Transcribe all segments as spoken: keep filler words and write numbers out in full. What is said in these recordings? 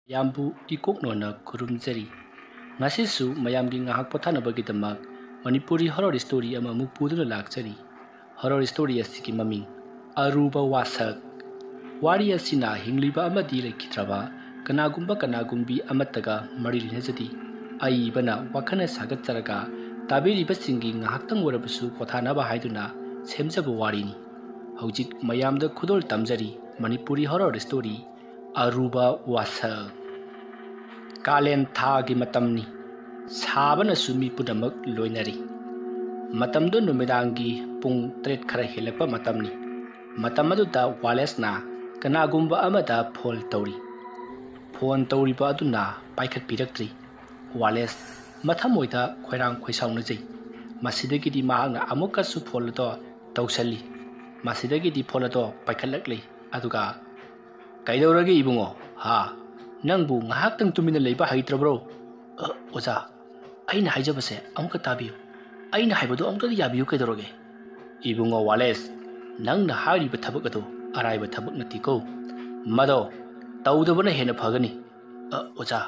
ꯃꯌꯥꯝꯕꯨ ꯏꯀꯣꯛꯅꯣꯅ ꯈꯨꯔꯨꯝꯖꯔꯤ꯫ ꯉꯁꯤꯁꯨ ꯃꯌꯥꯝꯒꯤ ꯉꯥꯏꯍꯥꯛ ꯄꯣꯊꯥꯅꯕꯒꯤꯗꯃꯛ ꯃꯅꯤꯄꯨꯔꯤ horror story ꯑꯃꯃꯨꯛ ꯄꯨꯗꯨꯅ ꯂꯥꯛꯆꯔꯤ꯫ Horror story ꯑꯁꯤꯒꯤ ꯃꯃꯤꯡ ꯑꯔꯨꯕ ꯋꯥꯁꯛ꯫ ꯋꯥꯔꯤ ꯑꯁꯤꯅ ꯍꯤꯡꯂꯤꯕ ꯑꯃꯗꯤ ꯂꯩꯈꯤꯗ꯭ꯔꯕ ꯀꯅꯥꯒꯨꯝꯕ ꯀꯅꯥꯒꯨꯝꯕꯤ ꯑꯃꯠꯇꯒ ꯃꯔꯤ ꯂꯩꯅꯖꯗꯦ꯫ ꯑꯏꯕꯅ ꯋꯥꯈꯜꯅ ꯁꯥꯒꯠꯆꯔꯒ ꯇꯥꯕꯤꯔꯤꯕꯁꯤꯡꯒꯤ ꯉꯥꯏꯍꯥꯛꯇꯪ ꯑꯣꯏꯔꯕꯁꯨ ꯄꯣꯊꯥꯅꯕ ꯍꯥꯏꯗꯨꯅ ꯁꯦꯝꯖꯕ ꯋꯥꯔꯤꯅꯤ꯫ ꯍꯧꯖꯤꯛ ꯃꯌꯥꯝꯗ ꯈꯨꯗꯣꯜ ꯇꯝꯖꯔꯤ ꯃꯅꯤꯄꯨꯔꯤ horror story ꯑꯔꯨꯕ ꯋꯥꯁꯛ꯫ ꯀꯥꯂꯦꯟ ꯊꯥꯒꯤ ꯃꯇꯝꯅꯤ꯫ ꯁꯥꯕꯅꯁꯨ ꯃꯤ ꯄꯨꯝꯅꯃꯛ ꯂꯣꯏꯅꯔꯤ꯫ ꯃꯇꯝꯗꯨ ꯅꯨꯃꯤꯗꯥꯡꯒꯤ ꯄꯨꯡ ꯇꯔꯦꯠ ꯈꯔ ꯍꯦꯜꯂꯛꯄ ꯃꯇꯝꯅꯤ꯫ ꯃꯇꯝ ꯑꯗꯨꯗ ꯋꯥꯂꯦꯁꯅ ꯀꯅꯥꯒꯨꯝꯕ ꯑꯃꯗ ꯐꯣꯟ ꯇꯧꯔꯤ꯫ ꯐꯣꯟ ꯇꯧꯔꯤꯕ ꯑꯗꯨꯅ ꯄꯥꯏꯈꯠꯄꯤꯔꯛꯇ꯭ꯔꯤ꯫ ꯋꯥꯂꯦꯁ ꯃꯊꯃꯣꯏꯗ ꯈꯣꯏꯔꯥꯡ ꯈꯣꯏꯁꯥꯎꯅꯖꯩ꯫ ꯃꯁꯤꯗꯒꯤꯗꯤ ꯃꯍꯥꯛꯅ ꯑꯃꯨꯛꯀꯁꯨ ꯐꯣꯟ ꯑꯗꯣ ꯇꯧꯁꯜꯂꯤ꯫ ꯃꯁꯤꯗꯒꯤꯗꯤ ꯐꯣꯟ ꯑꯗꯣ ꯄꯥꯏꯈꯠꯂꯛꯂꯤ꯫ ꯑꯗꯨꯒ, "ꯀꯩꯗꯧꯔꯒꯦ ꯏꯕꯨꯡꯉꯣ? ꯍꯥ? ꯅꯪꯕꯨ ꯉꯥꯏꯍꯥꯛꯇꯪ ꯇꯨꯃꯤꯟꯅ ꯂꯩꯕ ꯍꯩꯇ꯭ꯔꯕ꯭ꯔꯣ?" "ꯑ, ꯑꯣꯖꯥ, ꯑꯩꯅ ꯍꯥꯏꯖꯕꯁꯦ ꯑꯃꯨꯛꯀ ꯇꯥꯕꯤꯌꯨ꯫ ꯑꯩꯅ ꯍꯥꯏꯕꯗꯣ ꯑꯃꯨꯛꯇꯗꯤ ꯌꯥꯕꯤꯌꯨ, ꯀꯩꯗꯧꯔꯒꯦ?" "ꯏꯕꯨꯡꯉꯣ ꯋꯥꯂꯦꯁ, ꯅꯪꯅ ꯍꯥꯏꯔꯤꯕ ꯊꯕꯛ ꯑꯗꯨ ꯑꯔꯥꯏꯕ ꯊꯕꯛ ꯅꯠꯇꯦꯀꯣ꯫ ꯃꯗꯣ ꯇꯧꯗꯕꯅ ꯍꯦꯟꯅ ꯐꯒꯅꯤ꯫" "ꯑ, ꯑꯣꯖꯥ,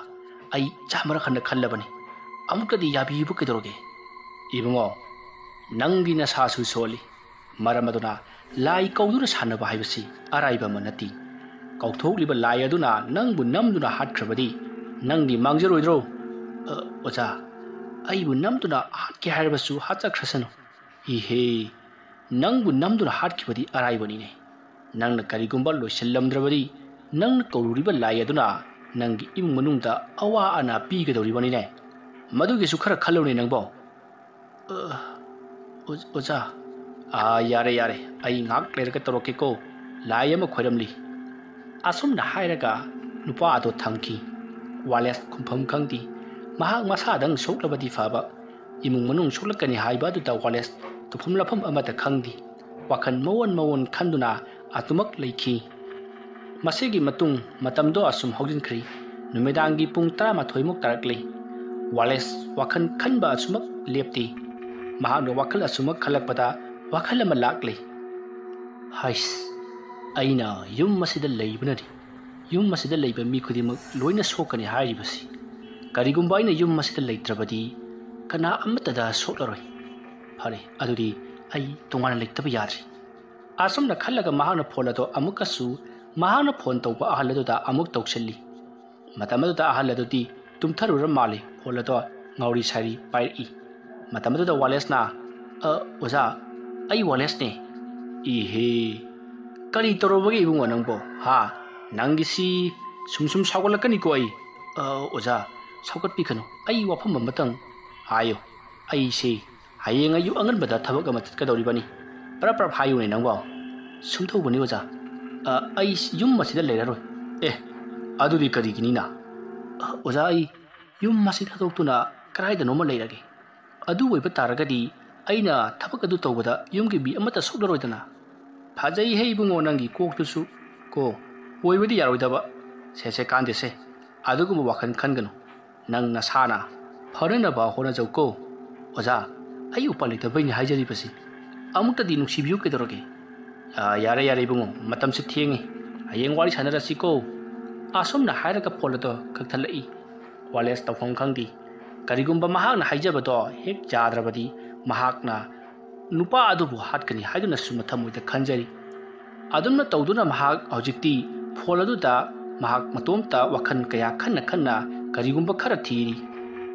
ꯑꯩ ꯆꯥꯝꯃꯔꯛ ꯍꯟꯅ ꯈꯜꯂꯕꯅꯤ꯫ ꯑꯃꯨꯛꯇꯗꯤ ꯌꯥꯕꯤꯌꯨꯕ ꯀꯩꯗꯧꯔꯒꯦ?" "ꯏꯕꯨꯡꯉꯣ, ꯅꯪꯒꯤ ꯅꯁꯥꯁꯨ ꯁꯣꯜꯂꯤ꯫ ꯃꯔꯝ ꯑꯗꯨꯅ ꯂꯥꯏ ꯀꯧꯗꯨꯅ ꯁꯥꯟꯅꯕ ꯍꯥꯏꯕꯁꯤ ꯑꯔꯥꯏꯕ ꯑꯃ ꯅꯠꯇꯦ꯫ ꯀꯧꯊꯣꯛꯂꯤꯕ ꯂꯥꯏ ꯑꯗꯨꯅ ꯅꯪꯕꯨ ꯅꯝꯗꯨꯅ ꯍꯥꯠꯈ꯭ꯔꯕꯗꯤ ꯅꯪꯗꯤ ꯃꯥꯡꯖꯔꯣꯏꯗ꯭ꯔꯣ?" "ꯑ, ꯑꯣꯖꯥ, ꯑꯩꯕꯨ ꯅꯝꯗꯨꯅ ꯍꯥꯠꯀꯦ ꯍꯥꯏꯔꯕꯁꯨ ꯍꯥꯠꯆꯈ꯭ꯔꯁꯅꯨ꯫" "ꯏꯍꯦ, ꯅꯪꯕꯨ ꯅꯝꯗꯨꯅ ꯍꯥꯠꯈꯤꯕꯗꯤ ꯑꯔꯥꯏꯕꯅꯤꯅꯦ꯫ ꯅꯪꯅ ꯀꯔꯤꯒꯨꯝꯕ ꯂꯣꯏꯁꯤꯜꯂꯝꯗ꯭ꯔꯕꯗꯤ ꯅꯪꯅ ꯀꯧꯔꯨꯔꯤꯕ ꯂꯥꯏ ꯑꯗꯨꯅ ꯅꯪꯒꯤ ꯏꯃꯨꯡ ꯃꯅꯨꯡꯗ ꯑꯋꯥ ꯑꯅꯥ ꯄꯤꯒꯗꯧꯔꯤꯕꯅꯤꯅꯦ꯫ ꯃꯗꯨꯒꯤꯁꯨ ꯈꯔ ꯈꯜꯂꯨꯅꯦ ꯅꯪꯕꯣ꯫" "ꯑ, ꯑꯣ-, ꯑꯣꯖꯥ, ꯑꯥ, ꯌꯥꯔꯦ, ꯌꯥꯔꯦ, ꯑꯩ ꯉꯥꯏꯍꯥꯛ ꯂꯩꯔꯒ ꯇꯧꯔꯛꯀꯦꯀꯣ, ꯂꯥꯏ ꯑꯃ ꯈꯣꯏꯔꯝꯂꯤ꯫" ꯑꯁꯨꯝꯅ ꯍꯥꯏꯔꯒ ꯅꯨꯄꯥ ꯑꯗꯣ ꯊꯝꯈꯤ꯫ ꯋꯥꯂꯦꯁ ꯈꯨꯝꯐꯝ ꯈꯪꯗꯦ꯫ ꯃꯍꯥꯛ ꯃꯁꯥꯗꯪ ꯁꯣꯛꯂꯕꯗꯤ ꯐꯕ, ꯏꯃꯨꯡ ꯃꯅꯨꯡ ꯁꯣꯛꯂꯛꯀꯅꯤ ꯍꯥꯏꯕ ꯑꯗꯨꯗ ꯋꯥꯂꯦꯁ ꯇꯧꯐꯝ ꯂꯥꯛꯐꯝ ꯑꯃꯠꯇ ꯈꯪꯗꯦ꯫ ꯋꯥꯈꯜ ꯃꯑꯣꯟ ꯃꯑꯣꯟ ꯈꯟꯗꯨꯅ ꯑꯗꯨꯃꯛ ꯂꯩꯈꯤ꯫ ꯃꯁꯤꯒꯤ ꯃꯇꯨꯡ ꯃꯇꯝꯗꯣ ꯑꯁꯨꯝ ꯍꯧꯖꯤꯟꯈ꯭ꯔꯤ꯫ ꯅꯨꯃꯤꯗꯥꯡꯒꯤ ꯄꯨꯡ ꯇꯔꯥꯃꯥꯊꯣꯏꯃꯨꯛ ꯇꯥꯔꯛꯂꯤ꯫ ꯋꯥꯂꯦꯁ ꯋꯥꯈꯜ ꯈꯟꯕ ꯑꯁꯨꯃꯛ ꯂꯦꯞꯇꯦ꯫ ꯃꯍꯥꯛꯅ ꯋꯥꯈꯜ ꯑꯁꯨꯃꯛ ꯈꯜꯂꯛꯄꯗ ꯋꯥꯈꯜ ꯑꯃ ꯂꯥꯛꯂꯤ꯫ "ꯍꯩꯁ, ꯑꯩꯅ ꯌꯨꯝ ꯑꯁꯤꯗ ꯂꯩꯕꯅꯅꯤ꯫ ꯌꯨꯝ ꯑꯁꯤꯗ ꯂꯩꯕ ꯃꯤ ꯈꯨꯗꯤꯡꯃꯛ ꯂꯣꯏꯅ ꯁꯣꯛꯀꯅꯤ ꯍꯥꯏꯔꯤꯕꯁꯤ꯫ ꯀꯔꯤꯒꯨꯝꯕ ꯑꯩꯅ ꯌꯨꯝ ꯑꯁꯤꯗ ꯂꯩꯇ꯭ꯔꯕꯗꯤ ꯀꯅꯥ ꯑꯃꯠꯇꯗ ꯁꯣꯛꯂꯔꯣꯏ꯫ ꯐꯔꯦ, ꯑꯗꯨꯗꯤ ꯑꯩ ꯇꯣꯉꯥꯟꯅ ꯂꯩꯇꯕ ꯌꯥꯗ꯭ꯔꯦ꯫ ꯑꯁꯨꯝꯅ ꯈꯜꯂꯒ ꯃꯍꯥꯛꯅ ꯐꯣꯟ ꯑꯗꯣ ꯑꯃꯨꯛꯀꯁꯨ ꯃꯍꯥꯛꯅ ꯐꯣꯟ ꯇꯧꯕ ꯑꯍꯜ ꯑꯗꯨꯗ ꯑꯃꯨꯛ ꯇꯧꯁꯤꯜꯂꯤ꯫ ꯃꯇꯝ ꯑꯗꯨꯗ ꯑꯍꯜ ꯑꯗꯨꯗꯤ ꯇꯨꯝꯊꯔꯨꯔ ꯃꯥꯜꯂꯤ꯫ ꯐꯣꯟ ꯑꯗꯣ ꯉꯥꯎꯔꯤ ꯁꯥꯔꯤ ꯄꯥꯏꯔꯛꯏ꯫ ꯃꯇꯝ ꯑꯗꯨꯗ ꯋꯥꯂꯦꯁꯅ, "ꯑ, ꯑꯣꯖꯥ, ꯑꯩ ꯋꯥꯂꯦꯁꯅꯦ꯫" "ꯏꯍꯦ, ꯀꯔꯤ ꯇꯧꯔꯕꯒꯦ ꯏꯕꯨꯡꯉꯣ ꯅꯪꯕꯣ? ꯍꯥ? ꯅꯪꯒꯤꯁꯤ ꯁꯨꯝ ꯁꯨꯝ ꯁꯥꯎꯒꯠꯂꯛꯀꯅꯤꯀꯣ ꯑꯩ꯫" "ꯑ, ꯑꯣꯖꯥ, ꯁꯥꯎꯒꯠꯄꯤꯒꯅꯨ꯫ ꯑꯩ ꯋꯥꯐꯝ ꯑꯃꯇꯪ ꯍꯥꯏꯌꯨ꯫ ꯑꯩꯁꯦ ꯍꯌꯦꯡ ꯑꯌꯨꯛ ꯑꯉꯟꯕꯗ ꯊꯕꯛ ꯑꯃ ꯆꯠꯀꯗꯧꯔꯤꯕꯅꯤ꯫ ꯄꯔꯞ ꯄꯔꯞ ꯍꯥꯏꯌꯨꯅꯦ ꯅꯪꯕꯣ꯫" "ꯁꯨꯝ ꯇꯧꯕꯅꯤ ꯑꯣꯖꯥ꯫ ꯑ, ꯑꯩ ꯌꯨꯝ ꯑꯁꯤꯗ ꯂꯩꯔꯔꯣꯏ꯫" "ꯑꯦ, ꯑꯗꯨꯗꯤ ꯀꯔꯤꯒꯤꯅꯤꯅ?" "ꯑ, ꯑꯣꯖꯥ, ꯑꯩ ꯌꯨꯝ ꯑꯁꯤ ꯊꯥꯗꯣꯛꯇꯨꯅ ꯀꯗꯥꯏꯗꯅꯣꯃ ꯂꯩꯔꯒꯦ꯫ ꯑꯗꯨ ꯑꯣꯏꯕ ꯇꯥꯔꯒꯗꯤ ꯑꯩꯅ ꯊꯕꯛ ꯑꯗꯨ ꯇꯧꯕꯗ ꯌꯨꯝꯒꯤ ꯃꯤ ꯑꯃꯠꯇ ꯁꯣꯛꯂꯔꯣꯏꯗꯅ?" "ꯐꯖꯩꯍꯦ ꯏꯕꯨꯡꯉꯣ ꯅꯪꯒꯤ ꯀꯣꯛꯇꯨꯁꯨ ꯀꯣ꯫ ꯑꯣꯏꯕꯗꯤ ꯌꯥꯔꯣꯏꯗꯕ꯫ ꯁꯦ, ꯁꯦ, ꯀꯥꯟꯗꯦꯁꯦ꯫ ꯑꯗꯨꯒꯨꯝꯕ ꯋꯥꯈꯜ ꯈꯟꯒꯅꯨ꯫ ꯅꯪ ꯅꯁꯥꯅ ꯐꯅꯅꯕ ꯍꯣꯠꯅꯖꯧꯀꯣ꯫" "ꯑꯣꯖꯥ, ꯑꯩ ꯎꯄꯥꯏ ꯂꯩꯇꯕꯩꯅꯦ ꯍꯥꯏꯖꯔꯤꯕꯁꯤ꯫ ꯑꯃꯨꯛꯇꯗꯤ ꯅꯨꯡꯁꯤꯕꯤꯌꯨ ꯀꯩꯗꯧꯔꯒꯦ?" "ꯑ, ꯌꯥꯔꯦ, ꯌꯥꯔꯦ ꯏꯕꯨꯡꯉꯣ, ꯃꯇꯝꯁꯨ ꯊꯦꯡꯉꯤ꯫ ꯍꯌꯦꯡ ꯋꯥꯔꯤ ꯁꯥꯟꯅꯔꯁꯤꯀꯣ꯫" ꯑꯁꯨꯝꯅ ꯍꯥꯏꯔꯒ ꯐꯣꯟ ꯑꯗꯣ ꯀꯛꯊꯠꯂꯛꯏ꯫ ꯋꯥꯂꯦꯁ ꯇꯧꯐꯝ ꯈꯪꯗꯦ꯫ ꯀꯔꯤꯒꯨꯝꯕ ꯃꯍꯥꯛꯅ ꯍꯥꯏꯖꯕꯗꯣ ꯍꯦꯛ ꯌꯥꯗ꯭ꯔꯕꯗꯤ ꯃꯍꯥꯛꯅ ꯅꯨꯄꯥ ꯑꯗꯨꯕꯨ ꯍꯥꯠꯀꯅꯤ ꯍꯥꯏꯗꯨꯅꯁꯨ ꯃꯊꯃꯣꯏꯗ ꯈꯟꯖꯔꯤ꯫ ꯑꯗꯨꯝꯅ ꯇꯧꯗꯨꯅ ꯃꯍꯥꯛ ꯍꯧꯖꯤꯛꯇꯤ ꯐꯣꯟ ꯑꯗꯨꯗ ꯃꯍꯥꯛ ꯃꯇꯣꯝꯇ ꯋꯥꯈꯜ ꯀꯌꯥ ꯈꯟꯅ ꯈꯟꯅ ꯀꯔꯤꯒꯨꯝꯕ ꯈꯔ ꯊꯤꯔꯤ꯫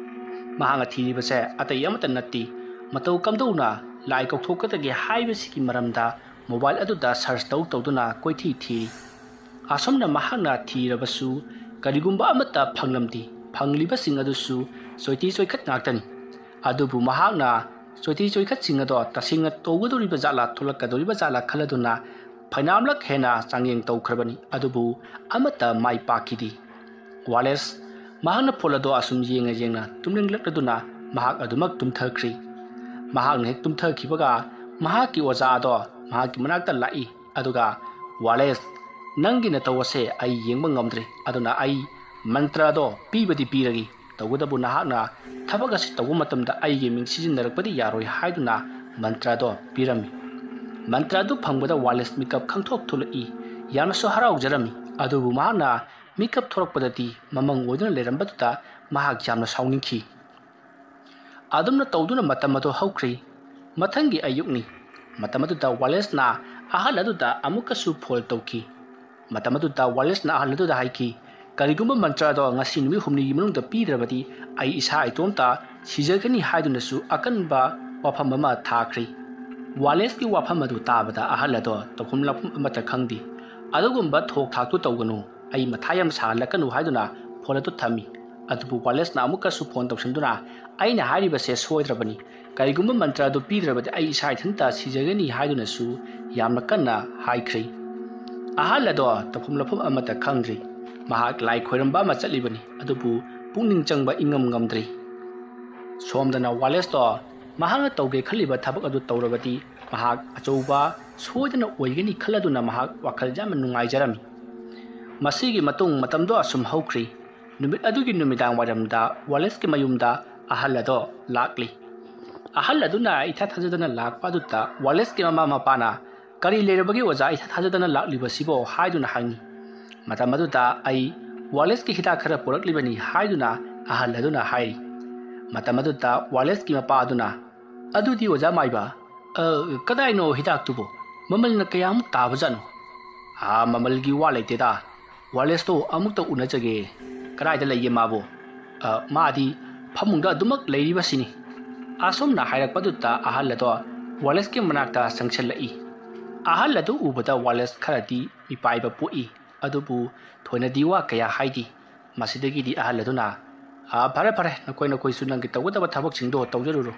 ꯃꯍꯥꯛꯅ ꯊꯤꯔꯤꯕꯁꯦ ꯑꯇꯩ ꯑꯃꯠꯇ ꯅꯠꯇꯦ, ꯃꯇꯧ ꯀꯝꯗꯧꯅ ꯂꯥꯏ ꯀꯧꯊꯣꯛꯀꯗꯒꯦ ꯍꯥꯏꯕꯁꯤꯒꯤ ꯃꯔꯝꯗ ꯃꯣꯕꯥꯏꯜ ꯑꯗꯨꯗ ꯁꯔꯆ ꯇꯧ ꯇꯧꯗꯨꯅ ꯀꯣꯏꯊꯤ ꯊꯤꯔꯤ꯫ ꯑꯁꯨꯝꯅ ꯃꯍꯥꯛꯅ ꯊꯤꯔꯕꯁꯨ ꯀꯔꯤꯒꯨꯝꯕ ꯑꯃꯠꯇ ꯐꯪꯂꯝꯗꯦ꯫ ꯐꯪꯂꯤꯕꯁꯤꯡ ꯑꯗꯨꯁꯨ ꯆꯣꯏꯇꯤ ꯆꯣꯏꯈꯠ ꯉꯥꯛꯇꯅꯤ꯫ ꯑꯗꯨꯕꯨ ꯃꯍꯥꯛꯅ ꯆꯣꯏꯇꯤ ꯆꯣꯏꯈꯠꯁꯤꯡ ꯑꯗꯣ ꯇꯁꯦꯡꯅ ꯇꯧꯒꯗꯧꯔꯤꯕ ꯖꯥꯠꯂꯥ, ꯊꯣꯛꯂꯛꯀꯗꯧꯔꯤꯕ ꯖꯥꯠꯂꯥ ꯈꯜꯂꯗꯨꯅ ꯐꯩꯅꯥꯝꯂꯛ ꯍꯦꯟꯅ ꯆꯥꯡꯌꯦꯡ ꯇꯧꯈ꯭ꯔꯕꯅꯤ, ꯑꯗꯨꯕꯨ ꯑꯃꯠꯇ ꯃꯥꯏ ꯄꯥꯛꯈꯤꯗꯦ꯫ ꯋꯥꯂꯦꯁ ꯃꯍꯥꯛꯅ ꯐꯣꯟ ꯑꯗꯣ ꯑꯁꯨꯝ ꯌꯦꯡꯅ ꯌꯦꯡꯅ ꯇꯨꯝꯅꯤꯡꯂꯛꯂꯗꯨꯅ ꯃꯍꯥꯛ ꯑꯗꯨꯃꯛ ꯇꯨꯝꯊꯈ꯭ꯔꯤ꯫ ꯃꯍꯥꯛꯅ ꯍꯦꯛ ꯇꯨꯝꯊꯈꯤꯕꯒ ꯃꯍꯥꯛꯀꯤ ꯑꯣꯖꯥ ꯑꯗꯣ ꯃꯍꯥꯛꯀꯤ ꯃꯅꯥꯛꯇ ꯂꯥꯛꯏ꯫ ꯑꯗꯨꯒ, "ꯋꯥꯂꯦꯁ, ꯅꯪꯒꯤ ꯅꯇꯧ ꯑꯁꯦ ꯑꯩ ꯌꯦꯡꯕ ꯉꯝꯗ꯭ꯔꯦ, ꯑꯗꯨꯅ ꯑꯩ ꯃꯟꯇ꯭ꯔ ꯑꯗꯣ ꯄꯤꯕꯗꯤ ꯄꯤꯔꯒꯦ, ꯇꯧꯕꯇꯕꯨ ꯅꯍꯥꯛꯅ ꯊꯕꯛ ꯑꯁꯤ ꯇꯧꯕ ꯃꯇꯝꯗ ꯑꯩꯒꯤ ꯃꯤꯡ ꯁꯤꯖꯤꯟꯅꯔꯛꯄꯗꯤ ꯌꯥꯔꯣꯏ" ꯍꯥꯏꯗꯨꯅ ꯃꯟꯇ꯭ꯔ ꯑꯗꯣ ꯄꯤꯔꯝꯃꯤ꯫ ꯃꯟꯇ꯭ꯔ ꯑꯗꯨ ꯐꯪꯕꯗ ꯋꯥꯂꯦꯁ ꯃꯤꯀꯞ ꯈꯪꯊꯣꯛ ꯊꯣꯛꯂꯛꯏ꯫ ꯌꯥꯝꯅꯁꯨ ꯍꯔꯥꯎꯖꯔꯝꯃꯤ꯫ ꯑꯗꯨꯕꯨ ꯃꯍꯥꯛꯅ ꯃꯤꯀꯞ ꯊꯣꯔꯛꯄꯗꯗꯤ ꯃꯃꯪ ꯑꯣꯏꯗꯨꯅ ꯂꯩꯔꯝꯕꯗꯨꯗ ꯃꯍꯥꯛ ꯌꯥꯝꯅ ꯁꯥꯎꯅꯤꯡꯈꯤ꯫ ꯑꯗꯨꯝꯅ ꯇꯧꯗꯨꯅ ꯃꯇꯝ ꯑꯗꯨ ꯍꯧꯈ꯭ꯔꯤ꯫ ꯃꯊꯪꯒꯤ ꯑꯌꯨꯛꯅꯤ꯫ ꯃꯇꯝ ꯑꯗꯨꯗ ꯋꯥꯂꯦꯁꯅ ꯑꯍꯜ ꯑꯗꯨꯗ ꯑꯃꯨꯛꯀꯁꯨ ꯐꯣꯟ ꯇꯧꯈꯤ꯫ ꯃꯇꯝ ꯑꯗꯨꯗ ꯋꯥꯂꯦꯁꯅ ꯑꯍꯜ ꯑꯗꯨꯗ ꯍꯥꯏꯈꯤ, "ꯀꯔꯤꯒꯨꯝꯕ ꯃꯟꯇ꯭ꯔ ꯑꯗꯣ ꯉꯁꯤ ꯅꯨꯃꯤꯠ ꯍꯨꯝꯅꯤꯒꯤ ꯃꯅꯨꯡꯗ ꯄꯤꯗ꯭ꯔꯕꯗꯤ ꯑꯩ ꯏꯁꯥ ꯏꯇꯣꯝꯇ ꯁꯤꯖꯒꯅꯤ" ꯍꯥꯏꯗꯨꯅꯁꯨ ꯑꯀꯟꯕ ꯋꯥꯐꯝ ꯑꯃ ꯊꯥꯈ꯭ꯔꯤ꯫ ꯋꯥꯂꯦꯁꯀꯤ ꯋꯥꯐꯝ ꯑꯗꯨ ꯇꯥꯕꯗ ꯑꯍꯜ ꯑꯗꯣ ꯇꯧꯐꯝ ꯂꯥꯛꯐꯝ ꯑꯃꯠꯇ ꯈꯪꯗꯦ꯫ ꯑꯗꯨꯒꯨꯝꯕ ꯊꯣꯛ ꯊꯥꯛꯇꯨ ꯇꯧꯒꯅꯨ, ꯑꯩ ꯃꯊꯥ ꯌꯥꯝ ꯁꯥꯍꯜꯂꯛꯀꯅꯨ ꯍꯥꯏꯗꯨꯅ ꯐꯣꯟ ꯑꯗꯨ ꯊꯝꯃꯤ꯫ ꯑꯗꯨꯕꯨ ꯋꯥꯂꯦꯁꯅ ꯑꯃꯨꯛꯀꯁꯨ ꯐꯣꯟ ꯇꯧꯁꯤꯟꯗꯨꯅ, "ꯑꯩꯅ ꯍꯥꯏꯔꯤꯕꯁꯦ ꯁꯣꯏꯗ꯭ꯔꯕꯅꯤ꯫ ꯀꯔꯤꯒꯨꯝꯕ ꯃꯟꯇ꯭ꯔ ꯑꯗꯨ ꯄꯤꯗ꯭ꯔꯕꯗꯤ ꯑꯩ ꯏꯁꯥ ꯏꯊꯟꯇ ꯁꯤꯖꯒꯅꯤ" ꯍꯥꯏꯗꯨꯅꯁꯨ ꯌꯥꯝꯅ ꯀꯟꯅ ꯍꯥꯏꯈ꯭ꯔꯤ꯫ ꯑꯍꯜ ꯑꯗꯣ ꯇꯧꯐꯝ ꯂꯥꯛꯐꯝ ꯑꯃꯠꯇ ꯈꯪꯗ꯭ꯔꯤ꯫ ꯃꯍꯥꯛ ꯂꯥꯏ ꯈꯣꯏꯔꯝꯕ ꯑꯃ ꯆꯠꯂꯤꯕꯅꯤ, ꯑꯗꯨꯕꯨ ꯄꯨꯛꯅꯤꯡ ꯆꯪꯕ ꯏꯉꯝ ꯉꯝꯗ꯭ꯔꯤ꯫ ꯁꯣꯝꯗꯅ ꯋꯥꯂꯦꯁꯇꯣ ꯃꯍꯥꯛꯅ ꯇꯧꯒꯦ ꯈꯜꯂꯤꯕ ꯊꯕꯛ ꯑꯗꯨ ꯇꯧꯔꯕꯗꯤ ꯃꯍꯥꯛ ꯑꯆꯧꯕ ꯁꯣꯏꯗꯅ ꯑꯣꯏꯒꯅꯤ ꯈꯜꯂꯗꯨꯅ ꯃꯍꯥꯛ ꯋꯥꯈꯜ ꯌꯥꯝꯅ ꯅꯨꯡꯉꯥꯏꯖꯔꯝꯃꯤ꯫ ꯃꯁꯤꯒꯤ ꯃꯇꯨꯡ ꯃꯇꯝꯗꯣ ꯑꯁꯨꯝ ꯍꯧꯈ꯭ꯔꯤ꯫ ꯅꯨꯃꯤꯠ ꯑꯗꯨꯒꯤ ꯅꯨꯃꯤꯗꯥꯡ ꯋꯥꯏꯔꯝꯗ ꯋꯥꯂꯦꯁꯀꯤ ꯃꯌꯨꯝꯗ ꯑꯍꯜ ꯑꯗꯣ ꯂꯥꯛꯂꯤ꯫ ꯑꯍꯜ ꯑꯗꯨꯅ ꯏꯊꯥ ꯊꯥꯖꯗꯅ ꯂꯥꯛꯄ ꯑꯗꯨꯗ ꯋꯥꯂꯦꯁꯀꯤ ꯃꯃꯥ ꯃꯄꯥꯅ, "ꯀꯔꯤ ꯂꯩꯔꯕꯒꯦ ꯑꯣꯖꯥ, ꯏꯊꯥ ꯊꯥꯖꯗꯅ ꯂꯥꯛꯂꯤꯕꯁꯤꯕꯣ?" ꯍꯥꯏꯗꯨꯅ ꯍꯪꯉꯤ꯫ ꯃꯇꯝ ꯑꯗꯨꯗ, "ꯑꯩ ꯋꯥꯂꯦꯁꯀꯤ ꯍꯤꯗꯥꯛ ꯈꯔ ꯄꯨꯔꯛꯂꯤꯕꯅꯤ" ꯍꯥꯏꯗꯨꯅ ꯑꯍꯜ ꯑꯗꯨꯅ ꯍꯥꯏꯔꯤ꯫ ꯃꯇꯝ ꯑꯗꯨꯗ ꯋꯥꯂꯦꯁꯀꯤ ꯃꯄꯥ ꯑꯗꯨꯅ, "ꯑꯗꯨꯗꯤ ꯑꯣꯖꯥ ꯃꯥꯏꯕ, ꯑ, ꯀꯗꯥꯏꯅꯣ ꯍꯤꯗꯥꯛꯇꯨꯕꯨ? ꯃꯃꯜꯅ ꯀꯌꯥꯃꯨꯛ ꯇꯥꯕꯖꯥꯠꯅꯣ?" "ꯑꯥ, ꯃꯃꯜꯒꯤ ꯋꯥ ꯂꯩꯇꯦꯗ꯫ ꯋꯥꯂꯦꯁꯇꯣ ꯑꯃꯨꯛꯇ ꯎꯅꯖꯒꯦ꯫ ꯀꯗꯥꯏꯗ ꯂꯩꯒꯦ ꯃꯥꯕꯨ?" "ꯑ, ꯃꯥꯗꯤ ꯐꯃꯨꯡꯗ ꯑꯗꯨꯃꯛ ꯂꯩꯔꯤꯕꯁꯤꯅꯤ"꯫ ꯑꯁꯨꯝꯅ ꯍꯥꯏꯔꯛꯄꯗꯨꯗ ꯑꯍꯜ ꯑꯗꯣ ꯋꯥꯂꯦꯁꯀꯤ ꯃꯅꯥꯛꯇ ꯆꯪꯁꯤꯜꯂꯛꯏ꯫ ꯑꯍꯜ ꯑꯗꯨ ꯎꯕꯗ ꯋꯥꯂꯦꯁ ꯈꯔꯗꯤ ꯃꯤꯄꯥꯏꯕ ꯄꯣꯛꯏ, ꯑꯗꯨꯕꯨ ꯊꯣꯏꯅꯗꯤ ꯋꯥ ꯀꯌꯥ ꯍꯥꯏꯗꯦ꯫ ꯃꯁꯤꯗꯒꯤꯗꯤ ꯑꯍꯜ ꯑꯗꯨꯅ, "ꯑꯥ, ꯐꯔꯦ ꯐꯔꯦ, ꯅꯈꯣꯏ ꯅꯈꯣꯏꯁꯨ ꯅꯪꯒꯤ ꯇꯧꯒꯗꯕ ꯊꯕꯛꯁꯤꯡꯗꯣ ꯇꯧꯖꯔꯨꯔꯣ꯫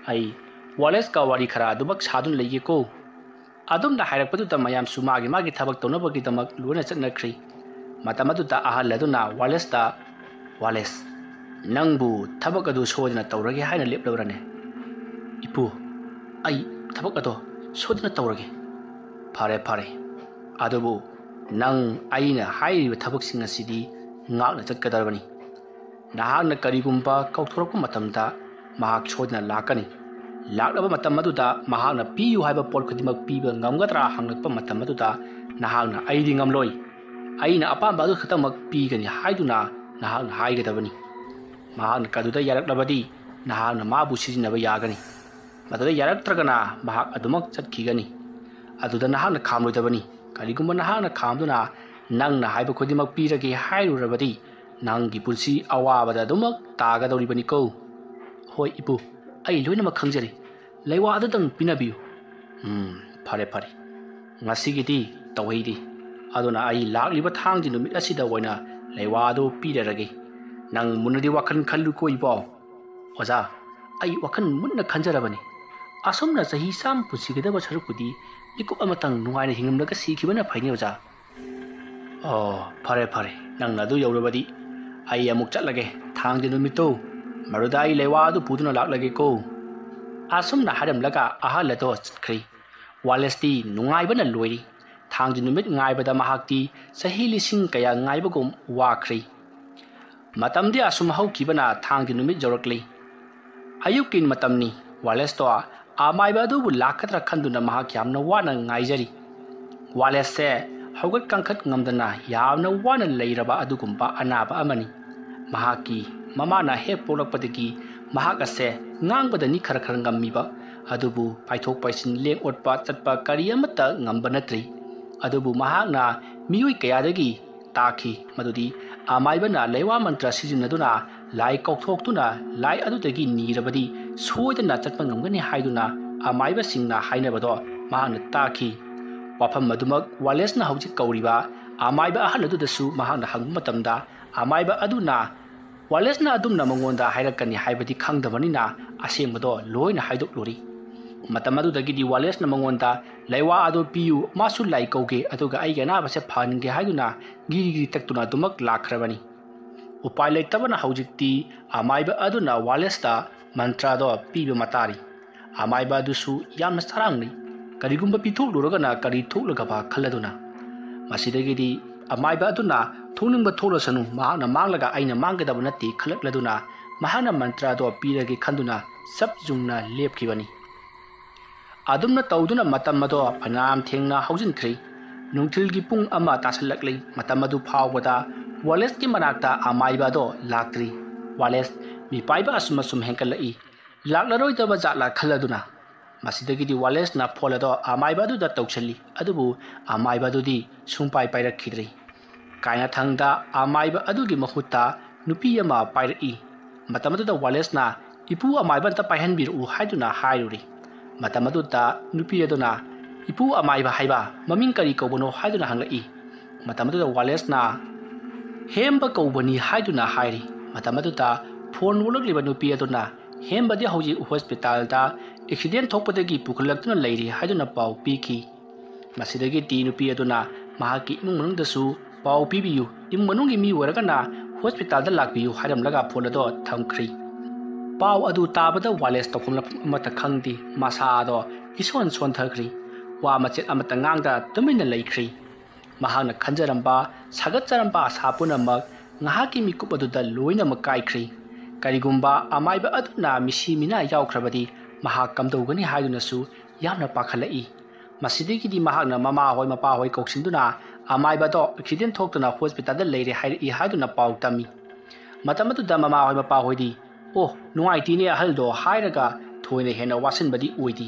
ꯑꯩ ꯋꯥꯂꯦꯁꯀ ꯋꯥꯔꯤ ꯈꯔ ꯑꯗꯨꯃꯛ ꯁꯥꯗꯨꯅ ꯂꯩꯒꯦꯀꯣ"꯫ ꯑꯗꯨꯝꯅ ꯍꯥꯏꯔꯛꯄꯗꯨꯗ ꯃꯌꯥꯝꯁꯨ ꯃꯥꯒꯤ ꯃꯥꯒꯤ ꯊꯕꯛ ꯇꯧꯅꯕꯒꯤꯗꯃꯛ ꯂꯣꯏꯅ ꯆꯠꯅꯈ꯭ꯔꯤ꯫ ꯃꯇꯝ ꯑꯗꯨꯗ ꯑꯍꯜ ꯑꯗꯨꯅ ꯋꯥꯂꯦꯁꯇ, "ꯋꯥꯂꯦꯁ, ꯅꯪꯕꯨ ꯊꯕꯛ ꯑꯗꯨ ꯁꯣꯏꯗꯅ ꯇꯧꯔꯒꯦ ꯍꯥꯏꯅ ꯂꯦꯞꯂꯕ꯭ꯔꯅꯦ?" "ꯏꯄꯨ, ꯑꯩ ꯊꯕꯛ ꯑꯗꯣ ꯁꯣꯏꯗꯅ ꯇꯧꯔꯒꯦ"꯫ "ꯐꯔꯦ, ꯐꯔꯦ꯫ ꯑꯗꯨꯕꯨ ꯅꯪ ꯑꯩꯅ ꯍꯥꯏꯔꯤꯕ ꯊꯕꯛꯁꯤꯡ ꯑꯁꯤꯗꯤ ꯉꯥꯛꯅ ꯆꯠꯀꯗꯕꯅꯤ꯫ ꯅꯍꯥꯛꯅ ꯀꯔꯤꯒꯨꯝꯕ ꯀꯥꯎꯊꯣꯔꯛꯄ ꯃꯇꯝꯗ ꯃꯍꯥꯛ ꯁꯣꯏꯗꯅ ꯂꯥꯛꯀꯅꯤ꯫ ꯂꯥꯛꯂꯕ ꯃꯇꯝ ꯑꯗꯨꯗ ꯃꯍꯥꯛꯅ ꯄꯤꯌꯨ ꯍꯥꯏꯕ ꯄꯣꯠ ꯈꯨꯗꯤꯡꯃꯛ ꯄꯤꯕ ꯉꯝꯒꯗ꯭ꯔꯥ ꯍꯪꯂꯛꯄ ꯃꯇꯝ ꯑꯗꯨꯗ ꯅꯍꯥꯛꯅ 'ꯑꯩꯗꯤ ꯉꯝꯂꯣꯏ, ꯑꯩꯅ ꯑꯄꯥꯝꯕ ꯑꯗꯨ ꯈꯛꯇꯃꯛ ꯄꯤꯒꯅꯤ ꯍꯥꯏꯗꯨꯅ ꯅꯍꯥꯛꯅ ꯍꯥꯏꯒꯗꯕꯅꯤ꯫ ꯃꯍꯥꯛꯅ ꯑꯗꯨꯗ ꯌꯥꯔꯛꯂꯕꯗꯤ ꯅꯍꯥꯛꯅ ꯃꯥꯕꯨ ꯁꯤꯖꯤꯟꯅꯕ ꯌꯥꯒꯅꯤ꯫ ꯃꯗꯨꯗ ꯌꯥꯔꯛꯇ꯭ꯔꯒꯅ ꯃꯍꯥꯛ ꯑꯗꯨꯃꯛ ꯆꯠꯈꯤꯒꯅꯤ꯫ ꯑꯗꯨꯗ ꯅꯍꯥꯛꯅ ꯈꯥꯝꯂꯣꯏꯗꯕꯅꯤ꯫ ꯀꯔꯤꯒꯨꯝꯕ ꯅꯍꯥꯛꯅ ꯈꯥꯝꯗꯨꯅ ꯅꯪꯅ ꯍꯥꯏꯕ ꯈꯨꯗꯤꯡꯃꯛ ꯄꯤꯔꯒꯦ ꯍꯥꯏꯔꯨꯔꯕꯗꯤ ꯅꯪꯒꯤ ꯄꯨꯟꯁꯤ ꯑꯋꯥꯕꯗ ꯑꯗꯨꯃꯛ ꯇꯥꯒꯗꯧꯔꯤꯕꯅꯤꯀꯣ꯫ ꯍꯣꯏ ꯏꯄꯨ, ꯑꯩ ꯂꯣꯏꯅꯃꯛ ꯈꯪꯖꯔꯤ꯫ ꯂꯩꯋꯥ ꯑꯗꯨꯗꯪ ꯄꯤꯅꯕꯤꯌꯨ꯫ ꯎꯝ, ꯐꯔꯦ ꯐꯔꯦ, ꯉꯁꯤꯒꯤꯗꯤ ꯇꯧꯍꯩꯗꯦ꯫ ꯑꯗꯨꯅ ꯑꯩ ꯂꯥꯛꯂꯤꯕ ꯊꯥꯡꯖ ꯅꯨꯃꯤꯠ ꯑꯁꯤꯗ ꯑꯣꯏꯅ ꯂꯩꯋꯥ ꯑꯗꯨ ꯄꯤꯔꯔꯒꯦ꯫ ꯅꯪ ꯃꯨꯟꯅꯗꯤ ꯋꯥꯈꯜ ꯈꯜꯂꯨꯀꯣ ꯏꯕꯣ꯫ ꯑꯣꯖꯥ, ꯑꯩ ꯋꯥꯈꯜ ꯃꯨꯟꯅ ꯈꯟꯖꯔꯕꯅꯤ꯫ ꯑꯁꯨꯝꯅ ꯆꯍꯤ ꯆꯥꯝ ꯄꯨꯟꯁꯤꯒꯗꯕ ꯁꯔꯨꯛꯄꯨꯗꯤ ꯃꯤꯀꯨꯞ ꯑꯃꯇꯪ ꯅꯨꯡꯉꯥꯏꯅ ꯍꯤꯡꯂꯝꯂꯒ ꯁꯤꯈꯤꯕꯅ ꯐꯩꯅꯦ ꯑꯣꯖꯥ꯫ ꯑꯣ, ꯐꯔꯦ ꯐꯔꯦ, ꯅꯪꯅ ꯑꯗꯨ ꯌꯧꯔꯕꯗꯤ ꯑꯩ ꯑꯃꯨꯛ ꯆꯠꯂꯒꯦ꯫ ꯊꯥꯡꯖ ꯅꯨꯃꯤꯠꯇꯨ ꯃꯗꯨꯗ ꯑꯩ ꯂꯩꯋꯥ ꯑꯗꯨ ꯄꯨꯗꯨꯅ ꯂꯥꯛꯂꯒꯦꯀꯣ꯫ ꯑꯁꯨꯝꯅ ꯍꯥꯏꯔꯝꯂꯒ ꯑꯍꯜ ꯑꯗꯣ ꯆꯠꯈ꯭ꯔꯦ꯫ ꯋꯥꯂꯦꯁꯇꯤ ꯅꯨꯡꯉꯥꯏꯕꯅ ꯂꯣꯏꯔꯤ꯫ ꯊꯥꯡꯖ ꯅꯨꯃꯤꯠ ꯉꯥꯏꯕꯗ ꯃꯍꯥꯛꯇꯤ ꯆꯍꯤ ꯂꯤꯁꯤꯡ ꯀꯌꯥ ꯉꯥꯏꯕꯒꯨꯝ ꯋꯥꯈ꯭ꯔꯦ꯫ ꯃꯇꯝꯗꯤ ꯑꯁꯨꯝ ꯍꯧꯈꯤꯕꯅ ꯊꯥꯡꯖ ꯅꯨꯃꯤꯠ ꯌꯧꯔꯛꯂꯤ꯫ ꯑꯌꯨꯛꯀꯤ ꯃꯇꯝꯅꯤ꯫ ꯋꯥꯂꯦꯁꯇꯣ ꯑꯃꯥꯏꯕ ꯑꯗꯨꯕꯨ ꯂꯥꯛꯀꯗ꯭ꯔꯥ ꯈꯟꯗꯨꯅ ꯃꯍꯥꯛ ꯌꯥꯝꯅ ꯋꯥꯅ ꯉꯥꯏꯖꯔꯤ꯫ ꯋꯥꯂꯦꯁꯁꯦ ꯍꯧꯒꯠ ꯀꯥꯡꯈꯠ ꯉꯝꯗꯅ ꯌꯥꯝꯅ ꯋꯥꯅ ꯂꯩꯔꯕ ꯑꯗꯨꯒꯨꯝꯕ ꯑꯅꯥꯕ ꯑꯃꯅꯤ꯫ ꯃꯍꯥꯛꯀꯤ ꯃꯃꯥꯅ ꯍꯦꯛ ꯄꯣꯛꯂꯛꯄꯗꯒꯤ ꯃꯍꯥꯛ ꯑꯁꯦ ꯉꯥꯡꯕꯗꯅꯤ ꯈꯔ ꯈꯔ ꯉꯝꯃꯤꯕ, ꯑꯗꯨꯕꯨ ꯄꯥꯏꯊꯣꯛ ꯄꯥꯏꯁꯤꯟ, ꯂꯦꯡ ꯑꯣꯠꯄ ꯆꯠꯄ ꯀꯔꯤ ꯑꯃꯠꯇ ꯉꯝꯕ ꯅꯠꯇ꯭ꯔꯤ꯫ ꯑꯗꯨꯕꯨ ꯃꯍꯥꯛꯅ ꯃꯤꯑꯣꯏ ꯀꯌꯥꯗꯒꯤ ꯇꯥꯈꯤ ꯃꯗꯨꯗꯤ ꯑꯃꯥꯏꯕꯅ ꯂꯩꯋꯥ ꯃꯟꯇ꯭ꯔ ꯁꯤꯖꯤꯟꯅꯗꯨꯅ ꯂꯥꯏ ꯀꯧꯊꯣꯛꯇꯨꯅ ꯂꯥꯏ ꯑꯗꯨꯗꯒꯤ ꯅꯤꯔꯕꯗꯤ ꯁꯣꯏꯗꯅ ꯆꯠꯄ ꯉꯝꯒꯅꯤ ꯍꯥꯏꯗꯨꯅ ꯑꯃꯥꯏꯕꯁꯤꯡꯅ ꯍꯥꯏꯅꯕꯗꯣ ꯃꯍꯥꯛꯅ ꯇꯥꯈꯤ꯫ ꯋꯥꯐꯝ ꯑꯗꯨꯃꯛ ꯋꯥꯂꯦꯁꯅ ꯍꯧꯖꯤꯛ ꯀꯧꯔꯤꯕ ꯑꯃꯥꯏꯕ ꯑꯍꯜ ꯑꯗꯨꯗꯁꯨ ꯃꯍꯥꯛꯅ ꯍꯪꯕ ꯃꯇꯝꯗ, ꯑꯃꯥꯏꯕ ꯑꯗꯨꯅ ꯋꯥꯂꯦꯁꯅ ꯑꯗꯨꯝꯅ ꯃꯉꯣꯟꯗ ꯍꯥꯏꯔꯛꯀꯅꯤ ꯍꯥꯏꯕꯗꯤ ꯈꯪꯗꯕꯅꯤꯅ ꯑꯁꯦꯡꯕꯗꯣ ꯂꯣꯏꯅ ꯍꯥꯏꯗꯣꯛꯂꯨꯔꯤ꯫ ꯃꯇꯝ ꯑꯗꯨꯗꯒꯤꯗꯤ ꯋꯥꯂꯦꯁꯅ ꯃꯉꯣꯟꯗ ꯂꯩꯋꯥ ꯑꯗꯨ ꯄꯤꯌꯨ, ꯃꯥꯁꯨ ꯂꯥꯏ ꯀꯧꯒꯦ, ꯑꯗꯨꯒ ꯑꯩꯒꯤ ꯑꯅꯥꯕꯁꯦ ꯐꯍꯟꯒꯦ ꯍꯥꯏꯗꯨꯅ ꯒꯤꯔꯤ ꯒꯤꯔꯤ ꯇꯛꯇꯨꯅ ꯑꯗꯨꯃꯛ ꯂꯥꯛꯈ꯭ꯔꯕꯅꯤ꯫ ꯎꯄꯥꯏ ꯂꯩꯇꯕꯅ ꯍꯧꯖꯤꯛꯇꯤ ꯑꯃꯥꯏꯕ ꯑꯗꯨꯅ ꯋꯥꯂꯦꯁꯇ ꯃꯟꯇ꯭ꯔꯗꯣ ꯄꯤꯕ ꯃꯇꯥꯔꯤ꯫ ꯑꯃꯥꯏꯕ ꯑꯗꯨꯁꯨ ꯌꯥꯝꯅ ꯆꯔꯥꯡꯅꯩ꯫ ꯀꯔꯤꯒꯨꯝꯕ ꯄꯤꯊꯣꯛꯂꯨꯔꯒꯅ ꯀꯔꯤ ꯊꯣꯛꯂꯒꯕ ꯈꯜꯂꯗꯨꯅ꯫ ꯃꯁꯤꯗꯒꯤꯗꯤ ꯑꯃꯥꯏꯕ ꯑꯗꯨꯅ ꯊꯣꯛꯅꯤꯡꯕ ꯊꯣꯛꯂꯁꯅꯨ, ꯃꯍꯥꯛꯅ ꯃꯥꯡꯂꯒ ꯑꯩꯅ ꯃꯥꯡꯒꯗꯕ ꯅꯠꯇꯦ ꯈꯜꯂꯛꯂꯗꯨꯅ ꯃꯍꯥꯛꯅ ꯃꯟꯇ꯭ꯔꯗꯣ ꯄꯤꯔꯒꯦ ꯈꯟꯗꯨꯅ ꯆꯞ ꯌꯨꯡꯅ ꯂꯦꯞꯈꯤꯕꯅꯤ꯫ ꯑꯗꯨꯝꯅ ꯇꯧꯗꯨꯅ ꯃꯇꯝ ꯑꯗꯣ ꯐꯅꯌꯥꯝ ꯊꯦꯡꯅ ꯍꯧꯖꯤꯟꯈ꯭ꯔꯦ꯫ ꯅꯨꯡꯊꯤꯜꯒꯤ ꯄꯨꯡ ꯑꯃ ꯇꯥꯁꯜꯂꯛꯂꯤ꯫ ꯃꯇꯝ ꯑꯗꯨ ꯐꯥꯎꯕꯗ ꯋꯥꯂꯦꯁꯀꯤ ꯃꯅꯥꯛꯇ ꯑꯃꯥꯏꯕ ꯑꯗꯣ ꯂꯥꯛꯇ꯭ꯔꯤ꯫ ꯋꯥꯂꯦꯁ ꯃꯤꯄꯥꯏꯕ ꯑꯁꯨꯝ ꯑꯁꯨꯝ ꯍꯦꯟꯒꯠꯂꯛꯏ꯫ ꯂꯥꯛꯂꯔꯣꯏꯗꯕ ꯖꯥꯠꯂꯥ ꯈꯜꯂꯗꯨꯅ ꯃꯁꯤꯗꯒꯤꯗꯤ ꯋꯥꯂꯦꯁꯅ ꯐꯣꯟ ꯑꯗꯣ ꯑꯃꯥꯏꯕ ꯑꯗꯨꯗ ꯇꯧꯁꯤꯜꯂꯤ꯫ ꯑꯗꯨꯕꯨ ꯑꯃꯥꯏꯕ ꯑꯗꯨꯗꯤ ꯁꯨꯡꯄꯥꯏ ꯄꯥꯏꯔꯛꯈꯤꯗ꯭ꯔꯦ꯫ ꯀꯥꯏꯅꯊꯪꯗ ꯑꯃꯥꯏꯕ ꯑꯗꯨꯒꯤ ꯃꯍꯨꯠꯇ ꯅꯨꯄꯤ ꯑꯃ ꯄꯥꯏꯔꯛꯏ꯫ ꯃꯇꯝ ꯑꯗꯨꯗ ꯋꯥꯂꯦꯁꯅ "ꯏꯄꯨ ꯑꯃꯥꯏꯕ ꯑꯝꯇ ꯄꯥꯏꯍꯟꯕꯤꯔꯛꯎ" ꯍꯥꯏꯗꯨꯅ ꯍꯥꯏꯔꯨꯔꯤ꯫ ꯃꯇꯝ ꯑꯗꯨꯗ ꯅꯨꯄꯤ ꯑꯗꯨꯅ "ꯏꯄꯨ ꯑꯃꯥꯏꯕ ꯍꯥꯏꯕ ꯃꯃꯤꯡ ꯀꯔꯤ ꯀꯧꯕꯅꯣ?" ꯍꯥꯏꯗꯨꯅ ꯍꯪꯂꯛꯏ꯫ ꯃꯇꯝ ꯑꯗꯨꯗ ꯋꯥꯂꯦꯁꯅ "ꯍꯦꯝꯕ ꯀꯧꯕꯅꯤ" ꯍꯥꯏꯗꯨꯅ ꯍꯥꯏꯔꯤ꯫ ꯃꯇꯝ ꯑꯗꯨꯗ ꯐꯣꯟ ꯑꯣꯜꯂꯛꯂꯤꯕ ꯅꯨꯄꯤ ꯑꯗꯨꯅ "ꯍꯦꯝꯕꯗꯤ ꯍꯧꯖꯤꯛ ꯍꯣꯁꯄꯤꯇꯥꯜꯗ ꯑꯦꯛꯁꯤꯗꯦꯟ ꯊꯣꯛꯄꯗꯒꯤ ꯄꯨꯈꯠꯂꯛꯇꯨꯅ ꯂꯩꯔꯤ" ꯍꯥꯏꯗꯨꯅ ꯄꯥꯎ ꯄꯤꯈꯤ꯫ ꯃꯁꯤꯗꯒꯤꯗꯤ ꯅꯨꯄꯤ ꯑꯗꯨꯅ ꯃꯍꯥꯛꯀꯤ ꯏꯃꯨꯡ ꯃꯅꯨꯡꯗꯁꯨ "ꯄꯥꯎ ꯄꯤꯕꯤꯌꯨ, ꯏꯃꯨꯡ ꯃꯅꯨꯡꯒꯤ ꯃꯤ ꯑꯣꯏꯔꯒꯅ ꯍꯣꯁꯄꯤꯇꯥꯜꯗ ꯂꯥꯛꯄꯤꯌꯨ" ꯍꯥꯏꯔꯝꯂꯒ ꯐꯣꯟ ꯑꯗꯣ ꯊꯝꯈ꯭ꯔꯤ꯫ ꯄꯥꯎ ꯑꯗꯨ ꯇꯥꯕꯗ ꯋꯥꯂꯦꯁ ꯇꯧꯐꯝ ꯂꯥꯛꯐꯝ ꯑꯃꯠꯇ ꯈꯪꯗꯦ꯫ ꯃꯁꯥ ꯑꯗꯣ ꯏꯁꯣꯟ ꯁꯣꯟꯊꯈ꯭ꯔꯤ꯫ ꯋꯥ ꯃꯆꯦꯠ ꯑꯃꯠꯇ ꯉꯥꯡꯗ ꯇꯨꯃꯤꯟꯅ ꯂꯩꯈ꯭ꯔꯤ꯫ ꯃꯍꯥꯛꯅ ꯈꯟꯖꯔꯝꯕ, ꯁꯥꯒꯠꯆꯔꯝꯕ ꯑꯁꯥ ꯄꯨꯝꯅꯃꯛ ꯉꯥꯏꯍꯥꯛꯀꯤ ꯃꯤꯀꯨꯞ ꯑꯗꯨꯗ ꯂꯣꯏꯅꯃꯛ ꯀꯥꯏꯈ꯭ꯔꯤ꯫ ꯀꯔꯤꯒꯨꯝꯕ ꯑꯃꯥꯏꯕ ꯑꯗꯨꯅ ꯃꯤꯁꯤ ꯃꯤꯅꯥ ꯌꯥꯎꯈ꯭ꯔꯕꯗꯤ ꯃꯍꯥꯛ ꯀꯝꯗꯧꯒꯅꯤ ꯍꯥꯏꯗꯨꯅꯁꯨ ꯌꯥꯝꯅ ꯄꯥꯈꯠꯂꯛꯏ꯫ ꯃꯁꯤꯗꯒꯤꯗꯤ ꯃꯍꯥꯛꯅ ꯃꯃꯥꯍꯣꯏ ꯃꯄꯥꯍꯣꯏ ꯀꯧꯁꯤꯟꯗꯨꯅ ꯑꯃꯥꯏꯕꯗꯣ ꯑꯦꯛꯁꯤꯗꯦꯟ ꯊꯣꯛꯇꯨꯅ ꯍꯣꯁꯄꯤꯇꯥꯜꯗ ꯂꯩꯔꯦ ꯍꯥꯏꯔꯛꯏ ꯍꯥꯏꯗꯨꯅ ꯄꯥꯎ ꯇꯝꯃꯤ꯫ ꯃꯇꯝ ꯑꯗꯨꯗ ꯃꯃꯥꯍꯣꯏ ꯃꯄꯥꯍꯣꯏꯗꯤ "ꯑꯣ, ꯅꯨꯡꯉꯥꯏꯇꯦꯅꯦ ꯑꯍꯜꯗꯣ" ꯍꯥꯏꯔꯒ ꯊꯣꯏꯅ ꯍꯦꯟꯅ ꯋꯥꯁꯤꯟꯕꯗꯤ ꯑꯣꯏꯗꯦ꯫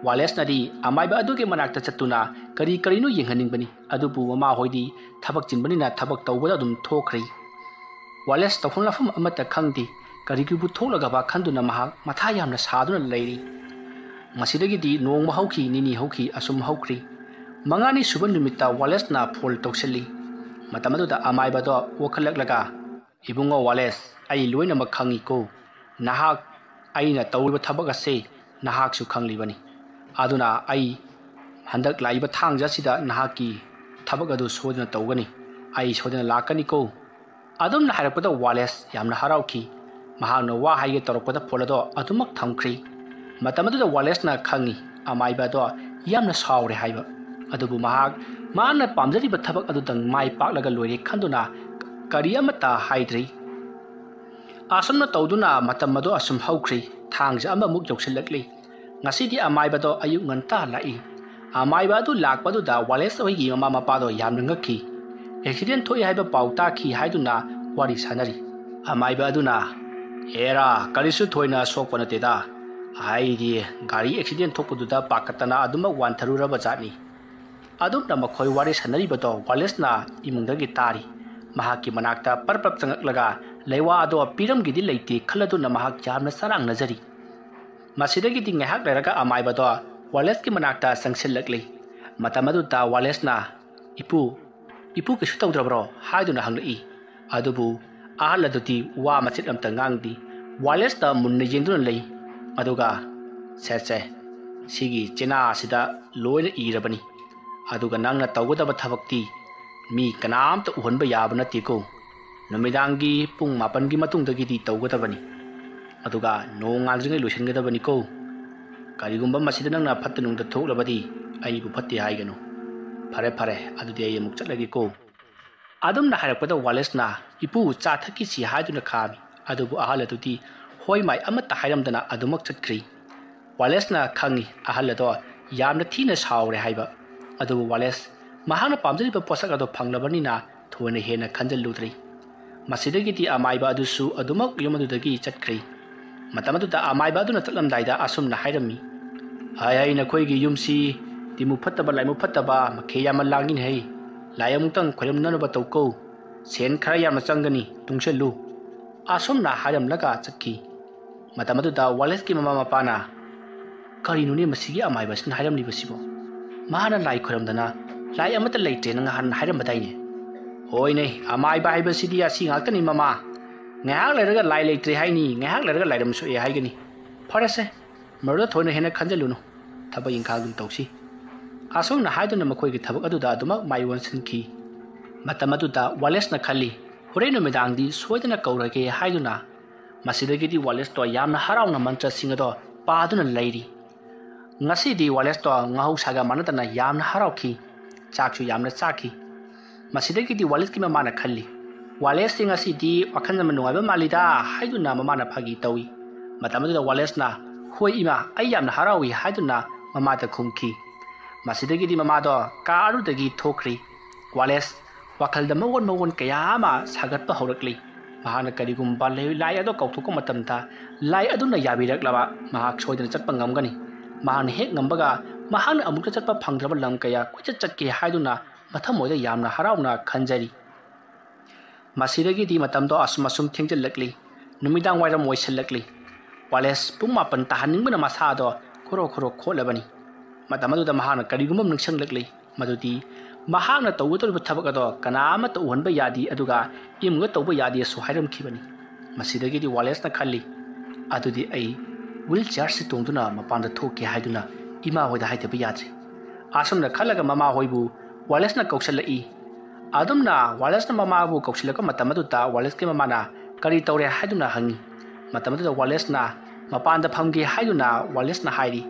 ꯋꯥꯂꯦꯁꯅꯗꯤ ꯑꯃꯥꯏꯕ ꯑꯗꯨꯒꯤ ꯃꯅꯥꯛꯇ ꯆꯠꯇꯨꯅ ꯀꯔꯤ ꯀꯔꯤꯅꯣ ꯌꯦꯡꯍꯟꯅꯤꯡꯕꯅꯤ꯫ ꯑꯗꯨꯕꯨ ꯃꯃꯥꯍꯣꯏꯗꯤ ꯊꯕꯛ ꯆꯤꯟꯕꯅꯤꯅ ꯊꯕꯛ ꯇꯧꯕꯗ ꯑꯗꯨꯝ ꯊꯣꯛꯈ꯭ꯔꯦ꯫ ꯋꯥꯂꯦꯁ ꯇꯧꯐꯝ ꯂꯥꯛꯐꯝ ꯑꯃꯠꯇ ꯈꯪꯗꯦ꯫ ꯀꯔꯤꯒꯤꯕꯨ ꯊꯣꯛꯂꯒꯕ ꯈꯟꯗꯨꯅ ꯃꯍꯥꯛ ꯃꯊꯥ ꯌꯥꯝꯅ ꯁꯥꯗꯨꯅ ꯂꯩꯔꯤ꯫ ꯃꯁꯤꯗꯒꯤꯗꯤ ꯅꯣꯡꯃ ꯍꯧꯈꯤ, ꯅꯤꯅꯤ ꯍꯧꯈꯤ, ꯑꯁꯨꯝ ꯍꯧꯈ꯭ꯔꯤ꯫ ꯃꯉꯥꯅꯤ ꯁꯨꯕ ꯅꯨꯃꯤꯠꯇ ꯋꯥꯂꯦꯁꯅ ꯐꯣꯟ ꯇꯧꯁꯤꯜꯂꯤ꯫ ꯃꯇꯝ ꯑꯗꯨꯗ ꯑꯃꯥꯏꯕꯗꯣ ꯋꯥꯈꯠꯂꯛꯂꯒ, "ꯏꯕꯨꯡꯉꯣ ꯋꯥꯂꯦꯁ, ꯑꯩ ꯂꯣꯏꯅꯃꯛ ꯈꯪꯏꯀꯣ꯫ ꯅꯍꯥꯛ ꯑꯩꯅ ꯇꯧꯔꯤꯕ ꯊꯕꯛ ꯑꯁꯦ ꯅꯍꯥꯛꯁꯨ ꯈꯪꯂꯤꯕꯅꯤ꯫ ꯑꯗꯨꯅ ꯑꯩ ꯍꯟꯗꯛ ꯂꯥꯛꯏꯕ ꯊꯥꯡꯖ ꯑꯁꯤꯗ ꯅꯍꯥꯛꯀꯤ ꯊꯕꯛ ꯑꯗꯨ ꯁꯣꯏꯗꯅ ꯇꯧꯒꯅꯤ꯫ ꯑꯩ ꯁꯣꯏꯗꯅ ꯂꯥꯛꯀꯅꯤꯀꯣ"꯫ ꯑꯗꯨꯝꯅ ꯍꯥꯏꯔꯛꯄꯗ ꯋꯥꯂꯦꯁ ꯌꯥꯝꯅ ꯍꯔꯥꯎꯈꯤ꯫ ꯃꯍꯥꯛꯅ ꯋꯥ ꯍꯥꯏꯒꯦ ꯇꯧꯔꯛꯄꯗ ꯐꯣꯟ ꯑꯗꯣ ꯑꯗꯨꯃꯛ ꯊꯝꯈ꯭ꯔꯤ꯫ ꯃꯇꯝ ꯑꯗꯨꯗ ꯋꯥꯂꯦꯁꯅ ꯈꯪꯏ ꯑꯃꯥꯏꯕ ꯑꯗꯣ ꯌꯥꯝꯅ ꯁꯥꯎꯔꯦ ꯍꯥꯏꯕ꯫ ꯑꯗꯨꯕꯨ ꯃꯍꯥꯛ ꯃꯥꯅ ꯄꯥꯝꯖꯔꯤꯕ ꯊꯕꯛ ꯑꯗꯨꯗꯪ ꯃꯥꯏ ꯄꯥꯛꯂꯒ ꯂꯣꯏꯔꯦ ꯈꯟꯗꯨꯅ ꯀꯔꯤ ꯑꯃꯠꯇ ꯍꯥꯏꯗ꯭ꯔꯤ꯫ ꯑꯁꯨꯝꯅ ꯇꯧꯗꯨꯅ ꯃꯇꯝ ꯑꯗꯣ ꯑꯁꯨꯝ ꯍꯧꯈ꯭ꯔꯤ꯫ ꯊꯥꯡꯖ ꯑꯃꯃꯨꯛ ꯌꯧꯁꯤꯜꯂꯛꯂꯤ꯫ ꯉꯁꯤꯗꯤ ꯑꯃꯥꯏꯕꯗꯣ ꯑꯌꯨꯛ ꯉꯟꯇꯥ ꯂꯥꯛꯏ꯫ ꯑꯃꯥꯏꯕ ꯑꯗꯨ ꯂꯥꯛꯄꯗꯨꯗ ꯋꯥꯂꯦꯁ ꯍꯣꯏꯒꯤ ꯃꯃꯥ ꯃꯄꯥꯗꯣ ꯌꯥꯝꯅ ꯉꯛꯈꯤ꯫ ꯑꯦꯛꯁꯤꯗꯦꯟ ꯊꯣꯛꯏ ꯍꯥꯏꯕ ꯄꯥꯎ ꯇꯥꯈꯤ ꯍꯥꯏꯗꯨꯅ ꯋꯥꯔꯤ ꯁꯥꯟꯅꯔꯤ꯫ ꯑꯃꯥꯏꯕ ꯑꯗꯨꯅ, "ꯑꯦꯔꯥ, ꯀꯔꯤꯁꯨ ꯊꯣꯏꯅ ꯁꯣꯛꯄ ꯅꯠꯇꯦꯗ꯫ ꯍꯥꯏꯗꯤ, ꯒꯥꯔꯤ ꯑꯦꯛꯁꯤꯗꯦꯟ ꯊꯣꯛꯄꯗꯨꯗ ꯄꯥꯈꯠꯇꯅ ꯑꯗꯨꯃꯛ ꯋꯥꯟꯊꯔꯨꯔꯕ ꯖꯥꯠꯅꯤ꯫" ꯑꯗꯨꯝꯅ ꯃꯈꯣꯏ ꯋꯥꯔꯤ ꯁꯥꯟꯅꯔꯤꯕꯗꯣ ꯋꯥꯂꯦꯁꯅ ꯏꯃꯨꯡꯗꯒꯤ ꯇꯥꯔꯤ꯫ ꯃꯍꯥꯛꯀꯤ ꯃꯅꯥꯛꯇ ꯄꯔꯞ ꯄꯔꯞ ꯆꯪꯉꯛꯂꯒ ꯂꯩꯋꯥ ꯑꯗꯣ ꯄꯤꯔꯝꯒꯦꯗꯤ ꯂꯩꯇꯦ ꯈꯜꯂꯗꯨꯅ ꯃꯍꯥꯛ ꯌꯥꯝꯅ ꯆꯔꯥꯡꯅꯖꯔꯤ꯫ ꯃꯁꯤꯗꯒꯤꯗꯤ ꯉꯥꯏꯍꯥꯛ ꯂꯩꯔꯒ ꯑꯃꯥꯏꯕꯗꯣ ꯋꯥꯂꯦꯁꯀꯤ ꯃꯅꯥꯛꯇ ꯆꯪꯁꯤꯜꯂꯛꯂꯤ꯫ ꯃꯇꯝ ꯑꯗꯨꯗ ꯋꯥꯂꯦꯁꯅ, "ꯏꯄꯨ, ꯏꯄꯨ ꯀꯩꯁꯨ ꯇꯧꯗ꯭ꯔꯕ꯭ꯔꯣ?" ꯍꯥꯏꯗꯨꯅ ꯍꯪꯂꯛꯏ꯫ ꯑꯗꯨꯕꯨ ꯑꯍꯜ ꯑꯗꯨꯗꯤ ꯋꯥ ꯃꯆꯦꯠ ꯑꯃꯇ ꯉꯥꯡꯗꯦ꯫ ꯋꯥꯂꯦꯁꯇ ꯃꯨꯟꯅ ꯌꯦꯡꯗꯨꯅ ꯂꯩ꯫ ꯑꯗꯨꯒ, "ꯁꯦ, ꯁꯦ, ꯁꯤꯒꯤ ꯆꯦꯅꯥ ꯑꯁꯤꯗ ꯂꯣꯏꯅ ꯏꯔꯕꯅꯤ꯫ ꯑꯗꯨꯒ ꯅꯪꯅ ꯇꯧꯒꯗꯕ ꯊꯕꯛꯇꯤ ꯃꯤ ꯀꯅꯥꯝꯇ ꯎꯍꯟꯕ ꯌꯥꯕ ꯅꯠꯇꯦꯀꯣ꯫ ꯅꯨꯃꯤꯗꯥꯡꯒꯤ ꯄꯨꯡ ꯃꯥꯄꯟꯒꯤ ꯃꯇꯨꯡꯗꯒꯤꯗꯤ ꯇꯧꯒꯗꯕꯅꯤ꯫ ꯑꯗꯨꯒ ꯅꯣꯡꯉꯥꯟꯗ꯭ꯔꯤꯉꯩ ꯂꯣꯏꯁꯤꯟꯒꯗꯕꯅꯤꯀꯣ꯫ ꯀꯔꯤꯒꯨꯝꯕ ꯃꯁꯤꯗ ꯅꯪꯅ ꯐꯠꯇ ꯅꯨꯡꯗ ꯊꯣꯛꯂꯕꯗꯤ ꯑꯩꯕꯨ ꯐꯠꯇꯦ ꯍꯥꯏꯒꯅꯨ꯫ ꯐꯔꯦ, ꯐꯔꯦ, ꯑꯗꯨꯗꯤ ꯑꯩ ꯑꯃꯨꯛ ꯆꯠꯂꯒꯦꯀꯣ꯫" ꯑꯗꯨꯝꯅ ꯍꯥꯏꯔꯛꯄꯗ ꯋꯥꯂꯦꯁꯅ, "ꯏꯄꯨ, ꯆꯥ ꯊꯛꯈꯤꯁꯤ" ꯍꯥꯏꯗꯨꯅ ꯈꯥꯝꯃꯤ꯫ ꯑꯗꯨꯕꯨ ꯑꯍꯜ ꯑꯗꯨꯗꯤ ꯍꯣꯏ ꯃꯥꯏ ꯑꯃꯠꯇ ꯍꯥꯏꯔꯝꯗꯅ ꯑꯗꯨꯃꯛ ꯆꯠꯈ꯭ꯔꯤ꯫ ꯋꯥꯂꯦꯁꯅ ꯈꯪꯉꯤ ꯑꯍꯜ ꯑꯗꯣ ꯌꯥꯝꯅ ꯊꯤꯅ ꯁꯥꯎꯔꯦ ꯍꯥꯏꯕ꯫ ꯑꯗꯨꯕꯨ ꯋꯥꯂꯦꯁ ꯃꯍꯥꯛꯅ ꯄꯥꯝꯖꯔꯤꯕ ꯄꯣꯠꯁꯛ ꯑꯗꯣ ꯐꯪꯂꯕꯅꯤꯅ ꯊꯣꯏꯅ ꯍꯦꯟꯅ ꯈꯟꯖꯤꯜꯂꯨꯗ꯭ꯔꯤ꯫ ꯃꯁꯤꯗꯒꯤꯗꯤ ꯑꯃꯥꯏꯕ ꯑꯗꯨꯁꯨ ꯑꯗꯨꯃꯛ ꯌꯨꯝ ꯑꯗꯨꯗꯒꯤ ꯆꯠꯈ꯭ꯔꯤ꯫ ꯃꯇꯝ ꯑꯗꯨꯗ ꯑꯃꯥꯏꯕ ꯑꯗꯨꯅ ꯆꯠꯂꯝꯗꯥꯏꯗ ꯑꯁꯨꯝꯅ ꯍꯥꯏꯔꯝꯃꯤ, "ꯍꯥꯏ ꯍꯥꯏ ꯅꯈꯣꯏꯒꯤ ꯌꯨꯝꯁꯤ ꯇꯤꯃꯨ ꯐꯠꯇꯕ ꯂꯥꯏꯃꯨ ꯐꯠꯇꯕ ꯃꯈꯩ ꯌꯥꯝꯅ ꯂꯥꯡꯉꯤꯅꯦ ꯍꯩ꯫ ꯂꯥꯏ ꯑꯃꯨꯛꯇꯪ ꯈꯣꯏꯔꯝꯅꯅꯕ ꯇꯧꯀꯣ꯫ ꯁꯦꯟ ꯈꯔ ꯌꯥꯝꯅ ꯆꯪꯒꯅꯤ, ꯇꯨꯡꯁꯤꯜꯂꯨ꯫" ꯑꯁꯨꯝꯅ ꯍꯥꯏꯔꯝꯂꯒ ꯆꯠꯈꯤ꯫ ꯃꯇꯝ ꯑꯗꯨꯗ ꯋꯥꯂꯦꯁꯀꯤ ꯃꯃꯥ ꯃꯄꯥꯅ, "ꯀꯔꯤꯅꯣꯅꯦ ꯃꯁꯤꯒꯤ ꯑꯃꯥꯏꯕꯁꯤꯅ ꯍꯥꯏꯔꯝꯂꯤꯕꯁꯤꯕꯣ? ꯃꯥꯅ ꯂꯥꯏ ꯈꯣꯏꯔꯝꯗꯅ ꯂꯥꯏ ꯑꯃꯠꯇ ꯂꯩꯇ꯭ꯔꯦꯅ ꯉꯍꯥꯟ ꯍꯥꯏꯔꯝꯕꯗꯥꯏꯅꯦ?" "ꯍꯣꯏꯅꯦ, ꯑꯃꯥꯏꯕ ꯍꯥꯏꯕꯁꯤꯗꯤ ꯑꯁꯤ ꯉꯥꯛꯇꯅꯤ ꯃꯃꯥ꯫ ꯉꯥꯏꯍꯥꯛ ꯂꯩꯔꯒ ꯂꯥꯏ ꯂꯩꯇ꯭ꯔꯦ ꯍꯥꯏꯅꯤ, ꯉꯥꯏꯍꯥꯛ ꯂꯩꯔꯒ ꯂꯥꯏꯔꯝ ꯁꯣꯛꯑꯦ ꯍꯥꯏꯒꯅꯤ꯫ ꯐꯔꯦꯁꯦ, ꯃꯗꯨꯗ ꯊꯣꯏꯅ ꯍꯦꯟꯅ ꯈꯟꯖꯜꯂꯨꯅꯨ꯫ ꯊꯕꯛ ꯏꯪꯈꯥꯡ ꯑꯗꯨꯝ ꯇꯧꯁꯤ꯫" ꯑꯁꯨꯝꯅ ꯍꯥꯏꯗꯨꯅ ꯃꯈꯣꯏꯒꯤ ꯊꯕꯛ ꯑꯗꯨꯗ ꯑꯗꯨꯃꯛ ꯃꯥꯏ ꯑꯣꯟꯁꯤꯟꯈꯤ꯫ ꯃꯇꯝ ꯑꯗꯨꯗ ꯋꯥꯂꯦꯁꯅ ꯈꯜꯂꯤ, "ꯍꯣꯔꯦꯟ ꯅꯨꯃꯤꯗꯥꯡꯗꯤ ꯁꯣꯏꯗꯅ ꯀꯧꯔꯒꯦ" ꯍꯥꯏꯗꯨꯅ꯫ ꯃꯁꯤꯗꯒꯤꯗꯤ ꯋꯥꯂꯦꯁꯇꯣ ꯌꯥꯝꯅ ꯍꯔꯥꯎꯅ ꯃꯟꯇ꯭ꯔꯁꯤꯡ ꯑꯗꯣ ꯄꯥꯗꯨꯅ ꯂꯩꯔꯤ꯫ ꯉꯁꯤꯗꯤ ꯋꯥꯂꯦꯁꯇꯣ ꯃꯍꯧꯁꯥꯒ ꯃꯥꯟꯅꯗꯅ ꯌꯥꯝꯅ ꯍꯔꯥꯎꯈꯤ꯫ ꯆꯥꯛꯁꯨ ꯌꯥꯝꯅ ꯆꯥꯈꯤ꯫ ꯃꯁꯤꯗꯒꯤꯗꯤ ꯋꯥꯂꯦꯁꯀꯤ ꯃꯃꯥꯅ ꯈꯜꯂꯤ, "ꯋꯥꯂꯦꯁꯁꯦ ꯉꯁꯤꯗꯤ ꯋꯥꯈꯜ ꯌꯥꯝꯅ ꯅꯨꯡꯉꯥꯏꯕ ꯃꯥꯜꯂꯤꯗ" ꯍꯥꯏꯗꯨꯅ ꯃꯃꯥꯅ ꯐꯥꯒꯤ ꯇꯧꯏ꯫ ꯃꯇꯝ ꯑꯗꯨꯗ ꯋꯥꯂꯦꯁꯅ, "ꯍꯣꯏ ꯏꯃꯥ, ꯑꯩ ꯌꯥꯝꯅ ꯍꯔꯥꯎꯏ" ꯍꯥꯏꯗꯨꯅ ꯃꯃꯥꯗ ꯈꯨꯝꯈꯤ꯫ ꯃꯁꯤꯗꯒꯤꯗꯤ ꯃꯃꯥꯗꯣ ꯀꯥ ꯑꯗꯨꯗꯒꯤ ꯊꯣꯛꯈ꯭ꯔꯤ꯫ ꯋꯥꯂꯦꯁ ꯋꯥꯈꯜꯗ ꯃꯑꯣꯟ ꯃꯑꯣꯟ ꯀꯌꯥ ꯑꯃ ꯁꯥꯒꯠꯄ ꯍꯧꯔꯛꯂꯤ꯫ ꯃꯍꯥꯛꯅ ꯀꯔꯤꯒꯨꯝꯕ ꯂꯩ-, ꯂꯥꯏ ꯑꯗꯣ ꯀꯥꯎꯊꯣꯛꯄ ꯃꯇꯝꯗ ꯂꯥꯏ ꯑꯗꯨꯅ ꯌꯥꯕꯤꯔꯛꯂꯕ ꯃꯍꯥꯛ ꯁꯣꯏꯗꯅ ꯆꯠꯄ ꯉꯝꯒꯅꯤ꯫ ꯃꯍꯥꯛꯅ ꯍꯦꯛ ꯉꯝꯕꯒ ꯃꯍꯥꯛꯅ ꯑꯃꯨꯛꯇ ꯆꯠꯄ ꯐꯪꯗ꯭ꯔꯕ ꯂꯝ ꯀꯌꯥ ꯀꯣꯏꯆꯠ ꯆꯠꯀꯦ ꯍꯥꯏꯗꯨꯅ ꯃꯊꯃꯣꯏꯗ ꯌꯥꯝꯅ ꯍꯔꯥꯎꯅ ꯈꯟꯖꯔꯤ꯫ ꯃꯁꯤꯗꯒꯤꯗꯤ ꯃꯇꯝꯗꯣ ꯑꯁꯨꯝ ꯑꯁꯨꯝ ꯊꯦꯡꯖꯤꯜꯂꯛꯂꯤ꯫ ꯅꯨꯃꯤꯗꯥꯡ ꯋꯥꯏꯔꯝ ꯑꯣꯏꯁꯤꯜꯂꯛꯂꯤ꯫ ꯋꯥꯂꯦꯁ ꯄꯨꯡ ꯃꯥꯄꯟ ꯇꯥꯍꯟꯅꯤꯡꯕꯅ ꯃꯁꯥꯗꯣ ꯈꯣꯔꯣ ꯈꯣꯔꯣ ꯈꯣꯠꯂꯕꯅꯤ꯫ ꯃꯇꯝ ꯑꯗꯨꯗ ꯃꯍꯥꯛꯅ ꯀꯔꯤꯒꯨꯝꯕ ꯑꯃ ꯅꯤꯡꯁꯤꯡꯂꯛꯂꯤ, ꯃꯗꯨꯗꯤ ꯃꯍꯥꯛꯅ ꯇꯧꯒꯗꯧꯔꯤꯕ ꯊꯕꯛ ꯑꯗꯣ ꯀꯅꯥ ꯑꯃꯠꯇ ꯎꯍꯟꯕ ꯌꯥꯗꯦ, ꯑꯗꯨꯒ ꯏꯃꯨꯡꯗ ꯇꯧꯕ ꯌꯥꯗꯦꯁꯨ ꯍꯥꯏꯔꯝꯈꯤꯕꯅꯤ꯫ ꯃꯁꯤꯗꯒꯤꯗꯤ ꯋꯥꯂꯦꯁꯅ ꯈꯜꯂꯤ, "ꯑꯗꯨꯗꯤ ꯑꯩ ꯋꯤꯜ ꯆꯤꯌꯥꯔꯁꯤ ꯇꯣꯡꯗꯨꯅ ꯃꯄꯥꯟꯗ ꯊꯣꯛꯀꯦ ꯍꯥꯏꯗꯨꯅ ꯏꯃꯥ ꯍꯣꯏꯗ ꯍꯥꯏꯗꯕ ꯌꯥꯗ꯭ꯔꯦ"꯫ ꯑꯁꯨꯝꯅ ꯈꯜꯂꯒ ꯃꯃꯥ ꯍꯣꯏꯕꯨ ꯋꯥꯂꯦꯁꯅ ꯀꯧꯁꯤꯜꯂꯛꯏ꯫ ꯑꯗꯨꯝꯅ ꯋꯥꯂꯦꯁꯅ ꯃꯃꯥꯕꯨ ꯀꯧꯁꯤꯜꯂꯛꯄ ꯃꯇꯝ ꯑꯗꯨꯗ ꯋꯥꯂꯦꯁꯀꯤ ꯃꯃꯥꯅ ꯀꯔꯤ ꯇꯧꯔꯦ ꯍꯥꯏꯗꯨꯅ ꯍꯪꯉꯤ꯫ ꯃꯇꯝ ꯑꯗꯨꯗ ꯋꯥꯂꯦꯁꯅ ꯃꯄꯥꯟꯗ ꯐꯝꯒꯦ ꯍꯥꯏꯗꯨꯅ ꯋꯥꯂꯦꯁꯅ ꯍꯥꯏꯔꯤ꯫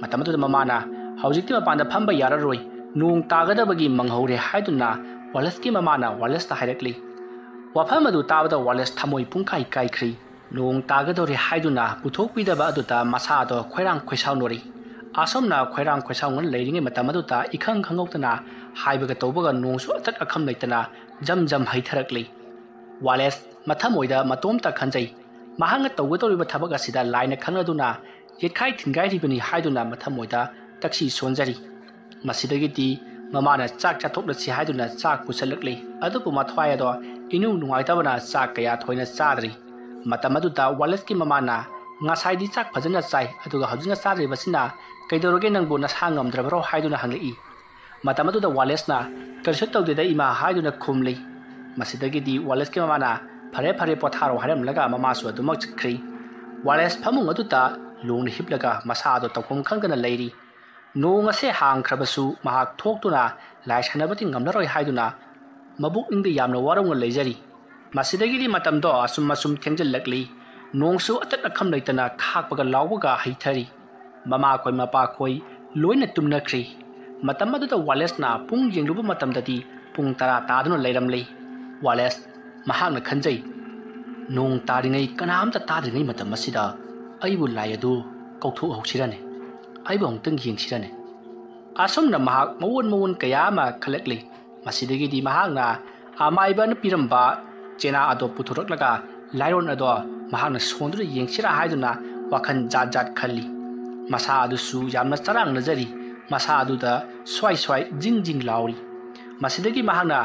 ꯃꯇꯝ ꯑꯗꯨꯗ ꯃꯃꯥꯅ, "ꯍꯧꯖꯤꯛꯇꯤ ꯃꯄꯥꯟꯗ ꯐꯝꯕ ꯌꯥꯔꯔꯣꯏ, ꯅꯣꯡ ꯇꯥꯒꯗꯕꯒꯤ ꯃꯪꯍꯧꯔꯦ" ꯍꯥꯏꯗꯨꯅ ꯋꯥꯂꯦꯁꯀꯤ ꯃꯃꯥꯅ ꯋꯥꯂꯦꯁꯇ ꯍꯥꯏꯔꯛꯂꯤ꯫ ꯋꯥꯐꯝ ꯑꯗꯨ ꯇꯥꯕꯗ ꯋꯥꯂꯦꯁ ꯊꯃꯣꯏ ꯄꯨꯡꯀꯥꯏ ꯀꯥꯏꯈ꯭ꯔꯤ꯫ ꯅꯣꯡ ꯇꯥꯒꯗꯧꯔꯦ ꯍꯥꯏꯗꯨꯅ ꯄꯨꯊꯣꯛꯄꯤꯗꯕ ꯑꯗꯨꯗ ꯃꯁꯥꯗꯣ ꯈꯣꯏꯔꯥꯡ ꯈꯣꯏꯁꯥꯎꯅꯔꯤ꯫ ꯑꯁꯨꯝꯅ ꯈꯣꯏꯔꯥꯡ ꯈꯣꯏꯁꯥꯎꯅ ꯂꯩꯔꯤꯉꯩ ꯃꯇꯝ ꯑꯗꯨꯗ ꯏꯈꯪ ꯈꯪꯍꯧꯗꯅ ꯍꯥꯏꯕꯒ ꯇꯧꯕꯒ ꯅꯣꯡꯁꯨ ꯑꯇꯠ ꯑꯈꯝ ꯂꯩꯇꯅ ꯖꯝ ꯖꯝ ꯍꯩꯊꯔꯛꯂꯤ꯫ ꯋꯥꯂꯦꯁ ꯃꯊꯃꯣꯏꯗ ꯃꯇꯣꯝꯇ ꯈꯟꯖꯩ꯫ ꯃꯍꯥꯛꯅ ꯇꯧꯒꯗꯧꯔꯤꯕ ꯊꯕꯛ ꯑꯁꯤꯗ ꯂꯥꯏꯅ ꯈꯪꯂꯗꯨꯅ ꯌꯦꯠꯈꯥꯏ ꯊꯤꯟꯒꯥꯏꯔꯤꯕꯅꯤ ꯍꯥꯏꯗꯨꯅ ꯃꯊꯃꯣꯏꯗ ꯇꯛꯁꯤ ꯁꯣꯟꯖꯔꯤ꯫ ꯃꯁꯤꯗꯒꯤꯗꯤ ꯃꯃꯥꯅ ꯆꯥꯛ ꯆꯥꯊꯣꯛꯂꯁꯤ ꯍꯥꯏꯗꯨꯅ ꯆꯥꯛ ꯄꯨꯁꯜꯂꯛꯂꯤ꯫ ꯑꯗꯨꯕꯨ ꯃꯊ꯭ꯋꯥꯏ ꯑꯗꯣ ꯏꯅꯨꯡ ꯅꯨꯡꯉꯥꯏꯇꯕꯅ ꯆꯥꯛ ꯀꯌꯥ ꯊꯣꯏꯅ ꯆꯥꯗ꯭ꯔꯤ꯫ ꯃꯇꯝ ꯑꯗꯨꯗ ꯋꯥꯂꯦꯁꯀꯤ ꯃꯃꯥꯅ, "ꯉꯁꯥꯏꯗꯤ ꯆꯥꯛ ꯐꯖꯅ ꯆꯥꯏ, ꯑꯗꯨꯒ ꯍꯧꯖꯤꯛꯅ ꯆꯥꯗ꯭ꯔꯤꯕꯁꯤꯅ ꯀꯩꯗꯧꯔꯒꯦ, ꯅꯪꯕꯨ ꯅꯁꯥ ꯉꯝꯗ꯭ꯔꯕ꯭ꯔꯣ?" ꯍꯥꯏꯗꯨꯅ ꯍꯪꯂꯛꯏ꯫ ꯃꯇꯝ ꯑꯗꯨꯗ ꯋꯥꯂꯦꯁꯅ, "ꯀꯔꯤꯁꯨ ꯇꯧꯗꯦꯗ ꯏꯃꯥ" ꯍꯥꯏꯗꯨꯅ ꯈꯨꯝꯂꯤ꯫ ꯃꯁꯤꯗꯒꯤꯗꯤ ꯋꯥꯂꯦꯁꯀꯤ ꯃꯃꯥꯅ, "ꯐꯔꯦ ꯐꯔꯦ, ꯄꯣꯊꯥꯔꯣ" ꯍꯥꯏꯔꯝꯂꯒ ꯃꯃꯥꯁꯨ ꯑꯗꯨꯃꯛ ꯆꯠꯈ꯭ꯔꯤ꯫ ꯋꯥꯂꯦꯁ ꯐꯃꯨꯡ ꯑꯗꯨꯗ ꯂꯣꯡꯅ ꯍꯤꯞꯂꯒ ꯃꯁꯥ ꯑꯗꯨ ꯇꯧꯐꯝ ꯈꯪꯗꯅ ꯂꯩꯔꯤ꯫ ꯅꯣꯡ ꯑꯁꯦ ꯍꯥꯡꯈ꯭ꯔꯕꯁꯨ ꯃꯍꯥꯛ ꯊꯣꯛꯇꯨꯅ ꯂꯥꯏ ꯁꯥꯟꯅꯕꯗꯤ ꯉꯝꯂꯔꯣꯏ ꯍꯥꯏꯗꯨꯅ ꯃꯕꯨꯛꯅꯤꯡꯗ ꯌꯥꯝꯅ ꯋꯥꯔꯧꯅ ꯂꯩꯖꯔꯤ꯫ ꯃꯁꯤꯗꯒꯤꯗꯤ ꯃꯇꯝꯗꯣ ꯑꯁꯨꯝ ꯑꯁꯨꯝ ꯊꯦꯡꯖꯤꯜꯂꯛꯂꯤ꯫ ꯅꯣꯡꯁꯨ ꯑꯇꯠ ꯑꯈꯝ ꯂꯩꯇꯅ ꯈꯥꯛꯄꯒ ꯂꯥꯎꯕꯒ ꯍꯩꯊꯔꯤ꯫ ꯃꯃꯥꯈꯣꯏ ꯃꯄꯥꯈꯣꯏ ꯂꯣꯏꯅ ꯇꯨꯝꯅꯈ꯭ꯔꯤ꯫ ꯃꯇꯝ ꯑꯗꯨꯗ ꯋꯥꯂꯦꯁꯅ ꯄꯨꯡ ꯌꯦꯡꯂꯨꯕ ꯃꯇꯝꯗꯗꯤ ꯄꯨꯡ ꯇꯔꯥ ꯇꯥꯗꯨꯅ ꯂꯩꯔꯝꯂꯤ꯫ ꯋꯥꯂꯦꯁ ꯃꯍꯥꯛꯅ ꯈꯟꯖꯩ, "ꯅꯣꯡ ꯇꯥꯔꯤꯉꯩ, ꯀꯅꯥꯝꯇ ꯇꯥꯗ꯭ꯔꯤꯉꯩ ꯃꯇꯝ ꯑꯁꯤꯗ ꯑꯩꯕꯨ ꯂꯥꯏ ꯑꯗꯨ ꯀꯧꯊꯣꯛꯍꯧꯁꯤꯔꯅꯦ? ꯑꯩꯕꯨ ꯑꯃꯨꯛꯇꯪ ꯌꯦꯡꯁꯤꯔꯅꯦ?" ꯑꯁꯨꯝꯅ ꯃꯍꯥꯛ ꯃꯑꯣꯟ ꯃꯑꯣꯟ ꯀꯌꯥ ꯑꯃ ꯈꯜꯂꯛꯂꯤ꯫ ꯃꯁꯤꯗꯒꯤꯗꯤ ꯃꯍꯥꯛꯅ ꯑꯃꯥꯏꯕꯅ ꯄꯤꯔꯝꯕ ꯆꯦꯅꯥ ꯑꯗꯣ ꯄꯨꯊꯣꯔꯛꯂꯒ ꯂꯥꯏꯔꯣꯟ ꯑꯗꯣ ꯃꯍꯥꯛꯅ ꯁꯣꯟꯗꯨꯅ ꯌꯦꯡꯁꯤꯔꯥ ꯍꯥꯏꯗꯨꯅ ꯋꯥꯈꯜ ꯖꯥꯠ ꯖꯥꯠ ꯈꯜꯂꯤ꯫ ꯃꯁꯥ ꯑꯗꯨꯁꯨ ꯌꯥꯝꯅ ꯆꯔꯥꯡꯅꯖꯔꯤ꯫ ꯃꯁꯥ ꯑꯗꯨꯗ ꯁ꯭ꯋꯥꯏ ꯁ꯭ꯋꯥꯏ ꯖꯤꯡ ꯖꯤꯡ ꯂꯥꯎꯔꯤ꯫ ꯃꯁꯤꯗꯒꯤ ꯃꯍꯥꯛꯅ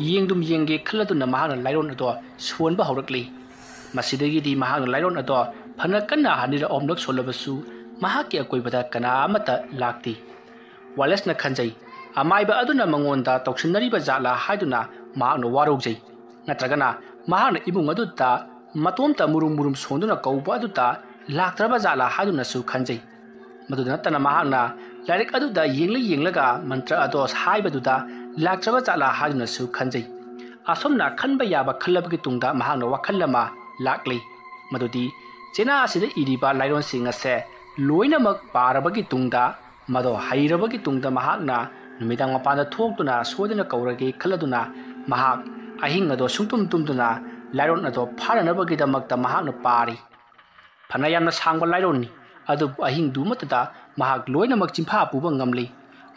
ꯌꯦꯡꯗꯨꯝ ꯌꯦꯡꯒꯦ ꯈꯜꯂꯗꯨꯅ ꯃꯍꯥꯛꯅ ꯂꯥꯏꯔꯣꯟ ꯑꯗꯣ ꯁꯣꯟꯕ ꯍꯧꯔꯛꯂꯤ꯫ ꯃꯁꯤꯗꯒꯤꯗꯤ ꯃꯍꯥꯛꯅ ꯂꯥꯏꯔꯣꯟ ꯑꯗꯣ ꯐꯅ ꯀꯟꯅ ꯑꯅꯤꯔꯛ ꯑꯍꯨꯝꯂꯛ ꯁꯣꯜꯂꯕꯁꯨ ꯃꯍꯥꯛꯀꯤ ꯑꯀꯣꯏꯕꯗ ꯀꯅꯥ ꯑꯃꯠꯇ ꯂꯥꯛꯇꯦ꯫ ꯋꯥꯂꯦꯁꯅ ꯈꯟꯖꯩ, ꯑꯃꯥꯏꯕ ꯑꯗꯨꯅ ꯃꯉꯣꯟꯗ ꯇꯧꯁꯤꯟꯅꯔꯤꯕ ꯖꯥꯠꯂꯥ ꯍꯥꯏꯗꯨꯅ ꯃꯍꯥꯛꯅ ꯋꯥꯔꯧꯖꯩ꯫ ꯅꯠꯇ꯭ꯔꯒꯅ ꯃꯍꯥꯛꯅ ꯏꯃꯨꯡ ꯑꯗꯨꯗ ꯃꯇꯣꯝꯇ ꯃꯨꯔꯨꯝ ꯃꯨꯔꯨꯝ ꯁꯣꯟꯗꯨꯅ ꯀꯧꯕ ꯑꯗꯨꯗ ꯂꯥꯛꯇ꯭ꯔꯕ ꯖꯥꯠꯂꯥ ꯍꯥꯏꯗꯨꯅꯁꯨ ꯈꯟꯖꯩ꯫ ꯃꯗꯨꯗ ꯅꯠꯇꯅ ꯃꯍꯥꯛꯅ ꯂꯥꯏꯔꯤꯛ ꯑꯗꯨꯗ ꯌꯦꯡꯂ ꯌꯦꯡꯂꯒ ꯃꯟꯇ꯭ꯔ ꯑꯗꯣ ꯍꯥꯏꯕꯗꯨꯗ ꯂꯥꯛꯇ꯭ꯔꯕ ꯖꯥꯠꯂꯥ ꯍꯥꯏꯗꯨꯅꯁꯨ ꯈꯟꯖꯩ꯫ ꯑꯁꯨꯝꯅ ꯈꯟꯕ ꯌꯥꯕ ꯈꯜꯂꯕꯒꯤ ꯇꯨꯡꯗ ꯃꯍꯥꯛꯅ ꯋꯥꯈꯜ ꯑꯃ ꯂꯥꯛꯂꯤ꯫ ꯃꯗꯨꯗꯤ ꯆꯦꯅꯥ ꯑꯁꯤꯗ ꯏꯔꯤꯕ ꯂꯥꯏꯔꯣꯟꯁꯤꯡ ꯑꯁꯦ ꯂꯣꯏꯅꯃꯛ ꯄꯥꯔꯕꯒꯤ ꯇꯨꯡꯗ, ꯃꯗꯣ ꯍꯩꯔꯕꯒꯤ ꯇꯨꯡꯗ ꯃꯍꯥꯛꯅ ꯅꯨꯃꯤꯗꯥꯡ ꯃꯄꯥꯟꯗ ꯊꯣꯛꯇꯨꯅ ꯁꯣꯏꯗꯅ ꯀꯧꯔꯒꯦ ꯈꯜꯂꯗꯨꯅ ꯃꯍꯥꯛ ꯑꯍꯤꯡ ꯑꯗꯣ ꯁꯨꯡꯇꯨꯝ ꯇꯨꯝꯗꯨꯅ ꯂꯥꯏꯔꯣꯟ ꯑꯗꯣ ꯐꯥꯅꯅꯕꯒꯤꯗꯃꯛꯇ ꯃꯍꯥꯛꯅ ꯄꯥꯔꯤ꯫ ꯐꯅ ꯌꯥꯝꯅ ꯁꯥꯡꯕ ꯂꯥꯏꯔꯣꯟꯅꯤ, ꯑꯗꯨꯕꯨ ꯑꯍꯤꯡꯗꯨꯃꯠꯇꯗ ꯃꯍꯥꯛ ꯂꯣꯏꯅꯃꯛ ꯆꯤꯟꯐꯥ ꯄꯨꯕ ꯉꯝꯂꯤ꯫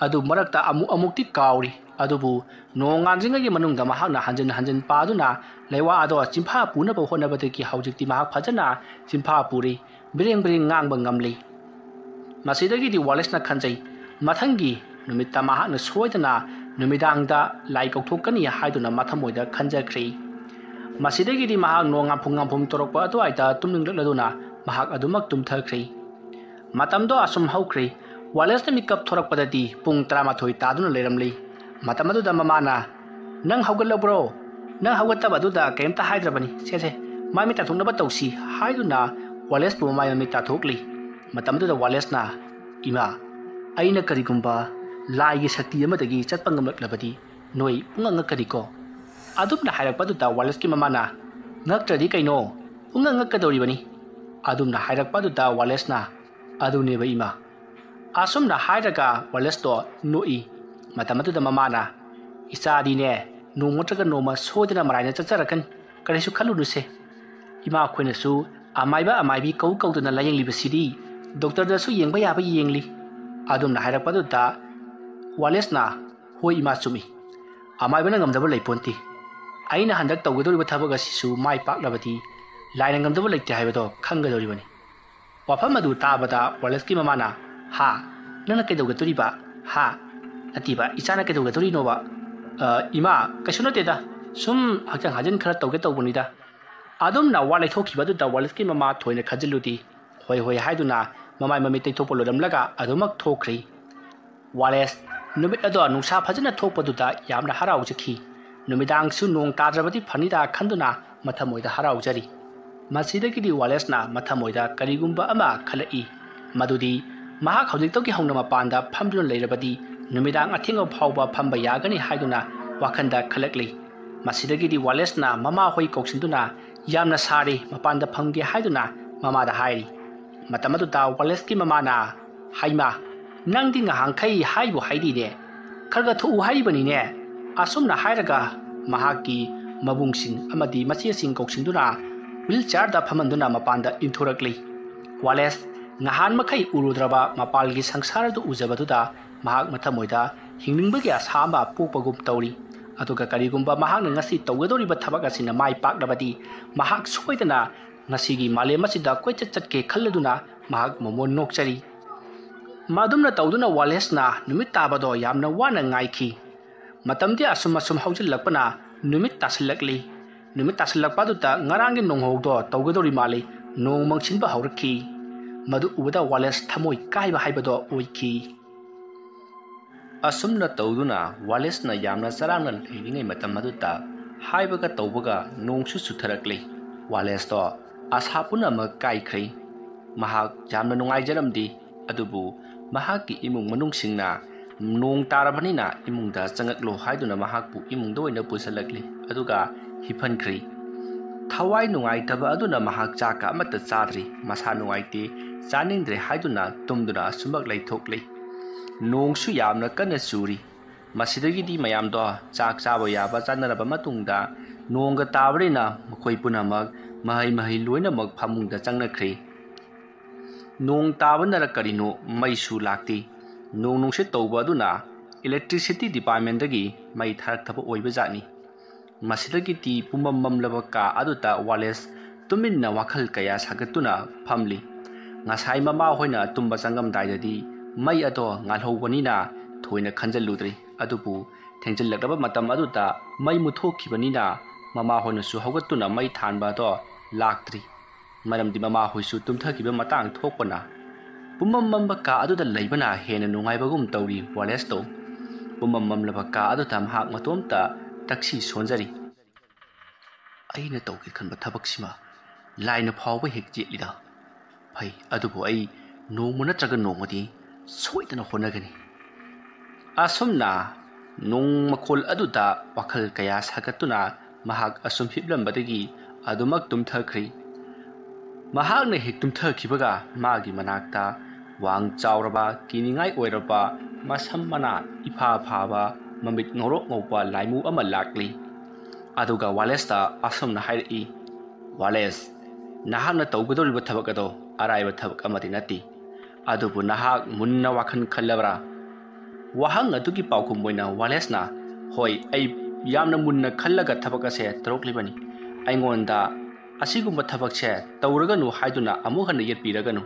ꯑꯗꯨ ꯃꯔꯛꯇ ꯑꯃꯨꯛ ꯑꯃꯨꯛꯇꯤ ꯀꯥꯎꯔꯤ, ꯑꯗꯨꯕꯨ ꯅꯣꯡꯉꯥꯟꯗ꯭ꯔꯤꯉꯩꯒꯤ ꯃꯅꯨꯡꯗ ꯃꯍꯥꯛꯅ ꯍꯟꯖꯤꯟ ꯍꯟꯖꯤꯟ ꯄꯥꯗꯨꯅ ꯂꯩꯋꯥ ꯑꯗꯣ ꯆꯤꯟꯐꯥ ꯄꯨꯅꯕ ꯍꯣꯠꯅꯕꯗꯒꯤ ꯍꯧꯖꯤꯛꯇꯤ ꯃꯍꯥꯛ ꯐꯖꯅ ꯆꯤꯟꯐꯥ ꯄꯨꯔꯤ, ꯕ꯭ꯔꯦꯡ ꯕ꯭ꯔꯦꯡ ꯉꯥꯡꯕ ꯉꯝꯂꯤ꯫ ꯃꯁꯤꯗꯒꯤꯗꯤ ꯋꯥꯂꯦꯁꯅ ꯈꯟꯖꯩ, ꯃꯊꯪꯒꯤ ꯅꯨꯃꯤꯠꯇ ꯃꯍꯥꯛꯅ ꯁꯣꯏꯗꯅ ꯅꯨꯃꯤꯗꯥꯡꯗ ꯂꯥꯏ ꯀꯧꯊꯣꯛꯀꯅꯤ ꯍꯥꯏꯗꯨꯅ ꯃꯊꯃꯣꯏꯗ ꯈꯟꯖꯈ꯭ꯔꯤ꯫ ꯃꯁꯤꯗꯒꯤꯗꯤ ꯃꯍꯥꯛ ꯅꯣꯡ ꯉꯥꯝꯐꯨ ꯉꯥꯝꯐꯨꯝ ꯇꯧꯔꯛꯄ ꯑꯗꯨꯋꯥꯏꯗ ꯇꯨꯝꯅꯤꯡꯂꯛꯂꯗꯨꯅ ꯃꯍꯥꯛ ꯑꯗꯨꯃꯛ ꯇꯨꯝꯊꯈ꯭ꯔꯤ꯫ ꯃꯇꯝꯗꯣ ꯑꯁꯨꯝ ꯍꯧꯈ꯭ꯔꯤ꯫ ꯋꯥꯂꯦꯁꯅ ꯃꯤꯀꯞ ꯊꯣꯔꯛꯄꯗꯗꯤ ꯄꯨꯡ ꯇꯔꯥꯃꯥꯊꯣꯏ ꯇꯥꯗꯨꯅ ꯂꯩꯔꯝꯂꯤ꯫ ꯃꯇꯝ ꯑꯗꯨꯗ ꯃꯃꯥꯅ, "ꯅꯪ ꯍꯧꯒꯠꯂꯕ꯭ꯔꯣ? ꯅꯪ ꯍꯧꯒꯠꯇꯕ ꯑꯗꯨꯗ ꯀꯔꯤꯝꯇ ꯍꯥꯏꯗ꯭ꯔꯕꯅꯤ꯫ ꯁꯦ, ꯁꯦ, ꯃꯥꯏ ꯃꯤꯠ ꯇꯥꯊꯣꯛꯅꯕ ꯇꯧꯁꯤ," ꯍꯥꯏꯗꯨꯅ ꯋꯥꯂꯦꯁꯄꯨ ꯃꯃꯥꯏ ꯃꯃꯤꯠ ꯇꯥꯊꯣꯛꯂꯤ꯫ ꯃꯇꯝ ꯑꯗꯨꯗ ꯋꯥꯂꯦꯁꯅ, "ꯏꯃꯥ, ꯑꯩꯅ ꯀꯔꯤꯒꯨꯝꯕ ꯂꯥꯏꯒꯤ ꯁꯛꯇꯤ ꯑꯃꯗꯒꯤ ꯆꯠꯄ ꯉꯝꯂꯛꯂꯕꯗꯤ ꯅꯣꯏ ꯄꯨꯡꯉꯛ ꯉꯛꯀꯅꯤꯀꯣ?" ꯑꯗꯨꯝꯅ ꯍꯥꯏꯔꯛꯄ ꯑꯗꯨꯗ ꯋꯥꯂꯦꯁꯀꯤ ꯃꯃꯥꯅ, "ꯉꯛꯇ꯭ꯔꯗꯤ ꯀꯩꯅꯣ? ꯄꯨꯡꯉꯛ ꯉꯛꯀꯗꯧꯔꯤꯕꯅꯤ꯫" ꯑꯗꯨꯝꯅ ꯍꯥꯏꯔꯛꯄ ꯑꯗꯨꯗ ꯋꯥꯂꯦꯁꯅ, "ꯑꯗꯨꯅꯦꯕ ꯏꯃꯥ꯫" ꯑꯁꯨꯝꯅ ꯍꯥꯏꯔꯒ ꯋꯥꯂꯦꯁꯇꯣ ꯅꯣꯛꯏ꯫ ꯃꯇꯝ ꯑꯗꯨꯗ ꯃꯃꯥꯅ, "ꯏꯆꯥꯗꯤꯅꯦ, ꯅꯣꯡꯃ ꯅꯠꯇ꯭ꯔꯒ ꯅꯣꯡꯃ ꯁꯣꯏꯗꯅ ꯃꯔꯥꯏꯅ ꯆꯠꯆꯔꯛꯀꯅꯤ꯫ ꯀꯔꯤꯁꯨ ꯈꯜꯂꯨꯅꯨꯁꯦ꯫ ꯏꯃꯥ ꯑꯩꯈꯣꯏꯅꯁꯨ ꯑꯃꯥꯏꯕ ꯑꯃꯥꯏꯕꯤ ꯀꯧ ꯀꯧꯗꯅ ꯂꯥꯌꯦꯡꯂꯤꯕꯁꯤꯗꯤ ꯗꯣꯛꯇꯔꯗꯁꯨ ꯌꯦꯡꯕ ꯌꯥꯕ ꯌꯦꯡꯂꯤ꯫" ꯑꯗꯨꯝꯅ ꯍꯥꯏꯔꯛꯄꯗꯨꯗ ꯋꯥꯂꯦꯁꯅ, "ꯍꯣꯏ ꯏꯃꯥ, ꯆꯨꯝꯃꯤ꯫ ꯑꯃꯥꯏꯕꯅ ꯉꯝꯗꯕ ꯂꯩꯄꯣꯟꯇꯦ꯫ ꯑꯩꯅ ꯍꯟꯗꯛ ꯇꯧꯒꯗꯧꯔꯤꯕ ꯊꯕꯛ ꯑꯁꯤꯁꯨ ꯃꯥꯏ ꯄꯥꯛꯂꯕꯗꯤ ꯂꯥꯏꯅ ꯉꯝꯗꯕ ꯂꯩꯇꯦ ꯍꯥꯏꯕꯗꯣ ꯈꯪꯒꯗꯧꯔꯤꯕꯅꯤ"꯫ ꯋꯥꯐꯝ ꯑꯗꯨ ꯇꯥꯕꯗ ꯋꯥꯂꯦꯁꯀꯤ ꯃꯃꯥꯅ, "ꯍꯥ? ꯅꯪꯅ ꯀꯩꯗꯧꯒꯗꯣꯔꯤꯕ? ꯍꯥ? ꯅꯠꯇꯦꯕ, ꯏꯆꯥꯅ ꯀꯩꯗꯧꯒꯗꯣꯔꯤꯅꯣꯕ?" "ꯑ, ꯏꯃꯥ, ꯀꯩꯁꯨ ꯅꯠꯇꯦꯗ꯫ ꯁꯨꯝ ꯍꯛꯆꯥꯡ ꯁꯥꯖꯦꯜ ꯈꯔ ꯇꯧꯒꯦ ꯇꯧꯕꯅꯤꯗ"꯫ ꯑꯗꯨꯝꯅ ꯋꯥ ꯂꯩꯊꯣꯛꯈꯤꯕ ꯑꯗꯨꯗ ꯋꯥꯂꯦꯁꯀꯤ ꯃꯃꯥ ꯊꯣꯏꯅ ꯈꯟꯖꯤꯜꯂꯨꯗꯦ꯫ "ꯍꯣꯏ, ꯍꯣꯏ" ꯍꯥꯏꯗꯨꯅ ꯃꯃꯥꯏ ꯃꯃꯤꯠ ꯇꯩꯊꯣꯛꯄ ꯂꯣꯏꯔꯝꯂꯒ ꯑꯗꯨꯃꯛ ꯊꯣꯛꯈ꯭ꯔꯦ꯫ ꯋꯥꯂꯦꯁ ꯅꯨꯃꯤꯠ ꯑꯗꯣ ꯅꯨꯡꯁꯥ ꯐꯖꯅ ꯊꯣꯛꯄꯗꯨꯗ ꯌꯥꯝꯅ ꯍꯔꯥꯎꯖꯈꯤ꯫ ꯅꯨꯃꯤꯗꯥꯡꯁꯨ ꯅꯣꯡ ꯇꯥꯗ꯭ꯔꯕꯗꯤ ꯐꯅꯤꯗ ꯈꯟꯗꯨꯅ ꯃꯊꯃꯣꯏꯗ ꯍꯔꯥꯎꯖꯔꯤ꯫ ꯃꯁꯤꯗꯒꯤꯗꯤ ꯋꯥꯂꯦꯁꯅ ꯃꯊꯃꯣꯏꯗ ꯀꯔꯤꯒꯨꯝꯕ ꯑꯃ ꯈꯜꯂꯛꯏ, ꯃꯗꯨꯗꯤ ꯃꯍꯥꯛ ꯍꯧꯖꯤꯛꯇꯒꯤ ꯍꯧꯅ ꯃꯄꯥꯟꯗ ꯐꯝꯗꯨꯅ ꯂꯩꯔꯕꯗꯤ ꯅꯨꯃꯤꯗꯥꯡ ꯑꯊꯦꯡꯕ ꯐꯥꯎꯕ ꯐꯝꯕ ꯌꯥꯒꯅꯤ ꯍꯥꯏꯗꯨꯅ ꯋꯥꯈꯜꯗ ꯈꯜꯂꯛꯂꯤ꯫ ꯃꯁꯤꯗꯒꯤꯗꯤ ꯋꯥꯂꯦꯁꯅ ꯃꯃꯥ ꯍꯣꯏ ꯀꯧꯁꯤꯟꯗꯨꯅ, "ꯌꯥꯝꯅ ꯁꯥꯔꯦ, ꯃꯄꯥꯟꯗ ꯐꯝꯒꯦ" ꯍꯥꯏꯗꯨꯅ ꯃꯃꯥꯗ ꯍꯥꯏꯔꯤ꯫ ꯃꯇꯝ ꯑꯗꯨꯗ ꯋꯥꯂꯦꯁꯀꯤ ꯃꯃꯥꯅ, "ꯍꯩꯃꯥ, ꯅꯪꯗꯤ ꯉꯍꯥꯟꯈꯩ ꯍꯥꯏꯕꯨ ꯍꯥꯏꯗꯤꯅꯦ, ꯈꯔ ꯈꯔ ꯊꯣꯛꯎ ꯍꯥꯏꯔꯤꯕꯅꯤꯅꯦ"꯫ ꯑꯁꯨꯝꯅ ꯍꯥꯏꯔꯒ ꯃꯍꯥꯛꯀꯤ ꯃꯕꯨꯡꯁꯤꯡ ꯑꯃꯗꯤ ꯃꯆꯦꯁꯤꯡ ꯀꯧꯁꯤꯟꯗꯨꯅ ꯋꯤꯜ ꯆꯤꯌꯥꯔꯗ ꯐꯝꯍꯟꯗꯨꯅ ꯃꯄꯥꯟꯗ ꯏꯟꯊꯣꯔꯛꯂꯤ꯫ ꯋꯥꯂꯦꯁ ꯉꯍꯥꯟ ꯃꯈꯩ ꯎꯔꯨꯗ꯭ꯔꯕ ꯃꯄꯥꯜꯒꯤ ꯁꯪꯁꯥꯔ ꯑꯗꯨ ꯎꯖꯕꯗꯨꯗ ꯃꯍꯥꯛ ꯃꯊꯃꯣꯏꯗ ꯍꯤꯡꯅꯤꯡꯕꯒꯤ ꯑꯁꯥ ꯑꯃ ꯄꯣꯛꯄꯒꯨꯝ ꯇꯧꯔꯤ꯫ ꯑꯗꯨꯒ ꯀꯔꯤꯒꯨꯝꯕ ꯃꯍꯥꯛꯅ ꯉꯁꯤ ꯇꯧꯒꯗꯧꯔꯤꯕ ꯊꯕꯛ ꯑꯁꯤꯅ ꯃꯥꯏ ꯄꯥꯛꯂꯕꯗꯤ ꯃꯍꯥꯛ ꯁꯣꯏꯗꯅ ꯉꯁꯤꯒꯤ ꯃꯥꯂꯦꯝ ꯑꯁꯤꯗ ꯀꯣꯏꯆꯠ ꯆꯠꯀꯦ ꯈꯜꯂꯗꯨꯅ ꯃꯍꯥꯛ ꯃꯣꯃꯣꯟ ꯅꯣꯛꯆꯔꯤ꯫ ꯃꯗꯨꯝꯅ ꯇꯧꯗꯨꯅ ꯋꯥꯂꯦꯁꯅ ꯅꯨꯃꯤꯠ ꯇꯥꯕꯗꯣ ꯌꯥꯝꯅ ꯋꯥꯅ ꯉꯥꯏꯈꯤ꯫ ꯃꯇꯝꯗꯤ ꯑꯁꯨꯝ ꯑꯁꯨꯝ ꯍꯧꯖꯤꯜꯂꯛꯄꯅ ꯅꯨꯃꯤꯠ ꯇꯥꯁꯤꯜꯂꯛꯂꯤ꯫ ꯅꯨꯃꯤꯠ ꯇꯥꯁꯤꯜꯂꯛꯄ ꯑꯗꯨꯗ ꯉꯔꯥꯡꯒꯤ ꯅꯣꯡꯍꯧꯗꯣ ꯇꯧꯒꯗꯧꯔꯤ ꯃꯥꯜꯂꯤ꯫ ꯅꯣꯡ ꯃꯪꯁꯤꯟꯕ ꯍꯧꯔꯛꯈꯤ꯫ ꯃꯗꯨ ꯎꯕꯗ ꯋꯥꯂꯦꯁ ꯊꯃꯣꯏ ꯀꯥꯏꯕ ꯍꯥꯏꯕꯗꯣ ꯑꯣꯏꯈꯤ꯫ ꯑꯁꯨꯝꯅ ꯇꯧꯗꯨꯅ ꯋꯥꯂꯦꯁꯅ ꯌꯥꯝꯅ ꯆꯔꯥꯡꯅ ꯂꯩꯔꯤꯉꯩ ꯃꯇꯝ ꯑꯗꯨꯗ ꯍꯥꯏꯕꯒ ꯇꯧꯕꯒ ꯅꯣꯡꯁꯨ ꯆꯨꯊꯔꯛꯂꯦ꯫ ꯋꯥꯂꯦꯁꯇꯣ ꯑꯁꯥ ꯄꯨꯝꯅꯃꯛ ꯀꯥꯏꯈ꯭ꯔꯦ꯫ ꯃꯍꯥꯛ ꯌꯥꯝꯅ ꯅꯨꯡꯉꯥꯏꯖꯔꯝꯗꯦ꯫ ꯑꯗꯨꯕꯨ ꯃꯍꯥꯛꯀꯤ ꯏꯃꯨꯡ ꯃꯅꯨꯡꯁꯤꯡꯅ ꯅꯣꯡ ꯇꯥꯔꯕꯅꯤꯅ ꯏꯃꯨꯡꯗ ꯆꯪꯉꯛꯂꯣ ꯍꯥꯏꯗꯨꯅ ꯃꯍꯥꯛꯄꯨ ꯏꯃꯨꯡꯗ ꯑꯣꯏꯅ ꯄꯨꯁꯤꯜꯂꯛꯂꯦ꯫ ꯑꯗꯨꯒ ꯍꯤꯞꯍꯟꯈ꯭ꯔꯦ꯫ ꯊꯋꯥꯏ ꯅꯨꯡꯉꯥꯏꯇꯕ ꯑꯗꯨꯅ ꯃꯍꯥꯛ ꯆꯥꯛꯀ ꯑꯃꯠꯇ ꯆꯥꯗ꯭ꯔꯤ꯫ ꯃꯁꯥ ꯅꯨꯡꯉꯥꯏꯇꯦ, ꯆꯥꯅꯤꯡꯗ꯭ꯔꯦ ꯍꯥꯏꯗꯨꯅ ꯇꯨꯝꯗꯨꯅ ꯑꯁꯨꯃꯛ ꯂꯩꯊꯣꯛꯂꯤ꯫ ꯅꯣꯡꯁꯨ ꯌꯥꯝꯅ ꯀꯟꯅ ꯆꯨꯔꯤ꯫ ꯃꯁꯤꯗꯒꯤꯗꯤ ꯃꯌꯥꯝꯗꯣ ꯆꯥꯛ ꯆꯥꯕ ꯌꯥꯕ ꯆꯥꯅꯔꯕ ꯃꯇꯨꯡꯗ ꯅꯣꯡꯒ ꯇꯥꯕꯅꯤꯅ ꯃꯈꯣꯏ ꯄꯨꯝꯅꯃꯛ ꯃꯍꯩ ꯃꯍꯩ ꯂꯣꯏꯅꯃꯛ ꯐꯃꯨꯡꯗ ꯆꯪꯅꯈ꯭ꯔꯦ꯫ ꯅꯣꯡ ꯇꯥꯕꯅꯔ ꯀꯔꯤꯅꯣ ꯃꯩꯁꯨ ꯂꯥꯛꯇꯦ꯫ ꯅꯣꯡ ꯅꯨꯡꯁꯤꯠ ꯇꯧꯕ ꯑꯗꯨꯅ Electricity Departmentꯗꯒꯤ ꯃꯩ ꯊꯥꯔꯛꯇꯕ ꯑꯣꯏꯕꯖꯥꯠꯅꯤ꯫ ꯃꯁꯤꯗꯒꯤꯗꯤ ꯄꯨꯝꯃꯝ ꯃꯝꯂꯕ ꯀꯥ ꯑꯗꯨꯗ ꯋꯥꯂꯦꯁ ꯇꯨꯃꯤꯟꯅ ꯋꯥꯈꯜ ꯀꯌꯥ ꯁꯥꯒꯠꯇꯨꯅ ꯐꯝꯂꯤ꯫ ꯉꯁꯥꯏ ꯃꯃꯥ ꯍꯣꯏꯅ ꯇꯨꯝꯕ ꯆꯪꯉꯝꯗꯥꯏꯗꯗꯤ ꯃꯩ ꯑꯗꯣ ꯉꯥꯜꯍꯧꯕꯅꯤꯅ ꯊꯣꯏꯅ ꯈꯟꯖꯜꯂꯨꯗ꯭ꯔꯤ꯫ ꯑꯗꯨꯕꯨ ꯊꯦꯡꯖꯤꯜꯂꯛꯂꯕ ꯃꯇꯝ ꯑꯗꯨꯗ ꯃꯩ ꯃꯨꯠꯊꯣꯛꯈꯤꯕꯅꯤꯅ ꯃꯃꯥ ꯍꯣꯏꯅꯁꯨ ꯍꯧꯒꯠꯇꯨꯅ ꯃꯩ ꯊꯥꯟꯕ ꯑꯗꯣ ꯂꯥꯛꯇ꯭ꯔꯤ꯫ ꯃꯔꯝꯗꯤ ꯃꯃꯥ ꯍꯣꯏꯁꯨ ꯇꯨꯝꯊꯈꯤꯕ ꯃꯇꯥꯡ ꯊꯣꯛꯄꯅ꯫ ꯄꯨꯝꯃꯝ ꯃꯝꯕ ꯀꯥ ꯑꯗꯨꯗ ꯂꯩꯕꯅ ꯍꯦꯟꯅ ꯅꯨꯡꯉꯥꯏꯕꯒꯨꯝ ꯇꯧꯔꯤ ꯋꯥꯂꯦꯁꯇꯣ꯫ ꯄꯨꯝꯃꯝ ꯃꯝꯂꯕ ꯀꯥ ꯑꯗꯨꯗ ꯃꯍꯥꯛ ꯃꯇꯣꯝꯇ ꯇꯛꯁꯤ ꯁꯣꯟꯖꯔꯤ꯫ "ꯑꯩꯅ ꯇꯧꯒꯦ ꯈꯟꯕ ꯊꯕꯛꯁꯤꯃ ꯂꯥꯏꯅ ꯐꯥꯎꯕ ꯍꯦꯛ ꯌꯦꯠꯂꯤꯗ꯫ ꯐꯩ, ꯑꯗꯨꯕꯨ ꯑꯩ ꯅꯣꯡꯃ ꯅꯠꯇ꯭ꯔꯒ ꯅꯣꯡꯃꯗꯤ ꯁꯣꯏꯗꯅ ꯍꯣꯠꯅꯒꯅꯤ"꯫ ꯑꯁꯨꯝꯅ ꯅꯣꯡ ꯃꯈꯣꯜ ꯑꯗꯨꯗ ꯋꯥꯈꯜ ꯀꯌꯥ ꯁꯥꯒꯠꯇꯨꯅ ꯃꯍꯥꯛ ꯑꯁꯨꯝ ꯍꯤꯞꯂꯝꯕꯗꯒꯤ ꯑꯗꯨꯃꯛ ꯇꯨꯝꯊꯈ꯭ꯔꯤ꯫ ꯃꯍꯥꯛꯅ ꯍꯦꯛ ꯇꯨꯝꯊꯈꯤꯕꯒ ꯃꯥꯒꯤ ꯃꯅꯥꯛꯇ ꯋꯥꯡ ꯆꯥꯎꯔꯕ, ꯀꯤꯅꯤꯡꯉꯥꯏ ꯑꯣꯏꯔꯕ, ꯃꯁꯝ ꯃꯅꯥ ꯏꯐꯥ ꯐꯥꯕ, ꯃꯃꯤꯠ ꯉꯧꯔꯣꯛ ꯉꯧꯕ ꯂꯥꯏꯃꯨ ꯑꯃ ꯂꯥꯛꯂꯤ꯫ ꯑꯗꯨꯒ ꯋꯥꯂꯦꯁꯇ ꯑꯁꯨꯝꯅ ꯍꯥꯏꯔꯛꯏ, "ꯋꯥꯂꯦꯁ, ꯅꯍꯥꯛꯅ ꯇꯧꯒꯗꯧꯔꯤꯕ ꯊꯕꯛ ꯑꯗꯣ ꯑꯔꯥꯏꯕ ꯊꯕꯛ ꯑꯃꯗꯤ ꯅꯠꯇꯦ꯫ ꯑꯗꯨꯕꯨ ꯅꯍꯥꯛ ꯃꯨꯟꯅ ꯋꯥꯈꯜ ꯈꯜꯂꯕ꯭ꯔꯥ?" ꯋꯥꯍꯪ ꯑꯗꯨꯒꯤ ꯄꯥꯎꯈꯨꯝ ꯑꯣꯏꯅ ꯋꯥꯂꯦꯁꯅ, "ꯍꯣꯏ, ꯑꯩ ꯌꯥꯝꯅ ꯃꯨꯟꯅ ꯈꯜꯂꯒ ꯊꯕꯛ ꯑꯁꯦ ꯇꯧꯔꯛꯂꯤꯕꯅꯤ꯫ ꯑꯩꯉꯣꯟꯗ ꯑꯁꯤꯒꯨꯝꯕ ꯊꯕꯛꯁꯦ ꯇꯧꯔꯒꯅꯨ ꯍꯥꯏꯗꯨꯅ ꯑꯃꯨꯛ ꯍꯟꯅ ꯌꯦꯠꯄꯤꯔꯒꯅꯨ꯫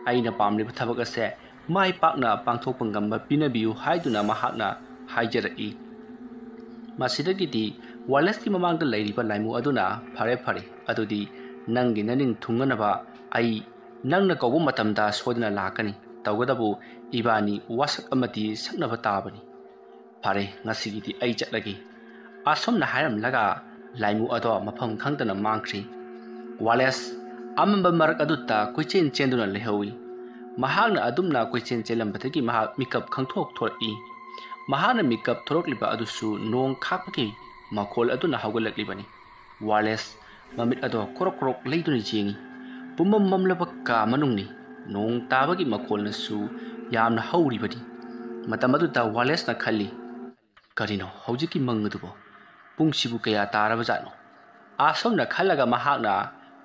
ꯑꯩꯅ ꯄꯥꯝꯂꯤꯕ ꯊꯕꯛ ꯑꯁꯦ ꯃꯥꯏ ꯄꯥꯛꯅ ꯄꯥꯡꯊꯣꯛꯄ ꯉꯝꯕ ꯄꯤꯅꯕꯤꯌꯨ" ꯍꯥꯏꯗꯨꯅ ꯃꯍꯥꯛꯅ ꯍꯥꯏꯖꯔꯛꯏ꯫ ꯃꯁꯤꯗꯒꯤꯗꯤ ꯋꯥꯂꯦꯁꯀꯤ ꯃꯃꯥꯡꯗ ꯂꯩꯔꯤꯕ ꯂꯥꯏꯃꯨ ꯑꯗꯨꯅ, "ꯐꯔꯦ, ꯐꯔꯦ, ꯑꯗꯨꯗꯤ ꯅꯪꯒꯤ ꯅꯅꯤꯡ ꯊꯨꯡꯅꯅꯕ ꯑꯩ ꯅꯪꯅ ꯀꯧꯕ ꯃꯇꯝꯗ ꯁꯣꯏꯗꯅ ꯂꯥꯛꯀꯅꯤ꯫ ꯇꯧꯒꯗꯕꯨ ꯏꯕꯥꯅꯤ ꯋꯥꯁꯛ ꯑꯃꯗꯤ ꯁꯛꯅꯕ ꯇꯥꯕꯅꯤ꯫ ꯐꯔꯦ, ꯉꯁꯤꯒꯤꯗꯤ ꯑꯩ ꯆꯠꯂꯒꯦ"꯫ ꯑꯁꯨꯝꯅ ꯍꯥꯏꯔꯝꯂꯒ ꯂꯥꯏꯃꯨ ꯑꯗꯣ ꯃꯐꯝ ꯈꯪꯗꯅ ꯃꯥꯡꯈ꯭ꯔꯤ꯫ ꯋꯥꯂꯦꯁ ꯑꯃꯝꯕ ꯃꯔꯛ ꯑꯗꯨꯗ ꯀꯣꯏꯆꯦꯟ ꯆꯦꯟꯗꯨꯅ ꯂꯩꯍꯧꯏ꯫ ꯃꯍꯥꯛꯅ ꯑꯗꯨꯝꯅ ꯀꯣꯏꯆꯦꯟ ꯆꯦꯜꯂꯝꯕꯗꯒꯤ ꯃꯍꯥꯛ ꯃꯤꯀꯞ ꯈꯪꯊꯣꯛ ꯊꯣꯔꯛꯏ꯫ ꯃꯍꯥꯛꯅ ꯃꯤꯀꯞ ꯊꯣꯔꯛꯂꯤꯕ ꯑꯗꯨꯁꯨ ꯅꯣꯡ ꯈꯥꯛꯄꯒꯤ ꯃꯈꯣꯜ ꯑꯗꯨꯅ ꯍꯧꯒꯠꯂꯛꯂꯤꯕꯅꯤ꯫ ꯋꯥꯂꯦꯁ ꯃꯃꯤꯠ ꯑꯗꯣ ꯀ꯭ꯔꯣꯛ ꯀ꯭ꯔꯣꯛ ꯂꯩꯗꯨꯅ ꯌꯦꯡꯏ꯫ ꯄꯨꯝꯃꯝ ꯃꯝꯂꯕ ꯀꯥ ꯃꯅꯨꯡꯅꯤ꯫ ꯅꯣꯡ ꯇꯥꯕꯒꯤ ꯃꯈꯣꯜꯅꯁꯨ ꯌꯥꯝꯅ ꯍꯧꯔꯤꯕꯅꯤ꯫ ꯃꯇꯝ ꯑꯗꯨꯗ ꯋꯥꯂꯦꯁꯅ ꯈꯜꯂꯤ, "ꯀꯔꯤꯅꯣ ꯍꯧꯖꯤꯛꯀꯤ ꯃꯪ ꯑꯗꯨꯕꯨ? ꯄꯨꯡꯁꯤꯕꯨ ꯀꯌꯥ ꯇꯥꯔꯕꯖꯥꯠꯅꯣ?" ꯑꯁꯨꯝꯅ ꯈꯜꯂꯒ ꯃꯍꯥꯛꯅ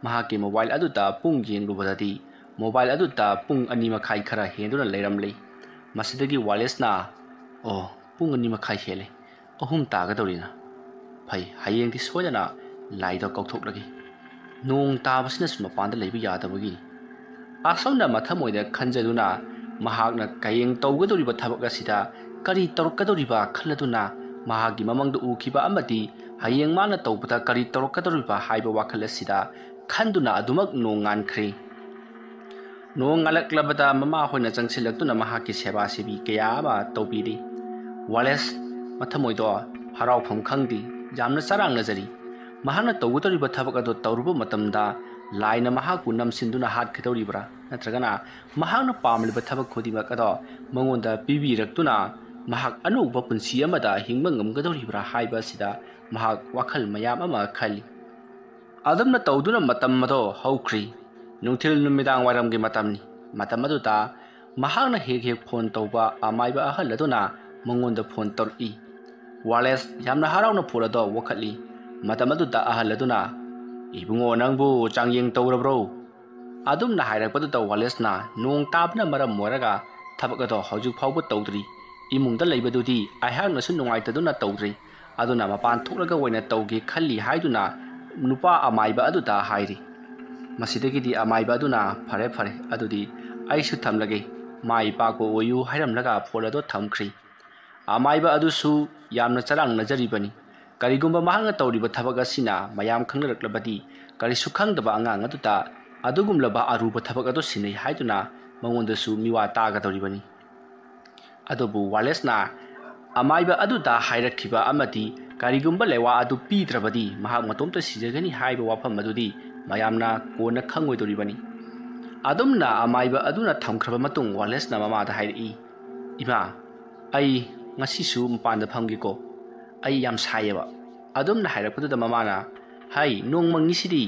ꯃꯍꯥꯛꯀꯤ ꯃꯣꯕꯥꯏꯜ ꯑꯗꯨꯗ ꯄꯨꯡ ꯌꯦꯡꯂꯨꯕꯗꯗꯤ ꯃꯣꯕꯥꯏꯜ ꯑꯗꯨꯗ ꯄꯨꯡ ꯑꯅꯤ ꯃꯈꯥꯏ ꯈꯔ ꯍꯦꯟꯗꯨꯅ ꯂꯩꯔꯝꯂꯤ꯫ ꯃꯁꯤꯗꯒꯤ ꯋꯥꯂꯦꯁꯅ, "ꯑꯣ, "ꯄꯨꯡ ꯑꯅꯤ ꯃꯈꯥꯏ ꯍꯦꯜꯂꯦ, ꯑꯍꯨꯝ ꯇꯥꯒꯗꯧꯔꯤꯅ꯫ ꯐꯩ, ꯍꯌꯦꯡꯗꯤ ꯁꯣꯏꯗꯅ ꯂꯥꯏꯗꯣ ꯀꯧꯊꯣꯛꯂꯒꯦ꯫ ꯅꯣꯡ ꯇꯥꯕꯁꯤꯅꯁꯨ ꯃꯄꯥꯟꯗ ꯂꯩꯕ ꯌꯥꯗꯕꯒꯤꯅꯤ꯫" ꯑꯁꯣꯝꯅ ꯃꯊꯃꯣꯏꯗ ꯈꯟꯖꯗꯨꯅ ꯃꯍꯥꯛꯅ ꯍꯌꯦꯡ ꯇꯧꯒꯗꯧꯔꯤꯕ ꯊꯕꯛ ꯑꯁꯤꯗ ꯀꯔꯤ ꯇꯧꯔꯛꯀꯗꯧꯔꯤꯕ ꯈꯜꯂꯗꯨꯅ ꯃꯍꯥꯛꯀꯤ ꯃꯃꯥꯡꯗ ꯎꯈꯤꯕ ꯑꯃꯗꯤ ꯍꯌꯦꯡ ꯃꯥꯅ ꯇꯧꯕꯗ ꯀꯔꯤ ꯇꯧꯔꯛꯀꯗꯧꯔꯤꯕ ꯍꯥꯏꯕ ꯋꯥꯈꯜ ꯑꯁꯤꯗ ꯈꯟꯗꯨꯅ ꯑꯗꯨꯃꯛ ꯅꯣꯡ ꯉꯥꯟꯈ꯭ꯔꯦ꯫ ꯅꯣꯡ ꯉꯥꯜꯂꯛꯂꯕꯗ ꯃꯃꯥ ꯍꯣꯏꯅ ꯆꯪꯁꯤꯜꯂꯛꯇꯨꯅ ꯃꯍꯥꯛꯀꯤ ꯁꯦꯕꯥ ꯁꯦꯕꯤ ꯀꯌꯥ ꯑꯃ ꯇꯧꯕꯤꯔꯤ꯫ ꯋꯥꯂꯦꯁ ꯃꯊꯃꯣꯏꯗꯣ ꯍꯔꯥꯎꯐꯝ ꯈꯪꯗꯦ, ꯌꯥꯝꯅ ꯆꯔꯥꯡꯅꯖꯔꯤ꯫ ꯃꯍꯥꯛꯅ ꯇꯧꯒꯗꯧꯔꯤꯕ ꯊꯕꯛ ꯑꯗꯨ ꯇꯧꯔꯨꯕ ꯃꯇꯝꯗ ꯂꯥꯏꯅ ꯃꯍꯥꯛꯄꯨ ꯅꯝꯁꯤꯟꯗꯨꯅ ꯍꯥꯠꯀꯗꯧꯔꯤꯕ꯭ꯔꯥ ꯅꯠꯇ꯭ꯔꯒꯅ ꯃꯍꯥꯛꯅ ꯄꯥꯝꯂꯤꯕ ꯊꯕꯛ ꯈꯨꯗꯤꯡꯃꯛ ꯑꯗꯣ ꯃꯉꯣꯟꯗ ꯄꯤꯕꯤꯔꯛꯇꯨꯅ ꯃꯍꯥꯛ ꯑꯅꯧꯕ ꯄꯨꯟꯁꯤ ꯑꯃꯗ ꯍꯤꯡꯕ ꯉꯝꯒꯗꯧꯔꯤꯕ꯭ꯔꯥ ꯍꯥꯏꯕ ꯑꯁꯤꯗ ꯃꯍꯥꯛ ꯋꯥꯈꯜ ꯃꯌꯥꯝ ꯑꯃ ꯈꯜꯂꯤ꯫ ꯑꯗꯨꯝꯅ ꯇꯧꯗꯨꯅ ꯃꯇꯝ ꯑꯗꯣ ꯍꯧꯈ꯭ꯔꯤ꯫ ꯅꯨꯡꯊꯤꯜ ꯅꯨꯃꯤꯗꯥꯡ ꯋꯥꯏꯔꯝꯒꯤ ꯃꯇꯝꯅꯤ꯫ ꯃꯇꯝ ꯑꯗꯨꯗ ꯃꯍꯥꯛꯅ ꯍꯦꯛ ꯍꯦꯛ ꯐꯣꯟ ꯇꯧꯕ ꯑꯃꯥꯏꯕ ꯑꯍꯜ ꯑꯗꯨꯅ ꯃꯉꯣꯟꯗ ꯐꯣꯟ ꯇꯧꯔꯛꯏ꯫ ꯋꯥꯂꯦꯁ ꯌꯥꯝꯅ ꯍꯔꯥꯎꯅ ꯐꯣꯟ ꯑꯗꯣ ꯋꯥꯈꯠꯂꯤ꯫ ꯃꯇꯝ ꯑꯗꯨꯗ ꯑꯍꯜ ꯑꯗꯨꯅ, "ꯏꯕꯨꯡꯉꯣ, ꯅꯪꯕꯨ ꯆꯥꯡꯌꯦꯡ ꯇꯧꯔꯕ꯭ꯔꯣ?" ꯑꯗꯨꯝꯅ ꯍꯥꯏꯔꯛꯄꯗꯨꯗ ꯋꯥꯂꯦꯁꯅ, "ꯅꯣꯡ ꯇꯥꯕꯅ ꯃꯔꯝ ꯑꯣꯏꯔꯒ ꯊꯕꯛ ꯑꯗꯣ ꯍꯧꯖꯤꯛ ꯐꯥꯎꯕ ꯇꯧꯗ꯭ꯔꯤ꯫ ꯏꯃꯨꯡꯗ ꯂꯩꯕꯗꯨꯗꯤ ꯑꯩꯍꯥꯛꯅꯁꯨ ꯅꯨꯡꯉꯥꯏꯇꯗꯨꯅ ꯇꯧꯗ꯭ꯔꯤ꯫ ꯑꯗꯨꯅ ꯃꯄꯥꯟ ꯊꯣꯛꯂꯒ ꯑꯣꯏꯅ ꯇꯧꯒꯦ ꯈꯜꯂꯤ" ꯍꯥꯏꯗꯨꯅ ꯅꯨꯄꯥ ꯑꯃꯥꯏꯕ ꯑꯗꯨꯗ ꯍꯥꯏꯔꯤ꯫ ꯃꯁꯤꯗꯒꯤꯗꯤ ꯑꯃꯥꯏꯕ ꯑꯗꯨꯅ, "ꯐꯔꯦ, ꯐꯔꯦ, ꯑꯗꯨꯗꯤ ꯑꯩꯁꯨ ꯊꯝꯂꯒꯦ, ꯃꯥꯏ ꯄꯥꯛꯄ ꯑꯣꯏꯌꯨ" ꯍꯥꯏꯔꯝꯂꯒ ꯐꯣꯟ ꯑꯗꯣ ꯊꯝꯈ꯭ꯔꯤ꯫ ꯑꯃꯥꯏꯕ ꯑꯗꯨꯁꯨ ꯌꯥꯝꯅ ꯆꯔꯥꯡꯅꯖꯔꯤꯕꯅꯤ꯫ ꯀꯔꯤꯒꯨꯝꯕ ꯃꯍꯥꯛꯅ ꯇꯧꯔꯤꯕ ꯊꯕꯛ ꯑꯁꯤꯅ ꯃꯌꯥꯝ ꯈꯪꯅꯔꯛꯂꯕꯗꯤ ꯀꯔꯤꯁꯨ ꯈꯪꯗꯕ ꯑꯉꯥꯡ ꯑꯗꯨꯗ ꯑꯗꯨꯒꯨꯝꯂꯕ ꯑꯔꯨꯕ ꯊꯕꯛ ꯑꯗꯨ ꯁꯤꯟꯅꯩ ꯍꯥꯏꯗꯨꯅ ꯃꯉꯣꯟꯗꯁꯨ ꯃꯤꯋꯥ ꯇꯥꯒꯗꯧꯔꯤꯕꯅꯤ꯫ ꯑꯗꯨꯕꯨ ꯋꯥꯂꯦꯁꯅ ꯑꯃꯥꯏꯕ ꯑꯗꯨꯗ ꯍꯥꯏꯔꯛꯈꯤꯕ ꯑꯃꯗꯤ ꯀꯔꯤꯒꯨꯝꯕ ꯂꯩꯋꯥ ꯑꯗꯨ ꯄꯤꯗ꯭ꯔꯕꯗꯤ ꯃꯍꯥꯛ ꯃꯇꯣꯝꯇ ꯁꯤꯖꯒꯅꯤ ꯍꯥꯏꯕ ꯋꯥꯐꯝ ꯑꯗꯨꯗꯤ ꯃꯌꯥꯝꯅ ꯀꯣꯟꯅ ꯈꯪꯉꯣꯏꯗꯧꯔꯤꯕꯅꯤ꯫ ꯑꯗꯨꯝꯅ ꯑꯃꯥꯏꯕ ꯑꯗꯨꯅ ꯊꯝꯈ꯭ꯔꯕ ꯃꯇꯨꯡ ꯋꯥꯂꯦꯁꯅ ꯃꯃꯥꯗ ꯍꯥꯏꯔꯛꯏ, "ꯏꯃꯥ, ꯑꯩ ꯉꯁꯤꯁꯨ ꯃꯄꯥꯟꯗ ꯐꯝꯒꯦꯀꯣ, ꯑꯩ ꯌꯥꯝ ꯁꯥꯏꯌꯦꯕ꯫" ꯑꯗꯨꯝꯅ ꯍꯥꯏꯔꯛꯄꯗꯨꯗ ꯃꯃꯥꯅ, "ꯍꯥꯏ, ꯅꯣꯡ ꯃꯪꯉꯤꯁꯤꯗꯤ,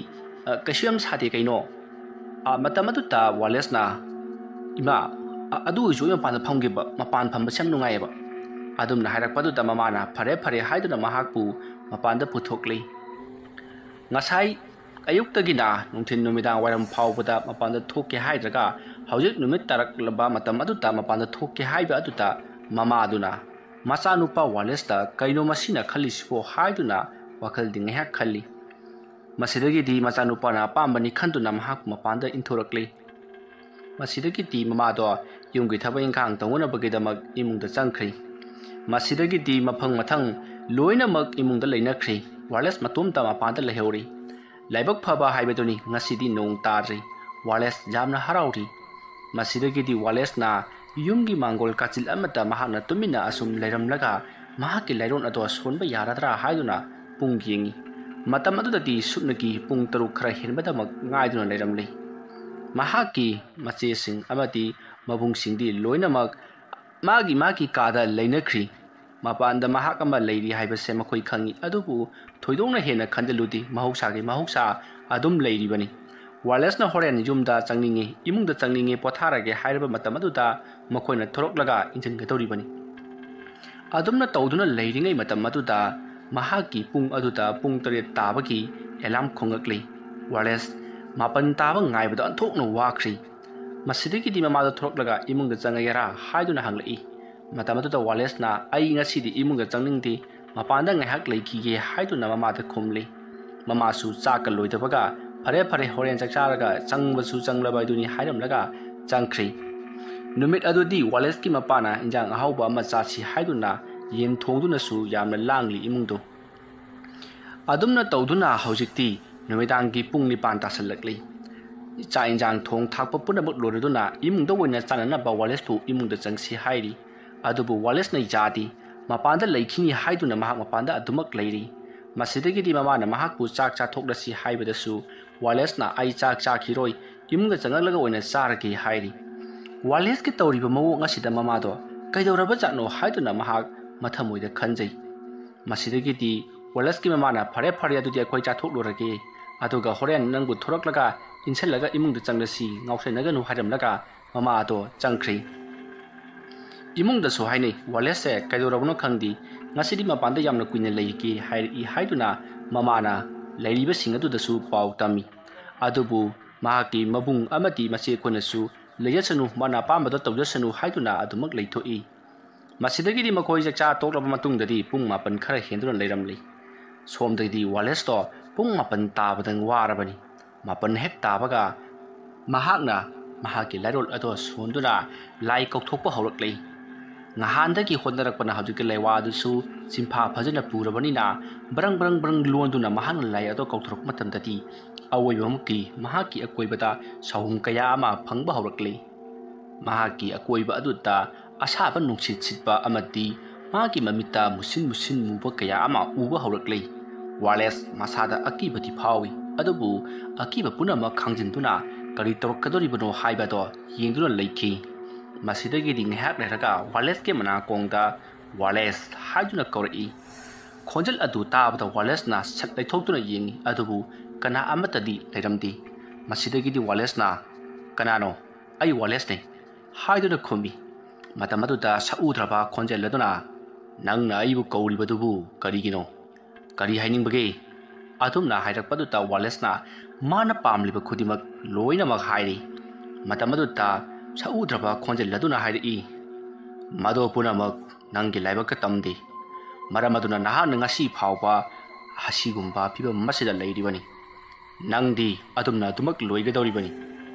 ꯑ, ꯀꯩꯁꯨ ꯌꯥꯝ ꯁꯥꯗꯦ ꯀꯩꯅꯣ?" ꯑ, ꯃꯇꯝ ꯑꯗꯨꯗ ꯋꯥꯂꯦꯁꯅ, "ꯏꯃꯥ, ꯑ, ꯑꯗꯨ ꯑꯣꯏꯔꯁꯨ ꯑꯩ ꯃꯄꯥꯟꯗ ꯐꯝꯒꯦꯕ, ꯃꯄꯥꯟ ꯐꯝꯕꯁꯦ ꯌꯥꯝ ꯅꯨꯡꯉꯥꯏꯌꯦꯕ꯫" ꯑꯗꯨꯝꯅ ꯍꯥꯏꯔꯛꯄꯗꯨꯗ ꯃꯃꯥꯅ ꯐꯔꯦ ꯐꯔꯦ ꯍꯥꯏꯗꯨꯅ ꯃꯍꯥꯛꯄꯨ ꯃꯄꯥꯟꯗ ꯄꯨꯊꯣꯛꯂꯤ꯫ ꯉꯁꯥꯏ ꯑꯌꯨꯛꯇꯒꯤꯅ ꯅꯨꯡꯊꯤꯜ ꯅꯨꯃꯤꯗꯥꯡ ꯋꯥꯏꯔꯝ ꯐꯥꯎꯕꯗ ꯃꯄꯥꯟꯗ ꯊꯣꯛꯀꯦ ꯍꯥꯏꯗ꯭ꯔꯒ ꯍꯧꯖꯤꯛ ꯅꯨꯃꯤꯠ ꯇꯥꯔꯛꯂꯕ ꯃꯇꯝ ꯑꯗꯨꯗ ꯃꯄꯥꯟꯗ ꯊꯣꯛꯀꯦ ꯍꯥꯏꯕ ꯑꯗꯨꯗ ꯃꯃꯥꯗꯨꯅ, ꯃꯆꯥꯅꯨꯄꯥ ꯋꯥꯂꯦꯁꯇ "ꯀꯩꯅꯣ ꯃꯁꯤꯅ ꯈꯜꯂꯤꯁꯤꯕꯣ?" ꯍꯥꯏꯗꯨꯅ ꯋꯥꯈꯜꯗꯤ ꯉꯥꯏꯍꯥꯛ ꯈꯜꯂꯤ꯫ ꯃꯁꯤꯗꯒꯤꯗꯤ ꯃꯆꯥꯅꯨꯄꯥꯅ ꯑꯄꯥꯝꯕꯅꯤ ꯈꯟꯗꯨꯅ ꯃꯍꯥꯛꯄꯨ ꯃꯄꯥꯟꯗ ꯏꯟꯊꯣꯔꯛꯂꯤ꯫ ꯃꯁꯤꯗꯒꯤꯗꯤ ꯃꯃꯥꯗꯣ ꯌꯨꯝꯒꯤ ꯊꯕꯛ ꯏꯪꯈꯥꯡ ꯇꯧꯅꯅꯕꯒꯤꯗꯃꯛ ꯏꯃꯨꯡꯗ ꯆꯪꯈ꯭ꯔꯤ꯫ ꯃꯁꯤꯗꯒꯤꯗꯤ ꯃꯐꯪ ꯃꯊꯪ ꯂꯣꯏꯅꯃꯛ ꯏꯃꯨꯡꯗ ꯂꯩꯅꯈ꯭ꯔꯤ꯫ ꯋꯥꯂꯦꯁ ꯃꯇꯣꯝꯇ ꯃꯄꯥꯟꯗ ꯂꯩꯍꯧꯔꯤ꯫ ꯂꯥꯏꯕꯛ ꯐꯕ ꯍꯥꯏꯕꯗꯨꯅꯤ, ꯉꯁꯤꯗꯤ ꯅꯣꯡ ꯇꯥꯗ꯭ꯔꯤ꯫ ꯋꯥꯂꯦꯁ ꯌꯥꯝꯅ ꯍꯔꯥꯎꯔꯤ꯫ ꯃꯁꯤꯗꯒꯤꯗꯤ ꯋꯥꯂꯦꯁꯅ ꯌꯨꯝꯒꯤ ꯃꯥꯡꯒꯣꯜ ꯀꯥꯆꯤꯜ ꯑꯃꯠꯇ ꯃꯍꯥꯛꯅ ꯇꯨꯃꯤꯟꯅ ꯑꯁꯨꯝ ꯂꯩꯔꯝꯂꯒ ꯃꯍꯥꯛꯀꯤ ꯂꯥꯏꯔꯣꯟ ꯑꯗꯣ ꯁꯣꯟꯕ ꯌꯥꯔꯗ꯭ꯔꯥ ꯍꯥꯏꯗꯨꯅ ꯄꯨꯡ ꯌꯦꯡꯉꯤ꯫ ꯃꯇꯝ ꯑꯗꯨꯗꯗꯤ ꯁꯨꯞꯅꯒꯤ ꯄꯨꯡ ꯇꯔꯨꯛ ꯈꯔ ꯍꯦꯟꯕꯗꯃꯛ ꯉꯥꯏꯗꯨꯅ ꯂꯩꯔꯝꯂꯤ꯫ ꯃꯍꯥꯛꯀꯤ ꯃꯆꯦꯁꯤꯡ ꯑꯃꯗꯤ ꯃꯕꯨꯡꯁꯤꯡꯗꯤ ꯂꯣꯏꯅꯃꯛ ꯃꯥꯒꯤ ꯃꯥꯒꯤ ꯀꯥꯗ ꯂꯩꯅꯈ꯭ꯔꯤ꯫ ꯃꯄꯥꯟꯗ ꯃꯍꯥꯛ ꯑꯃ ꯂꯩꯔꯤ ꯍꯥꯏꯕꯁꯦ ꯃꯈꯣꯏ ꯈꯪꯏ, ꯑꯗꯨꯕꯨ ꯊꯣꯏꯗꯣꯛꯅ ꯍꯦꯟꯅ ꯈꯟꯖꯤꯜꯂꯨꯗꯦ꯫ ꯃꯍꯧꯁꯥꯒꯤ ꯃꯍꯧꯁꯥ ꯑꯗꯨꯝ ꯂꯩꯔꯤꯕꯅꯤ꯫ ꯋꯥꯂꯦꯁꯅ ꯍꯣꯔꯦꯟ ꯌꯨꯝꯗ ꯆꯪꯅꯤꯡꯉꯤ, ꯏꯃꯨꯡꯗ ꯆꯪꯅꯤꯡꯉꯤ, ꯄꯣꯊꯥꯔꯒꯦ ꯍꯥꯏꯔꯕ ꯃꯇꯝ ꯑꯗꯨꯗ ꯃꯈꯣꯏꯅ ꯊꯣꯔꯛꯂꯒ ꯏꯟꯁꯤꯟꯒꯗꯧꯔꯤꯕꯅꯤ꯫ ꯑꯗꯨꯝꯅ ꯇꯧꯗꯨꯅ ꯂꯩꯔꯤꯉꯩ ꯃꯇꯝ ꯑꯗꯨꯗ ꯃꯍꯥꯛꯀꯤ ꯄꯨꯡ ꯑꯗꯨꯗ ꯄꯨꯡ ꯇꯔꯦꯠ ꯇꯥꯕꯒꯤ ꯑꯦꯂꯥꯝ ꯈꯣꯡꯂꯛꯂꯤ꯫ ꯋꯥꯂꯦꯁ ꯃꯥꯄꯟ ꯇꯥꯕ ꯉꯥꯏꯕꯗ ꯑꯣꯟꯊꯣꯛꯅ ꯋꯥꯈ꯭ꯔꯤ꯫ ꯃꯁꯤꯗꯒꯤꯗꯤ ꯃꯃꯥꯗ ꯊꯣꯔꯛꯂꯒ "ꯏꯃꯨꯡꯗ ꯆꯪꯉꯒꯦꯔꯥ?" ꯍꯥꯏꯗꯨꯅ ꯍꯪꯂꯛꯏ꯫ ꯃꯇꯝ ꯑꯗꯨꯗ ꯋꯥꯂꯦꯁꯅ "ꯑꯩ ꯉꯁꯤꯗꯤ ꯏꯃꯨꯡꯗ ꯆꯪꯅꯤꯡꯗꯦ, ꯃꯄꯥꯟꯗ ꯉꯥꯏꯍꯥꯛ ꯂꯩꯈꯤꯒꯦ" ꯍꯥꯏꯗꯨꯅ ꯃꯃꯥꯗ ꯈꯨꯝꯂꯤ꯫ ꯃꯃꯥꯁꯨ ꯆꯥꯛꯀ ꯂꯣꯏꯗꯕꯒ "ꯐꯔꯦ ꯐꯔꯦ, ꯍꯣꯔꯦꯟ ꯆꯥꯛ ꯆꯥꯔꯒ ꯆꯪꯕꯁꯨ ꯆꯪꯂꯕ ꯍꯥꯏꯗꯨꯅꯤ" ꯍꯥꯏꯔꯝꯂꯒ ꯆꯪꯈ꯭ꯔꯤ꯫ ꯅꯨꯃꯤꯠ ꯑꯗꯨꯗꯤ ꯋꯥꯂꯦꯁꯀꯤ ꯃꯄꯥꯅ ꯏꯟꯖꯥꯡ ꯑꯍꯥꯎꯕ ꯑꯃ ꯆꯥꯁꯤ ꯍꯥꯏꯗꯨꯅ ꯌꯦꯟ ꯊꯣꯡꯗꯨꯅꯁꯨ ꯌꯥꯝꯅ ꯂꯥꯡꯂꯤ ꯏꯃꯨꯡꯗꯨ꯫ ꯑꯗꯨꯝꯅ ꯇꯧꯗꯨꯅ ꯍꯧꯖꯤꯛꯇꯤ ꯅꯨꯃꯤꯗꯥꯡꯒꯤ ꯄꯨꯡ ꯅꯤꯄꯥꯟ ꯇꯥꯁꯜꯂꯛꯂꯤ꯫ ꯆꯥꯛ ꯏꯟꯖꯥꯡ ꯊꯣꯡ ꯊꯥꯛꯄ ꯄꯨꯝꯅꯃꯛ ꯂꯣꯏꯔꯗꯨꯅ ꯏꯃꯨꯡꯗ ꯑꯣꯏꯅ ꯆꯥꯅꯅꯕ ꯋꯥꯂꯦꯁꯄꯨ ꯏꯃꯨꯡꯗ ꯆꯪꯁꯤ ꯍꯥꯏꯔꯤ꯫ ꯑꯗꯨꯕꯨ ꯋꯥꯂꯦꯁꯅ ꯌꯥꯗꯦ꯫ ꯃꯄꯥꯟꯗ ꯂꯩꯈꯤꯅꯤ ꯍꯥꯏꯗꯨꯅ ꯃꯍꯥꯛ ꯃꯄꯥꯟꯗ ꯑꯗꯨꯃꯛ ꯂꯩꯔꯤ꯫ ꯃꯁꯤꯗꯒꯤꯗꯤ ꯃꯃꯥꯅ ꯃꯍꯥꯛꯄꯨ "ꯆꯥꯛ ꯆꯥꯊꯣꯛꯂꯁꯤ" ꯍꯥꯏꯕꯗꯁꯨ ꯋꯥꯂꯦꯁꯅ "ꯑꯩ ꯆꯥꯛ ꯆꯥꯈꯤꯔꯣꯏ, ꯏꯃꯨꯡꯗ ꯆꯪꯂꯛꯂꯒ ꯑꯣꯏꯅ ꯆꯥꯔꯒꯦ" ꯍꯥꯏꯔꯤ꯫ ꯋꯥꯂꯦꯁꯀꯤ ꯇꯧꯔꯤꯕ ꯃꯑꯣꯡ ꯑꯁꯤꯗ ꯃꯃꯥꯗꯣ "ꯀꯩꯗꯧꯔꯕꯖꯥꯠꯅꯣ?" ꯍꯥꯏꯗꯨꯅ ꯃꯍꯥꯛ ꯃꯊꯃꯣꯏꯗ ꯈꯟꯖꯩ꯫ ꯃꯁꯤꯗꯒꯤꯗꯤ ꯋꯥꯂꯦꯁꯀꯤ ꯃꯃꯥꯅ "ꯐꯔꯦ ꯐꯔꯦ, ꯑꯗꯨꯗꯤ ꯑꯩꯈꯣꯏ ꯆꯥꯊꯣꯛꯂꯨꯔꯒꯦ, ꯑꯗꯨꯒ ꯍꯣꯔꯦꯟ ꯅꯪꯕꯨ ꯊꯣꯔꯛꯂꯒ ꯏꯟꯁꯤꯜꯂꯒ ꯏꯃꯨꯡꯗ ꯆꯪꯂꯁꯤ, ꯉꯥꯎꯁꯟꯅꯒꯅꯨ" ꯍꯥꯏꯔꯝꯂꯒ ꯃꯃꯥ ꯑꯗꯣ ꯆꯪꯈ꯭ꯔꯤ꯫ ꯏꯃꯨꯡꯗꯁꯨ ꯍꯥꯏꯅꯩ, "ꯋꯥꯂꯦꯁꯁꯦ ꯀꯩꯗꯧꯔꯕꯅꯣ ꯈꯪꯗꯦ, ꯉꯁꯤꯗꯤ ꯃꯄꯥꯟꯗ ꯌꯥꯝꯅ ꯀꯨꯏꯅ ꯂꯩꯒꯦ" ꯍꯥꯏꯔꯛꯏ ꯍꯥꯏꯗꯨꯅ ꯃꯃꯥꯅ ꯂꯩꯔꯤꯕꯁꯤꯡ ꯑꯗꯨꯗꯁꯨ ꯄꯥꯎ ꯇꯝꯃꯤ꯫ ꯑꯗꯨꯕꯨ ꯃꯍꯥꯛꯀꯤ ꯃꯕꯨꯡ ꯑꯃꯗꯤ ꯃꯆꯦ ꯑꯩꯈꯣꯏꯅꯁꯨ "ꯂꯩꯖꯁꯅꯨ, ꯃꯥꯅ ꯑꯄꯥꯝꯕꯗꯣ ꯇꯧꯖꯁꯅꯨ" ꯍꯥꯏꯗꯨꯅ ꯑꯗꯨꯃꯛ ꯂꯩꯊꯣꯛꯏ꯫ ꯃꯁꯤꯗꯒꯤꯗꯤ ꯃꯈꯣꯏ ꯆꯥꯛꯆꯥ ꯇꯣꯛꯂꯕ ꯃꯇꯨꯡꯗꯗꯤ ꯄꯨꯡ ꯃꯥꯄꯟ ꯈꯔ ꯍꯦꯟꯗꯨꯅ ꯂꯩꯔꯝꯂꯤ꯫ ꯁꯣꯝꯗꯒꯤꯗꯤ ꯋꯥꯂꯦꯁꯇꯣ ꯄꯨꯡ ꯃꯥꯄꯟ ꯇꯥꯕꯗꯪ ꯋꯥꯔꯕꯅꯤ꯫ ꯃꯥꯄꯟ ꯍꯦꯛ ꯇꯥꯕꯒ ꯃꯍꯥꯛꯅ ꯃꯍꯥꯛꯀꯤ ꯂꯥꯏꯔꯣꯜ ꯑꯗꯣ ꯁꯣꯟꯗꯨꯅ ꯂꯥꯏ ꯀꯧꯊꯣꯛꯄ ꯍꯧꯔꯛꯂꯤ꯫ ꯅꯍꯥꯟꯗꯒꯤ ꯍꯣꯠꯅꯔꯛꯄꯅ ꯍꯧꯖꯤꯛꯀꯤ ꯂꯩꯋꯥ ꯑꯗꯨꯁꯨ ꯆꯤꯟꯐꯥ ꯐꯖꯅ ꯄꯨꯔꯕꯅꯤꯅ ꯕ꯭ꯔꯪ ꯕ꯭ꯔꯪ ꯕ꯭ꯔꯪ ꯂꯣꯟꯗꯨꯅ ꯃꯍꯥꯛꯅ ꯂꯥꯏ ꯑꯗꯣ ꯀꯧꯊꯣꯔꯛꯄ ꯃꯇꯝꯗꯗꯤ ꯑꯋꯣꯏꯕꯃꯛꯀꯤ ꯃꯍꯥꯛꯀꯤ ꯑꯀꯣꯏꯕꯗ ꯁꯥꯍꯨꯝ ꯀꯌꯥ ꯑꯃ ꯐꯪꯕ ꯍꯧꯔꯛꯂꯤ꯫ ꯃꯍꯥꯛꯀꯤ ꯑꯀꯣꯏꯕ ꯑꯗꯨꯗ ꯑꯁꯥꯕ ꯅꯨꯡꯁꯤꯠ ꯁꯤꯠꯄ ꯑꯃꯗꯤ ꯃꯥꯒꯤ ꯃꯃꯤꯠꯇ ꯃꯨꯁꯤꯟ ꯃꯨꯁꯤꯟ ꯃꯨꯕ ꯀꯌꯥ ꯑꯃ ꯎꯕ ꯍꯧꯔꯛꯂꯤ꯫ ꯋꯥꯂꯦꯁ ꯃꯁꯥꯗ ꯑꯀꯤꯕꯗꯤ ꯐꯥꯎꯏ, ꯑꯗꯨꯕꯨ ꯑꯀꯤꯕ ꯄꯨꯝꯅꯃꯛ ꯈꯥꯡꯖꯤꯟꯗꯨꯅ ꯀꯔꯤ ꯇꯧꯔꯛꯀꯗꯧꯔꯤꯕꯅꯣ ꯍꯥꯏꯕꯗꯣ ꯌꯦꯡꯗꯨꯅ ꯂꯩꯈꯤ꯫ ꯃꯁꯤꯗꯒꯤꯗꯤ ꯉꯥꯏꯍꯥꯛ ꯂꯩꯔꯒ ꯋꯥꯂꯦꯁꯀꯤ ꯃꯅꯥꯀꯣꯡꯗ "ꯋꯥꯂꯦꯁ" ꯍꯥꯏꯗꯨꯅ ꯀꯧꯔꯛꯏ꯫ ꯈꯣꯟꯖꯦꯜ ꯑꯗꯨ ꯇꯥꯕꯗ ꯋꯥꯂꯦꯁꯅ ꯁꯠ ꯂꯩꯊꯣꯛꯇꯨꯅ ꯌꯦꯡꯏ, ꯑꯗꯨꯕꯨ ꯀꯅꯥ ꯑꯃꯠꯇꯗꯤ ꯂꯩꯔꯝꯗꯦ꯫ ꯃꯁꯤꯗꯒꯤꯗꯤ ꯋꯥꯂꯦꯁꯅ, "ꯀꯅꯥꯅꯣ? ꯑꯩ ꯋꯥꯂꯦꯁꯅꯦ" ꯍꯥꯏꯗꯨꯅ ꯈꯨꯝꯃꯤ꯫ ꯃꯇꯝ ꯑꯗꯨꯗ ꯁꯛꯎꯗ꯭ꯔꯕ ꯈꯣꯟꯖꯦꯜ ꯑꯗꯨꯅ, "ꯅꯪꯅ ꯑꯩꯕꯨ ꯀꯧꯔꯤꯕꯗꯨꯕꯨ ꯀꯔꯤꯒꯤꯅꯣ? ꯀꯔꯤ ꯍꯥꯏꯅꯤꯡꯕꯒꯦ?" ꯑꯗꯨꯝꯅ ꯍꯥꯏꯔꯛꯄꯗꯨꯗ ꯋꯥꯂꯦꯁꯅ ꯃꯥꯅ ꯄꯥꯝꯂꯤꯕ ꯈꯨꯗꯤꯡꯃꯛ ꯂꯣꯏꯅꯃꯛ ꯍꯥꯏꯔꯤ꯫ ꯃꯇꯝ ꯑꯗꯨꯗ ꯁꯛꯎꯗ꯭ꯔꯕ ꯈꯣꯟꯖꯦꯜ ꯑꯗꯨꯅ ꯍꯥꯏꯔꯛꯏ, "ꯃꯗꯨ ꯄꯨꯝꯅꯃꯛ ꯅꯪꯒꯤ ꯂꯥꯏꯕꯛꯇ ꯇꯝꯗꯦ꯫ ꯃꯔꯝ ꯑꯗꯨꯅ ꯅꯍꯥꯛꯅ ꯉꯁꯤ ꯐꯥꯎꯕ ꯑꯁꯤꯒꯨꯝꯕ ꯐꯤꯕꯝ ꯑꯁꯤꯗ ꯂꯩꯔꯤꯕꯅꯤ꯫ ꯅꯪꯗꯤ ꯑꯗꯨꯝꯅ ꯑꯗꯨꯃꯛ ꯂꯣꯏꯒꯗꯧꯔꯤꯕꯅꯤ"꯫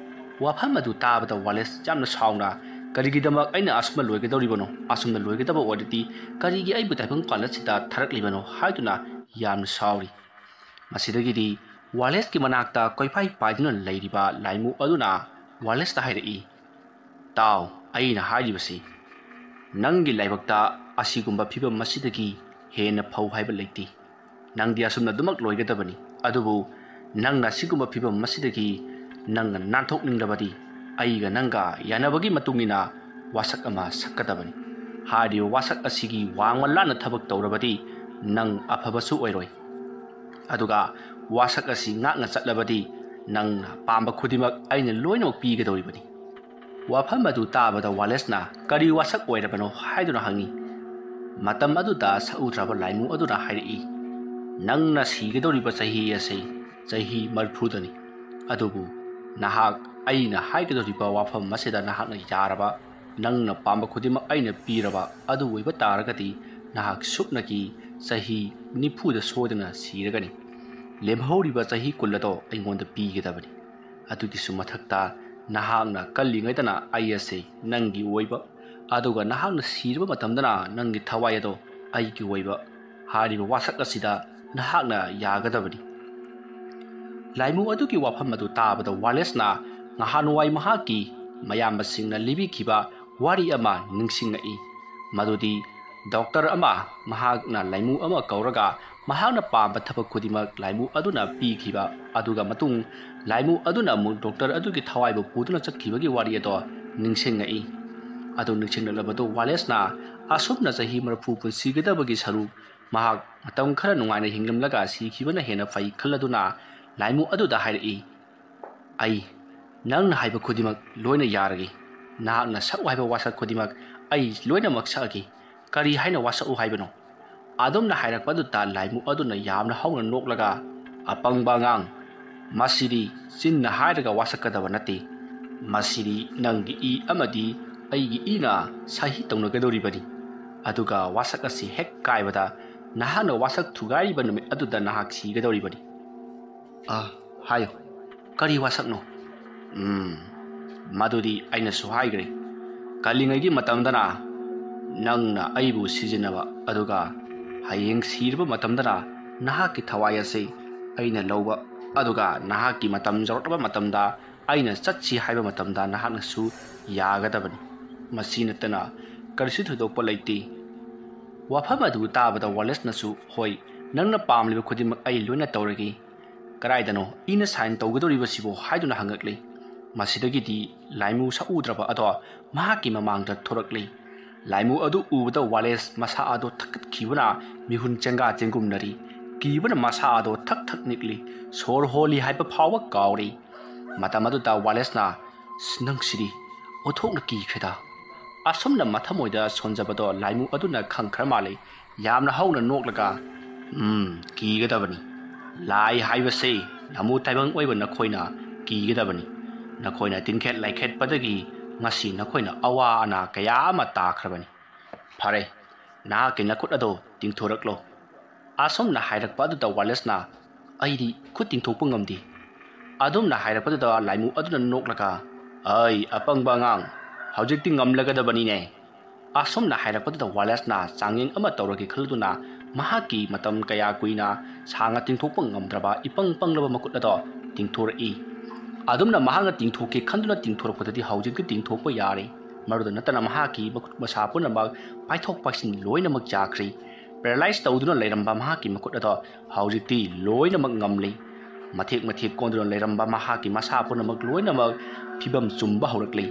ꯋꯥꯐꯝ ꯑꯗꯨ ꯇꯥꯕꯗ ꯋꯥꯂꯦꯁ ꯌꯥꯝꯅ ꯁꯥꯎꯅ, "ꯀꯔꯤꯒꯤꯗꯃꯛ ꯑꯩꯅ ꯑꯁꯨꯝꯅ ꯂꯣꯏꯒꯗꯧꯔꯤꯕꯅꯣ? ꯑꯁꯨꯝꯅ ꯂꯣꯏꯒꯗꯕ ꯑꯣꯏꯔꯗꯤ ꯀꯔꯤꯒꯤ ꯑꯩꯕꯨ ꯇꯥꯏꯕꯪꯄꯥꯟ ꯑꯁꯤꯗ ꯊꯥꯔꯛꯂꯤꯕꯅꯣ?" ꯍꯥꯏꯗꯨꯅ ꯌꯥꯝꯅ ꯁꯥꯎꯔꯤ꯫ ꯃꯁꯤꯗꯒꯤꯗꯤ ꯋꯥꯂꯦꯁꯀꯤ ꯃꯅꯥꯛꯇ ꯀꯣꯏꯄꯥꯏ ꯄꯥꯏꯗꯨꯅ ꯂꯩꯔꯤꯕ ꯂꯥꯏꯃꯨ ꯑꯗꯨꯅ ꯋꯥꯂꯦꯁꯇ ꯍꯥꯏꯔꯛꯏ, "ꯇꯥꯎ, ꯑꯩꯅ ꯍꯥꯏꯔꯤꯕꯁꯤ, ꯅꯪꯒꯤ ꯂꯥꯏꯕꯛꯇ ꯑꯁꯤꯒꯨꯝꯕ ꯐꯤꯕꯝ ꯑꯁꯤꯗꯒꯤ ꯍꯦꯟꯅ ꯐꯧ ꯍꯥꯏꯕ ꯂꯩꯇꯦ꯫ ꯅꯪꯗꯤ ꯑꯁꯨꯝꯅ ꯑꯗꯨꯃꯛ ꯂꯣꯏꯒꯗꯕꯅꯤ꯫ ꯑꯗꯨꯕꯨ ꯅꯪꯅ ꯑꯁꯤꯒꯨꯝꯕ ꯐꯤꯕꯝ ꯑꯁꯤꯗꯒꯤ ꯅꯪꯅ ꯅꯥꯟꯊꯣꯛꯅꯤꯡꯂꯕꯗꯤ ꯑꯩꯒ ꯅꯪꯒ ꯌꯥꯅꯕꯒꯤ ꯃꯇꯨꯡ ꯏꯟꯅ ꯋꯥꯁꯛ ꯑꯃ ꯁꯛꯀꯗꯕꯅꯤ꯫ ꯍꯥꯏꯔꯤꯕ ꯋꯥꯁꯛ ꯑꯁꯤꯒꯤ ꯋꯥꯡꯃ ꯂꯥꯟꯅ ꯊꯕꯛ ꯇꯧꯔꯕꯗꯤ ꯅꯪ ꯑꯐꯕꯁꯨ ꯑꯣꯏꯔꯣꯏ꯫ ꯑꯗꯨꯒ ꯋꯥꯁꯛ ꯑꯁꯤ ꯉꯥꯛꯅ ꯆꯠꯂꯕꯗꯤ ꯅꯪꯅ ꯄꯥꯝꯕ ꯈꯨꯗꯤꯡꯃꯛ ꯑꯩꯅ ꯂꯣꯏꯅꯃꯛ ꯄꯤꯒꯗꯧꯔꯤꯕꯅꯤ"꯫ ꯋꯥꯐꯝ ꯑꯗꯨ ꯇꯥꯕꯗ ꯋꯥꯂꯦꯁꯅ "ꯀꯔꯤ ꯋꯥꯁꯛ ꯑꯣꯏꯔꯕꯅꯣ?" ꯍꯥꯏꯗꯨꯅ ꯍꯪꯉꯤ꯫ ꯃꯇꯝ ꯑꯗꯨꯗ ꯁꯛꯎꯗ꯭ꯔꯕ ꯂꯥꯏꯃꯨ ꯑꯗꯨꯅ ꯍꯥꯏꯔꯛꯏ, "ꯅꯪꯅ ꯁꯤꯒꯗꯧꯔꯤꯕ ꯆꯍꯤ ꯑꯁꯤ ꯆꯍꯤ ꯃꯔꯤꯐꯨꯗꯅꯤ꯫ ꯑꯗꯨꯕꯨ ꯅꯍꯥꯛ ꯑꯩꯅ ꯍꯥꯏꯒꯗꯧꯔꯤꯕ ꯋꯥꯐꯝ ꯑꯁꯤꯗ ꯅꯍꯥꯛꯅ ꯌꯥꯔꯕ ꯅꯪꯅ ꯄꯥꯝꯕ ꯈꯨꯗꯤꯡꯃꯛ ꯑꯩꯅ ꯄꯤꯔꯕ ꯑꯗꯨ ꯑꯣꯏꯕ ꯇꯥꯔꯒꯗꯤ ꯅꯍꯥꯛ ꯁꯨꯞꯅꯒꯤ ꯆꯍꯤ ꯅꯤꯐꯨꯗ ꯁꯣꯏꯗꯅ ꯁꯤꯔꯒꯅꯤ꯫ ꯂꯦꯝꯍꯧꯔꯤꯕ ꯆꯍꯤ ꯀꯨꯟ ꯑꯗꯣ ꯑꯩꯉꯣꯟꯗ ꯄꯤꯒꯗꯕꯅꯤ꯫ ꯑꯗꯨꯒꯤꯁꯨ ꯃꯊꯛꯇ ꯅꯍꯥꯛꯅ ꯀꯜꯂꯤꯉꯩꯗꯅ ꯑꯩ ꯑꯁꯤ ꯅꯪꯒꯤ ꯑꯣꯏꯕ, ꯑꯗꯨꯒ ꯅꯍꯥꯛꯅ ꯁꯤꯔꯕ ꯃꯇꯝꯗꯅ ꯅꯪꯒꯤ ꯊꯋꯥꯏ ꯑꯗꯣ ꯑꯩꯒꯤ ꯑꯣꯏꯕ ꯍꯥꯏꯔꯤꯕ ꯋꯥꯁꯛ ꯑꯁꯤꯗ ꯅꯍꯥꯛꯅ ꯌꯥꯒꯗꯕꯅꯤ꯫ ꯂꯥꯏꯃꯨ ꯑꯗꯨꯒꯤ ꯋꯥꯐꯝ ꯑꯗꯨ ꯇꯥꯕꯗ ꯋꯥꯂꯦꯁꯅ ꯅꯍꯥꯟꯋꯥꯏ ꯃꯍꯥꯛꯀꯤ ꯃꯌꯥꯝꯕꯁꯤꯡꯅ ꯂꯤꯕꯤꯈꯤꯕ ꯋꯥꯔꯤ ꯑꯃ ꯅꯤꯡꯁꯤꯡꯂꯛꯏ꯫ ꯃꯗꯨꯗꯤ ꯗꯣꯛꯇꯔ ꯑꯃ ꯃꯍꯥꯛꯅ ꯂꯥꯏꯃꯨ ꯑꯃ ꯀꯧꯔꯒ ꯃꯍꯥꯛꯅ ꯄꯥꯝꯕ ꯊꯕꯛ ꯈꯨꯗꯤꯡꯃꯛ ꯂꯥꯏꯃꯨ ꯑꯗꯨꯅ ꯄꯤꯈꯤꯕ ꯑꯗꯨꯒ ꯃꯇꯨꯡ ꯂꯥꯏꯃꯨ ꯑꯗꯨꯅ ꯑꯃꯨꯛ ꯗꯣꯛꯇꯔ ꯑꯗꯨꯒꯤ ꯊꯋꯥꯏꯕꯨ ꯄꯨꯗꯨꯅ ꯆꯠꯈꯤꯕꯒꯤ ꯋꯥꯔꯤ ꯑꯗꯣ ꯅꯤꯡꯁꯤꯡꯂꯛꯏ꯫ ꯑꯗꯨ ꯅꯤꯡꯁꯤꯡꯂꯛꯂꯕꯗꯨ ꯋꯥꯂꯦꯁꯅ ꯑꯁꯨꯝꯅ ꯆꯍꯤ ꯃꯔꯐꯨ ꯄꯨꯟꯁꯤꯒꯗꯕꯒꯤ ꯁꯔꯨꯛ ꯃꯍꯥꯛ ꯃꯇꯝ ꯈꯔ ꯅꯨꯡꯉꯥꯏꯅ ꯍꯤꯡꯂꯝꯂꯒ ꯁꯤꯈꯤꯕꯅ ꯍꯦꯟꯅ ꯐꯩ ꯈꯜꯂꯗꯨꯅ ꯂꯥꯏꯃꯨ ꯑꯗꯨꯗ ꯍꯥꯏꯔꯛꯏ, "ꯑꯩ ꯅꯪꯅ ꯍꯥꯏꯕ ꯈꯨꯗꯤꯡꯃꯛ ꯂꯣꯏꯅ ꯌꯥꯔꯒꯦ꯫ ꯅꯍꯥꯛꯅ ꯁꯛꯎ ꯍꯥꯏꯕ ꯋꯥꯁꯛ ꯈꯨꯗꯤꯡꯃꯛ ꯑꯩ ꯂꯣꯏꯅꯃꯛ ꯁꯛꯑꯒꯦ꯫ ꯀꯔꯤ ꯍꯥꯏꯅ ꯋꯥꯁꯛꯎ ꯍꯥꯏꯕꯅꯣ?" ꯑꯗꯨꯝꯅ ꯍꯥꯏꯔꯛꯄ ꯑꯗꯨꯗ ꯂꯥꯏꯃꯨ ꯑꯗꯨꯅ ꯌꯥꯝꯅ ꯍꯧꯅ ꯅꯣꯛꯂꯒ, "ꯑꯄꯪꯕ ꯑꯉꯥꯡ, ꯃꯁꯤꯗꯤ ꯆꯤꯟꯅ ꯍꯥꯏꯔꯒ ꯋꯥꯁꯛꯀꯗꯕ ꯅꯠꯇꯦ꯫ ꯃꯁꯤꯗꯤ ꯅꯪꯒꯤ ꯏ ꯑꯃꯗꯤ ꯑꯩꯒꯤ ꯏꯅ ꯁꯍꯤ ꯇꯧꯅꯒꯗꯧꯔꯤꯕꯅꯤ꯫ ꯑꯗꯨꯒ ꯋꯥꯁꯛ ꯑꯁꯤ ꯍꯦꯛ ꯀꯥꯏꯕꯗ ꯅꯍꯥꯛꯅ ꯋꯥꯁꯛ ꯊꯨꯒꯥꯏꯔꯤꯕ ꯅꯨꯃꯤꯠ ꯑꯗꯨꯗ ꯅꯍꯥꯛ ꯁꯤꯒꯗꯧꯔꯤꯕꯅꯤ꯫" "ꯑ, ꯍꯥꯏꯌꯨ, ꯀꯔꯤ ꯋꯥꯁꯛꯅꯣ?" "ꯎꯝ, ꯃꯗꯨꯗꯤ ꯑꯩꯅꯁꯨ ꯍꯥꯏꯈ꯭ꯔꯦ꯫ ꯀꯜꯂꯤꯉꯩꯒꯤ ꯃꯇꯝꯗꯅ ꯅꯪꯅ ꯑꯩꯕꯨ ꯁꯤꯖꯤꯟꯅꯕ, ꯑꯗꯨꯒ ꯍꯌꯦꯡ ꯁꯤꯔꯕ ꯃꯇꯝꯗꯅ ꯅꯍꯥꯛꯀꯤ ꯊꯋꯥꯏ ꯑꯁꯤ ꯑꯩꯅ ꯂꯧꯕ, ꯑꯗꯨꯒ ꯅꯍꯥꯛꯀꯤ ꯃꯇꯝ ꯌꯧꯔꯛꯂꯕ ꯃꯇꯝꯗ ꯑꯩꯅ ꯆꯠꯁꯤ ꯍꯥꯏꯕ ꯃꯇꯝꯗ ꯅꯍꯥꯛꯅꯁꯨ ꯌꯥꯒꯗꯕꯅꯤ꯫ ꯃꯁꯤ ꯅꯠꯇꯅ ꯀꯔꯤꯁꯨ ꯊꯣꯏꯗꯣꯛꯄ ꯂꯩꯇꯦ꯫" ꯋꯥꯐꯝ ꯑꯗꯨ ꯇꯥꯕꯗ ꯋꯥꯂꯦꯁꯅꯁꯨ, "ꯍꯣꯏ, ꯅꯪꯅ ꯄꯥꯝꯂꯤꯕ ꯈꯨꯗꯤꯡꯃꯛ ꯑꯩ ꯂꯣꯏꯅ ꯇꯧꯔꯒꯦ꯫ ꯀꯗꯥꯏꯗꯅꯣ ꯏꯅ ꯁꯥꯏꯟ ꯇꯧꯒꯗꯧꯔꯤꯕꯁꯤꯕꯣ?" ꯍꯥꯏꯗꯨꯅ ꯍꯪꯉꯛꯂꯤ꯫ ꯃꯁꯤꯗꯒꯤꯗꯤ ꯂꯥꯏꯃꯨ ꯁꯛꯎꯗ꯭ꯔꯕ ꯑꯗꯣ ꯃꯍꯥꯛꯀꯤ ꯃꯃꯥꯡꯗ ꯊꯣꯔꯛꯂꯤ꯫ ꯂꯥꯏꯃꯨ ꯑꯗꯨ ꯎꯕꯗ ꯋꯥꯂꯦꯁ ꯃꯁꯥ ꯑꯗꯣ ꯊꯛꯀꯠꯈꯤꯕꯅ ꯃꯤꯍꯨꯟ ꯆꯦꯡꯒꯥ ꯆꯦꯡꯒꯨꯝꯅꯔꯤ꯫ ꯀꯤꯕꯅ ꯃꯁꯥ ꯑꯗꯣ ꯊꯛ ꯊꯛ ꯅꯤꯛꯂꯤ꯫ ꯁꯣꯔ ꯍꯣꯜꯂꯤ ꯍꯥꯏꯕ ꯐꯥꯎꯕ ꯀꯥꯎꯔꯤ꯫ ꯃꯇꯝ ꯑꯗꯨꯗ ꯋꯥꯂꯦꯁꯅ, "ꯅꯪꯁꯤꯗꯤ ꯑꯣꯟꯊꯣꯛꯅ ꯀꯤꯈ꯭ꯔꯦꯗ꯫" ꯑꯁꯨꯝꯅ ꯃꯊꯃꯣꯏꯗ ꯁꯣꯟꯖꯕꯗꯣ ꯂꯥꯏꯃꯨ ꯑꯗꯨꯅ ꯈꯪꯈ꯭ꯔ ꯃꯥꯜꯂꯤ꯫ ꯌꯥꯝꯅ ꯍꯧꯅ ꯅꯣꯛꯂꯒ, "ꯎꯝ, ꯀꯤꯒꯗꯕꯅꯤ꯫ ꯂꯥꯏ ꯍꯥꯏꯕꯁꯦ ꯅꯃꯨ ꯇꯥꯏꯕꯪ ꯑꯣꯏꯕ ꯅꯈꯣꯏꯅ ꯀꯤꯒꯗꯕꯅꯤ꯫ ꯅꯈꯣꯏꯅ ꯇꯤꯟꯈꯦꯠ ꯂꯥꯏꯈꯦꯠꯄꯗꯒꯤ ꯉꯁꯤ ꯅꯈꯣꯏꯅ ꯑꯋꯥ ꯑꯅꯥ ꯀꯌꯥ ꯑꯃ ꯇꯥꯈ꯭ꯔꯕꯅꯤ꯫ ꯐꯔꯦ, ꯅꯍꯥꯛꯀꯤ ꯅꯈꯨꯠ ꯑꯗꯨ ꯇꯤꯡꯊꯣꯔꯛꯂꯣ꯫ ꯑꯁꯨꯝꯅ ꯍꯥꯏꯔꯛꯄ ꯑꯗꯨꯗ ꯋꯥꯂꯦꯁꯅ, "ꯑꯩꯗꯤ ꯈꯨꯠ ꯇꯤꯡꯊꯣꯛꯄ ꯉꯝꯗꯦ"꯫ ꯑꯗꯨꯝꯅ ꯍꯥꯏꯔꯛꯄꯗꯨꯗ ꯂꯥꯏꯃꯨ ꯑꯗꯨꯅ ꯅꯣꯛꯂꯒ, "ꯑꯩ ꯑꯄꯪꯕ ꯑꯉꯥꯡ, ꯍꯧꯖꯤꯛꯇꯤ ꯉꯝꯂꯒꯗꯕꯅꯤꯅꯦ"꯫ ꯑꯁꯨꯝꯅ ꯍꯥꯏꯔꯛꯄꯗꯨꯗ ꯋꯥꯂꯦꯁꯅ ꯆꯥꯡꯌꯦꯡ ꯑꯃ ꯇꯧꯔꯒꯦ ꯈꯜꯂꯗꯨꯅ ꯃꯍꯥꯛꯀꯤ ꯃꯇꯝ ꯀꯌꯥ ꯀꯨꯏꯅ ꯁꯥꯡꯅ ꯇꯤꯡꯊꯣꯛꯄ ꯉꯝꯗ꯭ꯔꯕ ꯏꯄꯪ ꯄꯪꯂꯕ ꯃꯈꯨꯠ ꯑꯗꯣ ꯇꯤꯡꯊꯣꯔꯛꯏ꯫ ꯑꯗꯨꯝꯅ ꯃꯍꯥꯛꯅ ꯇꯤꯡꯊꯣꯛꯀꯦ ꯈꯟꯗꯨꯅ ꯇꯤꯡꯊꯣꯔꯛꯄꯗꯗꯤ ꯍꯧꯖꯤꯛꯇꯤ ꯇꯤꯡꯊꯣꯛꯄ ꯌꯥꯔꯦ꯫ ꯃꯗꯨꯗ ꯅꯠꯇꯅ ꯃꯍꯥꯛꯀꯤ ꯃꯈꯨꯠ ꯃꯁꯥ ꯄꯨꯝꯅꯃꯛ ꯄꯥꯏꯊꯣꯛ ꯄꯥꯏꯁꯤꯟ ꯂꯣꯏꯅꯃꯛ ꯌꯥꯈ꯭ꯔꯦ꯫ ꯄꯦꯔꯥꯂꯥꯏꯁ ꯇꯧꯗꯨꯅ ꯂꯩꯔꯝꯕ ꯃꯍꯥꯛꯀꯤ ꯃꯈꯨꯠ ꯑꯗꯣ ꯍꯧꯖꯤꯛꯇꯤ ꯂꯣꯏꯅꯃꯛ ꯉꯝꯂꯦ꯫ ꯃꯊꯦꯛ ꯃꯊꯦꯛ ꯀꯣꯟꯗꯨꯅ ꯂꯩꯔꯝꯕ ꯃꯍꯥꯛꯀꯤ ꯃꯁꯥ ꯄꯨꯝꯅꯃꯛ ꯂꯣꯏꯅꯃꯛ ꯐꯤꯕꯝ ꯆꯨꯝꯕ ꯍꯧꯔꯛꯂꯦ꯫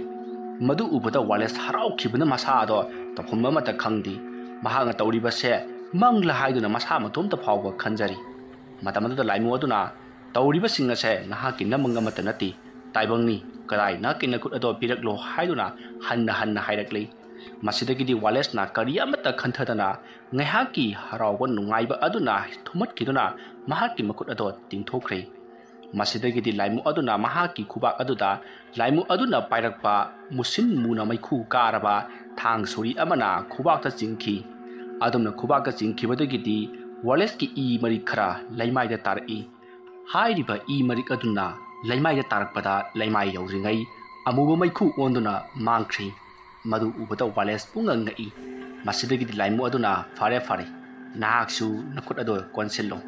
ꯃꯗꯨ ꯎꯕꯗ ꯋꯥꯂꯦꯁ ꯍꯔꯥꯎꯈꯤꯕꯅ ꯃꯁꯥ ꯑꯗꯣ ꯇꯧꯐꯝ ꯑꯃꯠꯇ ꯈꯪꯗꯦ꯫ ꯃꯍꯥꯛꯅ ꯇꯧꯔꯤꯕꯁꯦ ꯃꯪꯂ ꯍꯥꯏꯗꯨꯅ ꯃꯁꯥ ꯃꯇꯣꯝꯇ ꯐꯥꯎꯕ ꯈꯟꯖꯔꯤ꯫ ꯃꯇꯝ ꯑꯗꯨꯗ ꯂꯥꯏꯃꯨ ꯑꯗꯨꯅ, "ꯇꯧꯔꯤꯕꯁꯤꯡ ꯑꯁꯦ ꯅꯍꯥꯛꯀꯤ ꯅꯃꯪ ꯑꯃꯠꯇ ꯅꯠꯇꯦ, ꯇꯥꯏꯕꯪꯅꯤ꯫ ꯀꯗꯥꯏ ꯅꯍꯥꯛꯀꯤ ꯅꯈꯨꯠ ꯑꯗꯣ ꯄꯤꯔꯛꯂꯣ" ꯍꯥꯏꯗꯨꯅ ꯍꯟꯅ ꯍꯟꯅ ꯍꯥꯏꯔꯛꯂꯤ꯫ ꯃꯁꯤꯗꯒꯤꯗꯤ ꯋꯥꯂꯦꯁꯅ ꯀꯔꯤ ꯑꯃꯠꯇ ꯈꯟꯊꯗꯅ ꯉꯥꯏꯍꯥꯛꯀꯤ ꯍꯔꯥꯎꯕ ꯅꯨꯡꯉꯥꯏꯕ ꯑꯗꯨꯅ ꯊꯨꯝꯍꯠꯈꯤꯗꯨꯅ ꯃꯍꯥꯛꯀꯤ ꯃꯈꯨꯠ ꯑꯗꯣ ꯇꯤꯡꯊꯣꯛꯈ꯭ꯔꯦ꯫ ꯃꯁꯤꯗꯒꯤꯗꯤ ꯂꯥꯏꯃꯨ ꯑꯗꯨꯅ ꯃꯍꯥꯛꯀꯤ ꯈꯨꯕꯥꯛ ꯑꯗꯨꯗ ꯂꯥꯏꯃꯨ ꯑꯗꯨꯅ ꯄꯥꯏꯔꯛꯄ ꯃꯨꯁꯤꯟ ꯃꯨꯅ ꯃꯩꯈꯨ ꯀꯥꯔꯕ ꯊꯥꯡ ꯁꯣꯔꯤ ꯑꯃꯅ ꯈꯨꯕꯥꯛꯇ ꯆꯤꯡꯈꯤ꯫ ꯑꯗꯨꯝꯅ ꯈꯨꯕꯥꯛꯇ ꯆꯤꯡꯈꯤꯕꯗꯒꯤꯗꯤ ꯋꯥꯂꯦꯁꯀꯤ ꯏ ꯃꯔꯤꯛ ꯈꯔ ꯂꯩꯃꯥꯏꯗ ꯇꯥꯔꯛꯏ꯫ ꯍꯥꯏꯔꯤꯕ ꯏ ꯃꯔꯤꯛ ꯑꯗꯨꯅ ꯂꯩꯃꯥꯏꯗ ꯇꯥꯔꯛꯄꯗ ꯂꯩꯃꯥꯏ ꯌꯧꯗ꯭ꯔꯤꯉꯩ ꯑꯃꯨꯕ ꯃꯩꯈꯨ ꯑꯣꯟꯗꯨꯅ ꯃꯥꯡꯈ꯭ꯔꯤ꯫ ꯃꯗꯨ ꯎꯕꯗ ꯋꯥꯂꯦꯁ ꯄꯨꯡꯉꯛ ꯉꯛꯏ꯫ ꯃꯁꯤꯗꯒꯤꯗꯤ ꯂꯥꯏꯃꯨ ꯑꯗꯨꯅ, "ꯐꯔꯦ, ꯐꯔꯦ, ꯅꯍꯥꯛꯁꯨ ꯅꯈꯨꯠ ꯑꯗꯨ ꯀꯣꯟꯁꯤꯜꯂꯣ꯫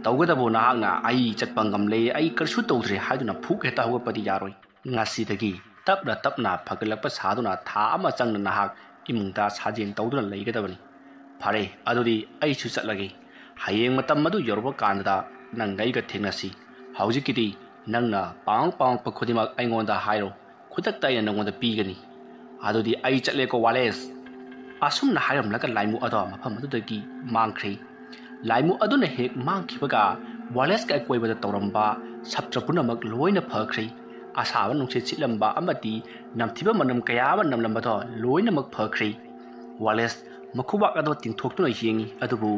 ꯇꯧꯒꯗꯕꯨ ꯅꯍꯥꯛꯅ ꯑꯩ ꯆꯠꯄ ꯉꯝꯂꯦ, ꯑꯩ ꯀꯔꯤꯁꯨ ꯇꯧꯗ꯭ꯔꯦ ꯍꯥꯏꯗꯨꯅ ꯐꯨꯛ ꯍꯦꯛꯇ ꯍꯧꯒꯠꯄꯗꯤ ꯌꯥꯔꯣꯏ꯫ ꯉꯁꯤꯗꯒꯤ ꯇꯞꯅ ꯇꯞꯅ ꯐꯒꯠꯂꯛꯄ ꯁꯥꯗꯨꯅ ꯊꯥ ꯑꯃ ꯆꯪꯅ ꯅꯍꯥꯛ ꯏꯃꯨꯡꯗ ꯁꯥꯖꯦꯜ ꯇꯧꯗꯨꯅ ꯂꯩꯒꯗꯕꯅꯤ꯫ ꯐꯔꯦ, ꯑꯗꯨꯗꯤ ꯑꯩꯁꯨ ꯆꯠꯂꯒꯦ꯫ ꯍꯌꯦꯡ ꯃꯇꯝ ꯑꯗꯨ ꯌꯧꯔꯛꯄ ꯀꯥꯟꯗ ꯅꯪ ꯑꯩꯒ ꯊꯦꯡꯅꯁꯤ꯫ ꯍꯧꯖꯤꯛꯀꯤꯗꯤ ꯅꯪꯅ ꯄꯥꯡ ꯄꯥꯡꯉꯛꯄ ꯈꯨꯗꯤꯡꯃꯛ ꯑꯩꯉꯣꯟꯗ ꯍꯥꯏꯔꯣ꯫ ꯈꯨꯗꯛꯇ ꯑꯩꯅ ꯅꯪꯉꯣꯟꯗ ꯄꯤꯒꯅꯤ꯫ ꯑꯗꯨꯗꯤ ꯑꯩ ꯆꯠꯂꯦꯀꯣ, ꯋꯥꯂꯦꯁ"꯫ ꯑꯁꯨꯝꯅ ꯍꯥꯏꯔꯝꯂꯒ ꯂꯥꯏꯃꯨ ꯑꯗꯣ ꯃꯐꯝ ꯑꯗꯨꯗꯒꯤ ꯃꯥꯡꯈ꯭ꯔꯦ꯫ ꯂꯥꯏꯃꯨ ꯑꯗꯨꯅ ꯍꯦꯛ ꯃꯥꯡꯈꯤꯕꯒ ꯋꯥꯂꯦꯁꯀꯤ ꯑꯀꯣꯏꯕꯗ ꯇꯧꯔꯝꯕ ꯁꯞꯇ꯭ꯔ ꯄꯨꯝꯅꯃꯛ ꯂꯣꯏꯅ ꯐꯈ꯭ꯔꯦ꯫ ꯑꯁꯥꯕ ꯅꯨꯡꯁꯤꯠ ꯁꯤꯠꯂꯝꯕ ꯑꯃꯗꯤ ꯅꯝꯊꯤꯕ ꯃꯅꯝ ꯀꯌꯥ ꯑꯃ ꯅꯝꯂꯝꯕꯗꯣ ꯂꯣꯏꯅꯃꯛ ꯐꯈ꯭ꯔꯦ꯫ ꯋꯥꯂꯦꯁ ꯃꯈꯨꯕꯥꯛ ꯑꯗꯣ ꯇꯤꯡꯊꯣꯛꯇꯨꯅ ꯌꯦꯡꯉꯤ, ꯑꯗꯨꯕꯨ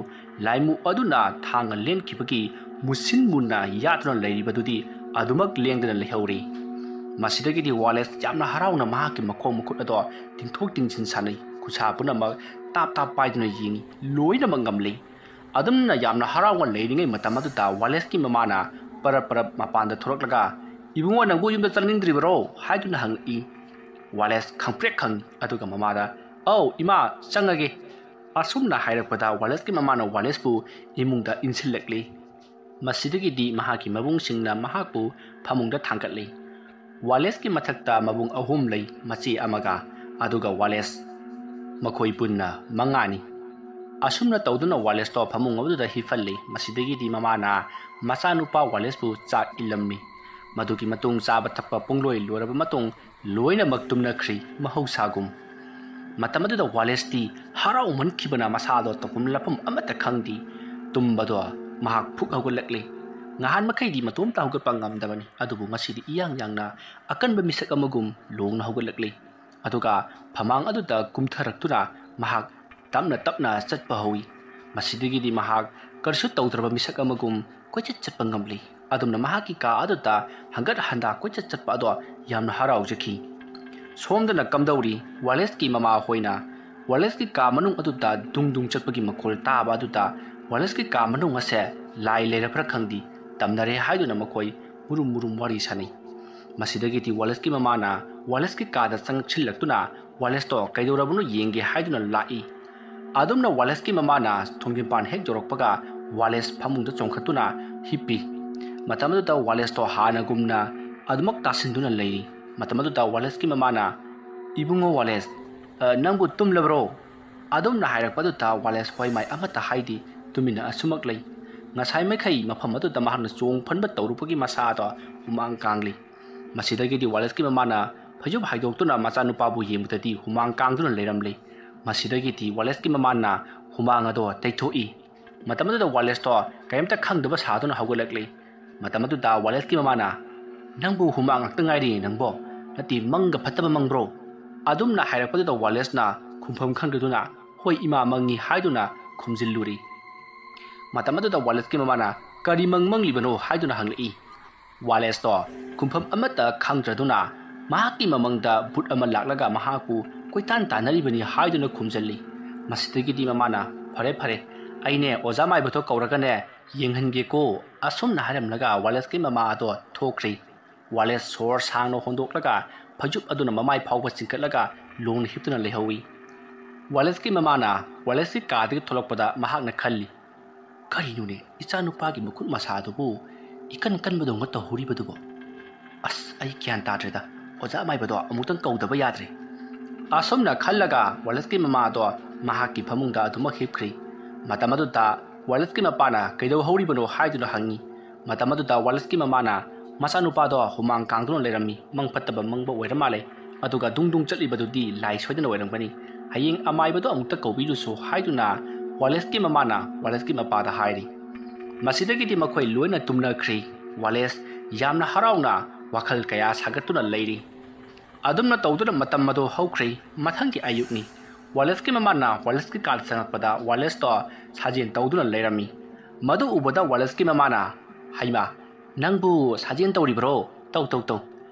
ꯂꯥꯏꯃꯨ ꯑꯗꯨꯅ ꯊꯥꯡꯅ ꯂꯦꯟꯈꯤꯕꯒꯤ ꯃꯨꯁꯤꯟ ꯃꯨꯟꯅ ꯌꯥꯠꯇꯨꯅ ꯂꯩꯔꯤꯕꯗꯨꯗꯤ ꯑꯗꯨꯃꯛ ꯂꯦꯡꯗꯅ ꯂꯩꯍꯧꯔꯤ꯫ ꯃꯁꯤꯗꯒꯤꯗꯤ ꯋꯥꯂꯦꯁ ꯌꯥꯝꯅ ꯍꯔꯥꯎꯅ ꯃꯍꯥꯛꯀꯤ ꯃꯈꯣꯡ ꯃꯈꯨꯠ ꯑꯗꯣ ꯇꯤꯡꯊꯣꯛ ꯇꯤꯡꯁꯤꯟ ꯁꯥꯟꯅꯩ꯫ ꯈꯨꯠꯁꯥ ꯄꯨꯝꯅꯃꯛ ꯇꯥꯞ ꯇꯥꯞ ꯄꯥꯏꯗꯨꯅ ꯌꯦꯡꯏ꯫ ꯂꯣꯏꯅꯃꯛ ꯉꯝꯂꯤ꯫ ꯑꯗꯨꯝꯅ ꯌꯥꯝꯅ ꯍꯔꯥꯎꯅ ꯂꯩꯔꯤꯉꯩ ꯃꯇꯝ ꯑꯗꯨꯗ ꯋꯥꯂꯦꯁꯀꯤ ꯃꯃꯥꯅ ꯄꯔꯞ ꯄꯔꯞ ꯃꯄꯥꯟꯗ ꯊꯣꯔꯛꯂꯒ, "ꯏꯕꯨꯡꯉꯣ, ꯅꯪꯕꯨ ꯌꯨꯝꯗ ꯆꯪꯅꯤꯡꯗ꯭ꯔꯤꯕꯔꯣ?" ꯍꯥꯏꯗꯨꯅ ꯍꯪꯉꯛꯏ꯫ ꯋꯥꯂꯦꯁ ꯈꯪꯄ꯭ꯔꯦꯛ ꯈꯪꯉꯤ꯫ ꯑꯗꯨꯒ ꯃꯃꯥꯗ, "ꯑꯧ ꯏꯃꯥ, ꯆꯪꯉꯒꯦ"꯫ ꯑꯁꯨꯝꯅ ꯍꯥꯏꯔꯛꯄꯗ ꯋꯥꯂꯦꯁꯀꯤ ꯃꯃꯥꯅ ꯋꯥꯂꯦꯁꯄꯨ ꯏꯃꯨꯡꯗ ꯏꯟꯁꯤꯜꯂꯛꯂꯤ꯫ ꯃꯁꯤꯗꯒꯤꯗꯤ ꯃꯍꯥꯛꯀꯤ ꯃꯕꯨꯡꯁꯤꯡꯅ ꯃꯍꯥꯛꯄꯨ ꯐꯃꯨꯡꯗ ꯊꯥꯡꯒꯠꯂꯤ꯫ ꯋꯥꯂꯦꯁꯀꯤ ꯃꯊꯛꯇ ꯃꯕꯨꯡ ꯑꯍꯨꯝ ꯂꯩ, ꯃꯆꯦ ꯑꯃꯒ, ꯑꯗꯨꯒ ꯋꯥꯂꯦꯁ꯫ ꯃꯈꯣꯏ ꯄꯨꯟꯅ ꯃꯉꯥꯅꯤ꯫ ꯑꯁꯨꯝꯅ ꯇꯧꯗꯨꯅ ꯋꯥꯂꯦꯁꯇꯣ ꯐꯃꯨꯡ ꯑꯗꯨꯗ ꯍꯤꯞꯍꯜꯂꯤ꯫ ꯃꯁꯤꯗꯒꯤꯗꯤ ꯃꯃꯥꯅ ꯃꯆꯥꯅꯨꯄꯥ ꯋꯥꯂꯦꯁꯄꯨ ꯆꯥꯛ ꯏꯜꯂꯝꯃꯤ꯫ ꯃꯗꯨꯒꯤ ꯃꯇꯨꯡ ꯆꯥꯕ ꯊꯛꯄ ꯄꯨꯡꯂꯣꯏ ꯂꯣꯏꯔꯕ ꯃꯇꯨꯡ ꯂꯣꯏꯅꯃꯛ ꯇꯨꯝꯅꯈ꯭ꯔꯤ ꯃꯍꯧꯁꯥꯒꯨꯝ꯫ ꯃꯇꯝ ꯑꯗꯨꯗ ꯋꯥꯂꯦꯁꯇꯤ ꯍꯔꯥꯎꯃꯟꯈꯤꯕꯅ ꯃꯁꯥꯗꯣ ꯇꯧꯐꯝ ꯂꯥꯛꯐꯝ ꯑꯃꯠꯇ ꯈꯪꯗꯦ꯫ ꯇꯨꯝꯕꯗꯣ ꯃꯍꯥꯛ ꯐꯨꯛ ꯍꯧꯒꯠꯂꯛꯂꯤ꯫ ꯉꯍꯥꯟ ꯃꯈꯩꯗꯤ ꯃꯇꯣꯝꯇ ꯍꯧꯒꯠꯄ ꯉꯝꯗꯕꯅꯤ, ꯑꯗꯨꯕꯨ ꯉꯁꯤꯗꯤ ꯏꯌꯥꯡ ꯌꯥꯡꯅ ꯑꯀꯟꯕ ꯃꯤꯁꯛ ꯑꯃꯒꯨꯝ ꯂꯣꯡꯅ ꯍꯧꯒꯠꯂꯛꯂꯤ꯫ ꯑꯗꯨꯒ ꯐꯃꯥꯡ ꯑꯗꯨꯗ ꯀꯨꯝꯊꯔꯛꯇꯨꯅ ꯃꯍꯥꯛ ꯇꯞꯅ ꯇꯞꯅ ꯆꯠꯄ ꯍꯧꯏ꯫ ꯃꯁꯤꯗꯒꯤꯗꯤ ꯃꯍꯥꯛ ꯀꯔꯤꯁꯨ ꯇꯧꯗ꯭ꯔꯕ ꯃꯤꯁꯛ ꯑꯃꯒꯨꯝ ꯀꯣꯏꯆꯠ ꯆꯠꯄ ꯉꯝꯂꯤ꯫ ꯑꯗꯨꯝꯅ ꯃꯍꯥꯛꯀꯤ ꯀꯥ ꯑꯗꯨꯗ ꯍꯪꯒꯠ ꯍꯟꯗꯥ ꯀꯣꯏꯆꯠ ꯆꯠꯄ ꯑꯗꯣ ꯌꯥꯝꯅ ꯍꯔꯥꯎꯖꯈꯤ꯫ ꯁꯣꯝꯗꯅ ꯀꯝꯗꯧꯔꯤ? ꯋꯥꯂꯦꯁꯀꯤ ꯃꯃꯥ ꯍꯣꯏꯅ ꯋꯥꯂꯦꯁꯀꯤ ꯀꯥ ꯃꯅꯨꯡ ꯑꯗꯨꯗ ꯗꯨꯡ ꯗꯨꯡ ꯆꯠꯄꯒꯤ ꯃꯈꯣꯜ ꯇꯥꯕ ꯑꯗꯨꯗ ꯋꯥꯂꯦꯁꯀꯤ ꯀꯥ ꯃꯅꯨꯡ ꯑꯁꯦ ꯂꯥꯏ ꯂꯩꯔꯕ꯭ꯔꯥ ꯈꯪꯗꯦ, ꯇꯝꯅꯔꯦ ꯍꯥꯏꯗꯨꯅ ꯃꯈꯣꯏ ꯃꯨꯔꯨꯝ ꯃꯨꯔꯨꯝ ꯋꯥꯔꯤ ꯁꯥꯅꯩ꯫ ꯃꯁꯤꯗꯒꯤꯗꯤ ꯋꯥꯂꯦꯁꯀꯤ ꯃꯃꯥꯅ ꯋꯥꯂꯦꯁꯀꯤ ꯀꯥꯗ ꯆꯪꯁꯤꯜꯂꯛꯇꯨꯅ ꯋꯥꯂꯦꯁꯇꯣ ꯀꯩꯗꯧꯔꯕꯅꯣ ꯌꯦꯡꯒꯦ ꯍꯥꯏꯗꯨꯅ ꯂꯥꯛꯏ꯫ ꯑꯗꯨꯝꯅ ꯋꯥꯂꯦꯁꯀꯤ ꯃꯃꯥꯅ ꯊꯣꯡꯖꯤꯟꯄꯥꯟ ꯍꯦꯛ ꯌꯧꯔꯛꯄꯒ ꯋꯥꯂꯦꯁ ꯐꯃꯨꯡꯗ ꯆꯣꯡꯈꯠꯇꯨꯅ ꯍꯤꯞꯄꯤ꯫ ꯃꯇꯝ ꯑꯗꯨꯗ ꯋꯥꯂꯦꯁꯇꯣ ꯍꯥꯟꯅꯒꯨꯝꯅ ꯑꯗꯨꯃꯛ ꯇꯥꯁꯤꯟꯗꯨꯅ ꯂꯩꯔꯤ꯫ ꯃꯇꯝ ꯑꯗꯨꯗ ꯋꯥꯂꯦꯁꯀꯤ ꯃꯃꯥꯅ, "ꯏꯕꯨꯡꯉꯣ ꯋꯥꯂꯦꯁ, ꯑ, ꯅꯪꯕꯨ ꯇꯨꯝꯂꯕ꯭ꯔꯣ?" ꯑꯗꯨꯝꯅ ꯍꯥꯏꯔꯛꯄ ꯑꯗꯨꯗ ꯋꯥꯂꯦꯁ ꯍꯣꯏ ꯃꯥꯏ ꯑꯃꯠꯇ ꯍꯥꯏꯗꯦ, ꯇꯨꯃꯤꯟꯅ ꯑꯁꯨꯃꯛ ꯂꯩ꯫ ꯉꯁꯥꯏ ꯃꯈꯩ ꯃꯐꯝ ꯑꯗꯨꯗ ꯃꯍꯥꯛꯅ ꯆꯣꯡ ꯐꯟꯕ ꯇꯧꯔꯨꯕꯒꯤ ꯃꯁꯥꯗꯣ ꯍꯨꯃꯥꯡ ꯀꯥꯡꯂꯤ꯫ ꯃꯁꯤꯗꯒꯤꯗꯤ ꯋꯥꯂꯦꯁꯀꯤ ꯃꯃꯥꯅ ꯐꯩꯖꯨꯞ ꯍꯥꯏꯗꯣꯛꯇꯨꯅ ꯃꯆꯥꯅꯨꯄꯥꯕꯨ ꯌꯦꯡꯕꯗꯗꯤ ꯍꯨꯃꯥꯡ ꯀꯥꯡꯗꯨꯅ ꯂꯩꯔꯝꯂꯦ꯫ ꯃꯁꯤꯗꯒꯤꯗꯤ ꯋꯥꯂꯦꯁꯀꯤ ꯃꯃꯥꯅ ꯍꯨꯃꯥꯡ ꯑꯗꯣ ꯇꯩꯊꯣꯛꯏ꯫ ꯃꯇꯝ ꯑꯗꯨꯗ ꯋꯥꯂꯦꯁꯇꯣ ꯀꯔꯤꯝꯇ ꯈꯪꯗꯕ ꯁꯥꯗꯨꯅ ꯍꯧꯒꯠꯂꯛꯂꯤ꯫ ꯃꯇꯝ ꯑꯗꯨꯗ ꯋꯥꯂꯦꯁꯀꯤ ꯃꯃꯥꯅ, "ꯅꯪꯕꯨ ꯍꯨꯃꯥꯡ ꯉꯥꯛꯇ ꯉꯥꯏꯔꯤ ꯅꯪꯕꯣ? ꯅꯠꯇꯦ, ꯃꯪꯒ ꯐꯠꯇꯕ ꯃꯪꯕ꯭ꯔꯣ?" ꯑꯗꯨꯝꯅ ꯍꯥꯏꯔꯛꯄꯗꯨꯗ ꯋꯥꯂꯦꯁꯅ ꯈꯨꯝꯐꯝ ꯈꯪꯗꯗꯨꯅ, "ꯍꯣꯏ ꯏꯃꯥ, ꯃꯪꯉꯤ" ꯍꯥꯏꯗꯨꯅ ꯈꯨꯝꯖꯤꯜꯂꯨꯔꯤ꯫ ꯃꯇꯝ ꯑꯗꯨꯗ ꯋꯥꯂꯦꯁꯀꯤ ꯃꯃꯥꯅ, "ꯀꯔꯤ ꯃꯪ ꯃꯪꯂꯤꯕꯅꯣ?" ꯍꯥꯏꯗꯨꯅ ꯍꯪꯂꯛꯏ꯫ ꯋꯥꯂꯦꯁꯇꯣ ꯈꯨꯝꯐꯝ ꯑꯃꯠꯇ ꯈꯪꯗ꯭ꯔꯗꯨꯅ ꯃꯍꯥꯛꯀꯤ ꯃꯃꯪꯗ ꯚꯨꯠ ꯑꯃ ꯂꯥꯛꯂꯒ ꯃꯍꯥꯛꯄꯨ ꯀꯣꯏꯇꯥꯟ ꯇꯥꯟꯅꯔꯤꯕꯅꯤ ꯍꯥꯏꯗꯨꯅ ꯈꯨꯝꯖꯜꯂꯤ꯫ ꯃꯁꯤꯗꯒꯤꯗꯤ ꯃꯃꯥꯅ, "ꯐꯔꯦ ꯐꯔꯦ, ꯑꯩꯅꯦ ꯑꯣꯖꯥ ꯃꯥꯏꯕꯗꯣ ꯀꯧꯔꯒꯅꯦ ꯌꯦꯡꯍꯟꯒꯦꯀꯣ" ꯑꯁꯨꯝꯅ ꯍꯥꯏꯔꯝꯂꯒ ꯋꯥꯂꯦꯁꯀꯤ ꯃꯃꯥ ꯑꯗꯣ ꯊꯣꯛꯈ꯭ꯔꯤ꯫ ꯋꯥꯂꯦꯁ ꯁꯣꯔ ꯁꯥꯡꯅ ꯍꯣꯟꯗꯣꯛꯂꯒ ꯐꯩꯖꯨꯞ ꯑꯗꯨꯅ ꯃꯃꯥꯏ ꯐꯥꯎꯕ ꯆꯤꯡꯈꯠꯂꯒ ꯂꯣꯡꯅ ꯍꯤꯞꯇꯨꯅ ꯂꯩꯍꯧꯏ꯫ ꯋꯥꯂꯦꯁꯀꯤ ꯃꯃꯥꯅ ꯋꯥꯂꯦꯁꯀꯤ ꯀꯥꯗꯒꯤ ꯊꯣꯛꯂꯛꯄꯗ ꯃꯍꯥꯛꯅ ꯈꯜꯂꯤ, "ꯀꯔꯤꯅꯣꯅꯦ, ꯏꯆꯥꯅꯨꯄꯥꯒꯤ ꯃꯈꯨꯠ ꯃꯁꯥꯗꯨꯕꯨ ꯏꯀꯟ ꯀꯟꯕꯗꯧꯅ ꯇꯧꯍꯧꯔꯤꯕꯗꯨꯕꯣ? ꯑꯁ, ꯑꯩ ꯒ꯭ꯌꯥꯟ ꯇꯥꯗ꯭ꯔꯦꯗ, ꯑꯣꯖꯥ ꯃꯥꯏꯕꯗꯣ ꯑꯃꯨꯛꯇꯪ ꯀꯧꯗꯕ ꯌꯥꯗ꯭ꯔꯦ"꯫ ꯑꯁꯨꯝꯅ ꯈꯜꯂꯒ ꯋꯥꯂꯦꯁꯀꯤ ꯃꯃꯥꯗꯣ ꯃꯍꯥꯛꯀꯤ ꯐꯃꯨꯡꯗ ꯑꯗꯨꯃꯛ ꯍꯤꯞꯈ꯭ꯔꯤ꯫ ꯃꯇꯝ ꯑꯗꯨꯗ ꯋꯥꯂꯦꯁꯀꯤ ꯃꯄꯥꯅ ꯀꯩꯗꯧꯍꯧꯔꯤꯕꯅꯣ ꯍꯥꯏꯗꯨꯅ ꯍꯪꯉꯤ꯫ ꯃꯇꯝ ꯑꯗꯨꯗ ꯋꯥꯂꯦꯁꯀꯤ ꯃꯃꯥꯅ ꯃꯆꯥꯅꯨꯄꯥꯗꯣ ꯍꯨꯃꯥꯡ ꯀꯥꯡꯗꯨꯅ ꯂꯩꯔꯝꯃꯤ, ꯃꯪ ꯐꯠꯇꯕ ꯃꯪꯕ ꯑꯣꯏꯔ ꯃꯥꯜꯂꯦ, ꯑꯗꯨꯒ ꯗꯨꯡ ꯗꯨꯡ ꯆꯠꯂꯤꯕꯗꯨꯗꯤ ꯂꯥꯏ ꯁꯣꯏꯗꯅ ꯑꯣꯏꯔꯝꯒꯅꯤ, ꯍꯌꯦꯡ ꯑꯃꯥꯏꯕꯗꯣ ꯑꯃꯨꯛꯇ ꯀꯧꯕꯤꯔꯨꯁꯨ ꯍꯥꯏꯗꯨꯅ ꯋꯥꯂꯦꯁꯀꯤ ꯃꯃꯥꯅ ꯋꯥꯂꯦꯁꯀꯤ ꯃꯄꯥꯗ ꯍꯥꯏꯔꯤ꯫ ꯃꯁꯤꯗꯒꯤꯗꯤ ꯃꯈꯣꯏ ꯂꯣꯏꯅ ꯇꯨꯝꯅꯈ꯭ꯔꯤ꯫ ꯋꯥꯂꯦꯁ ꯌꯥꯝꯅ ꯍꯔꯥꯎꯅ ꯋꯥꯈꯜ ꯀꯌꯥ ꯁꯥꯒꯠꯇꯨꯅ ꯂꯩꯔꯤ꯫ ꯑꯗꯨꯝꯅ ꯇꯧꯗꯨꯅ ꯃꯇꯝ ꯑꯗꯨ ꯍꯧꯈ꯭ꯔꯦ꯫ ꯃꯊꯪꯒꯤ ꯑꯌꯨꯛꯅꯤ꯫ ꯋꯥꯂꯦꯁꯀꯤ ꯃꯃꯥꯅ ꯋꯥꯂꯦꯁꯀꯤ ꯀꯥꯗ ꯆꯪꯉꯛꯄꯗ ꯋꯥꯂꯦꯁꯇꯣ ꯁꯥꯖꯦꯜ ꯇꯧꯗꯨꯅ ꯂꯩꯔꯝꯃꯤ꯫ ꯃꯗꯨ ꯎꯕꯗ ꯋꯥꯂꯦꯁꯀꯤ ꯃꯃꯥꯅ, "ꯍꯩꯃꯥ, ꯅꯪꯕꯨ ꯁꯥꯖꯦꯜ ꯇꯧꯔꯤꯕ꯭ꯔꯣ? ꯇꯧ, ꯇꯧ, ꯇꯧ"꯫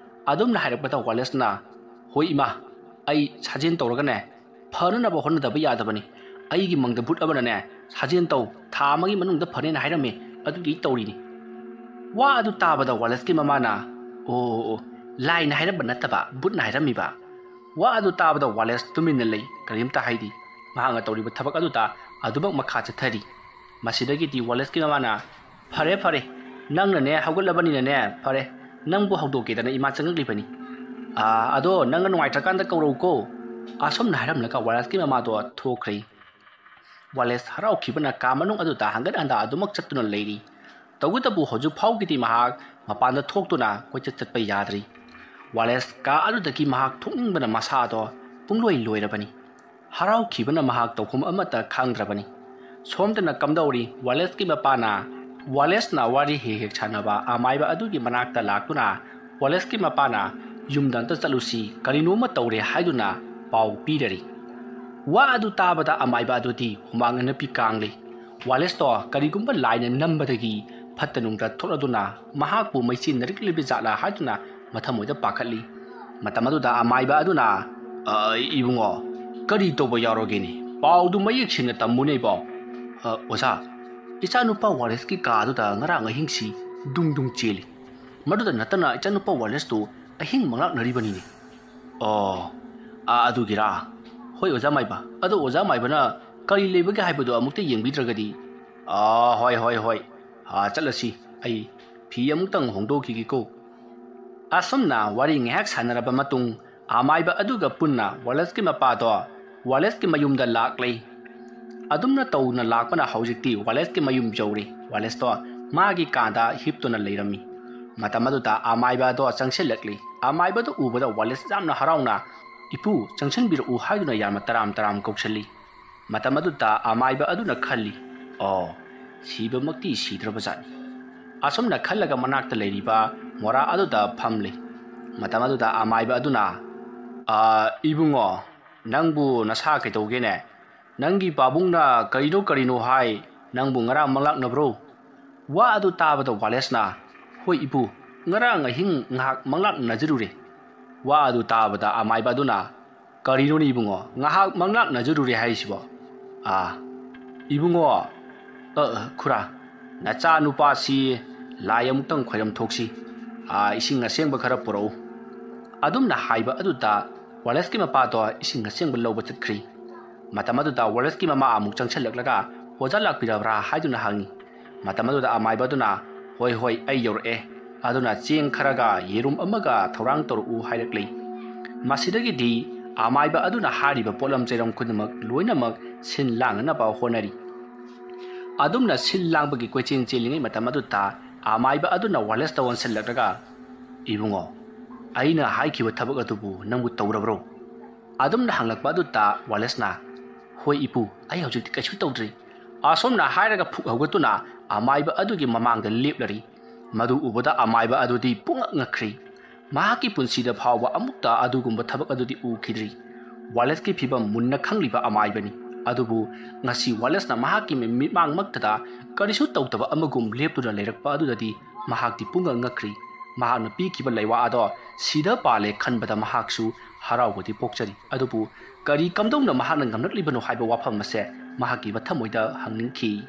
ꯑꯗꯨꯝꯅ ꯍꯥꯏꯔꯛꯄꯗ ꯋꯥꯂꯦꯁꯅ, "ꯍꯣꯏ ꯏꯃꯥ, ꯑꯩ ꯁꯥꯖꯦꯜ ꯇꯧꯔꯒꯅꯦ ꯐꯅꯅꯕ ꯍꯣꯠꯅꯗꯕ ꯌꯥꯗꯕꯅꯤ꯫ ꯑꯩꯒꯤ ꯃꯪꯗ ꯚꯨꯠ ꯑꯃꯅꯅꯦ, 'ꯁꯥꯖꯦꯜ ꯇꯧ, ꯊꯥ ꯑꯃꯒꯤ ꯃꯅꯨꯡꯗ ꯐꯅꯦꯅ' ꯍꯥꯏꯔꯝꯃꯤ, ꯑꯗꯨꯒꯤ ꯑꯩ ꯇꯧꯔꯤꯅꯤ"꯫ ꯋꯥ ꯑꯗꯨ ꯇꯥꯕꯗ ꯋꯥꯂꯦꯁꯀꯤ ꯃꯃꯥꯅ, "ꯑꯣ, ꯑꯣ, ꯑꯣ, ꯂꯥꯏꯅ ꯍꯥꯏꯔꯝꯕ ꯅꯠꯇꯕ ꯚꯨꯠꯅ ꯍꯥꯏꯔꯝꯃꯤꯕ"꯫ ꯋꯥ ꯑꯗꯨ ꯇꯥꯕꯗ ꯋꯥꯂꯦꯁ ꯇꯨꯃꯤꯟꯅ ꯂꯩ, ꯀꯔꯤꯝꯇ ꯍꯥꯏꯗꯦ꯫ ꯃꯍꯥꯛꯅ ꯇꯧꯔꯤꯕ ꯊꯕꯛ ꯑꯗꯨꯗ ꯑꯗꯨꯃꯛ ꯃꯈꯥ ꯆꯠꯊꯔꯤ꯫ ꯃꯁꯤꯗꯒꯤꯗꯤ ꯋꯥꯂꯦꯁꯀꯤ ꯃꯃꯥꯅ, "ꯐꯔꯦ, ꯐꯔꯦ, ꯅꯪꯅꯅꯦ ꯍꯧꯒꯠꯂꯕꯅꯤꯅꯅꯦ, ꯐꯔꯦ, ꯅꯪꯕꯨ ꯍꯧꯗꯣꯛꯀꯦꯗꯅ ꯏꯃꯥ ꯆꯪꯉꯛꯂꯤꯕꯅꯤ꯫ ꯑꯥ, ꯑꯗꯣ ꯅꯪꯅ ꯅꯨꯡꯉꯥꯏꯇ꯭ꯔꯀꯥꯟꯗ ꯀꯧꯔꯧꯀꯣ"꯫ ꯑꯁꯨꯝꯅ ꯍꯥꯏꯔꯝꯂꯒ ꯋꯥꯂꯦꯁꯀꯤ ꯃꯃꯥꯗꯣ ꯊꯣꯛꯈ꯭ꯔꯦ꯫ ꯋꯥꯂꯦꯁ ꯍꯔꯥꯎꯈꯤꯕꯅ ꯀꯥ ꯃꯅꯨꯡ ꯑꯗꯨꯗ ꯍꯪꯒꯠ ꯍꯟꯗ ꯑꯗꯨꯃꯛ ꯆꯠꯇꯨꯅ ꯂꯩꯔꯤ꯫ ꯇꯧꯕꯇꯕꯨ ꯍꯧꯖꯤꯛ ꯐꯥꯎꯒꯤꯗꯤ ꯃꯍꯥꯛ ꯃꯄꯥꯟꯗ ꯊꯣꯛꯇꯨꯅ ꯀꯣꯏꯆꯠ ꯆꯠꯄ ꯌꯥꯗ꯭ꯔꯤ꯫ ꯋꯥꯂꯦꯁ ꯀꯥ ꯑꯗꯨꯗꯒꯤ ꯃꯍꯥꯛ ꯊꯣꯛꯅꯤꯡꯕꯅ ꯃꯁꯥꯗꯣ ꯄꯨꯡꯂꯣꯏ ꯂꯣꯏꯔꯕꯅꯤ꯫ ꯍꯔꯥꯎꯈꯤꯕꯅ ꯃꯍꯥꯛ ꯇꯧꯐꯝ ꯑꯃꯠꯇ ꯈꯪꯗ꯭ꯔꯕꯅꯤ꯫ ꯁꯣꯝꯗꯅ ꯀꯝꯗꯧꯔꯤ? ꯋꯥꯂꯦꯁꯀꯤ ꯃꯄꯥꯅ, ꯋꯥꯂꯦꯁꯅ ꯋꯥꯔꯤ ꯍꯦꯛ ꯍꯦꯛ ꯁꯥꯟꯅꯕ ꯑꯃꯥꯏꯕ ꯑꯗꯨꯒꯤ ꯃꯅꯥꯛꯇ ꯂꯥꯛꯇꯨꯅ ꯋꯥꯂꯦꯁꯀꯤ ꯃꯄꯥꯅ, "ꯌꯨꯝꯗ ꯑꯝꯇ ꯆꯠꯂꯨꯁꯤ, ꯀꯔꯤꯅꯣꯝꯃ ꯇꯧꯔꯦ" ꯍꯥꯏꯗꯨꯅ ꯄꯥꯎ ꯄꯤꯔꯔꯤ꯫ ꯋꯥ ꯑꯗꯨ ꯇꯥꯕꯗ ꯑꯃꯥꯏꯕ ꯑꯗꯨꯗꯤ ꯍꯨꯃꯥꯡ ꯑꯅꯞꯄꯤ ꯀꯥꯡꯂꯤ꯫ ꯋꯥꯂꯦꯁꯇꯣ ꯀꯔꯤꯒꯨꯝꯕ ꯂꯥꯏꯅ ꯅꯝꯕꯗꯒꯤ ꯐꯠꯇ ꯅꯨꯡꯗ ꯊꯣꯛꯂꯗꯨꯅ ꯃꯍꯥꯛꯄꯨ ꯃꯩꯆꯦꯟꯅꯔꯛꯂꯤꯕ ꯖꯥꯠꯂꯥ ꯍꯥꯏꯗꯨꯅ ꯃꯊꯃꯣꯏꯗ ꯄꯥꯈꯠꯂꯤ꯫ ꯃꯇꯝ ꯑꯗꯨꯗ ꯑꯃꯥꯏꯕ ꯑꯗꯨꯅ, "ꯑ, ꯏꯕꯨꯡꯉꯣ, ꯀꯔꯤ ꯇꯧꯕ ꯌꯥꯎꯔꯒꯦꯅꯦ? ꯄꯥꯎꯗꯨ ꯃꯌꯦꯛ ꯁꯦꯡꯅ ꯇꯝꯃꯨꯅꯦ ꯏꯕꯣ꯫" "ꯑ, ꯑꯣꯖꯥ, ꯏꯆꯥꯅꯨꯄꯥ ꯋꯥꯔꯦꯁꯀꯤ ꯀꯥ ꯑꯗꯨꯗ ꯉꯔꯥꯡ ꯑꯍꯤꯡꯁꯤ ꯗꯨꯡ ꯗꯨꯡ ꯆꯦꯜꯂꯤ꯫ ꯃꯗꯨꯗ ꯅꯠꯇꯅ ꯏꯆꯥꯅꯨꯄꯥ ꯋꯥꯔꯦꯁꯇꯨ ꯑꯍꯤꯡ ꯃꯪꯂꯥꯛꯅꯔꯤꯕꯅꯤꯅꯦ꯫" "ꯑꯣ, ꯑ, ꯑꯗꯨꯒꯤꯔꯥ? ꯍꯣꯏ, ꯑꯣꯖꯥ ꯃꯥꯏꯕ꯫ ꯑꯗꯣ ꯑꯣꯖꯥ ꯃꯥꯏꯕꯅ ꯀꯔꯤ ꯂꯩꯕꯒꯦ ꯍꯥꯏꯕꯗꯨ ꯑꯃꯨꯛꯇ ꯌꯦꯡꯕꯤꯗ꯭ꯔꯒꯗꯤ?" "ꯑ, ꯍꯣꯏ, ꯍꯣꯏ, ꯍꯣꯏ꯫ ꯑ, ꯆꯠꯂꯁꯤ꯫ ꯑꯩ ꯐꯤ ꯑꯃꯨꯛꯇꯪ ꯍꯣꯡꯗꯣꯛꯈꯤꯒꯦꯀꯣ꯫" ꯑꯁꯨꯝꯅ ꯋꯥꯔꯤ ꯉꯥꯏꯍꯥꯛ ꯁꯥꯟꯅꯔꯕ ꯃꯇꯨꯡ, ꯑꯃꯥꯏꯕ ꯑꯗꯨꯒ ꯄꯨꯟꯅ ꯋꯥꯂꯦꯁꯀꯤ ꯃꯄꯥꯗꯣ ꯋꯥꯂꯦꯁꯀꯤ ꯃꯌꯨꯝꯗ ꯂꯥꯛꯂꯦ꯫ ꯑꯗꯨꯝꯅ ꯇꯧꯅ ꯂꯥꯛꯄꯅ ꯍꯧꯖꯤꯛꯇꯤ ꯋꯥꯂꯦꯁꯀꯤ ꯃꯌꯨꯝ ꯌꯧꯔꯦ꯫ ꯋꯥꯂꯦꯁꯇꯣ ꯃꯥꯒꯤ ꯀꯥꯗ ꯍꯤꯞꯇꯨꯅ ꯂꯩꯔꯝꯃꯤ꯫ ꯃꯇꯝ ꯑꯗꯨꯗ ꯑꯃꯥꯏꯕ ꯑꯗꯣ ꯆꯪꯁꯤꯜꯂꯛꯂꯤ꯫ ꯑꯃꯥꯏꯕꯗꯨ ꯎꯕꯗ ꯋꯥꯂꯦꯁ ꯌꯥꯝꯅ ꯍꯔꯥꯎꯅ, "ꯏꯄꯨ, ꯆꯪꯁꯤꯟꯕꯤꯔꯛꯎ" ꯍꯥꯏꯗꯨꯅ ꯌꯥꯝꯅ ꯇꯔꯥꯝ ꯇꯔꯥꯝ ꯀꯧꯁꯤꯜꯂꯤ꯫ ꯃꯇꯝ ꯑꯗꯨꯗ ꯑꯃꯥꯏꯕ ꯑꯗꯨꯅ ꯈꯜꯂꯤ, "ꯑꯣ, ꯁꯤꯕꯃꯛꯇꯤ ꯁꯤꯗ꯭ꯔꯕꯖꯥꯠꯅꯤ꯫" ꯑꯁꯨꯝꯅ ꯈꯜꯂꯒ ꯃꯅꯥꯛꯇ ꯂꯩꯔꯤꯕ ꯃꯣꯔꯥ ꯑꯗꯨꯗ ꯐꯝꯂꯤ꯫ ꯃꯇꯝ ꯑꯗꯨꯗ ꯑꯃꯥꯏꯕ ꯑꯗꯨꯅ, "ꯑ, ꯏꯕꯨꯡꯉꯣ, ꯅꯪꯕꯨ ꯅꯁꯥ ꯀꯩꯗꯧꯒꯦꯅꯦ? ꯅꯪꯒꯤ ꯄꯥꯕꯨꯡꯅ ꯀꯔꯤꯅꯣ ꯀꯔꯤꯅꯣ ꯍꯥꯏ, ꯅꯪꯕꯨ ꯉꯔꯥꯡ ꯃꯪꯂꯥꯛꯅꯕ꯭ꯔꯣ?" ꯋꯥ ꯑꯗꯨ ꯇꯥꯕꯗ ꯋꯥꯂꯦꯁꯅ, "ꯍꯣꯏ ꯏꯄꯨ, ꯉꯔꯥꯡ ꯑꯍꯤꯡ ꯉꯥꯏꯍꯥꯛ ꯃꯪꯂꯥꯛꯅꯖꯔꯨꯔꯦ꯫" ꯋꯥ ꯑꯗꯨ ꯇꯥꯕꯗ ꯑꯃꯥꯏꯕ ꯑꯗꯨꯅ, "ꯀꯔꯤꯅꯣꯅꯦ ꯏꯕꯨꯡꯉꯣ, ꯉꯥꯏꯍꯥꯛ ꯃꯪꯂꯥꯛꯅꯖꯔꯨꯔꯦ ꯍꯥꯏꯁꯤꯕꯣ? ꯑꯥ, ꯏꯕꯨꯡꯉꯣ, ꯑ, ꯑ, ꯈꯨꯔꯥ, ꯅꯆꯥ ꯅꯨꯄꯥꯁꯤ ꯂꯥꯏ ꯑꯃꯨꯛꯇꯪ ꯈꯣꯏꯔꯝ ꯊꯣꯛꯁꯤ꯫ ꯑꯥ, ꯏꯁꯤꯡ ꯑꯁꯦꯡꯕ ꯈꯔ ꯄꯨꯔꯛꯎ꯫" ꯑꯗꯨꯝꯅ ꯍꯥꯏꯕ ꯑꯗꯨꯗ ꯋꯥꯂꯦꯁꯀꯤ ꯃꯄꯥꯗꯣ ꯏꯁꯤꯡ ꯑꯁꯦꯡꯕ ꯂꯧꯕ ꯆꯠꯈ꯭ꯔꯤ꯫ ꯃꯇꯝ ꯑꯗꯨꯗ ꯋꯥꯂꯦꯁꯀꯤ ꯃꯃꯥ ꯑꯃꯨꯛ ꯆꯪꯁꯤꯜꯂꯛꯂꯒ, "ꯑꯣꯖꯥ ꯂꯥꯛꯄꯤꯔꯕ꯭ꯔꯥ?" ꯍꯥꯏꯗꯨꯅ ꯍꯪꯉꯤ꯫ ꯃꯇꯝ ꯑꯗꯨꯗ ꯑꯃꯥꯏꯕ ꯑꯗꯨꯅ, "ꯍꯣꯏ, ꯍꯣꯏ, ꯑꯩ ꯌꯧꯔꯛꯑꯦ꯫ ꯑꯗꯨꯅ ꯆꯦꯡ ꯈꯔꯒ ꯌꯦꯔꯨꯝ ꯑꯃꯒ ꯊꯧꯔꯥꯡ ꯇꯧꯔꯛꯎ" ꯍꯥꯏꯔꯛꯂꯤ꯫ ꯃꯁꯤꯗꯒꯤꯗꯤ ꯑꯃꯥꯏꯕ ꯑꯗꯨꯅ ꯍꯥꯏꯔꯤꯕ ꯄꯣꯠꯂꯝ ꯆꯩꯔꯝ ꯈꯨꯗꯤꯡꯃꯛ ꯂꯣꯏꯅꯃꯛ ꯁꯤꯟ ꯂꯥꯡꯅꯅꯕ ꯍꯣꯠꯅꯔꯤ꯫ ꯑꯗꯨꯝꯅ ꯁꯤꯜ ꯂꯥꯡꯕꯒꯤ ꯀꯣꯏꯆꯦꯟ ꯆꯦꯜꯂꯤꯉꯩ ꯃꯇꯝ ꯑꯗꯨꯗ ꯑꯃꯥꯏꯕ ꯑꯗꯨꯅ ꯋꯥꯂꯦꯁꯇ ꯑꯣꯟꯁꯤꯜꯂꯛꯂꯒ, "ꯏꯕꯨꯡꯉꯣ, ꯑꯩꯅ ꯍꯥꯏꯈꯤꯕ ꯊꯕꯛ ꯑꯗꯨꯕꯨ ꯅꯪꯕꯨ ꯇꯧꯔꯕ꯭ꯔꯣ?" ꯑꯗꯨꯝꯅ ꯍꯪꯂꯛꯄ ꯑꯗꯨꯗ ꯋꯥꯂꯦꯁꯅ, "ꯍꯣꯏ ꯏꯄꯨ, ꯑꯩ ꯍꯧꯖꯤꯛꯇꯤ ꯀꯩꯁꯨ ꯇꯧꯗ꯭ꯔꯤ꯫" ꯑꯁꯨꯝꯅ ꯍꯥꯏꯔꯒ ꯐꯨꯛ ꯍꯧꯒꯠꯇꯨꯅ ꯑꯃꯥꯏꯕ ꯑꯗꯨꯒꯤ ꯃꯃꯥꯡꯗ ꯂꯦꯞꯂꯔꯤ꯫ ꯃꯗꯨ ꯎꯕꯗ ꯑꯃꯥꯏꯕ ꯑꯗꯨꯗꯤ ꯄꯨꯡꯉꯛ ꯉꯛꯈ꯭ꯔꯤ꯫ ꯃꯍꯥꯛꯀꯤ ꯄꯨꯟꯁꯤꯗ ꯐꯥꯎꯕ ꯑꯃꯨꯛꯇ ꯑꯗꯨꯒꯨꯝꯕ ꯊꯕꯛ ꯑꯗꯨꯗꯤ ꯎꯈꯤꯗ꯭ꯔꯤ꯫ ꯋꯥꯂꯦꯁꯀꯤ ꯐꯤꯕꯝ ꯃꯨꯟꯅ ꯈꯪꯂꯤꯕ ꯑꯃꯥꯏꯕꯅꯤ꯫ ꯑꯗꯨꯕꯨ ꯉꯁꯤ ꯋꯥꯂꯦꯁꯅ ꯃꯍꯥꯛꯀꯤ ꯃꯤ-, ꯃꯤꯠꯃꯥꯡꯃꯛꯇꯗ ꯀꯔꯤꯁꯨ ꯇꯧꯗꯕ ꯑꯃꯒꯨꯝ ꯂꯦꯞꯇꯨꯅ ꯂꯩꯔꯛꯄ ꯑꯗꯨꯗꯗꯤ ꯃꯍꯥꯛꯇꯤ ꯄꯨꯡꯉꯛ ꯉꯛꯈ꯭ꯔꯤ꯫ ꯃꯍꯥꯛꯅ ꯄꯤꯈꯤꯕ ꯂꯩꯋꯥ ꯑꯗꯣ ꯁꯤꯗ ꯄꯥꯜꯂꯦ ꯈꯟꯕꯗ ꯃꯍꯥꯛꯁꯨ ꯍꯔꯥꯎꯕꯗꯤ ꯄꯣꯛꯆꯔꯤ꯫ ꯑꯗꯨꯕꯨ ꯀꯔꯤ ꯀꯝꯗꯧꯅ ꯃꯍꯥꯛꯅ ꯉꯝꯂꯛꯂꯤꯕꯅꯣ ꯍꯥꯏꯕ ꯋꯥꯐꯝ ꯑꯁꯦ ꯃꯍꯥꯛꯀꯤ ꯃꯊꯃꯣꯏꯗ ꯍꯪꯅꯤꯡꯈꯤ꯫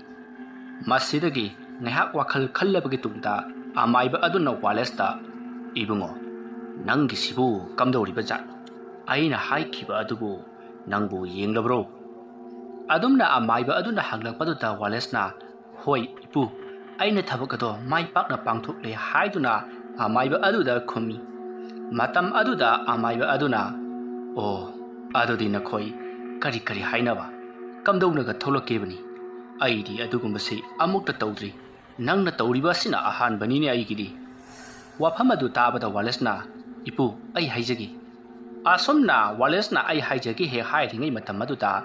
ꯃꯁꯤꯗꯒꯤ ꯉꯥꯏꯍꯥꯛ ꯋꯥꯈꯜ ꯈꯜꯂꯕꯒꯤ ꯇꯨꯡꯗ ꯑꯃꯥꯏꯕ ꯑꯗꯨꯅ ꯋꯥꯂꯦꯁꯇ, "ꯏꯕꯨꯡꯉꯣ, ꯅꯪꯒꯤꯁꯤꯕꯨ ꯀꯝꯗꯧꯔꯤꯕ ꯖꯥꯠꯅꯣ? ꯑꯩꯅ ꯍꯥꯏꯈꯤꯕ ꯑꯗꯨꯕꯨ ꯅꯪꯕꯨ ꯌꯦꯡꯂꯕ꯭ꯔꯣ?" ꯑꯗꯨꯝꯅ ꯑꯃꯥꯏꯕ ꯑꯗꯨꯅ ꯍꯪꯂꯛꯄꯗꯨꯗ ꯋꯥꯂꯦꯁꯅ, "ꯍꯣꯏ, ꯏꯄꯨ, ꯑꯩꯅ ꯊꯕꯛ ꯑꯗꯣ ꯃꯥꯏ ꯄꯥꯛꯅ ꯄꯥꯡꯊꯣꯛꯂꯦ" ꯍꯥꯏꯗꯨꯅ ꯑꯃꯥꯏꯕ ꯑꯗꯨꯗ ꯈꯨꯝꯃꯤ꯫ ꯃꯇꯝ ꯑꯗꯨꯗ ꯑꯃꯥꯏꯕ ꯑꯗꯨꯅ, "ꯑꯣ, ꯑꯗꯨꯗꯤ ꯅꯈꯣꯏ ꯀꯔꯤ ꯀꯔꯤ ꯍꯥꯏꯅꯕ? ꯀꯝꯗꯧꯅꯒ ꯊꯣꯛꯂꯛꯀꯦꯕꯅꯤ? ꯑꯩꯗꯤ ꯑꯗꯨꯒꯨꯝꯕꯁꯤ ꯑꯃꯨꯛꯇ ꯇꯧꯗ꯭ꯔꯤ꯫ ꯅꯪꯅ ꯇꯧꯔꯤꯕ ꯑꯁꯤꯅ ꯑꯍꯥꯟꯕꯅꯤꯅꯦ ꯑꯩꯒꯤꯗꯤ꯫" ꯋꯥꯐꯝ ꯑꯗꯨ ꯇꯥꯕꯗ ꯋꯥꯂꯦꯁꯅ, "ꯏꯄꯨ, ꯑꯩ ꯍꯥꯏꯖꯒꯦ꯫" ꯑꯁꯨꯝꯅ ꯋꯥꯂꯦꯁꯅ "ꯑꯩ ꯍꯥꯏꯖꯒꯦ" ꯍꯦꯛ ꯍꯥꯏꯔꯤꯉꯩ ꯃꯇꯝ ꯑꯗꯨꯗ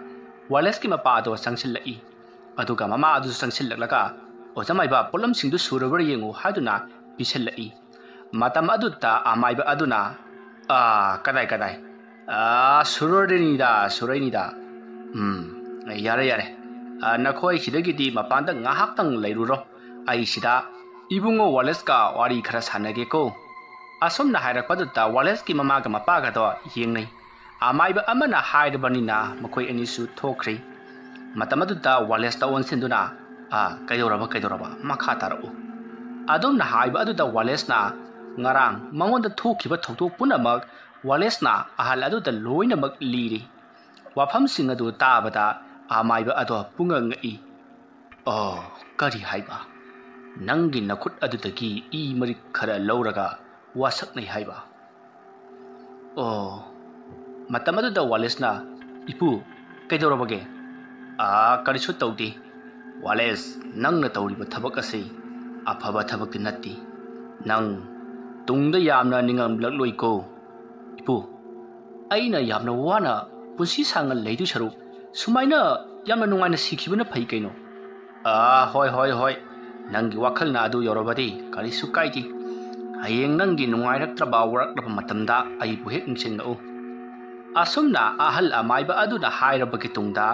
ꯋꯥꯂꯦꯁꯀꯤ ꯃꯄꯥ ꯑꯗꯣ ꯆꯪꯁꯤꯜꯂꯛꯏ꯫ ꯑꯗꯨꯒ ꯃꯃꯥ ꯑꯗꯨꯁꯨ ꯆꯪꯁꯤꯜꯂꯛꯂꯒ, "ꯑꯣꯖꯥ ꯃꯥꯏꯕ, ꯄꯣꯠꯂꯝꯁꯤꯡꯗꯨ ꯁꯨꯔꯕ꯭ꯔꯥ ꯌꯦꯡꯉꯨ" ꯍꯥꯏꯗꯨꯅ ꯄꯤꯁꯤꯜꯂꯛꯏ꯫ ꯃꯇꯝ ꯑꯗꯨꯗ ꯑꯃꯥꯏꯕ ꯑꯗꯨꯅ, "ꯑꯥ, ꯀꯗꯥꯏ, ꯀꯗꯥꯏ? ꯑꯥ, ꯁꯨꯔꯣꯏꯗꯅꯤꯗ, ꯁꯨꯔꯣꯏꯅꯤꯗ꯫ ꯎꯝ, ꯌꯥꯔꯦ, ꯌꯥꯔꯦ꯫ ꯑꯥ, ꯅꯈꯣꯏ ꯁꯤꯗꯒꯤꯗꯤ ꯃꯄꯥꯟꯗ ꯉꯥꯏꯍꯥꯛꯇꯪ ꯂꯩꯔꯨꯔꯣ꯫ ꯑꯩ ꯁꯤꯗ ꯏꯕꯨꯡꯉꯣ ꯋꯥꯂꯦꯁꯀ ꯋꯥꯔꯤ ꯈꯔ ꯁꯥꯟꯅꯒꯦꯀꯣ꯫" ꯑꯁꯨꯝꯅ ꯍꯥꯏꯔꯛꯄꯗꯨꯗ ꯋꯥꯂꯦꯁꯀꯤ ꯃꯃꯥꯒ ꯃꯄꯥꯒꯗꯣ ꯌꯦꯡꯅꯩ꯫ ꯑꯃꯥꯏꯕ ꯑꯃꯅ ꯍꯥꯏꯔꯕꯅꯤꯅ ꯃꯈꯣꯏ ꯑꯅꯤꯁꯨ ꯊꯣꯛꯈ꯭ꯔꯦ꯫ ꯃꯇꯝ ꯑꯗꯨꯗ ꯋꯥꯂꯦꯁꯇ ꯑꯣꯟꯁꯤꯟꯗꯨꯅ, "ꯑꯥ, ꯀꯩꯗꯧꯔꯕ, ꯀꯩꯗꯧꯔꯕ? ꯃꯈꯥ ꯇꯥꯔꯛꯎ꯫" ꯑꯗꯨꯝꯅ ꯍꯥꯏꯕ ꯑꯗꯨꯗ ꯋꯥꯂꯦꯁꯅ ꯉꯔꯥꯡ ꯃꯉꯣꯟꯗ ꯊꯣꯛꯈꯤꯕ ꯊꯧꯗꯣꯛ ꯄꯨꯝꯅꯃꯛ ꯋꯥꯂꯦꯁꯅ ꯑꯍꯜ ꯑꯗꯨꯗ ꯂꯣꯏꯅꯃꯛ ꯂꯤꯔꯤ꯫ ꯋꯥꯐꯝꯁꯤꯡ ꯑꯗꯨ ꯇꯥꯕꯗ ꯑꯃꯥꯏꯕ ꯑꯗꯣ ꯄꯨꯡꯉꯛ ꯉꯛꯏ꯫ "ꯑꯣ, ꯀꯔꯤ ꯍꯥꯏꯕ? ꯅꯪꯒꯤ ꯅꯈꯨꯠ ꯑꯗꯨꯗꯒꯤ ꯏ ꯃꯔꯤꯛ ꯈꯔ ꯂꯧꯔꯒ ꯋꯥꯁꯛꯅꯩ ꯍꯥꯏꯕ?" ꯑꯣ꯫ ꯃꯇꯝ ꯑꯗꯨꯗ ꯋꯥꯂꯦꯁꯅ, "ꯏꯄꯨ, ꯀꯩꯗꯧꯔꯕꯒꯦ?" "ꯑꯥ, ꯀꯔꯤꯁꯨ ꯇꯧꯗꯦ꯫ ꯋꯥꯂꯦꯁ, ꯅꯪꯅ ꯇꯧꯔꯤꯕ ꯊꯕꯛ ꯑꯁꯤ ꯑꯐꯕ ꯊꯕꯛꯇꯤ ꯅꯠꯇꯦ꯫ ꯅꯪ ꯇꯨꯡꯗ ꯌꯥꯝꯅ ꯅꯤꯡꯉꯝꯂꯛꯂꯣꯏꯀꯣ꯫ ꯏꯄꯨ, ꯑꯩꯅ ꯌꯥꯝꯅ ꯋꯥꯅ ꯄꯨꯟꯁꯤ ꯁꯥꯡꯅ ꯂꯩꯗꯣꯏ ꯁꯔꯨꯛ ꯁꯨꯃꯥꯏꯅ ꯌꯥꯝꯅ ꯅꯨꯡꯉꯥꯏꯅ ꯁꯤꯈꯤꯕꯅ ꯐꯩ ꯀꯩꯅꯣ?" "ꯑꯥ, ꯍꯣꯏ, ꯍꯣꯏ, ꯍꯣꯏ꯫ ꯅꯪꯒꯤ ꯋꯥꯈꯜꯅ ꯑꯗꯨ ꯌꯧꯔꯕꯗꯤ ꯀꯔꯤꯁꯨ ꯀꯥꯏꯗꯦ꯫ ꯍꯌꯦꯡ ꯅꯪꯒꯤ ꯅꯨꯡꯉꯥꯏꯔꯛꯇ꯭ꯔꯕ, ꯋꯥꯔꯛꯂꯕ ꯃꯇꯝꯗ ꯑꯩꯕꯨ ꯍꯦꯛ ꯅꯤꯡꯁꯤꯡꯂꯛꯎ꯫" ꯑꯁꯨꯝꯅ ꯑꯍꯜ ꯑꯃꯥꯏꯕ ꯑꯗꯨꯅ ꯍꯥꯏꯔꯕꯒꯤ ꯇꯨꯡꯗ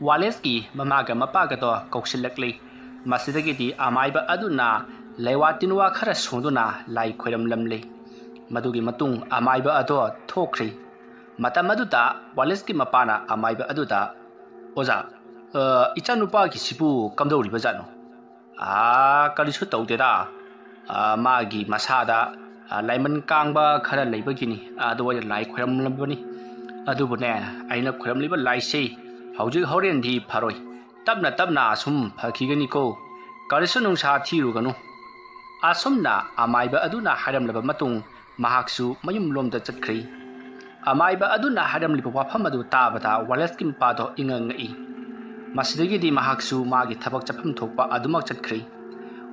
ꯋꯥꯂꯦꯁꯀꯤ ꯃꯃꯥꯒ ꯃꯄꯥꯒꯗꯣ ꯀꯧꯁꯤꯜꯂꯛꯂꯤ꯫ ꯃꯁꯤꯗꯒꯤꯗꯤ ꯑꯃꯥꯏꯕ ꯑꯗꯨꯅ ꯂꯩꯋꯥ ꯇꯤꯟꯋꯥ ꯈꯔ ꯁꯣꯟꯗꯨꯅ ꯂꯥꯏ ꯈꯣꯏꯔꯝꯂꯝꯂꯤ꯫ ꯃꯗꯨꯒꯤ ꯃꯇꯨꯡ ꯑꯃꯥꯏꯕ ꯑꯗꯣ ꯊꯣꯛꯈ꯭ꯔꯤ꯫ ꯃꯇꯝ ꯑꯗꯨꯗ ꯋꯥꯂꯦꯁꯀꯤ ꯃꯄꯥꯅ ꯑꯃꯥꯏꯕ ꯑꯗꯨꯗ, "ꯑꯣꯖꯥ, ꯑ, ꯏꯆꯥꯅꯨꯄꯥꯒꯤꯁꯤꯕꯨ ꯀꯝꯗꯧꯔꯤꯕꯖꯥꯠꯅꯣ?" "ꯑꯥ, ꯀꯔꯤꯁꯨ ꯇꯧꯗꯦꯗ꯫ ꯑꯥ, ꯃꯥꯒꯤ ꯃꯁꯥꯗ, ꯑꯥ, ꯂꯥꯏꯃꯟ ꯀꯥꯡꯕ ꯈꯔ ꯂꯩꯕꯒꯤꯅꯤ꯫ ꯑꯗꯨ ꯑꯩꯅ ꯂꯥꯏ ꯈꯣꯏꯔꯝꯂꯝꯕꯅꯤ꯫ ꯑꯗꯨꯕꯨꯅꯦ, ꯑꯩꯅ ꯈꯣꯏꯔꯝꯂꯤꯕ ꯂꯥꯏꯁꯤ ꯍꯧꯖꯤꯛ ꯍꯣꯔꯦꯟꯗꯤ ꯐꯔꯣꯏ꯫ ꯇꯞꯅ ꯇꯞꯅ ꯑꯁꯨꯝ ꯐꯈꯤꯒꯅꯤꯀꯣ꯫ ꯀꯔꯤꯁꯨ ꯅꯨꯡꯁꯥ ꯊꯤꯔꯨꯒꯅꯨ꯫" ꯑꯁꯨꯝꯅ ꯑꯃꯥꯏꯕ ꯑꯗꯨꯅ ꯍꯥꯏꯔꯝꯂꯕ ꯃꯇꯨꯡ ꯃꯍꯥꯛꯁꯨ ꯃꯌꯨꯝꯂꯣꯝꯗ ꯆꯠꯈ꯭ꯔꯤ꯫ ꯑꯃꯥꯏꯕ ꯑꯗꯨꯅ ꯍꯥꯏꯔꯝꯂꯤꯕ ꯋꯥꯐꯝ ꯑꯗꯨ ꯇꯥꯕꯗ ꯋꯥꯂꯦꯁꯀꯤ ꯃꯄꯥꯗꯣ ꯏꯉꯛ ꯉꯛꯏ꯫ ꯃꯁꯤꯗꯒꯤꯗꯤ ꯃꯍꯥꯛꯁꯨ ꯃꯥꯒꯤ ꯊꯕꯛ ꯆꯠꯐꯝ ꯊꯣꯛꯄ ꯑꯗꯨꯃꯛ ꯆꯠꯈ꯭ꯔꯤ꯫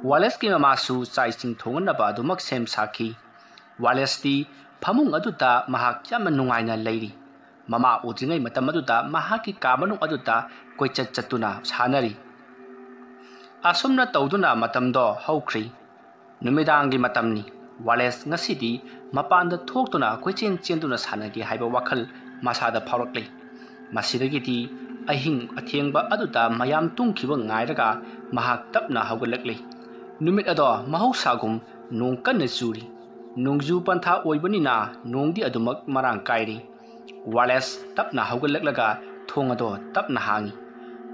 ꯋꯥꯂꯦꯁꯀꯤ ꯃꯃꯥꯁꯨ ꯆꯥꯛ ꯏꯁꯤꯡ ꯊꯣꯡꯅꯅꯕ ꯑꯗꯨꯃꯛ ꯁꯦꯝ ꯁꯥꯈꯤ꯫ ꯋꯥꯂꯦꯁꯇꯤ ꯐꯃꯨꯡ ꯑꯗꯨꯗ ꯃꯍꯥꯛ ꯌꯥꯝꯅ ꯅꯨꯡꯉꯥꯏꯅ ꯂꯩꯔꯤ꯫ ꯃꯃꯥ ꯎꯗ꯭ꯔꯤꯉꯩ ꯃꯇꯝ ꯑꯗꯨꯗ ꯃꯍꯥꯛꯀꯤ ꯀꯥ ꯃꯅꯨꯡ ꯑꯗꯨꯗ ꯀꯣꯏꯆꯠ ꯆꯠꯇꯨꯅ ꯁꯥꯟꯅꯔꯤ꯫ ꯑꯁꯨꯝꯅ ꯇꯧꯗꯨꯅ ꯃꯇꯝꯗꯣ ꯍꯧꯈ꯭ꯔꯤ꯫ ꯅꯨꯃꯤꯗꯥꯡꯒꯤ ꯃꯇꯝꯅꯤ꯫ ꯋꯥꯂꯦꯁ ꯉꯁꯤꯗꯤ ꯃꯄꯥꯟꯗ ꯊꯣꯛꯇꯨꯅ ꯀꯣꯏꯆꯦꯟ ꯆꯦꯟꯗꯨꯅ ꯁꯥꯟꯅꯒꯦ ꯍꯥꯏꯕ ꯋꯥꯈꯜ ꯃꯁꯥꯗ ꯐꯥꯎꯔꯛꯂꯤ꯫ ꯃꯁꯤꯗꯒꯤꯗꯤ ꯑꯍꯤꯡ ꯑꯊꯦꯡꯕ ꯑꯗꯨꯗ ꯃꯌꯥꯝ ꯇꯨꯝꯈꯤꯕ ꯉꯥꯏꯔꯒ ꯃꯍꯥꯛ ꯇꯞꯅ ꯍꯧꯒꯠꯂꯛꯂꯤ꯫ ꯅꯨꯃꯤꯠ ꯑꯗꯣ ꯃꯍꯧꯁꯥꯒꯨꯝ ꯅꯣꯡ ꯀꯟꯅ ꯆꯨꯔꯤ꯫ ꯅꯣꯡꯖꯨ ꯄꯟꯊꯥ ꯑꯣꯏꯕꯅꯤꯅ ꯅꯣꯡꯗꯤ ꯑꯗꯨꯃꯛ ꯃꯔꯥꯡ ꯀꯥꯏꯔꯤ꯫ ꯋꯥꯂꯦꯁ ꯇꯞꯅ ꯍꯧꯒꯠꯂꯛꯂꯒ ꯊꯣꯡ ꯑꯗꯣ ꯇꯞꯅ ꯍꯥꯡꯉꯤ꯫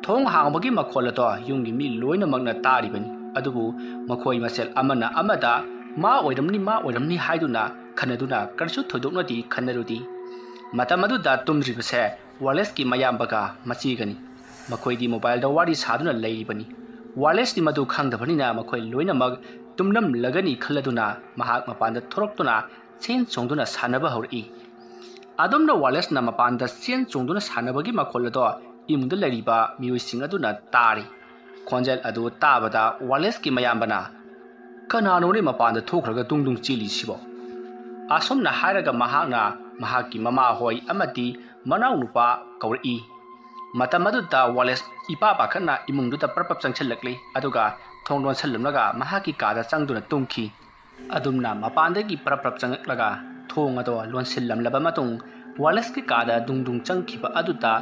ꯊꯣꯡ ꯍꯥꯡꯕꯒꯤ ꯃꯈꯣꯜ ꯑꯗꯣ ꯌꯨꯝꯒꯤ ꯃꯤ ꯂꯣꯏꯅꯃꯛꯅ ꯇꯥꯔꯤꯕꯅꯤ꯫ ꯑꯗꯨꯕꯨ ꯃꯈꯣꯏ ꯃꯁꯦꯜ ꯑꯃꯅ ꯑꯃꯗ "ꯃꯥ ꯑꯣꯏꯔꯝꯅꯤ, ꯃꯥ ꯑꯣꯏꯔꯝꯅꯤ" ꯍꯥꯏꯗꯨꯅ ꯈꯟꯅꯗꯨꯅ ꯀꯔꯤꯁꯨ ꯊꯣꯏꯗꯣꯛꯅꯗꯤ ꯈꯟꯅꯔꯨꯗꯦ꯫ ꯃꯇꯝ ꯑꯗꯨꯗ ꯇꯨꯝꯗ꯭ꯔꯤꯕꯁꯦ ꯋꯥꯂꯦꯁꯀꯤ ꯃꯌꯥꯝꯕꯒ ꯃꯆꯦꯒꯅꯤ꯫ ꯃꯈꯣꯏꯗꯤ ꯃꯣꯕꯥꯏꯜꯗ ꯋꯥꯔꯤ ꯁꯥꯗꯨꯅ ꯂꯩꯔꯤꯕꯅꯤ꯫ ꯋꯥꯂꯦꯁꯇꯤ ꯃꯗꯨ ꯈꯪꯗꯕꯅꯤꯅ ꯃꯈꯣꯏ ꯂꯣꯏꯅꯃꯛ ꯇꯨꯝꯂꯝꯂꯒꯅꯤ ꯈꯜꯂꯗꯨꯅ ꯃꯍꯥꯛ ꯃꯄꯥꯟꯗ ꯊꯣꯔꯛꯇꯨꯅ ꯆꯦꯟ ꯆꯣꯡꯗꯨꯅ ꯁꯥꯟꯅꯕ ꯍꯧꯔꯛꯏ꯫ ꯑꯗꯨꯝꯅ ꯋꯥꯂꯦꯁꯅ ꯃꯄꯥꯟꯗ ꯆꯦꯟ ꯆꯣꯡꯗꯨꯅ ꯁꯥꯟꯅꯕꯒꯤ ꯃꯈꯣꯜ ꯑꯗꯣ ꯏꯃꯨꯡꯗ ꯂꯩꯔꯤꯕ ꯃꯤꯑꯣꯏꯁꯤꯡ ꯑꯗꯨꯅ ꯇꯥꯔꯤ꯫ ꯈꯣꯟꯖꯦꯜ ꯑꯗꯨ ꯇꯥꯕꯗ ꯋꯥꯂꯦꯁꯀꯤ ꯃꯌꯥꯝꯕꯅ, "ꯀꯅꯥꯅꯣꯅꯦ ꯃꯄꯥꯟꯗ ꯊꯣꯛꯈ꯭ꯔꯒ ꯗꯨꯡ ꯗꯨꯡ ꯆꯦꯜꯂꯤꯁꯤꯕꯣ?" ꯑꯁꯨꯝꯅ ꯍꯥꯏꯔꯒ ꯃꯍꯥꯛꯅ ꯃꯍꯥꯛꯀꯤ ꯃꯃꯥ ꯍꯣꯏ ꯑꯃꯗꯤ ꯃꯅꯥꯎꯅꯨꯄꯥ ꯀꯧꯔꯛꯏ꯫ ꯃꯇꯝ ꯑꯗꯨꯗ ꯋꯥꯂꯦꯁ ꯏꯄꯥ ꯄꯥꯈꯠꯅ ꯏꯃꯨꯡꯗꯨꯗ ꯄ꯭ꯔꯞ ꯄ꯭ꯔꯞ ꯆꯪꯁꯤꯜꯂꯛꯂꯤ, ꯑꯗꯨꯒ ꯊꯣꯡ ꯂꯣꯟꯁꯤꯜꯂꯝꯂꯒ ꯃꯍꯥꯛꯀꯤ ꯀꯥꯗ ꯆꯪꯗꯨꯅ ꯇꯨꯝꯈꯤ꯫ ꯑꯗꯨꯝꯅ ꯃꯄꯥꯟꯗꯒꯤ ꯄ꯭ꯔꯞ ꯄ꯭ꯔꯞ ꯆꯪꯂꯛꯂꯒ ꯊꯣꯡ ꯑꯗꯣ ꯂꯣꯟꯁꯤꯜꯂꯝꯂꯕ ꯃꯇꯨꯡ ꯋꯥꯂꯦꯁꯀꯤ ꯀꯥꯗ ꯗꯨꯡ ꯗꯨꯡ ꯆꯪꯈꯤꯕ ꯑꯗꯨꯗ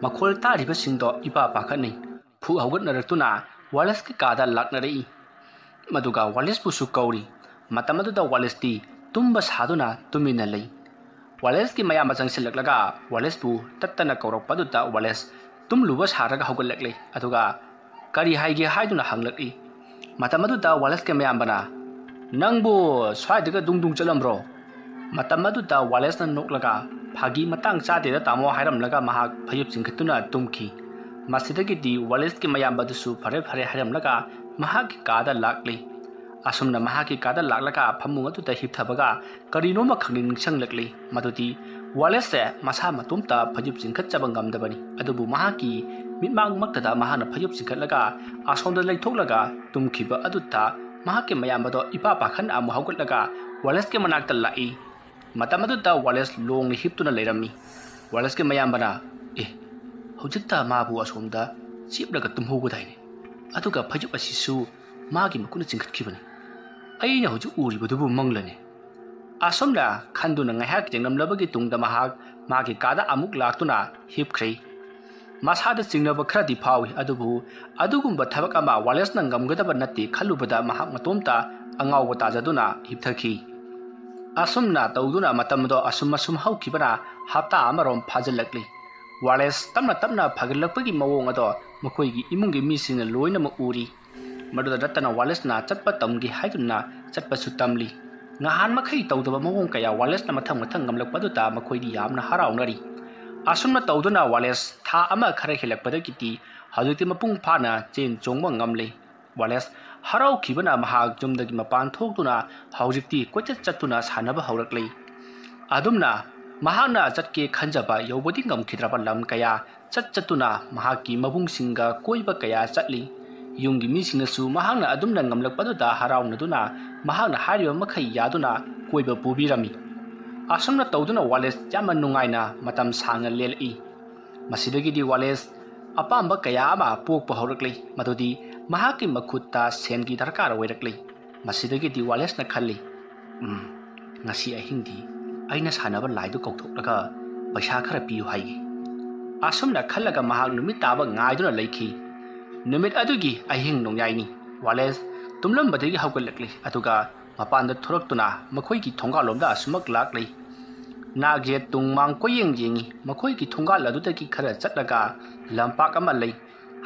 ꯃꯈꯣꯜ ꯇꯥꯔꯤꯕꯁꯤꯡꯗꯣ ꯏꯄꯥ ꯄꯥꯈꯠꯅꯩ꯫ ꯐꯨꯛ ꯍꯧꯒꯠꯅꯔꯛꯇꯨꯅ ꯋꯥꯂꯦꯁꯀꯤ ꯀꯥꯗ ꯂꯥꯛꯅꯔꯛꯏ꯫ ꯃꯗꯨꯒ ꯋꯥꯂꯦꯁꯄꯨꯁꯨ ꯀꯧꯔꯤ꯫ ꯃꯇꯝ ꯑꯗꯨꯗ ꯋꯥꯂꯦꯁꯇꯤ ꯇꯨꯝꯕ ꯁꯥꯗꯨꯅ ꯇꯨꯃꯤꯟꯅ ꯂꯩ꯫ ꯋꯥꯂꯦꯁꯀꯤ ꯃꯌꯥꯝꯕ ꯆꯪꯁꯤꯜꯂꯛꯂꯒ ꯋꯥꯂꯦꯁꯄꯨ ꯇꯠꯇꯅ ꯀꯧꯔꯛꯄ ꯑꯗꯨꯗ ꯋꯥꯂꯦꯁ ꯇꯨꯝꯂꯨꯕ ꯁꯥꯔꯒ ꯍꯧꯒꯠꯂꯛꯂꯦ꯫ ꯑꯗꯨꯒ "ꯀꯔꯤ ꯍꯥꯏꯒꯦ?" ꯍꯥꯏꯗꯨꯅ ꯍꯪꯂꯛꯏ꯫ ꯃꯇꯝ ꯑꯗꯨꯗ ꯋꯥꯂꯦꯁꯀꯤ ꯃꯌꯥꯝꯕꯅ, "ꯅꯪꯕꯨ ꯁ꯭ꯋꯥꯏꯗꯒ ꯗꯨꯡ ꯗꯨꯡ ꯆꯠꯂꯝꯕ꯭ꯔꯣ?" ꯃꯇꯝ ꯑꯗꯨꯗ ꯋꯥꯂꯦꯁꯅ ꯅꯣꯛꯂꯒ, "ꯐꯥꯒꯤ ꯃꯇꯥꯡ ꯆꯥꯗꯦꯗ ꯇꯥꯃꯣ" ꯍꯥꯏꯔꯝꯂꯒ ꯃꯍꯥꯛ ꯐꯩꯖꯨꯞ ꯆꯤꯡꯈꯠꯇꯨꯅ ꯇꯨꯝꯈꯤ꯫ ꯃꯁꯤꯗꯒꯤꯗꯤ ꯋꯥꯂꯦꯁꯀꯤ ꯃꯌꯥꯝꯕꯗꯨꯁꯨ "ꯐꯔꯦ ꯐꯔꯦ" ꯍꯥꯏꯔꯝꯂꯒ ꯃꯍꯥꯛꯀꯤ ꯀꯥꯗ ꯂꯥꯛꯂꯤ꯫ ꯑꯁꯨꯝꯅ ꯃꯍꯥꯛꯀꯤ ꯀꯥꯗ ꯂꯥꯛꯂꯒ ꯐꯃꯨꯡ ꯑꯗꯨꯗ ꯍꯤꯞꯊꯕꯒ ꯀꯔꯤꯅꯣꯃ ꯈꯪꯅꯤꯡ ꯅꯤꯡꯁꯤꯡꯂꯛꯂꯤ꯫ ꯃꯗꯨꯗꯤ ꯋꯥꯂꯦꯁꯁꯦ ꯃꯁꯥ ꯃꯇꯣꯝꯇ ꯐꯩꯖꯨꯞ ꯆꯤꯡꯈꯠꯆꯕ ꯉꯝꯗꯕꯅꯤ꯫ ꯑꯗꯨꯕꯨ ꯃꯍꯥꯛꯀꯤ ꯃꯤꯠꯃꯥꯡꯃꯛꯇꯗ ꯃꯍꯥꯛꯅ ꯐꯩꯖꯨꯞ ꯆꯤꯡꯈꯠꯂꯒ ꯑꯁꯣꯝꯗ ꯂꯩꯊꯣꯛꯂꯒ ꯇꯨꯝꯈꯤꯕ ꯑꯗꯨꯗ ꯃꯍꯥꯛꯀꯤ ꯃꯌꯥꯝꯕꯗꯣ ꯏꯄꯥ ꯄꯥꯈꯠꯅ ꯑꯃꯨꯛ ꯍꯧꯒꯠꯂꯒ ꯋꯥꯂꯦꯁꯀꯤ ꯃꯅꯥꯛꯇ ꯂꯥꯛꯏ꯫ ꯃꯇꯝ ꯑꯗꯨꯗ ꯋꯥꯂꯦꯁ ꯂꯣꯡꯅ ꯍꯤꯞꯇꯨꯅ ꯂꯩꯔꯝꯃꯤ꯫ ꯋꯥꯂꯦꯁꯀꯤ ꯃꯌꯥꯝꯕꯅ, "ꯑꯦ, ꯍꯧꯖꯤꯛꯇ ꯃꯥꯕꯨ ꯑꯁꯣꯝꯗ ꯆꯦꯞꯂꯒ ꯇꯨꯝꯍꯧꯕꯗꯥꯏꯅꯦ? ꯑꯗꯨꯒ ꯐꯩꯖꯨꯞ ꯑꯁꯤꯁꯨ ꯃꯥꯒꯤ ꯃꯈꯨꯠꯅ ꯆꯤꯡꯈꯠꯈꯤꯕꯅꯤ꯫ ꯑꯩꯅ ꯍꯧꯖꯤꯛ ꯎꯔꯤꯕꯗꯨꯕꯨ ꯃꯪꯂꯅꯦ?" ꯑꯁꯨꯝꯅ ꯈꯟꯗꯨꯅ ꯉꯥꯏꯍꯥꯛ ꯌꯦꯡꯂꯝꯂꯕꯒꯤ ꯇꯨꯡꯗ ꯃꯍꯥꯛ ꯃꯥꯒꯤ ꯀꯥꯗ ꯑꯃꯨꯛ ꯂꯥꯛꯇꯨꯅ ꯍꯤꯞꯈ꯭ꯔꯦ꯫ ꯃꯁꯥꯗ ꯆꯤꯡꯅꯕ ꯈꯔꯗꯤ ꯐꯥꯎꯏ, ꯑꯗꯨꯕꯨ ꯑꯗꯨꯒꯨꯝꯕ ꯊꯕꯛ ꯑꯃ ꯋꯥꯂꯦꯁꯅ ꯉꯝꯒꯗꯕ ꯅꯠꯇꯦ ꯈꯜꯂꯨꯕꯗ ꯃꯍꯥꯛ ꯃꯇꯣꯝꯇ ꯑꯉꯥꯎꯕ ꯇꯥꯖꯗꯨꯅ ꯍꯤꯞꯊꯈꯤ꯫ ꯑꯁꯨꯝꯅ ꯇꯧꯗꯨꯅ ꯃꯇꯝꯗꯣ ꯑꯁꯨꯝ ꯑꯁꯨꯝ ꯍꯧꯈꯤꯕꯅ ꯍꯞꯇꯥ ꯑꯃꯔꯣꯝ ꯐꯥꯖꯤꯜꯂꯛꯂꯤ꯫ ꯋꯥꯂꯦꯁ ꯇꯞꯅ ꯐꯒꯠꯂꯛꯄꯒꯤ ꯃꯑꯣꯡ ꯑꯗꯣ ꯃꯈꯣꯏꯒꯤ ꯏꯃꯨꯡꯒꯤ ꯃꯤꯁꯤꯡꯅ ꯂꯣꯏꯅꯃꯛ ꯎꯔꯤ꯫ ꯃꯗꯨꯗ ꯅꯠꯇꯅ ꯋꯥꯂꯦꯁꯅ ꯆꯠꯄ ꯇꯝꯒꯦ ꯍꯥꯏꯗꯨꯅ ꯆꯠꯄꯁꯨ ꯇꯝꯂꯤ꯫ ꯉꯍꯥꯟ ꯃꯈꯩ ꯇꯧꯗꯕ ꯃꯑꯣꯡ ꯀꯌꯥ ꯋꯥꯂꯦꯁꯅ ꯃꯊꯪ ꯃꯊꯪ ꯉꯝꯂꯛꯄ ꯑꯗꯨꯗ ꯃꯈꯣꯏꯗꯤ ꯌꯥꯝꯅ ꯍꯔꯥꯎꯅꯔꯤ꯫ ꯑꯁꯨꯝꯅ ꯇꯧꯗꯨꯅ ꯋꯥꯂꯦꯁ ꯊꯥ ꯑꯃ ꯈꯔ ꯍꯦꯜꯂꯛꯄꯗꯒꯤꯗꯤ ꯍꯧꯖꯤꯛꯇꯤ ꯃꯄꯨꯡ ꯐꯥꯅ ꯆꯦꯟ ꯆꯣꯡꯕ ꯉꯝꯂꯦ꯫ ꯋꯥꯂꯦꯁ ꯍꯔꯥꯎꯈꯤꯕꯅ ꯃꯍꯥꯛ ꯌꯨꯝꯗꯒꯤ ꯃꯄꯥꯟ ꯊꯣꯛꯇꯨꯅ ꯍꯧꯖꯤꯛꯇꯤ ꯀꯣꯏꯆꯠ ꯆꯠꯇꯨꯅ ꯁꯥꯟꯅꯕ ꯍꯧꯔꯛꯂꯤ꯫ ꯑꯗꯨꯝꯅ ꯃꯍꯥꯛꯅ ꯆꯠꯀꯦ ꯈꯟꯖꯕ ꯌꯧꯕꯗꯤ ꯉꯝꯈꯤꯗ꯭ꯔꯕ ꯂꯝ ꯀꯌꯥ ꯆꯠ ꯆꯠꯇꯨꯅ ꯃꯍꯥꯛꯀꯤ ꯃꯕꯨꯡꯁꯤꯡꯒ ꯀꯣꯏꯕ ꯀꯌꯥ ꯆꯠꯂꯤ꯫ ꯌꯨꯝꯒꯤ ꯃꯤꯁꯤꯡꯅꯁꯨ ꯃꯍꯥꯛꯅ ꯑꯗꯨꯝꯅ ꯉꯝꯂꯛꯄꯗꯨꯗ ꯍꯔꯥꯎꯅꯗꯨꯅ ꯃꯍꯥꯛꯅ ꯍꯥꯏꯔꯤꯕ ꯃꯈꯩ ꯌꯥꯗꯨꯅ ꯀꯣꯏꯕ ꯄꯨꯕꯤꯔꯝꯃꯤ꯫ ꯑꯁꯨꯝꯅ ꯇꯧꯗꯨꯅ ꯋꯥꯂꯦꯁ ꯌꯥꯝꯅ ꯅꯨꯡꯉꯥꯏꯅ ꯃꯇꯝ ꯁꯥꯡꯅ ꯂꯦꯜꯂꯛꯏ꯫ ꯃꯁꯤꯗꯒꯤꯗꯤ ꯋꯥꯂꯦꯁ ꯑꯄꯥꯝꯕ ꯀꯌꯥ ꯑꯃ ꯄꯣꯛꯄ ꯍꯧꯔꯛꯂꯤ, ꯃꯗꯨꯗꯤ ꯃꯍꯥꯛꯀꯤ ꯃꯈꯨꯠꯇ ꯁꯦꯟꯒꯤ ꯗꯔꯀꯥꯔ ꯑꯣꯏꯔꯛꯂꯤ꯫ ꯃꯁꯤꯗꯒꯤꯗꯤ ꯋꯥꯂꯦꯁꯅ ꯈꯜꯂꯤ, "ꯎꯝ, ꯉꯁꯤ ꯑꯍꯤꯡꯗꯤ ꯑꯩꯅ ꯁꯥꯟꯅꯕ ꯂꯥꯏꯗꯨ ꯀꯧꯊꯣꯛꯂꯒ ꯄꯩꯁꯥ ꯈꯔ ꯄꯤꯌꯨ ꯍꯥꯏꯒꯦ"꯫ ꯑꯁꯨꯝꯅ ꯈꯜꯂꯒ ꯃꯍꯥꯛ ꯅꯨꯃꯤꯠ ꯇꯥꯕ ꯉꯥꯏꯗꯨꯅ ꯂꯩꯈꯤ꯫ ꯅꯨꯃꯤꯠ ꯑꯗꯨꯒꯤ ꯑꯍꯤꯡ ꯅꯣꯡꯌꯥꯏꯅꯤ꯫ ꯋꯥꯂꯦꯁ ꯇꯨꯝꯂꯝꯕꯗꯒꯤ ꯍꯧꯒꯠꯂꯛꯂꯤ, ꯑꯗꯨꯒ ꯃꯄꯥꯟꯗ ꯊꯣꯔꯛꯇꯨꯅ ꯃꯈꯣꯏꯒꯤ ꯊꯣꯡꯒꯥꯜꯂꯣꯝꯗ ꯑꯁꯨꯃꯛ ꯂꯥꯛꯂꯤ꯫ ꯅꯥꯛ ꯌꯦꯠ ꯇꯨꯡ ꯃꯥꯡ ꯀꯣꯏꯌꯦꯡ ꯌꯦꯡꯉꯤ꯫ ꯃꯈꯣꯏꯒꯤ ꯊꯣꯡꯒꯥꯜ ꯑꯗꯨꯗꯒꯤ ꯈꯔ ꯆꯠꯂꯒ ꯂꯝꯄꯥꯛ ꯑꯃ ꯂꯩ꯫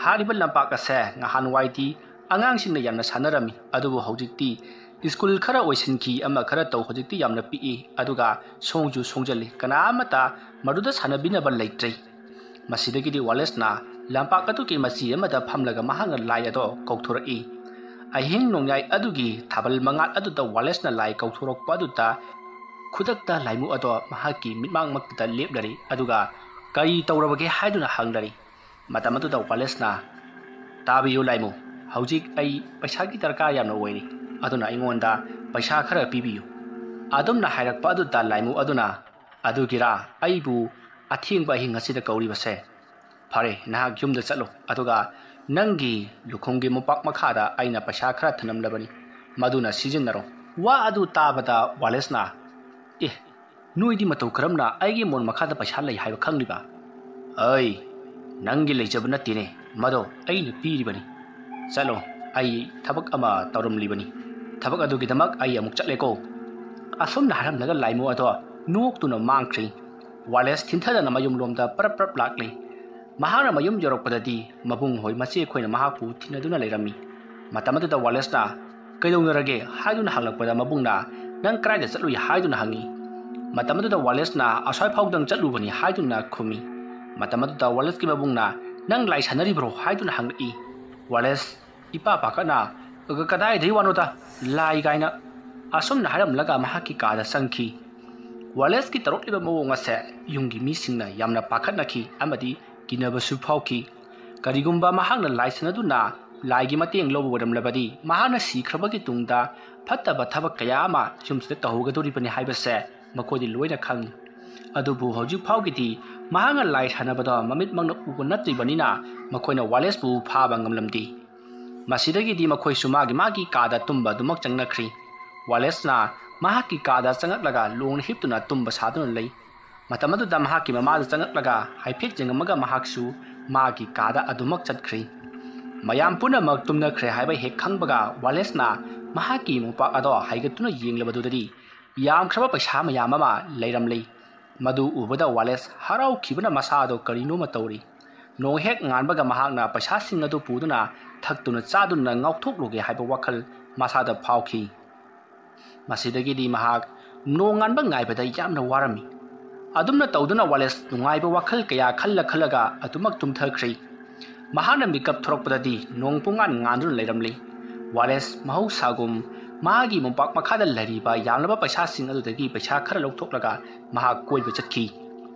ꯍꯥꯏꯔꯤꯕ ꯂꯝꯄꯥꯛ ꯑꯁꯦ ꯉꯍꯥꯟꯋꯥꯏꯗꯤ ꯑꯉꯥꯡꯁꯤꯡꯅ ꯌꯥꯝꯅ ꯁꯥꯟꯅꯔꯝꯃꯤ, ꯑꯗꯨꯕꯨ ꯍꯧꯖꯤꯛꯇꯤ ꯁ꯭ꯀꯨꯜ ꯈꯔ ꯑꯣꯏꯁꯤꯟꯈꯤ, ꯑꯃ ꯈꯔ ꯇꯧ, ꯍꯧꯖꯤꯛꯇꯤ ꯌꯥꯝꯅ ꯄꯤꯛꯏ, ꯑꯗꯨꯒ ꯁꯣꯡꯁꯨ ꯁꯣꯡꯖꯜꯂꯤ꯫ ꯀꯅꯥ ꯑꯃꯠꯇ ꯃꯗꯨꯗ ꯁꯥꯟꯅꯕꯤꯅꯕ ꯂꯩꯇ꯭ꯔꯦ꯫ ꯃꯁꯤꯗꯒꯤꯗꯤ ꯋꯥꯂꯦꯁꯅ ꯂꯝꯄꯥꯛ ꯑꯗꯨꯒꯤ ꯃꯆꯤ ꯑꯃꯗ ꯐꯝꯂꯒ ꯃꯍꯥꯛꯅ ꯂꯥꯏ ꯑꯗꯣ ꯀꯧꯊꯣꯔꯛꯏ꯫ ꯑꯍꯤꯡ ꯅꯣꯡꯌꯥꯏ ꯑꯗꯨꯒꯤ ꯊꯥꯕꯜ ꯃꯉꯥꯜ ꯑꯗꯨꯗ ꯋꯥꯂꯦꯁꯅ ꯂꯥꯏ ꯀꯧꯊꯣꯔꯛꯄ ꯑꯗꯨꯗ ꯈꯨꯗꯛꯇ ꯂꯥꯏꯃꯨ ꯑꯗꯣ ꯃꯍꯥꯛꯀꯤ ꯃꯤꯠꯃꯥꯡꯃꯛꯇꯗ ꯂꯦꯞꯂꯔꯤ, ꯑꯗꯨꯒ "ꯀꯔꯤ ꯇꯧꯔꯕꯒꯦ?" ꯍꯥꯏꯗꯨꯅ ꯍꯪꯂꯔꯤ꯫ ꯃꯇꯝ ꯑꯗꯨꯗ ꯋꯥꯂꯦꯁꯅ, "ꯇꯥꯕꯤꯌꯨ ꯂꯥꯏꯃꯨ, ꯍꯧꯖꯤꯛ ꯑꯩ ꯄꯩꯁꯥꯒꯤ ꯗꯔꯀꯥꯔ ꯌꯥꯝꯅ ꯑꯣꯏꯔꯤ, ꯑꯗꯨꯅ ꯑꯩꯉꯣꯟꯗ ꯄꯩꯁꯥ ꯈꯔ ꯄꯤꯕꯤꯌꯨ"꯫ ꯑꯗꯨꯝꯅ ꯍꯥꯏꯔꯛꯄ ꯑꯗꯨꯗ ꯂꯥꯏꯃꯨ ꯑꯗꯨꯅ, "ꯑꯗꯨꯒꯤꯔꯥ ꯑꯩꯕꯨ ꯑꯊꯦꯡꯕ ꯑꯍꯤꯡ ꯑꯁꯤꯗ ꯀꯧꯔꯤꯕꯁꯦ? ꯐꯔꯦ, ꯅꯍꯥꯛ ꯌꯨꯝꯗ ꯆꯠꯂꯣ, ꯑꯗꯨꯒ ꯅꯪꯒꯤ ꯂꯨꯈꯨꯝꯒꯤ ꯃꯣꯝꯄꯥꯛ ꯃꯈꯥꯗ ꯑꯩꯅ ꯄꯩꯁꯥ ꯈꯔ ꯊꯅꯝꯂꯕꯅꯤ, ꯃꯗꯨꯅ ꯁꯤꯖꯤꯟꯅꯔꯣ"꯫ ꯋꯥ ꯑꯗꯨ ꯇꯥꯕꯗ ꯋꯥꯂꯦꯁꯅ, "ꯑꯦ, ꯅꯣꯏꯗꯤ ꯃꯇꯧ ꯀꯔꯝꯅ ꯑꯩꯒꯤ ꯃꯣꯟ ꯃꯈꯥꯗ ꯄꯩꯁꯥ ꯂꯩ ꯍꯥꯏꯕ ꯈꯪꯂꯤꯕ?" "ꯑꯩ, ꯅꯪꯒꯤ ꯂꯩꯖꯕ ꯅꯠꯇꯦꯅꯦ, ꯃꯗꯣ ꯑꯩꯅ ꯄꯤꯔꯤꯕꯅꯤ꯫ ꯆꯠꯂꯣ, ꯑꯩ ꯊꯕꯛ ꯑꯃ ꯇꯧꯔꯝꯂꯤꯕꯅꯤ꯫ ꯊꯕꯛ ꯑꯗꯨꯒꯤꯗꯃꯛ ꯑꯩ ꯑꯃꯨꯛ ꯆꯠꯂꯦꯀꯣ"꯫ ꯑꯁꯨꯝꯅ ꯍꯥꯏꯔꯝꯂꯒ ꯂꯥꯏꯃꯨ ꯑꯗꯣ ꯅꯣꯛꯇꯨꯅ ꯃꯥꯡꯈ꯭ꯔꯤ꯫ ꯋꯥꯂꯦꯁ ꯊꯤꯟꯊꯗꯅ ꯃꯌꯨꯝꯂꯣꯝꯗ ꯄꯔꯞ ꯄꯔꯞ ꯂꯥꯛꯂꯤ꯫ ꯃꯍꯥꯛꯅ ꯃꯌꯨꯝ ꯌꯧꯔꯛꯄꯗꯗꯤ ꯃꯕꯨꯡ ꯍꯣꯏ ꯃꯆꯦ ꯑꯩꯈꯣꯏꯅ ꯃꯍꯥꯛꯄꯨ ꯊꯤꯟꯅꯗꯨꯅ ꯂꯩꯔꯝꯃꯤ꯫ ꯃꯇꯝ ꯑꯗꯨꯗ ꯋꯥꯂꯦꯁꯅ, "ꯀꯩꯗꯧꯅꯔꯒꯦ?" ꯍꯥꯏꯗꯨꯅ ꯍꯪꯂꯛꯄꯗ ꯃꯕꯨꯡꯅ, "ꯅꯪ ꯀꯗꯥꯏꯗ ꯆꯠꯂꯨꯏ?" ꯍꯥꯏꯗꯨꯅ ꯍꯪꯉꯤ꯫ ꯃꯇꯝ ꯑꯗꯨꯗ ꯋꯥꯂꯦꯁꯅ, "ꯑꯁ꯭ꯋꯥꯏ ꯐꯥꯎꯗꯪ ꯆꯠꯂꯨꯕꯅꯤ" ꯍꯥꯏꯗꯨꯅ ꯈꯨꯝꯃꯤ꯫ ꯃꯇꯝ ꯑꯗꯨꯗ ꯋꯥꯂꯦꯁꯀꯤ ꯃꯕꯨꯡꯅ, "ꯅꯪ ꯂꯥꯏ ꯁꯥꯟꯅꯔꯤꯕ꯭ꯔꯣ?" ꯍꯥꯏꯗꯨꯅ ꯍꯪꯂꯛꯏ꯫ ꯋꯥꯂꯦꯁ ꯏꯄꯥ ꯄꯥꯈꯠꯅ, "ꯀ-, ꯀꯗꯥꯏꯗꯒꯤ ꯋꯥꯅꯣꯗ, ꯂꯥꯏ ꯀꯥꯏꯅ"꯫ ꯑꯁꯨꯝꯅ ꯍꯥꯏꯔꯝꯂꯒ ꯃꯍꯥꯛꯀꯤ ꯀꯥꯗ ꯆꯪꯈꯤ꯫ ꯋꯥꯂꯦꯁꯀꯤ ꯇꯧꯔꯛꯂꯤꯕ ꯃꯑꯣꯡ ꯑꯁꯦ ꯌꯨꯝꯒꯤ ꯃꯤꯁꯤꯡꯅ ꯌꯥꯝꯅ ꯄꯥꯈꯠꯅꯈꯤ ꯑꯃꯗꯤ ꯀꯤꯅꯕꯁꯨ ꯐꯥꯎꯈꯤ꯫ ꯀꯔꯤꯒꯨꯝꯕ ꯃꯍꯥꯛꯅ ꯂꯥꯏ ꯁꯥꯟꯅꯗꯨꯅ ꯂꯥꯏꯒꯤ ꯃꯇꯦꯡ ꯂꯧꯕ ꯑꯣꯏꯔꯝꯂꯕꯗꯤ, ꯃꯍꯥꯛꯅ ꯁꯤꯈ꯭ꯔꯕꯒꯤ ꯇꯨꯡꯗ ꯐꯠꯇꯕ ꯊꯕꯛ ꯀꯌꯥ ꯑꯃ ꯌꯨꯝꯁꯤꯗ ꯇꯧꯍꯧꯒꯗꯧꯔꯤꯕꯅꯤ ꯍꯥꯏꯕꯁꯦ ꯃꯈꯣꯏꯗꯤ ꯂꯣꯏꯅ ꯈꯪꯏ꯫ ꯑꯗꯨꯕꯨ ꯍꯧꯖꯤꯛ ꯐꯥꯎꯒꯤꯗꯤ ꯃꯍꯥꯛꯅ ꯂꯥꯏ ꯁꯥꯟꯅꯕꯗ ꯃꯃꯤꯠꯃꯛꯅ ꯎꯕ ꯅꯠꯇ꯭ꯔꯤꯕꯅꯤꯅ ꯃꯈꯣꯏꯅ ꯋꯥꯂꯦꯁꯄꯨ ꯐꯥꯕ ꯉꯝꯂꯝꯗꯦ꯫ ꯃꯁꯤꯗꯒꯤꯗꯤ ꯃꯈꯣꯏꯁꯨ ꯃꯥꯒꯤ ꯃꯥꯒꯤ ꯀꯥꯗ ꯇꯨꯝꯕ ꯑꯗꯨꯃꯛ ꯆꯪꯅꯈ꯭ꯔꯤ꯫ ꯋꯥꯂꯦꯁꯅ ꯃꯍꯥꯛꯀꯤ ꯀꯥꯗ ꯆꯪꯂꯛꯂꯒ ꯂꯣꯡꯅ ꯍꯤꯞꯇꯨꯅ ꯇꯨꯝꯕ ꯁꯥꯗꯨꯅ ꯂꯩ꯫ ꯃꯇꯝ ꯑꯗꯨꯗ ꯃꯍꯥꯛꯀꯤ ꯃꯃꯥꯗꯨ ꯆꯪꯂꯛꯂꯒ ꯍꯥꯏꯐꯦꯠ ꯌꯦꯡꯉꯝꯃꯒ ꯃꯍꯥꯛꯁꯨ ꯃꯥꯒꯤ ꯀꯥꯗ ꯑꯗꯨꯃꯛ ꯆꯠꯈ꯭ꯔꯤ꯫ ꯃꯌꯥꯝ ꯄꯨꯝꯅꯃꯛ ꯇꯨꯝꯅꯈ꯭ꯔꯦ ꯍꯥꯏꯕ ꯍꯦꯛ ꯈꯪꯕꯒ ꯋꯥꯂꯦꯁꯅ ꯃꯍꯥꯛꯀꯤ ꯃꯣꯝꯄꯥꯛ ꯑꯗꯣ ꯍꯥꯏꯒꯠꯇꯨꯅ ꯌꯦꯡꯂꯕꯗꯨꯗꯗꯤ ꯌꯥꯝꯈ꯭ꯔꯕ ꯄꯩꯁꯥ ꯃꯌꯥꯝ ꯑꯃ ꯂꯩꯔꯝꯂꯤ꯫ ꯃꯗꯨ ꯎꯕꯗ ꯋꯥꯂꯦꯁ ꯍꯔꯥꯎꯈꯤꯕꯅ ꯃꯁꯥꯗꯣ ꯀꯔꯤꯅꯣꯃ ꯇꯧꯔꯤ꯫ ꯅꯣꯡ ꯍꯦꯛ ꯉꯥꯟꯕꯒ ꯃꯍꯥꯛꯅ ꯄꯩꯁꯥꯁꯤꯡ ꯑꯗꯨ ꯄꯨꯗꯨꯅ ꯊꯛꯇꯨꯅ ꯆꯥꯗꯨꯅ ꯉꯥꯎꯊꯣꯛꯂꯨꯒꯦ ꯍꯥꯏꯕ ꯋꯥꯈꯜ ꯃꯁꯥꯗ ꯐꯥꯎꯈꯤ꯫ ꯃꯁꯤꯗꯒꯤꯗꯤ ꯃꯍꯥꯛ ꯅꯣꯡꯉꯥꯟꯕ ꯉꯥꯏꯕꯗ ꯌꯥꯝꯅ ꯋꯥꯔꯝꯃꯤ꯫ ꯑꯗꯨꯝꯅ ꯇꯧꯗꯨꯅ ꯋꯥꯂꯦꯁ ꯅꯨꯡꯉꯥꯏꯕ ꯋꯥꯈꯜ ꯀꯌꯥ ꯈꯜꯂ ꯈꯜꯂꯒ ꯑꯗꯨꯃꯛ ꯇꯨꯝꯊꯈ꯭ꯔꯤ꯫ ꯃꯍꯥꯛꯅ ꯃꯤꯀꯞ ꯊꯣꯔꯛꯄꯗꯗꯤ ꯅꯣꯡ ꯄꯨꯡꯉꯥꯟ ꯉꯥꯟꯗꯨꯅ ꯂꯩꯔꯝꯂꯤ꯫ ꯋꯥꯂꯦꯁ ꯃꯍꯧꯁꯥꯒꯨꯝ ꯃꯍꯥꯛꯀꯤ ꯃꯣꯝꯄꯥꯛ ꯃꯈꯥꯗ ꯂꯩꯔꯤꯕ ꯌꯥꯝꯂꯕ ꯄꯩꯁꯥꯁꯤꯡ ꯑꯗꯨꯗꯒꯤ ꯄꯩꯁꯥ ꯈꯔ ꯂꯧꯊꯣꯛꯂꯒ ꯃꯍꯥꯛ ꯀꯣꯏꯕ ꯆꯠꯈꯤ꯫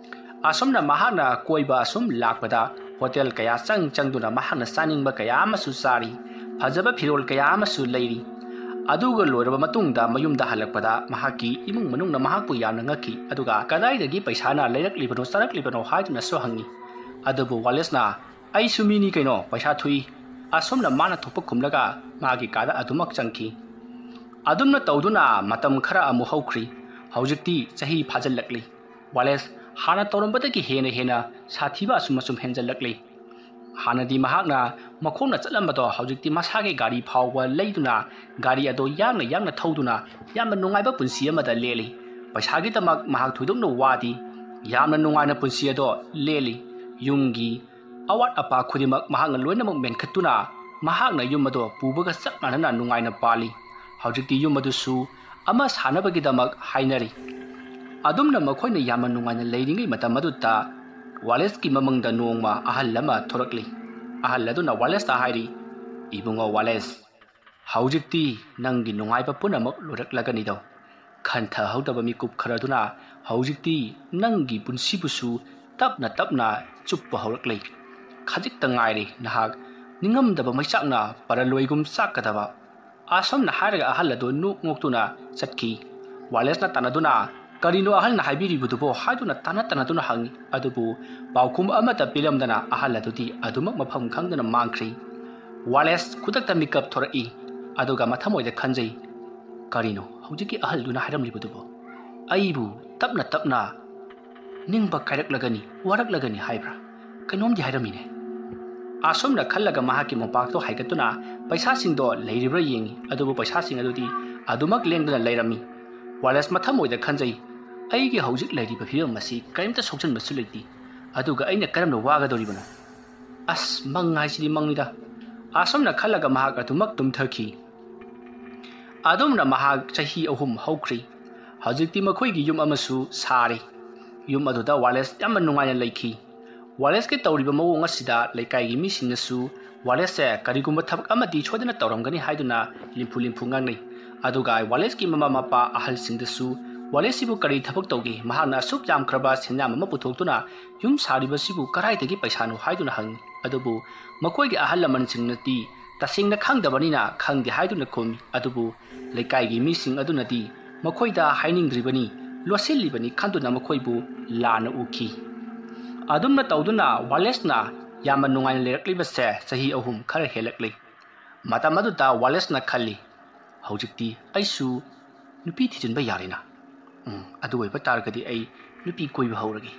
ꯑꯁꯨꯝꯅ ꯃꯍꯥꯛꯅ ꯀꯣꯏꯕ ꯑꯁꯨꯝ ꯂꯥꯛꯄꯗ ꯍꯣꯇꯦꯜ ꯀꯌꯥ ꯆꯪ ꯆꯪꯗꯨꯅ ꯃꯍꯥꯛꯅ ꯆꯥꯅꯤꯡꯕ ꯀꯌꯥ ꯑꯃꯁꯨ ꯆꯥꯔꯤ꯫ ꯐꯖꯕ ꯐꯤꯔꯣꯜ ꯀꯌꯥ ꯑꯃꯁꯨ ꯂꯩꯔꯤ꯫ ꯑꯗꯨꯒ ꯂꯣꯏꯔꯕ ꯃꯇꯨꯡꯗ ꯃꯌꯨꯝꯗ ꯍꯜꯂꯛꯄꯗ ꯃꯍꯥꯛꯀꯤ ꯏꯃꯨꯡ ꯃꯅꯨꯡꯅ ꯃꯍꯥꯛꯄꯨ ꯌꯥꯝꯅ ꯉꯛꯈꯤ, ꯑꯗꯨꯒ "ꯀꯗꯥꯏꯗꯒꯤ ꯄꯩꯁꯥꯅ ꯂꯩꯔꯛꯂꯤꯕꯅꯣ, ꯆꯥꯔꯛꯂꯤꯕꯅꯣ?" ꯍꯥꯏꯗꯨꯅꯁꯨ ꯍꯪꯉꯤ꯫ ꯑꯗꯨꯕꯨ ꯋꯥꯂꯦꯁꯅ, "ꯑꯩꯁꯨ ꯃꯤꯅꯤ ꯀꯩꯅꯣ, ꯄꯩꯁꯥ ꯊꯣꯛꯏ"꯫ ꯑꯁꯨꯝꯅ ꯃꯥꯅ ꯊꯣꯛꯄ ꯈꯨꯝꯂꯒ ꯃꯥꯒꯤ ꯀꯥꯗ ꯑꯗꯨꯃꯛ ꯆꯪꯈꯤ꯫ ꯑꯗꯨꯝꯅ ꯇꯧꯗꯨꯅ ꯃꯇꯝ ꯈꯔ ꯑꯃꯨꯛ ꯍꯧꯈ꯭ꯔꯤ꯫ ꯍꯧꯖꯤꯛꯇꯤ ꯆꯍꯤ ꯐꯥꯖꯤꯜꯂꯛꯂꯤ꯫ ꯋꯥꯂꯦꯁ ꯍꯥꯟꯅ ꯇꯧꯔꯝꯕꯗꯒꯤ ꯍꯦꯟꯅ ꯍꯦꯟꯅ ꯁꯥꯊꯤꯕ ꯑꯁꯨꯝ ꯑꯁꯨꯝ ꯍꯦꯟꯖꯜꯂꯛꯂꯤ꯫ ꯍꯥꯟꯅꯗꯤ ꯃꯍꯥꯛꯅ ꯃꯈꯣꯡꯅ ꯆꯠꯂꯝꯕꯗꯣ ꯍꯧꯖꯤꯛꯇꯤ ꯃꯁꯥꯒꯤ ꯒꯥꯔꯤ ꯐꯥꯎꯕ ꯂꯩꯗꯨꯅ ꯒꯥꯔꯤ ꯑꯗꯣ ꯌꯥꯡꯅ ꯌꯥꯡꯅ ꯊꯧꯗꯨꯅ ꯌꯥꯝꯅ ꯅꯨꯡꯉꯥꯏꯕ ꯄꯨꯟꯁꯤ ꯑꯃꯗ ꯂꯦꯜꯂꯤ꯫ ꯄꯩꯁꯥꯒꯤꯗꯃꯛ ꯃꯍꯥꯛ ꯊꯣꯏꯗꯣꯛꯅ ꯋꯥꯗꯤ, ꯌꯥꯝꯅ ꯅꯨꯡꯉꯥꯏꯅ ꯄꯨꯟꯁꯤ ꯑꯗꯣ ꯂꯦꯜꯂꯤ꯫ ꯌꯨꯝꯒꯤ ꯑꯋꯥꯠ ꯑꯄꯥ ꯈꯨꯗꯤꯡꯃꯛ ꯃꯍꯥꯛꯅ ꯂꯣꯏꯅꯃꯛ ꯃꯦꯟꯈꯠꯇꯨꯅ ꯃꯍꯥꯛꯅ ꯌꯨꯝ ꯑꯗꯣ ꯄꯨꯕꯒ ꯆꯞ ꯃꯥꯟꯅꯅ ꯅꯨꯡꯉꯥꯏꯅ ꯄꯥꯜꯂꯤ꯫ ꯍꯧꯖꯤꯛꯇꯤ ꯌꯨꯝ ꯑꯗꯨꯁꯨ ꯑꯃ ꯁꯥꯅꯕꯒꯤꯗꯃꯛ ꯍꯥꯏꯅꯔꯤ꯫ ꯑꯗꯨꯝꯅ ꯃꯈꯣꯏꯅ ꯌꯥꯝꯅ ꯅꯨꯡꯉꯥꯏꯅ ꯂꯩꯔꯤꯉꯩ ꯃꯇꯝ ꯑꯗꯨꯗ ꯋꯥꯂꯦꯁꯀꯤ ꯃꯃꯪꯗ ꯅꯣꯡꯃ ꯑꯍꯜ ꯑꯃ ꯊꯣꯔꯛꯂꯤ꯫ ꯑꯍꯜ ꯑꯗꯨꯅ ꯋꯥꯂꯦꯁꯇ ꯍꯥꯏꯔꯤ, "ꯏꯕꯨꯡꯉꯣ ꯋꯥꯂꯦꯁ, ꯍꯧꯖꯤꯛꯇꯤ ꯅꯪꯒꯤ ꯅꯨꯡꯉꯥꯏꯕ ꯄꯨꯝꯅꯃꯛ ꯂꯣꯏꯔꯛꯂꯒꯅꯤꯗꯣ꯫ ꯈꯟꯊꯍꯧꯗꯕ ꯃꯤꯀꯨꯞ ꯈꯔꯗꯨꯅ ꯍꯧꯖꯤꯛꯇꯤ ꯅꯪꯒꯤ ꯄꯨꯟꯁꯤꯕꯨꯁꯨ ꯇꯞꯅ ꯇꯞꯅ ꯆꯨꯞꯄ ꯍꯧꯔꯛꯂꯦ꯫ ꯈꯖꯤꯛꯇ ꯉꯥꯏꯔꯦ ꯅꯍꯥꯛ ꯅꯤꯡꯉꯝꯗꯕ ꯃꯩꯆꯥꯛꯅ ꯄꯔꯂꯣꯏꯒꯨꯝ ꯆꯥꯛꯀꯗꯕ"꯫ ꯑꯁꯨꯝꯅ ꯍꯥꯏꯔꯒ ꯑꯍꯜ ꯑꯗꯨ ꯅꯣꯛ ꯅꯣꯛꯇꯨꯅ ꯆꯠꯈꯤ꯫ ꯋꯥꯂꯦꯁꯅ ꯇꯥꯟꯅꯗꯨꯅ, "ꯀꯔꯤꯅꯣ ꯑꯍꯜꯅ ꯍꯥꯏꯕꯤꯔꯤꯕꯗꯨꯕꯣ?" ꯍꯥꯏꯗꯨꯅ ꯇꯥꯟꯅ ꯇꯥꯟꯅꯗꯨꯅ ꯍꯪꯉꯤ꯫ ꯑꯗꯨꯕꯨ ꯄꯥꯎꯈꯨꯝ ꯑꯃꯠꯇ ꯄꯤꯔꯝꯗꯅ ꯑꯍꯜ ꯑꯗꯨꯗꯤ ꯑꯗꯨꯃꯛ ꯃꯐꯝ ꯈꯪꯗꯅ ꯃꯥꯡꯈ꯭ꯔꯤ꯫ ꯋꯥꯂꯦꯁ ꯈꯨꯗꯛꯇ ꯃꯤꯀꯞ ꯊꯣꯔꯛꯏ꯫ ꯑꯗꯨꯒ ꯃꯊꯃꯣꯏꯗ ꯈꯟꯖꯩ, "ꯀꯔꯤꯅꯣ ꯍꯧꯖꯤꯛꯀꯤ ꯑꯍꯜꯗꯨꯅ ꯍꯥꯏꯔꯝꯂꯤꯕꯗꯨꯕꯣ? ꯑꯩꯕꯨ ꯇꯞꯅ ꯇꯞꯅ ꯅꯤꯡꯕ ꯀꯥꯏꯔꯛꯂꯒꯅꯤ, ꯋꯥꯔꯛꯂꯒꯅꯤ ꯍꯥꯏꯕ꯭ꯔꯥ? ꯀꯩꯅꯣꯝꯗꯤ ꯍꯥꯏꯔꯝꯃꯤꯅꯦ꯫ ꯑꯁꯨꯝꯅ ꯈꯜꯂꯒ ꯃꯍꯥꯛꯀꯤ ꯃꯣꯝꯄꯥꯛꯇꯣ ꯍꯥꯏꯒꯠꯇꯨꯅ ꯄꯩꯁꯥꯁꯤꯡꯗꯣ ꯂꯩꯔꯤꯕ꯭ꯔꯥ ꯌꯦꯡꯉꯤ꯫ ꯑꯗꯨꯕꯨ ꯄꯩꯁꯥꯁꯤꯡ ꯑꯗꯨꯗꯤ ꯑꯗꯨꯃꯛ ꯂꯦꯡꯗꯅ ꯂꯩꯔꯝꯃꯤ꯫ ꯋꯥꯂꯦꯁ ꯃꯊꯃꯣꯏꯗ ꯈꯟꯖꯩ, "ꯑꯩꯒꯤ ꯍꯧꯖꯤꯛ ꯂꯩꯔꯤꯕ ꯐꯤꯕꯝ ꯑꯁꯤ ꯀꯔꯤꯝꯇ ꯁꯣꯛꯆꯟꯕꯁꯨ ꯂꯩꯇꯦ, ꯑꯗꯨꯒ ꯑꯩꯅ ꯀꯔꯝꯅ ꯋꯥꯒꯗꯧꯔꯤꯕꯅꯣ? ꯑꯁ, ꯃꯪ ꯍꯥꯏꯁꯤꯗꯤ ꯃꯪꯅꯤꯗ"꯫ ꯑꯁꯨꯝꯅ ꯈꯜꯂꯒ ꯃꯍꯥꯛ ꯑꯗꯨꯃꯛ ꯇꯨꯝꯊꯈꯤ꯫ ꯑꯗꯨꯝꯅ ꯃꯍꯥꯛ ꯆꯍꯤ ꯑꯍꯨꯝ ꯍꯧꯈ꯭ꯔꯤ꯫ ꯍꯧꯖꯤꯛꯇꯤ ꯃꯈꯣꯏꯒꯤ ꯌꯨꯝ ꯑꯃꯁꯨ ꯁꯥꯔꯦ꯫ ꯌꯨꯝ ꯑꯗꯨꯗ ꯋꯥꯂꯦꯁ ꯌꯥꯝꯅ ꯅꯨꯡꯉꯥꯏꯅ ꯂꯩꯈꯤ꯫ ꯋꯥꯂꯦꯁꯀꯤ ꯇꯧꯔꯤꯕ ꯃꯑꯣꯡ ꯑꯁꯤꯗ ꯂꯩꯀꯥꯏꯒꯤ ꯃꯤꯁꯤꯡꯅꯁꯨ ꯋꯥꯂꯦꯁꯁꯦ ꯀꯔꯤꯒꯨꯝꯕ ꯊꯕꯛ ꯑꯃꯗꯤ ꯁꯣꯏꯗꯅ ꯇꯧꯔꯝꯒꯅꯤ ꯍꯥꯏꯗꯨꯅ ꯂꯤꯝꯐꯨ ꯂꯤꯝꯐꯨ ꯉꯥꯡꯅꯩ꯫ ꯑꯗꯨꯒ ꯋꯥꯂꯦꯁꯀꯤ ꯃꯃꯥ ꯃꯄꯥ ꯑꯍꯜꯁꯤꯡꯗꯁꯨ ꯋꯥꯂꯦꯁꯁꯤꯕꯨ ꯀꯔꯤ ꯊꯕꯛ ꯇꯧꯒꯦ, ꯃꯍꯥꯛꯅ ꯑꯁꯨꯛ ꯌꯥꯝꯈ꯭ꯔꯕ ꯁꯦꯟꯌꯥꯝ ꯑꯃ ꯄꯨꯊꯣꯛꯇꯨꯅ ꯌꯨꯝ ꯁꯥꯔꯤꯕꯁꯤꯕꯨ ꯀꯔꯥꯏꯗꯒꯤ ꯄꯩꯁꯥꯅꯣ ꯍꯥꯏꯗꯨꯅ ꯍꯪꯉꯤ꯫ ꯑꯗꯨꯕꯨ ꯃꯈꯣꯏꯒꯤ ꯑꯍꯜ ꯂꯃꯟꯁꯤꯡꯅꯗꯤ ꯇꯁꯦꯡꯅ ꯈꯪꯗꯕꯅꯤꯅ ꯈꯪꯗꯦ ꯍꯥꯏꯗꯨꯅ ꯈꯨꯝꯃꯤ꯫ ꯑꯗꯨꯕꯨ ꯂꯩꯀꯥꯏꯒꯤ ꯃꯤꯁꯤꯡ ꯑꯗꯨꯅꯗꯤ ꯃꯈꯣꯏꯗ ꯍꯥꯏꯅꯤꯡꯗ꯭ꯔꯤꯕꯅꯤ, ꯂꯣꯠꯁꯤꯜꯂꯤꯕꯅꯤ ꯈꯟꯗꯨꯅ ꯃꯈꯣꯏꯕꯨ ꯂꯥꯟꯅ ꯎꯈꯤ꯫ ꯑꯗꯨꯝꯅ ꯇꯧꯗꯨꯅ ꯋꯥꯂꯦꯁꯅ ꯌꯥꯝꯅ ꯅꯨꯡꯉꯥꯏꯅ ꯂꯩꯔꯛꯂꯤꯕꯁꯦ ꯆꯍꯤ ꯑꯍꯨꯝ ꯈꯔ ꯍꯦꯜꯂꯛꯂꯤ꯫ ꯃꯇꯝ ꯑꯗꯨꯗ ꯋꯥꯂꯦꯁꯅ ꯈꯜꯂꯤ, "ꯍꯧꯖꯤꯛꯇꯤ ꯑꯩꯁꯨ ꯅꯨꯄꯤ ꯊꯤꯖꯤꯟꯕ ꯌꯥꯔꯦꯅ꯫ ꯎꯝ, ꯑꯗꯨ ꯑꯣꯏꯕ ꯇꯥꯔꯒꯗꯤ ꯑꯩ ꯅꯨꯄꯤ ꯀꯣꯏꯕ ꯍꯧꯔꯒꯦ"꯫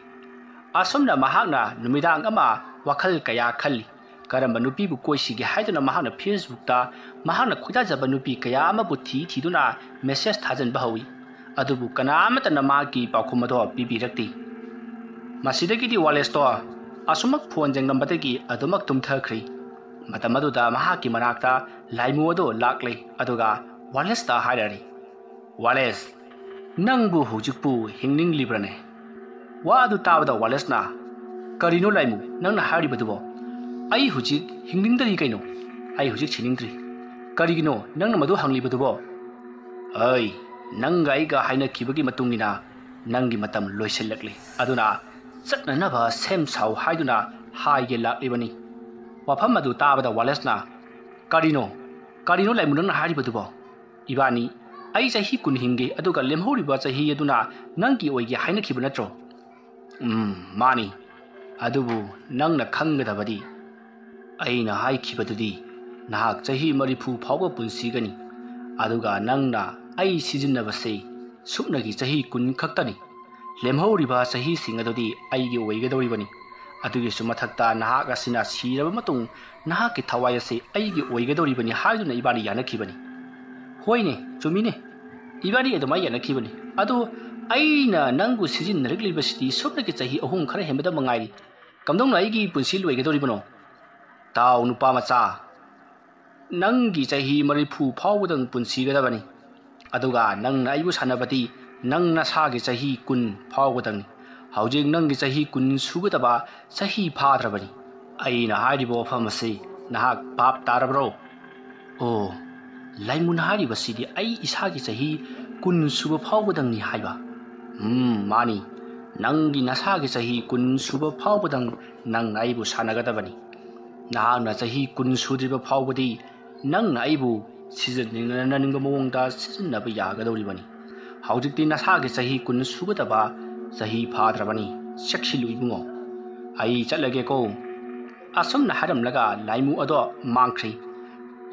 ꯑꯁꯨꯝꯅ ꯃꯍꯥꯛꯅ ꯅꯨꯃꯤꯗꯥꯡ ꯑꯃ ꯋꯥꯈꯜ ꯀꯌꯥ ꯈꯜꯂꯤ꯫ ꯀꯔꯝꯕ ꯅꯨꯄꯤꯕꯨ ꯀꯣꯏꯁꯤꯒꯦ ꯍꯥꯏꯗꯨꯅ ꯃꯍꯥꯛꯅ Facebookꯇ ꯃꯍꯥꯛꯅ ꯈꯣꯏꯗꯥꯖꯕ ꯅꯨꯄꯤ ꯀꯌꯥ ꯑꯃꯕꯨ ꯊꯤ ꯊꯤꯗꯨꯅ message ꯊꯥꯖꯤꯟꯕ ꯍꯧꯏ꯫ ꯑꯗꯨꯕꯨ ꯀꯅꯥ ꯑꯃꯠꯇꯅ ꯃꯍꯥꯛꯀꯤ ꯄꯥꯎꯈꯨꯝ ꯑꯗꯣ ꯄꯤꯕꯤꯔꯛꯇꯦ꯫ ꯃꯁꯤꯗꯒꯤꯗꯤ ꯋꯥꯂꯦꯁꯇꯣ ꯑꯁꯨꯃꯛ phone ꯌꯦꯡꯂꯝꯕꯗꯒꯤ ꯑꯗꯨꯃꯛ ꯇꯨꯝꯊꯈ꯭ꯔꯤ꯫ ꯃꯇꯝ ꯑꯗꯨꯗ ꯃꯍꯥꯛꯀꯤ ꯃꯅꯥꯛꯇ ꯂꯥꯏꯃꯨ ꯑꯗꯨ ꯂꯥꯛꯂꯦ, ꯑꯗꯨꯒ ꯋꯥꯂꯦꯁꯇ ꯍꯥꯏꯔꯛꯏ, "ꯋꯥꯂꯦꯁ, ꯅꯪꯕꯨ ꯍꯧꯖꯤꯛꯄꯨ ꯍꯤꯡꯅꯤꯡꯂꯤꯕ꯭ꯔꯅꯦ?" ꯋꯥ ꯑꯗꯨ ꯇꯥꯕꯗ ꯋꯥꯂꯦꯁꯅ, "ꯀꯔꯤꯅꯣ ꯂꯥꯏꯃꯨ ꯅꯪꯅ ꯍꯥꯏꯔꯤꯕꯗꯨꯕꯣ? ꯑꯩ ꯍꯧꯖꯤꯛ ꯍꯤꯡꯅꯤꯡꯗꯔꯤ ꯀꯩꯅꯣ꯫ ꯑꯩ ꯍꯧꯖꯤꯛ ꯁꯤꯅꯤꯡꯗ꯭ꯔꯤ꯫ ꯀꯔꯤꯒꯤꯅꯣ ꯅꯪꯅ ꯃꯗꯨ ꯍꯪꯂꯤꯕꯗꯨꯕꯣ?" "ꯑꯩ, ꯅꯪꯒ ꯑꯩꯒ ꯍꯥꯏꯅꯈꯤꯕꯒꯤ ꯃꯇꯨꯡ ꯏꯟꯅ ꯅꯪꯒꯤ ꯃꯇꯝ ꯂꯣꯏꯁꯤꯜꯂꯛꯂꯦ꯫ ꯑꯗꯨꯅ ꯆꯠꯅꯅꯕ ꯁꯦꯝ ꯁꯥꯎ ꯍꯥꯏꯗꯨꯅ ꯍꯥꯏꯒꯦ ꯂꯥꯛꯂꯤꯕꯅꯤ"꯫ ꯋꯥꯐꯝ ꯑꯗꯨ ꯇꯥꯕꯗ ꯋꯥꯂꯦꯁꯅ, "ꯀꯔꯤꯅꯣ? ꯀꯔꯤꯅꯣ ꯂꯥꯏꯃꯨ ꯅꯪꯅ ꯍꯥꯏꯔꯤꯕꯗꯨꯕꯣ? ꯏꯕꯥꯅꯤ, ꯑꯩ ꯆꯍꯤ ꯀꯨꯟ ꯍꯤꯡꯒꯦ, ꯑꯗꯨꯒ ꯂꯦꯝꯍꯧꯔꯤꯕ ꯆꯍꯤ ꯑꯗꯨꯅ ꯅꯪꯒꯤ ꯑꯣꯏꯒꯦ ꯍꯥꯏꯅꯈꯤꯕ ꯅꯠꯇ꯭ꯔꯣ?" "ꯎꯝ, ꯃꯥꯅꯤ꯫ ꯑꯗꯨꯕꯨ ꯅꯪꯅ ꯈꯪꯒꯗꯕꯗꯤ, ꯑꯩꯅ ꯍꯥꯏꯈꯤꯕꯗꯨꯗꯤ ꯅꯍꯥꯛ ꯆꯍꯤ ꯃꯔꯤꯐꯨ ꯐꯥꯎꯕ ꯄꯨꯟꯁꯤꯒꯅꯤ꯫ ꯑꯗꯨꯒ ꯅꯪꯅ ꯑꯩ ꯁꯤꯖꯤꯟꯅꯕꯁꯦ ꯁꯨꯞꯅꯒꯤ ꯆꯍꯤ ꯀꯨꯟ ꯈꯛꯇꯅꯤ꯫ ꯂꯦꯝꯍꯧꯔꯤꯕ ꯆꯍꯤꯁꯤꯡ ꯑꯗꯨꯗꯤ ꯑꯩꯒꯤ ꯑꯣꯏꯒꯗꯧꯔꯤꯕꯅꯤ꯫ ꯑꯗꯨꯒꯤꯁꯨ ꯃꯊꯛꯇ ꯅꯍꯥꯛ ꯑꯁꯤꯅ ꯁꯤꯔꯕ ꯃꯇꯨꯡ ꯅꯍꯥꯛꯀꯤ ꯊꯋꯥꯏ ꯑꯁꯤ ꯑꯩꯒꯤ ꯑꯣꯏꯒꯗꯧꯔꯤꯕꯅꯤ ꯍꯥꯏꯗꯨꯅ ꯏꯕꯥꯅꯤ ꯌꯥꯅꯈꯤꯕꯅꯤ꯫ ꯍꯣꯏꯅꯦ, ꯆꯨꯝꯃꯤꯅꯦ, ꯏꯕꯥꯅꯤ ꯑꯗꯨꯃꯥꯏꯅ ꯌꯥꯅꯈꯤꯕꯅꯤ꯫ ꯑꯗꯨ ꯑꯩꯅ ꯅꯪꯕꯨ ꯁꯤꯖꯤꯟꯅꯔꯛꯂꯤꯕꯁꯤꯗꯤ ꯁꯨꯞꯅꯒꯤ ꯆꯍꯤ ꯑꯍꯨꯝ ꯈꯔ ꯍꯦꯟꯕꯗ ꯃꯉꯥꯏꯔꯤ꯫ ꯀꯝꯗꯧꯅ ꯑꯩꯒꯤ ꯄꯨꯟꯁꯤ ꯂꯣꯏꯒꯗꯧꯔꯤꯕꯅꯣ? ꯇꯥꯎ, ꯅꯨꯄꯥ ꯃꯆꯥ, ꯅꯪꯒꯤ ꯆꯍꯤ ꯃꯔꯤꯐꯨ ꯐꯥꯎꯕꯗꯪ ꯄꯨꯟꯁꯤꯒꯗꯕꯅꯤ꯫ ꯑꯗꯨꯒ ꯅꯪꯅ ꯑꯩꯕꯨ ꯁꯥꯟꯅꯕꯗꯤ ꯅꯪ ꯅꯁꯥꯒꯤ ꯆꯍꯤ ꯀꯨꯟ ꯐꯥꯎꯕꯗꯪꯅꯤ꯫ ꯍꯧꯖꯤꯛ ꯅꯪꯒꯤ ꯆꯍꯤ ꯀꯨꯟ ꯁꯨꯒꯗꯕ ꯆꯍꯤ ꯐꯥꯗ꯭ꯔꯕꯅꯤ꯫ ꯑꯩꯅ ꯍꯥꯏꯔꯤꯕ ꯋꯥꯐꯝ ꯑꯁꯤ ꯅꯍꯥꯛ ꯚꯥꯞ ꯇꯥꯔꯕ꯭ꯔꯣ? ꯑꯣ, ꯂꯥꯏꯃꯨꯅ ꯍꯥꯏꯔꯤꯕꯁꯤꯗꯤ ꯑꯩ ꯏꯁꯥꯒꯤ ꯆꯍꯤ ꯀꯨꯟ ꯁꯨꯕ ꯐꯥꯎꯕꯗꯪꯅꯤ ꯍꯥꯏꯕ? ꯎꯝ, ꯃꯥꯅꯤ꯫ ꯅꯪꯒꯤ ꯅꯁꯥꯒꯤ ꯆꯍꯤ ꯀꯨꯟ ꯁꯨꯕ ꯐꯥꯎꯕꯗꯪ ꯅꯪꯅ ꯑꯩꯕꯨ ꯁꯥꯟꯅꯒꯗꯕꯅꯤ꯫ ꯅꯍꯥꯛꯅ ꯆꯍꯤ ꯀꯨꯟ ꯁꯨꯗ꯭ꯔꯤꯕ ꯐꯥꯎꯕꯗꯤ ꯅꯪꯅ ꯑꯩꯕꯨ ꯁꯤꯖꯤꯟꯅꯅꯤꯡꯕ ꯃꯑꯣꯡꯗ ꯁꯤꯖꯤꯟꯅꯕ ꯌꯥꯒꯗꯧꯔꯤꯕꯅꯤ꯫ ꯍꯧꯖꯤꯛꯇꯤ ꯅꯁꯥꯒꯤ ꯆꯍꯤ ꯀꯨꯟ ꯁꯨꯒꯗꯕ ꯆꯍꯤ ꯐꯥꯗ꯭ꯔꯕꯅꯤ꯫ ꯆꯦꯛꯁꯤꯜꯂꯨ ꯏꯕꯨꯡꯉꯣ꯫ ꯑꯩ ꯆꯠꯂꯒꯦꯀꯣ꯫ ꯑꯁꯨꯝꯅ ꯍꯥꯏꯔꯝꯂꯒ ꯂꯥꯏꯃꯨ ꯑꯗꯣ ꯃꯥꯡꯈ꯭ꯔꯦ꯫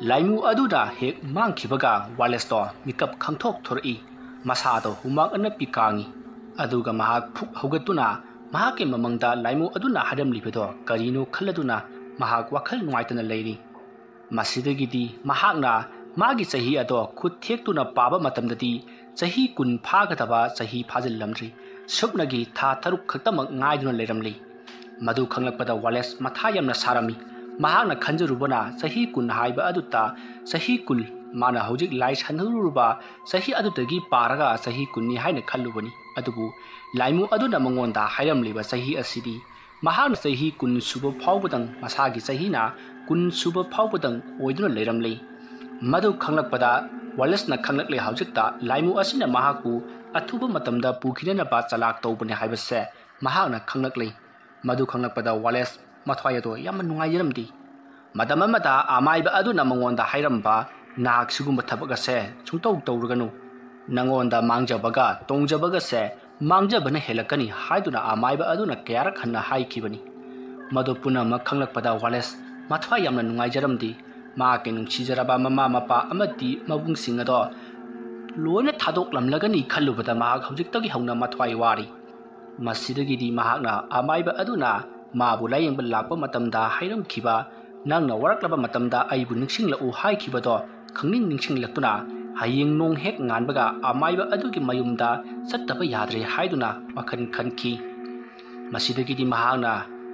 ꯂꯥꯏꯃꯨ ꯑꯗꯨꯅ ꯍꯦꯛ ꯃꯥꯡꯈꯤꯕꯒ ꯋꯥꯂꯦꯁꯇꯣ ꯃꯤꯀꯞ ꯈꯪꯊꯣꯛ ꯊꯣꯔꯛꯏ꯫ ꯃꯁꯥꯗꯣ ꯍꯨꯃꯥꯡ ꯑꯅꯞꯄꯤ ꯀꯥꯡꯉꯤ꯫ ꯑꯗꯨꯒ ꯃꯍꯥꯛ ꯐꯨꯛ ꯍꯧꯒꯠꯇꯨꯅ ꯃꯍꯥꯛꯀꯤ ꯃꯃꯥꯡꯗ ꯂꯥꯏꯃꯨ ꯑꯗꯨꯅ ꯍꯥꯏꯔꯝꯂꯤꯕꯗꯣ ꯀꯔꯤꯅꯣ ꯈꯜꯂꯗꯨꯅ ꯃꯍꯥꯛ ꯋꯥꯈꯜ ꯅꯨꯡꯉꯥꯏꯇꯅ ꯂꯩꯔꯤ꯫ ꯃꯁꯤꯗꯒꯤꯗꯤ ꯃꯍꯥꯛꯅ ꯃꯥꯒꯤ ꯆꯍꯤ ꯑꯗꯣ ꯈꯨꯠ ꯊꯦꯛꯇꯨꯅ ꯄꯥꯕ ꯃꯇꯝꯗꯗꯤ ꯆꯍꯤ ꯀꯨꯟ ꯐꯥꯒꯗꯕ ꯆꯍꯤ ꯐꯥꯖꯤꯜꯂꯝꯗ꯭ꯔꯤ꯫ ꯁꯨꯞꯅꯒꯤ ꯊꯥ ꯇꯔꯨꯛ ꯈꯛꯇꯃꯛ ꯉꯥꯏꯗꯨꯅ ꯂꯩꯔꯝꯂꯤ꯫ ꯃꯗꯨ ꯈꯪꯂꯛꯄꯗ ꯋꯥꯂꯦꯁ ꯃꯊꯥ ꯌꯥꯝꯅ ꯁꯥꯔꯝꯃꯤ꯫ ꯃꯍꯥꯛꯅ ꯈꯟꯖꯔꯨꯕꯅ ꯆꯍꯤ ꯀꯨꯟ ꯍꯥꯏꯕ ꯑꯗꯨꯇ ꯆꯍꯤ ꯀꯨꯟ, ꯃꯥꯅ ꯍꯧꯖꯤꯛ ꯂꯥꯏ ꯁꯥꯟꯅꯔꯨꯔꯕ ꯆꯍꯤ ꯑꯗꯨꯗꯒꯤ ꯄꯥꯔꯒ ꯆꯍꯤ ꯀꯨꯟꯅꯤ ꯍꯥꯏꯅ ꯈꯜꯂꯨꯕꯅꯤ꯫ ꯑꯗꯨꯕꯨ ꯂꯥꯏꯃꯨ ꯑꯗꯨꯅ ꯃꯉꯣꯟꯗ ꯍꯥꯏꯔꯝꯂꯤꯕ ꯆꯍꯤ ꯑꯁꯤꯗꯤ ꯃꯍꯥꯛꯅ ꯆꯍꯤ ꯀꯨꯟ ꯁꯨꯕ ꯐꯥꯎꯕꯗꯪ, ꯃꯁꯥꯒꯤ ꯆꯍꯤꯅ ꯀꯨꯟ ꯁꯨꯕ ꯐꯥꯎꯕꯗꯪ ꯑꯣꯏꯗꯨꯅ ꯂꯩꯔꯝꯂꯤ꯫ ꯃꯗꯨ ꯈꯪꯂꯛꯄꯗ ꯋꯥꯂꯦꯁꯅ ꯈꯪꯂꯛꯂꯦ ꯍꯧꯖꯤꯛꯇ ꯂꯥꯏꯃꯨ ꯑꯁꯤꯅ ꯃꯍꯥꯛꯄꯨ ꯑꯊꯨꯕ ꯃꯇꯝꯗ ꯄꯨꯈꯤꯅꯅꯕ ꯆꯂꯥꯛ ꯇꯧꯕꯅꯤ ꯍꯥꯏꯕꯁꯦ ꯃꯍꯥꯛꯅ ꯈꯪꯂꯛꯂꯦ꯫ ꯃꯗꯨ ꯈꯪꯂꯛꯄꯗ ꯋꯥꯂꯦꯁ ꯃꯊ꯭ꯋꯥꯏ ꯑꯗꯣ ꯌꯥꯝꯅ ꯅꯨꯡꯉꯥꯏꯖꯔꯝꯗꯦ꯫ ꯃꯇꯝ ꯑꯃꯗ ꯑꯃꯥꯏꯕ ꯑꯗꯨꯅ ꯃꯉꯣꯟꯗ ꯍꯥꯏꯔꯝꯕ, "ꯅꯍꯥꯛ ꯁꯤꯒꯨꯝꯕ ꯊꯕꯛ ꯑꯁꯦ ꯁꯨꯡꯇꯧ ꯇꯧꯔꯨꯒꯅꯨ꯫ ꯅꯉꯣꯟꯗ ꯃꯥꯡꯖꯕꯒ ꯇꯣꯡꯖꯕꯒꯁꯦ ꯃꯥꯡꯖꯕꯅ ꯍꯦꯜꯂꯛꯀꯅꯤ" ꯍꯥꯏꯗꯨꯅ ꯑꯃꯥꯏꯕ ꯑꯗꯨꯅ ꯀꯌꯥꯔꯛ ꯍꯟꯅ ꯍꯥꯏꯈꯤꯕꯅꯤ꯫ ꯃꯗꯨ ꯄꯨꯝꯅꯃꯛ ꯈꯪꯂꯛꯄꯗ ꯋꯥꯂꯦꯁ ꯃꯊ꯭ꯋꯥꯏ ꯌꯥꯝꯅ ꯅꯨꯡꯉꯥꯏꯖꯔꯝꯗꯦ꯫ ꯃꯍꯥꯛꯀꯤ ꯅꯨꯡꯁꯤꯖꯔꯕ ꯃꯃꯥ ꯃꯄꯥ ꯑꯃꯗꯤ ꯃꯕꯨꯡꯁꯤꯡ ꯑꯗꯣ ꯂꯣꯏꯅ ꯊꯥꯗꯣꯛꯂꯝꯂꯒꯅꯤ ꯈꯜꯂꯨꯕꯗ ꯃꯍꯥꯛ ꯍꯧꯖꯤꯛꯇꯒꯤ ꯍꯧꯅ ꯃꯊ꯭ꯋꯥꯏ ꯋꯥꯔꯤ꯫ ꯃꯁꯤꯗꯒꯤꯗꯤ ꯃꯍꯥꯛꯅ ꯑꯃꯥꯏꯕ ꯑꯗꯨꯅ ꯃꯥꯕꯨ ꯂꯥꯌꯦꯡꯕ ꯂꯥꯛꯄ ꯃꯇꯝꯗ ꯍꯥꯏꯔꯝꯈꯤꯕ, "ꯅꯪꯅ ꯋꯥꯔꯛꯂꯕ ꯃꯇꯝꯗ ꯑꯩꯕꯨ ꯅꯤꯡꯁꯤꯡꯂꯛꯎ" ꯍꯥꯏꯈꯤꯕꯗꯣ ꯈꯪꯅꯤꯡ ꯅꯤꯡꯁꯤꯡꯂꯛꯇꯨꯅ, ꯍꯌꯦꯡ ꯅꯣꯡ ꯍꯦꯛ ꯉꯥꯟꯕꯒ ꯑꯃꯥꯏꯕ ꯑꯗꯨꯒꯤ ꯃꯌꯨꯝꯗ ꯆꯠꯇꯕ ꯌꯥꯗ꯭ꯔꯦ ꯍꯥꯏꯗꯨꯅ ꯋꯥꯈꯜ ꯈꯟꯈꯤ꯫ ꯃꯁꯤꯗꯒꯤꯗꯤ ꯃꯍꯥꯛꯅ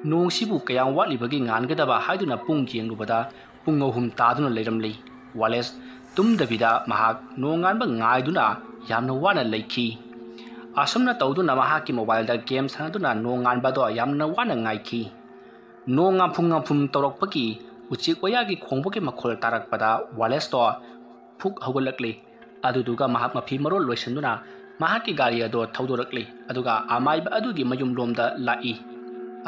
ꯅꯣꯡꯁꯤꯕꯨ ꯀꯌꯥꯝ ꯋꯥꯠꯂꯤꯕꯒꯦ ꯉꯥꯟꯒꯗꯕ ꯍꯥꯏꯗꯨꯅ ꯄꯨꯡ ꯌꯦꯡꯂꯨꯕꯗ ꯄꯨꯡ ꯑꯍꯨꯝ ꯇꯥꯗꯨꯅ ꯂꯩꯔꯝꯂꯤ꯫ ꯋꯥꯂꯦꯁ ꯇꯨꯝꯗꯕꯤꯗ ꯃꯍꯥꯛ ꯅꯣꯡꯉꯥꯟꯕ ꯉꯥꯏꯗꯨꯅ ꯌꯥꯝꯅ ꯋꯥꯅ ꯂꯩꯈꯤ꯫ ꯑꯁꯨꯝꯅ ꯇꯧꯗꯨꯅ ꯃꯍꯥꯛꯀꯤ ꯃꯣꯕꯥꯏꯜꯗ ꯒꯦꯝ ꯁꯥꯟꯅꯗꯨꯅ ꯅꯣꯡꯉꯥꯟꯕꯗꯣ ꯌꯥꯝꯅ ꯋꯥꯅ ꯉꯥꯏꯈꯤ꯫ ꯅꯣꯡ ꯉꯥꯝꯐꯨꯝ ꯉꯥꯝꯐꯨꯝ ꯇꯧꯔꯛꯄꯒꯤ ꯎꯆꯦꯛ ꯋꯥꯌꯥꯒꯤ ꯈꯣꯡꯕꯒꯤ ꯃꯈꯣꯜ ꯇꯥꯔꯛꯄꯗ ꯋꯥꯂꯦꯁꯇꯣ ꯐꯨꯛ ꯍꯧꯒꯠꯂꯛꯂꯤ꯫ ꯑꯗꯨꯗꯨꯒ ꯃꯍꯥꯛ ꯃꯐꯤ ꯃꯔꯣꯜ ꯂꯣꯏꯁꯤꯟꯗꯨꯅ ꯃꯍꯥꯛꯀꯤ ꯒꯥꯔꯤ ꯑꯗꯣ ꯊꯧꯗꯣꯔꯛꯂꯤ, ꯑꯗꯨꯒ ꯑꯃꯥꯏꯕ ꯑꯗꯨꯒꯤ ꯃꯌꯨꯝꯂꯣꯝꯗ ꯂꯥꯛꯏ꯫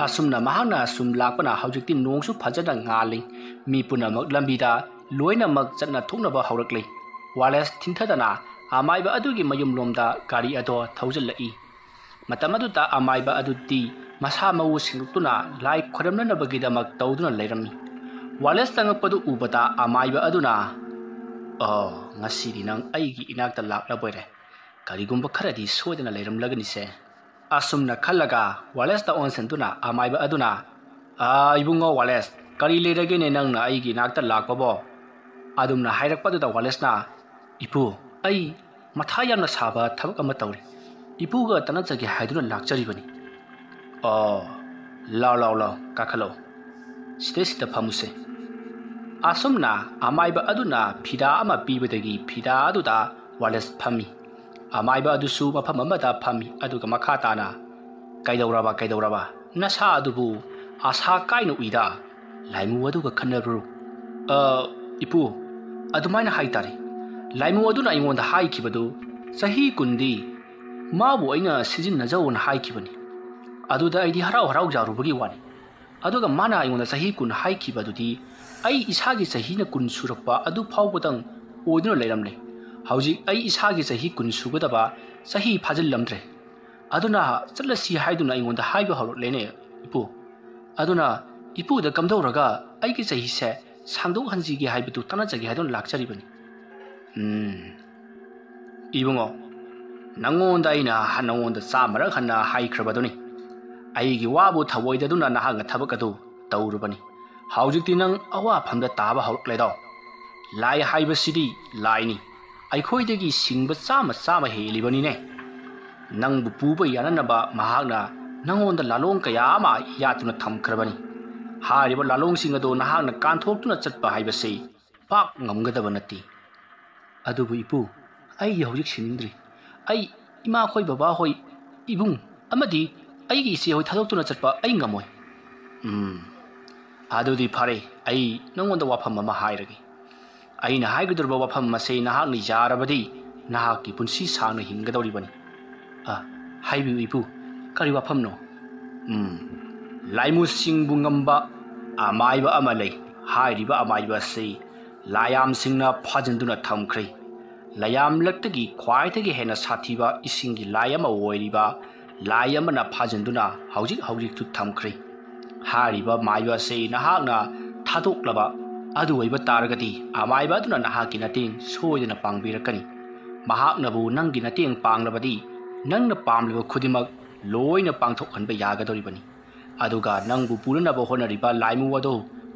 ꯑꯁꯨꯝꯅ ꯃꯍꯥꯛꯅ ꯁꯨꯝ ꯂꯥꯛꯄꯅ ꯍꯧꯖꯤꯛꯇꯤ ꯅꯣꯡꯁꯨ ꯐꯖꯅ ꯉꯥꯜꯂꯤ꯫ ꯃꯤ ꯄꯨꯝꯅꯃꯛ ꯂꯝꯕꯤꯗ ꯂꯣꯏꯅꯃꯛ ꯆꯠꯅ ꯊꯣꯛꯅꯕ ꯍꯧꯔꯛꯂꯤ꯫ ꯋꯥꯂꯦꯁ ꯊꯤꯟꯊꯗꯅ ꯑꯃꯥꯏꯕ ꯑꯗꯨꯒꯤ ꯃꯌꯨꯝꯂꯣꯝꯗ ꯒꯥꯔꯤ ꯑꯗꯣ ꯊꯧꯖꯤꯜꯂꯛꯏ꯫ ꯃꯇꯝ ꯑꯗꯨꯗ ꯑꯃꯥꯏꯕ ꯑꯗꯨꯗꯤ ꯃꯁꯥ ꯃꯎ ꯁꯦꯡꯗꯣꯛꯇꯨꯅ ꯂꯥꯏ ꯈꯣꯏꯔꯝꯅꯅꯕꯒꯤꯗꯃꯛ ꯇꯧꯗꯨꯅ ꯂꯩꯔꯝꯃꯤ꯫ ꯋꯥꯂꯦꯁ ꯆꯪꯉꯛꯄꯗꯨ ꯎꯕꯗ ꯑꯃꯥꯏꯕ ꯑꯗꯨꯅ, "ꯑꯣ, ꯉꯁꯤꯗꯤ ꯅꯪ ꯑꯩꯒꯤ ꯏꯅꯥꯛꯇ ꯂꯥꯛꯂꯕꯣꯏꯔꯦ꯫ ꯀꯔꯤꯒꯨꯝꯕ ꯈꯔꯗꯤ ꯁꯣꯏꯗꯅ ꯂꯩꯔꯝꯂꯒꯅꯤꯁꯦ"꯫ ꯑꯁꯨꯝꯅ ꯈꯜꯂꯒ ꯋꯥꯂꯦꯁꯇ ꯑꯣꯟꯁꯤꯟꯗꯨꯅ ꯑꯃꯥꯏꯕ ꯑꯗꯨꯅ, "ꯑꯥ, ꯏꯕꯨꯡꯉꯣ ꯋꯥꯂꯦꯁ, ꯀꯔꯤ ꯂꯩꯔꯒꯦꯅꯦ ꯅꯪꯅ ꯑꯩꯒꯤ ꯏꯅꯥꯛꯇ ꯂꯥꯛꯄꯕꯣ?" ꯑꯗꯨꯝꯅ ꯍꯥꯏꯔꯛꯄꯗꯨꯗ ꯋꯥꯂꯦꯁꯅ, "ꯏꯄꯨ, ꯑꯩ ꯃꯊꯥ ꯌꯥꯝꯅ ꯁꯥꯕ ꯊꯕꯛ ꯑꯃ ꯇꯧꯔꯤ꯫ ꯏꯄꯨꯒ ꯇꯥꯟꯅꯖꯒꯦ ꯍꯥꯏꯗꯨꯅ ꯂꯥꯛꯆꯔꯤꯕꯅꯤ"꯫ "ꯑꯣ, ꯂꯥꯎ, ꯂꯥꯎ, ꯂꯥꯎ, ꯀꯥꯈꯠꯂꯛꯑꯣ꯫ ꯁꯤꯗꯩꯁꯤꯗ ꯐꯝꯃꯨꯁꯦ"꯫ ꯑꯁꯨꯝꯅ ꯑꯃꯥꯏꯕ ꯑꯗꯨꯅ ꯐꯤꯗꯥ ꯑꯃ ꯄꯤꯕꯗꯒꯤ ꯐꯤꯗꯥ ꯑꯗꯨꯗ ꯋꯥꯂꯦꯁ ꯐꯝꯃꯤ꯫ ꯑꯃꯥꯏꯕ ꯑꯗꯨꯁꯨ ꯃꯐꯝ ꯑꯃꯗ ꯐꯝꯃꯤ, ꯑꯗꯨꯒ ꯃꯈꯥ ꯇꯥꯅ, "ꯀꯩꯗꯧꯔꯕ, ꯀꯩꯗꯧꯔꯕ? ꯅꯁꯥ ꯑꯗꯨꯕꯨ ꯑꯁꯥ ꯀꯥꯏꯅ ꯎꯏꯗ꯫ ꯂꯥꯏꯃꯨ ꯑꯗꯨꯒ ꯈꯟꯅꯔꯨꯔꯣ"꯫ "ꯑ, ꯏꯄꯨ, ꯑꯗꯨꯃꯥꯏꯅ ꯍꯥꯏꯇꯥꯔꯦ꯫ ꯂꯥꯏꯃꯨ ꯑꯗꯨꯅ ꯑꯩꯉꯣꯟꯗ ꯍꯥꯏꯈꯤꯕꯗꯨ ꯆꯍꯤ ꯀꯨꯟꯗꯤ ꯃꯥꯕꯨ ꯑꯩꯅ ꯁꯤꯖꯤꯟꯅꯖꯧꯅ ꯍꯥꯏꯈꯤꯕꯅꯤ꯫ ꯑꯗꯨꯗ ꯑꯩꯗꯤ ꯍꯔꯥꯎ ꯍꯔꯥꯎ ꯌꯥꯔꯨꯕꯒꯤ ꯋꯥꯅꯤ꯫ ꯑꯗꯨꯒ ꯃꯥꯅ ꯑꯩꯉꯣꯟꯗ ꯆꯍꯤ ꯀꯨꯟ ꯍꯥꯏꯈꯤꯕ ꯑꯗꯨꯗꯤ ꯑꯩ ꯏꯁꯥꯒꯤ ꯆꯍꯤꯅ ꯀꯨꯟ ꯁꯨꯔꯛꯄ ꯑꯗꯨ ꯐꯥꯎꯕꯗꯪ ꯑꯣꯏꯗꯨꯅ ꯂꯩꯔꯝꯂꯦ꯫ ꯍꯧꯖꯤꯛ ꯑꯩ ꯏꯁꯥꯒꯤ ꯆꯍꯤ ꯀꯨꯟ ꯁꯨꯒꯗꯕ ꯆꯍꯤ ꯐꯥꯖꯤꯜꯂꯝꯗ꯭ꯔꯦ꯫ ꯑꯗꯨꯅ ꯆꯠꯂꯁꯤ ꯍꯥꯏꯗꯨꯅ ꯑꯩꯉꯣꯟꯗ ꯍꯥꯏꯕ ꯍꯧꯔꯛꯂꯦꯅꯦ, ꯏꯄꯨ꯫ ꯑꯗꯨꯅ ꯏꯄꯨꯗ ꯀꯝꯗꯧꯔꯒ ꯑꯩꯒꯤ ꯆꯍꯤꯁꯦ ꯁꯥꯡꯗꯣꯛꯍꯟꯁꯤꯒꯦ ꯍꯥꯏꯕꯗꯨ ꯇꯥꯟꯅꯖꯒꯦ ꯍꯥꯏꯗꯨꯅ ꯂꯥꯛꯆꯔꯤꯕꯅꯤ"꯫ "ꯎꯝ, ꯏꯕꯨꯡꯉꯣ, ꯅꯪꯉꯣꯟꯗ ꯑꯩꯅ ꯅꯪꯉꯣꯟꯗ ꯆꯥꯝꯃꯔꯛ ꯍꯟꯅ ꯍꯥꯏꯈ꯭ꯔꯕꯗꯨꯅꯤ꯫ ꯑꯩꯒꯤ ꯋꯥꯕꯨ ꯊꯧꯑꯣꯏꯗꯗꯨꯅ ꯅꯍꯥꯛꯅ ꯊꯕꯛ ꯑꯗꯨ ꯇꯧꯔꯨꯕꯅꯤ꯫ ꯍꯧꯖꯤꯛꯇꯤ ꯅꯪ ꯑꯋꯥꯐꯝꯗ ꯇꯥꯕ ꯍꯧꯔꯛꯂꯦꯗꯣ꯫ ꯂꯥꯏ ꯍꯥꯏꯕꯁꯤꯗꯤ ꯂꯥꯏꯅꯤ꯫ ꯑꯩꯈꯣꯏꯗꯒꯤ ꯁꯤꯡꯕ ꯆꯥꯝꯃ ꯆꯥꯝꯃ ꯍꯦꯜꯂꯤꯕꯅꯤꯅꯦ꯫ ꯅꯪꯕꯨ ꯄꯨꯕ ꯌꯥꯅꯅꯕ ꯃꯍꯥꯛꯅ ꯅꯪꯉꯣꯟꯗ ꯂꯥꯂꯣꯡ ꯀꯌꯥ ꯑꯃ ꯌꯥꯠꯇꯨꯅ ꯊꯝꯈ꯭ꯔꯕꯅꯤ꯫ ꯍꯥꯏꯔꯤꯕ ꯂꯥꯂꯣꯡꯁꯤꯡ ꯑꯗꯨ ꯅꯍꯥꯛꯅ ꯀꯥꯟꯊꯣꯛꯇꯨꯅ ꯆꯠꯄ ꯍꯥꯏꯕꯁꯤ ꯄꯥꯛ ꯉꯝꯒꯗꯕ ꯅꯠꯇꯦ꯫ ꯑꯗꯨꯕꯨ ꯏꯄꯨ, ꯑꯩ ꯍꯧꯖꯤꯛ ꯁꯤꯅꯤꯡꯗ꯭ꯔꯤ꯫ ꯑꯩ ꯏꯃꯥꯈꯣꯏ, ꯕꯕꯥꯍꯣꯏ, ꯏꯕꯨꯡ ꯑꯃꯗꯤ ꯑꯩꯒꯤ ꯏꯆꯦꯍꯣꯏ ꯊꯥꯗꯣꯛꯇꯨꯅ ꯆꯠꯄ ꯑꯩ ꯉꯝꯃꯣꯏ꯫ ꯎꯝ, ꯑꯗꯨꯗꯤ ꯐꯔꯦ, ꯑꯩ ꯅꯉꯣꯟꯗ ꯋꯥꯐꯝ ꯑꯃ ꯍꯥꯏꯔꯒꯦ꯫ ꯑꯩꯅ ꯍꯥꯏꯒꯗꯧꯔꯤꯕ ꯋꯥꯐꯝ ꯑꯁꯤ ꯅꯍꯥꯛꯅ ꯌꯥꯔꯕꯗꯤ ꯅꯍꯥꯛꯀꯤ ꯄꯨꯟꯁꯤ ꯁꯥꯡꯅ ꯍꯤꯡꯒꯗꯧꯔꯤꯕꯅꯤ꯫ ꯑ, ꯍꯥꯏꯕꯤꯌꯨ ꯏꯄꯨ, ꯀꯔꯤ ꯋꯥꯐꯝꯅꯣ? ꯎꯝ, ꯂꯥꯏꯃꯨꯁꯤꯡꯕꯨ ꯉꯝꯕ ꯑꯃꯥꯏꯕ ꯑꯃ ꯂꯩ꯫ ꯍꯥꯏꯔꯤꯕ ꯑꯃꯥꯏꯕ ꯑꯁꯤ ꯂꯥꯏꯌꯥꯝꯁꯤꯡꯅ ꯐꯥꯖꯤꯟꯗꯨꯅ ꯊꯝꯈ꯭ꯔꯦ꯫ ꯂꯥꯏꯌꯥꯝꯂꯛꯇꯒꯤ ꯈ꯭ꯋꯥꯏꯗꯒꯤ ꯍꯦꯟꯅ ꯁꯥꯊꯤꯕ ꯏꯁꯤꯡꯒꯤ ꯂꯥꯏ ꯑꯃ ꯑꯣꯏꯔꯤꯕ ꯂꯥꯏ ꯑꯃꯅ ꯐꯥꯖꯤꯟꯗꯨꯅ ꯍꯧꯖꯤꯛ ꯍꯧꯖꯤꯛꯁꯨ ꯊꯝꯈ꯭ꯔꯦ꯫ ꯍꯥꯏꯔꯤꯕ ꯃꯥꯏꯕ ꯑꯁꯤ ꯅꯍꯥꯛꯅ ꯊꯥꯗꯣꯛꯂꯕ ꯑꯗꯨ ꯑꯣꯏꯕ ꯇꯥꯔꯒꯗꯤ, ꯑꯃꯥꯏꯕ ꯑꯗꯨꯅ ꯅꯍꯥꯛꯀꯤ ꯃꯇꯦꯡ ꯁꯣꯏꯗꯅ ꯄꯥꯡꯕꯤꯔꯛꯀꯅꯤ꯫ ꯃꯍꯥꯛꯅꯕꯨ ꯅꯪꯒꯤ ꯃꯇꯦꯡ ꯄꯥꯡꯂꯕꯗꯤ, ꯅꯪꯅ ꯄꯥꯝꯂꯤꯕ ꯈꯨꯗꯤꯡꯃꯛ ꯂꯣꯏꯅ ꯄꯥꯡꯊꯣꯛꯍꯟꯕ ꯌꯥꯒꯗꯧꯔꯤꯕꯅꯤ꯫ ꯑꯗꯨꯒ ꯅꯪꯕꯨ ꯄꯨꯅꯅꯕ ꯍꯣꯠꯅꯔꯤꯕ ꯂꯥꯏꯃꯨ ꯑꯗꯨ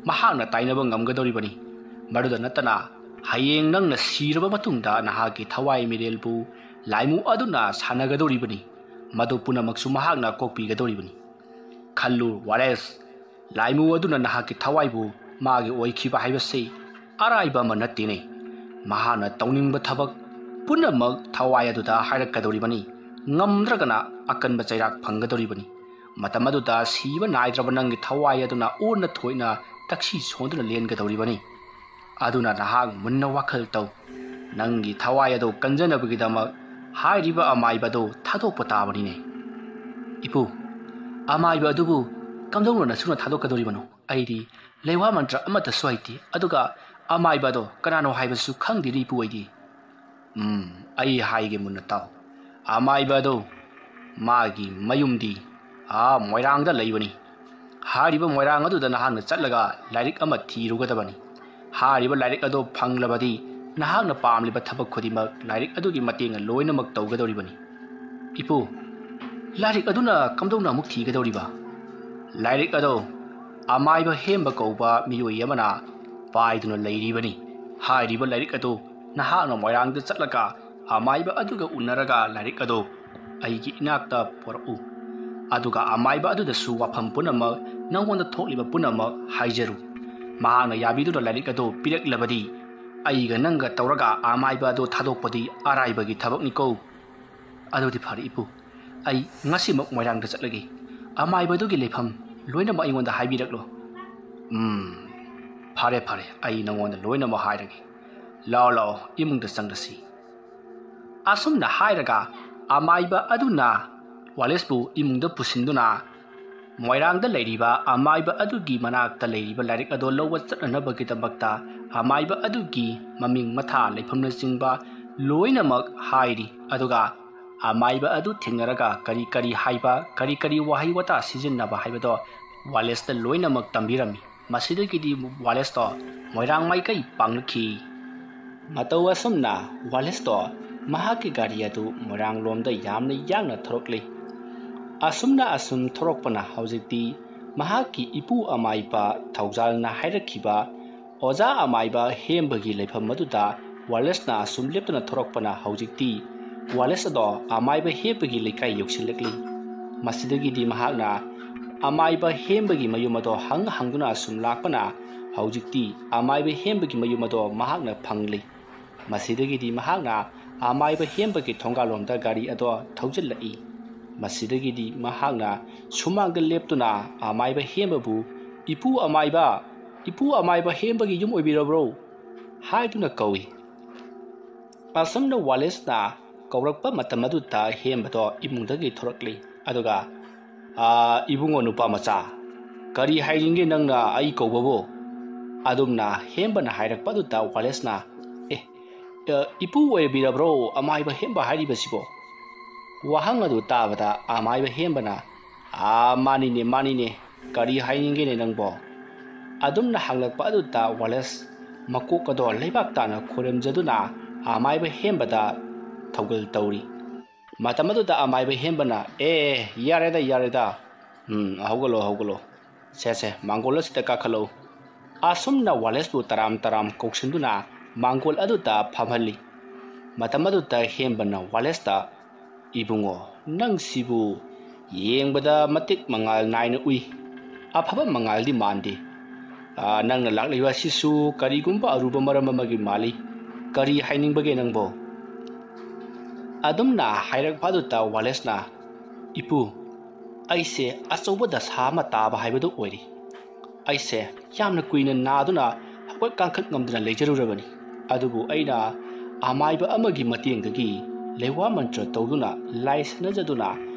ꯃꯍꯥꯛꯅ ꯇꯥꯏꯅꯕ ꯉꯝꯒꯗꯧꯔꯤꯕꯅꯤ꯫ ꯃꯗꯨꯗ ꯅꯠꯇꯅ, ꯍꯌꯦꯡ ꯅꯪꯅ ꯁꯤꯔꯕ ꯃꯇꯨꯡꯗ ꯅꯍꯥꯛꯀꯤ ꯊꯋꯥꯏ ꯃꯤꯔꯦꯜꯕꯨ ꯂꯥꯏꯃꯨ ꯑꯗꯨꯅ ꯁꯥꯟꯅꯒꯗꯧꯔꯤꯕꯅꯤ꯫ ꯃꯗꯨ ꯄꯨꯝꯅꯃꯛꯁꯨ ꯃꯍꯥꯛꯅ ꯀꯣꯛꯄꯤꯒꯗꯧꯔꯤꯕꯅꯤ꯫ ꯈꯜꯂꯨ ꯋꯥꯔꯦꯁ, ꯂꯥꯏꯃꯨ ꯑꯗꯨꯅ ꯅꯍꯥꯛꯀꯤ ꯊꯋꯥꯏꯕꯨ ꯃꯥꯒꯤ ꯑꯣꯏꯈꯤꯕ ꯍꯥꯏꯕꯁꯤ ꯑꯔꯥꯏꯕ ꯑꯃ ꯅꯠꯇꯦꯅꯦ꯫ ꯃꯍꯥꯛꯅ ꯇꯧꯅꯤꯡꯕ ꯊꯕꯛ ꯄꯨꯝꯅꯃꯛ ꯊꯋꯥꯏ ꯑꯗꯨꯗ ꯍꯥꯏꯔꯛꯀꯗꯧꯔꯤꯕꯅꯤ꯫ ꯉꯝꯗ꯭ꯔꯒꯅ ꯑꯀꯟꯕ ꯆꯩꯔꯥꯛ ꯐꯪꯒꯗꯧꯔꯤꯕꯅꯤ꯫ ꯃꯇꯝ ꯑꯗꯨꯗ ꯁꯤꯕ ꯅꯥꯏꯗ꯭ꯔꯕ ꯅꯪꯒꯤ ꯊꯋꯥꯏ ꯑꯗꯨꯅ ꯑꯣꯟꯅ ꯊꯣꯏꯅ ꯇꯛꯁꯤ ꯁꯣꯟꯗꯨꯅ ꯂꯦꯟꯒꯗꯧꯔꯤꯕꯅꯤ꯫ ꯑꯗꯨꯅ ꯅꯍꯥꯛ ꯃꯨꯟꯅ ꯋꯥꯈꯜ ꯇꯧ꯫ ꯅꯪꯒꯤ ꯊꯋꯥꯏ ꯑꯗꯨ ꯀꯟꯖꯅꯕꯒꯤꯗꯃꯛ ꯍꯥꯏꯔꯤꯕ ꯑꯃꯥꯏꯕ ꯑꯗꯨ ꯊꯥꯗꯣꯛꯄ ꯇꯥꯕꯅꯤꯅꯦ꯫ ꯏꯄꯨ, ꯑꯃꯥꯏꯕ ꯑꯗꯨꯕꯨ ꯀꯝꯗꯧꯅ ꯅꯁꯨꯅ ꯊꯥꯗꯣꯛꯀꯗꯧꯔꯤꯕꯅꯣ? ꯑꯩꯗꯤ ꯂꯩꯋꯥ ꯃꯟꯇ꯭ꯔ ꯑꯃꯠꯇꯁꯨ ꯍꯩꯇꯦ, ꯑꯗꯨꯒ ꯑꯃꯥꯏꯕ ꯑꯗꯣ ꯀꯅꯥꯅꯣ ꯍꯥꯏꯕꯁꯨ ꯈꯪꯗꯦꯅꯦ ꯏꯄꯨ ꯑꯩꯗꯤ꯫ ꯎꯝ, ꯑꯩ ꯍꯥꯏꯒꯦ ꯃꯨꯟꯅ ꯇꯥꯎ꯫ ꯑꯃꯥꯏꯕ ꯑꯗꯣ ꯃꯥꯒꯤ ꯃꯌꯨꯝꯗꯤ ꯑꯥ ꯃꯣꯏꯔꯥꯡꯗ ꯂꯩꯕꯅꯤ꯫ ꯍꯥꯏꯔꯤꯕ ꯃꯣꯏꯔꯥꯡ ꯑꯗꯨꯗ ꯅꯍꯥꯛꯅ ꯆꯠꯂꯒ ꯂꯥꯏꯔꯤꯛ ꯑꯃ ꯊꯤꯔꯨꯒꯗꯕꯅꯤ꯫ ꯍꯥꯏꯔꯤꯕ ꯂꯥꯏꯔꯤꯛ ꯑꯗꯨ ꯐꯪꯂꯕꯗꯤ ꯅꯍꯥꯛꯅ ꯄꯥꯝꯂꯤꯕ ꯊꯕꯛ ꯈꯨꯗꯤꯡꯃꯛ ꯂꯥꯏꯔꯤꯛ ꯑꯗꯨꯒꯤ ꯃꯇꯦꯡꯅ ꯂꯣꯏꯅꯃꯛ ꯇꯧꯒꯗꯧꯔꯤꯕꯅꯤ꯫ ꯏꯄꯨ, ꯂꯥꯏꯔꯤꯛ ꯑꯗꯨꯅ ꯀꯝꯗꯧꯅ ꯑꯃꯨꯛ ꯊꯤꯒꯗꯧꯔꯤꯕ? ꯂꯥꯏꯔꯤꯛ ꯑꯗꯣ ꯑꯃꯥꯏꯕ ꯍꯦꯝꯕ ꯀꯧꯕ ꯃꯤꯑꯣꯏ ꯑꯃꯅ ꯄꯥꯏꯗꯨꯅ ꯂꯩꯔꯤꯕꯅꯤ꯫ ꯍꯥꯏꯔꯤꯕ ꯂꯥꯏꯔꯤꯛ ꯑꯗꯨ ꯅꯍꯥꯛꯅ ꯃꯣꯏꯔꯥꯡꯗ ꯆꯠꯂꯒ ꯑꯃꯥꯏꯕ ꯑꯗꯨꯒ ꯎꯅꯔꯒ ꯂꯥꯏꯔꯤꯛ ꯑꯗꯨ ꯑꯩꯒꯤ ꯏꯅꯥꯛꯇ ꯄꯨꯔꯛꯎ꯫ ꯑꯗꯨꯒ ꯑꯃꯥꯏꯕ ꯑꯗꯨꯗꯁꯨ ꯋꯥꯐꯝ ꯄꯨꯝꯅꯃꯛ, ꯅꯪꯉꯣꯟꯗ ꯊꯣꯛꯂꯤꯕ ꯄꯨꯝꯅꯃꯛ ꯍꯥꯏꯖꯔꯨ꯫ ꯃꯍꯥꯛꯅ ꯌꯥꯕꯤꯗꯨꯅ ꯂꯥꯏꯔꯤꯛ ꯑꯗꯨ ꯄꯤꯔꯛꯂꯕꯗꯤ ꯑꯩꯒ ꯅꯪꯒ ꯇꯧꯔꯒ ꯑꯃꯥꯏꯕ ꯑꯗꯨ ꯊꯥꯗꯣꯛꯄꯗꯤ ꯑꯔꯥꯏꯕꯒꯤ ꯊꯕꯛꯅꯤꯀꯣ꯫ ꯑꯗꯨꯗꯤ ꯐꯔꯦ ꯏꯄꯨ, ꯑꯩ ꯉꯁꯤꯃꯛ ꯃꯣꯏꯔꯥꯡꯗ ꯆꯠꯂꯒꯦ꯫ ꯑꯃꯥꯏꯕꯗꯨꯒꯤ ꯂꯩꯐꯝ ꯂꯣꯏꯅꯃꯛ ꯑꯩꯉꯣꯟꯗ ꯍꯥꯏꯕꯤꯔꯛꯂꯣ꯫ ꯎꯝ, ꯐꯔꯦ ꯐꯔꯦ, ꯑꯩ ꯅꯉꯣꯟꯗ ꯂꯣꯏꯅꯃꯛ ꯍꯥꯏꯔꯒꯦ꯫ ꯂꯥꯛꯑꯣ ꯂꯥꯛꯑꯣ, ꯏꯃꯨꯡꯗ ꯆꯪꯂꯁꯤ꯫ ꯑꯁꯨꯝꯅ ꯍꯥꯏꯔꯒ ꯑꯃꯥꯏꯕ ꯑꯗꯨꯅ ꯋꯥꯂꯦꯁꯄꯨ ꯏꯃꯨꯡꯗ ꯄꯨꯁꯤꯟꯗꯨꯅ ꯃꯣꯏꯔꯥꯡꯗ ꯂꯩꯔꯤꯕ ꯑꯃꯥꯏꯕ ꯑꯗꯨꯒꯤ ꯃꯅꯥꯛꯇ ꯂꯩꯔꯤꯕ ꯂꯥꯏꯔꯤꯛ ꯑꯗꯣ ꯂꯧꯕ ꯆꯠꯅꯅꯕꯒꯤꯗꯃꯛꯇ ꯑꯃꯥꯏꯕ ꯑꯗꯨꯒꯤ ꯃꯃꯤꯡ, ꯃꯊꯥ, ꯂꯩꯐꯝꯅꯆꯤꯡꯕ ꯂꯣꯏꯅꯃꯛ ꯍꯥꯏꯔꯤ꯫ ꯑꯗꯨꯒ ꯑꯃꯥꯏꯕ ꯑꯗꯨ ꯊꯦꯡꯅꯔꯒ ꯀꯔꯤ ꯀꯔꯤ ꯍꯥꯏꯕ, ꯀꯔꯤ ꯀꯔꯤ ꯋꯥꯍꯩ ꯋꯥꯇꯥ ꯁꯤꯖꯤꯟꯅꯕ ꯍꯥꯏꯕꯗꯣ ꯋꯥꯂꯦꯁꯇ ꯂꯣꯏꯅꯃꯛ ꯇꯝꯕꯤꯔꯝꯃꯤ꯫ ꯃꯁꯤꯗꯒꯤꯗꯤ ꯋꯥꯂꯦꯁꯇꯣ ꯃꯣꯏꯔꯥꯡ ꯃꯥꯏꯀꯩ ꯄꯥꯡꯂꯛꯈꯤ꯫ ꯃꯇꯧ ꯑꯁꯨꯝꯅ ꯋꯥꯂꯦꯁꯇꯣ ꯃꯍꯥꯛꯀꯤ ꯒꯥꯔꯤ ꯑꯗꯨ ꯃꯣꯏꯔꯥꯡꯂꯣꯝꯗ ꯌꯥꯝꯅ ꯌꯥꯡꯅ ꯊꯧꯔꯛꯂꯤ꯫ ꯑꯁꯨꯝꯅ ꯑꯁꯨꯝ ꯊꯧꯔꯛꯄꯅ ꯍꯧꯖꯤꯛꯇꯤ ꯃꯍꯥꯛꯀꯤ ꯏꯄꯨ ꯑꯃꯥꯏꯕ ꯊꯧꯖꯥꯜꯅ ꯍꯥꯏꯔꯛꯈꯤꯕ ꯑꯣꯖꯥ ꯑꯃꯥꯏꯕ ꯍꯦꯝꯕꯒꯤ ꯂꯩꯐꯝ ꯑꯗꯨꯗ ꯋꯥꯂꯦꯁꯅ ꯑꯁꯨꯝ ꯂꯦꯞꯇꯨꯅ ꯊꯧꯔꯛꯄꯅ ꯍꯧꯖꯤꯛꯇꯤ ꯋꯥꯂꯦꯁ ꯑꯗꯣ ꯑꯃꯥꯏꯕ ꯍꯦꯝꯕꯒꯤ ꯂꯩꯀꯥꯏ ꯌꯧꯁꯤꯜꯂꯛꯂꯤ꯫ ꯃꯁꯤꯗꯒꯤꯗꯤ ꯃꯍꯥꯛꯅ ꯑꯃꯥꯏꯕ ꯍꯦꯝꯕꯒꯤ ꯃꯌꯨꯝ ꯑꯗꯣ ꯍꯪ ꯍꯪꯗꯨꯅ ꯑꯁꯨꯝ ꯂꯥꯛꯄꯅ ꯍꯧꯖꯤꯛꯇꯤ ꯑꯃꯥꯏꯕ ꯍꯦꯝꯕꯒꯤ ꯃꯌꯨꯝ ꯑꯗꯣ ꯃꯍꯥꯛꯅ ꯐꯪꯂꯤ꯫ ꯃꯁꯤꯗꯒꯤꯗꯤ ꯃꯍꯥꯛꯅ ꯑꯃꯥꯏꯕ ꯍꯦꯝꯕꯒꯤ ꯊꯣꯡꯒꯥꯜꯂꯣꯝꯗ ꯒꯥꯔꯤ ꯑꯗꯣ ꯊꯧꯖꯤꯜꯂꯛꯏ꯫ ꯃꯁꯤꯗꯒꯤꯗꯤ ꯃꯍꯥꯛꯅ ꯁꯨꯃꯥꯡꯗ ꯂꯦꯞꯇꯨꯅ ꯑꯃꯥꯏꯕ ꯍꯦꯝꯕꯕꯨ, "ꯏꯄꯨ ꯑꯃꯥꯏꯕ, ꯏꯄꯨ ꯑꯃꯥꯏꯕ ꯍꯦꯝꯕꯒꯤ ꯌꯨꯝ ꯑꯣꯏꯕꯤꯔꯕ꯭ꯔꯣ?" ꯍꯥꯏꯗꯨꯅ ꯀꯧꯏ꯫ ꯑꯁꯨꯝꯅ ꯋꯥꯂꯦꯁꯅ ꯀꯧꯔꯛꯄ ꯃꯇꯝ ꯑꯗꯨꯗ ꯍꯦꯝꯕꯗꯣ ꯏꯃꯨꯡꯗꯒꯤ ꯊꯣꯔꯛꯂꯤ꯫ ꯑꯗꯨꯒ, "ꯑꯥ, ꯏꯕꯨꯡꯉꯣ ꯅꯨꯄꯥ ꯃꯆꯥ, ꯀꯔꯤ ꯍꯥꯏꯅꯤꯡꯒꯦ ꯅꯪꯅ ꯑꯩ ꯀꯧꯕꯕꯨ?" ꯑꯗꯨꯝꯅ ꯍꯦꯝꯕꯅ ꯍꯥꯏꯔꯛꯄ ꯑꯗꯨꯗ ꯋꯥꯂꯦꯁꯅ, "ꯑꯦ, ꯑ, ꯏꯄꯨ ꯑꯣꯏꯕꯤꯔꯕ꯭ꯔꯣ ꯑꯃꯥꯏꯕ ꯍꯦꯝꯕ ꯍꯥꯏꯔꯤꯕꯁꯤꯕꯣ?" ꯋꯥꯍꯪ ꯑꯗꯨ ꯇꯥꯕꯗ ꯑꯃꯥꯏꯕ ꯍꯦꯝꯕꯅ, "ꯑꯥ, ꯃꯥꯅꯤꯅꯦ, ꯃꯥꯅꯤꯅꯦ, ꯀꯔꯤ ꯍꯥꯏꯅꯤꯡꯒꯦꯅꯦ ꯅꯪꯕꯣ?" ꯑꯗꯨꯝꯅ ꯍꯪꯂꯛꯄ ꯑꯗꯨꯗ ꯋꯥꯂꯦꯁ ꯃꯀꯣꯛ ꯑꯗꯣ ꯂꯩꯕꯥꯛ ꯇꯥꯅ ꯈꯣꯏꯔꯝꯖꯗꯨꯅ ꯑꯃꯥꯏꯕ ꯍꯦꯝꯕꯗ ꯊꯧꯒꯜ ꯇꯧꯔꯤ꯫ ꯃꯇꯝ ꯑꯗꯨꯗ ꯑꯃꯥꯏꯕ ꯍꯦꯝꯕꯅ, "ꯑꯦ, ꯌꯥꯔꯦꯗ, ꯌꯥꯔꯦꯗ꯫ ꯎꯝ, ꯍꯧꯒꯠꯂꯣ, ꯍꯧꯒꯠꯂꯣ꯫ ꯁꯦ, ꯁꯦ, ꯃꯥꯡꯒꯣꯜ ꯑꯁꯤꯗ ꯀꯥꯈꯠꯂꯛꯎ꯫" ꯑꯁꯨꯝꯅ ꯋꯥꯂꯦꯁꯄꯨ ꯇꯔꯥꯝ ꯇꯔꯥꯝ ꯀꯧꯁꯤꯟꯗꯨꯅ ꯃꯥꯡꯒꯣꯜ ꯑꯗꯨꯗ ꯐꯝꯍꯜꯂꯤ꯫ ꯃꯇꯝ ꯑꯗꯨꯗ ꯍꯦꯝꯕꯅ ꯋꯥꯂꯦꯁꯇ, "ꯏꯕꯨꯡꯉꯣ, ꯅꯪꯁꯤꯕꯨ ꯌꯦꯡꯕꯗ ꯃꯇꯤꯛ ꯃꯉꯥꯜ ꯅꯥꯏꯅ ꯎꯏ꯫ ꯑꯐꯕ ꯃꯉꯥꯜꯗꯤ ꯃꯥꯟꯗꯦ꯫ ꯑꯥ, ꯅꯪꯅ ꯂꯥꯛꯂꯤꯕ ꯑꯁꯤꯁꯨ ꯀꯔꯤꯒꯨꯝꯕ ꯑꯔꯨꯕ ꯃꯔꯝ ꯑꯃꯒꯤ ꯃꯥꯜꯂꯤ꯫ ꯀꯔꯤ ꯍꯥꯏꯅꯤꯡꯕꯒꯦ ꯅꯪꯕꯣ?" ꯑꯗꯨꯝꯅ ꯍꯥꯏꯔꯛꯄ ꯑꯗꯨꯗ ꯋꯥꯂꯦꯁꯅ, "ꯏꯄꯨ, ꯑꯩꯁꯦ ꯑꯆꯧꯕ ꯗꯁꯥ ꯑꯃ ꯇꯥꯕ ꯍꯥꯏꯕꯗꯨ ꯑꯣꯏꯔꯦ꯫ ꯑꯩꯁꯦ ꯌꯥꯝꯅ ꯀꯨꯏꯅ ꯅꯥꯗꯨꯅ ꯍꯧꯒꯠ ꯀꯥꯡꯈꯠ ꯉꯝꯗꯅ ꯂꯩꯖꯔꯨꯔꯕꯅꯤ꯫ ꯑꯗꯨꯕꯨ ꯑꯩꯅ ꯑꯃꯥꯏꯕ ꯑꯃꯒꯤ ꯃꯇꯦꯡꯗꯒꯤ ꯂꯩꯋꯥ ꯃꯟꯇ꯭ꯔ ꯇꯧꯗꯨꯅ ꯂꯥꯏ ꯁꯥꯟꯅꯖꯗꯨꯅ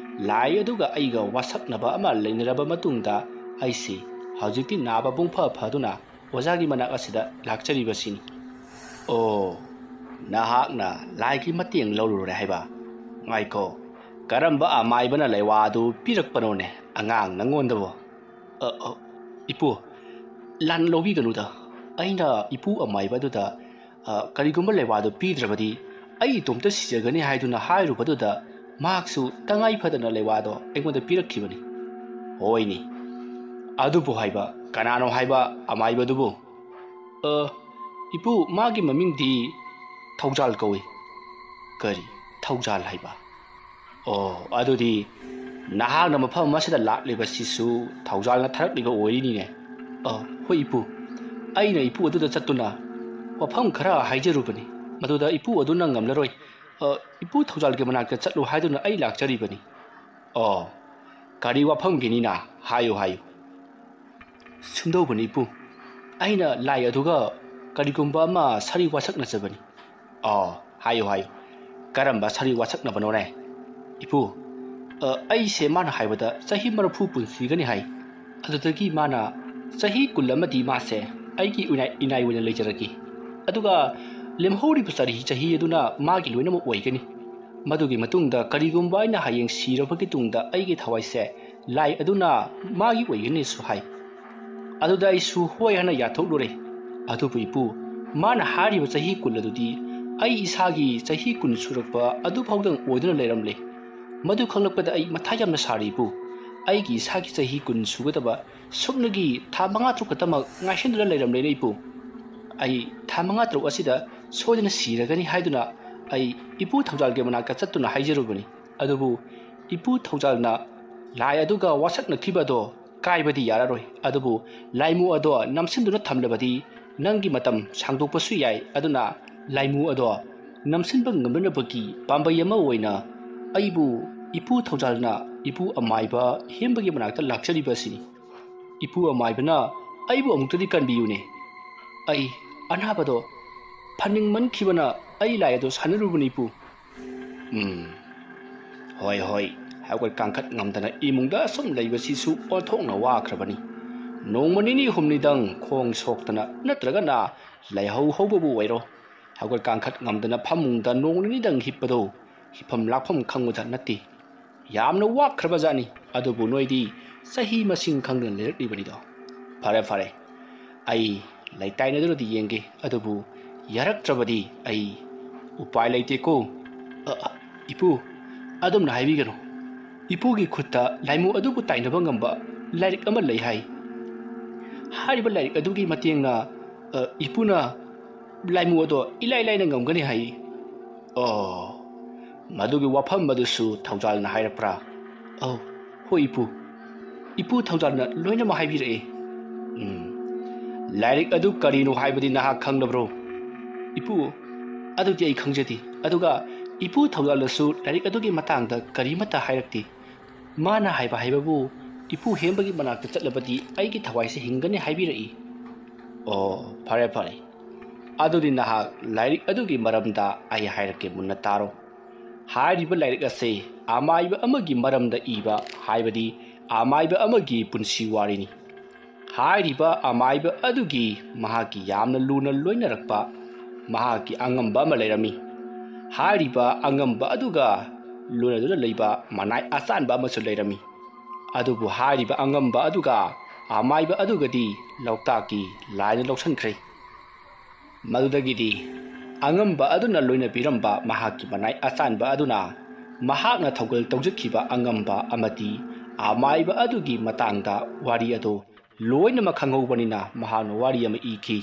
ꯂꯥꯏ ꯑꯗꯨꯒ ꯑꯩꯒ ꯋꯥꯁꯛꯅꯕ ꯑꯃ ꯂꯩꯅꯔꯕ ꯃꯇꯨꯡꯗ ꯑꯩꯁꯤ ꯍꯧꯖꯤꯛꯇꯤ ꯅꯥꯕ ꯄꯨꯡꯐ ꯐꯗꯨꯅ ꯑꯣꯖꯥꯒꯤ ꯃꯅꯥꯛ ꯑꯁꯤꯗ ꯂꯥꯛꯆꯔꯤꯕꯁꯤꯅꯤ꯫" "ꯑꯣ, ꯅꯍꯥꯛꯅ ꯂꯥꯏꯒꯤ ꯃꯇꯦꯡ ꯂꯧꯔꯨꯔꯦ ꯍꯥꯏꯕ? ꯉꯥꯏꯈꯣ, ꯀꯔꯝꯕ ꯑꯃꯥꯏꯕꯅ ꯂꯩꯋꯥ ꯑꯗꯨ ꯄꯤꯔꯛꯄꯅꯣꯅꯦ ꯑꯉꯥꯡ ꯅꯪꯉꯣꯟꯗꯕꯣ?" "ꯑ, ꯑ, ꯏꯄꯨ, ꯂꯥꯟꯅ ꯂꯧꯕꯤꯒꯅꯨꯗ꯫ ꯑꯩꯅ ꯏꯄꯨ ꯑꯃꯥꯏꯕ ꯑꯗꯨꯗ, ꯑ, ꯀꯔꯤꯒꯨꯝꯕ ꯂꯩꯋꯥꯗꯨ ꯄꯤꯗ꯭ꯔꯕꯗꯤ ꯑꯩ ꯏꯇꯣꯝꯇ ꯁꯤꯖꯒꯅꯤ ꯍꯥꯏꯗꯨꯅ ꯍꯥꯏꯔꯨꯕꯗꯨꯗ ꯃꯍꯥꯛꯁꯨ ꯇꯉꯥꯏ ꯐꯗꯅ ꯂꯩꯋꯥꯗꯣ ꯑꯩꯉꯣꯟꯗ ꯄꯤꯔꯛꯈꯤꯕꯅꯤ꯫" "ꯍꯣꯏꯅꯦ, ꯑꯗꯨꯕꯨ ꯍꯥꯏꯕ, ꯀꯅꯥꯅꯣ ꯍꯥꯏꯕ ꯑꯃꯥꯏꯕꯗꯨꯕꯨ?" "ꯑ, ꯏꯄꯨ, ꯃꯥꯒꯤ ꯃꯃꯤꯡꯗꯤ ꯊꯧꯖꯥꯜ ꯀꯧꯏ꯫" "ꯀꯔꯤ? ꯊꯧꯖꯥꯜ ꯍꯥꯏꯕ? ꯑꯣ, ꯑꯗꯨꯗꯤ ꯅꯍꯥꯛꯅ ꯃꯐꯝ ꯑꯁꯤꯗ ꯂꯥꯛꯂꯤꯕꯁꯤꯁꯨ ꯊꯧꯖꯥꯜꯅ ꯊꯥꯔꯛꯂꯤꯕ ꯑꯣꯏꯔꯤꯅꯤꯅꯦ꯫" "ꯑ, ꯍꯣꯏ ꯏꯄꯨ, ꯑꯩꯅ ꯏꯄꯨ ꯑꯗꯨꯗ ꯆꯠꯇꯨꯅ ꯋꯥꯐꯝ ꯈꯔ ꯍꯥꯏꯖꯔꯨꯕꯅꯤ꯫ ꯃꯗꯨꯗ ꯏꯄꯨ ꯑꯗꯨꯅ ꯉꯝꯂꯔꯣꯏ꯫ ꯑ, ꯏꯄꯨ ꯊꯧꯖꯥꯜꯒꯤ ꯃꯅꯥꯛꯇ ꯆꯠꯂꯨ ꯍꯥꯏꯗꯨꯅ ꯑꯩ ꯂꯥꯛꯆꯔꯤꯕꯅꯤ꯫" "ꯑꯣ, ꯀꯔꯤ ꯋꯥꯐꯝꯒꯤꯅꯤꯅ? ꯍꯥꯏꯌꯨ, ꯍꯥꯏꯌꯨ꯫" "ꯁꯨꯝꯗꯧꯕꯅꯤ ꯏꯄꯨ, ꯑꯩꯅ ꯂꯥꯏ ꯑꯗꯨꯒ ꯀꯔꯤꯒꯨꯝꯕ ꯑꯃ ꯁꯥꯔꯤ ꯋꯥꯁꯛꯅꯖꯕꯅꯤ꯫" "ꯑꯣ, ꯍꯥꯏꯌꯨ, ꯍꯥꯏꯌꯨ, ꯀꯔꯝꯕ ꯁꯥꯔꯤ ꯋꯥꯁꯛꯅꯕꯅꯣꯅꯦ?" "ꯏꯄꯨ, ꯑ, ꯑꯩꯁꯦ ꯃꯥꯅ ꯍꯥꯏꯕꯗ ꯆꯍꯤ ꯃꯔꯐꯨ ꯄꯨꯟꯁꯤꯒꯅꯤ ꯍꯥꯏ꯫ ꯑꯗꯨꯗꯒꯤ ꯃꯥꯅ ꯆꯍꯤ ꯀꯨꯟ ꯑꯃꯗꯤ ꯃꯥꯁꯦ ꯑꯩꯒꯤ ꯏꯅꯥꯏ-, ꯏꯅꯥꯏ ꯑꯣꯏꯅ ꯂꯩꯖꯔꯒꯦ꯫ ꯑꯗꯨꯒ ꯂꯦꯝꯍꯧꯔꯤꯕ ꯆꯍꯤ, ꯆꯍꯤ ꯑꯗꯨꯅ ꯃꯥꯒꯤ ꯂꯣꯏꯅꯃꯛ ꯑꯣꯏꯒꯅꯤ꯫ ꯃꯗꯨꯒꯤ ꯃꯇꯨꯡꯗ ꯀꯔꯤꯒꯨꯝꯕ ꯑꯩꯅ ꯍꯌꯦꯡ ꯁꯤꯔꯕꯒꯤ ꯇꯨꯡꯗ ꯑꯩꯒꯤ ꯊꯋꯥꯏꯁꯦ ꯂꯥꯏ ꯑꯗꯨꯅ ꯃꯥꯒꯤ ꯑꯣꯏꯒꯅꯤꯁꯨ ꯍꯥꯏ꯫ ꯑꯗꯨꯗ ꯑꯩꯁꯨ ꯍꯣꯏ ꯍꯥꯏꯅ ꯌꯥꯊꯣꯛꯂꯨꯔꯦ꯫ ꯑꯗꯨꯕꯨ ꯏꯄꯨ, ꯃꯥꯅ ꯍꯥꯏꯔꯤꯕ ꯆꯍꯤ ꯀꯨꯟ ꯑꯗꯨꯗꯤ ꯑꯩ ꯏꯁꯥꯒꯤ ꯆꯍꯤ ꯀꯨꯟ ꯁꯨꯔꯛꯄ ꯑꯗꯨꯐꯥꯎꯗꯪ ꯑꯣꯏꯗꯨꯅ ꯂꯩꯔꯝꯂꯦ꯫ ꯃꯗꯨ ꯈꯪꯂꯛꯄꯗ ꯑꯩ ꯃꯊꯥ ꯌꯥꯝꯅ ꯁꯥꯔꯦ ꯏꯄꯨ꯫ ꯑꯩꯒꯤ ꯏꯁꯥꯒꯤ ꯆꯍꯤ ꯀꯨꯟ ꯁꯨꯒꯗꯕ ꯁꯨꯞꯅꯒꯤ ꯊꯥ ꯃꯉꯥ ꯇꯔꯨꯛ ꯈꯛꯇꯃꯛ ꯉꯥꯏꯁꯤꯟꯗꯨꯅ ꯂꯩꯔꯝꯂꯦꯅꯦ ꯏꯄꯨ꯫ ꯑꯩ ꯊꯥ ꯃꯉꯥ ꯇꯔꯨꯛ ꯑꯁꯤꯗ ꯁꯣꯏꯗꯅ ꯁꯤꯔꯒꯅꯤ ꯍꯥꯏꯗꯨꯅ ꯑꯩ ꯏꯄꯨ ꯊꯧꯖꯥꯜꯒꯤ ꯃꯅꯥꯛꯇ ꯆꯠꯇꯨꯅ ꯍꯥꯏꯖꯔꯨꯕꯅꯤ꯫ ꯑꯗꯨꯕꯨ ꯏꯄꯨ ꯊꯧꯖꯥꯜꯅ ꯂꯥꯏ ꯑꯗꯨꯒ ꯋꯥꯁꯛꯅꯈꯤꯕ ꯑꯗꯣ ꯀꯥꯏꯕꯗꯤ ꯌꯥꯔꯔꯣꯏ, ꯑꯗꯨꯕꯨ ꯂꯥꯏꯃꯨ ꯑꯗꯣ ꯅꯝꯁꯤꯟꯗꯨꯅ ꯊꯝꯂꯕꯗꯤ ꯅꯪꯒꯤ ꯃꯇꯝ ꯁꯥꯡꯗꯣꯛꯄꯁꯨ ꯌꯥꯏ꯫ ꯑꯗꯨꯅ ꯂꯥꯏꯃꯨ ꯑꯗꯣ ꯅꯝꯁꯤꯟꯕ ꯉꯝꯅꯅꯕꯒꯤ ꯄꯥꯝꯕꯩ ꯑꯃ ꯑꯣꯏꯅ ꯑꯩꯕꯨ ꯏꯄꯨ ꯊꯧꯖꯥꯜꯅ ꯏꯄꯨ ꯑꯃꯥꯏꯕ ꯍꯦꯝꯕꯒꯤ ꯃꯅꯥꯛꯇ ꯂꯥꯛꯆꯔꯤꯕ ꯑꯁꯤꯅꯤ꯫ ꯏꯄꯨ ꯑꯃꯥꯏꯕꯅ ꯑꯩꯕꯨ ꯑꯃꯨꯛꯇꯗꯤ ꯀꯟꯕꯤꯌꯨꯅꯦ꯫ ꯑꯩ ꯑꯅꯥꯕꯗꯣ ꯐꯅꯤꯡꯃꯟꯈꯤꯕꯅ ꯑꯩ ꯂꯥꯏ ꯑꯗꯣ ꯁꯥꯟꯅꯔꯨꯕꯅꯤ ꯏꯄꯨ꯫ ꯎꯝ, ꯍꯣꯏ, ꯍꯣꯏ, ꯍꯧꯒꯠ ꯀꯥꯡꯈꯠ ꯉꯝꯗꯅ ꯏꯃꯨꯡꯗ ꯑꯁꯨꯝ ꯂꯩꯕꯁꯤꯁꯨ ꯑꯣꯟꯊꯣꯛꯅ ꯋꯥꯈ꯭ꯔꯕꯅꯤ꯫ ꯅꯣꯡꯃ ꯅꯤꯅꯤ ꯍꯨꯝꯅꯤꯗꯪ ꯈꯣꯡ ꯁꯣꯛꯇꯅ ꯅꯠꯇ꯭ꯔꯒꯅ ꯂꯥꯏꯍꯧ ꯍꯧꯕꯕꯨ ꯑꯣꯏꯔꯣ, ꯍꯧꯒꯠ ꯀꯥꯡꯈꯠ ꯉꯝꯗꯅ ꯐꯃꯨꯡꯗ ꯅꯣꯡ ꯅꯤꯅꯤꯗꯪ ꯍꯤꯞꯄꯗꯣ ꯍꯤꯞꯐꯝ ꯂꯥꯛꯐꯝ ꯈꯪꯕꯖꯥꯠ ꯅꯠꯇꯦ꯫ ꯌꯥꯝꯅ ꯋꯥꯈ꯭ꯔꯕ ꯖꯥꯠꯅꯤ꯫ ꯑꯗꯨꯕꯨ ꯅꯣꯏꯗꯤ ꯆꯍꯤ ꯃꯁꯤꯡ ꯈꯪꯗꯅ ꯂꯩꯔꯛꯂꯤꯕꯅꯤꯗꯣ꯫ ꯐꯔꯦ, ꯐꯔꯦ, ꯑꯩ ꯂꯩꯇꯥꯏꯅꯗꯨꯅꯗꯤ ꯌꯦꯡꯒꯦ, ꯑꯗꯨꯕꯨ ꯌꯥꯔꯛꯇ꯭ꯔꯕꯗꯤ ꯑꯩ ꯎꯄꯥꯏ ꯂꯩꯇꯦꯀꯣ꯫ ꯑ, ꯑ, ꯏꯄꯨ, ꯑꯗꯨꯝꯅ ꯍꯥꯏꯕꯤꯒꯅꯨ꯫ ꯏꯄꯨꯒꯤ ꯈꯨꯠꯇ ꯂꯥꯏꯃꯨ ꯑꯗꯨꯕꯨ ꯇꯥꯏꯅꯕ ꯉꯝꯕ ꯂꯥꯏꯔꯤꯛ ꯑꯃ ꯂꯩ ꯍꯥꯏ꯫ ꯍꯥꯏꯔꯤꯕ ꯂꯥꯏꯔꯤꯛ ꯑꯗꯨꯒꯤ ꯃꯇꯦꯡꯅ, ꯑ, ꯏꯄꯨꯅ ꯂꯥꯏꯃꯨ ꯑꯗꯣ ꯏꯂꯥꯏ ꯂꯥꯏꯅ ꯉꯝꯒꯅꯤ ꯍꯥꯏ꯫ ꯑꯣ, ꯃꯗꯨꯒꯤ ꯋꯥꯐꯝ ꯑꯗꯨꯁꯨ ꯊꯧꯖꯥꯜꯅ ꯍꯥꯏꯔꯛꯄ꯭ꯔꯥ? ꯑꯧ, ꯍꯣꯏ ꯏꯄꯨ꯫ ꯏꯄꯨ ꯊꯧꯖꯥꯜꯅ ꯂꯣꯏꯅꯃꯛ ꯍꯥꯏꯕꯤꯔꯛꯑꯦ꯫ ꯎꯝ꯫ ꯂꯥꯏꯔꯤꯛ ꯑꯗꯨ ꯀꯔꯤꯅꯣ ꯍꯥꯏꯕꯗꯤ ꯅꯍꯥꯛ ꯈꯪꯂꯕ꯭ꯔꯣ? ꯏꯄꯨ, ꯑꯗꯨꯗꯤ ꯑꯩ ꯈꯪꯖꯗꯦ꯫ ꯑꯗꯨꯒ ꯏꯄꯨ ꯊꯧꯖꯥꯜꯅꯁꯨ ꯂꯥꯏꯔꯤꯛ ꯑꯗꯨꯒꯤ ꯃꯇꯥꯡꯗ ꯀꯔꯤꯃꯠꯇ ꯍꯥꯏꯔꯛꯇꯦ꯫ ꯃꯥꯅ ꯍꯥꯏꯕ ꯍꯥꯏꯕꯕꯨ ꯏꯄꯨ ꯍꯦꯝꯕꯒꯤ ꯃꯅꯥꯛꯇ ꯆꯠꯂꯕꯗꯤ ꯑꯩꯒꯤ ꯊꯋꯥꯏꯁꯦ ꯍꯤꯡꯒꯅꯤ ꯍꯥꯏꯕꯤꯔꯛꯏ꯫ ꯑꯣ, ꯐꯔꯦ, ꯐꯔꯦ꯫ ꯑꯗꯨꯗꯤ ꯅꯍꯥꯛ ꯂꯥꯏꯔꯤꯛ ꯑꯗꯨꯒꯤ ꯃꯔꯝꯗ ꯑꯩ ꯍꯥꯏꯔꯛꯀꯦ, ꯃꯨꯟꯅ ꯇꯥꯔꯣ꯫ ꯍꯥꯏꯔꯤꯕ ꯂꯥꯏꯔꯤꯛ ꯑꯁꯤ ꯑꯃꯥꯏꯕ ꯑꯃꯒꯤ ꯃꯔꯝꯗ ꯏꯕ, ꯍꯥꯏꯕꯗꯤ ꯑꯃꯥꯏꯕ ꯑꯃꯒꯤ ꯄꯨꯟꯁꯤ ꯋꯥꯔꯤꯅꯤ꯫ ꯍꯥꯏꯔꯤꯕ ꯑꯃꯥꯏꯕ ꯑꯗꯨꯒꯤ ꯃꯍꯥꯛꯀꯤ ꯌꯥꯝꯅ ꯂꯨꯅ ꯂꯣꯏꯅꯔꯛꯄ ꯃꯍꯥꯛꯀꯤ ꯑꯉꯝꯕ ꯑꯃ ꯂꯩꯔꯝꯃꯤ꯫ ꯍꯥꯏꯔꯤꯕ ꯑꯉꯝꯕ ꯑꯗꯨꯒ ꯂꯣꯏꯅꯗꯨꯅ ꯂꯩꯕ ꯃꯅꯥꯏ ꯑꯆꯥꯟꯕ ꯑꯃꯁꯨ ꯂꯩꯔꯝꯃꯤ꯫ ꯑꯗꯨꯕꯨ ꯍꯥꯏꯔꯤꯕ ꯑꯉꯝꯕ ꯑꯗꯨꯒ ꯑꯃꯥꯏꯕ ꯑꯗꯨꯒꯗꯤ ꯂꯣꯛꯇꯥꯛꯀꯤ ꯂꯥꯏꯅ ꯂꯧꯁꯤꯟꯈ꯭ꯔꯦ꯫ ꯃꯗꯨꯗꯒꯤꯗꯤ ꯑꯉꯝꯕ ꯑꯗꯨꯅ ꯂꯣꯏꯅꯕꯤꯔꯝꯕ ꯃꯍꯥꯛꯀꯤ ꯃꯅꯥꯏ ꯑꯆꯥꯟꯕ ꯑꯗꯨꯅ ꯃꯍꯥꯛꯅ ꯊꯧꯒꯜ ꯇꯧꯖꯈꯤꯕ ꯑꯉꯝꯕ ꯑꯃꯗꯤ ꯑꯃꯥꯏꯕ ꯑꯗꯨꯒꯤ ꯃꯇꯥꯡꯗ ꯋꯥꯔꯤ ꯑꯗꯨ ꯂꯣꯏꯅꯃꯛ ꯈꯪꯍꯧꯕꯅꯤꯅ ꯃꯍꯥꯛꯅ ꯋꯥꯔꯤ ꯑꯃ ꯏꯈꯤ꯫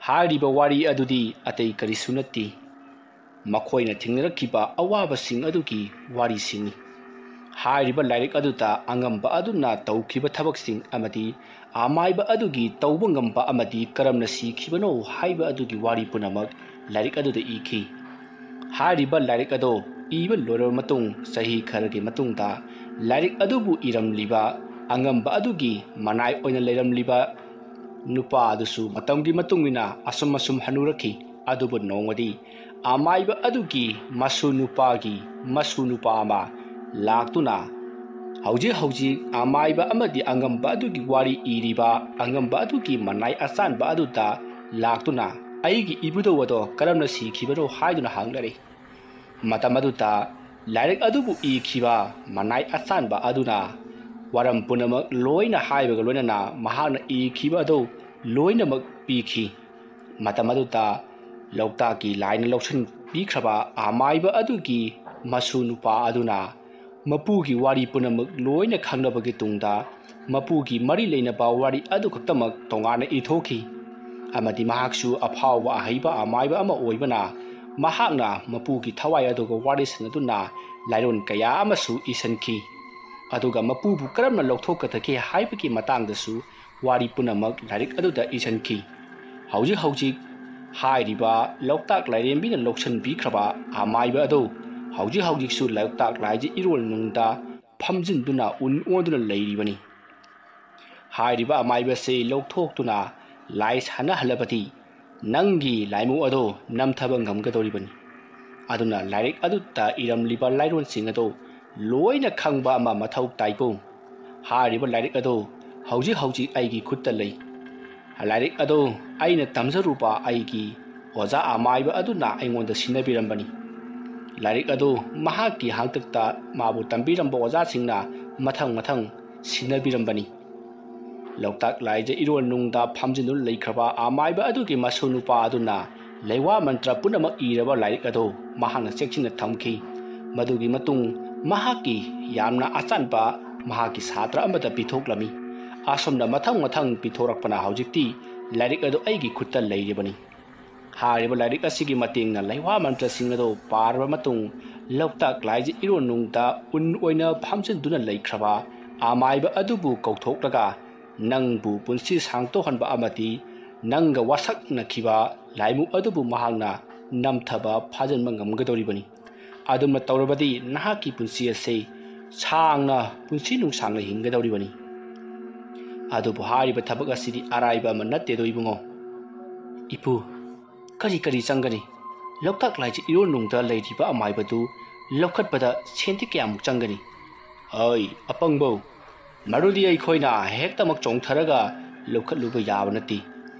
ꯍꯥꯏꯔꯤꯕ ꯋꯥꯔꯤ ꯑꯗꯨꯗꯤ ꯑꯇꯩ ꯀꯔꯤꯁꯨ ꯅꯠꯇꯦ, ꯃꯈꯣꯏꯅ ꯊꯦꯡꯅꯔꯛꯈꯤꯕ ꯑꯋꯥꯕꯁꯤꯡ ꯑꯗꯨꯒꯤ ꯋꯥꯔꯤꯁꯤꯡꯅꯤ꯫ ꯍꯥꯏꯔꯤꯕ ꯂꯥꯏꯔꯤꯛ ꯑꯗꯨꯗ ꯑꯉꯝꯕ ꯑꯗꯨꯅ ꯇꯧꯈꯤꯕ ꯊꯕꯛꯁꯤꯡ ꯑꯃꯗꯤ ꯑꯃꯥꯏꯕ ꯑꯗꯨꯒꯤ ꯇꯧꯕ ꯉꯝꯕ ꯑꯃꯗꯤ ꯀꯔꯝꯅ ꯁꯤꯈꯤꯕꯅꯣ ꯍꯥꯏꯕ ꯑꯗꯨꯒꯤ ꯋꯥꯔꯤ ꯄꯨꯝꯅꯃꯛ ꯂꯥꯏꯔꯤꯛ ꯑꯗꯨꯗ ꯏꯈꯤ꯫ ꯍꯥꯏꯔꯤꯕ ꯂꯥꯏꯔꯤꯛ ꯑꯗꯨ ꯏꯕ ꯂꯣꯏꯔꯕ ꯃꯇꯨꯡ, ꯆꯍꯤ ꯈꯔꯒꯤ ꯃꯇꯨꯡꯗ ꯂꯥꯏꯔꯤꯛ ꯑꯗꯨꯕꯨ ꯏꯔꯝꯂꯤꯕ ꯑꯉꯝꯕ ꯑꯗꯨꯒꯤ ꯃꯅꯥꯏ ꯑꯣꯏꯅ ꯂꯩꯔꯝꯂꯤꯕ ꯅꯨꯄꯥ ꯑꯗꯨꯁꯨ ꯃꯇꯝꯒꯤ ꯃꯇꯨꯡ ꯏꯟꯅ ꯑꯁꯨꯝ ꯑꯁꯨꯝ ꯍꯅꯨꯔꯛꯈꯤ꯫ ꯑꯗꯨꯕꯨ ꯅꯣꯡꯃꯗꯤ ꯑꯃꯥꯏꯕ ꯑꯗꯨꯒꯤ ꯃꯁꯨ ꯅꯨꯄꯥꯒꯤ ꯃꯁꯨ ꯅꯨꯄꯥ ꯑꯃ ꯂꯥꯛꯇꯨꯅ ꯍꯧꯖꯤꯛ ꯍꯧꯖꯤꯛ ꯑꯃꯥꯏꯕ ꯑꯃꯗꯤ ꯑꯉꯝꯕ ꯑꯗꯨꯒꯤ ꯋꯥꯔꯤ ꯏꯔꯤꯕ ꯑꯉꯝꯕ ꯑꯗꯨꯒꯤ ꯃꯅꯥꯏ ꯑꯆꯥꯟꯕ ꯑꯗꯨꯗ ꯂꯥꯛꯇꯨꯅ ꯑꯩꯒꯤ ꯏꯕꯨꯙꯧ ꯑꯗꯣ ꯀꯔꯝꯅ ꯁꯤꯈꯤꯕꯅꯣ ꯍꯥꯏꯗꯨꯅ ꯍꯪꯅꯔꯤ꯫ ꯃꯇꯝ ꯑꯗꯨꯗ ꯂꯥꯏꯔꯤꯛ ꯑꯗꯨꯕꯨ ꯏꯈꯤꯕ ꯃꯅꯥꯏ ꯑꯆꯥꯟꯕ ꯑꯗꯨꯅ ꯋꯥꯔꯝ ꯄꯨꯝꯅꯃꯛ ꯂꯣꯏꯅ ꯍꯥꯏꯕꯒ ꯂꯣꯏꯅꯅ ꯃꯍꯥꯛꯅ ꯏꯈꯤꯕ ꯑꯗꯨ ꯂꯣꯏꯅꯃꯛ ꯄꯤꯈꯤ꯫ ꯃꯇꯝ ꯑꯗꯨꯗ ꯂꯣꯛꯇꯥꯛꯀꯤ ꯂꯥꯏꯅ ꯂꯧꯁꯤꯟꯕꯤꯈ꯭ꯔꯕ ꯑꯃꯥꯏꯕ ꯑꯗꯨꯒꯤ ꯃꯁꯨ ꯅꯨꯄꯥ ꯑꯗꯨꯅ ꯃꯄꯨꯒꯤ ꯋꯥꯔꯤ ꯄꯨꯝꯅꯃꯛ ꯂꯣꯏꯅ ꯈꯪꯂꯕꯒꯤ ꯇꯨꯡꯗ ꯃꯄꯨꯒꯤ ꯃꯔꯤ ꯂꯩꯅꯕ ꯋꯥꯔꯤ ꯑꯗꯨ ꯈꯛꯇꯃꯛ ꯇꯣꯉꯥꯟꯅ ꯏꯊꯣꯛꯈꯤ꯫ ꯑꯃꯗꯤ ꯃꯍꯥꯛꯁꯨ ꯑꯐꯥꯎꯕ ꯑꯍꯩꯕ ꯑꯃꯥꯏꯕ ꯑꯃ ꯑꯣꯏꯕꯅ ꯃꯍꯥꯛꯅ ꯃꯄꯨꯒꯤ ꯊꯋꯥꯏ ꯑꯗꯨꯒ ꯋꯥꯔꯤ ꯁꯥꯟꯅꯗꯨꯅ ꯂꯥꯏꯔꯣꯟ ꯀꯌꯥ ꯑꯃꯁꯨ ꯏꯁꯤꯟꯈꯤ꯫ ꯑꯗꯨꯒ ꯃꯄꯨꯕꯨ ꯀꯔꯝꯅ ꯂꯧꯊꯣꯛꯀꯗꯒꯦ ꯍꯥꯏꯕꯒꯤ ꯃꯇꯥꯡꯗꯁꯨ ꯋꯥꯔꯤ ꯄꯨꯝꯅꯃꯛ ꯂꯥꯏꯔꯤꯛ ꯑꯗꯨꯗ ꯏꯁꯤꯟꯈꯤ꯫ ꯍꯧꯖꯤꯛ ꯍꯧꯖꯤꯛ ꯍꯥꯏꯔꯤꯕ ꯂꯣꯛꯇꯥꯛ ꯂꯥꯏꯔꯦꯝꯕꯤꯅ ꯂꯧꯁꯤꯟꯕꯤꯈ꯭ꯔꯕ ꯑꯃꯥꯏꯕ ꯑꯗꯨ ꯍꯧꯖꯤꯛ ꯍꯧꯖꯤꯛꯁꯨ ꯂꯣꯛꯇꯥꯛ ꯂꯥꯏꯖ ꯏꯔꯣꯜ ꯅꯨꯡꯗ ꯐꯝꯖꯤꯟꯗꯨꯅ ꯎꯟ ꯑꯣꯟꯗꯨꯅ ꯂꯩꯔꯤꯕꯅꯤ꯫ ꯍꯥꯏꯔꯤꯕ ꯑꯃꯥꯏꯕꯁꯤ ꯂꯧꯊꯣꯛꯇꯨꯅ ꯂꯥꯏ ꯁꯥꯟꯅꯍꯜꯂꯕꯗꯤ ꯅꯪꯒꯤ ꯂꯥꯏꯃꯨ ꯑꯗꯨ ꯅꯝꯊꯕ ꯉꯝꯒꯗꯧꯔꯤꯕꯅꯤ꯫ ꯑꯗꯨꯅ ꯂꯥꯏꯔꯤꯛ ꯑꯗꯨꯗ ꯏꯔꯝꯂꯤꯕ ꯂꯥꯏꯔꯣꯟꯁꯤꯡ ꯑꯗꯨ ꯂꯣꯏꯅ ꯈꯪꯕ ꯑꯃ ꯃꯊꯧ ꯇꯥꯏꯀꯣ꯫ ꯍꯥꯏꯔꯤꯕ ꯂꯥꯏꯔꯤꯛ ꯑꯗꯨ ꯍꯧꯖꯤꯛ ꯍꯧꯖꯤꯛ ꯑꯩꯒꯤ ꯈꯨꯠꯇ ꯂꯩ꯫ ꯂꯥꯏꯔꯤꯛ ꯑꯗꯨ ꯑꯩꯅ ꯇꯝꯖꯔꯨꯕ ꯑꯩꯒꯤ ꯑꯣꯖꯥ ꯑꯃꯥꯏꯕ ꯑꯗꯨꯅ ꯑꯩꯉꯣꯟꯗ ꯁꯤꯟꯅꯕꯤꯔꯝꯕꯅꯤ꯫ ꯂꯥꯏꯔꯤꯛ ꯑꯗꯨ ꯃꯍꯥꯛꯀꯤ ꯍꯥꯛꯇꯛꯇ ꯃꯥꯕꯨ ꯇꯝꯕꯤꯔꯝꯕ ꯑꯣꯖꯥꯁꯤꯡꯅ ꯃꯊꯪ ꯃꯊꯪ ꯁꯤꯟꯅꯕꯤꯔꯝꯕꯅꯤ꯫ ꯂꯣꯛꯇꯥꯛ ꯂꯥꯏꯖ ꯏꯔꯣꯟ ꯅꯨꯡꯗ ꯐꯝꯖꯤꯟꯗꯨꯅ ꯂꯩꯈ꯭ꯔꯕ ꯑꯃꯥꯏꯕ ꯑꯗꯨꯒꯤ ꯃꯁꯨ ꯅꯨꯄꯥ ꯑꯗꯨꯅ ꯂꯩꯋꯥ ꯃꯟꯇ꯭ꯔ ꯄꯨꯝꯅꯃꯛ ꯏꯔꯕ ꯂꯥꯏꯔꯤꯛ ꯑꯗꯨ ꯃꯍꯥꯛꯅ ꯆꯦꯛꯁꯤꯟꯅ ꯊꯝꯈꯤ꯫ ꯃꯗꯨꯒꯤ ꯃꯇꯨꯡ ꯃꯍꯥꯛꯀꯤ ꯌꯥꯝꯅ ꯑꯆꯥꯟꯕ ꯃꯍꯥꯛꯀꯤ ꯁꯥꯇ꯭ꯔ ꯑꯃꯗ ꯄꯤꯊꯣꯛꯂꯝꯃꯤ꯫ ꯑꯁꯨꯝꯅ ꯃꯊꯪ ꯃꯊꯪ ꯄꯤꯊꯣꯔꯛꯄꯅ ꯍꯧꯖꯤꯛꯇꯤ ꯂꯥꯏꯔꯤꯛ ꯑꯗꯨ ꯑꯩꯒꯤ ꯈꯨꯠꯇ ꯂꯩꯔꯤꯕꯅꯤ꯫ ꯍꯥꯏꯔꯤꯕ ꯂꯥꯏꯔꯤꯛ ꯑꯁꯤꯒꯤ ꯃꯇꯦꯡꯅ ꯂꯩꯋꯥ ꯃꯟꯇ꯭ꯔꯁꯤꯡ ꯑꯗꯨ ꯄꯥꯔꯕ ꯃꯇꯨꯡ, ꯂꯣꯛꯇꯥꯛ ꯂꯥꯏꯖ ꯏꯔꯣꯟ ꯅꯨꯡꯗ ꯎꯟ ꯑꯣꯏꯅ ꯐꯝꯖꯤꯟꯗꯨꯅ ꯂꯩꯈ꯭ꯔꯕ ꯑꯃꯥꯏꯕ ꯑꯗꯨꯕꯨ ꯀꯧꯊꯣꯛꯂꯒ, ꯅꯪꯕꯨ ꯄꯨꯟꯁꯤ ꯁꯥꯡꯇꯣꯛꯍꯟꯕ ꯑꯃꯗꯤ ꯅꯪꯒ ꯋꯥꯁꯛꯅꯈꯤꯕ ꯂꯥꯏꯃꯨꯛ ꯑꯗꯨꯕꯨ ꯃꯍꯥꯛꯅ ꯅꯝꯊꯕ ꯐꯥꯖꯤꯟꯕ ꯉꯝꯒꯗꯧꯔꯤꯕꯅꯤ꯫ ꯑꯗꯨꯝꯅ ꯇꯧꯔꯕꯗꯤ ꯅꯍꯥꯛꯀꯤ ꯄꯨꯟꯁꯤ ꯑꯁꯤ ꯁꯥꯡꯅ, ꯄꯨꯟꯁꯤ ꯅꯨꯡꯁꯥꯡꯅ ꯍꯤꯡꯒꯗꯧꯔꯤꯕꯅꯤ꯫ ꯑꯗꯨꯕꯨ ꯍꯥꯏꯔꯤꯕ ꯊꯕꯛ ꯑꯁꯤꯗꯤ ꯑꯔꯥꯏꯕ ꯑꯃ ꯅꯠꯇꯦꯗꯣ, ꯏꯕꯨꯡꯉꯣ꯫ ꯏꯄꯨ, ꯀꯔꯤ ꯀꯔꯤ ꯆꯪꯒꯅꯤ? ꯂꯣꯛꯇꯥꯛ ꯂꯥꯏꯖ ꯏꯔꯣꯟ ꯅꯨꯡꯗ ꯂꯩꯔꯤꯕ ꯑꯃꯥꯏꯕꯗꯨ ꯂꯧꯈꯠꯄꯗ ꯁꯦꯟꯗꯤ ꯀꯌꯥꯃꯨꯛ ꯆꯪꯒꯅꯤ? ꯑꯩ ꯑꯄꯪꯕꯧ, ꯃꯗꯨꯗꯤ ꯑꯩꯈꯣꯏꯅ ꯍꯦꯛꯇꯃꯛ ꯆꯣꯡꯊꯔꯒ ꯂꯧꯈꯠꯂꯨꯕ ꯌꯥꯕ ꯅꯠꯇꯦ꯫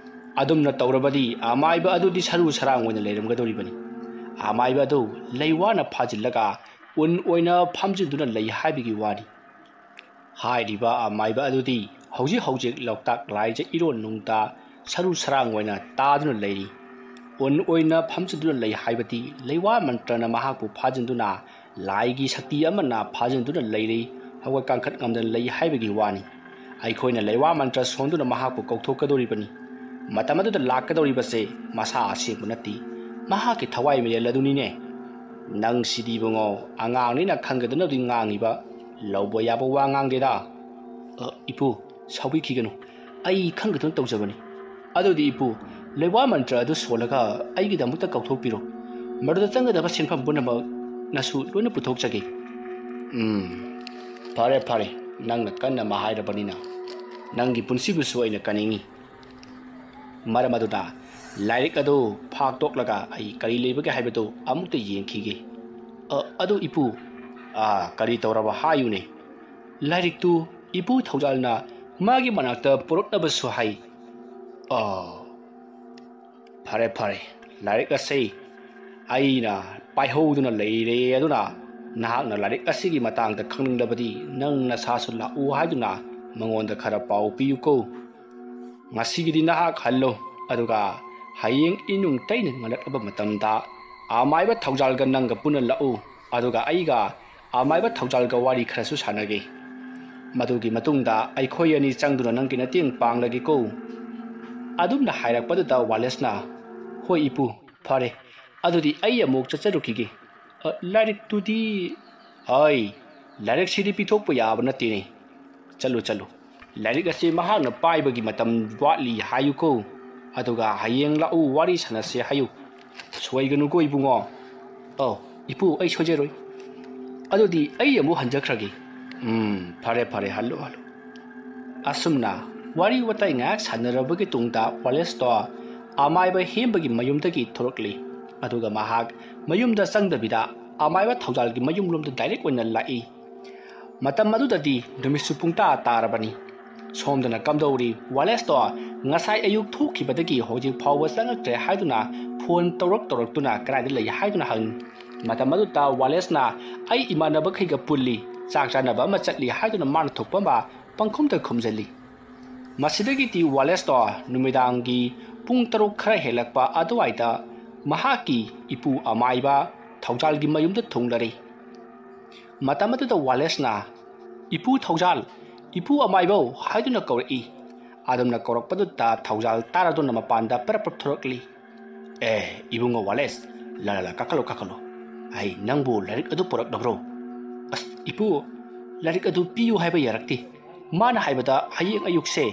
ꯑꯗꯨꯝꯅ ꯇꯧꯔꯕꯗꯤ ꯑꯃꯥꯏꯕ ꯑꯗꯨꯗꯤ ꯁꯔꯨ ꯁꯔꯥꯡ ꯑꯣꯏꯅ ꯂꯩꯔꯝꯒꯗꯧꯔꯤꯕꯅꯤ꯫ ꯑꯃꯥꯏꯕ ꯑꯗꯨ ꯂꯩꯋꯥꯅ ꯐꯥꯖꯤꯜꯂꯒ ꯎꯟ ꯑꯣꯏꯅ ꯐꯝꯖꯤꯟꯗꯨꯅ ꯂꯩ ꯍꯥꯏꯕꯒꯤ ꯋꯥꯅꯤ꯫ ꯍꯥꯏꯔꯤꯕ ꯑꯃꯥꯏꯕ ꯑꯗꯨꯗꯤ ꯍꯧꯖꯤꯛ ꯍꯧꯖꯤꯛ ꯂꯣꯛꯇꯥꯛ ꯂꯥꯏꯖ ꯏꯔꯣꯟ ꯅꯨꯡꯗ ꯁꯔꯨ ꯁꯔꯥꯡ ꯑꯣꯏꯅ ꯇꯥꯗꯨꯅ ꯂꯩꯔꯤ꯫ ꯎꯟ ꯑꯣꯏꯅ ꯐꯝꯖꯤꯟꯗꯨꯅ ꯂꯩ ꯍꯥꯏꯕꯗꯤ ꯂꯩꯋꯥ ꯃꯟꯇ꯭ꯔꯅ ꯃꯍꯥꯛꯄꯨ ꯐꯥꯖꯤꯟꯗꯨꯅ, ꯂꯥꯏꯒꯤ ꯁꯛꯇꯤ ꯑꯃꯅ ꯐꯥꯖꯤꯟꯗꯨꯅ ꯂꯩꯔꯤ, ꯍꯧꯒꯠ ꯀꯥꯡꯈꯠ ꯉꯝꯗꯅ ꯂꯩ ꯍꯥꯏꯕꯒꯤ ꯋꯥꯅꯤ꯫ ꯑꯩꯈꯣꯏꯅ ꯂꯩꯋꯥ ꯃꯟꯇ꯭ꯔ ꯁꯣꯟꯗꯨꯅ ꯃꯍꯥꯛꯄꯨ ꯀꯧꯊꯣꯛꯀꯗꯧꯔꯤꯕꯅꯤ꯫ ꯃꯇꯝ ꯑꯗꯨꯗ ꯂꯥꯛꯀꯗꯧꯔꯤꯕꯁꯦ ꯃꯁꯥ ꯑꯁꯦꯡꯕ ꯅꯠꯇꯦ, ꯃꯍꯥꯛꯀꯤ ꯊꯋꯥꯏ ꯃꯔꯦꯜ ꯑꯗꯨꯅꯤꯅꯦ꯫ ꯅꯪ ꯁꯤꯗꯤ ꯏꯕꯨꯡꯉꯣ, ꯑꯉꯥꯡꯅꯤꯅ ꯈꯪꯒꯗꯅꯕꯗꯤ ꯉꯥꯡꯉꯤꯕ, ꯂꯧꯕ ꯌꯥꯕ ꯋꯥ ꯉꯥꯡꯗꯦꯗ꯫ "ꯑ, ꯏꯄꯨ, ꯁꯥꯎꯕꯤꯈꯤꯒꯅꯨ, ꯑꯩ ꯈꯪꯒꯗꯅ ꯇꯧꯖꯕꯅꯤ꯫ ꯑꯗꯨꯗꯤ ꯏꯄꯨ, ꯂꯩꯋꯥ ꯃꯟꯇ꯭ꯔ ꯑꯗꯨ ꯁꯣꯜꯂꯒ ꯑꯩꯒꯤꯗꯃꯛꯇ ꯀꯧꯊꯣꯛꯄꯤꯔꯣ꯫ ꯃꯗꯨꯗ ꯆꯪꯒꯗꯕ ꯁꯦꯟꯐꯝ ꯄꯨꯝꯅꯃꯛ ꯅꯁꯨ ꯂꯣꯏꯅ ꯄꯨꯊꯣꯛꯆꯒꯦ꯫" "ꯎꯝ, ꯐꯔꯦ, ꯐꯔꯦ, ꯅꯪꯅ ꯀꯟꯅ ꯑꯃ ꯍꯥꯏꯔꯕꯅꯤꯅ ꯅꯪꯒꯤ ꯄꯨꯟꯁꯤꯕꯨꯁꯨ ꯑꯩꯅ ꯀꯟꯅꯤꯡꯏ꯫ ꯃꯔꯝ ꯑꯗꯨꯅ ꯂꯥꯏꯔꯤꯛ ꯑꯗꯨ ꯐꯥꯛꯇꯣꯛꯂꯒ ꯑꯩ ꯀꯔꯤ ꯂꯩꯕꯒꯦ ꯍꯥꯏꯕꯗꯨ ꯑꯃꯨꯛꯇ ꯌꯦꯡꯈꯤꯒꯦ꯫ ꯑ, ꯑꯗꯨ ꯏꯄꯨ, ꯑ, ꯀꯔꯤ ꯇꯧꯔꯕ ꯍꯥꯏꯌꯨꯅꯦ?" "ꯂꯥꯏꯔꯤꯛꯇꯨ ꯏꯄꯨ ꯊꯧꯖꯥꯜꯅ ꯃꯥꯒꯤ ꯃꯅꯥꯛꯇ ꯄꯨꯔꯛꯅꯕꯁꯨ ꯍꯥꯏ꯫" "ꯑ, ꯐꯔꯦ, ꯐꯔꯦ, ꯂꯥꯏꯔꯤꯛ ꯑꯁꯤ ꯑꯩꯅ ꯄꯥꯏꯍꯧꯗꯨꯅ ꯂꯩꯔꯦ꯫ ꯑꯗꯨꯅ ꯅꯍꯥꯛꯅ ꯂꯥꯏꯔꯤꯛ ꯑꯁꯤꯒꯤ ꯃꯇꯥꯡꯗ ꯈꯪꯅꯤꯡꯂꯕꯗꯤ ꯅꯪ ꯅꯁꯥꯁꯨ ꯂꯥꯛꯎ ꯍꯥꯏꯗꯨꯅ ꯃꯉꯣꯟꯗ ꯈꯔ ꯄꯥꯎ ꯄꯤꯌꯨꯀꯣ꯫ ꯉꯁꯤꯒꯤꯗꯤ ꯅꯍꯥꯛ ꯍꯜꯂꯣ, ꯑꯗꯨꯒ ꯍꯌꯦꯡ ꯏꯅꯨꯡ ꯇꯩꯅ ꯉꯜꯂꯛꯂꯕ ꯃꯇꯝꯗ ꯑꯃꯥꯏꯕ ꯊꯧꯖꯥꯜꯒ ꯅꯪꯒ ꯄꯨꯟꯅ ꯂꯥꯛꯎ, ꯑꯗꯨꯒ ꯑꯩꯒ ꯑꯃꯥꯏꯕ ꯊꯧꯖꯥꯜꯒ ꯋꯥꯔꯤ ꯈꯔꯁꯨ ꯁꯥꯟꯅꯒꯦ꯫ ꯃꯗꯨꯒꯤ ꯃꯇꯨꯡꯗ ꯑꯩꯈꯣꯏ ꯑꯅꯤ ꯆꯪꯗꯨꯅ ꯅꯪꯒꯤ ꯃꯇꯦꯡ ꯄꯥꯡꯂꯒꯦꯀꯣ꯫ ꯑꯗꯨꯝꯅ ꯍꯥꯏꯔꯛꯄꯗꯨꯗ ꯋꯥꯂꯦꯁꯅ, "ꯍꯣꯏ ꯏꯄꯨ, ꯐꯔꯦ, ꯑꯗꯨꯗꯤ ꯑꯩ ꯑꯃꯨꯛ ꯆꯠꯆꯔꯨꯈꯤꯒꯦ꯫ ꯑ, ꯂꯥꯏꯔꯤꯛꯇꯨꯗꯤ?" "ꯍꯣꯏ, ꯂꯥꯏꯔꯤꯛꯁꯤꯗꯤ ꯄꯤꯊꯣꯛꯄ ꯌꯥꯕ ꯅꯠꯇꯦꯅꯦ꯫ ꯆꯠꯂꯨ, ꯆꯠꯂꯨ꯫ ꯂꯥꯏꯔꯤꯛ ꯑꯁꯤ ꯃꯍꯥꯛꯅ ꯄꯥꯏꯕꯒꯤ ꯃꯇꯝ ꯋꯥꯠꯂꯤ ꯍꯥꯏꯌꯨꯀꯣ꯫ ꯑꯗꯨꯒ ꯍꯌꯦꯡ ꯂꯥꯛꯎ, ꯋꯥꯔꯤ ꯁꯥꯟꯅꯁꯦ ꯍꯥꯏꯌꯨ꯫ ꯁꯣꯏꯒꯅꯨꯀꯣ ꯏꯕꯨꯡꯉꯣ꯫" "ꯑꯧ, ꯏꯄꯨ, ꯑꯩ ꯁꯣꯏꯖꯔꯣꯏ꯫ ꯑꯗꯨꯗꯤ ꯑꯩ ꯑꯃꯨꯛ ꯍꯟꯖꯈ꯭ꯔꯒꯦ꯫" "ꯎꯝ, ꯐꯔꯦ, ꯐꯔꯦ, ꯍꯜꯂꯨ, ꯍꯜꯂꯨ꯫" ꯑꯁꯨꯝꯅ ꯋꯥꯔꯤ ꯋꯥꯇꯥꯏ ꯉꯥꯏꯍꯥꯛ ꯁꯥꯟꯅꯔꯕꯒꯤ ꯇꯨꯡꯗ ꯋꯥꯂꯦꯁꯇꯣ ꯑꯃꯥꯏꯕ ꯍꯦꯝꯕꯒꯤ ꯃꯌꯨꯝꯗꯒꯤ ꯊꯣꯔꯛꯂꯤ꯫ ꯑꯗꯨꯒ ꯃꯍꯥꯛ ꯃꯌꯨꯝꯗ ꯆꯪꯗꯕꯤꯗ ꯑꯃꯥꯏꯕ ꯊꯧꯖꯥꯜꯒꯤ ꯃꯌꯨꯝꯂꯣꯝꯗ ꯗꯥꯏꯔꯦꯛ ꯑꯣꯏꯅ ꯂꯥꯛꯏ꯫ ꯃꯇꯝ ꯑꯗꯨꯗꯗꯤ ꯅꯨꯃꯤꯠꯁꯨ ꯄꯨꯡꯇꯥ ꯇꯥꯔꯕꯅꯤ꯫ ꯁꯣꯝꯗꯅ ꯀꯝꯗꯧꯔꯤ? ꯋꯥꯂꯦꯁꯇꯣ ꯉꯁꯥꯏ ꯑꯌꯨꯛ ꯊꯣꯛꯈꯤꯕꯗꯒꯤ ꯍꯧꯖꯤꯛ ꯐꯥꯎꯕ ꯆꯪꯉꯛꯇ꯭ꯔꯦ ꯍꯥꯏꯗꯨꯅ ꯐꯣꯟ ꯇꯧꯔꯛ ꯇꯧꯔꯛꯇꯨꯅ ꯀꯗꯥꯏꯗ ꯂꯩ ꯍꯥꯏꯗꯨꯅ ꯍꯪꯉꯤ꯫ ꯃꯇꯝ ꯑꯗꯨꯗ ꯋꯥꯂꯦꯁꯅ, "ꯑꯩ ꯏꯃꯥꯟꯅꯕꯈꯩꯒ ꯄꯨꯜꯂꯤ, ꯆꯥꯛ ꯆꯥꯅꯕ ꯑꯃ ꯆꯠꯂꯤ" ꯍꯥꯏꯗꯨꯅ ꯃꯥꯅ ꯊꯣꯛꯄ ꯑꯃ ꯄꯪꯈꯨꯝꯗ ꯈꯨꯝꯖꯜꯂꯤ꯫ ꯃꯁꯤꯗꯒꯤꯗꯤ ꯋꯥꯂꯦꯁꯇꯣ ꯅꯨꯃꯤꯗꯥꯡꯒꯤ ꯄꯨꯡ ꯇꯔꯨꯛ ꯈꯔ ꯍꯦꯜꯂꯛꯄ ꯑꯗꯨꯋꯥꯏꯗ ꯃꯍꯥꯛꯀꯤ ꯏꯄꯨ ꯑꯃꯥꯏꯕ ꯊꯧꯖꯥꯜꯒꯤ ꯃꯌꯨꯝꯗ ꯊꯨꯡꯂꯔꯤ꯫ ꯃꯇꯝ ꯑꯗꯨꯗ ꯋꯥꯂꯦꯁꯅ, "ꯏꯄꯨ ꯊꯧꯖꯥꯜ, ꯏꯄꯨ ꯑꯃꯥꯏꯕꯧ" ꯍꯥꯏꯗꯨꯅ ꯀꯧꯔꯛꯏ꯫ ꯑꯗꯨꯝꯅ ꯀꯧꯔꯛꯄꯗꯨꯗ ꯊꯧꯖꯥꯜ ꯇꯥꯔꯗꯨꯅ ꯃꯄꯥꯟꯗ ꯄꯔꯞ ꯄꯔꯞ ꯊꯣꯔꯛꯂꯤ꯫ "ꯑꯦ, ꯏꯕꯨꯡꯉꯣ ꯋꯥꯂꯦꯁ, ꯂꯥ, ꯂꯥ, ꯂꯥ, ꯀꯥꯈꯠꯂꯣ, ꯀꯥꯈꯠꯂꯣ꯫ ꯑꯩ ꯅꯪꯕꯨ ꯂꯥꯏꯔꯤꯛ ꯑꯗꯨ ꯄꯨꯔꯛꯅꯕ꯭ꯔꯣ?" "ꯑꯁ, ꯏꯄꯨ, ꯂꯥꯏꯔꯤꯛ ꯑꯗꯨ ꯄꯤꯌꯨ ꯍꯥꯏꯕ ꯌꯥꯔꯛꯇꯦ꯫ ꯃꯥꯅ ꯍꯥꯏꯕꯗ ꯍꯌꯦꯡ ꯑꯌꯨꯛꯁꯦ,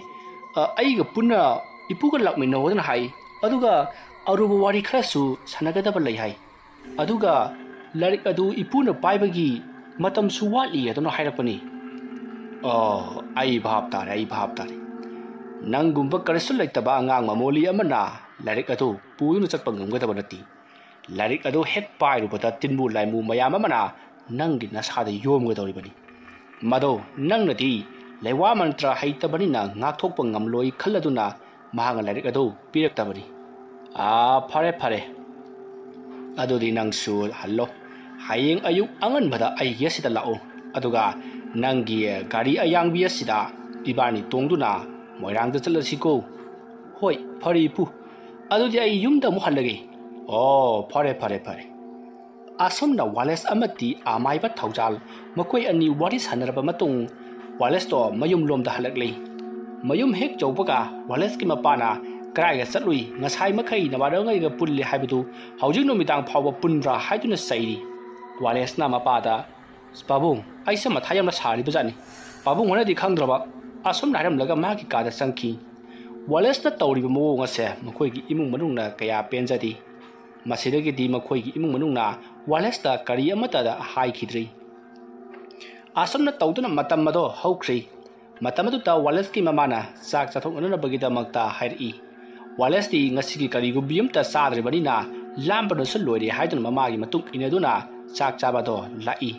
ꯑ, ꯑꯩꯒ ꯄꯨꯟꯅ ꯏꯄꯨꯒ ꯂꯥꯛꯃꯤꯟꯅꯧꯗꯅ ꯍꯥꯏ꯫ ꯑꯗꯨꯒ ꯑꯔꯨꯕ ꯋꯥꯔꯤ ꯈꯔꯁꯨ ꯁꯥꯟꯅꯒꯗꯕ ꯂꯩ ꯍꯥꯏ꯫ ꯑꯗꯨꯒ ꯂꯥꯏꯔꯤꯛ ꯑꯗꯨ ꯏꯄꯨꯅ ꯄꯥꯏꯕꯒꯤ ꯃꯇꯝꯁꯨ ꯋꯥꯠꯂꯤ ꯑꯗꯨꯅ ꯍꯥꯏꯔꯛꯄꯅꯤ꯫" "ꯑꯣ, ꯑꯩ ꯚꯥꯞ ꯇꯥꯔꯦ, ꯑꯩ ꯚꯥꯞ ꯇꯥꯔꯦ꯫ ꯅꯪꯒꯨꯝꯕ ꯀꯔꯤꯁꯨ ꯂꯩꯇꯕ ꯑꯉꯥꯡ ꯃꯃꯣꯂꯤ ꯑꯃꯅ ꯂꯥꯏꯔꯤꯛ ꯑꯗꯨ ꯄꯨꯗꯨꯅ ꯆꯠꯄ ꯉꯝꯒꯗꯕ ꯅꯠꯇꯦ꯫ ꯂꯥꯏꯔꯤꯛ ꯑꯗꯨ ꯍꯦꯛ ꯄꯥꯏꯔꯨꯕꯗ ꯇꯤꯟꯕꯨ ꯂꯥꯏꯃꯨ ꯃꯌꯥꯝ ꯑꯃꯅ ꯅꯪꯒꯤ ꯅꯁꯥꯗ ꯌꯣꯝꯒꯗꯧꯔꯤꯕꯅꯤ꯫ ꯃꯗꯣ ꯅꯪꯅꯗꯤ ꯂꯩꯋꯥ ꯃꯟꯇ꯭ꯔ ꯍꯩꯇꯕꯅꯤꯅ ꯉꯥꯛꯊꯣꯛꯄ ꯉꯝꯂꯣꯏ ꯈꯜꯂꯗꯨꯅ ꯃꯍꯥꯛꯅ ꯂꯥꯏꯔꯤꯛ ꯑꯗꯨ ꯄꯤꯔꯛꯇꯕꯅꯤ꯫" "ꯑꯥ, ꯐꯔꯦ, ꯐꯔꯦ꯫ ꯑꯗꯨꯗꯤ ꯅꯪꯁꯨ ꯍꯜꯂꯣ꯫ ꯍꯌꯦꯡ ꯑꯌꯨꯛ ꯑꯉꯟꯕꯗ ꯑꯩꯒꯤ ꯑꯁꯤꯗ ꯂꯥꯛꯎ꯫ ꯑꯗꯨꯒ ꯅꯪꯒꯤ ꯒꯥꯔꯤ ꯑꯌꯥꯡꯕꯤ ꯑꯁꯤꯗ ꯏꯕꯥꯅꯤ ꯇꯣꯡꯗꯨꯅ ꯃꯣꯏꯔꯥꯡꯗ ꯆꯠꯂꯁꯤꯀꯣ꯫ "ꯍꯣꯏ, ꯐꯔꯦ ꯏꯄꯨ꯫ ꯑꯗꯨꯗꯤ ꯑꯩ ꯌꯨꯝꯗ ꯑꯃꯨꯛ ꯍꯜꯂꯒꯦ꯫" "ꯑꯣ, ꯐꯔꯦ, ꯐꯔꯦ, ꯐꯔꯦ꯫" ꯑꯁꯨꯝꯅ ꯋꯥꯂꯦꯁ ꯑꯃꯗꯤ ꯑꯃꯥꯏꯕ ꯊꯧꯖꯥꯜ ꯃꯈꯣꯏ ꯑꯅꯤ ꯋꯥꯔꯤ ꯁꯥꯟꯅꯔꯕ ꯃꯇꯨꯡ, ꯋꯥꯂꯦꯁꯇꯣ ꯃꯌꯨꯝꯂꯣꯝꯗ ꯍꯜꯂꯛꯂꯤ꯫ ꯃꯌꯨꯝ ꯍꯦꯛ ꯌꯧꯕꯒ ꯋꯥꯂꯦꯁꯀꯤ ꯃꯄꯥꯅ, "ꯀꯗꯥꯏꯗ ꯆꯠꯂꯨꯏ? ꯉꯁꯥꯏ ꯃꯈꯩ ꯅꯃꯥꯟꯅꯕꯉꯩꯒ ꯄꯨꯜꯂꯤ ꯍꯥꯏꯕꯗꯨ ꯍꯧꯖꯤꯛ ꯅꯨꯃꯤꯗꯥꯡ ꯐꯥꯎꯕ ꯄꯨꯟꯕ꯭ꯔꯥ?" ꯍꯥꯏꯗꯨꯅ ꯆꯩꯔꯤ꯫ ꯋꯥꯂꯦꯁꯅ ꯃꯄꯥꯗ, "ꯄꯥꯕꯨꯡ, ꯑꯩꯁꯦ ꯃꯊꯥ ꯌꯥꯝꯅ ꯁꯥꯔꯤꯕꯖꯥꯠꯅꯤ꯫ ꯄꯥꯕꯨꯡ ꯍꯣꯏꯅꯗꯤ ꯈꯪꯗ꯭ꯔꯕ?" ꯑꯁꯨꯝꯅ ꯍꯥꯏꯔꯝꯂꯒ ꯃꯍꯥꯛꯀꯤ ꯀꯥꯗ ꯆꯪꯈꯤ꯫ ꯋꯥꯂꯦꯁꯅ ꯇꯧꯔꯤꯕ ꯃꯑꯣꯡ ꯑꯁꯦ ꯃꯈꯣꯏꯒꯤ ꯏꯃꯨꯡ ꯃꯅꯨꯡꯅ ꯀꯌꯥ ꯄꯦꯟꯖꯗꯦ꯫ ꯃꯁꯤꯗꯒꯤꯗꯤ ꯃꯈꯣꯏꯒꯤ ꯏꯃꯨꯡ ꯃꯅꯨꯡꯅ ꯋꯥꯂꯦꯁꯇ ꯀꯔꯤ ꯑꯃꯠꯇꯗ ꯍꯥꯏꯈꯤꯗ꯭ꯔꯤ꯫ ꯑꯁꯨꯝꯅ ꯇꯧꯗꯨꯅ ꯃꯇꯝ ꯑꯗꯣ ꯍꯧꯈ꯭ꯔꯤ꯫ ꯃꯇꯝ ꯑꯗꯨꯗ ꯋꯥꯂꯦꯁꯀꯤ ꯃꯃꯥꯅ ꯆꯥꯛ ꯆꯥꯊꯣꯛꯅꯅꯕꯒꯤꯗꯃꯛꯇ ꯍꯥꯏꯔꯛꯏ꯫ ꯋꯥꯂꯦꯁꯇꯤ ꯉꯁꯤꯒꯤ ꯀꯔꯤꯒꯨꯝꯕꯤ ꯑꯃꯇ ꯆꯥꯗ꯭ꯔꯤꯕꯅꯤꯅ ꯂꯥꯝꯕꯅꯁꯨ ꯂꯣꯏꯔꯦ ꯍꯥꯏꯗꯨꯅ ꯃꯃꯥꯒꯤ ꯃꯇꯨꯡ ꯏꯟꯅꯗꯨꯅ ꯆꯥꯛ ꯆꯥꯕꯗꯣ ꯂꯥꯛꯏ꯫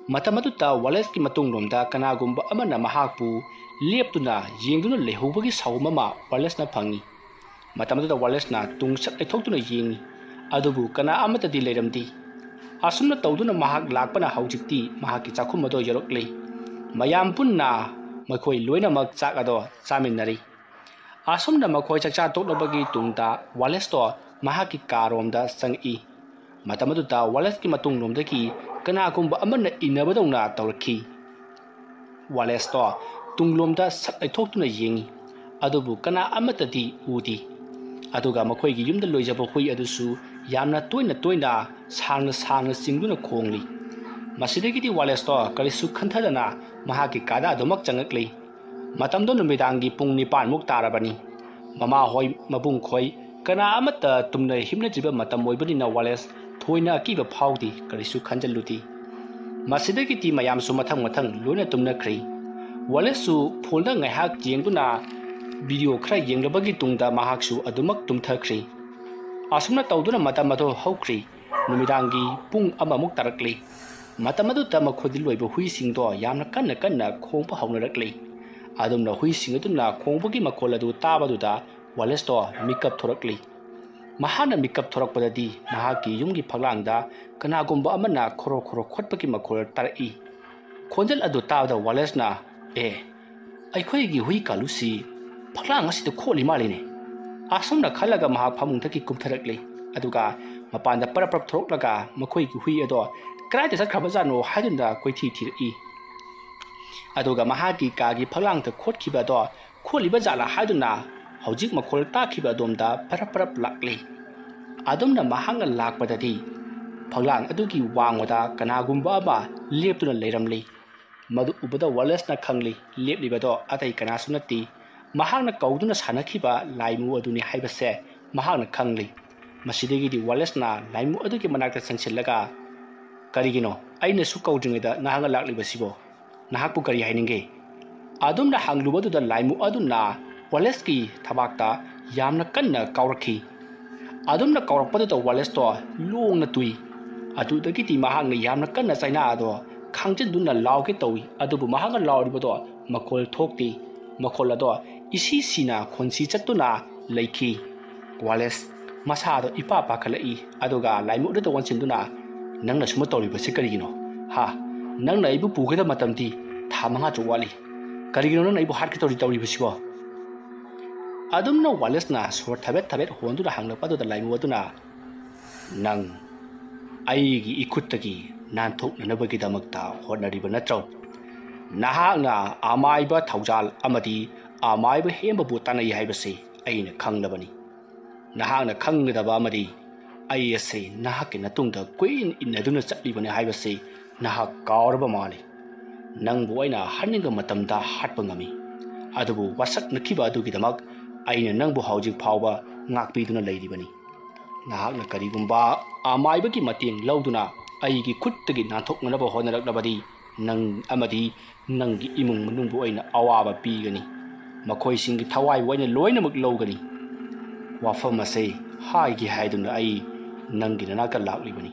ꯃꯇꯝ ꯑꯗꯨꯗ ꯋꯥꯂꯦꯁꯀꯤ ꯃꯇꯨꯡꯂꯣꯝꯗ ꯀꯅꯥꯒꯨꯝꯕ ꯑꯃꯅ ꯃꯍꯥꯛꯄꯨ ꯂꯦꯞꯇꯨꯅ ꯌꯦꯡꯗꯨꯅ ꯂꯩꯍꯧꯕꯒꯤ ꯁꯥꯎꯒꯨꯝ ꯑꯃ ꯋꯥꯂꯦꯁꯅ ꯐꯪꯏ꯫ ꯃꯇꯝ ꯑꯗꯨꯗ ꯋꯥꯂꯦꯁꯅ ꯇꯨꯡ ꯁꯠ ꯂꯩꯊꯣꯛꯇꯨꯅ ꯌꯦꯡꯏ, ꯑꯗꯨꯕꯨ ꯀꯅꯥ ꯑꯃꯠꯇꯗꯤ ꯂꯩꯔꯝꯗꯦ꯫ ꯑꯁꯨꯝꯅ ꯇꯧꯗꯨꯅ ꯃꯍꯥꯛ ꯂꯥꯛꯄꯅ ꯍꯧꯖꯤꯛꯇꯤ ꯃꯍꯥꯛꯀꯤ ꯆꯥꯛꯈꯨꯝ ꯑꯗꯣ ꯌꯧꯔꯛꯂꯦ꯫ ꯃꯌꯥꯝ ꯄꯨꯟꯅ ꯃꯈꯣꯏ ꯂꯣꯏꯅꯃꯛ ꯆꯥꯛ ꯑꯗꯣ ꯆꯥꯃꯤꯟꯅꯔꯤ꯫ ꯑꯁꯨꯝꯅ ꯃꯈꯣꯏ ꯆꯥꯛꯆꯥ ꯇꯣꯛꯂꯕꯒꯤ ꯇꯨꯡꯗ ꯋꯥꯂꯦꯁꯇꯣ ꯃꯍꯥꯛꯀꯤ ꯀꯥꯔꯣꯝꯗ ꯆꯪꯉꯛꯏ꯫ ꯃꯇꯝ ꯑꯗꯨꯗ ꯋꯥꯂꯦꯁꯀꯤ ꯃꯇꯨꯡꯂꯣꯝꯗꯒꯤ ꯀꯅꯥꯒꯨꯝꯕ ꯑꯃꯅ ꯏꯟꯅꯕꯗꯧꯅ ꯇꯧꯔꯛꯈꯤ꯫ ꯋꯥꯂꯦꯁꯇꯣ ꯇꯨꯡꯂꯣꯝꯗ ꯁꯠ ꯂꯩꯊꯣꯛꯇꯨꯅ ꯌꯦꯡꯏ, ꯑꯗꯨꯕꯨ ꯀꯅꯥ ꯑꯃꯠꯇꯗꯤ ꯎꯗꯦ꯫ ꯑꯗꯨꯒ ꯃꯈꯣꯏꯒꯤ ꯌꯨꯝꯗ ꯂꯣꯏꯖꯕ ꯍꯨꯏ ꯑꯗꯨꯁꯨ ꯌꯥꯝꯅ ꯇꯣꯏꯅ ꯇꯣꯏꯅ ꯁꯥꯡꯅ ꯁꯥꯡꯅ ꯆꯤꯡꯗꯨꯅ ꯈꯣꯡꯂꯤ꯫ ꯃꯁꯤꯗꯒꯤꯗꯤ ꯋꯥꯂꯦꯁꯇꯣ ꯀꯔꯤꯁꯨ ꯈꯟꯊꯗꯅ ꯃꯍꯥꯛꯀꯤ ꯀꯥꯗ ꯑꯗꯨꯃꯛ ꯆꯪꯉꯛꯂꯤ꯫ ꯃꯇꯝꯗꯣ ꯅꯨꯃꯤꯗꯥꯡꯒꯤ ꯄꯨꯡ ꯅꯤꯄꯥꯟꯃꯨꯛ ꯇꯥꯔꯕꯅꯤ꯫ ꯃꯃꯥꯍꯣꯏ, ꯃꯕꯨꯡꯈꯣꯏ, ꯀꯅꯥ ꯑꯃꯠꯇ ꯇꯨꯝꯅ ꯍꯤꯞꯅꯗ꯭ꯔꯤꯕ ꯃꯇꯝ ꯑꯣꯏꯕꯅꯤꯅ ꯋꯥꯂꯦꯁ ꯊꯣꯏꯅ ꯑꯀꯤꯕ ꯐꯥꯎꯗꯦ, ꯀꯔꯤꯁꯨ ꯈꯟꯖꯤꯜꯂꯨꯗꯦ꯫ ꯃꯁꯤꯗꯒꯤꯗꯤ ꯃꯌꯥꯝꯁꯨ ꯃꯊꯪ ꯃꯊꯪ ꯂꯣꯏꯅ ꯇꯨꯝꯅꯈ꯭ꯔꯦ꯫ ꯋꯥꯂꯦꯁꯁꯨ ꯐꯣꯟꯗ ꯉꯥꯏꯍꯥꯛ ꯌꯦꯡꯗꯨꯅ ꯚꯤꯗꯤꯑꯣ ꯈꯔ ꯌꯦꯡꯂꯕꯒꯤ ꯇꯨꯡꯗ ꯃꯍꯥꯛꯁꯨ ꯑꯗꯨꯃꯛ ꯇꯨꯝꯊꯈ꯭ꯔꯦ꯫ ꯑꯁꯨꯝꯅ ꯇꯧꯗꯨꯅ ꯃꯇꯝ ꯑꯗꯨ ꯍꯧꯈ꯭ꯔꯦ꯫ ꯅꯨꯃꯤꯗꯥꯡꯒꯤ ꯄꯨꯡ ꯑꯃꯃꯨꯛ ꯇꯥꯔꯛꯂꯦ꯫ ꯃꯇꯝ ꯑꯗꯨꯗ ꯃꯈꯣꯏꯗ ꯂꯣꯏꯕ ꯍꯨꯏꯁꯤꯡꯗꯣ ꯌꯥꯝꯅ ꯀꯟꯅ ꯀꯟꯅ ꯈꯣꯡꯕ ꯍꯧꯅꯔꯛꯂꯦ꯫ ꯑꯗꯨꯝꯅ ꯍꯨꯏꯁꯤꯡ ꯑꯗꯨꯅ ꯈꯣꯡꯕꯒꯤ ꯃꯈꯣꯜ ꯑꯗꯨ ꯇꯥꯕꯗꯨꯗ ꯋꯥꯂꯦꯁꯇꯣ ꯃꯤꯀꯞ ꯊꯣꯔꯛꯂꯤ꯫ ꯃꯍꯥꯛꯅ ꯃꯤꯀꯞ ꯊꯣꯔꯛꯄꯗꯗꯤ ꯃꯍꯥꯛꯀꯤ ꯌꯨꯝꯒꯤ ꯐꯛꯂꯥꯡꯗ ꯀꯅꯥꯒꯨꯝꯕ ꯑꯃꯅ ꯈꯣꯔꯣ ꯈꯣꯔꯣ ꯈꯣꯠꯄꯒꯤ ꯃꯈꯣꯜ ꯇꯥꯔꯛꯏ꯫ ꯈꯣꯟꯖꯦꯜ ꯑꯗꯨ ꯇꯥꯕꯗ ꯋꯥꯂꯦꯁꯅ, "ꯑꯦ, "ꯑꯩꯈꯣꯏꯒꯤ ꯍꯨꯏ ꯀꯥꯂꯨꯁꯤ ꯐꯛꯂꯥꯡ ꯑꯁꯤꯗ ꯈꯣꯠꯂꯤ ꯃꯥꯜꯂꯤꯅꯦ"꯫ ꯑꯁꯨꯝꯅ ꯈꯜꯂꯒ ꯃꯍꯥꯛ ꯐꯃꯨꯡꯗꯒꯤ ꯀꯨꯝꯊꯔꯛꯂꯤ꯫ ꯑꯗꯨꯒ ꯃꯄꯥꯟꯗ ꯄꯔꯞ ꯄꯔꯞ ꯊꯣꯔꯛꯂꯒ ꯃꯈꯣꯏꯒꯤ ꯍꯨꯏ ꯑꯗꯣ ꯀꯗꯥꯏꯗ ꯆꯠꯈ꯭ꯔꯕꯖꯥꯠꯅꯣ ꯍꯥꯏꯗꯨꯅ ꯀꯣꯏꯊꯤ ꯊꯤꯔꯛꯏ꯫ ꯑꯗꯨꯒ ꯃꯍꯥꯛꯀꯤ ꯀꯥꯒꯤ ꯐꯛꯂꯥꯡꯗ ꯈꯣꯠꯈꯤꯕ ꯑꯗꯣ ꯈꯣꯠꯂꯤꯕ ꯖꯥꯠꯂꯥ ꯍꯥꯏꯗꯨꯅ ꯍꯧꯖꯤꯛ ꯃꯈꯣꯜ ꯇꯥꯈꯤꯕ ꯑꯗꯣꯝꯗ ꯄꯔꯞ ꯄꯔꯞ ꯂꯥꯛꯂꯤ꯫ ꯑꯗꯨꯝꯅ ꯃꯍꯥꯛꯅ ꯂꯥꯛꯄꯗꯗꯤ ꯐꯛꯂꯥꯡ ꯑꯗꯨꯒꯤ ꯋꯥꯡꯃꯗ ꯀꯅꯥꯒꯨꯝꯕ ꯑꯃ ꯂꯦꯞꯇꯨꯅ ꯂꯩꯔꯝꯂꯤ꯫ ꯃꯗꯨ ꯎꯕꯗ ꯋꯥꯂꯦꯁꯅ ꯈꯪꯂꯤ, ꯂꯦꯞꯂꯤꯕꯗꯣ ꯑꯇꯩ ꯀꯅꯥꯁꯨ ꯅꯠꯇꯦ, ꯃꯍꯥꯛꯅ ꯀꯧꯗꯨꯅ ꯁꯥꯟꯅꯈꯤꯕ ꯂꯥꯏꯃꯨ ꯑꯗꯨꯅꯤ ꯍꯥꯏꯕꯁꯦ ꯃꯍꯥꯛꯅ ꯈꯪꯂꯤ꯫ ꯃꯁꯤꯗꯒꯤꯗꯤ ꯋꯥꯂꯦꯁꯅ ꯂꯥꯏꯃꯨ ꯑꯗꯨꯒꯤ ꯃꯅꯥꯛꯇ ꯆꯪꯁꯤꯜꯂꯒ, "ꯀꯔꯤꯒꯤꯅꯣ ꯑꯩꯅꯁꯨ ꯀꯧꯗ꯭ꯔꯤꯉꯩꯗ ꯅꯍꯥꯛꯅ ꯂꯥꯛꯂꯤꯕꯁꯤꯕꯣ? ꯅꯍꯥꯛꯄꯨ ꯀꯔꯤ ꯍꯥꯏꯅꯤꯡꯒꯦ?" ꯑꯗꯨꯝꯅ ꯍꯪꯂꯨꯕꯗꯨꯗ ꯂꯥꯏꯃꯨ ꯑꯗꯨꯅ ꯋꯥꯂꯦꯁꯀꯤ ꯊꯕꯥꯛꯇ ꯌꯥꯝꯅ ꯀꯟꯅ ꯀꯥꯎꯔꯛꯈꯤ꯫ ꯑꯗꯨꯝꯅ ꯀꯥꯎꯔꯛꯄꯗꯨꯗ ꯋꯥꯂꯦꯁꯇꯣ ꯂꯣꯡꯅ ꯇꯨꯏ꯫ ꯑꯗꯨꯗꯒꯤꯗꯤ ꯃꯍꯥꯛꯅ ꯌꯥꯝꯅ ꯀꯟꯅ ꯆꯩꯅꯥ ꯑꯗꯣ ꯈꯥꯡꯖꯤꯟꯗꯨꯅ ꯂꯥꯎꯒꯦ ꯇꯧꯏ, ꯑꯗꯨꯕꯨ ꯃꯍꯥꯛꯅ ꯂꯥꯎꯔꯤꯕꯗꯣ ꯃꯈꯣꯜ ꯊꯣꯛꯇꯦ꯫ ꯃꯈꯣꯜ ꯑꯗꯣ ꯏꯁꯤ ꯁꯤꯅ ꯈꯣꯟꯁꯤ ꯆꯠꯇꯨꯅ ꯂꯩꯈꯤ꯫ ꯋꯥꯂꯦꯁ ꯃꯁꯥꯗꯣ ꯏꯄꯥ ꯄꯥꯈꯠꯂꯛꯏ, ꯑꯗꯨꯒ ꯂꯥꯏꯃꯨ ꯑꯗꯨꯗ ꯑꯣꯟꯁꯤꯟꯗꯨꯅ, "ꯅꯪꯅ ꯁꯨꯝꯕ ꯇꯧꯔꯤꯕꯁꯤ ꯀꯔꯤꯒꯤꯅꯣ? ꯍꯥ? ꯅꯪꯅ ꯑꯩꯕꯨ ꯄꯨꯒꯗꯕ ꯃꯇꯝꯗꯤ ꯊꯥ ꯃꯉꯥ ꯇꯔꯨꯛ ꯋꯥꯠꯂꯤ꯫ ꯀꯔꯤꯒꯤꯅꯣ ꯅꯪꯅ ꯑꯩꯕꯨ ꯍꯥꯠꯀꯦ ꯇꯧꯔꯤ, ꯇꯧꯔꯤꯕꯁꯤꯕꯣ?" ꯑꯗꯨꯝꯅ ꯋꯥꯂꯦꯁꯅ ꯁꯣꯔ ꯊꯕꯦꯠ ꯊꯕꯦꯠ ꯍꯣꯟꯗꯨꯅ ꯍꯪꯂꯛꯄ ꯑꯗꯨꯗ ꯂꯥꯏꯃꯨ ꯑꯗꯨꯅ, "ꯅꯪ ꯑꯩꯒꯤ ꯏꯈꯨꯠꯇꯒꯤ ꯅꯥꯟꯊꯣꯛꯅꯅꯕꯒꯤꯗꯃꯛꯇ ꯍꯣꯠꯅꯔꯤꯕ ꯅꯠꯇ꯭ꯔꯣ? ꯅꯍꯥꯛꯅ ꯑꯃꯥꯏꯕ ꯊꯧꯖꯥꯜ ꯑꯃꯗꯤ ꯑꯃꯥꯏꯕ ꯍꯦꯝꯕꯕꯨ ꯇꯥꯟꯅꯩ ꯍꯥꯏꯕꯁꯤ ꯑꯩꯅ ꯈꯪꯂꯕꯅꯤ꯫ ꯅꯍꯥꯛꯅ ꯈꯪꯒꯗꯕ ꯑꯃꯗꯤ, ꯑꯩ ꯑꯁꯤ ꯅꯍꯥꯛꯀꯤ ꯅꯇꯨꯡꯗ ꯀꯨꯏꯅ ꯏꯟꯅꯗꯨꯅ ꯆꯠꯂꯤꯕꯅꯤ ꯍꯥꯏꯕꯁꯤ ꯅꯍꯥꯛ ꯀꯥꯎꯔꯕ ꯃꯥꯜꯂꯤ꯫ ꯅꯪꯕꯨ ꯑꯩꯅ ꯍꯥꯠꯅꯤꯡꯕ ꯃꯇꯝꯗ ꯍꯥꯠꯄ ꯉꯝꯃꯤ, ꯑꯗꯨꯕꯨ ꯋꯥꯁꯛꯅꯈꯤꯕ ꯑꯗꯨꯒꯤꯗꯃꯛ ꯑꯩꯅ ꯅꯪꯕꯨ ꯍꯧꯖꯤꯛ ꯐꯥꯎꯕ ꯉꯥꯛꯄꯤꯗꯨꯅ ꯂꯩꯔꯤꯕꯅꯤ꯫ ꯅꯍꯥꯛꯅ ꯀꯔꯤꯒꯨꯝꯕ ꯑꯃꯥꯏꯕꯒꯤ ꯃꯇꯦꯡ ꯂꯧꯗꯨꯅ ꯑꯩꯒꯤ ꯈꯨꯠꯇꯒꯤ ꯅꯥꯟꯊꯣꯛꯅꯅꯕ ꯍꯣꯠꯅꯔꯛꯂꯕꯗꯤ, ꯅꯪ ꯑꯃꯗꯤ ꯅꯪꯒꯤ ꯏꯃꯨꯡ ꯃꯅꯨꯡꯕꯨ ꯑꯩꯅ ꯑꯋꯥꯕ ꯄꯤꯒꯅꯤ꯫ ꯃꯈꯣꯏꯁꯤꯡꯒꯤ ꯊꯋꯥꯏꯕꯨ ꯑꯩꯅ ꯂꯣꯏꯅꯃꯛ ꯂꯧꯒꯅꯤ꯫ ꯋꯥꯐꯝ ꯑꯁꯤ ꯍꯥꯏꯒꯦ ꯍꯥꯏꯗꯨꯅ ꯑꯩ ꯅꯪꯒꯤ ꯅꯅꯥꯛꯇ ꯂꯥꯛꯂꯤꯕꯅꯤ꯫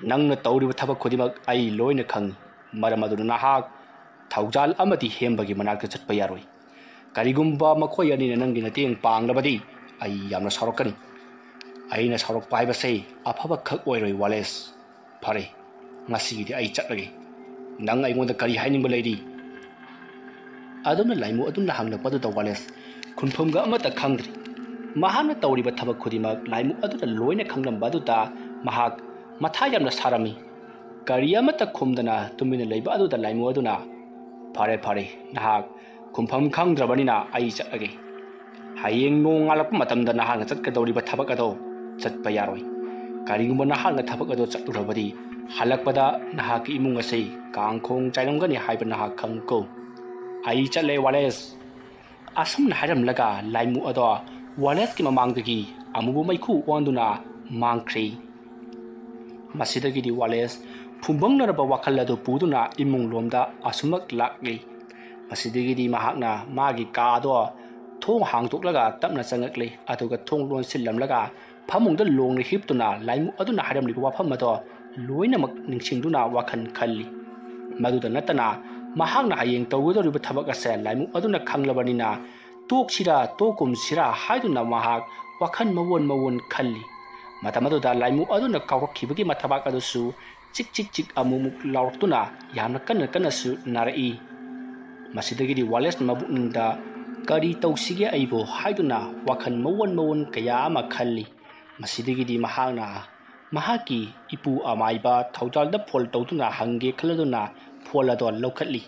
ꯅꯪꯅ ꯇꯧꯔꯤꯕ ꯊꯕꯛ ꯈꯨꯗꯤꯡꯃꯛ ꯑꯩ ꯂꯣꯏꯅ ꯈꯪꯏ꯫ ꯃꯔꯝ ꯑꯗꯨꯅ ꯅꯍꯥꯛ ꯊꯧꯖꯥꯜ ꯑꯃꯗꯤ ꯍꯦꯝꯕꯒꯤ ꯃꯅꯥꯛꯇ ꯆꯠꯄ ꯌꯥꯔꯣꯏ꯫ ꯀꯔꯤꯒꯨꯝꯕ ꯃꯈꯣꯏ ꯑꯅꯤꯅ ꯅꯪꯒꯤ ꯅꯇꯦꯡ ꯄꯥꯡꯂꯕꯗꯤ ꯑꯩ ꯌꯥꯝꯅ ꯁꯥꯎꯔꯛꯀꯅꯤ꯫ ꯑꯩꯅ ꯁꯥꯎꯔꯛꯄ ꯍꯥꯏꯕꯁꯦ ꯑꯐꯕ ꯈꯛ ꯑꯣꯏꯔꯣꯏ, ꯋꯥꯂꯦꯁ꯫ ꯐꯔꯦ, ꯉꯁꯤꯒꯤꯗꯤ ꯑꯩ ꯆꯠꯂꯒꯦ꯫ ꯅꯪ ꯑꯩꯉꯣꯟꯗ ꯀꯔꯤ ꯍꯥꯏꯅꯤꯡꯕ ꯂꯩꯔꯤ?" ꯑꯗꯨꯝꯅ ꯂꯥꯏꯃꯨ ꯑꯗꯨꯅ ꯍꯪꯂꯛꯄ ꯑꯗꯨꯗ ꯋꯥꯂꯦꯁ ꯈꯨꯝꯐꯝꯒ ꯑꯃꯠꯇ ꯈꯪꯗ꯭ꯔꯤ꯫ ꯃꯍꯥꯛꯅ ꯇꯧꯔꯤꯕ ꯊꯕꯛ ꯈꯨꯗꯤꯡꯃꯛ ꯂꯥꯏꯃꯨ ꯑꯗꯨꯅ ꯂꯣꯏꯅ ꯈꯪꯂꯝꯕ ꯑꯗꯨꯗ ꯃꯍꯥꯛ ꯃꯊꯥ ꯌꯥꯝꯅ ꯁꯥꯔꯝꯃꯤ꯫ ꯀꯔꯤ ꯑꯃꯠꯇ ꯈꯨꯝꯗꯅ ꯇꯨꯃꯤꯟꯅ ꯂꯩꯕ ꯑꯗꯨꯗ ꯂꯥꯏꯃꯨ ꯑꯗꯨꯅ, "ꯐꯔꯦ, ꯐꯔꯦ, ꯅꯍꯥꯛ ꯈꯨꯝꯐꯝ ꯈꯪꯗ꯭ꯔꯕꯅꯤꯅ ꯑꯩ ꯆꯠꯂꯒꯦ꯫ ꯍꯌꯦꯡ ꯅꯣꯡ ꯉꯥꯜꯂꯛꯄ ꯃꯇꯝꯗ ꯅꯍꯥꯛꯅ ꯆꯠꯀꯗꯧꯔꯤꯕ ꯊꯕꯛ ꯑꯗꯣ ꯆꯠꯄ ꯌꯥꯔꯣꯏ꯫ ꯀꯔꯤꯒꯨꯝꯕ ꯅꯍꯥꯛꯅ ꯊꯕꯛ ꯑꯗꯣ ꯆꯠꯂꯨꯔꯕꯗꯤ ꯍꯜꯂꯛꯄꯗ ꯅꯍꯥꯛꯀꯤ ꯏꯃꯨꯡ ꯑꯁꯤ ꯀꯥꯡꯈꯣꯡ ꯆꯥꯏꯔꯝꯒꯅꯤ ꯍꯥꯏꯕ ꯅꯍꯥꯛ ꯈꯪꯉꯨꯀꯣ꯫ ꯑꯩ ꯆꯠꯂꯦ, ꯋꯥꯂꯦꯁ"꯫ ꯑꯁꯨꯝꯅ ꯍꯥꯏꯔꯝꯂꯒ ꯂꯥꯏꯃꯨ ꯑꯗꯣ ꯋꯥꯂꯦꯁꯀꯤ ꯃꯃꯥꯡꯗꯒꯤ ꯑꯃꯨꯕ ꯃꯩꯈꯨ ꯑꯣꯟꯗꯨꯅ ꯃꯥꯡꯈ꯭ꯔꯦ꯫ ꯃꯁꯤꯗꯒꯤꯗꯤ ꯋꯥꯂꯦꯁ ꯐꯨꯝꯕꯪꯅꯔꯕ ꯋꯥꯈꯜ ꯑꯗꯨ ꯄꯨꯗꯨꯅ ꯏꯃꯨꯡ ꯂꯣꯝꯗ ꯑꯁꯨꯃꯛ ꯂꯥꯛꯂꯤ꯫ ꯃꯁꯤꯗꯒꯤꯗꯤ ꯃꯍꯥꯛꯅ ꯃꯥꯒꯤ ꯀꯥ ꯑꯗꯣ ꯊꯣꯡ ꯍꯥꯡꯗꯣꯛꯂꯒ ꯇꯞꯅ ꯆꯪꯉꯛꯂꯤ, ꯑꯗꯨꯒ ꯊꯣꯡ ꯂꯣꯟꯁꯤꯜꯂꯝꯂꯒ ꯐꯃꯨꯡꯗ ꯂꯣꯡꯅ ꯍꯤꯞꯇꯨꯅ ꯂꯥꯏꯃꯨ ꯑꯗꯨꯅ ꯍꯥꯏꯔꯝꯂꯤꯕ ꯋꯥꯐꯝ ꯑꯗꯣ ꯂꯣꯏꯅꯃꯛ ꯅꯤꯡꯁꯤꯡꯗꯨꯅ ꯋꯥꯈꯜ ꯈꯜꯂꯤ꯫ ꯃꯗꯨꯗ ꯅꯠꯇꯅ ꯃꯍꯥꯛꯅ ꯍꯌꯦꯡ ꯇꯧꯒꯗꯧꯔꯤꯕ ꯊꯕꯛ ꯑꯁꯦ ꯂꯥꯏꯃꯨ ꯑꯗꯨꯅ ꯈꯪꯂꯕꯅꯤꯅ ꯇꯣꯛꯁꯤꯔꯥ ꯇꯣꯛꯀꯨꯝꯁꯤꯔꯥ ꯍꯥꯏꯗꯨꯅ ꯃꯍꯥꯛ ꯋꯥꯈꯜ ꯃꯑꯣꯟ ꯃꯑꯣꯟ ꯈꯜꯂꯤ꯫ ꯃꯇꯝ ꯑꯗꯨꯗ ꯂꯥꯏꯃꯨ ꯑꯗꯨꯅ ꯀꯥꯎꯔꯛꯈꯤꯕꯒꯤ ꯃꯊꯕꯥꯛ ꯑꯗꯨꯁꯨ ꯆꯤꯛ ꯆꯤꯛ ꯆꯤꯛ ꯑꯃꯨꯛꯃꯨꯛ ꯂꯥꯎꯔꯛꯇꯨꯅ ꯌꯥꯝꯅ ꯀꯟꯅ ꯀꯟꯅꯁꯨ ꯅꯥꯔꯛꯏ꯫ ꯃꯁꯤꯗꯒꯤꯗꯤ ꯋꯥꯂꯦꯁꯅ ꯃꯕꯨꯛꯅꯤꯡꯗ "ꯀꯔꯤ ꯇꯧꯁꯤꯒꯦ ꯑꯩꯕꯨ?" ꯍꯥꯏꯗꯨꯅ ꯋꯥꯈꯜ ꯃꯑꯣꯟ ꯃꯑꯣꯟ ꯀꯌꯥ ꯑꯃ ꯈꯜꯂꯤ꯫ ꯃꯁꯤꯗꯒꯤꯗꯤ ꯃꯍꯥꯛꯅ ꯃꯍꯥꯛꯀꯤ ꯏꯄꯨ ꯑꯃꯥꯏꯕ ꯊꯧꯖꯥꯜꯗ ꯐꯣꯟ ꯇꯧꯗꯨꯅ ꯍꯪꯒꯦ ꯈꯜꯂꯗꯨꯅ ꯐꯣꯟ ꯑꯗꯣ ꯂꯧꯈꯠꯂꯤ꯫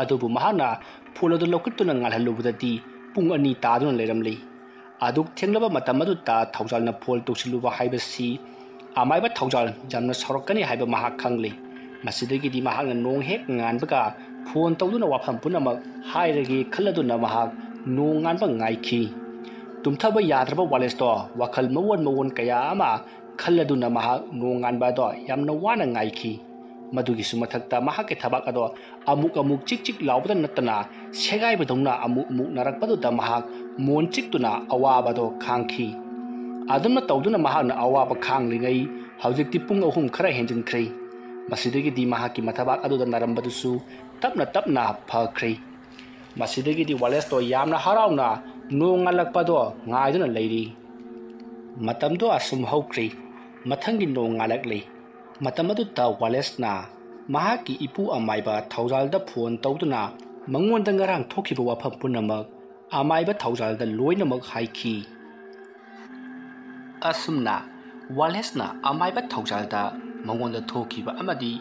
ꯑꯗꯨꯕꯨ ꯃꯍꯥꯛꯅ ꯐꯣꯟ ꯑꯗꯨ ꯂꯧꯈꯠꯇꯨꯅ ꯉꯥꯜꯍꯜꯂꯨꯕꯗꯗꯤ ꯄꯨꯡ ꯑꯅꯤ ꯇꯥꯗꯨꯅ ꯂꯩꯔꯝꯂꯤ꯫ ꯑꯗꯨꯛ ꯊꯦꯡꯂꯕ ꯃꯇꯝ ꯑꯗꯨꯗ ꯊꯧꯖꯥꯜꯅ ꯐꯣꯟ ꯇꯧꯁꯤꯜꯂꯨꯕ ꯍꯥꯏꯕꯁꯤ ꯑꯃꯥꯏꯕ ꯊꯧꯖꯥꯜ ꯌꯥꯝꯅ ꯁꯥꯎꯔꯛꯀꯅꯤ ꯍꯥꯏꯕ ꯃꯍꯥꯛ ꯈꯪꯂꯤ꯫ ꯃꯁꯤꯗꯒꯤꯗꯤ ꯃꯍꯥꯛꯅ ꯅꯣꯡ ꯍꯦꯛ ꯉꯥꯟꯕꯒ ꯐꯣꯟ ꯇꯧꯗꯨꯅ ꯋꯥꯐꯝ ꯄꯨꯝꯅꯃꯛ ꯍꯥꯏꯔꯒꯦ ꯈꯜꯂꯗꯨꯅ ꯃꯍꯥꯛ ꯅꯣꯡ ꯉꯥꯟꯕ ꯉꯥꯏꯈꯤ꯫ ꯇꯨꯝꯊꯕ ꯌꯥꯗ꯭ꯔꯕ ꯋꯥꯂꯦꯁꯇꯣ ꯋꯥꯈꯜ ꯃꯑꯣꯟ ꯃꯑꯣꯟ ꯀꯌꯥ ꯑꯃ ꯈꯜꯂꯗꯨꯅ ꯃꯍꯥꯛ ꯅꯣꯡ ꯉꯥꯟꯕ ꯑꯗꯣ ꯌꯥꯝꯅ ꯋꯥꯅ ꯉꯥꯏꯈꯤ꯫ ꯃꯗꯨꯒꯤꯁꯨ ꯃꯊꯛꯇ ꯃꯍꯥꯛꯀꯤ ꯊꯕꯥꯛ ꯑꯗꯣ ꯑꯃꯨꯛ ꯑꯃꯨꯛ ꯆꯤꯛ ꯆꯤꯛ ꯂꯥꯎꯕꯗ ꯅꯠꯇꯅ ꯁꯦꯒꯥꯏꯕꯗꯧꯅ ꯑꯃꯨꯛ ꯑꯃꯨꯛ ꯅꯥꯔꯛꯄꯗꯨꯗ ꯃꯍꯥꯛ ꯃꯣꯟ ꯆꯤꯛꯇꯨꯅ ꯑꯋꯥꯕꯗꯣ ꯈꯥꯡꯈꯤ꯫ ꯑꯗꯨꯝꯅ ꯇꯧꯗꯨꯅ ꯃꯍꯥꯛꯅ ꯑꯋꯥꯕ ꯈꯥꯡꯂꯤꯉꯩ ꯍꯧꯖꯤꯛꯇꯤ ꯄꯨꯡ ꯑꯍꯨꯝ ꯈꯔ ꯍꯦꯟꯖꯤꯟꯈ꯭ꯔꯦ꯫ ꯃꯁꯤꯗꯒꯤꯗꯤ ꯃꯍꯥꯛꯀꯤ ꯃꯊꯕꯥꯛ ꯑꯗꯨꯗ ꯅꯥꯔꯝꯕꯗꯨꯁꯨ ꯇꯞꯅ ꯇꯞꯅ ꯐꯈ꯭ꯔꯦ꯫ ꯃꯁꯤꯗꯒꯤꯗꯤ ꯋꯥꯂꯦꯁꯇꯣ ꯌꯥꯝꯅ ꯍꯔꯥꯎꯅ ꯅꯣꯡ ꯉꯥꯜꯂꯛꯄꯗꯣ ꯉꯥꯏꯗꯨꯅ ꯂꯩꯔꯤ꯫ ꯃꯇꯝꯗꯣ ꯑꯁꯨꯝ ꯍꯧꯈ꯭ꯔꯦ꯫ ꯃꯊꯪꯒꯤ ꯅꯣꯡ ꯉꯥꯜꯂꯛꯂꯦ꯫ ꯃꯇꯝ ꯑꯗꯨꯗ ꯋꯥꯂꯦꯁꯅ ꯃꯍꯥꯛꯀꯤ ꯏꯄꯨ ꯑꯃꯥꯏꯕ ꯊꯧꯖꯥꯜꯗ ꯐꯣꯟ ꯇꯧꯗꯨꯅ ꯃꯉꯣꯟꯗ ꯉꯔꯥꯡ ꯊꯣꯛꯈꯤꯕ ꯋꯥꯐꯝ ꯄꯨꯝꯅꯃꯛ ꯑꯃꯥꯏꯕ ꯊꯧꯖꯥꯜꯗ ꯂꯣꯏꯅꯃꯛ ꯍꯥꯏꯈꯤ꯫ ꯑꯁꯨꯝꯅ ꯋꯥꯂꯦꯁꯅ ꯑꯃꯥꯏꯕ ꯊꯧꯖꯥꯜꯗ ꯃꯉꯣꯟꯗ ꯊꯣꯛꯈꯤꯕ ꯑꯃꯗꯤ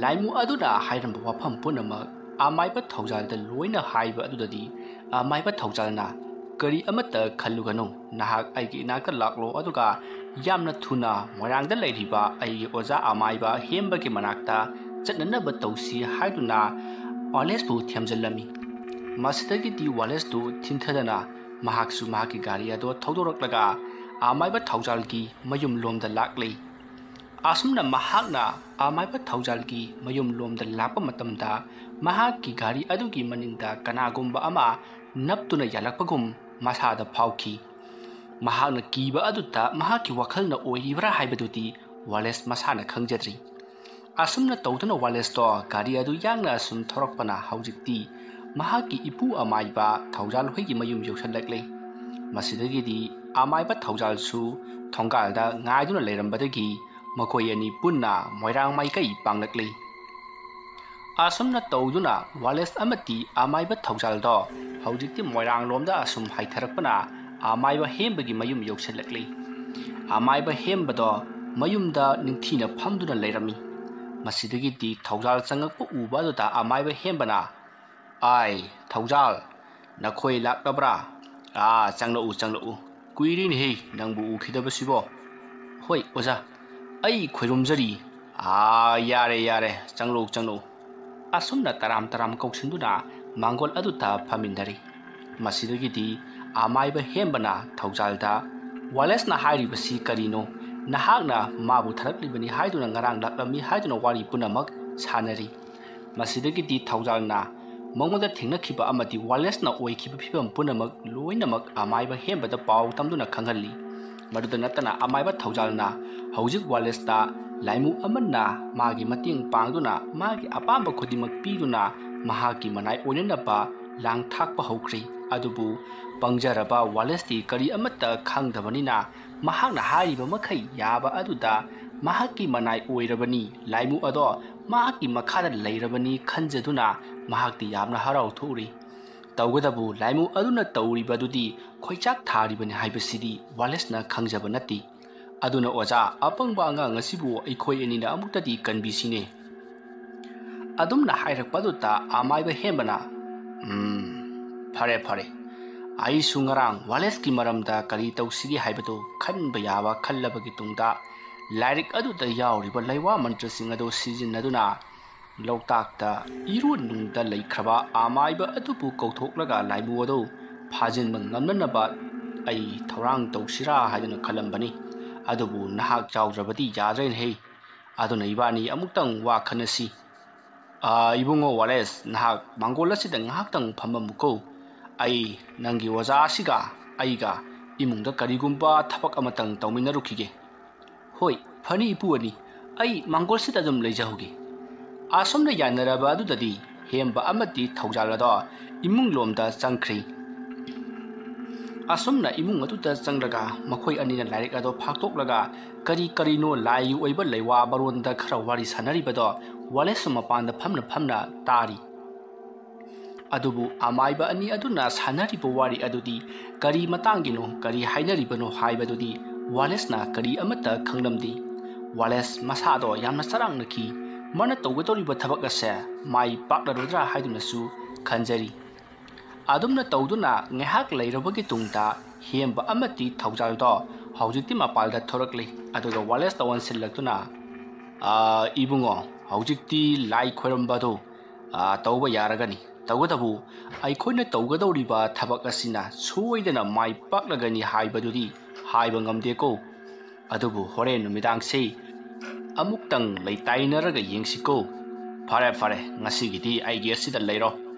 ꯂꯥꯏꯃꯨ ꯑꯗꯨꯅ ꯍꯥꯏꯔꯝꯕ ꯋꯥꯐꯝ ꯄꯨꯝꯅꯃꯛ ꯑꯃꯥꯏꯕ ꯊꯧꯖꯥꯜꯗ ꯂꯣꯏꯅ ꯍꯥꯏꯕ ꯑꯗꯨꯗꯗꯤ ꯑꯃꯥꯏꯕ ꯊꯧꯖꯥꯜꯅ, "ꯀꯔꯤ ꯑꯃꯠꯇ ꯈꯜꯂꯨꯒꯅꯨ, ꯅꯍꯥꯛ ꯑꯩꯒꯤ ꯏꯅꯥꯛꯇ ꯂꯥꯛꯂꯣ, ꯑꯗꯨꯒ ꯌꯥꯝꯅ ꯊꯨꯅ ꯃꯣꯏꯔꯥꯡꯗ ꯂꯩꯔꯤꯕ ꯑꯩꯒꯤ ꯑꯣꯖꯥ ꯑꯃꯥꯏꯕ ꯍꯦꯝꯕꯒꯤ ꯃꯅꯥꯛꯇ ꯆꯠꯅꯅꯕ ꯇꯧꯁꯤ" ꯍꯥꯏꯗꯨꯅ ꯋꯥꯂꯦꯁꯄꯨ ꯊꯦꯝꯖꯤꯜꯂꯝꯃꯤ꯫ ꯃꯁꯤꯗꯒꯤꯗꯤ ꯋꯥꯂꯦꯁꯇꯨ ꯊꯤꯟꯊꯗꯅ ꯃꯍꯥꯛꯁꯨ ꯃꯍꯥꯛꯀꯤ ꯒꯥꯔꯤ ꯑꯗꯨ ꯊꯧꯗꯣꯔꯛꯂꯒ ꯑꯃꯥꯏꯕ ꯊꯧꯖꯥꯜꯒꯤ ꯃꯌꯨꯝ ꯂꯣꯝꯗ ꯂꯥꯛꯂꯤ꯫ ꯑꯁꯨꯝꯅ ꯃꯍꯥꯛꯅ ꯑꯃꯥꯏꯕ ꯊꯧꯖꯥꯜꯒꯤ ꯃꯌꯨꯝ ꯂꯣꯝꯗ ꯂꯥꯛꯄ ꯃꯇꯝꯗ ꯃꯍꯥꯛꯀꯤ ꯒꯥꯔꯤ ꯑꯗꯨꯒꯤ ꯃꯅꯤꯡꯗ ꯀꯅꯥꯒꯨꯝꯕ ꯑꯃ ꯅꯞꯇꯨꯅ ꯌꯥꯜꯂꯛꯄꯒꯨꯝ ꯃꯁꯥꯗ ꯐꯥꯎꯈꯤ꯫ ꯃꯍꯥꯛꯅ ꯀꯤꯕ ꯑꯗꯨꯗ ꯃꯍꯥꯛꯀꯤ ꯋꯥꯈꯜꯅ ꯑꯣꯏꯔꯤꯕ꯭ꯔꯥ ꯍꯥꯏꯕꯗꯨꯗꯤ ꯋꯥꯂꯦꯁ ꯃꯁꯥꯅ ꯈꯪꯖꯗ꯭ꯔꯤ꯫ ꯑꯁꯨꯝꯅ ꯇꯧꯗꯨꯅ ꯋꯥꯂꯦꯁꯇꯣ ꯒꯥꯔꯤ ꯑꯗꯨ ꯌꯥꯡꯅ ꯑꯁꯨꯝ ꯊꯧꯔꯛꯄꯅ ꯍꯧꯖꯤꯛꯇꯤ ꯃꯍꯥꯛꯀꯤ ꯏꯄꯨ ꯑꯃꯥꯏꯕ ꯊꯧꯖꯥꯜ ꯍꯣꯏꯒꯤ ꯃꯌꯨꯝ ꯌꯧꯁꯤꯜꯂꯛꯂꯦ꯫ ꯃꯁꯤꯗꯒꯤꯗꯤ ꯑꯃꯥꯏꯕ ꯊꯧꯖꯥꯜꯁꯨ ꯊꯣꯡꯒꯥꯜꯗ ꯉꯥꯏꯗꯨꯅ ꯂꯩꯔꯝꯕꯗꯒꯤ ꯃꯈꯣꯏ ꯑꯅꯤ ꯄꯨꯟꯅ ꯃꯣꯏꯔꯥꯡ ꯃꯥꯏꯀꯩ ꯄꯥꯡꯂꯛꯂꯤ꯫ ꯑꯁꯨꯝꯅ ꯇꯧꯗꯨꯅ ꯋꯥꯂꯦꯁ ꯑꯃꯗꯤ ꯑꯃꯥꯏꯕ ꯊꯧꯖꯥꯜꯗꯣ ꯍꯧꯖꯤꯛꯇꯤ ꯃꯣꯏꯔꯥꯡꯂꯣꯝꯗ ꯑꯁꯨꯝ ꯍꯥꯏꯊꯔꯛꯄꯅ ꯑꯃꯥꯏꯕ ꯍꯦꯝꯕꯒꯤ ꯃꯌꯨꯝ ꯌꯧꯁꯤꯜꯂꯛꯂꯤ꯫ ꯑꯃꯥꯏꯕ ꯍꯦꯝꯕꯗꯣ ꯃꯌꯨꯝꯗ ꯅꯤꯡꯊꯤꯅ ꯐꯝꯗꯨꯅ ꯂꯩꯔꯝꯃꯤ꯫ ꯃꯁꯤꯗꯒꯤꯗꯤ ꯊꯧꯖꯥꯜ ꯆꯪꯉꯛꯄ ꯎꯕ ꯑꯗꯨꯗ ꯑꯃꯥꯏꯕ ꯍꯦꯝꯕꯅ, "ꯑꯥꯏ, ꯊꯧꯖꯥꯜ, ꯅꯈꯣꯏ ꯂꯥꯛꯂꯕ꯭ꯔꯥ? ꯑꯥ, ꯆꯪꯂꯛꯎ, ꯆꯪꯂꯛꯎ꯫ ꯀꯨꯏꯔꯦꯅꯦꯍꯦ ꯅꯪꯕꯨ ꯎꯈꯤꯗꯕꯁꯤꯕꯣ꯫" "ꯍꯣꯏ ꯑꯣꯖꯥ, ꯑꯩ ꯈꯣꯏꯔꯨꯝꯖꯔꯤ꯫ ꯑꯥ, ꯌꯥꯔꯦ, ꯌꯥꯔꯦ, ꯆꯪꯂꯛꯎ, ꯆꯪꯂꯛꯎ꯫" ꯑꯁꯨꯝꯅ ꯇꯔꯥꯝ ꯇꯔꯥꯝ ꯀꯧꯁꯤꯟꯗꯨꯅ ꯃꯥꯡꯒꯣꯜ ꯑꯗꯨꯗ ꯐꯝꯃꯤꯟꯅꯔꯤ꯫ ꯃꯁꯤꯗꯒꯤꯗꯤ ꯑꯃꯥꯏꯕ ꯍꯦꯝꯕꯅ ꯊꯧꯖꯥꯜꯗ, "ꯋꯥꯂꯦꯁꯅ ꯍꯥꯏꯔꯤꯕꯁꯤ ꯀꯔꯤꯅꯣ? ꯅꯍꯥꯛꯅ ꯃꯥꯕꯨ ꯊꯥꯔꯛꯂꯤꯕꯅꯤ ꯍꯥꯏꯗꯨꯅ ꯉꯔꯥꯡ ꯂꯥꯛꯂꯝꯃꯤ ꯍꯥꯏꯗꯨꯅ ꯋꯥꯔꯤ ꯄꯨꯝꯅꯃꯛ ꯁꯥꯟꯅꯔꯤ꯫" ꯃꯁꯤꯗꯒꯤꯗꯤ ꯊꯧꯖꯥꯜꯅ ꯃꯉꯣꯟꯗ ꯊꯦꯡꯅꯈꯤꯕ ꯑꯃꯗꯤ ꯋꯥꯂꯦꯁꯅ ꯑꯣꯏꯈꯤꯕ ꯐꯤꯕꯝ ꯄꯨꯝꯅꯃꯛ ꯂꯣꯏꯅꯃꯛ ꯑꯃꯥꯏꯕ ꯍꯦꯝꯕꯗ ꯄꯥꯎ ꯇꯝꯗꯨꯅ ꯈꯪꯍꯜꯂꯤ꯫ ꯃꯗꯨꯗ ꯅꯠꯇꯅ ꯑꯃꯥꯏꯕ ꯊꯧꯖꯥꯜꯅ ꯍꯧꯖꯤꯛ ꯋꯥꯂꯦꯁꯇ ꯂꯥꯏꯃꯨ ꯑꯃꯟꯅ ꯃꯥꯒꯤ ꯃꯇꯦꯡ ꯄꯥꯡꯗꯨꯅ ꯃꯥꯒꯤ ꯑꯄꯥꯝꯕ ꯈꯨꯗꯤꯡꯃꯛ ꯄꯤꯗꯨꯅ ꯃꯍꯥꯛꯀꯤ ꯃꯅꯥꯏ ꯑꯣꯏꯅꯅꯕ ꯂꯥꯡ ꯊꯥꯛꯄ ꯍꯧꯈ꯭ꯔꯦ꯫ ꯑꯗꯨꯕꯨ ꯄꯪꯖꯔꯕ ꯋꯥꯂꯦꯁꯇꯤ ꯀꯔꯤ ꯑꯃꯠꯇ ꯈꯪꯗꯕꯅꯤꯅ ꯃꯍꯥꯛꯅ ꯍꯥꯏꯔꯤꯕ ꯃꯈꯩ ꯌꯥꯕ ꯑꯗꯨꯗ ꯃꯍꯥꯛꯀꯤ ꯃꯅꯥꯏ ꯑꯣꯏꯔꯕꯅꯤ꯫ ꯂꯥꯏꯃꯨ ꯑꯗꯣ ꯃꯍꯥꯛꯀꯤ ꯃꯈꯥꯗ ꯂꯩꯔꯕꯅꯤ ꯈꯟꯖꯗꯨꯅ ꯃꯍꯥꯛꯇꯤ ꯌꯥꯝꯅ ꯍꯔꯥꯎ ꯊꯣꯛꯎꯔꯤ꯫ ꯇꯧꯒꯗꯕꯨ ꯂꯥꯏꯃꯨ ꯑꯗꯨꯅ ꯇꯧꯔꯤꯕ ꯑꯗꯨꯗꯤ ꯈꯣꯏꯆꯥꯛ ꯊꯥꯔꯤꯕꯅꯤ ꯍꯥꯏꯕꯁꯤꯗꯤ ꯋꯥꯂꯦꯁꯅ ꯈꯪꯖꯕ ꯅꯠꯇꯦ꯫ "ꯑꯗꯨꯅ ꯑꯣꯖꯥ, ꯑꯄꯪꯕ ꯑꯉꯥꯡ ꯑꯁꯤꯕꯨ ꯑꯩꯈꯣꯏ ꯑꯅꯤꯅ ꯑꯃꯨꯛꯇꯗꯤ ꯀꯟꯕꯤꯁꯤꯅꯦ꯫" ꯑꯗꯨꯝꯅ ꯍꯥꯏꯔꯛꯄ ꯑꯗꯨꯗ ꯑꯃꯥꯏꯕ ꯍꯦꯝꯕꯅ, "ꯎꯝ, ꯐꯔꯦ, ꯐꯔꯦ꯫ ꯑꯩꯁꯨ ꯉꯔꯥꯡ ꯋꯥꯂꯦꯁꯀꯤ ꯃꯔꯝꯗ ꯀꯔꯤ ꯇꯧꯁꯤꯒꯦ ꯍꯥꯏꯕꯗꯨ ꯈꯟꯕ ꯌꯥꯕ ꯈꯜꯂꯕꯒꯤ ꯇꯨꯡꯗ ꯂꯥꯏꯔꯤꯛ ꯑꯗꯨꯗ ꯌꯥꯎꯔꯤꯕ ꯂꯩꯋꯥ ꯃꯟꯇ꯭ꯔꯁꯤꯡ ꯑꯗꯨ ꯁꯤꯖꯤꯟꯅꯗꯨꯅ ꯂꯣꯛꯇꯥꯛꯇ ꯏꯔꯣꯟꯅꯨꯡꯗ ꯂꯩꯈ꯭ꯔꯕ ꯑꯃꯥꯏꯕ ꯑꯗꯨꯕꯨ ꯀꯧꯊꯣꯛꯂꯒ ꯂꯥꯏꯃꯨ ꯑꯗꯨ ꯐꯥꯖꯤꯟꯕ ꯉꯝꯅꯅꯕ ꯑꯩ ꯊꯧꯔꯥꯡ ꯇꯧꯁꯤꯔꯥ ꯍꯥꯏꯗꯨꯅ ꯈꯜꯂꯝꯕꯅꯤ꯫ ꯑꯗꯨꯕꯨ ꯅꯍꯥꯛ ꯌꯥꯎꯗ꯭ꯔꯕꯗꯤ ꯌꯥꯗ꯭ꯔꯦꯅꯦꯍꯦ꯫ ꯑꯗꯨꯅ ꯏꯕꯥꯅꯤ ꯑꯃꯨꯛꯇꯪ ꯋꯥ ꯈꯟꯅꯁꯤ꯫ ꯑꯥ, ꯏꯕꯨꯡꯉꯣ ꯋꯥꯂꯦꯁ, ꯅꯍꯥꯛ ꯃꯥꯡꯒꯣꯜ ꯑꯁꯤꯗ ꯉꯥꯏꯍꯥꯛꯇꯪ ꯐꯝꯃꯝꯃꯨꯀꯣ꯫ ꯑꯩ ꯅꯪꯒꯤ ꯑꯣꯖꯥ ꯑꯁꯤꯒ ꯑꯩꯒ ꯏꯃꯨꯡꯗ ꯀꯔꯤꯒꯨꯝꯕ ꯊꯕꯛ ꯑꯃꯇꯪ ꯇꯧꯃꯤꯟꯅꯔꯨꯈꯤꯒꯦ꯫" "ꯍꯣꯏ, ꯐꯅꯤ ꯏꯄꯨ ꯑꯅꯤ, ꯑꯩ ꯃꯥꯡꯒꯣꯜꯁꯤꯗ ꯑꯗꯨꯝ ꯂꯩꯖꯍꯧꯒꯦ꯫" ꯑꯁꯨꯝꯅ ꯌꯥꯅꯔꯕ ꯑꯗꯨꯗꯗꯤ ꯍꯦꯝꯕ ꯑꯃꯗꯤ ꯊꯧꯖꯥꯜ ꯑꯗꯣ ꯏꯃꯨꯡ ꯂꯣꯝꯗ ꯆꯪꯈ꯭ꯔꯤ꯫ ꯑꯁꯨꯝꯅ ꯏꯃꯨꯡ ꯑꯗꯨꯗ ꯆꯪꯂꯒ ꯃꯈꯣꯏ ꯑꯅꯤꯅ ꯂꯥꯏꯔꯤꯛ ꯑꯗꯣ ꯐꯥꯛꯇꯣꯛꯂꯒ ꯀꯔꯤ ꯀꯔꯤꯅꯣ ꯂꯥꯏꯒꯤ ꯑꯣꯏꯕ ꯂꯩꯋꯥ ꯃꯔꯣꯟꯗ ꯈꯔ ꯋꯥꯔꯤ ꯁꯥꯟꯅꯔꯤꯕꯗꯣ ꯋꯥꯂꯦꯁꯁꯨ ꯃꯄꯥꯟꯗ ꯐꯝꯅ ꯐꯝꯅ ꯇꯥꯔꯤ꯫ ꯑꯗꯨꯕꯨ ꯑꯃꯥꯏꯕ ꯑꯅꯤ ꯑꯗꯨꯅ ꯁꯥꯟꯅꯔꯤꯕ ꯋꯥꯔꯤ ꯑꯗꯨꯗꯤ ꯀꯔꯤ ꯃꯇꯥꯡꯒꯤꯅꯣ, ꯀꯔꯤ ꯍꯥꯏꯅꯔꯤꯕꯅꯣ ꯍꯥꯏꯕꯗꯨꯗꯤ ꯋꯥꯂꯦꯁꯅ ꯀꯔꯤ ꯑꯃꯠꯇ ꯈꯪꯂꯝꯗꯦ꯫ ꯋꯥꯂꯦꯁ ꯃꯁꯥꯗꯣ ꯌꯥꯝꯅ ꯆꯔꯥꯡꯅꯈꯤ꯫ ꯃꯥꯅ ꯇꯧꯒꯗꯧꯔꯤꯕ ꯊꯕꯛ ꯑꯁꯦ ꯃꯥꯏ ꯄꯥꯛꯂꯔꯣꯏꯗ꯭ꯔꯥ ꯍꯥꯏꯗꯨꯅꯁꯨ ꯈꯟꯖꯔꯤ꯫ ꯑꯗꯨꯝꯅ ꯇꯧꯗꯨꯅ ꯉꯥꯏꯍꯥꯛ ꯂꯩꯔꯕꯒꯤ ꯇꯨꯡꯗ ꯍꯦꯝꯕ ꯑꯃꯗꯤ ꯊꯧꯖꯥꯜꯗꯣ ꯍꯧꯖꯤꯛꯇꯤ ꯃꯄꯥꯜꯗ ꯊꯣꯔꯛꯂꯤ꯫ ꯑꯗꯨꯒ ꯋꯥꯂꯦꯁꯇ ꯑꯣꯟꯁꯤꯜꯂꯛꯇꯨꯅ, "ꯑꯥ, ꯏꯕꯨꯡꯉꯣ, ꯍꯧꯖꯤꯛꯇꯤ ꯂꯥꯏ ꯈꯣꯏꯔꯝꯕꯗꯨ, ꯑꯥ, ꯇꯧꯕ ꯌꯥꯔꯒꯅꯤ꯫ ꯇꯧꯕꯇꯕꯨ ꯑꯩꯈꯣꯏꯅ ꯇꯧꯒꯗꯧꯔꯤꯕ ꯊꯕꯛ ꯑꯁꯤꯅ ꯁꯣꯏꯗꯅ ꯃꯥꯏ ꯄꯥꯛꯂꯒꯅꯤ ꯍꯥꯏꯕꯗꯨꯗꯤ ꯍꯥꯏꯕ ꯉꯝꯗꯦꯀꯣ꯫ ꯑꯗꯨꯕꯨ ꯍꯣꯔꯦꯟ ꯅꯨꯃꯤꯗꯥꯡꯁꯤ ꯑꯃꯨꯛꯇꯪ ꯂꯩꯇꯥꯏꯅꯔꯒ ꯌꯦꯡꯁꯤꯀꯣ꯫ ꯐꯔꯦ, ꯐꯔꯦ, ꯉꯁꯤꯒꯤꯗꯤ ꯑꯩꯒꯤ ꯑꯁꯤꯗ ꯂꯩꯔꯣ꯫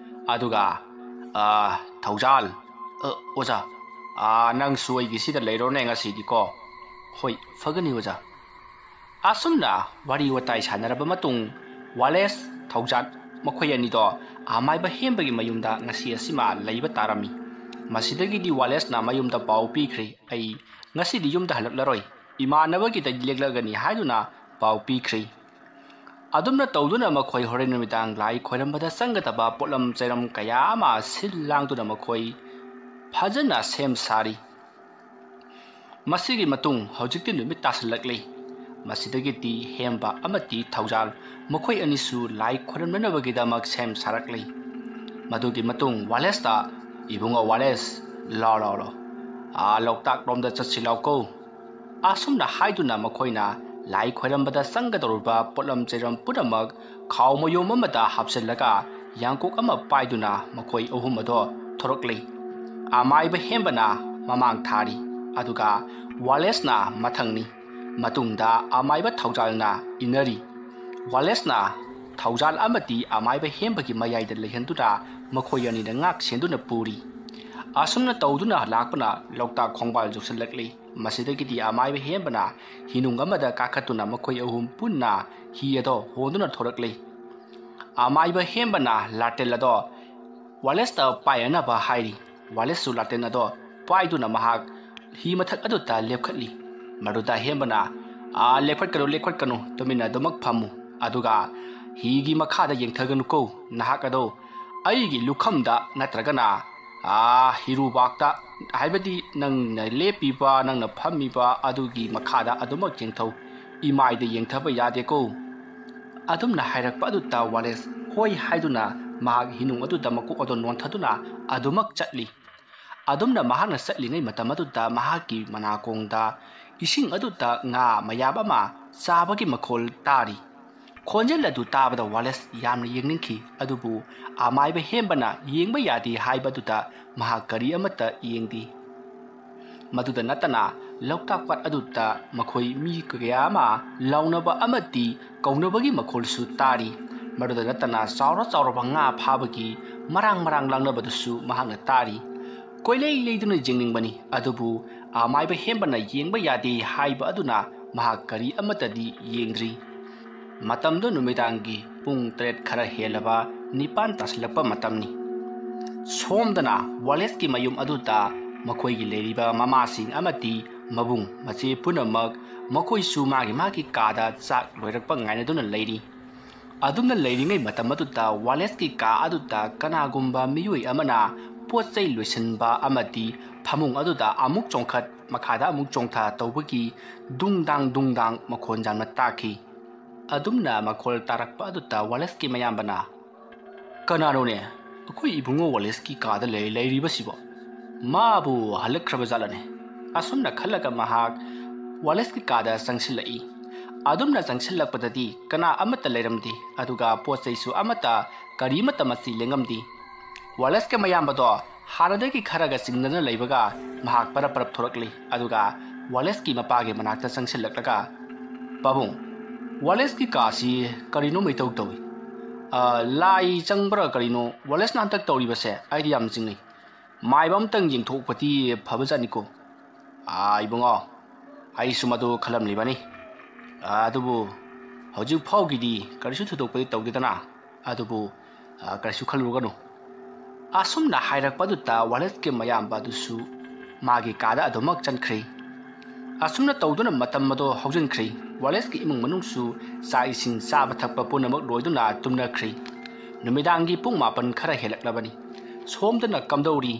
ꯑꯗꯨꯒ, ꯑꯥ, ꯊꯧꯖꯥꯜ, ꯑ, ꯑꯣꯖꯥ, ꯑꯥ, ꯅꯪꯁꯨ ꯑꯩꯒꯤ ꯁꯤꯗ ꯂꯩꯔꯣꯅꯦ ꯉꯁꯤꯗꯤꯀꯣ꯫" "ꯍꯣꯏ, ꯐꯒꯅꯤ ꯑꯣꯖꯥ꯫" ꯑꯁꯨꯝꯅ ꯋꯥꯔꯤ ꯋꯥꯇꯥꯏ ꯁꯥꯟꯅꯔꯕ ꯃꯇꯨꯡ ꯋꯥꯂꯦꯁ, ꯊꯧꯖꯥꯜ ꯃꯈꯣꯏ ꯑꯅꯤꯗꯣ ꯑꯃꯥꯏꯕ ꯍꯦꯝꯕꯒꯤ ꯃꯌꯨꯝꯗ ꯉꯁꯤ ꯑꯁꯤꯃ ꯂꯩꯕ ꯇꯥꯔꯝꯃꯤ꯫ ꯃꯁꯤꯗꯒꯤꯗꯤ ꯋꯥꯂꯦꯁꯅ ꯃꯌꯨꯝꯗ ꯄꯥꯎ ꯄꯤꯈ꯭ꯔꯦ, "ꯑꯩ ꯉꯁꯤꯗꯤ ꯌꯨꯝꯗ ꯍꯜꯂꯛꯂꯔꯣꯏ, ꯏꯃꯥꯟꯅꯕꯒꯤꯗ ꯂꯦꯛꯂꯒꯅꯤ" ꯍꯥꯏꯗꯨꯅ ꯄꯥꯎ ꯄꯤꯈ꯭ꯔꯦ꯫ ꯑꯗꯨꯝꯅ ꯇꯧꯗꯨꯅ ꯃꯈꯣꯏ ꯍꯣꯔꯦꯟ ꯅꯨꯃꯤꯗꯥꯡ ꯂꯥꯏ ꯈꯣꯏꯔꯝꯕꯗ ꯆꯪꯒꯗꯕ ꯄꯣꯠꯂꯝ ꯆꯩꯔꯝ ꯀꯌꯥ ꯑꯃ ꯁꯤꯜ ꯂꯥꯡꯗꯨꯅ ꯃꯈꯣꯏ ꯐꯖꯅ ꯁꯦꯝ ꯁꯥꯔꯤ꯫ ꯃꯁꯤꯒꯤ ꯃꯇꯨꯡ ꯍꯧꯖꯤꯛꯇꯤ ꯅꯨꯃꯤꯠ ꯇꯥꯁꯤꯜꯂꯛꯂꯤ꯫ ꯃꯁꯤꯗꯒꯤꯗꯤ ꯍꯦꯝꯕ ꯑꯃꯗꯤ ꯊꯧꯖꯥꯜ ꯃꯈꯣꯏ ꯑꯅꯤꯁꯨ ꯂꯥꯏ ꯈꯣꯏꯔꯝꯅꯅꯕꯒꯤꯗꯃꯛ ꯁꯦꯝ ꯁꯥꯔꯛꯂꯤ꯫ ꯃꯗꯨꯒꯤ ꯃꯇꯨꯡ ꯋꯥꯂꯦꯁꯇ, "ꯏꯕꯨꯡꯉꯣ ꯋꯥꯂꯦꯁ, ꯂꯥꯎ, ꯂꯥꯎ, ꯂꯥꯎ, ꯑꯥ ꯂꯣꯛꯇꯥꯛ ꯂꯣꯝꯗ ꯆꯠꯁꯤ ꯂꯥꯎꯀꯣ"꯫ ꯑꯁꯨꯝꯅ ꯍꯥꯏꯗꯨꯅ ꯃꯈꯣꯏꯅ ꯂꯥꯏ ꯈꯣꯏꯔꯝꯕꯗ ꯆꯪꯒꯗꯧꯔꯤꯕ ꯄꯣꯠꯂꯝ ꯆꯩꯔꯝ ꯄꯨꯝꯅꯃꯛ ꯈꯥꯎ ꯃꯌꯣꯝ ꯑꯃꯗ ꯍꯥꯞꯆꯤꯜꯂꯒ ꯌꯥꯡꯀꯣꯛ ꯑꯃ ꯄꯥꯏꯗꯨꯅ ꯃꯈꯣꯏ ꯑꯍꯨꯝ ꯑꯗꯣ ꯊꯣꯔꯛꯂꯤ꯫ ꯑꯃꯥꯏꯕ ꯍꯦꯝꯕꯅ ꯃꯃꯥꯡ ꯊꯥꯔꯤ, ꯑꯗꯨꯒ ꯋꯥꯂꯦꯁꯅ ꯃꯊꯪꯅꯤ꯫ ꯃꯇꯨꯡꯗ ꯑꯃꯥꯏꯕ ꯊꯧꯖꯥꯜꯅ ꯏꯟꯅꯔꯤ꯫ ꯋꯥꯂꯦꯁꯅ ꯊꯧꯖꯥꯜ ꯑꯃꯗꯤ ꯑꯃꯥꯏꯕ ꯍꯦꯝꯕꯒꯤ ꯃꯌꯥꯏꯗ ꯂꯩꯍꯟꯗꯨꯅ ꯃꯈꯣꯏ ꯑꯅꯤꯅ ꯉꯥꯛ ꯁꯦꯟꯗꯨꯅ ꯄꯨꯔꯤ꯫ ꯑꯁꯨꯝꯅ ꯇꯧꯗꯨꯅ ꯂꯥꯛꯄꯅ ꯂꯣꯛꯇꯥꯛ ꯈꯣꯡꯕꯥꯜ ꯌꯧꯁꯤꯜꯂꯛꯂꯤ꯫ ꯃꯁꯤꯗꯒꯤꯗꯤ ꯑꯃꯥꯏꯕ ꯍꯦꯝꯕꯅ ꯍꯤꯅꯨꯡ ꯑꯃꯗ ꯀꯥꯈꯠꯇꯨꯅ ꯃꯈꯣꯏ ꯑꯍꯨꯝ ꯄꯨꯟꯅ ꯍꯤ ꯑꯗꯣ ꯍꯣꯟꯗꯨꯅ ꯊꯣꯔꯛꯂꯤ꯫ ꯑꯃꯥꯏꯕ ꯍꯦꯝꯕꯅ ꯂꯥꯇꯦꯟ ꯑꯗꯣ ꯋꯥꯂꯦꯁꯇ ꯄꯥꯏꯅꯅꯕ ꯍꯥꯏꯔꯤ꯫ ꯋꯥꯂꯦꯁꯁꯨ ꯂꯥꯇꯦꯟ ꯑꯗꯣ ꯄꯥꯏꯗꯨꯅ ꯃꯍꯥꯛ ꯍꯤ ꯃꯊꯛ ꯑꯗꯨꯗ ꯂꯦꯞꯈꯠꯂꯤ꯫ ꯃꯗꯨꯗ ꯍꯦꯝꯕꯅ, "ꯑꯥ, ꯂꯦꯞꯈꯠꯀꯅꯨ, ꯂꯦꯞꯈꯠꯀꯅꯨ, ꯇꯨꯃꯤꯟꯅ ꯑꯗꯨꯃꯛ ꯐꯝꯃꯨ꯫ ꯑꯗꯨꯒ ꯍꯤꯒꯤ ꯃꯈꯥꯗ ꯌꯦꯡꯊꯒꯅꯨꯀꯣ, ꯅꯍꯥꯛ ꯑꯗꯣ ꯑꯩꯒꯤ ꯂꯨꯈꯝꯗ ꯅꯠꯇ꯭ꯔꯒꯅ, ꯑꯥ, ꯍꯤꯔꯨꯕꯥꯛꯇ, ꯍꯥꯏꯕꯗꯤ ꯅꯪꯅ ꯂꯦꯞꯄꯤꯕ, ꯅꯪꯅ ꯐꯝꯃꯤꯕ ꯑꯗꯨꯒꯤ ꯃꯈꯥꯗ ꯑꯗꯨꯃꯛ ꯌꯦꯡꯊꯧ꯫ ꯏꯃꯥꯏꯗ ꯌꯦꯡꯊꯕ ꯌꯥꯗꯦꯀꯣ"꯫ ꯑꯗꯨꯝꯅ ꯍꯥꯏꯔꯛꯄ ꯑꯗꯨꯗ ꯋꯥꯂꯦꯁ ꯍꯣꯏ ꯍꯥꯏꯗꯨꯅ ꯃꯍꯥꯛ ꯍꯤꯅꯨꯡ ꯑꯗꯨꯗ ꯃꯀꯣꯛ ꯑꯗꯨ ꯅꯣꯟꯊꯗꯨꯅ ꯑꯗꯨꯃꯛ ꯆꯠꯂꯤ꯫ ꯑꯗꯨꯝꯅ ꯃꯍꯥꯛꯅ ꯆꯠꯂꯤꯉꯩ ꯃꯇꯝ ꯑꯗꯨꯗ ꯃꯍꯥꯛꯀꯤ ꯃꯅꯥꯀꯣꯡꯗ ꯏꯁꯤꯡ ꯑꯗꯨꯗ ꯉꯥ ꯃꯌꯥꯝ ꯑꯃ ꯆꯥꯕꯒꯤ ꯃꯈꯣꯜ ꯇꯥꯔꯤ꯫ ꯈꯣꯟꯖꯦꯜ ꯑꯗꯨ ꯇꯥꯕꯗ ꯋꯥꯂꯦꯁ ꯌꯥꯝꯅ ꯌꯦꯡꯅꯤꯡꯈꯤ, ꯑꯗꯨꯕꯨ ꯑꯃꯥꯏꯕ ꯍꯦꯝꯕꯅ ꯌꯦꯡꯕ ꯌꯥꯗꯦ ꯍꯥꯏꯕꯗꯨꯗ ꯃꯍꯥꯛ ꯀꯔꯤ ꯑꯃꯠꯇ ꯌꯦꯡꯗꯦ꯫ ꯃꯗꯨꯗ ꯅꯠꯇꯅ ꯂꯣꯛꯇꯥꯛ ꯄꯥꯠ ꯑꯗꯨꯗ ꯃꯈꯣꯏ ꯃꯤ ꯀꯌꯥ ꯑꯃ ꯂꯥꯎꯅꯕ ꯑꯃꯗꯤ ꯀꯧꯅꯕꯒꯤ ꯃꯈꯣꯜꯁꯨ ꯇꯥꯔꯤ꯫ ꯃꯗꯨꯗ ꯅꯠꯇꯅ ꯆꯥꯎꯔ ꯆꯥꯎꯔꯕ ꯉꯥ ꯐꯥꯕꯒꯤ ꯃꯔꯥꯡ ꯃꯔꯥꯡ ꯂꯥꯡꯅꯕꯗꯨꯁꯨ ꯃꯍꯥꯛꯅ ꯇꯥꯔꯤ꯫ ꯀꯣꯏꯂꯩ ꯂꯩꯗꯨꯅ ꯌꯦꯡꯅꯤꯡꯕꯅꯤ, ꯑꯗꯨꯕꯨ ꯑꯃꯥꯏꯕ ꯍꯦꯝꯕꯅ ꯌꯦꯡꯕ ꯌꯥꯗꯦ ꯍꯥꯏꯕ ꯑꯗꯨꯅ ꯃꯍꯥꯛ ꯀꯔꯤ ꯑꯃꯠꯇꯗꯤ ꯌꯦꯡꯗ꯭ꯔꯤ꯫ ꯃꯇꯝꯗꯨ ꯅꯨꯃꯤꯗꯥꯡꯒꯤ ꯄꯨꯡ ꯇꯔꯦꯠ ꯈꯔ ꯍꯦꯜꯂꯕ ꯅꯤꯄꯥꯟ ꯇꯥꯁꯤꯜꯂꯛꯄ ꯃꯇꯝꯅꯤ꯫ ꯁꯣꯝꯗꯅ ꯋꯥꯂꯦꯁꯀꯤ ꯃꯌꯨꯝ ꯑꯗꯨꯗ ꯃꯈꯣꯏꯒꯤ ꯂꯩꯔꯤꯕ ꯃꯃꯥꯁꯤꯡ ꯑꯃꯗꯤ ꯃꯕꯨꯡ ꯃꯆꯦ ꯄꯨꯝꯅꯃꯛ ꯃꯈꯣꯏꯁꯨ ꯃꯥꯒꯤ ꯃꯥꯒꯤ ꯀꯥꯗ ꯆꯥꯛ ꯂꯣꯏꯔꯛꯄ ꯉꯥꯏꯅꯗꯨꯅ ꯂꯩꯔꯤ꯫ ꯑꯗꯨꯝꯅ ꯂꯩꯔꯤꯉꯩ ꯃꯇꯝ ꯑꯗꯨꯗ ꯋꯥꯂꯦꯁꯀꯤ ꯀꯥ ꯑꯗꯨꯗ ꯀꯅꯥꯒꯨꯝꯕ ꯃꯤꯑꯣꯏ ꯑꯃꯅ ꯄꯣꯠ ꯆꯩ ꯂꯣꯏꯁꯤꯟꯕ ꯑꯃꯗꯤ ꯐꯃꯨꯡ ꯑꯗꯨꯗ ꯑꯃꯨꯛ ꯆꯣꯡꯈꯠ, ꯃꯈꯥꯗ ꯑꯃꯨꯛ ꯆꯣꯡꯊ ꯇꯧꯕꯒꯤ ꯗꯨꯡꯗꯥꯡ ꯗꯨꯡꯗꯥꯡ ꯃꯈꯣꯟ ꯌꯥꯝꯅ ꯇꯥꯈꯤ꯫ ꯑꯗꯨꯝꯅ ꯃꯈꯣꯜ ꯇꯥꯔꯛꯄ ꯑꯗꯨꯗ ꯋꯥꯂꯦꯁꯀꯤ ꯃꯌꯥꯝꯕꯅ, "ꯀꯅꯥꯅꯣꯅꯦ? ꯑꯩꯈꯣꯏ ꯏꯕꯨꯡꯉꯣ ꯋꯥꯂꯦꯁꯀꯤ ꯀꯥꯗ ꯂꯩ-, ꯂꯩꯔꯤꯕꯁꯤꯕꯣ? ꯃꯥꯕꯨ ꯍꯜꯂꯛꯈ꯭ꯔꯕ ꯖꯥꯠꯂꯅꯦ?" ꯑꯁꯨꯝꯅ ꯈꯜꯂꯒ ꯃꯍꯥꯛ ꯋꯥꯂꯦꯁꯀꯤ ꯀꯥꯗ ꯆꯪꯁꯤꯜꯂꯛꯏ꯫ ꯑꯗꯨꯝꯅ ꯆꯪꯁꯤꯜꯂꯛꯄꯗꯗꯤ ꯀꯅꯥ ꯑꯃꯠꯇ ꯂꯩꯔꯝꯗꯦ, ꯑꯗꯨꯒ ꯄꯣꯠ ꯆꯩꯁꯨ ꯑꯃꯠꯇ, ꯀꯔꯤꯃꯠꯇ ꯃꯆꯤ ꯂꯦꯡꯉꯝꯗꯦ꯫ ꯋꯥꯂꯦꯁꯀꯤ ꯃꯌꯥꯝꯕꯗꯣ ꯍꯥꯟꯅꯗꯒꯤ ꯈꯔꯒ ꯆꯤꯡꯅꯅ ꯂꯩꯕꯒ ꯃꯍꯥꯛ ꯄꯔꯞ ꯄꯔꯞ ꯊꯣꯔꯛꯂꯤ, ꯑꯗꯨꯒ ꯋꯥꯂꯦꯁꯀꯤ ꯃꯄꯥꯒꯤ ꯃꯅꯥꯛꯇ ꯆꯪꯁꯤꯜꯂꯛꯂꯒ, "ꯄꯥꯕꯨꯡ, ꯋꯥꯂꯦꯁꯀꯤ ꯀꯥꯁꯤ ꯀꯔꯤꯅꯣ ꯃꯩꯇꯧ ꯇꯧꯏ꯫ ꯑ, ꯂꯥꯏ ꯆꯪꯕ꯭ꯔꯥ ꯀꯔꯤꯅꯣ ꯋꯥꯂꯦꯁꯅ ꯍꯟꯗꯛ ꯇꯧꯔꯤꯕꯁꯦ? ꯑꯩꯗꯤ ꯌꯥꯝ ꯆꯤꯡꯅꯩ꯫ ꯃꯥꯏꯕ ꯑꯝꯇꯪ ꯌꯦꯡꯊꯣꯛꯄꯗꯤ ꯐꯕꯖꯥꯠꯅꯤꯀꯣ?" "ꯑꯥ, ꯏꯕꯨꯡꯉꯣ, ꯑꯩꯁꯨ ꯃꯗꯨ ꯈꯜꯂꯝꯂꯤꯕꯅꯤ꯫ ꯑꯗꯨꯕꯨ ꯍꯧꯖꯤꯛ ꯐꯥꯎꯒꯤꯗꯤ ꯀꯔꯤꯁꯨ ꯊꯣꯏꯗꯣꯛꯄꯗꯤ ꯇꯧꯗꯦꯗꯅ꯫ ꯑꯗꯨꯕꯨ, ꯑ, ꯀꯔꯤꯁꯨ ꯈꯜꯂꯨꯔꯒꯅꯨ꯫" ꯑꯁꯨꯝꯅ ꯍꯥꯏꯔꯛꯄ ꯑꯗꯨꯗ ꯋꯥꯂꯦꯁꯀꯤ ꯃꯌꯥꯝꯕ ꯑꯗꯨꯁꯨ ꯃꯥꯒꯤ ꯀꯥꯗ ꯑꯗꯨꯃꯛ ꯆꯟꯈ꯭ꯔꯦ꯫ ꯑꯁꯨꯝꯅ ꯇꯧꯗꯨꯅ ꯃꯇꯝ ꯑꯗꯨ ꯍꯧꯖꯤꯟꯈ꯭ꯔꯦ꯫ ꯋꯥꯂꯦꯁꯀꯤ ꯏꯃꯨꯡ ꯃꯅꯨꯡꯁꯨ ꯆꯥꯛ ꯏꯁꯤꯡ ꯆꯥꯕ ꯊꯛꯄ ꯄꯨꯝꯅꯃꯛ ꯂꯣꯏꯗꯨꯅ ꯇꯨꯝꯅꯈ꯭ꯔꯦ꯫ ꯅꯨꯃꯤꯗꯥꯡꯒꯤ ꯄꯨꯡ ꯃꯥꯄꯟ ꯈꯔ ꯍꯦꯜꯂꯛꯂꯕꯅꯤ꯫ ꯁꯣꯝꯗꯅ ꯀꯝꯗꯧꯔꯤ?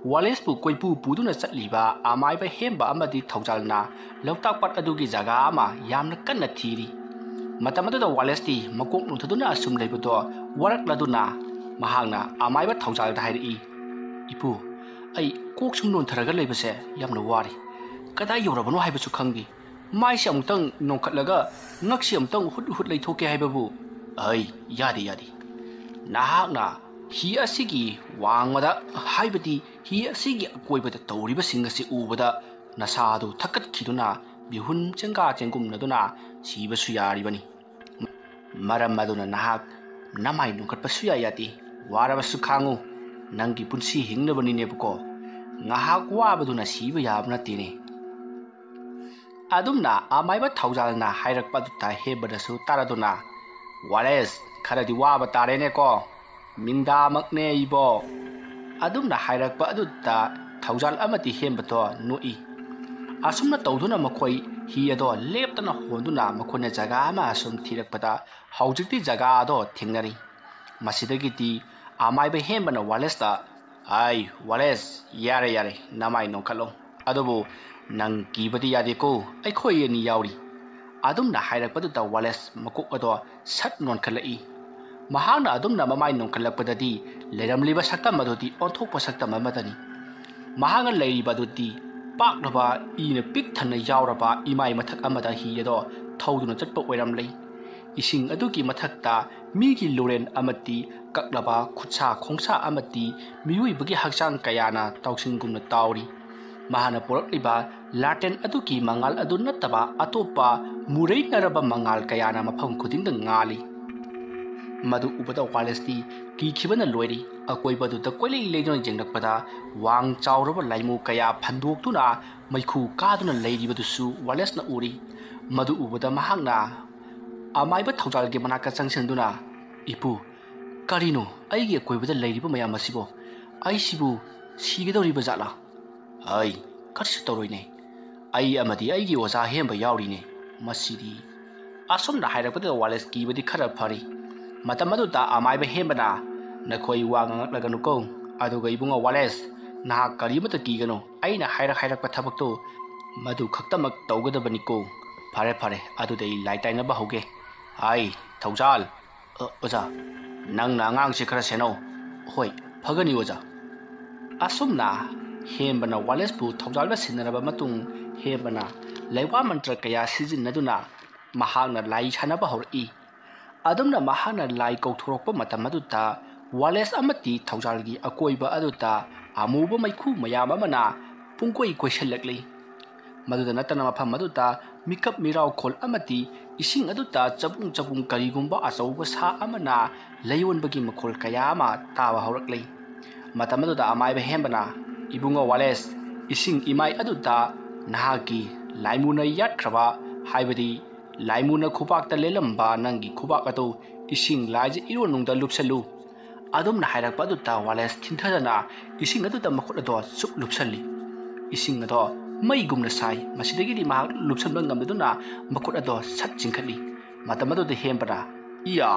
ꯋꯥꯂꯦꯁꯄꯨ ꯀꯣꯏꯄꯨ ꯄꯨꯗꯨꯅ ꯆꯠꯂꯤꯕ ꯑꯃꯥꯏꯕ ꯍꯦꯝꯕ ꯑꯃꯗꯤ ꯊꯧꯖꯥꯜꯅ ꯂꯣꯛꯇꯥꯛ ꯄꯥꯠ ꯑꯗꯨꯒꯤ ꯖꯒꯥ ꯑꯃ ꯌꯥꯝꯅ ꯀꯟꯅ ꯊꯤꯔꯤ꯫ ꯃꯇꯝ ꯑꯗꯨꯗ ꯋꯥꯂꯦꯁꯇꯤ ꯃꯀꯣꯛ ꯅꯣꯟꯊꯗꯨꯅ ꯑꯁꯨꯝ ꯂꯩꯕꯗꯣ ꯋꯥꯔꯛꯂꯗꯨꯅ ꯃꯍꯥꯛꯅ ꯑꯃꯥꯏꯕ ꯊꯧꯖꯥꯜꯗ ꯍꯥꯏꯔꯛꯏ, "ꯏꯄꯨ, ꯑꯩ ꯀꯣꯛ ꯁꯨꯝ ꯅꯣꯟꯊꯔꯒ ꯂꯩꯕꯁꯦ ꯌꯥꯝꯅ ꯋꯥꯔꯤ꯫ ꯀꯗꯥꯏ ꯌꯧꯔꯕꯅꯣ ꯍꯥꯏꯕꯁꯨ ꯈꯪꯗꯦ꯫ ꯃꯥꯏꯁꯦ ꯑꯃꯨꯛꯇꯪ ꯅꯣꯡꯈꯠꯂꯒ ꯉꯛꯁꯤ ꯑꯃꯨꯛꯇꯪ ꯍꯨꯠ ꯍꯨꯠ ꯂꯩꯊꯣꯛꯀꯦ ꯍꯥꯏꯕꯕꯨ, ꯑꯩ, ꯌꯥꯗꯦ, ꯌꯥꯗꯦ꯫ ꯅꯍꯥꯛꯅ ꯍꯤ ꯑꯁꯤꯒꯤ ꯋꯥꯡꯃꯗ, ꯍꯥꯏꯕꯗꯤ ꯍꯤ ꯑꯁꯤꯒꯤ ꯑꯀꯣꯏꯕꯗ ꯇꯧꯔꯤꯕꯁꯤꯡ ꯑꯁꯤ ꯎꯕꯗ ꯅꯁꯥꯗꯨ ꯊꯛꯀꯠꯈꯤꯗꯨꯅ ꯃꯤꯍꯨꯟ ꯆꯦꯡꯒꯥ ꯆꯦꯡꯒꯨꯝꯅꯗꯨꯅ ꯁꯤꯕꯁꯨ ꯌꯥꯔꯤꯕꯅꯤ꯫ ꯃꯔꯝ ꯑꯗꯨꯅ ꯅꯍꯥꯛ ꯅꯃꯥꯏ ꯅꯣꯡꯈꯠꯄ ꯁꯨꯌꯥ ꯌꯥꯗꯦ꯫ ꯋꯥꯔꯕꯁꯨ ꯈꯥꯡꯉꯨ, ꯅꯪꯒꯤ ꯄꯨꯟꯁꯤ ꯍꯤꯡꯅꯕꯅꯤꯅꯦꯕꯀꯣ꯫ ꯉꯥꯏꯍꯥꯛ ꯋꯥꯕꯗꯨꯅ ꯁꯤꯕ ꯌꯥꯕ ꯅꯠꯇꯦꯅꯦ꯫" ꯑꯗꯨꯝꯅ ꯑꯃꯥꯏꯕ ꯊꯧꯖꯥꯜꯅ ꯍꯥꯏꯔꯛꯄ ꯑꯗꯨꯗ ꯍꯦꯝꯕꯅꯁꯨ ꯇꯥꯔꯗꯨꯅ, "ꯋꯥꯔꯦꯁ, ꯈꯔꯗꯤ ꯋꯥꯕ ꯇꯥꯔꯦꯅꯦꯀꯣ꯫ ꯃꯤꯡꯗꯥꯃꯛꯅꯦ ꯏꯕꯣ꯫" ꯑꯗꯨꯝꯅ ꯍꯥꯏꯔꯛꯄ ꯑꯗꯨꯗ ꯊꯧꯖꯥꯜ ꯑꯃꯗꯤ ꯍꯦꯝꯕꯗꯣ ꯅꯣꯛꯏ꯫ ꯑꯁꯨꯝꯅ ꯇꯧꯗꯨꯅ ꯃꯈꯣꯏ ꯍꯤ ꯑꯗꯣ ꯂꯦꯞꯇꯅ ꯍꯣꯟꯗꯨꯅ ꯃꯈꯣꯏꯅ ꯖꯒꯥ ꯑꯃ ꯑꯁꯨꯝ ꯊꯤꯔꯛꯄꯗ ꯍꯧꯖꯤꯛꯇꯤ ꯖꯒꯥ ꯑꯗꯣ ꯊꯦꯡꯅꯔꯤ꯫ ꯃꯁꯤꯗꯒꯤꯗꯤ ꯑꯃꯥꯏꯕ ꯍꯦꯟꯕꯅ ꯋꯥꯂꯦꯁꯇ, "ꯑꯩ ꯋꯥꯂꯦꯁ, ꯌꯥꯔꯦ ꯌꯥꯔꯦ, ꯅꯃꯥꯏ ꯅꯣꯟꯈꯠꯂꯣ, ꯑꯗꯨꯕꯨ ꯅꯪ ꯀꯤꯕꯗꯤ ꯌꯥꯗꯦꯀꯣ, ꯑꯩꯈꯣꯏ ꯑꯅꯤ ꯌꯥꯎꯔꯤ"꯫ ꯑꯗꯨꯝꯅ ꯍꯥꯏꯔꯛꯄꯗꯨꯗ ꯋꯥꯂꯦꯁ ꯃꯀꯣꯛ ꯑꯗꯣ ꯁꯠ ꯅꯣꯟꯈꯠꯂꯛꯏ꯫ ꯃꯍꯥꯛꯅ ꯑꯗꯨꯝꯅ ꯃꯃꯥꯏ ꯅꯣꯟꯈꯠꯂꯛꯄꯗꯗꯤ ꯂꯩꯔꯝꯂꯤꯕ ꯁꯛꯇꯝ ꯑꯗꯨꯗꯤ ꯑꯣꯟꯊꯣꯛꯄ ꯁꯛꯇꯝ ꯑꯃꯗꯅꯤ꯫ ꯃꯍꯥꯛꯅ ꯂꯩꯔꯤꯕ ꯑꯗꯨꯗꯤ ꯄꯥꯛꯂꯕ ꯏꯅ ꯄꯤꯛ ꯊꯟꯅ ꯌꯥꯎꯔꯕ ꯏꯃꯥꯏ ꯃꯊꯛ ꯑꯃꯗ ꯍꯤ ꯑꯗꯣ ꯊꯧꯗꯨꯅ ꯆꯠꯄ ꯑꯣꯏꯔꯝꯂꯦ꯫ ꯏꯁꯤꯡ ꯑꯗꯨꯒꯤ ꯃꯊꯛꯇ ꯃꯤꯒꯤ ꯂꯨꯔꯦꯟ ꯑꯃꯗꯤ ꯀꯛꯂꯕ ꯈꯨꯠꯁꯥ ꯈꯣꯡꯁꯥ ꯑꯃꯗꯤ ꯃꯤꯑꯣꯏꯕꯒꯤ ꯍꯛꯆꯥꯡ ꯀꯌꯥꯅ ꯇꯥꯎꯁꯤꯡꯒꯨꯝꯅ ꯇꯥꯎꯔꯤ꯫ ꯃꯍꯥꯛꯅ ꯄꯨꯔꯛꯂꯤꯕ ꯂꯥꯇꯦꯟ ꯑꯗꯨꯒꯤ ꯃꯉꯥꯜ ꯑꯗꯨ ꯅꯠꯇꯕ ꯑꯇꯣꯞꯄ ꯃꯨꯔꯩꯅꯔꯕ ꯃꯉꯥꯜ ꯀꯌꯥꯅ ꯃꯐꯝ ꯈꯨꯗꯤꯡꯗ ꯉꯥꯜꯂꯤ꯫ ꯃꯗꯨ ꯎꯕꯗ ꯋꯥꯂꯦꯁꯇꯤ ꯀꯤꯈꯤꯕꯅ ꯂꯣꯏꯔꯤ꯫ ꯑꯀꯣꯏꯕꯗꯨꯗ ꯀꯣꯏꯂꯩ ꯂꯩꯗꯨꯅ ꯌꯦꯡꯂꯛꯄꯗ ꯋꯥꯡ ꯆꯥꯎꯔꯕ ꯂꯥꯏꯃꯨ ꯀꯌꯥ ꯐꯟꯗꯣꯛꯇꯨꯅ ꯃꯩꯈꯨ ꯀꯥꯗꯨꯅ ꯂꯩꯔꯤꯕꯗꯨꯁꯨ ꯋꯥꯂꯦꯁꯅ ꯎꯔꯤ꯫ ꯃꯗꯨ ꯎꯕꯗ ꯃꯍꯥꯛꯅ ꯑꯃꯥꯏꯕ ꯊꯧꯖꯥꯜꯒꯤ ꯃꯅꯥꯛꯇ ꯆꯪꯁꯤꯟꯗꯨꯅ, "ꯏꯄꯨ, ꯀꯔꯤꯅꯣ ꯑꯩꯒꯤ ꯑꯀꯣꯏꯕꯗ ꯂꯩꯔꯤꯕ ꯃꯌꯥꯝ ꯑꯁꯤꯕꯣ? ꯑꯩꯁꯤꯕꯨ ꯁꯤꯒꯗꯧꯔꯤꯕ ꯖꯥꯠꯂꯥ?" "ꯑꯩ ꯀꯔꯤꯁꯨ ꯇꯧꯔꯣꯏꯅꯦ, ꯑꯩ ꯑꯃꯗꯤ ꯑꯩꯒꯤ ꯑꯣꯖꯥ ꯍꯦꯝꯕ ꯌꯥꯎꯔꯤꯅꯦ꯫ ꯃꯁꯤꯗꯤ"꯫ ꯑꯁꯨꯝꯅ ꯍꯥꯏꯔꯛꯄꯗꯨꯗ ꯋꯥꯂꯦꯁ ꯀꯤꯕꯗꯤ ꯈꯔ ꯐꯔꯤ꯫ ꯃꯇꯝ ꯑꯗꯨꯗ ꯑꯃꯥꯏꯕ ꯍꯦꯝꯕꯅ, "ꯅꯈꯣꯏ ꯋꯥ ꯉꯥꯡꯂꯛꯂꯒꯅꯨꯀꯣ, ꯑꯗꯨꯒ ꯏꯕꯨꯡꯉꯣ ꯋꯥꯂꯦꯁ, ꯅꯍꯥꯛ ꯀꯔꯤꯃꯠꯇ ꯀꯤꯒꯅꯨ, ꯑꯩꯅ ꯍꯥꯏꯔꯛ ꯍꯥꯏꯔꯛꯄ ꯊꯕꯛꯇꯨ ꯃꯗꯨ ꯈꯛꯇꯃꯛ ꯇꯧꯒꯗꯕꯅꯤꯀꯣ꯫ ꯐꯔꯦ ꯐꯔꯦ, ꯑꯗꯨꯗꯤ ꯑꯩ ꯂꯥꯏ ꯇꯥꯏꯅꯕ ꯍꯧꯒꯦ꯫ ꯑꯩ ꯊꯧꯖꯥꯜ, ꯑ, ꯑꯣꯖꯥ, ꯅꯪꯅ ꯑꯉꯥꯡꯁꯦ ꯈꯔ ꯁꯦꯟꯅꯧ꯫ ꯍꯣꯏ, ꯐꯒꯅꯤ ꯑꯣꯖꯥ"꯫ ꯑꯁꯨꯝꯅ ꯍꯦꯝꯕꯅ ꯋꯥꯂꯦꯁꯄꯨ ꯊꯧꯖꯥꯜꯗ ꯁꯤꯟꯅꯔꯕ ꯃꯇꯨꯡ, ꯍꯦꯝꯕꯅ ꯂꯩꯋꯥ ꯃꯟꯇ꯭ꯔ ꯀꯌꯥ ꯁꯤꯖꯤꯟꯅꯗꯨꯅ ꯃꯍꯥꯛꯅ ꯂꯥꯏ ꯁꯥꯟꯅꯕ ꯍꯧꯔꯛꯏ꯫ ꯑꯗꯨꯝꯅ ꯃꯍꯥꯛꯅ ꯂꯥꯏ ꯀꯧꯊꯣꯔꯛꯄ ꯃꯇꯝ ꯑꯗꯨꯗ ꯋꯥꯂꯦꯁ ꯑꯃꯗꯤ ꯊꯧꯖꯥꯜꯒꯤ ꯑꯀꯣꯏꯕ ꯑꯗꯨꯗ ꯑꯃꯨꯕ ꯃꯩꯈꯨ ꯃꯌꯥꯝ ꯑꯃꯅ ꯄꯨꯡꯀꯣꯏ ꯀꯣꯏꯁꯤꯜꯂꯛꯂꯤ꯫ ꯃꯗꯨꯗ ꯅꯠꯇꯅ ꯃꯐꯝ ꯑꯗꯨꯗ ꯃꯤꯀꯞ ꯃꯤꯔꯥꯎꯈꯣꯜ ꯑꯃꯗꯤ ꯏꯁꯤꯡ ꯑꯗꯨꯗ ꯆꯕꯨꯡ ꯆꯕꯨꯡ ꯀꯔꯤꯒꯨꯝꯕ ꯑꯆꯧꯕ ꯁꯥ ꯑꯃꯅ ꯂꯩꯌꯣꯟꯕꯒꯤ ꯃꯈꯣꯜ ꯀꯌꯥ ꯑꯃ ꯇꯥꯕ ꯍꯧꯔꯛꯂꯤ꯫ ꯃꯇꯝ ꯑꯗꯨꯗ ꯑꯃꯥꯏꯕ ꯍꯦꯝꯕꯅ, "ꯏꯕꯨꯡꯉꯣ ꯋꯥꯂꯦꯁ, ꯏꯁꯤꯡ ꯏꯃꯥꯏ ꯑꯗꯨꯗ ꯅꯍꯥꯛꯀꯤ ꯂꯥꯏꯃꯨꯅ ꯌꯥꯠꯈ꯭ꯔꯕ, ꯍꯥꯏꯕꯗꯤ ꯂꯥꯏꯃꯨꯅ ꯈꯨꯕꯥꯛꯇ ꯂꯦꯜꯂꯝꯕ ꯅꯪꯒꯤ ꯈꯨꯕꯥꯛ ꯑꯗꯨ ꯏꯁꯤꯡ ꯂꯥꯏꯖ ꯏꯔꯣꯟꯅꯨꯡꯗ ꯂꯨꯞꯁꯜꯂꯨ"꯫ ꯑꯗꯨꯝꯅ ꯍꯥꯏꯔꯛꯄ ꯑꯗꯨꯗ ꯋꯥꯂꯦꯁ ꯊꯤꯟꯊꯗꯅ ꯏꯁꯤꯡ ꯑꯗꯨꯗ ꯃꯈꯨꯠ ꯑꯗꯣ ꯆꯨꯞ ꯂꯨꯞꯁꯜꯂꯤ꯫ ꯏꯁꯤꯡ ꯑꯗꯣ ꯃꯩꯒꯨꯝꯅ ꯁꯥꯏ꯫ ꯃꯁꯤꯗꯒꯤꯗꯤ ꯃꯍꯥꯛ ꯂꯨꯞꯁꯟꯕ ꯉꯝꯗꯗꯨꯅ ꯃꯈꯨꯠ ꯑꯗꯣ ꯁꯠ ꯆꯤꯡꯈꯠꯂꯤ꯫ ꯃꯇꯝ ꯑꯗꯨꯗ ꯍꯦꯝꯕꯅ, "ꯏꯌꯥ,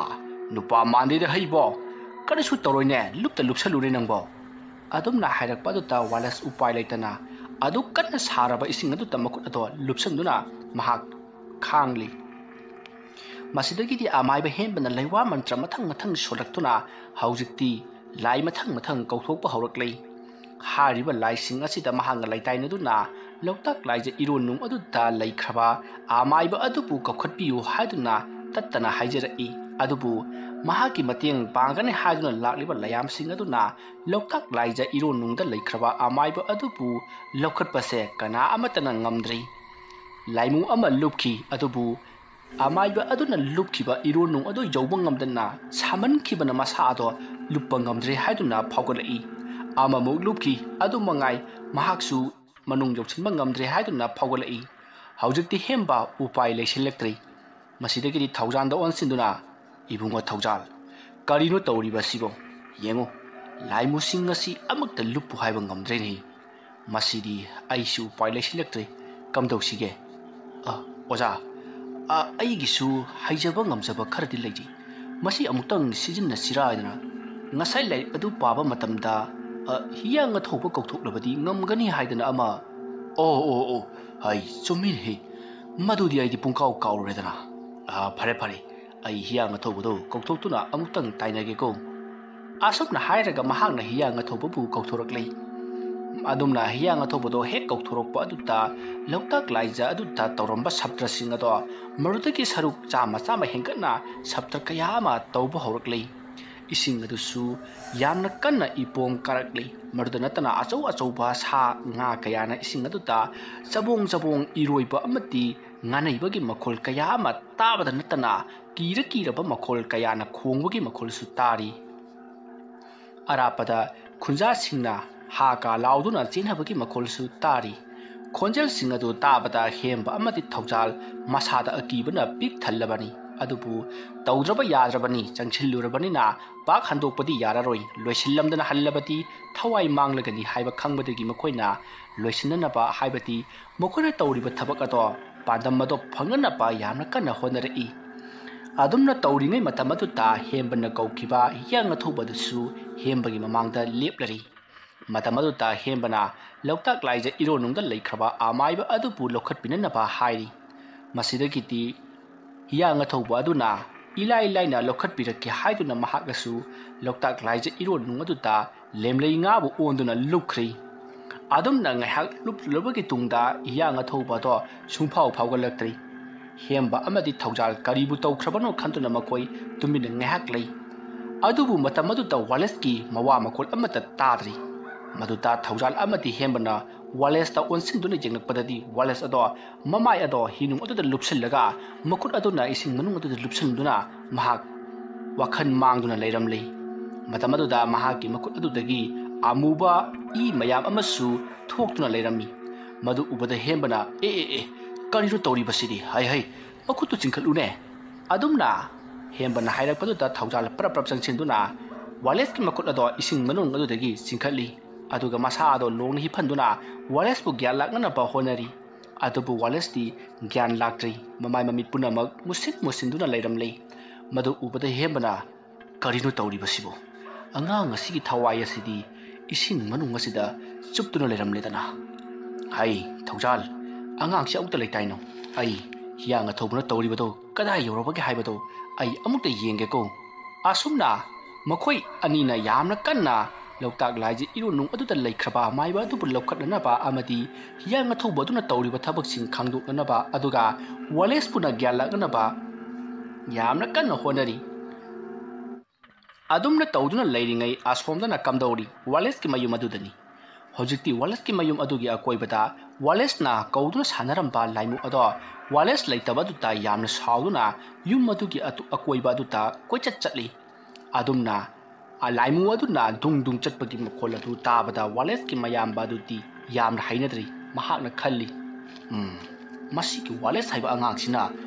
ꯅꯨꯄꯥ ꯃꯥꯟꯗꯦꯗ ꯍꯩꯕꯣ, ꯀꯔꯤꯁꯨ ꯇꯧꯔꯣꯏꯅꯦ, ꯂꯨꯞꯇ ꯂꯨꯞꯁꯜꯂꯨꯔꯦ ꯅꯪꯕꯣ?" ꯑꯗꯨꯝꯅ ꯍꯥꯏꯔꯛꯄ ꯑꯗꯨꯗ ꯋꯥꯂꯁ ꯎꯄꯥꯏ ꯂꯩꯇꯅ ꯑꯗꯨ ꯀꯟꯅ ꯁꯥꯔꯕ ꯏꯁꯤꯡ ꯑꯗꯨꯗ ꯃꯈꯨꯠ ꯑꯗꯣ ꯂꯨꯞꯁꯟꯗꯨꯅ ꯃꯍꯥꯛ ꯈꯥꯡꯂꯤ꯫ ꯃꯁꯤꯗꯒꯤꯗꯤ ꯑꯃꯥꯏꯕ ꯍꯦꯝꯕꯅ ꯂꯩꯋꯥ ꯃꯟꯇ꯭ꯔ ꯃꯊꯪ ꯃꯊꯪ ꯁꯣꯜꯂꯛꯇꯨꯅ ꯍꯧꯖꯤꯛꯇꯤ ꯂꯥꯏ ꯃꯊꯪ ꯃꯊꯪ ꯀꯧꯊꯣꯛꯄ ꯍꯧꯔꯛꯂꯤ꯫ ꯍꯥꯏꯔꯤꯕ ꯂꯥꯏꯁꯤꯡ ꯑꯁꯤꯗ ꯃꯍꯥꯛꯅ ꯂꯩꯇꯥꯏꯅꯗꯨꯅ ꯂꯣꯛꯇꯥꯛ ꯂꯥꯏꯖ ꯏꯔꯣꯟꯅꯨꯡ ꯑꯗꯨꯗ ꯂꯩꯈ꯭ꯔꯕ ꯑꯃꯥꯏꯕ ꯑꯗꯨꯕꯨ ꯀꯧꯈꯠꯄꯤꯌꯨ ꯍꯥꯏꯗꯨꯅ ꯇꯠꯇꯅ ꯍꯥꯏꯖꯔꯛꯏ꯫ ꯑꯗꯨꯕꯨ ꯃꯍꯥꯛꯀꯤ ꯃꯇꯦꯡ ꯄꯥꯡꯒꯅꯤ ꯍꯥꯏꯗꯨꯅ ꯂꯥꯛꯂꯤꯕ ꯂꯥꯏꯌꯥꯝꯁꯤꯡ ꯑꯗꯨꯅ ꯂꯣꯛꯇꯥꯛ ꯂꯥꯏꯖ ꯏꯔꯣꯟꯅꯨꯡꯗ ꯂꯩꯈ꯭ꯔꯕ ꯑꯃꯥꯏꯕ ꯑꯗꯨꯕꯨ ꯂꯧꯈꯠꯄꯁꯦ ꯀꯅꯥ ꯑꯃꯠꯇꯅ ꯉꯝꯗ꯭ꯔꯤ꯫ ꯂꯥꯏꯃꯨ ꯑꯃ ꯂꯨꯞꯈꯤ, ꯑꯗꯨꯕꯨ ꯑꯃꯥꯏꯕ ꯑꯗꯨꯅ ꯂꯨꯞꯈꯤꯕ ꯏꯔꯣꯟꯅꯨꯡ ꯑꯗꯨ ꯌꯧꯕ ꯉꯝꯗꯅ ꯁꯥꯃꯟꯈꯤꯕꯅ ꯃꯁꯥ ꯑꯗꯣ ꯂꯨꯞꯄ ꯉꯝꯗ꯭ꯔꯦ ꯍꯥꯏꯗꯨꯅ ꯐꯥꯎꯒꯠꯂꯛꯏ꯫ ꯑꯃꯃꯨꯛ ꯂꯨꯞꯈꯤ, ꯑꯗꯨ ꯃꯉꯥꯏ, ꯃꯍꯥꯛꯁꯨ ꯃꯅꯨꯡ ꯌꯧꯁꯤꯟꯕ ꯉꯝꯗ꯭ꯔꯦ ꯍꯥꯏꯗꯨꯅ ꯐꯥꯎꯒꯠꯂꯛꯏ꯫ ꯍꯧꯖꯤꯛꯇꯤ ꯍꯦꯝꯕ ꯎꯄꯥꯏ ꯂꯩꯁꯤꯜꯂꯛꯇ꯭ꯔꯦ꯫ ꯃꯁꯤꯗꯒꯤꯗꯤ ꯊꯧꯖꯥꯟꯗ ꯑꯣꯟꯁꯤꯟꯗꯨꯅ, "ꯏꯕꯨꯡꯉꯣ ꯊꯧꯖꯥꯜ, ꯀꯔꯤꯅꯣ ꯇꯧꯔꯤꯕ ꯑꯁꯤꯕꯣ? ꯌꯦꯡꯉꯨ, ꯂꯥꯏꯃꯨꯁꯤꯡ ꯑꯁꯤ ꯑꯃꯠꯇ ꯂꯨꯞꯄꯨ ꯍꯥꯏꯕ ꯉꯝꯗ꯭ꯔꯦꯅꯦ꯫ ꯃꯁꯤꯗꯤ ꯑꯩꯁꯨ ꯎꯄꯥꯏ ꯂꯩꯁꯤꯜꯂꯛꯇ꯭ꯔꯦ꯫ ꯀꯝꯗꯧꯁꯤꯒꯦ? ꯑ, ꯑꯣꯖꯥ, ꯑ, ꯑꯩꯒꯤꯁꯨ ꯍꯩꯖꯕ ꯉꯝꯖꯕ ꯈꯔꯗꯤ ꯂꯩꯔꯤ꯫ ꯃꯁꯤ ꯑꯃꯨꯛꯇꯪ ꯁꯤꯖꯤꯟꯅꯁꯤꯔꯥ ꯍꯥꯏꯗꯅ ꯉꯁꯥꯏ ꯂꯥꯏꯔꯤꯛ ꯑꯗꯨ ꯄꯥꯕ ꯃꯇꯝꯗ, ꯑ, ꯍꯤꯌꯥꯡ ꯑꯊꯧꯕ ꯀꯧꯊꯣꯛꯂꯕꯗꯤ ꯉꯝꯒꯅꯤ ꯍꯥꯏꯗꯅ ꯑꯃ"꯫ "ꯑꯣ, ꯑꯣ, ꯑꯣ, ꯍꯩ, ꯆꯨꯝꯃꯤꯅꯦꯍꯦ꯫ ꯃꯗꯨꯗꯤ ꯑꯩꯗꯤ ꯄꯨꯡꯀꯥꯎ ꯀꯥꯎꯔꯨꯔꯦꯗꯅ꯫ ꯑ, ꯐꯔꯦ, ꯐꯔꯦ, ꯑꯩ ꯍꯤꯌꯥꯡ ꯑꯊꯧꯕꯗꯣ ꯀꯧꯊꯣꯛꯇꯨꯅ ꯑꯃꯨꯛꯇꯪ ꯇꯥꯏꯅꯒꯦꯀꯣ"꯫ ꯑꯁꯨꯝꯅ ꯍꯥꯏꯔꯒ ꯃꯍꯥꯛꯅ ꯍꯤꯌꯥꯡ ꯑꯊꯧꯕꯕꯨ ꯀꯧꯊꯣꯔꯛꯂꯤ꯫ ꯑꯗꯨꯝꯅ ꯍꯤꯌꯥꯡ ꯑꯊꯧꯕꯗꯣ ꯍꯦꯛ ꯀꯧꯊꯣꯔꯛꯄ ꯑꯗꯨꯗ ꯂꯣꯛꯇꯥꯛ ꯂꯥꯏꯖ ꯑꯗꯨꯗ ꯇꯧꯔꯝꯕ ꯁꯥꯇ꯭ꯔꯁꯤꯡ ꯑꯗꯣ ꯃꯗꯨꯗꯒꯤ ꯁꯔꯨꯛ ꯆꯥꯝꯃ ꯆꯥꯝꯃ ꯍꯦꯟꯒꯠꯅ ꯁꯥꯇ꯭ꯔ ꯀꯌꯥ ꯑꯃ ꯇꯧꯕ ꯍꯧꯔꯛꯂꯤ꯫ ꯏꯁꯤꯡ ꯑꯗꯨꯁꯨ ꯌꯥꯝꯅ ꯀꯟꯅ ꯏꯄꯣꯝ ꯀꯥꯔꯛꯂꯤ꯫ ꯃꯗꯨꯗ ꯅꯠꯇꯅ ꯑꯆꯧ ꯑꯆꯧꯕ ꯁꯥ ꯉꯥ ꯀꯌꯥꯅ ꯏꯁꯤꯡ ꯑꯗꯨꯗ ꯆꯕꯣꯡ ꯆꯕꯣꯡ ꯏꯔꯣꯏꯕ ꯑꯃꯗꯤ ꯉꯥꯅꯩꯕꯒꯤ ꯃꯈꯣꯜ ꯀꯌꯥ ꯑꯃ ꯇꯥꯕꯗ ꯅꯠꯇꯅ ꯀꯤꯔ ꯀꯤꯔꯕ ꯃꯈꯣꯜ ꯀꯌꯥꯅ ꯈꯣꯡꯕꯒꯤ ꯃꯈꯣꯜꯁꯨ ꯇꯥꯔꯤ꯫ ꯑꯔꯥꯞꯄꯗ ꯈꯨꯟꯖꯥꯁꯤꯡꯅ ꯍꯥ ꯀꯥ ꯂꯥꯎꯗꯨꯅ ꯆꯦꯟꯅꯕꯒꯤ ꯃꯈꯣꯜꯁꯨ ꯇꯥꯔꯤ꯫ ꯈꯣꯟꯖꯦꯜꯁꯤꯡ ꯑꯗꯨ ꯇꯥꯕꯗ ꯍꯦꯝꯕ ꯑꯃꯗꯤ ꯊꯧꯖꯥꯜ ꯃꯁꯥꯗ ꯑꯀꯤꯕꯅ ꯄꯤꯛ ꯊꯜꯂꯕꯅꯤ꯫ ꯑꯗꯨꯕꯨ ꯇꯧꯗ꯭ꯔꯕ ꯌꯥꯗ꯭ꯔꯕꯅꯤ, ꯆꯪꯁꯤꯜꯂꯨꯔꯕꯅꯤꯅ ꯄꯥꯛ ꯍꯟꯗꯣꯛꯄꯗꯤ ꯌꯥꯔꯔꯣꯏ, ꯂꯣꯏꯁꯤꯜꯂꯝꯗꯅ ꯍꯜꯂꯕꯗꯤ ꯊꯋꯥꯏ ꯃꯥꯡꯂꯒꯅꯤ ꯍꯥꯏꯕ ꯈꯪꯕꯗꯒꯤ ꯃꯈꯣꯏꯅ ꯂꯣꯏꯁꯤꯟꯅꯅꯕ, ꯍꯥꯏꯕꯗꯤ ꯃꯈꯣꯏꯅ ꯇꯧꯔꯤꯕ ꯊꯕꯛ ꯑꯗꯣ, ꯄꯥꯟꯗꯝ ꯑꯗꯣ ꯐꯪꯅꯅꯕ ꯌꯥꯝꯅ ꯀꯟꯅ ꯍꯣꯠꯅꯔꯛꯏ꯫ ꯑꯗꯨꯝꯅ ꯇꯧꯔꯤꯉꯩ ꯃꯇꯝ ꯑꯗꯨꯗ ꯍꯦꯝꯕꯅ ꯀꯧꯈꯤꯕ ꯍꯤꯌꯥꯡ ꯑꯊꯧꯕ ꯑꯗꯨꯁꯨ ꯍꯦꯝꯕꯒꯤ ꯃꯃꯥꯡꯗ ꯂꯦꯞꯂꯔꯤ꯫ ꯃꯇꯝ ꯑꯗꯨꯗ ꯍꯦꯝꯕꯅ ꯂꯣꯛꯇꯥꯛ ꯂꯥꯏꯖ ꯏꯔꯣꯟꯅꯨꯡꯗ ꯂꯩꯈ꯭ꯔꯕ ꯑꯃꯥꯏꯕ ꯑꯗꯨꯕꯨ ꯂꯧꯈꯠꯄꯤꯅꯅꯕ ꯍꯥꯏꯔꯤ꯫ ꯃꯁꯤꯗꯒꯤꯗꯤ ꯍꯤꯌꯥꯡ ꯑꯊꯧꯕ ꯑꯗꯨꯅ ꯏꯂꯥꯏ ꯂꯥꯏꯅ ꯂꯧꯈꯠꯄꯤꯔꯛꯀꯦ ꯍꯥꯏꯗꯨꯅ ꯃꯍꯥꯛꯅꯁꯨ ꯂꯣꯛꯇꯥꯛ ꯂꯥꯏꯖ ꯏꯔꯣꯟꯅꯨꯡ ꯑꯗꯨꯗ ꯂꯦꯝꯂꯩ ꯉꯥꯕꯨ ꯑꯣꯟꯗꯨꯅ ꯂꯨꯞꯈ꯭ꯔꯤ꯫ ꯑꯗꯨꯝꯅ ꯉꯥꯏꯍꯥꯛ ꯂꯨꯞꯂꯨꯔꯕꯒꯤ ꯇꯨꯡꯗ ꯍꯤꯌꯥꯡ ꯑꯊꯧꯕ ꯑꯗꯣ ꯁꯨꯡꯐꯥꯎ ꯐꯥꯎꯒꯠꯂꯛꯇ꯭ꯔꯤ꯫ ꯍꯦꯝꯕ ꯑꯃꯗꯤ ꯊꯧꯖꯥꯜ ꯀꯔꯤꯕꯨ ꯇꯧꯈ꯭ꯔꯕꯅꯣ ꯈꯟꯗꯨꯅ ꯃꯈꯣꯏ ꯇꯨꯃꯤꯟꯅ ꯉꯥꯏꯍꯥꯛ ꯂꯩ꯫ ꯑꯗꯨꯕꯨ ꯃꯇꯝ ꯑꯗꯨꯗ ꯋꯥꯂꯦꯁꯀꯤ ꯃꯋꯥ ꯃꯈꯣꯜ ꯑꯃꯠꯇ ꯇꯥꯗ꯭ꯔꯤ꯫ ꯃꯗꯨꯗ ꯊꯧꯖꯥꯜ ꯑꯃꯗꯤ ꯍꯦꯝꯕꯅ ꯋꯥꯂꯦꯁꯇ ꯑꯣꯟꯁꯤꯟꯗꯨꯅ ꯌꯦꯡꯂꯛꯄꯗꯗꯤ ꯋꯥꯂꯦꯁ ꯑꯗꯣ ꯃꯃꯥꯏ ꯑꯗꯣ ꯍꯤꯅꯨꯡ ꯑꯗꯨꯗ ꯂꯨꯞꯁꯤꯜꯂꯒ ꯃꯈꯨꯠ ꯑꯗꯨꯅ ꯏꯁꯤꯡ ꯃꯅꯨꯡ ꯑꯗꯨꯗ ꯂꯨꯞꯁꯤꯟꯗꯨꯅ ꯃꯍꯥꯛ ꯋꯥꯈꯜ ꯃꯥꯡꯗꯨꯅ ꯂꯩꯔꯝꯂꯤ꯫ ꯃꯇꯝ ꯑꯗꯨꯗ ꯃꯍꯥꯛꯀꯤ ꯃꯈꯨꯠ ꯑꯗꯨꯗꯒꯤ ꯑꯃꯨꯕ ꯏ ꯃꯌꯥꯝ ꯑꯃꯁꯨ ꯊꯣꯛꯇꯨꯅ ꯂꯩꯔꯝꯃꯤ꯫ ꯃꯗꯨ ꯎꯕꯗ ꯍꯦꯝꯕꯅ, "ꯑꯦ, ꯑꯦ, ꯑꯦ, ꯀꯔꯤꯅꯣ ꯇꯧꯔꯤꯕꯁꯤꯗꯤ? ꯍꯩ, ꯍꯩ, ꯃꯈꯨꯠꯇꯨ ꯆꯤꯡꯈꯠꯂꯨꯅꯦ!" ꯑꯗꯨꯝꯅ ꯍꯦꯝꯕꯅ ꯍꯥꯏꯔꯛꯄꯗꯨꯗ ꯊꯧꯖꯥꯜ ꯄ꯭ꯔꯞ ꯄ꯭ꯔꯞ ꯆꯪꯁꯤꯟꯗꯨꯅ ꯋꯥꯂꯦꯁꯀꯤ ꯃꯈꯨꯠ ꯑꯗꯣ ꯏꯁꯤꯡ ꯃꯅꯨꯡ ꯑꯗꯨꯗꯒꯤ ꯆꯤꯡꯈꯠꯂꯤ꯫ ꯑꯗꯨꯒ ꯃꯁꯥ ꯑꯗꯣ ꯂꯣꯡꯅ ꯍꯤꯞꯍꯟꯗꯨꯅ ꯋꯥꯂꯦꯁꯄꯨ ꯒ꯭ꯌꯥꯟ ꯂꯥꯛꯅꯅꯕ ꯍꯣꯠꯅꯔꯤ꯫ ꯑꯗꯨꯕꯨ ꯋꯥꯂꯦꯁꯇꯤ ꯒ꯭ꯌꯥꯟ ꯂꯥꯛꯇ꯭ꯔꯤ꯫ ꯃꯃꯥꯏ ꯃꯃꯤꯠ ꯄꯨꯝꯅꯃꯛ ꯃꯨꯁꯤꯟ ꯃꯨꯁꯤꯟꯗꯨꯅ ꯂꯩꯔꯝꯂꯤ꯫ ꯃꯗꯨ ꯎꯕꯗ ꯍꯦꯝꯕꯅ, "ꯀꯔꯤꯅꯣ ꯇꯧꯔꯤꯕꯁꯤꯕꯨ? ꯑꯉꯥꯡ ꯑꯁꯤꯒꯤ ꯊꯋꯥꯏ ꯑꯁꯤꯗꯤ ꯏꯁꯤꯡ ꯃꯅꯨꯡ ꯑꯁꯤꯗ ꯆꯨꯞꯇꯨꯅ ꯂꯩꯔꯝꯂꯦꯗꯅ꯫ ꯍꯩ, ꯊꯧꯖꯥꯜ, ꯑꯉꯥꯡꯁꯤ ꯑꯃꯨꯛꯇ ꯂꯩꯇꯥꯏꯅꯣ꯫ ꯑꯩ ꯍꯤꯌꯥꯡ ꯑꯊꯧꯕꯅ ꯇꯧꯔꯤꯕꯗꯣ ꯀꯗꯥꯏ ꯌꯧꯔꯕꯒꯦ ꯍꯥꯏꯕꯗꯣ ꯑꯩ ꯑꯃꯨꯛꯇ ꯌꯦꯡꯒꯦꯀꯣ꯫" ꯑꯁꯨꯝꯅ ꯃꯈꯣꯏ ꯑꯅꯤꯅ ꯌꯥꯝꯅ ꯀꯟꯅ ꯂꯣꯛꯇꯥꯛ ꯂꯥꯏꯖ ꯏꯔꯣꯟꯅꯨꯡ ꯑꯗꯨꯗ ꯂꯩꯈ꯭ꯔꯕ ꯃꯥꯏꯕ ꯑꯗꯨꯕꯨ ꯂꯧꯈꯠꯅꯅꯕ ꯑꯃꯗꯤ ꯍꯤꯌꯥꯡ ꯑꯊꯧꯕ ꯑꯗꯨꯅ ꯇꯧꯔꯤꯕ ꯊꯕꯛꯁꯤꯡ ꯈꯪꯗꯣꯛꯅꯅꯕ, ꯑꯗꯨꯒ ꯋꯥꯂꯦꯁꯄꯨꯅ ꯒ꯭ꯌꯥꯟ ꯂꯥꯛꯅꯅꯕ ꯌꯥꯝꯅ ꯀꯟꯅ ꯍꯣꯠꯅꯔꯤ꯫ ꯑꯗꯨꯝꯅ ꯇꯧꯗꯨꯅ ꯂꯩꯔꯤꯉꯩ ꯑꯁꯣꯝꯗꯅ ꯀꯝꯗꯧꯔꯤ? ꯋꯥꯂꯦꯁꯀꯤ ꯃꯌꯨꯝ ꯑꯗꯨꯗꯅꯤ꯫ ꯍꯧꯖꯤꯛꯇꯤ ꯋꯥꯂꯦꯁꯀꯤ ꯃꯌꯨꯝ ꯑꯗꯨꯒꯤ ꯑꯀꯣꯏꯕꯗ ꯋꯥꯂꯦꯁꯅ ꯀꯧꯗꯨꯅ ꯁꯥꯟꯅꯔꯝꯕ ꯂꯥꯏꯃꯨ ꯑꯗꯣ ꯋꯥꯂꯦꯁ ꯂꯩꯇꯕ ꯑꯗꯨꯗ ꯌꯥꯝꯅ ꯁꯥꯎꯗꯨꯅ ꯌꯨꯝ ꯑꯗꯨꯒꯤ ꯑꯇꯨ-, ꯑꯀꯣꯏꯕ ꯑꯗꯨꯗ ꯀꯣꯏꯆꯠ ꯆꯠꯂꯤ꯫ ꯑꯗꯨꯝꯅ ꯑ, ꯂꯥꯏꯃꯨ ꯑꯗꯨꯅ ꯗꯨꯡ ꯗꯨꯡ ꯆꯠꯄꯒꯤ ꯃꯈꯣꯜ ꯑꯗꯨ ꯇꯥꯕꯗ ꯋꯥꯂꯦꯁꯀꯤ ꯃꯌꯥꯝꯕ ꯑꯗꯨꯗꯤ ꯌꯥꯝꯅ ꯍꯩꯅꯗ꯭ꯔꯤ꯫ ꯃꯍꯥꯛꯅ ꯈꯜꯂꯤ, "ꯎꯝ, ꯃꯁꯤꯒꯤ ꯋꯥꯂꯦꯁ ꯍꯥꯏꯕ ꯑꯉꯥꯡꯁꯤꯅ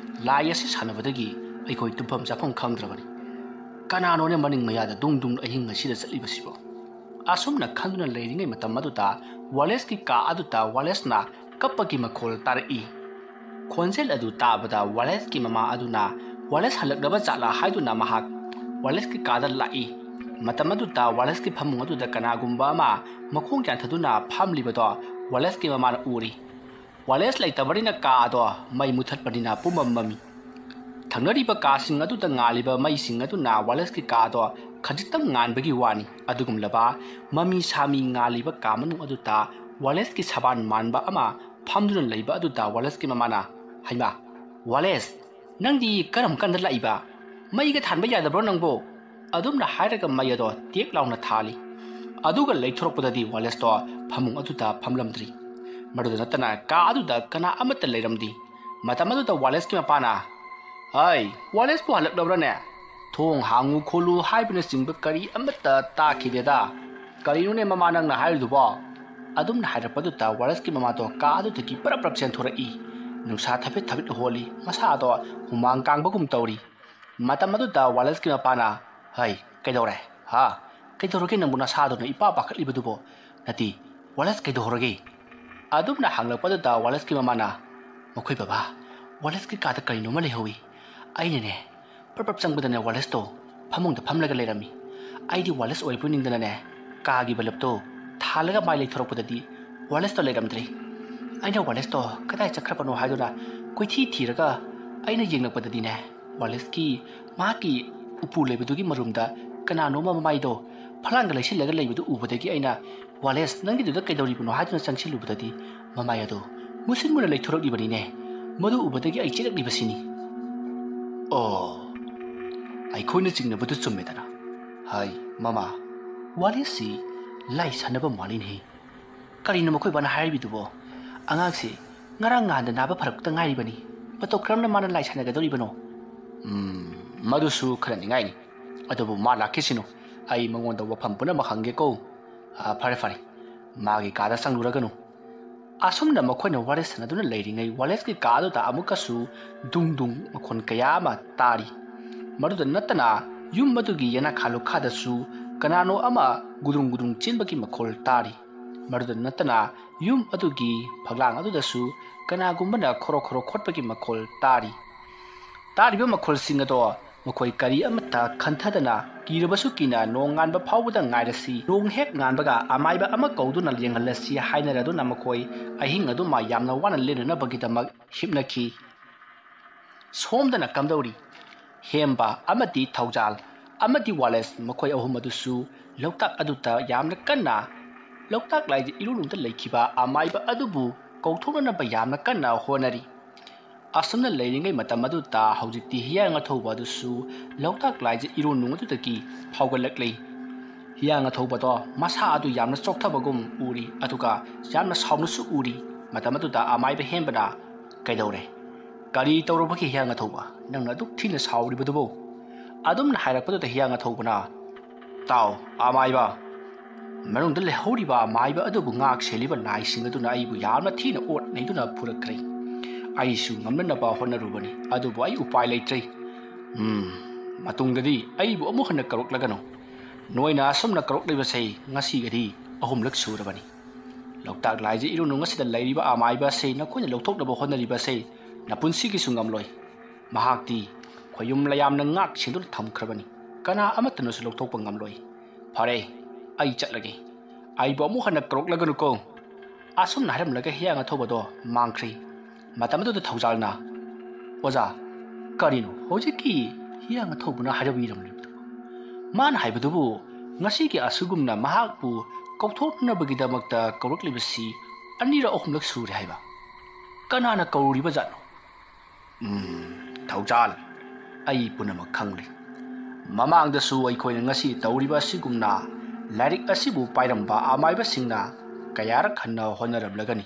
ꯂꯥꯏ ꯑꯁꯤ ꯁꯥꯟꯅꯕꯗꯒꯤ ꯑꯩꯈꯣꯏ ꯇꯨꯝꯐꯝ ꯆꯥꯐꯝ ꯈꯪꯗ꯭ꯔꯕꯅꯤ꯫ ꯀꯅꯥꯅꯣꯅꯦ ꯃꯅꯤꯡ ꯃꯌꯥꯗ ꯗꯨꯡ ꯗꯨꯡ ꯑꯍꯤꯡ ꯑꯁꯤꯗ ꯆꯠꯂꯤꯕꯁꯤꯕꯣ? ꯑꯁꯨꯝꯅ ꯈꯟꯗꯨꯅ ꯂꯩꯔꯤꯉꯩ ꯃꯇꯝ ꯑꯗꯨꯗ ꯋꯥꯂꯦꯁꯀꯤ ꯀꯥ ꯑꯗꯨꯗ ꯋꯥꯂꯦꯁꯅ ꯀꯞꯄꯒꯤ ꯃꯈꯣꯜ ꯇꯥꯔꯛꯏ꯫ ꯈꯣꯟꯖꯦꯜ ꯑꯗꯨ ꯇꯥꯕꯗ ꯋꯥꯂꯦꯁꯀꯤ ꯃꯃꯥ ꯑꯗꯨꯅ ꯋꯥꯂꯦꯁ ꯍꯜꯂꯛꯂꯕ ꯖꯥꯠꯂꯥ ꯍꯥꯏꯗꯨꯅ ꯃꯍꯥꯛ ꯋꯥꯂꯦꯁꯀꯤ ꯀꯥꯗ ꯂꯥꯛꯏ꯫ ꯃꯇꯝ ꯑꯗꯨꯗ ꯋꯥꯂꯦꯁꯀꯤ ꯐꯃꯨꯡ ꯑꯗꯨꯗ ꯀꯅꯥꯒꯨꯝꯕ ꯑꯃ ꯃꯈꯣꯡ ꯌꯥꯟꯊꯗꯨꯅ ꯐꯝꯂꯤꯕꯗꯣ ꯋꯥꯂꯦꯁꯀꯤ ꯃꯃꯥꯅ ꯎꯔꯤ꯫ ꯋꯥꯂꯦꯁ ꯂꯩꯇꯕꯅꯤꯅ ꯀꯥ ꯑꯗꯣ ꯃꯩ ꯃꯨꯊꯠꯄꯅꯤꯅ ꯄꯨꯝꯃꯝ ꯃꯝꯃꯤ꯫ ꯊꯪꯅꯔꯤꯕ ꯀꯥꯁꯤꯡ ꯑꯗꯨꯗ ꯉꯥꯜꯂꯤꯕ ꯃꯩꯁꯤꯡ ꯑꯗꯨꯅ ꯋꯥꯂꯦꯁꯀꯤ ꯀꯥ ꯑꯗꯣ ꯈꯖꯤꯛꯇꯪ ꯉꯥꯟꯕꯒꯤ ꯋꯥꯅꯤ꯫ ꯑꯗꯨꯒꯨꯝꯂꯕ ꯃꯃꯤ ꯁꯥꯃꯤ ꯉꯥꯜꯂꯤꯕ ꯀꯥ ꯃꯅꯨꯡ ꯑꯗꯨꯗ ꯋꯥꯂꯦꯁꯀꯤ ꯁꯕꯥꯟ ꯃꯥꯟꯕ ꯑꯃ ꯐꯝꯗꯨꯅ ꯂꯩꯕ ꯑꯗꯨꯗ ꯋꯥꯂꯦꯁꯀꯤ ꯃꯃꯥꯅ, "ꯍꯩꯃꯥ, ꯋꯥꯂꯦꯁ, ꯅꯪꯗꯤ ꯀꯔꯝ ꯀꯥꯟꯗ ꯂꯥꯛꯏꯕ? ꯃꯩꯒ ꯊꯥꯟꯕ ꯌꯥꯗꯕ꯭ꯔꯣ ꯅꯪꯕꯣ?" ꯑꯗꯨꯝꯅ ꯍꯥꯏꯔꯒ ꯃꯩ ꯑꯗꯣ ꯇꯦꯛ ꯂꯥꯎꯅ ꯊꯥꯜꯂꯤ꯫ ꯑꯗꯨꯒ ꯂꯩꯊꯣꯔꯛꯄꯗꯗꯤ ꯋꯥꯂꯦꯁꯇꯣ ꯐꯃꯨꯡ ꯑꯗꯨꯗ ꯐꯝꯂꯝꯗ꯭ꯔꯤ꯫ ꯃꯗꯨꯗ ꯅꯠꯇꯅ ꯀꯥ ꯑꯗꯨꯗ ꯀꯅꯥ ꯑꯃꯠꯇ ꯂꯩꯔꯝꯗꯦ꯫ ꯃꯇꯝ ꯑꯗꯨꯗ ꯋꯥꯂꯦꯁꯀꯤ ꯃꯄꯥꯅ, "ꯍꯩ, ꯋꯥꯂꯦꯁꯄꯨ ꯍꯜꯂꯛꯂꯕ꯭ꯔꯅꯦ? ꯊꯣꯡ ꯍꯥꯡꯉꯨ ꯈꯣꯠꯂꯨ ꯍꯥꯏꯕꯅꯆꯤꯡꯕ ꯀꯔꯤ ꯑꯃꯠꯇ ꯇꯥꯈꯤꯗꯦꯗ꯫ ꯀꯔꯤꯅꯣꯅꯦ ꯃꯃꯥ ꯅꯪꯅ ꯍꯥꯏꯔꯤꯗꯨꯕꯣ?" ꯑꯗꯨꯝꯅ ꯍꯥꯏꯔꯛꯄꯗꯨꯗ ꯋꯥꯂꯦꯁꯀꯤ ꯃꯃꯥꯗꯣ ꯀꯥ ꯑꯗꯨꯗꯒꯤ ꯄꯔꯞ ꯄꯔꯞ ꯆꯦꯟꯊꯣꯔꯛꯏ꯫ ꯅꯨꯡꯁꯥ ꯊꯥꯐꯦꯠ ꯊꯥꯐꯦꯠ ꯍꯣꯜꯂꯤ꯫ ꯃꯁꯥꯗꯣ ꯍꯨꯃꯥꯡ ꯀꯥꯡꯕꯒꯨꯝ ꯇꯧꯔꯤ꯫ ꯃꯇꯝ ꯑꯗꯨꯗ ꯋꯥꯂꯦꯁꯀꯤ ꯃꯄꯥꯅ, "ꯍꯩ, ꯀꯩꯗꯧꯔꯦ? ꯍꯥ? ꯀꯩꯗꯧꯔꯒꯦ ꯅꯪꯕꯨ ꯅꯁꯥꯗꯨꯅ ꯏꯄꯥ ꯄꯥꯈꯠꯂꯤꯕꯗꯨꯕꯣ? ꯅꯠꯇꯦ, ꯋꯥꯂꯦꯁ ꯀꯩꯗꯧꯔꯒꯦ?" ꯑꯗꯨꯝꯅ ꯍꯪꯂꯛꯄꯗꯨꯗ ꯋꯥꯂꯦꯁꯀꯤ ꯃꯃꯥꯅ, "ꯃꯈꯣꯏ ꯕꯕꯥ, ꯋꯥꯂꯦꯁꯀꯤ ꯀꯥꯗ ꯀꯔꯤꯅꯣꯃ ꯂꯩꯍꯧꯏ꯫ ꯑꯩꯅꯅꯦ, ꯄ꯭ꯔꯞ ꯄ꯭ꯔꯞ ꯆꯪꯕꯗꯅꯦ ꯋꯥꯂꯦꯁꯇꯣ ꯐꯃꯨꯡꯗ ꯐꯝꯂꯒ ꯂꯩꯔꯝꯃꯤ꯫ ꯑꯩꯗꯤ ꯋꯥꯂꯦꯁ ꯑꯣꯏꯕꯣꯏ ꯅꯤꯡꯗꯅꯅꯦ ꯀꯥꯒꯤ ꯕꯂꯞꯇꯣ ꯊꯥꯜꯂꯒ ꯃꯥꯏ ꯂꯩꯊꯣꯔꯛꯄꯗꯗꯤ ꯋꯥꯂꯦꯁꯇꯣ ꯂꯩꯔꯝꯗ꯭ꯔꯦ꯫ ꯑꯩꯅ ꯋꯥꯂꯦꯁꯇꯣ ꯀꯗꯥꯏ ꯆꯠꯈ꯭ꯔꯕꯅꯣ ꯍꯥꯏꯗꯨꯅ ꯀꯣꯏꯊꯤ ꯊꯤꯔꯒ ꯑꯩꯅ ꯌꯦꯡꯂꯛꯄꯗꯗꯤꯅꯦ, ꯋꯥꯂꯦꯁꯀꯤ ꯃꯍꯥꯛꯀꯤ ꯎꯄꯨ ꯂꯩꯕꯗꯨꯒꯤ ꯃꯔꯨꯝꯗ ꯀꯅꯥꯅꯣꯝꯃ ꯃꯃꯥꯏꯗꯣ ꯐꯂꯥꯡꯒ ꯂꯩꯁꯤꯜꯂꯒ ꯂꯩꯕꯗꯨ ꯎꯕꯗꯒꯤ ꯑꯩꯅ, 'ꯋꯥꯂꯦꯁ, ꯅꯪꯒꯤꯗꯨꯗ ꯀꯩꯗꯧꯔꯤꯕꯅꯣ?' ꯍꯥꯏꯗꯨꯅ ꯆꯪꯁꯤꯜꯂꯨꯕꯗꯗꯤ ꯃꯃꯥꯏ ꯑꯗꯣ ꯃꯨꯁꯤꯟ ꯃꯨꯅ ꯂꯩꯊꯣꯔꯛꯂꯤꯕꯅꯤꯅꯦ꯫ ꯃꯗꯨ ꯎꯕꯗꯒꯤ ꯑꯩ ꯆꯦꯜꯂꯛꯂꯤꯕꯁꯤꯅꯤ꯫ ꯑꯣ, ꯑꯩꯈꯣꯏꯅ ꯆꯤꯡꯅꯕꯗꯨ ꯆꯨꯝꯃꯦꯗꯅ꯫ ꯍꯥꯏ, ꯃꯃꯥ, ꯋꯥꯂꯦꯁꯁꯤ ꯂꯥꯏ ꯁꯥꯟꯅꯕ ꯃꯥꯜꯂꯤꯅꯦ꯫ ꯀꯔꯤꯅꯣ ꯃꯈꯣꯏ ꯕꯥꯅ ꯍꯥꯏꯔꯤꯕꯗꯨꯕꯣ? ꯑꯉꯥꯡꯁꯤ ꯉꯔꯥꯡ ꯅꯍꯥꯟꯗ ꯅꯥꯕ ꯐꯔꯛꯇ ꯉꯥꯏꯔꯤꯕꯅꯤ꯫ ꯃꯇꯧ ꯀꯔꯝꯅ ꯃꯥꯅ ꯂꯥꯏ ꯁꯥꯟꯅꯒꯗꯧꯔꯤꯕꯅꯣ? ꯎꯝ, ꯃꯗꯨꯁꯨ ꯈꯔ ꯅꯤꯡꯉꯥꯏꯅꯤ꯫ ꯑꯗꯨꯕꯨ ꯃꯥ ꯂꯥꯛꯈꯤꯁꯤꯅꯨ꯫ ꯑꯩ ꯃꯉꯣꯟꯗ ꯋꯥꯐꯝ ꯄꯨꯝꯅꯃꯛ ꯍꯪꯒꯦꯀꯣ꯫ ꯑꯥ, ꯐꯔꯦ, ꯐꯔꯦ꯫ ꯃꯥꯒꯤ ꯀꯥꯗ ꯆꯪꯂꯨꯔꯒꯅꯨ꯫ ꯑꯁꯨꯝꯅ ꯃꯈꯣꯏꯅ ꯋꯥꯔꯤ ꯁꯥꯟꯅꯗꯨꯅ ꯂꯩꯔꯤꯉꯩ, ꯋꯥꯂꯦꯁꯀꯤ ꯀꯥ ꯑꯗꯨꯗ ꯑꯃꯨꯛꯀꯁꯨ ꯗꯨꯡ ꯗꯨꯡ ꯃꯈꯣꯟ ꯀꯌꯥ ꯑꯃ ꯇꯥꯔꯤ꯫ ꯃꯗꯨꯗ ꯅꯠꯇꯅ, ꯌꯨꯝ ꯑꯗꯨꯒꯤ ꯌꯦꯅꯈꯥ ꯂꯨꯈꯥꯗꯁꯨ ꯀꯅꯥꯅꯣ ꯑꯃ ꯒꯨꯗꯨꯡ ꯒꯨꯗꯨꯡ ꯆꯦꯟꯕꯒꯤ ꯃꯈꯣꯜ ꯇꯥꯔꯤ꯫ ꯃꯗꯨꯗ ꯅꯠꯇꯅ, ꯌꯨꯝ ꯑꯗꯨꯒꯤ ꯐꯛꯂꯥꯡ ꯑꯗꯨꯗꯁꯨ ꯀꯅꯥꯒꯨꯝꯕꯅ ꯈꯣꯔꯣ ꯈꯣꯔꯣ ꯈꯣꯠꯄꯒꯤ ꯃꯈꯣꯜ ꯇꯥꯔꯤ꯫ ꯇꯥꯔꯤꯕ ꯃꯈꯣꯜꯁꯤꯡ ꯑꯗꯣ ꯃꯈꯣꯏ ꯀꯔꯤ ꯑꯃꯠꯇ ꯈꯟꯊꯗꯅ, ꯀꯤꯔꯕꯁꯨ ꯀꯤꯅ ꯅꯣꯡ ꯉꯥꯟꯕ ꯐꯥꯎꯕꯗ ꯉꯥꯏꯔꯁꯤ, ꯅꯣꯡ ꯍꯦꯛ ꯉꯥꯟꯕꯒ ꯑꯃꯥꯏꯕ ꯑꯃ ꯀꯧꯗꯨꯅ ꯌꯦꯡꯍꯜꯂꯁꯤ ꯍꯥꯏꯅꯔꯗꯨꯅ ꯃꯈꯣꯏ ꯑꯍꯤꯡ ꯑꯗꯨꯃ ꯌꯥꯝꯅ ꯋꯥꯅ ꯂꯦꯟꯅꯅꯕꯒꯤꯗꯃꯛ ꯍꯤꯞꯅꯈꯤ꯫ ꯁꯣꯝꯗꯅ ꯀꯝꯗꯧꯔꯤ? ꯍꯦꯝꯕ ꯑꯃꯗꯤ ꯊꯧꯖꯥꯜ ꯑꯃꯗꯤ ꯋꯥꯂꯦꯁ, ꯃꯈꯣꯏ ꯑꯍꯨꯝ ꯑꯗꯨꯁꯨ ꯂꯣꯛꯇꯥꯛ ꯑꯗꯨꯗ ꯌꯥꯝꯅ ꯀꯟꯅ, ꯂꯣꯛꯇꯥꯛ ꯂꯥꯏꯖ ꯏꯔꯨꯂꯨꯗ ꯂꯩꯈꯤꯕ ꯑꯃꯥꯏꯕ ꯑꯗꯨꯕꯨ ꯀꯧꯊꯣꯛꯅꯅꯕ ꯌꯥꯝꯅ ꯀꯟꯅ ꯍꯣꯠꯅꯔꯤ꯫ ꯑꯁꯨꯝꯅ ꯂꯩꯔꯤꯉꯩ ꯃꯇꯝ ꯑꯗꯨꯗ ꯍꯧꯖꯤꯛꯇꯤ ꯍꯤꯌꯥꯡ ꯑꯊꯧꯕ ꯑꯗꯨꯁꯨ ꯂꯣꯛꯇꯥꯛ ꯂꯥꯏꯖ ꯏꯔꯣꯟꯅꯨꯡ ꯑꯗꯨꯗꯒꯤ ꯐꯥꯎꯒꯠꯂꯛꯂꯤ꯫ ꯍꯤꯌꯥꯡ ꯑꯊꯧꯕꯗꯣ ꯃꯁꯥ ꯑꯗꯨ ꯌꯥꯝꯅ ꯆꯣꯛꯊꯕꯒꯨꯝ ꯎꯔꯤ, ꯑꯗꯨꯒ ꯌꯥꯝꯅ ꯁꯥꯎꯅꯁꯨ ꯎꯔꯤ꯫ ꯃꯇꯝ ꯑꯗꯨꯗ ꯑꯃꯥꯏꯕ ꯍꯦꯝꯕꯅ, "ꯀꯩꯗꯧꯔꯦ? ꯀꯔꯤ ꯇꯧꯔꯕꯒꯦ ꯍꯤꯌꯥꯡ ꯑꯊꯧꯕ? ꯅꯪꯅ ꯑꯗꯨꯛ ꯊꯤꯅ ꯁꯥꯎꯔꯤꯕꯗꯨꯕꯨ?" ꯑꯗꯨꯝꯅ ꯍꯥꯏꯔꯛꯄꯗꯨꯗ ꯍꯤꯌꯥꯡ ꯑꯊꯧꯕꯅ, "ꯇꯥꯎ, ꯑꯃꯥꯏꯕ, ꯃꯅꯨꯡꯗ ꯂꯩꯍꯧꯔꯤꯕ ꯑꯃꯥꯏꯕ ꯑꯗꯨꯕꯨ ꯉꯥꯛ ꯁꯦꯜꯂꯤꯕ ꯂꯥꯏꯁꯤꯡ ꯑꯗꯨꯅ ꯑꯩꯕꯨ ꯌꯥꯝꯅ ꯊꯤꯅ ꯑꯣꯠ ꯅꯩꯗꯨꯅ ꯐꯨꯔꯛꯈ꯭ꯔꯦ꯫ ꯑꯩꯁꯨ ꯉꯝꯅꯅꯕ ꯍꯣꯠꯅꯔꯨꯕꯅꯤ, ꯑꯗꯨꯕꯨ ꯑꯩ ꯎꯄꯥꯏ ꯂꯩꯇ꯭ꯔꯦ꯫ ꯎꯝ, ꯃꯇꯨꯡꯗꯗꯤ ꯑꯩꯕꯨ ꯑꯃꯨꯛ ꯍꯟꯅ ꯀꯧꯔꯛꯂꯒꯅꯨ꯫ ꯅꯣꯏꯅ ꯑꯁꯨꯝꯅ ꯀꯧꯔꯛꯂꯤꯕꯁꯦ ꯉꯁꯤꯒꯗꯤ ꯑꯍꯨꯝꯂꯛ ꯁꯨꯔꯕꯅꯤ꯫ ꯂꯣꯛꯇꯥꯛ ꯂꯥꯏꯖ ꯏꯔꯨꯅꯨꯡ ꯑꯁꯤꯗ ꯂꯩꯔꯤꯕ ꯑꯃꯥꯏꯕ ꯑꯁꯤ ꯅꯈꯣꯏꯅ ꯂꯧꯊꯣꯛꯅꯕ ꯍꯣꯠꯅꯔꯤꯕꯁꯦ ꯅꯄꯨꯟꯁꯤꯒꯤꯁꯨ ꯉꯝꯂꯣꯏ꯫ ꯃꯍꯥꯛꯇꯤ ꯈꯣꯌꯨꯝ ꯂꯌꯥꯝꯅ ꯉꯥꯛ ꯁꯦꯟꯗꯨꯅ ꯊꯝꯈ꯭ꯔꯕꯅꯤ꯫ ꯀꯅꯥ ꯑꯃꯠꯇꯅꯁꯨ ꯂꯧꯊꯣꯛꯄ ꯉꯝꯂꯣꯏ꯫ ꯐꯔꯦ, ꯑꯩ ꯆꯠꯂꯒꯦ꯫ ꯑꯩꯕꯨ ꯑꯃꯨꯛ ꯍꯟꯅ ꯀꯧꯔꯛꯂꯒꯅꯨꯀꯣ꯫" ꯑꯁꯨꯝꯅ ꯍꯥꯏꯔꯝꯂꯒ ꯍꯤꯌꯥꯡ ꯑꯊꯧꯕꯗꯣ ꯃꯥꯡꯈ꯭ꯔꯦ꯫ ꯃꯇꯝ ꯑꯗꯨꯗ ꯊꯧꯖꯥꯜꯅ, "ꯑꯣꯖꯥ, ꯀꯔꯤꯅꯣ ꯍꯧꯖꯤꯛꯀꯤ ꯍꯤꯌꯥꯡ ꯑꯊꯧꯕꯅ ꯍꯥꯏꯔꯝꯂꯤꯕꯗꯨꯕꯨ? ꯃꯥꯅ ꯍꯥꯏꯕꯗꯨꯕꯨ ꯉꯁꯤꯒꯤ ꯑꯁꯤꯒꯨꯝꯅ ꯃꯍꯥꯛꯄꯨ ꯀꯧꯊꯣꯛꯅꯕꯒꯤꯗꯃꯛꯇ ꯀꯧꯔꯛꯂꯤꯕꯁꯤ ꯑꯅꯤꯔꯛ ꯑꯍꯨꯝꯂꯛ ꯁꯨꯔꯦ ꯍꯥꯏꯕ꯫ ꯀꯅꯥꯅ ꯀꯧꯔꯤꯕ ꯖꯥꯠꯅꯣ?" "ꯎꯝ, ꯊꯧꯖꯥꯜ, ꯑꯩ ꯄꯨꯝꯅꯃꯛ ꯈꯪꯂꯦ꯫ ꯃꯃꯥꯡꯗꯁꯨ ꯑꯩꯈꯣꯏꯅ ꯉꯁꯤ ꯇꯧꯔꯤꯕ ꯑꯁꯤꯒꯨꯝꯅ ꯂꯥꯏꯔꯤꯛ ꯑꯁꯤꯕꯨ ꯄꯥꯏꯔꯝꯕ ꯑꯃꯥꯏꯕꯁꯤꯡꯅ ꯀꯌꯥꯔꯛ ꯍꯟꯅ ꯍꯣꯠꯅꯔꯝꯂꯒꯅꯤ꯫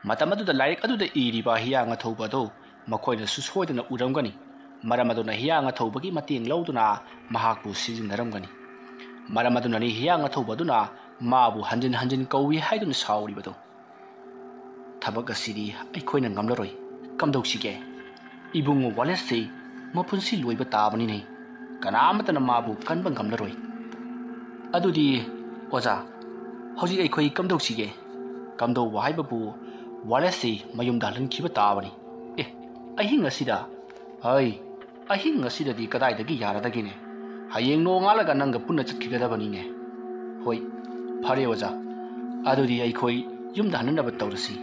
ꯃꯇꯝ ꯑꯗꯨꯗ ꯂꯥꯏꯔꯤꯛ ꯑꯗꯨꯗ ꯏꯔꯤꯕ ꯍꯤꯌꯥꯡ ꯑꯊꯧꯕ ꯑꯗꯨ ꯃꯈꯣꯏꯅꯁꯨ ꯁꯣꯏꯗꯅ ꯎꯔꯝꯒꯅꯤ꯫ ꯃꯔꯝ ꯑꯗꯨꯅ ꯍꯤꯌꯥꯡ ꯑꯊꯧꯕꯒꯤ ꯃꯇꯦꯡ ꯂꯧꯗꯨꯅ ꯃꯍꯥꯛꯄꯨ ꯁꯤꯖꯤꯟꯅꯔꯝꯒꯅꯤ꯫ ꯃꯔꯝ ꯑꯗꯨꯅꯅꯤ ꯍꯤꯌꯥꯡ ꯑꯊꯧꯕ ꯑꯗꯨꯅ ꯃꯥꯕꯨ ꯍꯟꯖꯤꯟ ꯍꯟꯖꯤꯟ ꯀꯧꯏ ꯍꯥꯏꯗꯨꯅ ꯁꯥꯎꯔꯤꯕꯗꯨ꯫ ꯊꯕꯛ ꯑꯁꯤꯗꯤ ꯑꯩꯈꯣꯏꯅ ꯉꯝꯂꯔꯣꯏ꯫ ꯀꯝꯗꯧꯁꯤꯒꯦ? ꯏꯕꯨꯡꯉꯣ ꯋꯥꯂꯦꯁꯁꯤ ꯃꯄꯨꯟꯁꯤ ꯂꯣꯏꯕ ꯇꯥꯕꯅꯤꯅꯦ꯫ ꯀꯅꯥ ꯑꯃꯠꯇꯅ ꯃꯥꯕꯨ ꯀꯟꯕ ꯉꯝꯂꯔꯣꯏ꯫ ꯑꯗꯨꯗꯤ ꯑꯣꯖꯥ, ꯍꯧꯖꯤꯛ ꯑꯩꯈꯣꯏ ꯀꯝꯗꯧꯁꯤꯒꯦ? ꯀꯝꯗꯧꯕ ꯍꯥꯏꯕꯕꯨ ꯋꯥꯂꯦꯁꯁꯤ ꯃꯌꯨꯝꯗ ꯍꯜꯍꯟꯈꯤꯕ ꯇꯥꯕꯅꯤ꯫ ꯑꯦ, ꯑꯍꯤꯡ ꯑꯁꯤꯗ? ꯍꯩ, ꯑꯍꯤꯡ ꯑꯁꯤꯗꯗꯤ ꯀꯗꯥꯏꯗꯒꯤ ꯌꯥꯔꯗꯒꯦꯅꯦ? ꯍꯌꯦꯡ ꯅꯣꯡꯉꯥꯜꯂꯒ ꯅꯪꯒ ꯄꯨꯟꯅ ꯆꯠꯈꯤꯒꯗꯕꯅꯤꯅꯦ꯫ ꯍꯣꯏ, ꯐꯔꯦ ꯑꯣꯖꯥ, ꯑꯗꯨꯗꯤ ꯑꯩꯈꯣꯏ ꯌꯨꯝꯗ ꯍꯟꯅꯅꯕ ꯇꯧꯔꯁꯤ꯫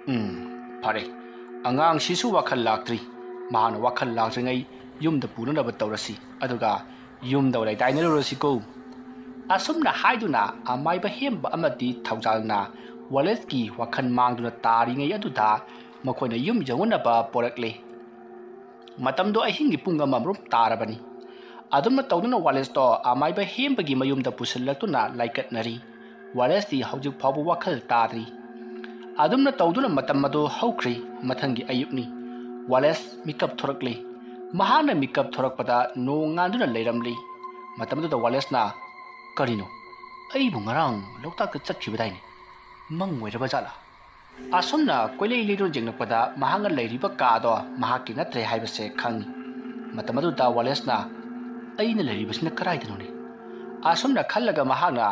ꯎꯝ, ꯐꯔꯦ꯫ ꯑꯉꯥꯡꯁꯤꯁꯨ ꯋꯥꯈꯜ ꯂꯥꯛꯇ꯭ꯔꯤ꯫ ꯃꯍꯥꯛꯅ ꯋꯥꯈꯜ ꯂꯥꯛꯇ꯭ꯔꯤꯉꯩ ꯌꯨꯝꯗ ꯄꯨꯅꯅꯕ ꯇꯧꯔꯁꯤ, ꯑꯗꯨꯒ ꯌꯨꯝꯗ ꯂꯩꯇꯥꯏꯅꯔꯨꯔꯁꯤꯀꯣ꯫ ꯑꯁꯨꯝꯅ ꯍꯥꯏꯗꯨꯅ ꯑꯃꯥꯏꯕ ꯍꯦꯝꯕ ꯑꯃꯗꯤ ꯊꯧꯖꯥꯜꯅ ꯋꯥꯂꯦꯁꯀꯤ ꯋꯥꯈꯜ ꯃꯥꯡꯗꯨꯅ ꯇꯥꯔꯤꯉꯩ ꯑꯗꯨꯗ ꯃꯈꯣꯏꯅ ꯌꯨꯝ ꯌꯧꯅꯅꯕ ꯄꯣꯔꯛꯂꯦ꯫ ꯃꯇꯝꯗꯣ ꯑꯍꯤꯡꯒꯤ ꯄꯨꯡ ꯑꯃꯔꯣꯝ ꯇꯥꯔꯕꯅꯤ꯫ ꯑꯗꯨꯝꯅ ꯇꯧꯗꯨꯅ ꯋꯥꯂꯦꯁꯇꯣ ꯑꯃꯥꯏꯕ ꯍꯦꯝꯕꯒꯤ ꯃꯌꯨꯝꯗ ꯄꯨꯁꯤꯜꯂꯛꯇꯨꯅ ꯂꯥꯏꯀꯠꯅꯔꯤ꯫ ꯋꯥꯂꯦꯁꯇꯤ ꯍꯧꯖꯤꯛ ꯐꯥꯎꯕ ꯋꯥꯈꯜ ꯇꯥꯗ꯭ꯔꯤ꯫ ꯑꯗꯨꯝꯅ ꯇꯧꯗꯨꯅ ꯃꯇꯝ ꯑꯗꯨ ꯍꯧꯈ꯭ꯔꯤ꯫ ꯃꯊꯪꯒꯤ ꯑꯌꯨꯛꯅꯤ꯫ ꯋꯥꯂꯦꯁ ꯃꯤꯀꯞ ꯊꯣꯔꯛꯂꯤ꯫ ꯃꯍꯥꯛꯅ ꯃꯤꯀꯞ ꯊꯣꯔꯛꯄꯗ ꯅꯣꯡ ꯉꯥꯟꯗꯨꯅ ꯂꯩꯔꯝꯂꯤ꯫ ꯃꯇꯝ ꯑꯗꯨꯗ ꯋꯥꯂꯦꯁꯅ, "ꯀꯔꯤꯅꯣ? ꯑꯩꯕꯨ ꯉꯔꯥꯡ ꯂꯣꯛꯇꯥꯛꯇ ꯆꯠꯈꯤꯕꯗꯥꯏꯅꯦ? ꯃꯪ ꯑꯣꯏꯔꯕ ꯖꯥꯠꯂꯥ?" ꯑꯁꯨꯝꯅ ꯀꯣꯏꯂꯩ ꯂꯩꯗꯨꯅ ꯌꯦꯡꯂꯛꯄꯗ ꯃꯍꯥꯛꯅ ꯂꯩꯔꯤꯕ ꯀꯥꯗꯣ ꯃꯍꯥꯛꯀꯤ ꯅꯠꯇ꯭ꯔꯦ ꯍꯥꯏꯕꯁꯦ ꯈꯪꯉꯤ꯫ ꯃꯇꯝ ꯑꯗꯨꯗ ꯋꯥꯂꯦꯁꯅ, "ꯑꯩꯅ ꯂꯩꯔꯤꯕꯁꯤꯅ ꯀꯗꯥꯏꯗꯅꯣꯅꯦ?" ꯑꯁꯨꯝꯅ ꯈꯜꯂꯒ ꯃꯍꯥꯛꯅ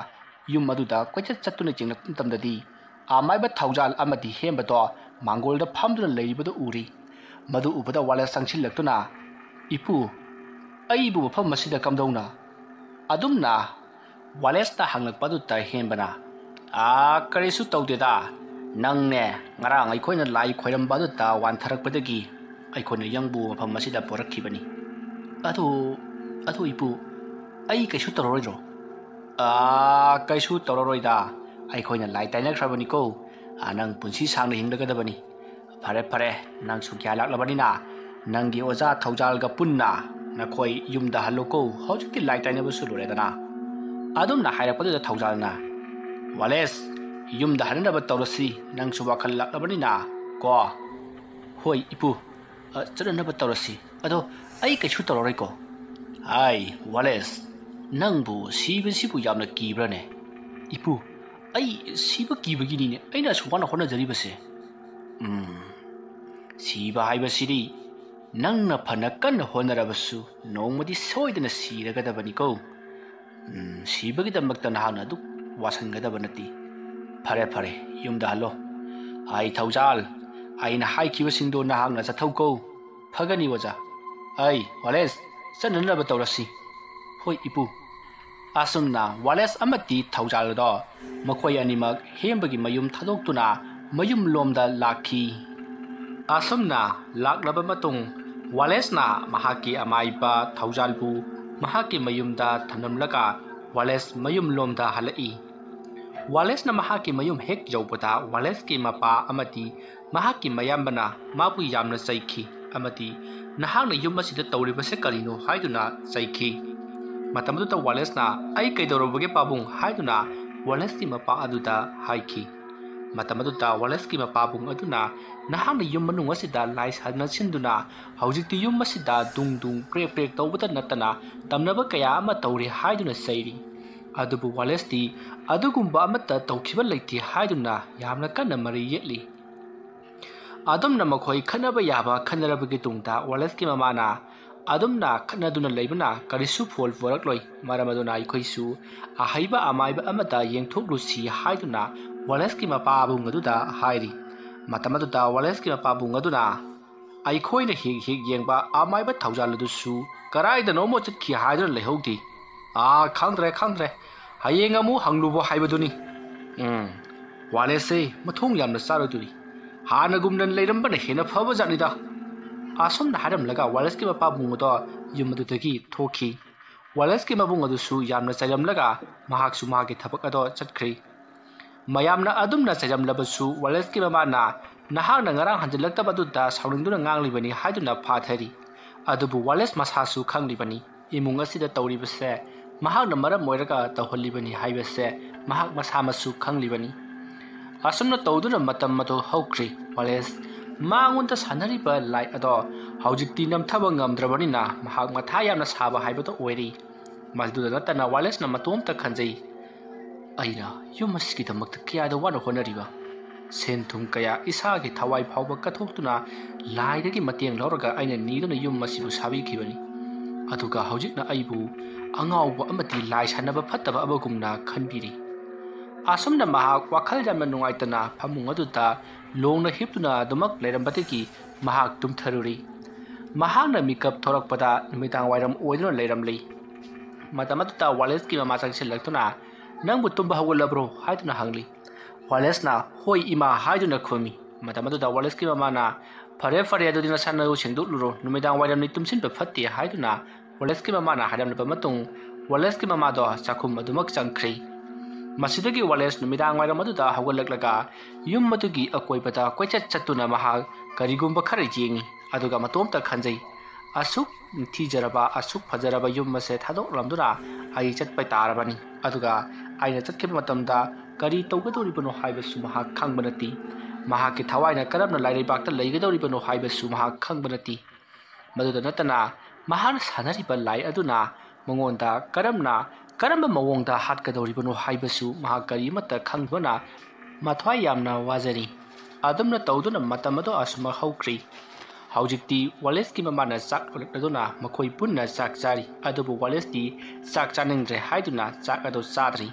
ꯌꯨꯝ ꯑꯗꯨꯗ ꯀꯣꯏꯆꯠ ꯆꯠꯇꯨꯅ ꯌꯦꯡꯂꯛꯄ ꯃꯇꯝꯗꯗꯤ ꯑꯃꯥꯏꯕ ꯊꯧꯖꯥꯜ ꯑꯃꯗꯤ ꯍꯦꯝꯕꯗꯣ ꯃꯥꯡꯒꯣꯜꯗ ꯐꯝꯗꯨꯅ ꯂꯩꯔꯤꯕꯗꯨ ꯎꯔꯤ꯫ ꯃꯗꯨ ꯎꯕꯗ ꯋꯥꯂꯦꯁ ꯆꯪꯁꯤꯜꯂꯛꯇꯨꯅ, "ꯏꯄꯨ, ꯑꯩꯕꯨ ꯃꯐꯝ ꯑꯁꯤꯗ ꯀꯝꯗꯧꯅ?" ꯑꯗꯨꯝꯅ ꯋꯥꯂꯦꯁꯇ ꯍꯪꯂꯛꯄ ꯑꯗꯨꯗ ꯍꯦꯝꯕꯅ, "ꯑꯥ, ꯀꯔꯤꯁꯨ ꯇꯧꯗꯦꯗ꯫ ꯅꯪꯅꯦ, ꯉꯔꯥꯡ ꯑꯩꯈꯣꯏꯅ ꯂꯥꯏ ꯈꯣꯏꯔꯝꯕ ꯑꯗꯨꯗ ꯋꯥꯟꯊꯔꯛꯄꯗꯒꯤ ꯑꯩꯈꯣꯏꯅ ꯌꯪꯕꯨ ꯃꯐꯝ ꯑꯁꯤꯗ ꯄꯨꯔꯛꯈꯤꯕꯅꯤ꯫" "ꯑꯗꯨ, ꯑꯗꯨ ꯏꯄꯨ, ꯑꯩ ꯀꯩꯁꯨ ꯇꯧꯔꯔꯣꯏꯗ꯭ꯔꯣ?" "ꯑꯥ, ꯀꯩꯁꯨ ꯇꯧꯔꯔꯣꯏꯗ꯫ ꯑꯩꯈꯣꯏꯅ ꯂꯥꯏ ꯇꯥꯏꯅꯈ꯭ꯔꯕꯅꯤꯀꯣ꯫ ꯑꯥ, ꯅꯪ ꯄꯨꯟꯁꯤ ꯁꯥꯡꯅ ꯍꯤꯡꯂꯒꯗꯕꯅꯤ꯫ ꯐꯔꯦ, ꯐꯔꯦ, ꯅꯪꯁꯨ ꯒ꯭ꯌꯥꯟ ꯂꯥꯛꯂꯕꯅꯤꯅ ꯅꯪꯒꯤ ꯑꯣꯖꯥ ꯊꯧꯖꯥꯜꯒ ꯄꯨꯟꯅ ꯅꯈꯣꯏ ꯌꯨꯝꯗ ꯍꯜꯂꯨꯀꯣ꯫ ꯍꯧꯖꯤꯛꯇꯤ ꯂꯥꯏ ꯇꯥꯏꯅꯕꯁꯨ ꯂꯣꯏꯔꯦꯗꯅ꯫" ꯑꯗꯨꯝꯅ ꯍꯥꯏꯔꯛꯄꯗꯨꯗ ꯊꯧꯖꯥꯜꯅ, "ꯋꯥꯂꯦꯁ, ꯌꯨꯝꯗ ꯍꯟꯅꯅꯕ ꯇꯧꯔꯁꯤ, ꯅꯪꯁꯨ ꯋꯥꯈꯜ ꯂꯥꯛꯂꯕꯅꯤꯅ ꯀꯣ꯫" "ꯍꯣꯏ ꯏꯄꯨ, ꯑ, ꯆꯠꯅꯅꯕ ꯇꯧꯔꯁꯤ꯫ ꯑꯗꯣ ꯑꯩ ꯀꯩꯁꯨ ꯇꯧꯔꯔꯣꯏꯀꯣ꯫" "ꯍꯥꯏ, ꯋꯥꯂꯦꯁ, ꯅꯪꯕꯨ ꯁꯤꯕꯁꯤꯕꯨ ꯌꯥꯝꯅ ꯀꯤꯕ꯭ꯔꯥꯅꯦ?" "ꯏꯄꯨ, ꯑꯩ ꯁꯤꯕ ꯀꯤꯕꯒꯤꯅꯤꯅꯦ ꯑꯩꯅ ꯑꯁꯨꯛ ꯋꯥꯅ ꯍꯣꯠꯅꯖꯔꯤꯕꯁꯦ꯫" ꯎꯝ, ꯁꯤꯕ ꯍꯥꯏꯕꯁꯤꯗꯤ ꯅꯪꯅ ꯐꯅ ꯀꯟꯅ ꯍꯣꯠꯅꯔꯕꯁꯨ ꯅꯣꯡꯃꯗꯤ ꯁꯣꯏꯗꯅ ꯁꯤꯔꯒꯗꯕꯅꯤꯀꯣ꯫ ꯎꯝ, ꯁꯤꯕꯒꯤꯗꯃꯛꯇ ꯅꯍꯥꯛꯅ ꯑꯗꯨꯛ ꯋꯥꯁꯟꯒꯗꯕ ꯅꯠꯇꯦ꯫ ꯐꯔꯦ, ꯐꯔꯦ, ꯌꯨꯝꯗ ꯍꯜꯂꯣ꯫ ꯑꯩ ꯊꯧꯖꯥꯜ, ꯑꯩꯅ ꯍꯥꯏꯈꯤꯕꯁꯤꯡꯗꯣ ꯅꯍꯥꯛꯅ ꯆꯠꯊꯧꯀꯣ꯫ ꯐꯒꯅꯤ, ꯑꯣꯖꯥ꯫ ꯑꯩ, ꯋꯥꯂꯦꯁ, ꯆꯠꯅꯅꯕ ꯇꯧꯔꯁꯤ꯫ ꯍꯣꯏ, ꯏꯄꯨ꯫ ꯑꯁꯨꯝꯅ ꯋꯥꯂꯦꯁ ꯑꯃꯗꯤ ꯊꯧꯖꯥꯜ ꯑꯗꯣ ꯃꯈꯣꯏ ꯑꯅꯤꯃꯛ ꯍꯦꯝꯕꯒꯤ ꯃꯌꯨꯝ ꯊꯥꯗꯣꯛꯇꯨꯅ ꯃꯌꯨꯝ ꯂꯣꯝꯗ ꯂꯥꯛꯈꯤ꯫ ꯑꯁꯨꯝꯅ ꯂꯥꯛꯂꯕ ꯃꯇꯨꯡ, ꯋꯥꯂꯦꯁꯅ ꯃꯍꯥꯛꯀꯤ ꯑꯃꯥꯏꯕ ꯊꯧꯖꯥꯜꯕꯨ ꯃꯍꯥꯛꯀꯤ ꯃꯌꯨꯝꯗ ꯊꯝꯂꯝꯂꯒ ꯋꯥꯂꯦꯁ ꯃꯌꯨꯝ ꯂꯣꯝꯗ ꯍꯜꯂꯛꯏ꯫ ꯋꯥꯂꯦꯁꯅ ꯃꯍꯥꯛꯀꯤ ꯃꯌꯨꯝ ꯍꯦꯛ ꯌꯧꯕꯗ, ꯋꯥꯂꯦꯁꯀꯤ ꯃꯄꯥ ꯑꯃꯗꯤ ꯃꯍꯥꯛꯀꯤ ꯃꯌꯥꯝꯕꯅ ꯃꯥꯕꯨ ꯌꯥꯝꯅ ꯆꯩꯈꯤ ꯑꯃꯗꯤ "ꯅꯍꯥꯛꯅ ꯌꯨꯝ ꯑꯁꯤꯗ ꯇꯧꯔꯤꯕꯁꯦ ꯀꯔꯤꯅꯣ?" ꯍꯥꯏꯗꯨꯅ ꯆꯩꯈꯤ꯫ ꯃꯇꯝ ꯑꯗꯨꯗ ꯋꯥꯂꯦꯁꯅ, "ꯑꯩ ꯀꯩꯗꯧꯔꯨꯕꯒꯦ ꯄꯥꯕꯨꯡ?" ꯍꯥꯏꯗꯨꯅ ꯋꯥꯂꯦꯁꯀꯤ ꯃꯄꯥ ꯑꯗꯨꯗ ꯍꯥꯏꯈꯤ꯫ ꯃꯇꯝ ꯑꯗꯨꯗ ꯋꯥꯂꯦꯁꯀꯤ ꯃꯄꯥꯕꯨꯡ ꯑꯗꯨꯅ, "ꯅꯍꯥꯛꯅ ꯌꯨꯝ ꯃꯅꯨꯡ ꯑꯁꯤꯗ ꯂꯥꯏ ꯁꯥꯟꯅꯁꯤꯟꯗꯨꯅ ꯍꯧꯖꯤꯛꯇꯤ ꯌꯨꯝ ꯑꯁꯤꯗ ꯗꯨꯡ ꯗꯨꯡ ꯀ꯭ꯔꯦꯛ ꯀ꯭ꯔꯦꯛ ꯇꯧꯕꯇ ꯅꯠꯇꯅ ꯇꯝꯅꯕ ꯀꯌꯥ ꯑꯃ ꯇꯧꯔꯤ" ꯍꯥꯏꯗꯨꯅ ꯆꯩꯔꯤ꯫ ꯑꯗꯨꯕꯨ ꯋꯥꯂꯦꯁꯇꯤ ꯑꯗꯨꯒꯨꯝꯕ ꯑꯃꯠꯇ ꯇꯧꯈꯤꯕ ꯂꯩꯇꯦ ꯍꯥꯏꯗꯨꯅ ꯌꯥꯝꯅ ꯀꯟꯅ ꯃꯔꯩ ꯌꯦꯠꯂꯤ꯫ ꯑꯗꯨꯝꯅ ꯃꯈꯣꯏ ꯈꯠꯅꯕ ꯌꯥꯕ ꯈꯠꯅꯔꯕꯒꯤ ꯇꯨꯡꯗ ꯋꯥꯂꯦꯁꯀꯤ ꯃꯃꯥꯅ ꯑꯗꯨꯝꯅ ꯈꯠꯅꯗꯨꯅ ꯂꯩꯕꯅ ꯀꯔꯤꯁꯨ ꯐꯣꯜ ꯄꯨꯔꯛꯂꯣꯏ, ꯃꯔꯝ ꯑꯗꯨꯅ ꯑꯩꯈꯣꯏꯁꯨ ꯑꯍꯩꯕ ꯑꯃꯥꯏꯕ ꯑꯃꯗ ꯌꯦꯡꯊꯣꯛꯂꯨꯁꯤ ꯍꯥꯏꯗꯨꯅ ꯋꯥꯂꯦꯁꯀꯤ ꯃꯄꯥꯕꯨꯡ ꯑꯗꯨꯗ ꯍꯥꯏꯔꯤ꯫ ꯃꯇꯝ ꯑꯗꯨꯗ ꯋꯥꯂꯦꯁꯀꯤ ꯃꯄꯥꯕꯨꯡ ꯑꯗꯨꯅ, "ꯑꯩꯈꯣꯏꯅ ꯍꯦꯛ ꯍꯦꯛ ꯌꯦꯡꯕ ꯑꯃꯥꯏꯕ ꯊꯧꯖꯥꯜ ꯑꯗꯨꯁꯨ ꯀꯗꯥꯏꯗꯅꯣꯃ ꯆꯠꯈꯤ ꯍꯥꯏꯗꯨꯅ ꯂꯩꯍꯧꯗꯦ꯫ ꯑꯥ, ꯈꯪꯗ꯭ꯔꯦ, ꯈꯪꯗ꯭ꯔꯦ, ꯍꯌꯦꯡ ꯑꯃꯨꯛ ꯍꯪꯂꯨꯕ ꯍꯥꯏꯕꯗꯨꯅꯤ꯫ ꯎꯝ, ꯋꯥꯂꯦꯁꯁꯦ ꯃꯊꯣꯡ ꯌꯥꯝꯅ ꯆꯥꯔꯣꯏꯗꯣꯔꯤ꯫ ꯍꯥꯟꯅꯒꯨꯝꯅ ꯂꯩꯔꯝꯕꯅ ꯍꯦꯟꯅ ꯐꯕ ꯖꯥꯠꯅꯤꯗ"꯫ ꯑꯁꯨꯝꯅ ꯍꯥꯏꯔꯝꯂꯒ ꯋꯥꯂꯦꯁꯀꯤ ꯃꯄꯥꯕꯨꯡ ꯑꯗꯣ ꯌꯨꯝ ꯑꯗꯨꯗꯒꯤ ꯊꯣꯛꯈꯤ꯫ ꯋꯥꯂꯦꯁꯀꯤ ꯃꯕꯨꯡ ꯑꯗꯨꯁꯨ ꯌꯥꯝꯅ ꯆꯩꯔꯝꯂꯒ ꯃꯍꯥꯛꯁꯨ ꯃꯍꯥꯛꯀꯤ ꯊꯕꯛ ꯑꯗꯣ ꯆꯠꯈ꯭ꯔꯦ꯫ ꯃꯌꯥꯝꯅ ꯑꯗꯨꯝꯅ ꯆꯩꯔꯝꯂꯕꯁꯨ ꯋꯥꯂꯦꯁꯀꯤ ꯃꯃꯥꯅ, "ꯅꯍꯥꯛꯅ ꯉꯔꯥꯡ ꯍꯟꯖꯤꯜꯂꯛꯇꯕ ꯑꯗꯨꯗ ꯁꯥꯎꯅꯤꯡꯗꯨꯅ ꯉꯥꯡꯂꯤꯕꯅꯤ" ꯍꯥꯏꯗꯨꯅ ꯐꯥꯊꯔꯤ꯫ ꯑꯗꯨꯕꯨ ꯋꯥꯂꯦꯁ ꯃꯁꯥꯁꯨ ꯈꯪꯂꯤꯕꯅꯤ, ꯏꯃꯨꯡ ꯑꯁꯤꯗ ꯇꯧꯔꯤꯕꯁꯦ ꯃꯍꯥꯛꯅ ꯃꯔꯝ ꯑꯣꯏꯔꯒ ꯇꯧꯍꯜꯂꯤꯕꯅꯤ ꯍꯥꯏꯕꯁꯦ ꯃꯍꯥꯛ ꯃꯁꯥꯃꯛꯁꯨ ꯈꯪꯂꯤꯕꯅꯤ꯫ ꯑꯁꯨꯝꯅ ꯇꯧꯗꯨꯅ ꯃꯇꯝ ꯑꯗꯨ ꯍꯧꯈ꯭ꯔꯦ꯫ ꯋꯥꯂꯦꯁ ꯃꯉꯣꯟꯗ ꯁꯥꯟꯅꯔꯤꯕ ꯂꯥꯏ ꯑꯗꯣ ꯍꯧꯖꯤꯛꯇꯤ ꯅꯝꯊꯕ ꯉꯝꯗ꯭ꯔꯕꯅꯤꯅ ꯃꯍꯥꯛ ꯃꯊꯥ ꯌꯥꯝꯅ ꯁꯥꯕ ꯍꯥꯏꯕꯗꯨ ꯑꯣꯏꯔꯤ꯫ ꯃꯗꯨꯗ ꯅꯠꯇꯅ ꯋꯥꯂꯦꯁꯅ ꯃꯇꯣꯝꯇ ꯈꯟꯖꯩ, "ꯑꯩꯅ ꯌꯨꯝ ꯑꯁꯤꯒꯤꯗꯃꯛꯇ ꯀꯌꯥꯗ ꯋꯥꯅ ꯍꯣꯠꯅꯔꯤꯕ, ꯁꯦꯟ ꯊꯨꯝ ꯀꯌꯥ ꯏꯁꯥꯒꯤ ꯊꯋꯥꯏ ꯐꯥꯎꯕ ꯀꯠꯊꯣꯛꯇꯨꯅ ꯂꯥꯏꯗꯒꯤ ꯃꯇꯦꯡ ꯂꯧꯔꯒ ꯑꯩꯅ ꯅꯤꯗꯨꯅ ꯌꯨꯝ ꯑꯁꯤꯕꯨ ꯁꯥꯕꯤꯈꯤꯕꯅꯤ꯫ ꯑꯗꯨꯒ ꯍꯧꯖꯤꯛꯅ ꯑꯩꯕꯨ ꯑꯉꯥꯎꯕ ꯑꯃꯗꯤ ꯂꯥꯏ ꯁꯥꯟꯅꯕ ꯐꯠꯇꯕ ꯑꯃꯒꯨꯝꯅ ꯈꯟꯕꯤꯔꯤ꯫ ꯑꯁꯨꯝꯅ ꯃꯍꯥꯛ ꯋꯥꯈꯜ ꯌꯥꯝꯅ ꯅꯨꯡꯉꯥꯏꯇꯅ ꯐꯃꯨꯡ ꯑꯗꯨꯗ ꯂꯣꯡꯅ ꯍꯤꯞꯇꯨꯅ ꯑꯗꯨꯃꯛ ꯂꯩꯔꯝꯕꯗꯒꯤ ꯃꯍꯥꯛ ꯇꯨꯝꯊꯔꯨꯔꯤ꯫ ꯃꯍꯥꯛꯅ ꯃꯤꯀꯞ ꯊꯣꯔꯛꯄꯗ ꯅꯨꯃꯤꯗꯥꯡ ꯋꯥꯏꯔꯝ ꯑꯣꯏꯗꯨꯅ ꯂꯩꯔꯝꯂꯤ꯫ ꯃꯇꯝ ꯑꯗꯨꯗ ꯋꯥꯂꯦꯁꯀꯤ ꯃꯃꯥ ꯆꯪꯁꯤꯜꯂꯛꯇꯨꯅ, "ꯅꯪꯕꯨ ꯇꯨꯝꯕ ꯍꯧꯒꯠꯂꯕ꯭ꯔꯣ?" ꯍꯥꯏꯗꯨꯅ ꯍꯪꯂꯤ꯫ ꯋꯥꯂꯦꯁꯅ, "ꯍꯣꯏ ꯏꯃꯥ" ꯍꯥꯏꯗꯨꯅ ꯈꯨꯝꯃꯤ꯫ ꯃꯇꯝ ꯑꯗꯨꯗ ꯋꯥꯂꯦꯁꯀꯤ ꯃꯃꯥꯅ, "ꯐꯔꯦ ꯐꯔꯦ, ꯑꯗꯨꯗꯤ ꯅꯁꯥ ꯅꯎ ꯁꯦꯡꯗꯣꯛꯂꯨꯔꯣ, ꯅꯨꯃꯤꯗꯥꯡ ꯋꯥꯏꯔꯝꯅꯤ ꯇꯨꯝꯁꯤꯟꯕ ꯐꯠꯇꯦ" ꯍꯥꯏꯗꯨꯅ ꯋꯥꯂꯦꯁꯀꯤ ꯃꯃꯥꯅ ꯍꯥꯏꯔꯝꯂꯕ ꯃꯇꯨꯡ, ꯋꯥꯂꯦꯁꯀꯤ ꯃꯃꯥꯗꯣ ꯆꯥꯛꯈꯨꯝ ꯑꯗꯨꯃꯛ ꯆꯪꯈ꯭ꯔꯦ꯫ ꯃꯁꯤꯗꯒꯤ ꯋꯥꯂꯦꯁ ꯅꯨꯃꯤꯗꯥꯡ ꯋꯥꯏꯔꯝ ꯑꯗꯨꯗ ꯍꯧꯒꯠꯂꯛꯂꯒ ꯌꯨꯝ ꯑꯗꯨꯒꯤ ꯑꯀꯣꯏꯕꯗ ꯀꯣꯏꯆꯠ ꯆꯠꯇꯨꯅ ꯃꯍꯥꯛ ꯀꯔꯤꯒꯨꯝꯕ ꯈꯔ ꯌꯦꯡꯉꯤ, ꯑꯗꯨꯒ ꯃꯇꯣꯝꯇ ꯈꯟꯖꯩ, "ꯑꯁꯨꯛ ꯅꯤꯡꯊꯤꯖꯔꯕ, ꯑꯁꯨꯛ ꯐꯖꯔꯕ ꯌꯨꯝ ꯑꯁꯦ ꯊꯥꯗꯣꯛꯂꯝꯗꯨꯅ ꯑꯩ ꯆꯠꯄ ꯇꯥꯔꯕꯅꯤ꯫ ꯑꯗꯨꯒ ꯑꯩꯅ ꯆꯠꯈꯤꯕ ꯃꯇꯝꯗ ꯀꯔꯤ ꯇꯧꯒꯗꯧꯔꯤꯕꯅꯣ ꯍꯥꯏꯕꯁꯨ ꯃꯍꯥꯛ ꯈꯪꯕ ꯅꯠꯇꯦ꯫ ꯃꯍꯥꯛꯀꯤ ꯊꯋꯥꯏꯅ ꯀꯔꯝꯅ ꯂꯥꯏꯔꯩꯕꯥꯛꯇ ꯂꯩꯒꯗꯧꯔꯤꯕꯅꯣ ꯍꯥꯏꯕꯁꯨ ꯃꯍꯥꯛ ꯈꯪꯕ ꯅꯠꯇꯦ꯫ ꯃꯗꯨꯗ ꯅꯠꯇꯅ ꯃꯍꯥꯛꯅ ꯁꯥꯟꯅꯔꯤꯕ ꯂꯥꯏ ꯑꯗꯨꯅ ꯃꯉꯣꯟꯗ ꯀꯔꯝꯅ, ꯀꯔꯝꯕ ꯃꯑꯣꯡꯗ ꯍꯥꯠꯀꯗꯧꯔꯤꯕꯅꯣ ꯍꯥꯏꯕꯁꯨ ꯃꯍꯥꯛ ꯀꯔꯤꯃꯠꯇ ꯈꯪꯗꯕꯅ ꯃꯊ꯭ꯋꯥꯏ ꯌꯥꯝꯅ ꯋꯥꯖꯔꯤ꯫" ꯑꯗꯨꯝꯅ ꯇꯧꯗꯨꯅ ꯃꯇꯝ ꯑꯗꯨ ꯑꯁꯨꯃꯛ ꯍꯧꯈ꯭ꯔꯤ꯫ ꯍꯧꯖꯤꯛꯇꯤ ꯋꯥꯂꯦꯁꯀꯤ ꯃꯃꯥꯅ ꯆꯥꯛ ꯂꯣꯜꯂꯛꯂꯗꯨꯅ ꯃꯈꯣꯏ ꯄꯨꯟꯅ ꯆꯥꯛ ꯆꯥꯔꯤ, ꯑꯗꯨꯕꯨ ꯋꯥꯂꯦꯁꯇꯤ ꯆꯥꯛ ꯆꯥꯅꯤꯡꯗ꯭ꯔꯦ ꯍꯥꯏꯗꯨꯅ ꯆꯥꯛ ꯑꯗꯨ ꯆꯥꯗ꯭ꯔꯤ꯫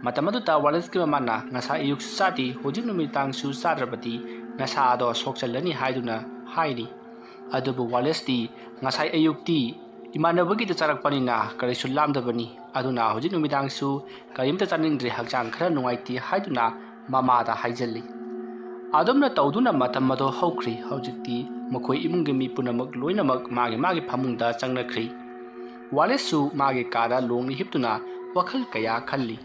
ꯃꯇꯝ ꯑꯗꯨꯗ ꯋꯥꯂꯦꯁꯀꯤ ꯃꯃꯥꯅ, "ꯉꯁꯥꯏ ꯑꯌꯨꯛꯁꯨ ꯆꯥꯗꯦ, ꯍꯧꯖꯤꯛ ꯅꯨꯃꯤꯗꯥꯡꯁꯨ ꯆꯥꯗ꯭ꯔꯕꯗꯤ ꯅꯁꯥ ꯑꯗꯣ ꯁꯣꯛꯆꯜꯂꯅꯤ" ꯍꯥꯏꯗꯨꯅ ꯍꯥꯏꯔꯤ꯫ ꯑꯗꯨꯕꯨ ꯋꯥꯂꯦꯁꯇꯤ, "ꯉꯁꯥꯏ ꯑꯌꯨꯛꯇꯤ ꯏꯃꯥꯟꯅꯕꯒꯤꯗ ꯆꯥꯔꯛꯄꯅꯤꯅ ꯀꯔꯤꯁꯨ ꯂꯥꯝꯗꯕꯅꯤ, ꯑꯗꯨꯅ ꯍꯧꯖꯤꯛ ꯅꯨꯃꯤꯗꯥꯡꯁꯨ ꯀꯔꯤꯝꯇ ꯆꯥꯅꯤꯡꯗ꯭ꯔꯦ, ꯍꯛꯆꯥꯡ ꯈꯔ ꯅꯨꯡꯉꯥꯏꯇꯦ" ꯍꯥꯏꯗꯨꯅ ꯃꯃꯥꯗ ꯍꯥꯏꯖꯜꯂꯤ꯫ ꯑꯗꯨꯝꯅ ꯇꯧꯗꯨꯅ ꯃꯇꯝ ꯑꯗꯣ ꯍꯧꯈ꯭ꯔꯤ꯫ ꯍꯧꯖꯤꯛꯇꯤ ꯃꯈꯣꯏ ꯏꯃꯨꯡꯒꯤ ꯃꯤ ꯄꯨꯝꯅꯃꯛ ꯂꯣꯏꯅꯃꯛ ꯃꯥꯒꯤ ꯃꯥꯒꯤ ꯐꯃꯨꯡꯗ ꯆꯪꯅꯈ꯭ꯔꯤ꯫ ꯋꯥꯂꯦꯁꯁꯨ ꯃꯥꯒꯤ ꯀꯥꯗ ꯂꯣꯡꯅ ꯍꯤꯞꯇꯨꯅ ꯋꯥꯈꯜ ꯀꯌꯥ ꯈꯜꯂꯤ꯫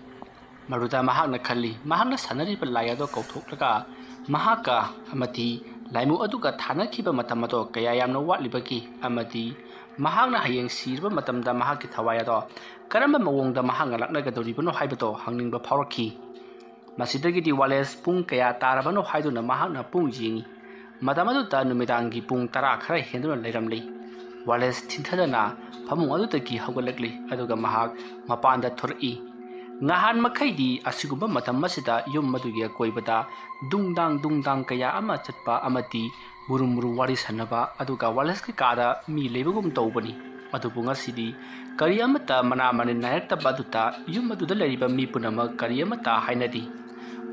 ꯃꯗꯨꯗ ꯃꯍꯥꯛꯅ ꯈꯜꯂꯤ, ꯃꯍꯥꯛꯅ ꯁꯥꯟꯅꯔꯤꯕ ꯂꯥꯏ ꯑꯗꯣ ꯀꯧꯊꯣꯛꯂꯒ ꯃꯍꯥꯛꯀ ꯑꯃꯗꯤ ꯂꯥꯏꯃꯨ ꯑꯗꯨꯒ ꯊꯥꯅꯈꯤꯕ ꯃꯇꯝ ꯑꯗꯣ ꯀꯌꯥ ꯌꯥꯝꯅ ꯋꯥꯠꯂꯤꯕꯒꯦ, ꯑꯃꯗꯤ ꯃꯍꯥꯛꯅ ꯍꯌꯦꯡ ꯁꯤꯔꯕ ꯃꯇꯝꯗ ꯃꯍꯥꯛꯀꯤ ꯊꯋꯥꯏ ꯑꯗꯣ ꯀꯔꯝꯕ ꯃꯑꯣꯡꯗ ꯃꯍꯥꯛꯅ ꯂꯥꯛꯅꯒꯗꯧꯔꯤꯕꯅꯣ ꯍꯥꯏꯕꯗꯣ ꯍꯪꯅꯤꯡꯕ ꯐꯥꯎꯔꯛꯈꯤ꯫ ꯃꯁꯤꯗꯒꯤꯗꯤ ꯋꯥꯂꯦꯁ ꯄꯨꯡ ꯀꯌꯥ ꯇꯥꯔꯕꯅꯣ ꯍꯥꯏꯗꯨꯅ ꯃꯍꯥꯛꯅ ꯄꯨꯡ ꯌꯦꯡꯉꯤ꯫ ꯃꯇꯝ ꯑꯗꯨꯗ ꯅꯨꯃꯤꯗꯥꯡꯒꯤ ꯄꯨꯡ ꯇꯔꯥ ꯈꯔ ꯍꯦꯟꯗꯨꯅ ꯂꯩꯔꯝꯂꯤ꯫ ꯋꯥꯂꯦꯁ ꯊꯤꯟꯊꯗꯅ ꯐꯃꯨꯡ ꯑꯗꯨꯗꯒꯤ ꯍꯧꯒꯠꯂꯛꯂꯤ, ꯑꯗꯨꯒ ꯃꯍꯥꯛ ꯃꯄꯥꯟꯗ ꯊꯣꯔꯛꯏ꯫ ꯅꯍꯥꯟ ꯃꯈꯩꯗꯤ ꯑꯁꯤꯒꯨꯝꯕ ꯃꯇꯝ ꯑꯁꯤꯗ ꯌꯨꯝ ꯑꯗꯨꯒꯤ ꯑꯀꯣꯏꯕꯗ ꯗꯨꯡꯗꯥꯡ ꯗꯨꯡꯗꯥꯡ ꯀꯌꯥ ꯑꯃ ꯆꯠꯄ ꯑꯃꯗꯤ ꯃꯨꯔꯨꯝ ꯃꯨꯔꯨꯝ ꯋꯥꯔꯤ ꯁꯥꯟꯅꯕ, ꯑꯗꯨꯒ ꯋꯥꯂꯦꯁꯀꯤ ꯀꯥꯗ ꯃꯤ ꯂꯩꯕꯒꯨꯝ ꯇꯧꯕꯅꯤ꯫ ꯑꯗꯨꯕꯨ ꯉꯁꯤꯗꯤ ꯀꯔꯤ ꯑꯃꯠꯇ ꯃꯅꯥ ꯃꯅꯤꯟ ꯅꯥꯏꯔꯛꯇꯕ ꯑꯗꯨꯗ ꯌꯨꯝ ꯑꯗꯨꯗ ꯂꯩꯔꯤꯕ ꯃꯤ ꯄꯨꯝꯅꯃꯛ ꯀꯔꯤ ꯑꯃꯠꯇ ꯍꯥꯏꯅꯗꯦ꯫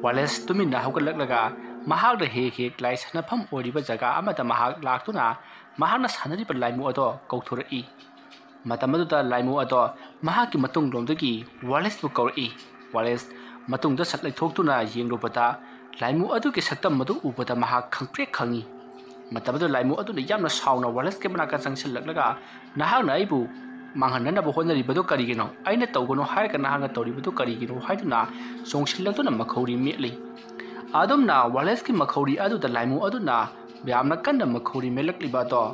ꯋꯥꯂꯦꯁ ꯇꯨꯃꯤꯟꯅ ꯍꯧꯒꯠꯂꯛꯂꯒ ꯃꯍꯥꯛꯅ ꯍꯦꯛ ꯍꯦꯛ ꯂꯥꯏ ꯁꯥꯟꯅꯐꯝ ꯑꯣꯏꯔꯤꯕ ꯖꯒꯥ ꯑꯃꯗ ꯃꯍꯥꯛ ꯂꯥꯛꯇꯨꯅ ꯃꯍꯥꯛꯅ ꯁꯥꯟꯅꯔꯤꯕ ꯂꯥꯏꯃꯨ ꯑꯗꯣ ꯀꯧꯊꯣꯔꯛꯏ꯫ ꯃꯇꯝ ꯑꯗꯨꯗ ꯂꯥꯏꯃꯨ ꯑꯗꯣ ꯃꯍꯥꯛꯀꯤ ꯃꯇꯨꯡꯂꯣꯝꯗꯒꯤ ꯋꯥꯂꯦꯁꯄꯨ ꯀꯧꯔꯛꯏ꯫ ꯋꯥꯂꯦꯁ ꯃꯇꯨꯡꯗ ꯁꯠ ꯂꯩꯊꯣꯛꯇꯨꯅ ꯌꯦꯡꯂꯨꯕꯗ ꯂꯥꯏꯃꯨ ꯑꯗꯨꯒꯤ ꯁꯛꯇꯝ ꯑꯗꯨ ꯎꯕꯗ ꯃꯍꯥꯛ ꯈꯪꯄ꯭ꯔꯦꯛ ꯈꯪꯉꯤ꯫ ꯃꯇꯝ ꯑꯗꯨꯗ ꯂꯥꯏꯃꯨ ꯑꯗꯨꯅ ꯌꯥꯝꯅ ꯁꯥꯎꯅ ꯋꯥꯂꯦꯁꯀꯤ ꯃꯅꯥꯛꯇ ꯆꯪꯁꯤꯜꯂꯛꯂꯒ, "ꯅꯍꯥꯛꯅ ꯑꯩꯕꯨ ꯃꯥꯡꯍꯟꯅꯅꯕ ꯍꯣꯠꯅꯔꯤꯕꯗꯨ ꯀꯔꯤꯒꯤꯅꯣ? ꯑꯩꯅ ꯇꯧꯒꯅꯨ ꯍꯥꯏꯔꯒ ꯅꯍꯥꯛꯅ ꯇꯧꯔꯤꯕꯗꯨ ꯀꯔꯤꯒꯤꯅꯣ?" ꯍꯥꯏꯗꯨꯅ ꯆꯣꯡꯁꯤꯜꯂꯛꯇꯨꯅ ꯃꯈꯧꯔꯤ ꯃꯦꯠꯂꯤ꯫ ꯑꯗꯨꯝꯅ ꯋꯥꯂꯦꯁꯀꯤ ꯃꯈꯧꯔꯤ ꯑꯗꯨꯗ ꯂꯥꯏꯃꯨ ꯑꯗꯨꯅ ꯌꯥꯝꯅ ꯀꯟꯅ ꯃꯈꯧꯔꯤ ꯃꯦꯠꯂꯛꯂꯤꯕ ꯑꯗꯣ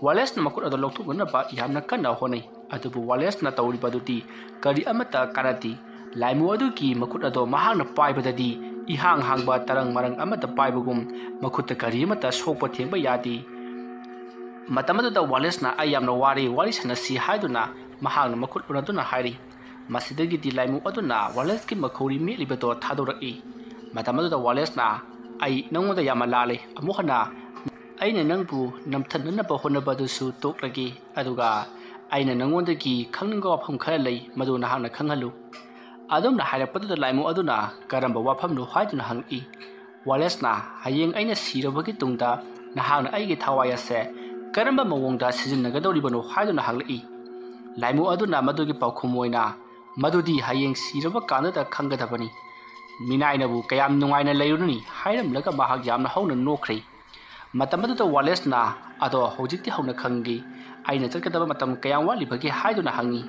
ꯋꯥꯂꯦꯁꯅ ꯃꯈꯨꯠ ꯑꯗꯨ ꯂꯧꯊꯣꯛꯅꯅꯕ ꯌꯥꯝꯅ ꯀꯟꯅ ꯍꯣꯠꯅꯩ꯫ ꯑꯗꯨꯕꯨ ꯋꯥꯂꯦꯁꯅ ꯇꯧꯔꯤꯕ ꯑꯗꯨꯗꯤ ꯀꯔꯤ ꯑꯃꯠꯇ ꯀꯥꯟꯅꯗꯦ꯫ ꯂꯥꯏꯃꯨ ꯑꯗꯨꯒꯤ ꯃꯈꯨꯠ ꯑꯗꯣ ꯃꯍꯥꯛꯅ ꯄꯥꯏꯕꯗꯗꯤ ꯏꯍꯥꯡ ꯍꯥꯡꯕ ꯇꯔꯪ ꯃꯔꯪ ꯑꯃꯠꯇ ꯄꯥꯏꯕꯒꯨꯝ ꯃꯈꯨꯠꯇ ꯀꯔꯤ ꯑꯃꯠꯇ ꯁꯣꯛꯄ ꯊꯦꯡꯕ ꯌꯥꯗꯦ꯫ ꯃꯇꯝ ꯑꯗꯨꯗ ꯋꯥꯂꯦꯁꯅ, "ꯑꯩ ꯌꯥꯝꯅ ꯋꯥꯔꯦ, ꯋꯥꯔꯤ ꯁꯥꯟꯅꯁꯤ" ꯍꯥꯏꯗꯨꯅ ꯃꯍꯥꯛꯅ ꯃꯈꯨꯠ ꯎꯅꯗꯨꯅ ꯍꯥꯏꯔꯤ꯫ ꯃꯁꯤꯗꯒꯤꯗꯤ ꯂꯥꯏꯃꯨ ꯑꯗꯨꯅ ꯋꯥꯂꯦꯁꯀꯤ ꯃꯈꯧꯔꯤ ꯃꯦꯠꯂꯤꯕꯗꯣ ꯊꯥꯗꯣꯔꯛꯏ꯫ ꯃꯇꯝ ꯑꯗꯨꯗ ꯋꯥꯂꯦꯁꯅ, "ꯑꯩ ꯅꯉꯣꯟꯗ ꯌꯥꯝꯅ ꯂꯥꯜꯂꯦ꯫ ꯑꯃꯨꯛ ꯍꯟꯅ ꯑꯩꯅ ꯅꯪꯕꯨ ꯅꯝꯊꯅꯅꯕ ꯍꯣꯠꯅꯕꯗꯨꯁꯨ ꯇꯣꯛꯂꯒꯦ, ꯑꯗꯨꯒ ꯑꯩꯅ ꯅꯉꯣꯟꯗꯒꯤ ꯈꯪꯅꯤꯡꯕ ꯋꯥꯐꯝ ꯈꯔ ꯂꯩ, ꯃꯗꯨ ꯅꯍꯥꯛꯅ ꯈꯪꯍꯜꯂꯨ꯫" ꯑꯗꯨꯝꯅ ꯍꯥꯏꯔꯛꯄꯗꯨꯗ ꯂꯥꯏꯃꯨ ꯑꯗꯨꯅ, "ꯀꯔꯝꯕ ꯋꯥꯐꯝꯅꯣ?" ꯍꯥꯏꯗꯨꯅ ꯍꯪꯉꯛꯏ꯫ ꯋꯥꯂꯦꯁꯅ, "ꯍꯌꯦꯡ ꯑꯩꯅ ꯁꯤꯔꯕꯒꯤ ꯇꯨꯡꯗ ꯅꯍꯥꯛꯅ ꯑꯩꯒꯤ ꯊꯋꯥꯏ ꯑꯁꯦ ꯀꯔꯝꯕ ꯃꯑꯣꯡꯗ ꯁꯤꯖꯤꯟꯅꯒꯗꯧꯔꯤꯕꯅꯣ?" ꯍꯥꯏꯗꯨꯅ ꯍꯪꯂꯛꯏ꯫ ꯂꯥꯏꯃꯨ ꯑꯗꯨꯅ ꯃꯗꯨꯒꯤ ꯄꯥꯎꯈꯨꯝ ꯑꯣꯏꯅ, "ꯃꯗꯨꯗꯤ ꯍꯌꯦꯡ ꯁꯤꯔꯕ ꯀꯥꯟꯗꯨꯗ ꯈꯪꯒꯗꯕꯅꯤ꯫ ꯃꯤꯅꯥꯏꯅꯕꯨ ꯀꯌꯥꯝ ꯅꯨꯡꯉꯥꯏꯅ ꯂꯩꯔꯨꯅꯤ?" ꯍꯥꯏꯔꯝꯂꯒ ꯃꯍꯥꯛ ꯌꯥꯝꯅ ꯍꯧꯅ ꯅꯣꯛꯈ꯭ꯔꯦ꯫ ꯃꯇꯝ ꯑꯗꯨꯗ ꯋꯥꯂꯦꯁꯅ, "ꯑꯗꯣ ꯍꯧꯖꯤꯛꯇꯤ ꯍꯧꯅ ꯈꯪꯒꯦ, ꯑꯩꯅ ꯆꯠꯀꯗꯕ ꯃꯇꯝ ꯀꯌꯥꯝ ꯋꯥꯠꯂꯤꯕꯒꯦ?" ꯍꯥꯏꯗꯨꯅ ꯍꯪꯉꯤ꯫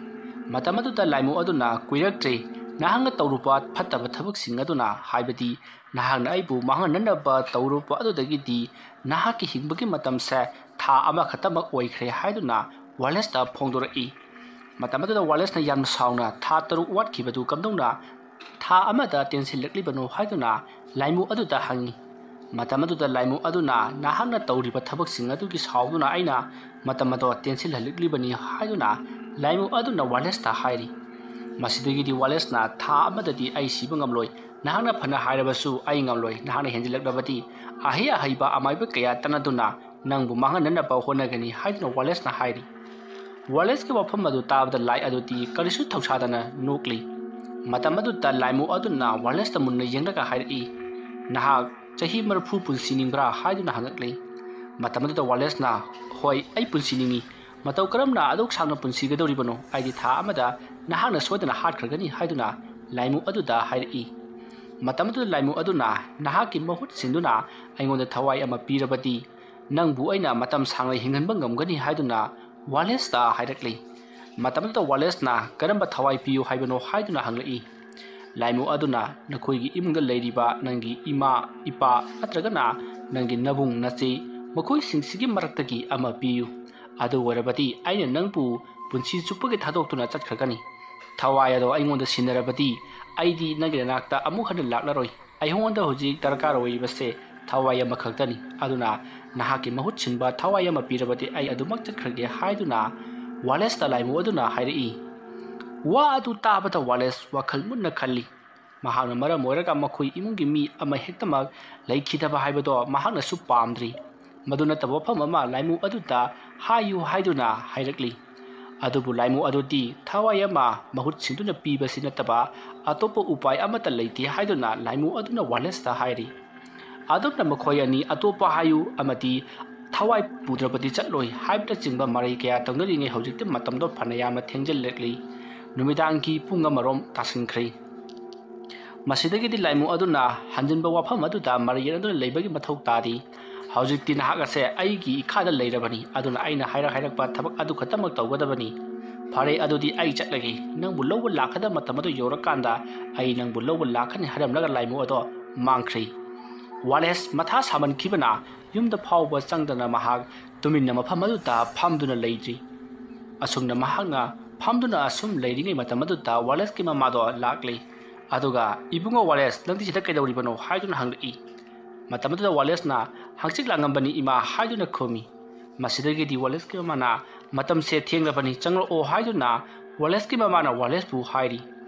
ꯃꯇꯝ ꯑꯗꯨꯗ ꯂꯥꯏꯃꯨ ꯑꯗꯨꯅ, "ꯀꯨꯏꯔꯛꯇ꯭ꯔꯦ, ꯅꯍꯥꯛꯅ ꯇꯧꯔꯨꯕ ꯐꯠꯇꯕ ꯊꯕꯛꯁꯤꯡ ꯑꯗꯨꯅ, ꯍꯥꯏꯕꯗꯤ ꯅꯍꯥꯛꯅ ꯑꯩꯕꯨ ꯃꯥꯡꯍꯟꯅꯅꯕ ꯇꯧꯔꯨꯕ ꯑꯗꯨꯗꯒꯤꯗꯤ ꯅꯍꯥꯛꯀꯤ ꯍꯤꯡꯕꯒꯤ ꯃꯇꯝꯁꯦ ꯊꯥ ꯑꯃꯈꯛꯇꯃꯛ ꯑꯣꯏꯈ꯭ꯔꯦ" ꯍꯥꯏꯗꯨꯅ ꯋꯥꯂꯦꯁꯇ ꯐꯣꯡꯗꯣꯔꯛꯏ꯫ ꯃꯇꯝ ꯑꯗꯨꯗ ꯋꯥꯂꯦꯁꯅ ꯌꯥꯝꯅ ꯁꯥꯎꯅ, "ꯊꯥ ꯇꯔꯨꯛ ꯋꯥꯠꯈꯤꯕꯗꯨ ꯀꯝꯗꯧꯅ ꯊꯥ ꯑꯃꯗ ꯇꯦꯟꯁꯤꯜꯂꯛꯂꯤꯕꯅꯣ?" ꯍꯥꯏꯗꯨꯅ ꯂꯥꯏꯃꯨ ꯑꯗꯨꯗ ꯍꯪꯉꯤ꯫ ꯃꯇꯝ ꯑꯗꯨꯗ ꯂꯥꯏꯃꯨ ꯑꯗꯨꯅ, "ꯅꯍꯥꯛꯅ ꯇꯧꯔꯤꯕ ꯊꯕꯛꯁꯤꯡ ꯑꯗꯨꯒꯤ ꯁꯥꯎꯗꯨꯅ ꯑꯩꯅ ꯃꯇꯝ ꯑꯗꯣ ꯇꯦꯟꯁꯤꯜꯍꯜꯂꯛꯂꯤꯕꯅꯤ" ꯍꯥꯏꯗꯨꯅ ꯂꯥꯏꯃꯨ ꯑꯗꯨꯅ ꯋꯥꯂꯦꯁꯇ ꯍꯥꯏꯔꯤ꯫ ꯃꯁꯤꯗꯒꯤꯗꯤ ꯋꯥꯂꯦꯁꯅ, "ꯊꯥ ꯑꯃꯗꯗꯤ ꯑꯩ ꯁꯤꯕ ꯉꯝꯂꯣꯏ꯫ ꯅꯍꯥꯛꯅ ꯐꯅ ꯍꯥꯏꯔꯕꯁꯨ ꯑꯩ ꯉꯝꯂꯣꯏ꯫ ꯅꯍꯥꯛꯅ ꯍꯦꯟꯖꯤꯜꯂꯛꯂꯕꯗꯤ ꯑꯍꯩ ꯑꯍꯩꯕ ꯑꯃꯥꯏꯕ ꯀꯌꯥ ꯇꯥꯟꯅꯗꯨꯅ ꯅꯪꯕꯨ ꯃꯥꯡꯍꯟꯅꯅꯕ ꯍꯣꯠꯅꯒꯅꯤ" ꯍꯥꯏꯗꯨꯅ ꯋꯥꯂꯦꯁꯅ ꯍꯥꯏꯔꯤ꯫ ꯋꯥꯂꯦꯁꯀꯤ ꯋꯥꯐꯝ ꯑꯗꯨ ꯇꯥꯕꯗ ꯂꯥꯏ ꯑꯗꯨꯗꯤ ꯀꯔꯤꯁꯨ ꯊꯧꯁꯥꯗꯅ ꯅꯣꯛꯂꯤ꯫ ꯃꯇꯝ ꯑꯗꯨꯗ ꯂꯥꯏꯃꯨ ꯑꯗꯨꯅ ꯋꯥꯂꯦꯁꯇ ꯃꯨꯟꯅ ꯌꯦꯡꯂꯒ ꯍꯥꯏꯔꯛꯏ, "ꯅꯍꯥꯛ ꯆꯍꯤ ꯃꯔꯤꯐꯨ ꯄꯨꯟꯁꯤ ꯅꯤꯡꯕ꯭ꯔꯥ?" ꯍꯥꯏꯗꯨꯅ ꯍꯪꯂꯛꯂꯤ꯫ ꯃꯇꯝ ꯑꯗꯨꯗ ꯋꯥꯂꯦꯁꯅ, "ꯍꯣꯏ, ꯑꯩ ꯄꯨꯟꯁꯤ ꯅꯤꯡꯏ꯫ ꯃꯇꯧ ꯀꯔꯝꯅ ꯑꯗꯨꯛ ꯁꯥꯡꯅ ꯄꯨꯟꯁꯤꯒꯗꯧꯔꯤꯕꯅꯣ? ꯑꯩꯗꯤ ꯊꯥ ꯑꯃꯗ ꯅꯍꯥꯛꯅ ꯁꯣꯏꯗꯅ ꯍꯥꯠꯈ꯭ꯔꯒꯅꯤ" ꯍꯥꯏꯗꯨꯅ ꯂꯥꯏꯃꯨ ꯑꯗꯨꯗ ꯍꯥꯏꯔꯛꯏ꯫ ꯃꯇꯝ ꯑꯗꯨꯗ ꯂꯥꯏꯃꯨ ꯑꯗꯨꯅ, "ꯅꯍꯥꯛꯀꯤ ꯃꯍꯨꯠ ꯁꯤꯟꯗꯨꯅ ꯑꯩꯉꯣꯟꯗ ꯊꯋꯥꯏ ꯑꯃ ꯄꯤꯔꯕꯗꯤ ꯅꯪꯕꯨ ꯑꯩꯅ ꯃꯇꯝ ꯁꯥꯡꯅ ꯍꯤꯡꯍꯟꯕ ꯉꯝꯒꯅꯤ" ꯍꯥꯏꯗꯨꯅ ꯋꯥꯂꯦꯁꯇ ꯍꯥꯏꯔꯛꯂꯤ꯫ ꯃꯇꯝ ꯑꯗꯨꯗ ꯋꯥꯂꯦꯁꯅ, "ꯀꯔꯝꯕ ꯊꯋꯥꯏ ꯄꯤꯌꯨ ꯍꯥꯏꯕꯅꯣ?" ꯍꯥꯏꯗꯨꯅ ꯍꯪꯂꯛꯏ꯫ ꯂꯥꯏꯃꯨ ꯑꯗꯨꯅ, "ꯅꯈꯣꯏꯒꯤ ꯏꯃꯨꯡꯗ ꯂꯩꯔꯤꯕ ꯅꯪꯒꯤ ꯏꯃꯥ, ꯏꯄꯥ ꯅꯠꯇ꯭ꯔꯒꯅ ꯅꯪꯒꯤ ꯅꯕꯨꯡ, ꯅꯆꯦ, ꯃꯈꯣꯏꯁꯤꯡꯁꯤꯒꯤ ꯃꯔꯛꯇꯒꯤ ꯑꯃ ꯄꯤꯌꯨ꯫ ꯑꯗꯨ ꯑꯣꯏꯔꯕꯗꯤ ꯑꯩꯅ ꯅꯪꯕꯨ ꯄꯨꯟꯁꯤ ꯆꯨꯞꯄꯒꯤ ꯊꯥꯗꯣꯛꯇꯨꯅ ꯆꯠꯈ꯭ꯔꯒꯅꯤ꯫ ꯊꯋꯥꯏ ꯑꯗꯣ ꯑꯩꯉꯣꯟꯗ ꯁꯤꯟꯅꯔꯕꯗꯤ ꯑꯩꯗꯤ ꯅꯪꯒꯤ ꯅꯅꯥꯛꯇ ꯑꯃꯨꯛ ꯍꯟꯅ ꯂꯥꯛꯂꯔꯣꯏ꯫ ꯑꯩꯉꯣꯟꯗ ꯍꯧꯖꯤꯛ ꯗꯔꯀꯥꯔ ꯑꯣꯏꯔꯤꯕꯁꯦ ꯊꯋꯥꯏ ꯑꯃꯈꯛꯇꯅꯤ꯫ ꯑꯗꯨꯅ ꯅꯍꯥꯛꯀꯤ ꯃꯍꯨꯠ ꯁꯤꯟꯕ ꯊꯋꯥꯏ ꯑꯃ ꯄꯤꯔꯕꯗꯤ ꯑꯩ ꯑꯗꯨꯃꯛ ꯆꯠꯈ꯭ꯔꯒꯦ" ꯍꯥꯏꯗꯨꯅ ꯋꯥꯂꯦꯁꯇ ꯂꯥꯏꯃꯨ ꯑꯗꯨꯅ ꯍꯥꯏꯔꯛꯏ꯫ ꯋꯥ ꯑꯗꯨ ꯇꯥꯕꯗ ꯋꯥꯂꯦꯁ ꯋꯥꯈꯜ ꯃꯨꯟꯅ ꯈꯜꯂꯤ꯫ ꯃꯍꯥꯛꯅ ꯃꯔꯝ ꯑꯣꯏꯔꯒ ꯃꯈꯣꯏ ꯏꯃꯨꯡꯒꯤ ꯃꯤ ꯑꯃ ꯍꯦꯛꯇꯃꯛ ꯂꯩꯈꯤꯗꯕ ꯍꯥꯏꯕꯗꯣ ꯃꯍꯥꯛꯅꯁꯨ ꯄꯥꯝꯗ꯭ꯔꯤ꯫ ꯃꯗꯨ ꯅꯠꯇꯕ ꯋꯥꯐꯝ ꯑꯃ ꯂꯥꯏꯃꯨ ꯑꯗꯨꯗ ꯍꯥꯏꯌꯨ ꯍꯥꯏꯗꯨꯅ ꯍꯥꯏꯔꯛꯂꯤ꯫ ꯑꯗꯨꯕꯨ ꯂꯥꯏꯃꯨ ꯑꯗꯨꯗꯤ ꯊꯋꯥꯏ ꯑꯃ ꯃꯍꯨꯠ ꯁꯤꯟꯗꯨꯅ ꯄꯤꯕꯁꯤ ꯅꯠꯇꯕ ꯑꯇꯣꯞꯄ ꯎꯄꯥꯏ ꯑꯃꯠꯇ ꯂꯩꯇꯦ ꯍꯥꯏꯗꯨꯅ ꯂꯥꯏꯃꯨ ꯑꯗꯨꯅ ꯋꯥꯂꯦꯁꯇ ꯍꯥꯏꯔꯤ꯫ ꯑꯗꯣꯝꯅ ꯃꯈꯣꯏ ꯑꯅꯤ ꯑꯇꯣꯞꯄ ꯍꯥꯏꯌꯨ ꯑꯃꯗꯤ ꯊꯋꯥꯏ ꯄꯨꯗ꯭ꯔꯕꯗꯤ ꯆꯠꯂꯣꯏ ꯍꯥꯏꯕꯅꯆꯤꯡꯕ ꯃꯔꯩ ꯀꯌꯥ ꯇꯧꯅꯔꯤꯉꯩ ꯍꯧꯖꯤꯛꯇꯤ ꯃꯇꯝꯗꯣ ꯐꯅ ꯌꯥꯝꯅ ꯊꯦꯡꯖꯤꯜꯂꯛꯂꯤ꯫ ꯅꯨꯃꯤꯗꯥꯡꯒꯤ ꯄꯨꯡ ꯑꯃꯔꯣꯝ ꯇꯥꯁꯤꯟꯈ꯭ꯔꯦ꯫ ꯃꯁꯤꯗꯒꯤꯗꯤ ꯂꯥꯏꯃꯨ ꯑꯗꯨꯅ ꯍꯟꯖꯤꯟꯕ ꯋꯥꯐꯝ ꯑꯗꯨꯗ ꯃꯔꯩ ꯌꯦꯠꯅꯗꯨꯅ ꯂꯩꯕꯒꯤ ꯃꯊꯧ ꯇꯥꯗꯦ꯫ ꯍꯧꯖꯤꯛꯇꯤ ꯅꯍꯥꯛ ꯑꯁꯦ ꯑꯩꯒꯤ ꯏꯈꯥꯗ ꯂꯩꯔꯕꯅꯤ, ꯑꯗꯨꯅ ꯑꯩꯅ ꯍꯥꯏꯔꯛ ꯍꯥꯏꯔꯛꯄ ꯊꯕꯛ ꯑꯗꯨ ꯈꯛꯇꯃꯛ ꯇꯧꯒꯗꯕꯅꯤ꯫ ꯐꯔꯦ, ꯑꯗꯨꯗꯤ ꯑꯩ ꯆꯠꯂꯒꯦ꯫ ꯅꯪꯕꯨ ꯂꯧꯕ ꯂꯥꯛꯀꯗꯕ ꯃꯇꯝ ꯑꯗꯨ ꯌꯧꯔꯀꯥꯟꯗ ꯑꯩ ꯅꯪꯕꯨ ꯂꯧꯕ ꯂꯥꯛꯀꯅꯤ ꯍꯥꯏꯔꯝꯂꯒ ꯂꯥꯏꯃꯨ ꯑꯗꯣ ꯃꯥꯡꯈ꯭ꯔꯦ꯫ ꯋꯥꯂꯦꯁ ꯃꯊꯥ ꯁꯥꯃꯟꯈꯤꯕꯅ ꯌꯨꯝꯗ ꯐꯥꯎꯕ ꯆꯪꯗꯅ ꯃꯍꯥꯛ ꯇꯨꯃꯤꯟꯅ ꯃꯐꯝ ꯑꯗꯨꯗ ꯐꯝꯗꯨꯅ ꯂꯩꯔꯤ꯫ ꯑꯁꯨꯝꯅ ꯃꯍꯥꯛꯅ ꯐꯝꯗꯨꯅ ꯑꯁꯨꯝ ꯂꯩꯔꯤꯉꯩ ꯃꯇꯝ ꯑꯗꯨꯗ ꯋꯥꯂꯦꯁꯀꯤ ꯃꯃꯥꯗꯣ ꯂꯥꯛꯂꯤ꯫ ꯑꯗꯨꯒ, "ꯏꯕꯨꯡꯉꯣ ꯋꯥꯂꯦꯁ, ꯅꯪꯗꯤ ꯁꯤꯗ ꯀꯩꯗꯧꯔꯤꯕꯅꯣ?" ꯍꯥꯏꯗꯨꯅ ꯍꯪꯂꯛꯏ꯫ ꯃꯇꯝ ꯑꯗꯨꯗ ꯋꯥꯂꯦꯁꯅ, "ꯍꯪꯆꯤꯠ ꯂꯥꯡꯉꯝꯕꯅꯤ ꯏꯃꯥ" ꯍꯥꯏꯗꯨꯅ ꯈꯨꯝꯃꯤ꯫ ꯃꯁꯤꯗꯒꯤꯗꯤ ꯋꯥꯂꯦꯁꯀꯤ ꯃꯃꯥꯅ, "ꯃꯇꯝꯁꯦ ꯊꯦꯡꯂꯕꯅꯤ, ꯆꯪꯂꯛꯑꯣ" ꯍꯥꯏꯗꯨꯅ ꯋꯥꯂꯦꯁꯀꯤ ꯃꯃꯥꯅ ꯋꯥꯂꯦꯁꯄꯨ ꯍꯥꯏꯔꯤ꯫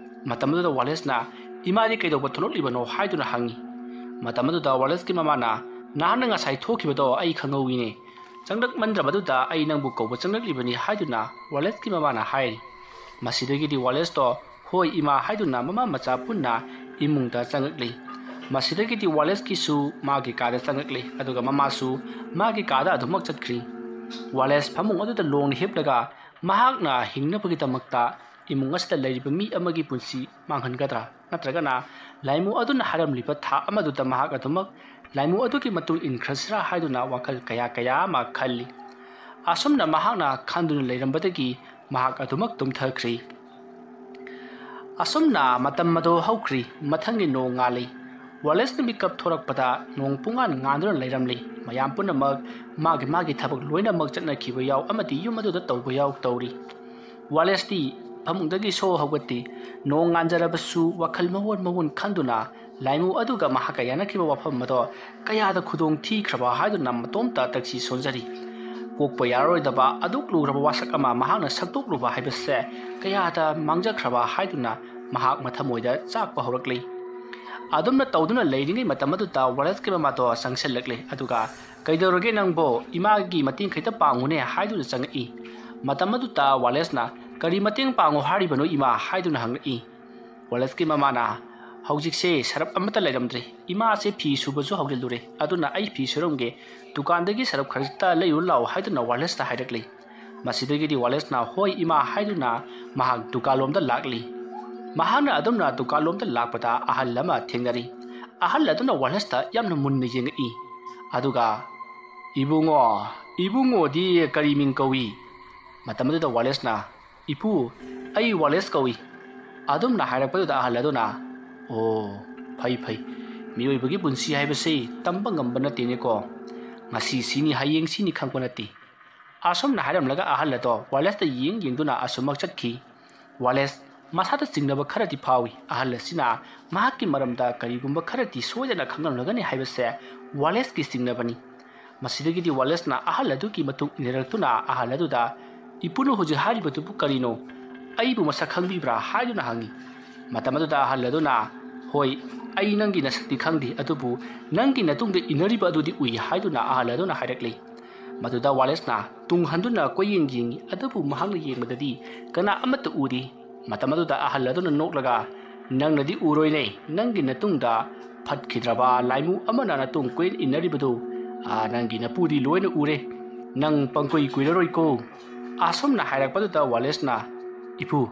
ꯃꯇꯝ ꯑꯗꯨꯗ ꯋꯥꯂꯦꯁꯅ, "ꯏꯃꯥꯗꯤ ꯀꯩꯗꯧꯕ ꯊꯣꯛꯂꯛꯂꯤꯕꯅꯣ?" ꯍꯥꯏꯗꯨꯅ ꯍꯪꯉꯤ꯫ ꯃꯇꯝ ꯑꯗꯨꯗ ꯋꯥꯂꯦꯁꯀꯤ ꯃꯃꯥꯅ, "ꯅꯍꯥꯛꯅ ꯉꯁꯥꯏ ꯊꯣꯛꯈꯤꯕꯗꯣ ꯑꯩ ꯈꯪꯍꯧꯏꯅꯦ꯫ ꯆꯪꯂꯛꯃꯟꯗ꯭ꯔꯕꯗꯨꯗ ꯑꯩ ꯅꯪꯕꯨ ꯀꯧꯕ ꯆꯪꯂꯛꯂꯤꯕꯅꯤ" ꯍꯥꯏꯗꯨꯅ ꯋꯥꯂꯦꯁꯀꯤ ꯃꯃꯥꯅ ꯍꯥꯏꯔꯤ꯫ ꯃꯁꯤꯗꯒꯤꯗꯤ ꯋꯥꯂꯦꯁꯇꯣ "ꯍꯣꯏ ꯏꯃꯥ" ꯍꯥꯏꯗꯨꯅ ꯃꯃꯥ ꯃꯆꯥ ꯄꯨꯟꯅ ꯏꯃꯨꯡꯗ ꯆꯪꯂꯛꯂꯤ꯫ ꯃꯁꯤꯗꯒꯤꯗꯤ ꯋꯥꯂꯦꯁꯀꯤꯁꯨ ꯃꯥꯒꯤ ꯀꯥꯗ ꯆꯪꯂꯛꯂꯤ, ꯑꯗꯨꯒ ꯃꯃꯥꯁꯨ ꯃꯥꯒꯤ ꯀꯥꯗ ꯑꯗꯨꯃꯛ ꯆꯠꯈ꯭ꯔꯤ꯫ ꯋꯥꯂꯦꯁ ꯐꯃꯨꯡ ꯑꯗꯨꯗ ꯂꯣꯡꯅ ꯍꯤꯞꯂꯒ ꯃꯍꯥꯛꯅ ꯍꯤꯡꯅꯕꯒꯤꯗꯃꯛꯇ ꯏꯃꯨꯡ ꯑꯁꯤꯗ ꯂꯩꯔꯤꯕ ꯃꯤ ꯑꯃꯒꯤ ꯄꯨꯟꯁꯤ ꯃꯥꯡꯍꯟꯒꯗ꯭ꯔꯥ, ꯅꯠꯇ꯭ꯔꯒꯅ ꯂꯥꯏꯃꯨ ꯑꯗꯨꯅ ꯍꯥꯏꯔꯝꯂꯤꯕ ꯊꯥꯛ ꯑꯃꯗꯨꯗ ꯃꯍꯥꯛ ꯑꯗꯨꯃꯛ ꯂꯥꯏꯃꯨ ꯑꯗꯨꯒꯤ ꯃꯇꯨꯡ ꯏꯟꯈ꯭ꯔꯁꯤꯔꯥ ꯍꯥꯏꯗꯨꯅ ꯋꯥꯈꯜ ꯀꯌꯥ ꯀꯌꯥ ꯑꯃ ꯈꯜꯂꯤ꯫ ꯑꯁꯨꯝꯅ ꯃꯍꯥꯛꯅ ꯈꯟꯗꯨꯅ ꯂꯩꯔꯝꯕꯗꯒꯤ ꯃꯍꯥꯛ ꯑꯗꯨꯃꯛ ꯇꯨꯝꯊꯈ꯭ꯔꯤ꯫ ꯑꯁꯨꯝꯅ ꯃꯇꯝ ꯑꯗꯨ ꯍꯧꯈ꯭ꯔꯤ꯫ ꯃꯊꯪꯒꯤ ꯅꯣꯡ ꯉꯥꯜꯂꯤ꯫ ꯋꯥꯂꯦꯁꯅ ꯃꯤꯀꯞ ꯊꯣꯔꯛꯄꯗ ꯅꯣꯡ ꯄꯨꯡꯉꯥꯟ ꯉꯥꯟꯗꯨꯅ ꯂꯩꯔꯝꯂꯤ꯫ ꯃꯌꯥꯝ ꯄꯨꯝꯅꯃꯛ ꯃꯥꯒꯤ ꯃꯥꯒꯤ ꯊꯕꯛ ꯂꯣꯏꯅꯃꯛ ꯆꯠꯅꯈꯤꯕ ꯌꯥꯎ ꯑꯃꯗꯤ ꯌꯨꯝ ꯑꯗꯨꯗ ꯇꯧꯕ ꯌꯥꯎ ꯇꯧꯔꯤ꯫ ꯋꯥꯂꯦꯁꯇꯤ ꯐꯃꯨꯡꯗꯒꯤ ꯁꯣ ꯍꯧꯒꯠꯇꯦ꯫ ꯅꯣꯡ ꯉꯥꯟꯖꯔꯕꯁꯨ ꯋꯥꯈꯜ ꯃꯑꯣꯟ ꯃꯑꯣꯟ ꯈꯟꯗꯨꯅ ꯂꯥꯏꯃꯨ ꯑꯗꯨꯒ ꯃꯍꯥꯛꯀ ꯌꯥꯅꯈꯤꯕ ꯋꯥꯐꯝ ꯑꯗꯣ ꯀꯌꯥꯗ ꯈꯨꯗꯣꯡ ꯊꯤꯈ꯭ꯔꯕ ꯍꯥꯏꯗꯨꯅ ꯃꯇꯣꯝꯇ ꯇꯛꯁꯤ ꯁꯣꯟꯖꯔꯤ꯫ ꯀꯣꯛꯄ ꯌꯥꯔꯔꯣꯏꯗꯕ ꯑꯗꯨꯛ ꯂꯨꯔꯕ ꯋꯥꯁꯛ ꯑꯃ ꯃꯍꯥꯛꯅ ꯁꯛꯇꯣꯛꯂꯨꯕ ꯍꯥꯏꯕꯁꯦ ꯀꯌꯥꯗ ꯃꯥꯡꯖꯈ꯭ꯔꯕ ꯍꯥꯏꯗꯨꯅ ꯃꯍꯥꯛ ꯃꯊꯃꯣꯏꯗ ꯆꯥꯛꯄ ꯍꯧꯔꯛꯂꯤ꯫ ꯑꯗꯨꯝꯅ ꯇꯧꯗꯨꯅ ꯂꯩꯔꯤꯉꯩ ꯃꯇꯝ ꯑꯗꯨꯗ ꯋꯥꯂꯦꯁꯀꯤ ꯃꯃꯥꯗꯣ ꯆꯪꯁꯤꯜꯂꯛꯂꯦ, ꯑꯗꯨꯒ "ꯀꯩꯗꯧꯔꯒꯦ ꯅꯪꯕꯣ? ꯏꯃꯥꯒꯤ ꯃꯇꯦꯡ ꯈꯤꯇ ꯄꯥꯡꯉꯨꯅꯦ" ꯍꯥꯏꯗꯨꯅ ꯆꯪꯉꯛꯏ꯫ ꯃꯇꯝ ꯑꯗꯨꯗ ꯋꯥꯂꯦꯁꯅ, "ꯀꯔꯤ ꯃꯇꯦꯡ ꯄꯥꯡꯉꯨ ꯍꯥꯏꯔꯤꯕꯅꯣ ꯏꯃꯥ?" ꯍꯥꯏꯗꯨꯅ ꯍꯪꯂꯛꯏ꯫ ꯋꯥꯂꯦꯁꯀꯤ ꯃꯃꯥꯅ, "ꯍꯧꯖꯤꯛꯁꯦ ꯁꯔꯞ ꯑꯃꯠꯇ ꯂꯩꯔꯝꯗ꯭ꯔꯦ꯫ ꯏꯃꯥꯁꯦ ꯐꯤ ꯁꯨꯕꯁꯨ ꯍꯧꯖꯤꯜꯂꯨꯔꯦ, ꯑꯗꯨꯅ ꯑꯩ ꯐꯤ ꯁꯨꯔꯝꯒꯦ꯫ ꯗꯨꯀꯥꯟꯗꯒꯤ ꯁꯔꯞ ꯈꯖꯤꯛꯇ ꯂꯩꯔꯨ ꯂꯥꯛꯑꯣ" ꯍꯥꯏꯗꯨꯅ ꯋꯥꯂꯦꯁꯇ ꯍꯥꯏꯔꯛꯂꯤ꯫ ꯃꯁꯤꯗꯒꯤꯗꯤ ꯋꯥꯂꯦꯁꯅ "ꯍꯣꯏ ꯏꯃꯥ" ꯍꯥꯏꯗꯨꯅ ꯃꯍꯥꯛ ꯗꯨꯀꯥꯟꯂꯣꯝꯗ ꯂꯥꯛꯂꯤ꯫ ꯃꯍꯥꯛꯅ ꯑꯗꯨꯝꯅ ꯗꯨꯀꯥꯟꯂꯣꯝꯗ ꯂꯥꯛꯄꯗ ꯑꯍꯜ ꯑꯃ ꯊꯦꯡꯅꯔꯤ꯫ ꯑꯍꯜ ꯑꯗꯨꯅ ꯋꯥꯂꯦꯁꯇ ꯌꯥꯝꯅ ꯃꯨꯟꯅ ꯌꯦꯡꯉꯛꯏ꯫ ꯑꯗꯨꯒ, "ꯏꯕꯨꯡꯉꯣ, ꯏꯕꯨꯡꯉꯣꯗꯤ ꯀꯔꯤ ꯃꯤꯡ ꯀꯧꯏ?" ꯃꯇꯝ ꯑꯗꯨꯗ ꯋꯥꯂꯦꯁꯅ, "ꯏꯄꯨ, ꯑꯩ ꯋꯥꯂꯦꯁ ꯀꯧꯏ" ꯑꯗꯨꯝꯅ ꯍꯥꯏꯔꯛꯄꯗꯨꯗ ꯑꯍꯜ ꯑꯗꯨꯅ, "ꯑꯣ, ꯐꯩ ꯐꯩ, ꯃꯤꯑꯣꯏꯕꯒꯤ ꯄꯨꯟꯁꯤ ꯍꯥꯏꯕꯁꯤ ꯇꯝꯕ ꯉꯝꯕ ꯅꯠꯇꯦꯅꯦꯀꯣ꯫ ꯉꯁꯤ ꯁꯤꯅꯤ, ꯍꯌꯦꯡ ꯁꯤꯅꯤ ꯈꯪꯕ ꯅꯠꯇꯦ"꯫ ꯑꯁꯨꯝꯅ ꯍꯥꯏꯔꯝꯂꯒ ꯑꯍꯜ ꯑꯗꯣ ꯋꯥꯂꯦꯁꯇ ꯌꯦꯡ ꯌꯦꯡꯗꯨꯅ ꯑꯁꯨꯝꯃꯛ ꯆꯠꯈꯤ꯫ ꯋꯥꯂꯦꯁ ꯃꯁꯥꯗ ꯆꯤꯡꯅꯕ ꯈꯔꯗꯤ ꯐꯥꯎꯏ꯫ ꯑꯍꯜ ꯑꯁꯤꯅ ꯃꯍꯥꯛꯀꯤ ꯃꯔꯝꯗ ꯀꯔꯤꯒꯨꯝꯕ ꯈꯔꯗꯤ ꯁꯣꯏꯗꯅ ꯈꯪꯂꯝꯂꯒꯅꯤ ꯍꯥꯏꯕꯁꯦ ꯋꯥꯂꯦꯁꯀꯤ ꯆꯤꯡꯅꯕꯅꯤ꯫ ꯃꯁꯤꯗꯒꯤꯗꯤ ꯋꯥꯂꯦꯁꯅ ꯑꯍꯜ ꯑꯗꯨꯒꯤ ꯃꯇꯨꯡ ꯏꯟꯅꯔꯛꯇꯨꯅ ꯑꯍꯜ ꯑꯗꯨꯗ, "ꯏꯄꯨꯅ ꯍꯧꯖꯤꯛ ꯍꯥꯏꯔꯤꯕꯗꯨꯕꯨ ꯀꯔꯤꯅꯣ? "ꯑꯩꯕꯨ ꯃꯁꯛ ꯈꯪꯕꯤꯕ꯭ꯔꯥ?" ꯍꯥꯏꯗꯨꯅ ꯍꯪꯉꯤ꯫ ꯃꯇꯝ ꯑꯗꯨꯗ ꯑꯍꯜ ꯑꯗꯨꯅ, "ꯍꯣꯏ, ꯑꯩ ꯅꯪꯒꯤ ꯅꯁꯛꯇꯤ ꯈꯪꯗꯦ, ꯑꯗꯨꯕꯨ ꯅꯪꯒꯤ ꯅꯇꯨꯡꯗ ꯏꯟꯅꯔꯤꯕ ꯑꯗꯨꯗꯤ ꯎꯏ" ꯍꯥꯏꯗꯨꯅ ꯑꯍꯜ ꯑꯗꯨꯅ ꯍꯥꯏꯔꯛꯂꯤ꯫ ꯃꯗꯨꯗ ꯋꯥꯂꯦꯁꯅ ꯇꯨꯡ ꯍꯟꯗꯨꯅ ꯀꯣꯏꯌꯦꯡ ꯌꯦꯡꯉꯤ, ꯑꯗꯨꯕꯨ ꯃꯍꯥꯛꯅ ꯌꯦꯡꯕꯗꯗꯤ ꯀꯅꯥ ꯑꯃꯠꯇ ꯎꯗꯦ꯫ ꯃꯇꯝ ꯑꯗꯨꯗ ꯑꯍꯜ ꯑꯗꯨꯅ ꯅꯣꯛꯂꯒ, "ꯅꯪꯅꯗꯤ ꯎꯔꯣꯏꯅꯦ, ꯅꯪꯒꯤ ꯅꯇꯨꯡꯗ ꯐꯠꯈꯤꯗ꯭ꯔꯕ ꯂꯥꯏꯃꯨ ꯑꯃꯅ ꯅꯇꯨꯡ ꯀꯣꯏ ꯏꯟꯅꯔꯤꯕꯗꯨ, ꯑꯥ, ꯅꯪꯒꯤ ꯅꯄꯨꯗꯤ ꯂꯣꯏꯅ ꯎꯔꯦ꯫ ꯅꯪ ꯄꯪꯀꯨꯏ ꯀꯨꯏꯔꯔꯣꯏꯀꯣ"꯫ ꯑꯁꯨꯝꯅ ꯍꯥꯏꯔꯛꯄꯗꯨꯗ ꯋꯥꯂꯦꯁꯅ, "ꯏꯄꯨ,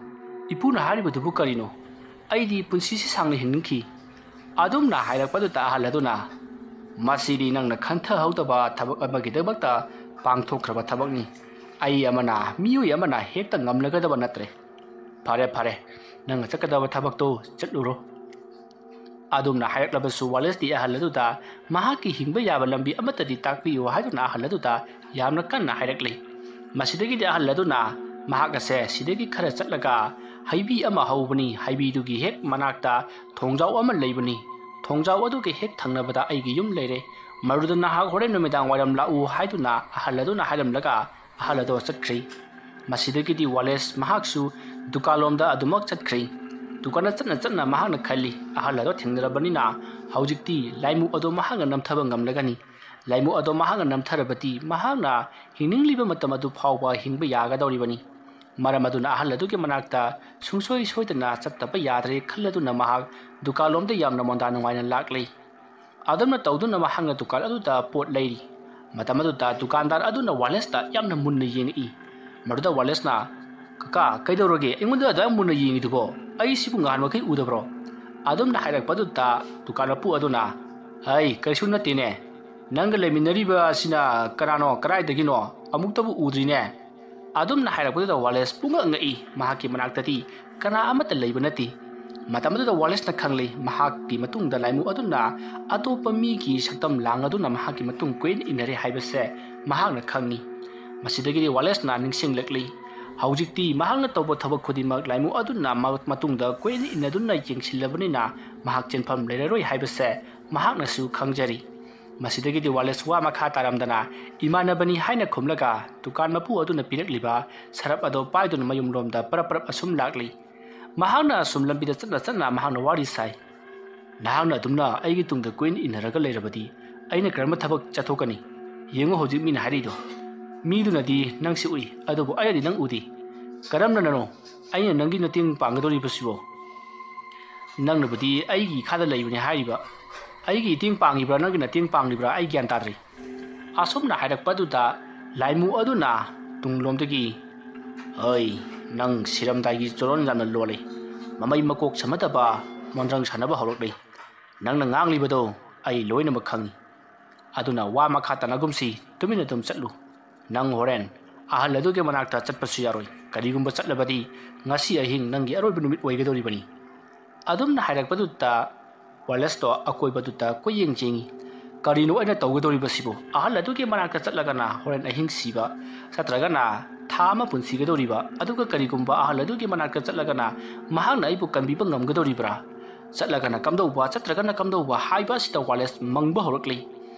ꯏꯄꯨꯅ ꯍꯥꯏꯔꯤꯕꯗꯨꯕꯨ ꯀꯔꯤꯅꯣ? ꯑꯩꯗꯤ ꯄꯨꯟꯁꯤꯁꯤ ꯁꯥꯡꯅ ꯍꯤꯡꯅꯤꯡꯈꯤ"꯫ ꯑꯗꯨꯝꯅ ꯍꯥꯏꯔꯛꯄꯗꯨꯗ ꯑꯍꯜ ꯑꯗꯨꯅ, "ꯃꯁꯤꯗꯤ ꯅꯪꯅ ꯈꯟꯊꯍꯧꯗꯕ ꯊꯕꯛ ꯑꯃꯒꯤꯗꯃꯛꯇ ꯄꯥꯡꯊꯣꯛꯈ꯭ꯔꯕ ꯊꯕꯛꯅꯤ꯫ ꯑꯩ ꯑꯃꯅ, ꯃꯤꯑꯣꯏ ꯑꯃꯅ ꯍꯦꯛꯇ ꯉꯝꯂꯒꯗꯕ ꯅꯠꯇ꯭ꯔꯦ꯫ ꯐꯔꯦ, ꯐꯔꯦ, ꯅꯪꯅ ꯆꯠꯀꯗꯕ ꯊꯕꯛꯇꯣ ꯆꯠꯂꯨꯔꯣ"꯫ ꯑꯗꯨꯝꯅ ꯍꯥꯏꯔꯛꯂꯕꯁꯨ ꯋꯥꯂꯦꯁꯇꯤ ꯑꯍꯜ ꯑꯗꯨꯗ ꯃꯍꯥꯛꯀꯤ ꯍꯤꯡꯕ ꯌꯥꯕ ꯂꯝꯕꯤ ꯑꯃꯠꯇꯗꯤ ꯇꯥꯛꯄꯤꯌꯨ ꯍꯥꯏꯗꯨꯅ ꯑꯍꯜ ꯑꯗꯨꯗ ꯌꯥꯝꯅ ꯀꯟꯅ ꯍꯥꯏꯔꯛꯂꯤ꯫ ꯃꯁꯤꯗꯒꯤꯗꯤ ꯑꯍꯜ ꯑꯗꯨꯅ ꯃꯍꯥꯛ ꯑꯁꯦ ꯁꯤꯗꯒꯤ ꯈꯔ ꯆꯠꯂꯒ ꯍꯩꯕꯤ ꯑꯃ ꯍꯧꯕꯅꯤ, ꯍꯩꯕꯤꯗꯨꯒꯤ ꯍꯦꯛ ꯃꯅꯥꯛꯇ ꯊꯣꯡꯖꯥꯎ ꯑꯃ ꯂꯩꯕꯅꯤ, ꯊꯣꯡꯖꯥꯎ ꯑꯗꯨꯒꯤ ꯍꯦꯛ ꯊꯪꯅꯕꯗ ꯑꯩꯒꯤ ꯌꯨꯝ ꯂꯩꯔꯦ, ꯃꯗꯨꯗ ꯅꯍꯥꯛ ꯍꯣꯔꯦꯟ ꯅꯨꯃꯤꯗꯥꯡ ꯋꯥꯏꯔꯝ ꯂꯥꯛꯎ ꯍꯥꯏꯗꯨꯅ ꯑꯍꯜ ꯑꯗꯨꯅ ꯍꯥꯏꯔꯝꯂꯒ ꯑꯍꯜ ꯑꯗꯣ ꯆꯠꯈ꯭ꯔꯤ꯫ ꯃꯁꯤꯗꯒꯤꯗꯤ ꯋꯥꯂꯦꯁ ꯃꯍꯥꯛꯁꯨ ꯗꯨꯀꯥꯟꯂꯣꯝꯗ ꯑꯗꯨꯃꯛ ꯆꯠꯈ꯭ꯔꯤ꯫ ꯗꯨꯀꯥꯟꯗ ꯆꯠꯅ ꯆꯠꯅ ꯃꯍꯥꯛꯅ ꯈꯜꯂꯤ, ꯑꯍꯜ ꯑꯗꯣ ꯊꯦꯡꯅꯔꯕꯅꯤꯅ ꯍꯧꯖꯤꯛꯇꯤ ꯂꯥꯏꯃꯨ ꯑꯗꯣ ꯃꯍꯥꯛꯅ ꯅꯝꯊꯕ ꯉꯝꯂꯒꯅꯤ꯫ ꯂꯥꯏꯃꯨ ꯑꯗꯣ ꯃꯍꯥꯛꯅ ꯅꯝꯊꯔꯕꯗꯤ ꯃꯍꯥꯛꯅ ꯍꯤꯡꯅꯤꯡꯂꯤꯕ ꯃꯇꯝ ꯑꯗꯨ ꯐꯥꯎꯕ ꯍꯤꯡꯕ ꯌꯥꯒꯗꯧꯔꯤꯕꯅꯤ꯫ ꯃꯔꯝ ꯑꯗꯨꯅ ꯑꯍꯜ ꯑꯗꯨꯒꯤ ꯃꯅꯥꯛꯇ ꯁꯨꯡꯁꯣꯏ ꯁꯣꯏꯗꯅ ꯆꯠꯇꯕ ꯌꯥꯗ꯭ꯔꯦ ꯈꯜꯂꯗꯨꯅ ꯃꯍꯥꯛ ꯗꯨꯀꯥꯟꯂꯣꯝꯗ ꯌꯥꯝꯅ ꯃꯣꯟꯗꯥ ꯅꯨꯡꯉꯥꯏꯅ ꯂꯥꯛꯂꯤ꯫ ꯑꯗꯨꯝꯅ ꯇꯧꯗꯨꯅ ꯃꯍꯥꯛꯅ ꯗꯨꯀꯥꯟ ꯑꯗꯨꯗ ꯄꯣꯠ ꯂꯩꯔꯤ꯫ ꯃꯇꯝ ꯑꯗꯨꯗ ꯗꯨꯀꯥꯟꯗꯥꯔ ꯑꯗꯨꯅ ꯋꯥꯂꯦꯁꯇ ꯌꯥꯝꯅ ꯃꯨꯟꯅ ꯌꯦꯡꯉꯛꯏ꯫ ꯃꯗꯨꯗ ꯋꯥꯂꯦꯁꯅ, "ꯀꯀꯥ, ꯀꯩꯗꯧꯔꯒꯦ? ꯑꯩꯉꯣꯟꯗ ꯑꯗꯨꯌꯥꯝ ꯃꯨꯟꯅ ꯌꯦꯡꯉꯤꯗꯨꯕꯣ? ꯑꯩ ꯁꯤꯕꯨ ꯉꯍꯥꯟꯃꯈꯩ ꯎꯗꯕ꯭ꯔꯣ?" ꯑꯗꯨꯝꯅ ꯍꯥꯏꯔꯛꯄꯗꯨꯗ ꯗꯨꯀꯥꯟ ꯃꯄꯨ ꯑꯗꯨꯅ, "ꯍꯩ, ꯀꯔꯤꯁꯨ ꯅꯠꯇꯦꯅꯦ꯫ ꯅꯪꯒ ꯂꯩꯃꯤꯟꯅꯔꯤꯕ ꯑꯁꯤꯅ ꯀꯅꯥꯅꯣ? ꯀꯗꯥꯏꯗꯒꯤꯅꯣ? ꯑꯃꯨꯛꯇꯕꯨ ꯎꯗ꯭ꯔꯤꯅꯦ"꯫ ꯑꯗꯨꯝꯅ ꯍꯥꯏꯔꯛꯄꯗꯨꯗ ꯋꯥꯂꯦꯁ ꯄꯨꯡꯉꯛ ꯉꯛꯏ꯫ ꯃꯍꯥꯛꯀꯤ ꯃꯅꯥꯛꯇꯗꯤ ꯀꯅꯥ ꯑꯃꯠꯇ ꯂꯩꯕ ꯅꯠꯇꯦ꯫ ꯃꯇꯝ ꯑꯗꯨꯗ ꯋꯥꯂꯦꯁꯅ ꯈꯪꯂꯦ, ꯃꯍꯥꯛꯀꯤ ꯃꯇꯨꯡꯗ ꯂꯥꯏꯃꯨ ꯑꯗꯨꯅ ꯑꯇꯣꯞꯄ ꯃꯤꯒꯤ ꯁꯛꯇꯝ ꯂꯥꯡ ꯑꯗꯨꯅ ꯃꯍꯥꯛꯀꯤ ꯃꯇꯨꯡ ꯀꯣꯏꯅ ꯏꯟꯅꯔꯦ ꯍꯥꯏꯕꯁꯦ ꯃꯍꯥꯛꯅ ꯈꯪꯉꯤ꯫ ꯃꯁꯤꯗꯒꯤꯗꯤ ꯋꯥꯂꯦꯁꯅ ꯅꯤꯡꯁꯤꯡꯂꯛꯂꯤ, ꯍꯧꯖꯤꯛꯇꯤ ꯃꯍꯥꯛꯅ ꯇꯧꯕ ꯊꯕꯛ ꯈꯨꯗꯤꯡꯃꯛ ꯂꯥꯏꯃꯨ ꯑꯗꯨꯅ ꯃ-, ꯃꯇꯨꯡꯗ ꯀꯣꯏꯅ ꯏꯟꯅꯗꯨꯅ ꯌꯦꯡꯁꯤꯜꯂꯕꯅꯤꯅ ꯃꯍꯥꯛ ꯆꯦꯟꯐꯝ ꯂꯩꯔꯔꯣꯏ ꯍꯥꯏꯕꯁꯦ ꯃꯍꯥꯛꯅꯁꯨ ꯈꯪꯖꯔꯤ꯫ ꯃꯁꯤꯗꯒꯤꯗꯤ ꯋꯥꯂꯦꯁ ꯋꯥ ꯃꯈꯥ ꯇꯥꯔꯝꯗꯅ ꯏꯃꯥꯟꯅꯕꯅꯤ ꯍꯥꯏꯅ ꯈꯨꯝꯂꯒ ꯗꯨꯀꯥꯟ ꯃꯄꯨ ꯑꯗꯨꯅ ꯄꯤꯔꯛꯂꯤꯕ ꯁꯔꯞ ꯑꯗꯨ ꯄꯥꯏꯗꯨꯅ ꯃꯌꯨꯝꯂꯣꯝꯗ ꯄꯔꯞ ꯄꯔꯞ ꯑꯁꯨꯝ ꯂꯥꯛꯂꯤ꯫ ꯃꯍꯥꯛꯅ ꯑꯁꯨꯝ ꯂꯝꯕꯤꯗ ꯆꯠꯅ ꯆꯠꯅ ꯃꯍꯥꯛꯅ ꯋꯥꯔꯤ ꯁꯥꯏ꯫ "ꯅꯍꯥꯛꯅ ꯑꯗꯨꯝꯅ ꯑꯩꯒꯤ ꯇꯨꯡꯗ ꯀꯣꯏꯏꯟ ꯏꯟꯅꯔꯒ ꯂꯩꯔꯕꯗꯤ ꯑꯩꯅ ꯀꯔꯝꯕ ꯊꯕꯛ ꯆꯠꯊꯣꯛꯀꯅꯤ? ꯌꯦꯡꯉꯨ ꯍꯧꯖꯤꯛ ꯃꯤꯅ ꯍꯥꯏꯔꯤꯗꯣ꯫ ꯃꯤꯗꯨꯅꯗꯤ ꯅꯪꯁꯤ ꯎꯏ, ꯑꯗꯨꯕꯨ ꯑꯩꯅꯗꯤ ꯅꯪ ꯎꯗꯦ꯫ ꯀꯔꯝꯅꯅꯣ ꯑꯩꯅ ꯅꯪꯒꯤ ꯃꯇꯦꯡ ꯄꯥꯡꯒꯗꯧꯔꯤꯕꯁꯤꯕꯣ? ꯅꯪꯅꯕꯨꯗꯤ ꯑꯩꯒꯤ ꯏꯈꯥꯗ ꯂꯩꯕꯅꯤ ꯍꯥꯏꯔꯤꯕ꯫ ꯑꯩꯒꯤ ꯏꯇꯦꯡ ꯄꯥꯡꯉꯤꯕ꯭ꯔꯥ, ꯅꯪꯒꯤ ꯃꯇꯦꯡ ꯄꯥꯡꯂꯤꯕ꯭ꯔꯥ ꯑꯩ ꯒ꯭ꯌꯥꯟ ꯇꯥꯗ꯭ꯔꯦ"꯫ ꯑꯁꯨꯝꯅ ꯍꯥꯏꯔꯛꯄꯗꯨꯗ ꯂꯥꯏꯃꯨ ꯑꯗꯨꯅ ꯇꯨꯡꯂꯣꯝꯗꯒꯤ, "ꯍꯩ, ꯅꯪ ꯁꯤꯔꯝꯗꯥꯏꯒꯤ ꯆꯣꯔꯣꯟ ꯌꯥꯝꯅ ꯂꯣꯜꯂꯤ꯫ ꯃꯃꯩ ꯃꯀꯣꯛ ꯁꯝꯅꯗꯕ ꯃꯣꯟꯗ꯭ꯔꯪ ꯁꯥꯟꯅꯕ ꯍꯧꯔꯛꯂꯤ꯫ ꯅꯪꯅ ꯉꯥꯡꯂꯤꯕꯗꯣ ꯑꯩ ꯂꯣꯏꯅꯃꯛ ꯈꯪꯏ꯫ ꯑꯗꯨꯅ ꯋꯥ ꯃꯈꯥ ꯇꯥꯅꯒꯨꯝꯁꯤ, ꯇꯨꯃꯤꯟꯅ ꯑꯗꯨꯝ ꯆꯠꯂꯨ꯫ ꯅꯪ ꯍꯣꯔꯦꯟ ꯑꯍꯜ ꯑꯗꯨꯒꯤ ꯃꯅꯥꯛꯇ ꯆꯠꯄꯁꯨ ꯌꯥꯔꯣꯏ꯫ ꯀꯔꯤꯒꯨꯝꯕ ꯆꯠꯂꯕꯗꯤ ꯉꯁꯤ ꯑꯍꯤꯡ ꯅꯪꯒꯤ ꯑꯔꯣꯏꯕ ꯅꯨꯃꯤꯠ ꯑꯣꯏꯒꯗꯧꯔꯤꯕꯅꯤ"꯫ ꯑꯗꯨꯝꯅ ꯍꯥꯏꯔꯛꯄꯗꯨꯗ ꯋꯥꯂꯦꯁꯇꯣ ꯑꯀꯣꯏꯕꯗꯨꯗ ꯀꯣꯏꯌꯦꯡ ꯌꯦꯡꯏ꯫ "ꯀꯔꯤꯅꯣ ꯑꯩꯅ ꯇꯧꯒꯗꯧꯔꯤꯕꯁꯤꯕꯨ? ꯑꯍꯜ ꯑꯗꯨꯒꯤ ꯃꯅꯥꯛꯇ ꯆꯠꯂꯒꯅ ꯍꯣꯔꯦꯟ ꯑꯍꯤꯡ ꯁꯤꯕ, ꯅꯠꯇ꯭ꯔꯒꯅ ꯊꯥ ꯑꯃ ꯄꯨꯟꯁꯤꯒꯗꯧꯔꯤꯕ, ꯑꯗꯨꯒ ꯀꯔꯤꯒꯨꯝꯕ ꯑꯍꯜ ꯑꯗꯨꯒꯤ ꯃꯅꯥꯛꯇ ꯆꯠꯂꯒꯅ ꯃꯍꯥꯛꯅ ꯑꯩꯕꯨ ꯀꯟꯕꯤꯕ ꯉꯝꯒꯗꯧꯔꯤꯕ꯭ꯔꯥ? ꯆꯠꯂꯒꯅ ꯀꯝꯗꯧꯕ, ꯆꯠꯇ꯭ꯔꯒꯅ ꯀꯝꯗꯧꯕ?" ꯍꯥꯏꯕ ꯑꯁꯤꯗ ꯋꯥꯂꯦꯁ ꯃꯪꯕ ꯍꯧꯔꯛꯂꯤ꯫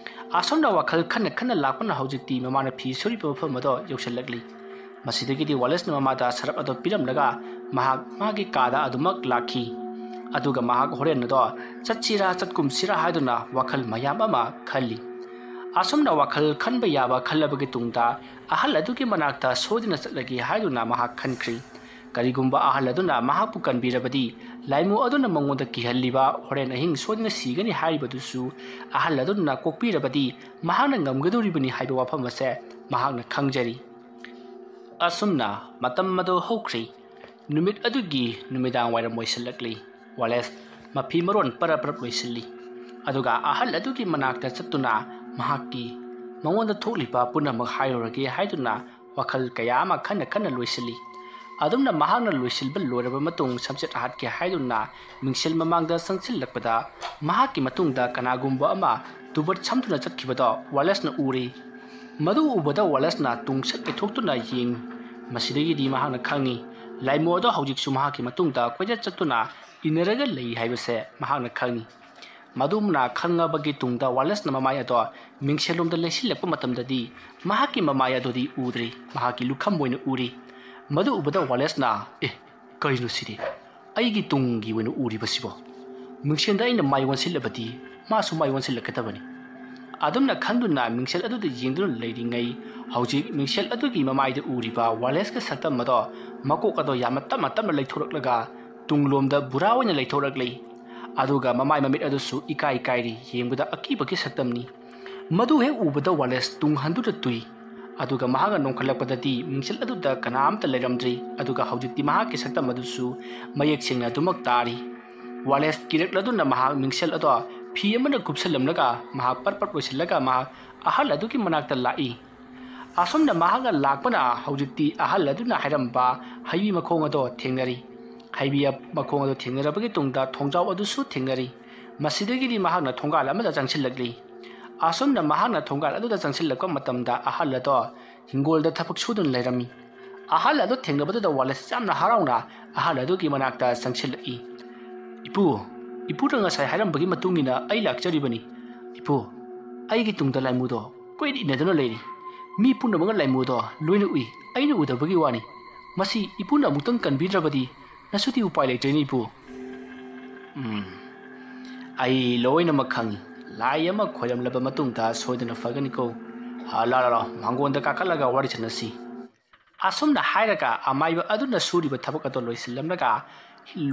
ꯑꯁꯨꯝꯅ ꯋꯥꯈꯜ ꯈꯟꯅ ꯈꯟꯅ ꯂꯥꯛꯄꯅ ꯍꯧꯖꯤꯛꯇꯤ ꯃꯃꯥꯅ ꯐꯤ ꯁꯨꯔꯤꯕ ꯃꯐꯝ ꯑꯗꯣ ꯌꯧꯁꯤꯜꯂꯛꯂꯤ꯫ ꯃꯁꯤꯗꯒꯤꯗꯤ ꯋꯥꯂꯦꯁꯅ ꯃꯃꯥꯗ ꯁꯔꯞ ꯑꯗꯨ ꯄꯤꯔꯝꯂꯒ ꯃꯍꯥꯛ ꯃꯥꯒꯤ ꯀꯥꯗ ꯑꯗꯨꯃꯛ ꯂꯥꯛꯈꯤ꯫ ꯑꯗꯨꯒ ꯃꯍꯥꯛ ꯍꯣꯔꯦꯟ ꯑꯗꯣ ꯆꯠꯁꯤꯔꯥ ꯆꯠꯀꯨꯝꯁꯤꯔꯥ ꯍꯥꯏꯗꯨꯅ ꯋꯥꯈꯜ ꯃꯌꯥꯝ ꯑꯃ ꯈꯜꯂꯤ꯫ ꯑꯁꯨꯝꯅ ꯋꯥꯈꯜ ꯈꯟꯕ ꯌꯥꯕ ꯈꯜꯂꯕꯒꯤ ꯇꯨꯡꯗ ꯑꯍꯜ ꯑꯗꯨꯒꯤ ꯃꯅꯥꯛꯇ ꯁꯣꯏꯗꯅ ꯆꯠꯂꯒꯦ ꯍꯥꯏꯗꯨꯅ ꯃꯍꯥꯛ ꯈꯟꯈ꯭ꯔꯤ꯫ ꯀꯔꯤꯒꯨꯝꯕ ꯑꯍꯜ ꯑꯗꯨꯅ ꯃꯍꯥꯛꯄꯨ ꯀꯟꯕꯤꯔꯕꯗꯤ ꯂꯥꯏꯃꯨ ꯑꯗꯨꯅ ꯃꯉꯣꯟꯗ ꯀꯤꯍꯜꯂꯤꯕ ꯍꯣꯔꯦꯟ ꯑꯍꯤꯡ ꯁꯣꯏꯗꯅ ꯁꯤꯒꯅꯤ ꯍꯥꯏꯔꯤꯕꯗꯨꯁꯨ ꯑꯍꯜ ꯑꯗꯨꯅ ꯀꯣꯛꯄꯤꯔꯕꯗꯤ ꯃꯍꯥꯛꯅ ꯉꯝꯒꯗꯧꯔꯤꯕꯅꯤ ꯍꯥꯏꯕ ꯋꯥꯐꯝ ꯑꯁꯦ ꯃꯍꯥꯛꯅ ꯈꯪꯖꯔꯤ꯫ ꯑꯁꯨꯝꯅ ꯃꯇꯝ ꯑꯗꯨ ꯍꯧꯈ꯭ꯔꯤ꯫ ꯅꯨꯃꯤꯠ ꯑꯗꯨꯒꯤ ꯅꯨꯃꯤꯗꯥꯡ ꯋꯥꯏꯔꯝ ꯑꯣꯏꯁꯤꯜꯂꯛꯂꯤ꯫ ꯋꯥꯂꯦꯁ ꯃꯐꯤ ꯃꯔꯣꯟ ꯄꯔꯞ ꯄꯔꯞ ꯂꯣꯏꯁꯤꯜꯂꯤ꯫ ꯑꯗꯨꯒ ꯑꯍꯜ ꯑꯗꯨꯒꯤ ꯃꯅꯥꯛꯇ ꯆꯠꯇꯨꯅ ꯃꯍꯥꯛꯀꯤ ꯃꯉꯣꯟꯗ ꯊꯣꯛꯂꯤꯕ ꯄꯨꯝꯅꯃꯛ ꯍꯥꯏꯔꯨꯔꯒꯦ ꯍꯥꯏꯗꯨꯅ ꯋꯥꯈꯜ ꯀꯌꯥ ꯑꯃ ꯈꯟꯅ ꯈꯟꯅ ꯂꯣꯏꯁꯤꯜꯂꯤ꯫ ꯑꯗꯨꯝꯅ ꯃꯍꯥꯛꯅ ꯂꯣꯏꯁꯤꯟꯕ ꯂꯣꯏꯔꯕ ꯃꯇꯨꯡ ꯁꯝꯆꯦꯠ ꯍꯥꯠꯀꯦ ꯍꯥꯏꯗꯨꯅ ꯃꯤꯡꯁꯦꯜ ꯃꯃꯥꯡꯗ ꯆꯪꯁꯤꯜꯂꯛꯄꯗ ꯃꯍꯥꯛꯀꯤ ꯃꯇꯨꯡꯗ ꯀꯅꯥꯒꯨꯝꯕ ꯑꯃ ꯇꯨꯕꯠ ꯁꯝꯗꯨꯅ ꯆꯠꯈꯤꯕꯗꯣ ꯋꯥꯂꯦꯁꯅ ꯎꯔꯤ꯫ ꯃꯗꯨ ꯎꯕꯗ ꯋꯥꯂꯦꯁꯅ ꯇꯨꯡꯁꯠ ꯀꯥꯏꯊꯣꯛꯇꯨꯅ ꯌꯦꯡꯉꯤ꯫ ꯃꯁꯤꯗꯒꯤꯗꯤ ꯃꯍꯥꯛꯅ ꯈꯪꯉꯤ, ꯂꯥꯏꯃꯨ ꯑꯗꯣ ꯍꯧꯖꯤꯛꯁꯨ ꯃꯍꯥꯛꯀꯤ ꯃꯇꯨꯡꯗ ꯀꯣꯏꯆꯠ ꯆꯠꯇꯨꯅ ꯏꯟꯅꯔꯒ ꯂꯩ ꯍꯥꯏꯕꯁꯦ ꯃꯍꯥꯛꯅ ꯈꯪꯉꯤ꯫ ꯃꯗꯨꯝꯅ ꯈꯪꯉꯕꯒꯤ ꯇꯨꯡꯗ ꯋꯥꯂꯦꯁꯅ ꯃꯃꯥꯏ ꯑꯗꯣ ꯃꯤꯡꯁꯦꯜꯂꯣꯝꯗ ꯂꯩꯁꯤꯜꯂꯛꯄ ꯃꯇꯝꯗꯗꯤ ꯃꯍꯥꯛꯀꯤ ꯃꯃꯥꯏ ꯑꯗꯨꯗꯤ ꯎꯗ꯭ꯔꯤ, ꯃꯍꯥꯛꯀꯤ ꯂꯨꯈꯝ ꯑꯣꯏꯅ ꯎꯔꯤ꯫ ꯃꯗꯨ ꯎꯕꯗ ꯋꯥꯂꯦꯁꯅ, "ꯑꯦ, ꯀꯔꯤꯅꯣ ꯁꯤꯗꯤ? ꯑꯩꯒꯤ ꯇꯨꯡꯒꯤ ꯑꯣꯏꯅ ꯎꯔꯤꯕꯁꯤꯕꯣ? ꯃꯤꯡꯁꯦꯜꯗ ꯑꯩꯅ ꯃꯥꯏ ꯑꯣꯟꯁꯤꯜꯂꯕꯗꯤ ꯃꯥꯁꯨ ꯃꯥꯏ ꯑꯣꯟꯁꯤꯜꯂꯛꯀꯗꯕꯅꯤ"꯫ ꯑꯗꯨꯝꯅ ꯈꯟꯗꯨꯅ ꯃꯤꯡꯁꯦꯜ ꯑꯗꯨꯗ ꯌꯦꯡꯗꯨꯅ ꯂꯩꯔꯤꯉꯩ, ꯍꯧꯖꯤꯛ ꯃꯤꯡꯁꯦꯜ ꯑꯗꯨꯒꯤ ꯃꯃꯥꯏꯗ ꯎꯔꯤꯕ ꯋꯥꯂꯦꯁꯀꯤ ꯁꯛꯇꯝ ꯑꯗꯣ ꯃꯀꯣꯛ ꯑꯗꯣ ꯌꯥꯝꯅ ꯇꯞꯅ ꯇꯞꯅ ꯂꯩꯊꯣꯔꯛꯂꯒ ꯇꯨꯡꯂꯣꯝꯗ ꯕꯨꯔꯥ ꯑꯣꯏꯅ ꯂꯩꯊꯣꯔꯛꯂꯤ꯫ ꯑꯗꯨꯒ ꯃꯃꯥꯏ ꯃꯃꯤꯠ ꯑꯗꯨꯁꯨ ꯏꯀꯥꯏ ꯀꯥꯏꯔꯤ, ꯌꯦꯡꯕꯗ ꯑꯀꯤꯕꯒꯤ ꯁꯛꯇꯝꯅꯤ꯫ ꯃꯗꯨ ꯍꯦꯛ ꯎꯕꯗ ꯋꯥꯂꯦꯁ ꯇꯨꯡ ꯍꯟꯗꯨꯅ ꯇꯨꯏ꯫ ꯑꯗꯨꯒ ꯃꯍꯥꯛꯅ ꯅꯣꯡꯈꯠꯂꯛꯄꯗꯗꯤ ꯃꯤꯡꯁꯦꯜ ꯑꯗꯨꯗ ꯀꯅꯥꯝꯇ ꯂꯩꯔꯝꯗ꯭ꯔꯤ꯫ ꯑꯗꯨꯒ ꯍꯧꯖꯤꯛꯇꯤ ꯃꯍꯥꯛꯀꯤ ꯁꯛꯇꯝ ꯑꯗꯨꯁꯨ ꯃꯌꯦꯛ ꯁꯦꯡꯅ ꯑꯗꯨꯃꯛ ꯇꯥꯔꯤ꯫ ꯋꯥꯂꯦꯁ ꯀꯤꯔꯛꯂꯗꯨꯅ ꯃꯍꯥꯛ ꯃꯤꯡꯁꯦꯜ ꯑꯗꯣ ꯐꯤ ꯑꯃꯅ ꯀꯨꯞꯁꯜꯂꯝꯂꯒ ꯃꯍꯥꯛ ꯄꯠ ꯄꯠ ꯂꯣꯏꯁꯤꯜꯂꯒ ꯃꯍꯥꯛ ꯑꯍꯜ ꯑꯗꯨꯒꯤ ꯃꯅꯥꯛꯇ ꯂꯥꯛꯏ꯫ ꯑꯁꯨꯝꯅ ꯃꯍꯥꯛꯅ ꯂꯥꯛꯄꯅ ꯍꯧꯖꯤꯛꯇꯤ ꯑꯍꯜ ꯑꯗꯨꯅ ꯍꯥꯏꯔꯝꯕ ꯍꯩꯕꯤ ꯃꯈꯣꯡ ꯑꯗꯣ ꯊꯦꯡꯅꯔꯤ꯫ ꯍꯩꯕꯤ ꯃꯈꯣꯡ ꯑꯗꯣ ꯊꯦꯡꯅꯔꯕꯒꯤ ꯇꯨꯡꯗ ꯊꯣꯡꯖꯥꯎ ꯑꯗꯨꯁꯨ ꯊꯦꯡꯅꯔꯤ꯫ ꯃꯁꯤꯗꯒꯤꯗꯤ ꯃꯍꯥꯛꯅ ꯊꯣꯡꯒꯥꯜ ꯑꯃꯗ ꯆꯪꯁꯤꯜꯂꯛꯂꯤ꯫ ꯑꯁꯨꯝꯅ ꯃꯍꯥꯛꯅ ꯊꯣꯡꯒꯥꯜ ꯑꯗꯨꯗ ꯆꯪꯁꯤꯜꯂꯛꯄ ꯃꯇꯝꯗ ꯑꯍꯜ ꯑꯗꯣ ꯍꯤꯡꯒꯣꯜꯗ ꯊꯕꯛ ꯁꯨꯗꯨꯅ ꯂꯩꯔꯝꯃꯤ꯫ ꯑꯍꯜ ꯑꯗꯨ ꯊꯦꯡꯅꯕꯗꯨꯗ ꯋꯥꯂꯦꯁ ꯌꯥꯝꯅ ꯍꯔꯥꯎꯅ ꯑꯍꯜ ꯑꯗꯨꯒꯤ ꯃꯅꯥꯛꯇ ꯆꯪꯁꯤꯜꯂꯛꯏ꯫ "ꯏꯄꯨ, ꯏꯄꯨꯅ ꯉꯁꯥꯏ ꯍꯥꯏꯔꯝꯕꯒꯤ ꯃꯇꯨꯡ ꯏꯟꯅ ꯑꯩ ꯂꯥꯛꯆꯔꯤꯕꯅꯤ꯫ ꯏꯄꯨ, ꯑꯩꯒꯤ ꯇꯨꯡꯗ ꯂꯥꯏꯃꯨꯗꯣ ꯀꯣꯏꯏꯟ ꯏꯟꯅꯗꯨꯅ ꯂꯩꯔꯤ꯫ ꯃꯤ ꯄꯨꯝꯅꯃꯛꯅ ꯂꯥꯏꯃꯨꯗꯣ ꯂꯣꯏꯅ ꯎꯏ, ꯑꯩꯅ ꯎꯗꯕꯒꯤ ꯋꯥꯅꯤ꯫ ꯃꯁꯤ ꯏꯄꯨꯅ ꯑꯃꯨꯛꯇꯪ ꯀꯟꯕꯤꯗ꯭ꯔꯕꯗꯤ ꯅꯁꯨꯗꯤ ꯎꯄꯥꯏ ꯂꯩꯇ꯭ꯔꯦꯅꯦ, ꯏꯄꯨ"꯫ "ꯎꯝ, ꯑꯩ ꯂꯣꯏꯅꯃꯛ ꯈꯪꯏ꯫ ꯂꯥꯏ ꯑꯃ ꯈꯣꯏꯔꯝꯂꯕ ꯃꯇꯨꯡꯗ ꯁꯣꯏꯗꯅ ꯐꯒꯅꯤꯀꯣ꯫ ꯍꯥ, ꯂꯥ, ꯂꯥ, ꯂꯥ, ꯃꯥꯡꯒꯣꯟꯗ ꯀꯥꯈꯠꯂꯒ ꯋꯥꯔꯤ ꯁꯥꯟꯅꯁꯤ"꯫ ꯑꯁꯨꯝꯅ ꯍꯥꯏꯔꯒ ꯑꯃꯥꯏꯕ ꯑꯗꯨꯅ ꯁꯨꯔꯤꯕ ꯊꯕꯛ ꯑꯗꯨ ꯂꯣꯏꯁꯤꯜꯂꯝꯂꯒ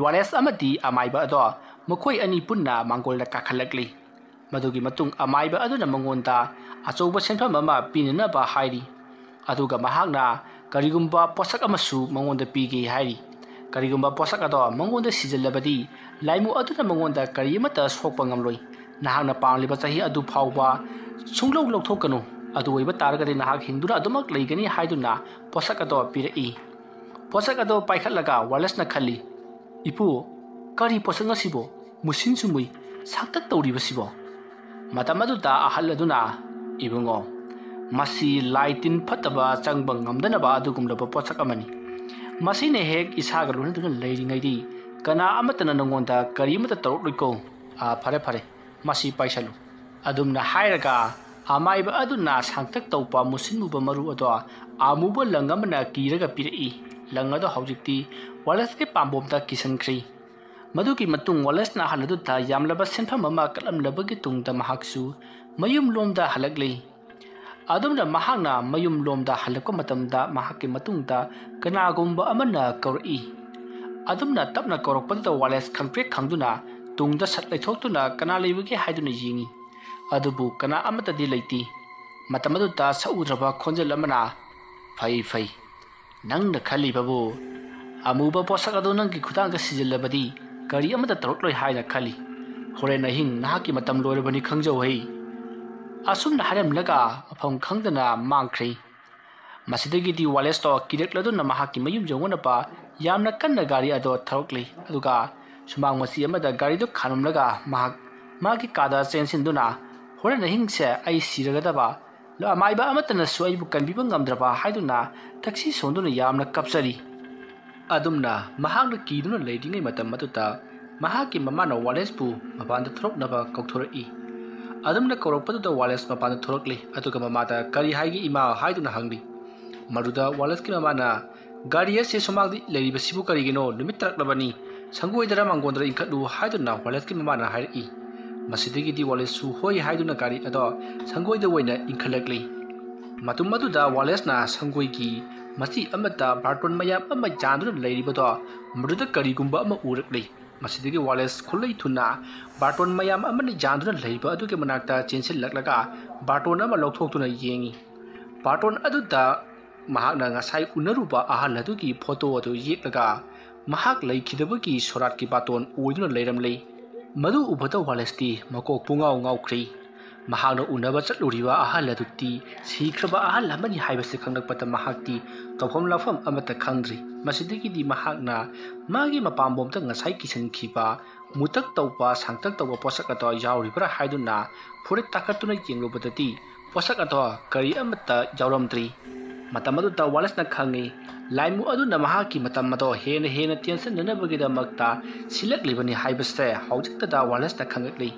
ꯋꯥꯂꯦꯁ ꯑꯃꯗꯤ ꯑꯃꯥꯏꯕ ꯑꯗꯣ ꯃꯈꯣꯏ ꯑꯅꯤ ꯄꯨꯟꯅ ꯃꯥꯡꯒꯣꯜꯗ ꯀꯥꯈꯠꯂꯛꯂꯤ꯫ ꯃꯗꯨꯒꯤ ꯃꯇꯨꯡ ꯑꯃꯥꯏꯕ ꯑꯗꯨꯅ ꯃꯉꯣꯟꯗ ꯑꯆꯧꯕ ꯁꯦꯟꯐꯝ ꯑꯃ ꯄꯤꯅꯅꯕ ꯍꯥꯏꯔꯤ꯫ ꯑꯗꯨꯒ ꯃꯍꯥꯛꯅ ꯀꯔꯤꯒꯨꯝꯕ ꯄꯣꯠꯁꯛ ꯑꯃꯁꯨ ꯃꯉꯣꯟꯗ ꯄꯤꯒꯦ ꯍꯥꯏꯔꯤ꯫ ꯀꯔꯤꯒꯨꯝꯕ ꯄꯣꯠꯁꯛ ꯑꯗꯣ ꯃꯉꯣꯟꯗ ꯁꯤꯖꯤꯜꯂꯕꯗꯤ ꯂꯥꯏꯃꯨ ꯑꯗꯨꯅ ꯃꯉꯣꯟꯗ ꯀꯔꯤ ꯑꯃꯠꯇ ꯁꯣꯛꯄ ꯉꯝꯂꯣꯏ꯫ ꯅꯍꯥꯛꯅ ꯄꯥꯝꯂꯤꯕ ꯆꯍꯤ ꯑꯗꯨ ꯐꯥꯎꯕ ꯁꯨꯡꯂꯧ ꯂꯧꯊꯣꯛꯀꯅꯨ꯫ ꯑꯗꯨ ꯑꯣꯏꯕ ꯇꯥꯔꯒꯗꯤ ꯅꯍꯥꯛ ꯍꯤꯡꯗꯨꯅ ꯑꯗꯨꯃꯛ ꯂꯩꯒꯅꯤ ꯍꯥꯏꯗꯨꯅ ꯄꯣꯠꯁꯛ ꯑꯗꯣ ꯄꯤꯔꯛꯏ꯫ ꯄꯣꯠꯁꯛ ꯑꯗꯣ ꯄꯥꯏꯈꯠꯂꯒ ꯋꯥꯂꯦꯁꯅ ꯈꯜꯂꯤ, "ꯏꯄꯨ, ꯀꯔꯤ ꯄꯣꯠꯁꯛ ꯑꯁꯤꯕꯨ? ꯃꯨꯁꯤꯟꯁꯨ ꯃꯨꯏ, ꯁꯥꯛꯇꯛ ꯇꯧꯔꯤꯕꯁꯤꯕꯣ?" ꯃꯇꯝ ꯑꯗꯨꯗ ꯑꯍꯜ ꯑꯗꯨꯅ, "ꯏꯕꯨꯡꯉꯣ, ꯃꯁꯤ ꯂꯥꯏ ꯇꯤꯟ ꯐꯠꯇꯕ ꯆꯪꯕ ꯉꯝꯗꯅꯕ ꯑꯗꯨꯒꯨꯝꯂꯕ ꯄꯣꯠꯁꯛ ꯑꯃꯅꯤ꯫ ꯃꯁꯤꯅ ꯍꯦꯛ ꯏꯁꯥꯒ ꯂꯣꯏꯅꯗꯨꯅ ꯂꯩꯔꯤꯉꯩꯗꯤ ꯀꯅꯥ ꯑꯃꯠꯇꯅ ꯅꯉꯣꯟꯗ ꯀꯔꯤ ꯑꯃꯠꯇ ꯇꯧꯔꯛꯂꯣꯏꯀꯣ"꯫ "ꯑꯥ, ꯐꯔꯦ, ꯐꯔꯦ, ꯃꯁꯤ ꯄꯥꯏꯁꯜꯂꯨ"꯫ ꯑꯗꯨꯝꯅ ꯍꯥꯏꯔꯒ ꯑꯃꯥꯏꯕ ꯑꯗꯨꯅ ꯁꯥꯡꯇꯛ ꯇꯧꯕ ꯃꯨꯁꯤꯟ ꯃꯨꯕ ꯃꯔꯨ ꯑꯗꯣ ꯑꯃꯨꯕ ꯂꯪ ꯑꯃꯅ ꯀꯤꯔꯒ ꯄꯤꯔꯛꯏ꯫ ꯂꯪ ꯑꯗꯣ ꯍꯧꯖꯤꯛꯇꯤ ꯋꯥꯂꯦꯁꯀꯤ ꯄꯥꯝꯕꯣꯝꯗ ꯀꯤꯁꯟꯈ꯭ꯔꯦ꯫ ꯃꯗꯨꯒꯤ ꯃꯇꯨꯡ ꯋꯥꯂꯦꯁꯅ ꯑꯍꯜ ꯑꯗꯨꯗ ꯌꯥꯝꯂꯕ ꯁꯦꯟꯐꯝ ꯑꯃ ꯀꯠꯂꯝꯂꯕꯒꯤ ꯇꯨꯡꯗ ꯃꯍꯥꯛꯁꯨ ꯃꯌꯨꯝꯂꯣꯝꯗ ꯍꯜꯂꯛꯂꯦ꯫ ꯑꯗꯨꯝꯅ ꯃꯍꯥꯛꯅ ꯃꯌꯨꯝꯂꯣꯝꯗ ꯍꯜꯂꯛꯄ ꯃꯇꯝꯗ ꯃꯍꯥꯛꯀꯤ ꯃꯇꯨꯡꯗ ꯀꯅꯥꯒꯨꯝꯕ ꯑꯃꯅ ꯀꯧꯔꯛꯏ꯫ ꯑꯗꯨꯝꯅ ꯇꯞꯅ ꯀꯧꯔꯛꯄꯗꯨꯗ ꯋꯥꯂꯦꯁ ꯈꯪꯄ꯭ꯔꯦꯛ ꯈꯪꯗꯨꯅ ꯇꯨꯡꯗ ꯁꯠ ꯂꯩꯊꯣꯛꯇꯨꯅ ꯀꯅꯥ ꯂꯩꯕꯒꯦ ꯍꯥꯏꯗꯨꯅ ꯌꯦꯡꯏ꯫ ꯑꯗꯨꯕꯨ ꯀꯅꯥ ꯑꯃꯠꯇꯗꯤ ꯂꯩꯇꯦ꯫ ꯃꯇꯝ ꯑꯗꯨꯗ ꯁꯛꯎꯗ꯭ꯔꯕ ꯈꯣꯟꯖꯦꯜ ꯑꯃꯅ, "ꯐꯩ, ꯐꯩ, ꯅꯪꯅ ꯈꯜꯂꯤꯕꯕꯨ ꯑꯃꯨꯕ ꯄꯣꯠꯁꯛ ꯑꯗꯨ ꯅꯪꯒꯤ ꯈꯨꯗꯥꯡꯗ ꯁꯤꯖꯤꯜꯂꯕꯗꯤ ꯀꯔꯤ ꯑꯃꯠꯇ ꯇꯧꯔꯛꯂꯣꯏ ꯍꯥꯏꯅ ꯈꯜꯂꯤ꯫ ꯍꯣꯔꯦꯟ ꯑꯍꯤꯡ ꯅꯍꯥꯛꯀꯤ ꯃꯇꯝ ꯂꯣꯏꯔꯕꯅꯤ ꯈꯪꯖꯧ ꯍꯩ"꯫ ꯑꯁꯨꯝꯅ ꯍꯥꯏꯔꯝꯂꯒ ꯃꯐꯝ ꯈꯪꯗꯅ ꯃꯥꯡꯈ꯭ꯔꯦ꯫ ꯃꯁꯤꯗꯒꯤꯗꯤ ꯋꯥꯂꯦꯁꯇꯣ ꯀꯤꯔꯛꯂꯗꯨꯅ ꯃꯍꯥꯛꯀꯤ ꯃꯌꯨꯝ ꯌꯧꯅꯅꯕ ꯌꯥꯝꯅ ꯀꯟꯅ ꯒꯥꯔꯤ ꯑꯗꯣ ꯊꯧꯔꯛꯂꯤ꯫ ꯑꯗꯨꯒ ꯁꯨꯃꯥꯡ ꯃꯆꯤ ꯑꯃꯗ ꯒꯥꯔꯤꯗꯨ ꯈꯥꯝꯂꯝꯂꯒ ꯃꯍꯥꯛ ꯃꯥꯒꯤ ꯀꯥꯗ ꯆꯦꯟꯁꯤꯟꯗꯨꯅ, "ꯍꯣꯔꯦꯟ ꯑꯍꯤꯡꯁꯦ ꯑꯩ ꯁꯤꯔꯒꯗꯕ, ꯑꯃꯥꯏꯕ ꯑꯃꯠꯇꯅꯁꯨ ꯑꯩꯕꯨ ꯀꯟꯕꯤꯕ ꯉꯝꯗ꯭ꯔꯕ" ꯍꯥꯏꯗꯨꯅ ꯊꯛꯁꯤ ꯁꯣꯟꯗꯨꯅ ꯌꯥꯝꯅ ꯀꯞꯆꯔꯤ꯫ ꯑꯗꯨꯝꯅ ꯃꯍꯥꯛꯅ ꯀꯤꯗꯨꯅ ꯂꯩꯔꯤꯉꯩ ꯃꯇꯝ ꯑꯗꯨꯗ ꯃꯍꯥꯛꯀꯤ ꯃꯃꯥꯅ ꯋꯥꯂꯦꯁꯄꯨ ꯃꯄꯥꯟꯗ ꯊꯣꯔꯛꯅꯕ ꯀꯧꯊꯣꯔꯛꯏ꯫ ꯑꯗꯨꯝꯅ ꯀꯧꯔꯛꯄꯗꯨꯗ ꯋꯥꯂꯦꯁ ꯃꯄꯥꯟꯗ ꯊꯣꯔꯛꯂꯤ, ꯑꯗꯨꯒ ꯃꯃꯥꯗ "ꯀꯔꯤ ꯍꯥꯏꯒꯦ ꯏꯃꯥ?" ꯍꯥꯏꯗꯨꯅ ꯍꯪꯂꯤ꯫ ꯃꯗꯨꯗ ꯋꯥꯂꯦꯁꯀꯤ ꯃꯃꯥꯅ, "ꯒꯥꯔꯤ ꯑꯁꯤ ꯁꯨꯃꯥꯡꯗ ꯂꯩꯔꯤꯕꯁꯤꯕꯨ ꯀꯔꯤꯒꯤꯅꯣ? ꯅꯨꯃꯤꯠ ꯇꯥꯔꯛꯂꯕꯅꯤ꯫ ꯁꯪꯒꯣꯏꯗꯔ ꯃꯥꯡꯒꯣꯟꯗꯔ ꯏꯟꯈꯠꯂꯨ" ꯍꯥꯏꯗꯨꯅ ꯋꯥꯂꯦꯁꯀꯤ ꯃꯃꯥꯅ ꯍꯥꯏꯔꯛꯏ꯫ ꯃꯁꯤꯗꯒꯤꯗꯤ ꯋꯥꯂꯦꯁꯁꯨ ꯍꯣꯏ ꯍꯥꯏꯗꯨꯅ ꯒꯥꯔꯤ ꯑꯗꯣ ꯁꯪꯒꯣꯏꯗ ꯑꯣꯏꯅ ꯏꯟꯈꯠꯂꯛꯂꯤ꯫ ꯃꯇꯝ ꯑꯗꯨꯗ ꯋꯥꯂꯦꯁꯅ ꯁꯪꯒꯣꯏꯒꯤ ꯃꯆꯤ ꯑꯃꯗ ꯕꯥꯔꯇꯣꯟ ꯃꯌꯥꯝ ꯑꯃ ꯌꯥꯟꯗꯨꯅ ꯂꯩꯔꯤꯕꯗꯣ, ꯃꯗꯨꯗ ꯀꯔꯤꯒꯨꯝꯕ ꯑꯃ ꯎꯔꯛꯂꯤ꯫ ꯃꯁꯤꯗꯒꯤ ꯋꯥꯂꯦꯁ ꯈꯨꯠꯂꯩ ꯊꯨꯅ ꯕꯥꯔꯇꯣꯟ ꯃꯌꯥꯝ ꯑꯃꯅ ꯌꯥꯟꯗꯨꯅ ꯂꯩꯔꯤꯕ ꯑꯗꯨꯒꯤ ꯃꯅꯥꯛꯇ ꯆꯦꯟꯁꯤꯜꯂꯛꯂꯒ ꯕꯥꯔꯇꯣꯟ ꯑꯃ ꯂꯧꯊꯣꯛꯇꯨꯅ ꯌꯦꯡꯉꯤ꯫ ꯕꯥꯔꯇꯣꯟ ꯑꯗꯨꯗ ꯃꯍꯥꯛꯅ ꯉꯁꯥꯏ ꯎꯅꯔꯨꯕ ꯑꯍꯜ ꯑꯗꯨꯒꯤ ꯐꯣꯇꯣ ꯑꯗꯨ ꯌꯦꯛꯂꯒ ꯃꯍꯥꯛ ꯂꯩꯈꯤꯗꯕꯒꯤ ꯁꯣꯔꯥꯠꯀꯤ ꯕꯥꯔꯇꯣꯟ ꯑꯣꯏꯗꯨꯅ ꯂꯩꯔꯝꯂꯦ꯫ ꯃꯗꯨ ꯎꯕꯗ ꯋꯥꯂꯦꯁꯇꯤ ꯃꯀꯣꯛ ꯄꯨꯡꯉꯥꯎ ꯉꯥꯎꯈ꯭ꯔꯦ꯫ ꯃꯍꯥꯛꯅ ꯎꯅꯕ ꯆꯠꯂꯨꯔꯤꯕ ꯑꯍꯜ ꯑꯗꯨꯗꯤ ꯁꯤꯈ꯭ꯔꯕ ꯑꯍꯜ ꯑꯃꯅꯤ ꯍꯥꯏꯕꯁꯤ ꯈꯪꯂꯛꯄꯗ ꯃꯍꯥꯛꯇꯤ ꯇꯧꯐꯝ ꯂꯥꯛꯐꯝ ꯑꯃꯠꯇ ꯈꯪꯗ꯭ꯔꯤ꯫ ꯃꯁꯤꯗꯒꯤꯗꯤ ꯃꯍꯥꯛꯅ ꯃꯥꯒꯤ ꯃꯄꯥꯝꯕꯣꯝꯗ ꯉꯁꯥꯏ ꯀꯤꯁꯤꯟꯈꯤꯕ ꯃꯨꯇꯛ ꯇꯧꯕ, ꯁꯥꯡꯇꯛ ꯇꯧꯕ ꯄꯣꯠꯁꯛ ꯑꯗꯣ ꯌꯥꯎꯔꯤꯕ꯭ꯔꯥ ꯍꯥꯏꯗꯨꯅ ꯐꯨꯔꯤꯠ ꯇꯥꯈꯠꯇꯨꯅ ꯌꯦꯡꯂꯨꯕꯗꯗꯤ ꯄꯣꯠꯁꯛ ꯑꯗꯣ ꯀꯔꯤ ꯑꯃꯠꯇ ꯌꯥꯎꯔꯝꯗ꯭ꯔꯤ꯫ ꯃꯇꯝ ꯑꯗꯨꯗ ꯋꯥꯂꯦꯁꯅ ꯈꯪꯏ, ꯂꯥꯏꯃꯨ ꯑꯗꯨꯅ ꯃꯍꯥꯛꯀꯤ ꯃꯇꯝ ꯑꯗꯣ ꯍꯦꯟꯅ ꯍꯦꯟꯅ ꯇꯦꯟꯁꯤꯟꯅꯅꯕꯒꯤꯗꯃꯛꯇ ꯁꯤꯜꯂꯛꯂꯤꯕꯅꯤ ꯍꯥꯏꯕꯁꯦ ꯍꯧꯖꯤꯛꯇꯗ ꯋꯥꯂꯦꯁꯅ ꯈꯪꯂꯛꯂꯤ꯫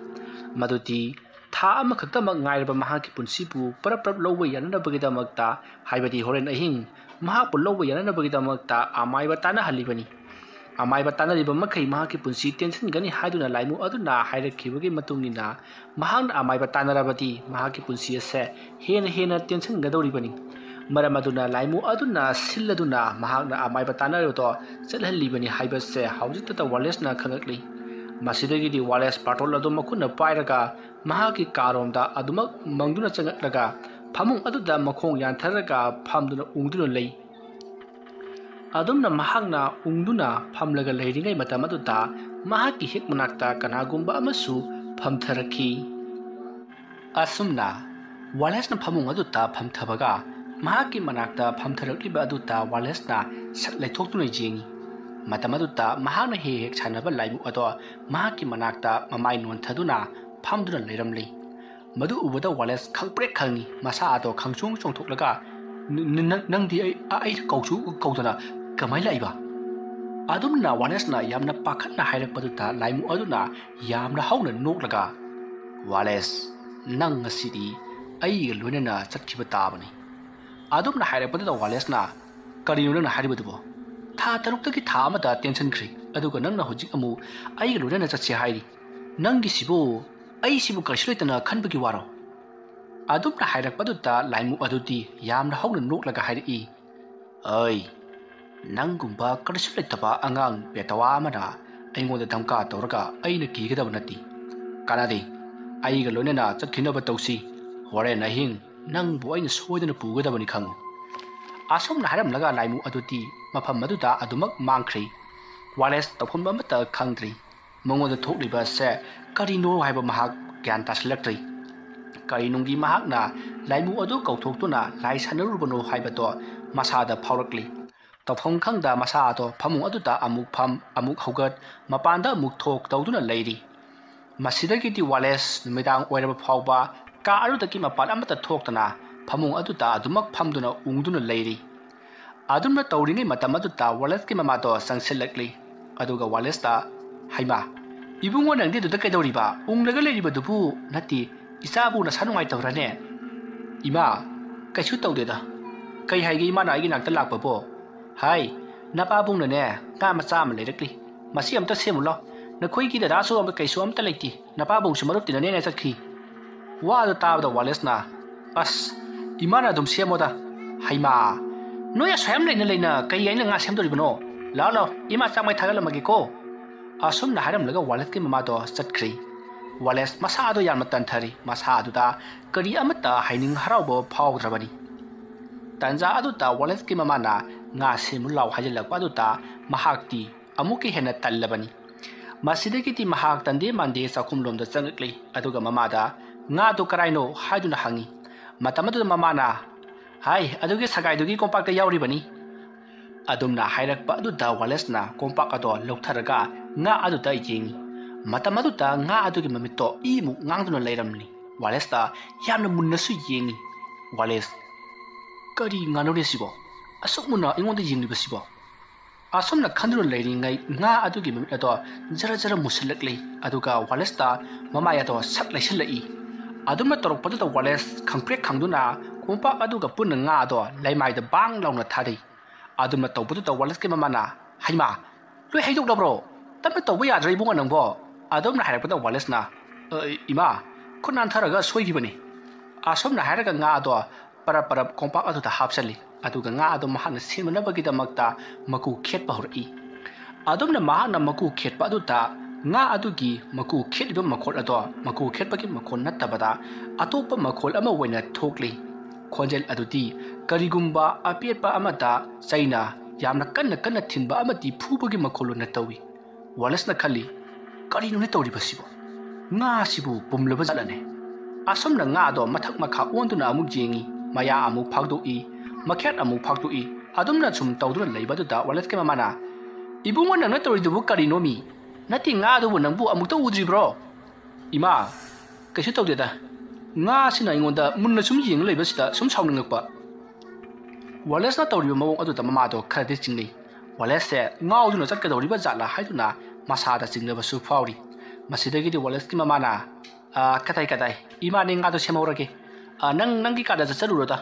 ꯃꯗꯨꯗꯤ ꯊꯥ ꯑꯃꯈꯛꯇꯃꯛ ꯉꯥꯏꯔꯕ ꯃꯍꯥꯛꯀꯤ ꯄꯨꯟꯁꯤꯕꯨ ꯄꯔꯞ ꯄꯔꯞ ꯂꯧꯕ ꯌꯥꯅꯅꯕꯒꯤꯗꯃꯛꯇ, ꯍꯥꯏꯕꯗꯤ ꯍꯣꯔꯦꯟ ꯑꯍꯤꯡ ꯃꯍꯥꯛꯄꯨ ꯂꯧꯕ ꯌꯥꯅꯅꯕꯒꯤꯗꯃꯛꯇ ꯑꯃꯥꯏꯕ ꯇꯥꯟꯅꯍꯜꯂꯤꯕꯅꯤ꯫ ꯑꯃꯥꯏꯕ ꯇꯥꯟꯅꯔꯤꯕ ꯃꯈꯩ ꯃꯍꯥꯛꯀꯤ ꯄꯨꯟꯁꯤ ꯇꯦꯟꯁꯤꯟꯒꯅꯤ ꯍꯥꯏꯗꯨꯅ ꯂꯥꯏꯃꯨ ꯑꯗꯨꯅ ꯍꯥꯏꯔꯛꯈꯤꯕꯒꯤ ꯃꯇꯨꯡ ꯏꯟꯅ, ꯃꯍꯥꯛꯅ ꯑꯃꯥꯏꯕ ꯇꯥꯟꯅꯔꯕꯗꯤ ꯃꯍꯥꯛꯀꯤ ꯄꯨꯟꯁꯤ ꯑꯁꯦ ꯍꯦꯟꯅ ꯍꯦꯟꯅ ꯇꯦꯟꯁꯤꯟꯒꯗꯧꯔꯤꯕꯅꯤ꯫ ꯃꯔꯝ ꯑꯗꯨꯅ ꯂꯥꯏꯃꯨ ꯑꯗꯨꯅ ꯁꯤꯜꯂꯗꯨꯅ ꯃꯍꯥꯛꯅ ꯑꯃꯥꯏꯕ ꯇꯥꯟꯅꯔꯤꯕꯗꯣ ꯆꯠꯍꯜꯂꯤꯕꯅꯤ ꯍꯥꯏꯕꯁꯦ ꯍꯧꯖꯤꯛꯇꯗ ꯋꯥꯂꯦꯁꯅ ꯈꯪꯂꯛꯂꯤ꯫ ꯃꯁꯤꯗꯒꯤꯗꯤ ꯋꯥꯂꯦꯁ ꯕꯥꯔꯇꯣꯜ ꯑꯗꯨ ꯃꯈꯨꯠꯅ ꯄꯥꯏꯔꯒ ꯃꯍꯥꯛꯀꯤ ꯀꯥꯔꯣꯝꯗ ꯑꯗꯨꯃꯛ ꯃꯪꯗꯨꯅ ꯆꯪꯂꯛꯂꯒ ꯐꯃꯨꯡ ꯑꯗꯨꯗ ꯃꯈꯣꯡ ꯌꯥꯟꯊꯔꯒ ꯐꯝꯗꯨꯅ ꯎꯪꯗꯨꯅ ꯂꯩ꯫ ꯑꯗꯨꯝꯅ ꯃꯍꯥꯛꯅ ꯎꯪꯗꯨꯅ ꯐꯝꯂꯒ ꯂꯩꯔꯤꯉꯩ ꯃꯇꯝ ꯑꯗꯨꯗ ꯃꯍꯥꯛꯀꯤ ꯍꯦꯛ ꯃꯅꯥꯛꯇ ꯀꯅꯥꯒꯨꯝꯕ ꯑꯃꯁꯨ ꯐꯝꯊꯔꯛꯈꯤ꯫ ꯑꯁꯨꯝꯅ ꯋꯥꯂꯦꯁꯅ ꯐꯃꯨꯡ ꯑꯗꯨꯗ ꯐꯝꯊꯕꯒ ꯃꯍꯥꯛꯀꯤ ꯃꯅꯥꯛꯇ ꯐꯝꯊꯔꯛꯂꯤꯕ ꯑꯗꯨꯗ ꯋꯥꯂꯦꯁꯅ ꯁꯛ ꯂꯩꯊꯣꯛꯇꯨꯅ ꯌꯦꯡꯏ꯫ ꯃꯇꯝ ꯑꯗꯨꯗ ꯃꯍꯥꯛꯅ ꯍꯦꯛ ꯍꯦꯛ ꯁꯥꯟꯅꯕ ꯂꯥꯏꯃꯨ ꯑꯗꯣ ꯃꯍꯥꯛꯀꯤ ꯃꯅꯥꯛꯇ ꯃꯃꯥꯏ ꯅꯣꯟꯊꯗꯨꯅ ꯐꯝꯗꯨꯅ ꯂꯩꯔꯝꯂꯤ꯫ ꯃꯗꯨ ꯎꯕꯗ ꯋꯥꯂꯦꯁ ꯈꯪꯄ꯭ꯔꯦꯛ ꯈꯪꯏ꯫ ꯃꯁꯥ ꯑꯗꯣ ꯈꯪꯆꯣꯡ ꯆꯣꯡꯊꯣꯛꯂꯒ, "ꯅ-, ꯅ-, ꯅꯪꯗꯤ ꯑꯩ, ꯑ-, ꯑꯩ ꯀꯧꯁꯨ ꯀꯧꯗꯅ ꯀꯃꯥꯏꯅ ꯂꯥꯛꯏꯕ?" ꯑꯗꯨꯝꯅ ꯋꯥꯂꯦꯁꯅ ꯌꯥꯝꯅ ꯄꯥꯈꯠꯅ ꯍꯥꯏꯔꯛꯄꯗꯨꯗ ꯂꯥꯏꯃꯨ ꯑꯗꯨꯅ ꯌꯥꯝꯅ ꯍꯧꯅ ꯅꯣꯛꯂꯒ, "ꯋꯥꯂꯦꯁ, ꯅꯪ ꯉꯁꯤꯗꯤ ꯑꯩꯒ ꯂꯣꯏꯅꯅ ꯆꯠꯈꯤꯕ ꯇꯥꯕꯅꯤ꯫" ꯑꯗꯨꯝꯅ ꯍꯥꯏꯔꯛꯄꯗꯨꯗ ꯋꯥꯂꯦꯁꯅ, "ꯀꯔꯤꯅꯣ ꯅꯪꯅ ꯍꯥꯏꯔꯤꯕꯗꯨꯕꯣ? ꯊꯥ ꯇꯔꯨꯛꯇꯒꯤ ꯊꯥ ꯑꯃꯗ ꯇꯦꯟꯁꯤꯟꯈ꯭ꯔꯦ, ꯑꯗꯨꯒ ꯅꯪꯅ ꯍꯧꯖꯤꯛ ꯑꯃꯨꯛ ꯑꯩꯒ ꯂꯣꯏꯅꯅ ꯆꯠꯁꯦ ꯍꯥꯏꯔꯤ꯫ ꯅꯪꯒꯤꯁꯤꯕꯨ ꯑꯩꯁꯤꯕꯨ ꯀꯔꯤꯁꯨ ꯂꯩꯇꯅ ꯈꯟꯕꯒꯤ ꯋꯥꯔꯣ?" ꯑꯗꯨꯝꯅ ꯍꯥꯏꯔꯛꯄꯗꯨꯗ ꯂꯥꯏꯃꯨ ꯑꯗꯨꯗꯤ ꯌꯥꯝꯅ ꯍꯧꯅ ꯅꯣꯛꯂꯒ ꯍꯥꯏꯔꯛꯏ, "ꯑꯩ, ꯅꯪꯒꯨꯝꯕ ꯀꯔꯤꯁꯨ ꯂꯩꯇꯕ ꯑꯉꯥꯡ ꯄꯦꯇꯋꯥ ꯑꯃꯅ ꯑꯩꯉꯣꯟꯗ ꯙꯝꯀꯥ ꯇꯧꯔꯒ ꯑꯩꯅ ꯀꯤꯒꯗꯕ ꯅꯠꯇꯦ꯫ ꯀꯥꯟꯅꯗꯦ, ꯑꯩꯒ ꯂꯣꯏꯅꯅ ꯆꯠꯈꯤꯅꯕ ꯇꯧꯁꯤ꯫ ꯍꯣꯔꯦꯟ ꯑꯍꯤꯡ ꯅꯪꯕꯨ ꯑꯩꯅ ꯁꯣꯏꯗꯅ ꯄꯨꯒꯗꯕꯅꯤ ꯈꯪꯉꯨ꯫" ꯑꯁꯨꯝꯅ ꯍꯥꯏꯔꯝꯂꯒ ꯂꯥꯏꯃꯨ ꯑꯗꯨꯗꯤ ꯃꯐꯝ ꯑꯗꯨꯗ ꯑꯗꯨꯃꯛ ꯃꯥꯡꯈ꯭ꯔꯦ꯫ ꯋꯥꯂꯦꯁ ꯇꯧꯐꯝ ꯑꯃꯠꯇ ꯈꯪꯗ꯭ꯔꯤ꯫ ꯃꯉꯣꯟꯗ ꯊꯣꯛꯂꯤꯕ ꯑꯁꯦ ꯀꯔꯤꯅꯣ ꯍꯥꯏꯕ ꯃꯍꯥꯛ ꯒ꯭ꯌꯥꯟ ꯇꯥꯁꯤꯜꯂꯛꯇ꯭ꯔꯤ꯫ ꯀꯔꯤꯅꯨꯡꯒꯤ ꯃꯍꯥꯛꯅ ꯂꯥꯏꯃꯨ ꯑꯗꯨ ꯀꯧꯊꯣꯛꯇꯨꯅ ꯂꯥꯏ ꯁꯥꯟꯅꯔꯨꯕꯅꯣ ꯍꯥꯏꯕꯗꯣ ꯃꯁꯥꯗ ꯐꯥꯎꯔꯛꯂꯤ꯫ ꯇꯧꯐꯝ ꯈꯪꯗ ꯃꯁꯥ ꯑꯗꯣ ꯐꯃꯨꯡ ꯑꯗꯨꯗ ꯑꯃꯨꯛ ꯐꯝ, ꯑꯃꯨꯛ ꯍꯧꯒꯠ, ꯃꯄꯥꯟꯗ ꯑꯃꯨꯛ ꯊꯣꯛ ꯇꯧꯗꯨꯅ ꯂꯩꯔꯤ꯫ ꯃꯁꯤꯗꯒꯤꯗꯤ ꯋꯥꯂꯦꯁ ꯅꯨꯃꯤꯗꯥꯡ ꯑꯣꯏꯔꯕ ꯐꯥꯎꯕ ꯀꯥ ꯑꯗꯨꯗꯒꯤ ꯃꯄꯥꯟ ꯑꯃꯠꯇ ꯊꯣꯛꯇꯅ ꯐꯃꯨꯡ ꯑꯗꯨꯗ ꯑꯗꯨꯃꯛ ꯐꯝꯗꯨꯅ ꯎꯪꯗꯨꯅ ꯂꯩꯔꯤ꯫ ꯑꯗꯨꯝꯅ ꯇꯧꯔꯤꯉꯩ ꯃꯇꯝ ꯑꯗꯨꯗ ꯋꯥꯂꯦꯁꯀꯤ ꯃꯃꯥꯗꯣ ꯆꯪꯁꯤꯜꯂꯛꯂꯤ꯫ ꯑꯗꯨꯒ ꯋꯥꯂꯦꯁꯇ, "ꯍꯩꯃꯥ, ꯏꯕꯨꯡꯉꯣ ꯅꯪꯗꯤ ꯑꯗꯨꯗ ꯀꯩꯗꯧꯔꯤꯕ? ꯎꯪꯂꯒ ꯂꯩꯔꯤꯕꯗꯨꯕꯨ ꯅꯠꯇꯦ, ꯏꯆꯥꯕꯨ ꯅꯁꯥ ꯅꯨꯡꯉꯥꯏꯇꯕ꯭ꯔꯥꯅꯦ?" "ꯏꯃꯥ, ꯀꯩꯁꯨ ꯇꯧꯗꯦꯗ꯫ ꯀꯩ ꯍꯥꯏꯒꯦ ꯏꯃꯥꯅ ꯑꯩꯒꯤ ꯅꯥꯛꯇ ꯂꯥꯛꯄꯕꯣ?" "ꯍꯥꯏ, ꯅꯄꯥꯕꯨꯡꯅꯅꯦ ꯉꯥ ꯃꯆꯥ ꯑꯃ ꯂꯩꯔꯛꯂꯤ꯫ ꯃꯁꯤ ꯑꯝꯇ ꯁꯦꯝꯃꯨ ꯂꯥꯎ꯫ ꯅꯈꯣꯏꯒꯤ ꯗꯗꯥꯁꯨ ꯑꯃ ꯀꯩꯁꯨ ꯑꯝꯇ ꯂꯩꯇꯦ꯫ ꯅꯄꯥꯕꯨꯡꯁꯨ ꯃꯔꯨꯞ ꯇꯤꯟꯅꯅꯦꯅ ꯆꯠꯈꯤ꯫" ꯋꯥ ꯑꯗꯨ ꯇꯥꯕꯗ ꯋꯥꯂꯦꯁꯅ, "ꯑꯁ, ꯏꯃꯥꯅ ꯑꯗꯨꯝ ꯁꯦꯝꯃꯣꯗ꯫ ꯍꯩꯃꯥ, ꯅꯣꯏ ꯑꯁꯨꯛ ꯌꯥꯝ ꯂꯩꯅ ꯂꯩꯅ ꯀꯩ ꯑꯩꯅ ꯉꯥ ꯁꯦꯝꯗꯣꯔꯤꯕꯅꯣ? ꯂꯥꯛꯑꯣ ꯂꯥꯛꯑꯣ, ꯏꯃꯥ ꯆꯥꯛ ꯃꯩ ꯊꯥꯒꯠꯂꯝꯃꯒꯦꯀꯣ꯫" ꯑꯁꯨꯝꯅ ꯍꯥꯏꯔꯝꯂꯒ ꯋꯥꯂꯦꯁꯀꯤ ꯃꯃꯥꯗꯣ ꯆꯠꯈ꯭ꯔꯦ꯫ ꯋꯥꯂꯦꯁ ꯃꯁꯥꯗꯣ ꯌꯥꯝꯅ ꯇꯟꯊꯔꯤ꯫ ꯃꯁꯥ ꯑꯗꯨꯗ ꯀꯔꯤ ꯑꯃꯠꯇ ꯍꯥꯏꯅꯤꯡ ꯍꯔꯥꯎꯕ ꯐꯥꯎꯗ꯭ꯔꯕꯅꯤ꯫ ꯇꯟꯖꯥ ꯑꯗꯨꯗ ꯋꯥꯂꯦꯁꯀꯤ ꯃꯃꯥꯅ ꯉꯥ ꯁꯦꯝꯃꯨ ꯂꯥꯎ ꯍꯥꯏꯖꯤꯜꯂꯛꯄ ꯑꯗꯨꯗ ꯃꯍꯥꯛꯇꯤ ꯑꯃꯨꯛꯀ ꯍꯦꯟꯅ ꯇꯜꯂꯕꯅꯤ꯫ ꯃꯁꯤꯗꯒꯤꯗꯤ ꯃꯍꯥꯛ ꯇꯟꯗꯦ ꯃꯥꯟꯗꯦ ꯆꯥꯛꯈꯨꯝꯂꯣꯝꯗ ꯆꯪꯂꯛꯂꯤ꯫ ꯑꯗꯨꯒ ꯃꯃꯥꯗ, "ꯉꯥꯗꯣ ꯀꯔꯥꯏꯅꯣ?" ꯍꯥꯏꯗꯨꯅ ꯍꯪꯉꯤ꯫ ꯃꯇꯝ ꯑꯗꯨꯗ ꯃꯃꯥꯅ, "ꯍꯥꯏ, ꯑꯗꯨꯒꯤ ꯁꯒꯥꯏꯗꯨꯒꯤ ꯀꯣꯝꯄꯥꯛꯇ ꯌꯥꯎꯔꯤꯕꯅꯤ꯫" ꯑꯗꯨꯝꯅ ꯍꯥꯏꯔꯛꯄ ꯑꯗꯨꯗ ꯋꯥꯂꯦꯁꯅ ꯀꯣꯝꯄꯥꯛ ꯑꯗꯣ ꯂꯧꯊꯔꯒ ꯉꯥ ꯑꯗꯨꯗ ꯌꯦꯡꯉꯤ꯫ ꯃꯇꯝ ꯑꯗꯨꯗ ꯉꯥ ꯑꯗꯨꯒꯤ ꯃꯃꯤꯠꯇꯣ ꯏꯃꯨꯛ ꯉꯥꯡꯗꯨꯅ ꯂꯩꯔꯝꯂꯤ꯫ ꯋꯥꯂꯦꯁꯇ ꯌꯥꯝꯅ ꯃꯨꯟꯅꯁꯨ ꯌꯦꯡꯉꯤ꯫ ꯋꯥꯂꯦꯁ, "ꯀꯔꯤ ꯉꯥꯅꯣꯅꯦ ꯁꯤꯕꯣ? ꯑꯁꯨꯛ ꯃꯨꯟꯅ ꯑꯩꯉꯣꯟꯗ ꯌꯦꯡꯂꯤꯕꯁꯤꯕꯣ?" ꯑꯁꯨꯝꯅ ꯈꯟꯗꯨꯅ ꯂꯩꯔꯤꯉꯩ ꯉꯥ ꯑꯗꯨꯒꯤ ꯃꯃꯤꯠ ꯑꯗꯣ ꯖꯔ ꯖꯔ ꯃꯨꯁꯤꯜꯂꯛꯂꯤ꯫ ꯑꯗꯨꯒ ꯋꯥꯂꯦꯁꯇ ꯃꯃꯥꯏ ꯑꯗꯣ ꯁꯠ ꯂꯩꯁꯤꯜꯂꯛꯏ꯫ ꯑꯗꯨꯝꯅ ꯇꯧꯔꯛꯄꯗꯨꯗ ꯋꯥꯂꯦꯁ ꯈꯪꯄ꯭ꯔꯦꯛ ꯈꯪꯗꯨꯅ ꯀꯣꯝꯄꯥꯛ ꯑꯗꯨꯒ ꯄꯨꯟꯅ ꯉꯥ ꯑꯗꯣ ꯂꯩꯃꯥꯏꯗ ꯕꯥꯡ ꯂꯥꯎꯅ ꯊꯥꯗꯩ꯫ ꯑꯗꯨꯝꯅ ꯇꯧꯕꯗꯨꯗ ꯋꯥꯂꯦꯁꯀꯤ ꯃꯃꯥꯅ, "ꯍꯩꯃꯥ, ꯂꯣꯏ ꯍꯩꯗꯣꯛꯂꯕ꯭ꯔꯣ? ꯇꯞꯅ ꯇꯧꯕ ꯌꯥꯗ꯭ꯔꯣ ꯏꯕꯨꯡꯉꯣ ꯅꯪꯕꯣ?" ꯑꯗꯨꯝꯅ ꯍꯥꯏꯔꯛꯄꯗ ꯋꯥꯂꯦꯁꯅ, "ꯑ, ꯏꯃꯥ, ꯈꯨꯠ ꯅꯥꯟꯊꯔꯒ ꯁꯣꯏꯈꯤꯕꯅꯤ꯫" ꯑꯁꯨꯝꯅ ꯍꯥꯏꯔꯒ ꯉꯥ ꯑꯗꯣ ꯄꯔꯞ ꯄꯔꯞ ꯀꯣꯝꯄꯥꯛ ꯑꯗꯨꯗ ꯍꯥꯞꯆꯜꯂꯤ꯫ ꯑꯗꯨꯒ ꯉꯥ ꯑꯗꯨ ꯃꯍꯥꯛꯅ ꯁꯦꯝꯅꯅꯕꯒꯤꯗꯃꯛꯇ ꯃꯀꯨ ꯈꯦꯠꯄ ꯍꯧꯔꯛꯏ꯫ ꯑꯗꯨꯝꯅ ꯃꯍꯥꯛꯅ ꯃꯀꯨ ꯈꯦꯠꯄ ꯑꯗꯨꯗ ꯉꯥ ꯑꯗꯨꯒꯤ ꯃꯀꯨ ꯈꯦꯠꯂꯤꯕ ꯃꯈꯣꯜ ꯑꯗꯣ ꯃꯀꯨ ꯈꯦꯠꯄꯒꯤ ꯃꯈꯣꯜ ꯅꯠꯇꯕꯗ ꯑꯇꯣꯞꯄ ꯃꯈꯣꯜ ꯑꯃ ꯑꯣꯏꯅ ꯊꯣꯛꯂꯤ꯫ ꯈꯣꯟꯖꯦꯜ ꯑꯗꯨꯗꯤ ꯀꯔꯤꯒꯨꯝꯕ ꯑꯄꯦꯠꯄ ꯑꯃꯗ ꯆꯩꯅ ꯌꯥꯝꯅ ꯀꯟꯅ ꯀꯟꯅ ꯊꯤꯟꯕ ꯑꯃꯗꯤ ꯐꯨꯕꯒꯤ ꯃꯈꯣꯜ ꯑꯣꯏꯅ ꯇꯧꯏ꯫ ꯋꯥꯂꯦꯁꯅ ꯈꯜꯂꯤ, "ꯀꯔꯤꯅꯣꯅꯦ ꯇꯧꯔꯤꯕꯁꯤꯕꯣ? ꯉꯥꯁꯤꯕꯨ ꯄꯨꯝꯂꯕ ꯖꯥꯠꯂꯅꯦ?" ꯑꯁꯨꯝꯅ ꯉꯥꯗꯣ ꯃꯊꯛ ꯃꯈꯥ ꯑꯣꯟꯗꯨꯅ ꯑꯃꯨꯛ ꯌꯦꯡꯉꯤ, ꯃꯌꯥ ꯑꯃꯨꯛ ꯐꯥꯛꯇꯣꯛꯏ, ꯃꯈꯦꯠ ꯑꯃꯨꯛ ꯐꯥꯛꯇꯣꯛꯏ꯫ ꯑꯗꯨꯝꯅ ꯁꯨꯝ ꯇꯧꯗꯨꯅ ꯂꯩꯕꯗꯨꯗ ꯋꯥꯂꯦꯁꯀꯤ ꯃꯃꯥꯅ, "ꯏꯕꯨꯡꯉꯣ, ꯅꯪꯅ ꯇꯧꯔꯤꯗꯨꯕꯨ ꯀꯔꯤꯅꯣꯃꯤ? ꯅꯠꯇꯦ, ꯉꯥꯗꯨꯕꯨ ꯅꯪꯕꯨ ꯑꯃꯨꯛꯇ ꯎꯗ꯭ꯔꯤꯕ꯭ꯔꯣ?" "ꯏꯃꯥ, ꯀꯩꯁꯨ ꯇꯧꯗꯦꯗ꯫ ꯉꯥ ꯑꯁꯤꯅ ꯑꯩꯉꯣꯟꯗ ꯃꯨꯟꯅ ꯁꯨꯝ ꯌꯦꯡꯂ ꯂꯩꯕꯁꯤꯗ ꯁꯨꯝ ꯁꯥꯎꯅꯤꯡꯉꯛꯄ꯫ ꯋꯥꯂꯦꯁꯅ ꯇꯧꯔꯤꯕ ꯃꯑꯣꯡ ꯑꯗꯨꯗ ꯃꯃꯥꯗꯣ ꯈꯔꯗꯤ ꯆꯤꯡꯅꯩ꯫ ꯋꯥꯂꯦꯁꯁꯦ ꯉꯥꯎꯗꯨꯅ ꯆꯠꯀꯗꯧꯔꯤꯕ ꯖꯥꯠꯂꯥ ꯍꯥꯏꯗꯨꯅ ꯃꯁꯥꯗ ꯆꯤꯡꯅꯕꯁꯨ ꯐꯥꯎꯔꯤ꯫ ꯃꯁꯤꯗꯒꯤꯗꯤ ꯋꯥꯂꯦꯁꯀꯤ ꯃꯃꯥꯅ, "ꯑ, ꯀꯗꯥꯏ ꯀꯗꯥꯏ, ꯏꯃꯥꯅꯦ ꯉꯥꯗꯣ ꯁꯦꯝꯍꯧꯔꯒꯦ꯫ ꯑ, ꯅꯪ ꯅꯪꯒꯤ ꯀꯥꯗ ꯆꯠꯆꯔꯨꯔꯣꯗ"꯫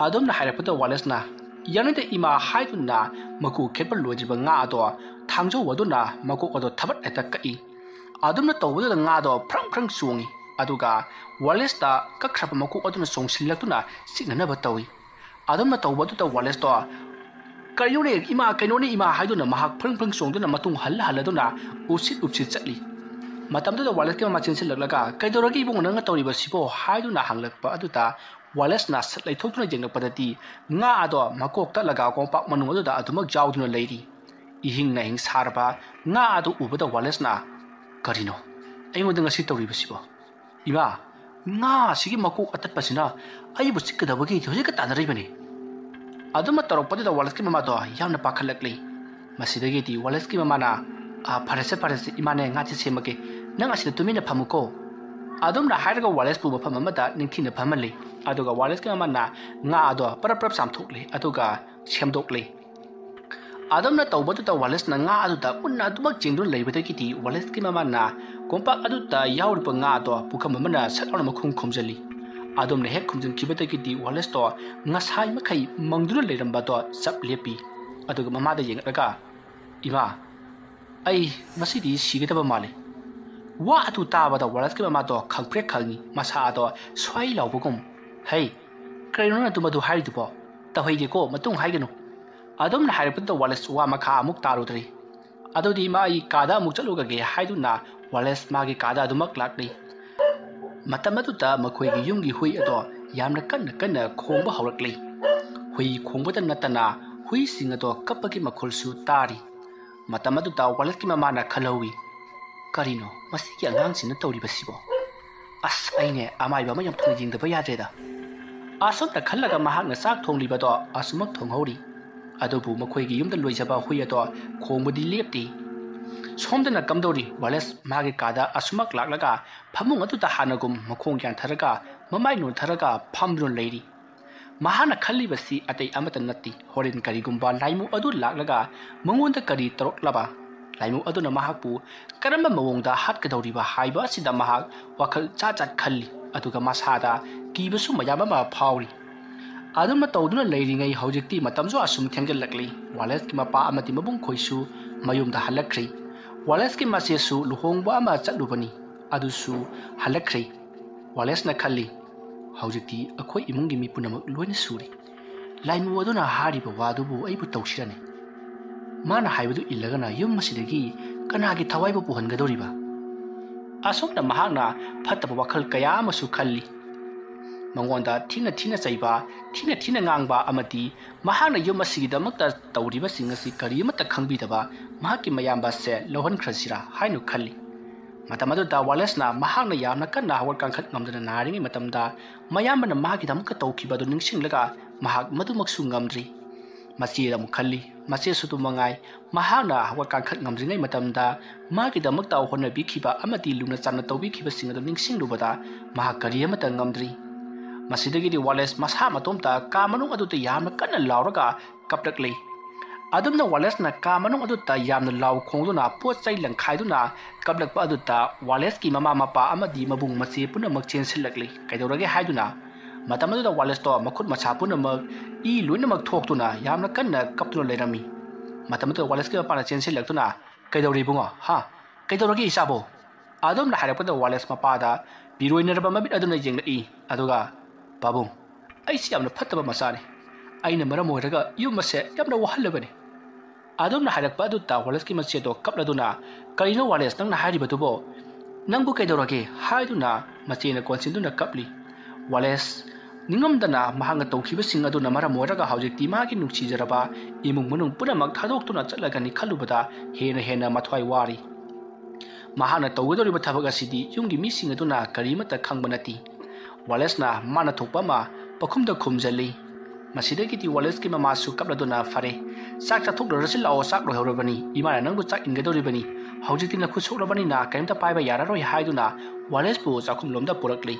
ꯑꯗꯨꯝꯅ ꯍꯥꯏꯔꯛꯄꯗ ꯋꯥꯂꯦꯁꯅ, "ꯌꯥꯅꯤꯡꯗꯦ ꯏꯃꯥ" ꯍꯥꯏꯗꯨꯅ ꯃꯀꯨ ꯈꯦꯠꯄ ꯂꯣꯏꯗ꯭ꯔꯤꯕ ꯉꯥ ꯑꯗꯣ ꯊꯥꯡꯖꯧ ꯑꯗꯨꯅ ꯃꯀꯣꯛ ꯑꯗꯣ ꯊꯕꯠ ꯍꯦꯛꯇ ꯀꯛꯏ꯫ ꯑꯗꯨꯝꯅ ꯇꯧꯕꯗꯨꯗ ꯉꯥꯗꯣ ꯐ꯭ꯔꯪ ꯐ꯭ꯔꯪ ꯆꯣꯡꯉꯤ꯫ ꯑꯗꯨꯒ ꯋꯥꯂꯦꯁꯇ ꯀꯛꯈ꯭ꯔꯕ ꯃꯀꯣꯛ ꯑꯗꯨꯅ ꯆꯣꯡꯁꯤꯜꯂꯛꯇꯨꯅ ꯆꯤꯛꯅꯅꯕ ꯇꯧꯏ꯫ ꯑꯗꯨꯝꯅ ꯇꯧꯕꯗꯨꯗ ꯋꯥꯂꯦꯁꯇꯣ, "ꯀꯔꯤꯅꯣꯅꯦ ꯏꯃꯥ, ꯀꯩꯅꯣꯅꯦ ꯏꯃꯥ" ꯍꯥꯏꯗꯨꯅ ꯃꯍꯥꯛ ꯐ꯭ꯔꯪ ꯐ꯭ꯔꯪ ꯆꯣꯡꯗꯨꯅ ꯃꯇꯨꯡ ꯍꯜꯂ ꯍꯜꯂꯗꯨꯅ ꯎꯞꯁꯤꯠ ꯎꯞꯁꯤꯠ ꯆꯠꯂꯤ꯫ ꯃꯇꯝꯗꯨꯗ ꯋꯥꯂꯦꯁꯀꯤ ꯃꯃꯥ ꯆꯦꯟꯁꯤꯜꯂꯛꯂꯒ, "ꯀꯩꯗꯧꯔꯒꯦ ꯏꯕꯨꯡꯉꯣ, ꯅꯪꯅ ꯇꯧꯔꯤꯕꯁꯤꯕꯣ?" ꯍꯥꯏꯗꯨꯅ ꯍꯪꯂꯛꯄ ꯑꯗꯨꯗ ꯋꯥꯂꯦꯁꯅ ꯁꯠ ꯂꯩꯊꯣꯛꯇꯨꯅ ꯌꯦꯡꯂꯛꯄꯗꯗꯤ ꯉꯥ ꯑꯗꯣ ꯃꯀꯣꯛ ꯇꯠꯂꯒ ꯀꯣꯝꯄꯥꯛ ꯃꯅꯨꯡ ꯑꯗꯨꯗ ꯑꯗꯨꯃꯛ ꯌꯥꯎꯗꯨꯅ ꯂꯩꯔꯤ꯫ ꯏꯍꯤꯡ ꯅꯥꯍꯤꯡ ꯁꯥꯔꯕ ꯉꯥ ꯑꯗꯨ ꯎꯕꯗ ꯋꯥꯂꯦꯁꯅ, "ꯀꯔꯤꯅꯣ ꯑꯩꯉꯣꯟꯗ ꯉꯁꯤ ꯇꯧꯔꯤꯕꯁꯤꯕꯣ? ꯏꯃꯥ, ꯉꯥ ꯑꯁꯤꯒꯤ ꯃꯀꯣꯛ ꯑꯇꯠꯄꯁꯤꯅ ꯑꯩꯕꯨ ꯆꯤꯛꯀꯗꯕꯒꯤ ꯍꯧꯖꯤꯛꯀ ꯇꯥꯟꯅꯔꯤꯕꯅꯤ"꯫ ꯑꯗꯨꯝꯅ ꯇꯧꯔꯛꯄꯗꯨꯗ ꯋꯥꯂꯦꯁꯀꯤ ꯃꯃꯥꯗꯣ ꯌꯥꯝꯅ ꯄꯥꯈꯠꯂꯛꯂꯤ꯫ ꯃꯁꯤꯗꯒꯤꯗꯤ ꯋꯥꯂꯦꯁꯀꯤ ꯃꯃꯥꯅ, "ꯑ, ꯐꯔꯦꯁꯦ, ꯐꯔꯦꯁꯦ, ꯏꯃꯥꯅꯦ ꯉꯥꯁꯦ ꯁꯦꯝꯃꯒꯦ, ꯅꯪ ꯑꯁꯤꯗ ꯇꯨꯃꯤꯟꯅ ꯐꯝꯃꯨꯀꯣ"꯫ ꯑꯗꯨꯝꯅ ꯍꯥꯏꯔꯒ ꯋꯥꯂꯦꯁꯄꯨ ꯃꯐꯝ ꯑꯃꯗ ꯅꯤꯡꯊꯤꯅ ꯐꯝꯍꯜꯂꯤ꯫ ꯑꯗꯨꯒ ꯋꯥꯂꯦꯁꯀꯤ ꯃꯃꯥꯅ ꯉꯥ ꯑꯗꯣ ꯄꯔꯞ ꯄꯔꯞ ꯆꯥꯝꯊꯣꯛꯂꯤ꯫ ꯑꯗꯨꯒ ꯁꯦꯝꯗꯣꯛꯂꯤ꯫ ꯑꯗꯨꯝꯅ ꯇꯧꯕꯗꯨꯗ ꯋꯥꯂꯦꯁꯅ ꯉꯥ ꯑꯗꯨꯗ ꯃꯨꯟꯅ ꯑꯗꯨꯃꯛ ꯌꯦꯡꯗꯨꯅ ꯂꯩꯕꯗꯒꯤꯗꯤ ꯋꯥꯂꯦꯁꯀꯤ ꯃꯃꯥꯅ ꯀꯣꯝꯄꯥꯛ ꯑꯗꯨꯗ ꯌꯥꯎꯔꯤꯕ ꯉꯥ ꯑꯗꯣ ꯄꯨꯈꯝ ꯑꯃꯅ ꯁꯠ ꯂꯥꯎꯅ ꯃꯈꯨꯝ ꯈꯨꯝꯖꯤꯜꯂꯤ꯫ ꯑꯗꯨꯝꯅ ꯍꯦꯛ ꯈꯨꯝꯖꯤꯟꯈꯤꯕꯗꯒꯤꯗꯤ ꯋꯥꯂꯦꯁꯇꯣ ꯉꯁꯥꯏ ꯃꯈꯩ ꯃꯪꯗꯨꯅ ꯂꯩꯔꯝꯕꯗꯣ ꯆꯞ ꯂꯦꯞꯄꯤ꯫ ꯑꯗꯨꯒ ꯃꯃꯥꯗ ꯌꯦꯡꯂꯒ, "ꯏꯃꯥ, ꯑꯩ ꯉꯁꯤꯗꯤ ꯁꯤꯒꯗꯕ ꯃꯥꯜꯂꯤ"꯫ ꯋꯥ ꯑꯗꯨ ꯇꯥꯕꯗ ꯋꯥꯂꯦꯁꯀꯤ ꯃꯃꯥꯗꯣ ꯈꯪꯄ꯭ꯔꯦꯛ ꯈꯪꯉꯤ, ꯃꯁꯥ ꯑꯗꯣ ꯁ꯭ꯋꯥꯏ ꯂꯥꯎꯕꯒꯨꯝ꯫ "ꯍꯩ, ꯀꯔꯤꯅꯣ ꯅꯪ ꯑꯗꯨꯝ ꯑꯗꯨ ꯍꯥꯏꯔꯤꯗꯨꯕꯣ? ꯇꯧꯍꯩꯗꯦꯀꯣ, ꯃꯇꯨꯡ ꯍꯥꯏꯒꯅꯨ"꯫ ꯑꯗꯨꯝꯅ ꯍꯥꯏꯔꯛꯄꯗꯨꯗ ꯋꯥꯂꯦꯁ ꯋꯥ ꯃꯈꯥ ꯑꯃꯨꯛ ꯇꯥꯔꯨꯗ꯭ꯔꯤ꯫ "ꯑꯗꯨꯗꯤ ꯏꯃꯥ, ꯑꯩ ꯀꯥꯗ ꯑꯃꯨꯛ ꯆꯠꯂꯨꯈꯒꯦ" ꯍꯥꯏꯗꯨꯅ ꯋꯥꯂꯦꯁ ꯃꯥꯒꯤ ꯀꯥꯗ ꯑꯗꯨꯃꯛ ꯂꯥꯛꯂꯤ꯫ ꯃꯇꯝ ꯑꯗꯨꯗ ꯃꯈꯣꯏꯒꯤ ꯌꯨꯝꯒꯤ ꯍꯨꯏ ꯑꯗꯣ ꯌꯥꯝꯅ ꯀꯟꯅ ꯀꯟꯅ ꯈꯣꯡꯕ ꯍꯧꯔꯛꯂꯤ꯫ ꯍꯨꯏ ꯈꯣꯡꯕꯇ ꯅꯠꯇꯅ ꯍꯨꯏꯁꯤꯡ ꯑꯗꯣ ꯀꯞꯄꯒꯤ ꯃꯈꯣꯜꯁꯨ ꯇꯥꯔꯤ꯫ ꯃꯇꯝ ꯑꯗꯨꯗ ꯋꯥꯂꯦꯁꯀꯤ ꯃꯃꯥꯅ ꯈꯜꯍꯧꯏ, "ꯀꯔꯤꯅꯣ ꯃꯁꯤꯒꯤ ꯑꯉꯥꯡꯁꯤꯅ ꯇꯧꯔꯤꯕꯁꯤꯕꯣ? ꯑꯁ, ꯑꯩꯅꯦ ꯑꯃꯥꯏꯕ ꯑꯃ ꯌꯥꯝ ꯊꯨꯅ ꯌꯦꯡꯗꯕ ꯌꯥꯗ꯭ꯔꯦꯗ"꯫ ꯑꯁꯨꯝꯅ ꯈꯜꯂꯒ ꯃꯍꯥꯛꯅ ꯆꯥꯛ ꯊꯣꯡꯂꯤꯕꯗꯣ ꯑꯁꯨꯃꯛ ꯊꯣꯡꯍꯧꯔꯤ꯫ ꯑꯗꯨꯕꯨ ꯃꯈꯣꯏꯒꯤ ꯌꯨꯝꯗ ꯂꯣꯏꯖꯕ ꯍꯨꯏ ꯑꯗꯣ ꯈꯣꯡꯕꯗꯤ ꯂꯦꯞꯇꯦ꯫ ꯁꯣꯝꯗꯅ ꯀꯝꯗꯧꯔꯤ? ꯋꯥꯂꯦꯁ ꯃꯥꯒꯤ ꯀꯥꯗ ꯑꯁꯨꯃꯛ ꯂꯥꯛꯂꯒ ꯐꯃꯨꯡ ꯑꯗꯨꯗ ꯍꯥꯟꯅꯒꯨꯝ ꯃꯈꯣꯡ ꯌꯥꯟꯊꯔꯒ ꯃꯃꯥꯏ ꯅꯣꯟꯊꯔꯒ ꯐꯝꯗꯨꯅ ꯂꯩꯔꯤ꯫ ꯃꯍꯥꯛꯅ ꯈꯜꯂꯤꯕꯁꯤ ꯑꯇꯩ ꯑꯃꯠꯇ ꯅꯠꯇꯦ, ꯍꯣꯔꯦꯟ ꯀꯔꯤꯒꯨꯝꯕ ꯂꯥꯏꯃꯨ ꯑꯗꯨ ꯂꯥꯛꯂꯒ ꯃꯉꯣꯟꯗ ꯀꯔꯤ ꯇꯧꯔꯛꯂꯕ, ꯂꯥꯏꯃꯨ ꯑꯗꯨꯅ ꯃꯍꯥꯛꯄꯨ ꯀꯔꯝꯕ ꯃꯑꯣꯡꯗ ꯍꯥꯠꯀꯗꯧꯔꯤꯕ ꯍꯥꯏꯕ ꯑꯁꯤꯗ ꯃꯍꯥꯛ ꯋꯥꯈꯜ ꯆꯥꯠ ꯆꯥꯠ ꯈꯜꯂꯤ꯫ ꯑꯗꯨꯒ ꯃꯁꯥꯗ ꯀꯤꯕꯁꯨ ꯃꯌꯥꯝ ꯑꯃ ꯐꯥꯎꯔꯤ꯫ ꯑꯗꯨꯝꯅ ꯇꯧꯗꯨꯅ ꯂꯩꯔꯤꯉꯩ ꯍꯧꯖꯤꯛꯇꯤ ꯃꯇꯝꯁꯨ ꯑꯁꯨꯝ ꯊꯦꯡꯖꯤꯜꯂꯛꯂꯤ꯫ ꯋꯥꯂꯦꯁꯀꯤ ꯃꯄꯥ ꯑꯃꯗꯤ ꯃꯕꯨꯡ ꯈꯣꯏꯁꯨ ꯃꯌꯨꯝꯗ ꯍꯜꯂꯛꯈ꯭ꯔꯦ꯫ ꯋꯥꯂꯦꯁꯀꯤ ꯃꯆꯦꯁꯨ ꯂꯨꯍꯣꯡꯕ ꯑꯃ ꯆꯠꯂꯨꯕꯅꯤ, ꯑꯗꯨꯁꯨ ꯍꯜꯂꯛꯈ꯭ꯔꯦ꯫ ꯋꯥꯂꯦꯁꯅ ꯈꯜꯂꯤ, "ꯍꯧꯖꯤꯛꯇꯤ ꯑꯩꯈꯣꯏ ꯏꯃꯨꯡꯒꯤ ꯃꯤ ꯄꯨꯝꯅꯃꯛ ꯂꯣꯏꯅ ꯁꯨꯔꯤ꯫ ꯂꯥꯏꯃꯨ ꯑꯗꯨꯅ ꯍꯥꯏꯔꯤꯕ ꯋꯥꯗꯨꯕꯨ ꯑꯩꯕꯨ ꯇꯧꯁꯤꯔꯅꯦ? ꯃꯥꯅ ꯍꯥꯏꯕꯗꯨ ꯏꯜꯂꯒꯅ ꯌꯨꯝ ꯑꯁꯤꯗꯒꯤ ꯀꯅꯥꯒꯤ ꯊꯋꯥꯏꯕꯨ ꯄꯨꯍꯟꯒꯗꯧꯔꯤꯕ?" ꯑꯁꯨꯝꯅ ꯃꯍꯥꯛꯅ ꯐꯠꯇꯕ ꯋꯥꯈꯜ ꯀꯌꯥ ꯑꯃꯁꯨ ꯈꯜꯂꯤ꯫ ꯃꯉꯣꯟꯗ ꯊꯤꯅ ꯊꯤꯅ ꯆꯩꯕ, ꯊꯤꯅ ꯊꯤꯅ ꯉꯥꯡꯕ ꯑꯃꯗꯤ ꯃꯍꯥꯛꯅ ꯌꯨꯝ ꯑꯁꯤꯒꯤꯗꯃꯛꯇ ꯇꯧꯔꯤꯕꯁꯤꯡ ꯑꯁꯤ ꯀꯔꯤꯃꯠꯇ ꯈꯪꯕꯤꯗꯕ ꯃꯍꯥꯛꯀꯤ ꯃꯌꯥꯝꯕꯁꯦ ꯂꯧꯍꯟꯈ꯭ꯔꯁꯤꯔꯥ ꯍꯥꯏꯅ ꯈꯜꯂꯤ꯫ ꯃꯇꯝ ꯑꯗꯨꯗ ꯋꯥꯂꯦꯁꯅ ꯃꯍꯥꯛꯅ ꯌꯥꯝꯅ ꯀꯟꯅ ꯍꯧꯒꯠ ꯀꯥꯡꯈꯠ ꯉꯝꯗꯅ ꯅꯥꯔꯤꯉꯩ ꯃꯇꯝꯗ ꯃꯌꯥꯝꯕꯅ ꯃꯍꯥꯛꯀꯤꯗꯃꯛꯇ ꯇꯧꯈꯤꯕ ꯑꯗꯨ ꯅꯤꯡꯁꯤꯡꯂꯒ ꯃꯍꯥꯛ ꯃꯗꯨꯃꯛꯁꯨ ꯉꯝꯗ꯭ꯔꯤ꯫ ꯃꯆꯦꯗ ꯑꯃꯨꯛ ꯈꯜꯂꯤ꯫ ꯃꯆꯦꯁꯨ ꯑꯗꯨ ꯃꯉꯥꯏ꯫ ꯃꯍꯥꯛꯅ ꯍꯧꯒꯠ ꯀꯥꯡꯈꯠ ꯉꯝꯗ꯭ꯔꯤꯉꯩ ꯃꯇꯝꯗ ꯃꯥꯒꯤꯗꯃꯛꯇ ꯍꯣꯠꯅꯕꯤꯈꯤꯕ ꯑꯃꯗꯤ ꯂꯨꯅ ꯆꯥꯟꯅ ꯇꯧꯕꯤꯈꯤꯕꯁꯤꯡ ꯑꯗꯨ ꯅꯤꯡꯁꯤꯡꯂꯨꯕꯗ ꯃꯍꯥꯛ ꯀꯔꯤ ꯑꯃꯠꯇ ꯉꯝꯗ꯭ꯔꯤ꯫ ꯃꯁꯤꯗꯒꯤꯗꯤ ꯋꯥꯂꯦꯁ ꯃꯁꯥ ꯃꯇꯣꯝꯇ ꯀꯥ ꯃꯅꯨꯡ ꯑꯗꯨꯗ ꯌꯥꯝꯅ ꯀꯟꯅ ꯂꯥꯎꯔꯒ ꯀꯞꯂꯛꯂꯤ꯫ ꯑꯗꯨꯝꯅ ꯋꯥꯂꯦꯁꯅ ꯀꯥ ꯃꯅꯨꯡ ꯑꯗꯨꯗ ꯌꯥꯝꯅ ꯂꯥꯎ ꯈꯣꯡꯗꯨꯅ ꯄꯣꯠ ꯆꯩ ꯂꯪꯈꯥꯏꯗꯨꯅ ꯀꯞꯂꯛꯄ ꯑꯗꯨꯗ ꯋꯥꯂꯦꯁꯀꯤ ꯃꯃꯥ ꯃꯄꯥ ꯑꯃꯗꯤ ꯃꯕꯨꯡ ꯃꯆꯦ ꯄꯨꯝꯅꯃꯛ ꯆꯦꯟꯁꯤꯜꯂꯛꯂꯤ꯫ ꯀꯩꯗꯧꯔꯒꯦ ꯍꯥꯏꯗꯨꯅ ꯃꯇꯝ ꯑꯗꯨꯗ ꯋꯥꯂꯦꯁꯇꯣ ꯃꯈꯨꯠ ꯃꯁꯥ ꯄꯨꯝꯅꯃꯛ ꯏ ꯂꯣꯏꯅꯃꯛ ꯊꯣꯛꯇꯨꯅ ꯌꯥꯝꯅ ꯀꯟꯅ ꯀꯞꯇꯨꯅ ꯂꯩꯔꯝꯃꯤ꯫ ꯃꯇꯝ ꯑꯗꯨꯗ ꯋꯥꯂꯦꯁꯀꯤ ꯃꯄꯥꯅ ꯆꯦꯟꯁꯤꯜꯂꯛꯇꯨꯅ, "ꯀꯩꯗꯧꯔꯦ ꯏꯕꯨꯡꯉꯣ? ꯍꯥ? ꯀꯩꯗꯧꯔꯒꯦ ꯏꯆꯥꯕꯣ?" ꯑꯗꯨꯝꯅ ꯍꯥꯏꯔꯛꯄꯗ ꯋꯥꯂꯦꯁ ꯃꯄꯥꯗ ꯄꯤꯔꯣꯏꯅꯔꯕ ꯃꯃꯤꯠ ꯑꯗꯨꯅ ꯌꯦꯡꯂꯛꯏ꯫ ꯑꯗꯨꯒ, "ꯄꯥꯕꯨꯡ, ꯑꯩꯁꯤ ꯌꯥꯝꯅ ꯐꯠꯇꯕ ꯃꯆꯥꯅꯤ꯫ ꯑꯩꯅ ꯃꯔꯝ ꯑꯣꯏꯔꯒ ꯌꯨꯝ ꯑꯁꯦ ꯌꯥꯝꯅ ꯋꯥꯍꯜꯂꯕꯅꯤ꯫" ꯑꯗꯨꯝꯅ ꯍꯥꯏꯔꯛꯄ ꯑꯗꯨ ꯇꯥ ꯋꯥꯂꯦꯁꯀꯤ ꯃꯆꯦꯗꯣ ꯀꯞꯂꯗꯨꯅ, "ꯀꯔꯤꯅꯣ ꯋꯥꯂꯦꯁ ꯅꯪꯅ ꯍꯥꯏꯔꯤꯕꯗꯨꯕꯣ? ꯅꯪꯕꯨ ꯀꯩꯗꯧꯔꯒꯦ?" ꯍꯥꯏꯗꯨꯅ ꯃꯆꯦꯅ ꯀꯣꯟꯁꯤꯟꯗꯨꯅ ꯀꯞꯂꯤ꯫ ꯋꯥꯂꯦꯁ ꯅꯤꯡꯉꯝꯗꯅ ꯃꯍꯥꯛꯅ ꯇꯧꯈꯤꯕꯁꯤꯡ ꯑꯗꯨꯅ ꯃꯔꯝ ꯑꯣꯏꯔꯒ ꯍꯧꯖꯤꯛꯇꯤ ꯃꯥꯒꯤ ꯅꯨꯡꯁꯤꯖꯔꯕ ꯏꯃꯨꯡ ꯃꯅꯨꯡ ꯄꯨꯝꯅꯃꯛ ꯊꯥꯗꯣꯛꯇꯨꯅ ꯆꯠꯂꯒꯅꯤ ꯈꯜꯂꯨꯕꯗ ꯍꯦꯟꯅ ꯍꯦꯟꯅ ꯃꯊ꯭ꯋꯥꯏ ꯋꯥꯔꯤ꯫ ꯃꯍꯥꯛꯅ ꯇꯧꯒꯗꯧꯔꯤꯕ ꯊꯕꯛ ꯑꯁꯤꯗꯤ ꯌꯨꯝꯒꯤ ꯃꯤꯁꯤꯡ ꯑꯗꯨꯅ ꯀꯔꯤꯃꯠꯇ ꯈꯪꯕ ꯅꯠꯇꯦ꯫ ꯋꯥꯂꯦꯁꯅ ꯃꯥꯅ ꯊꯣꯛꯄ ꯑꯃ ꯄꯈꯨꯝꯗ ꯈꯨꯝꯖꯜꯂꯤ꯫ ꯃꯁꯤꯗꯒꯤꯗꯤ ꯋꯥꯂꯦꯁꯀꯤ ꯃꯃꯥꯁꯨ ꯀꯞꯂꯗꯨꯅ, "ꯐꯔꯦ, ꯆꯥꯛ ꯆꯥꯊꯣꯛꯂꯨꯔꯁꯤ ꯂꯥꯛꯑꯣ, ꯆꯥꯛ ꯂꯣꯏꯍꯧꯔꯕꯅꯤ, ꯏꯃꯥꯅ ꯅꯪꯕꯨ ꯆꯥꯛ ꯏꯟꯒꯗꯧꯔꯤꯕꯅꯤ, ꯍꯧꯖꯤꯛꯇꯤ ꯅꯈꯨꯠ ꯁꯣꯛꯂꯕꯅꯤꯅ ꯀꯔꯤꯝꯇ ꯄꯥꯏꯕ ꯌꯥꯔꯔꯣꯏ" ꯍꯥꯏꯗꯨꯅ ꯋꯥꯂꯦꯁꯄꯨ ꯆꯥꯛꯈꯨꯝꯂꯣꯝꯗ ꯄꯨꯔꯛꯂꯤ꯫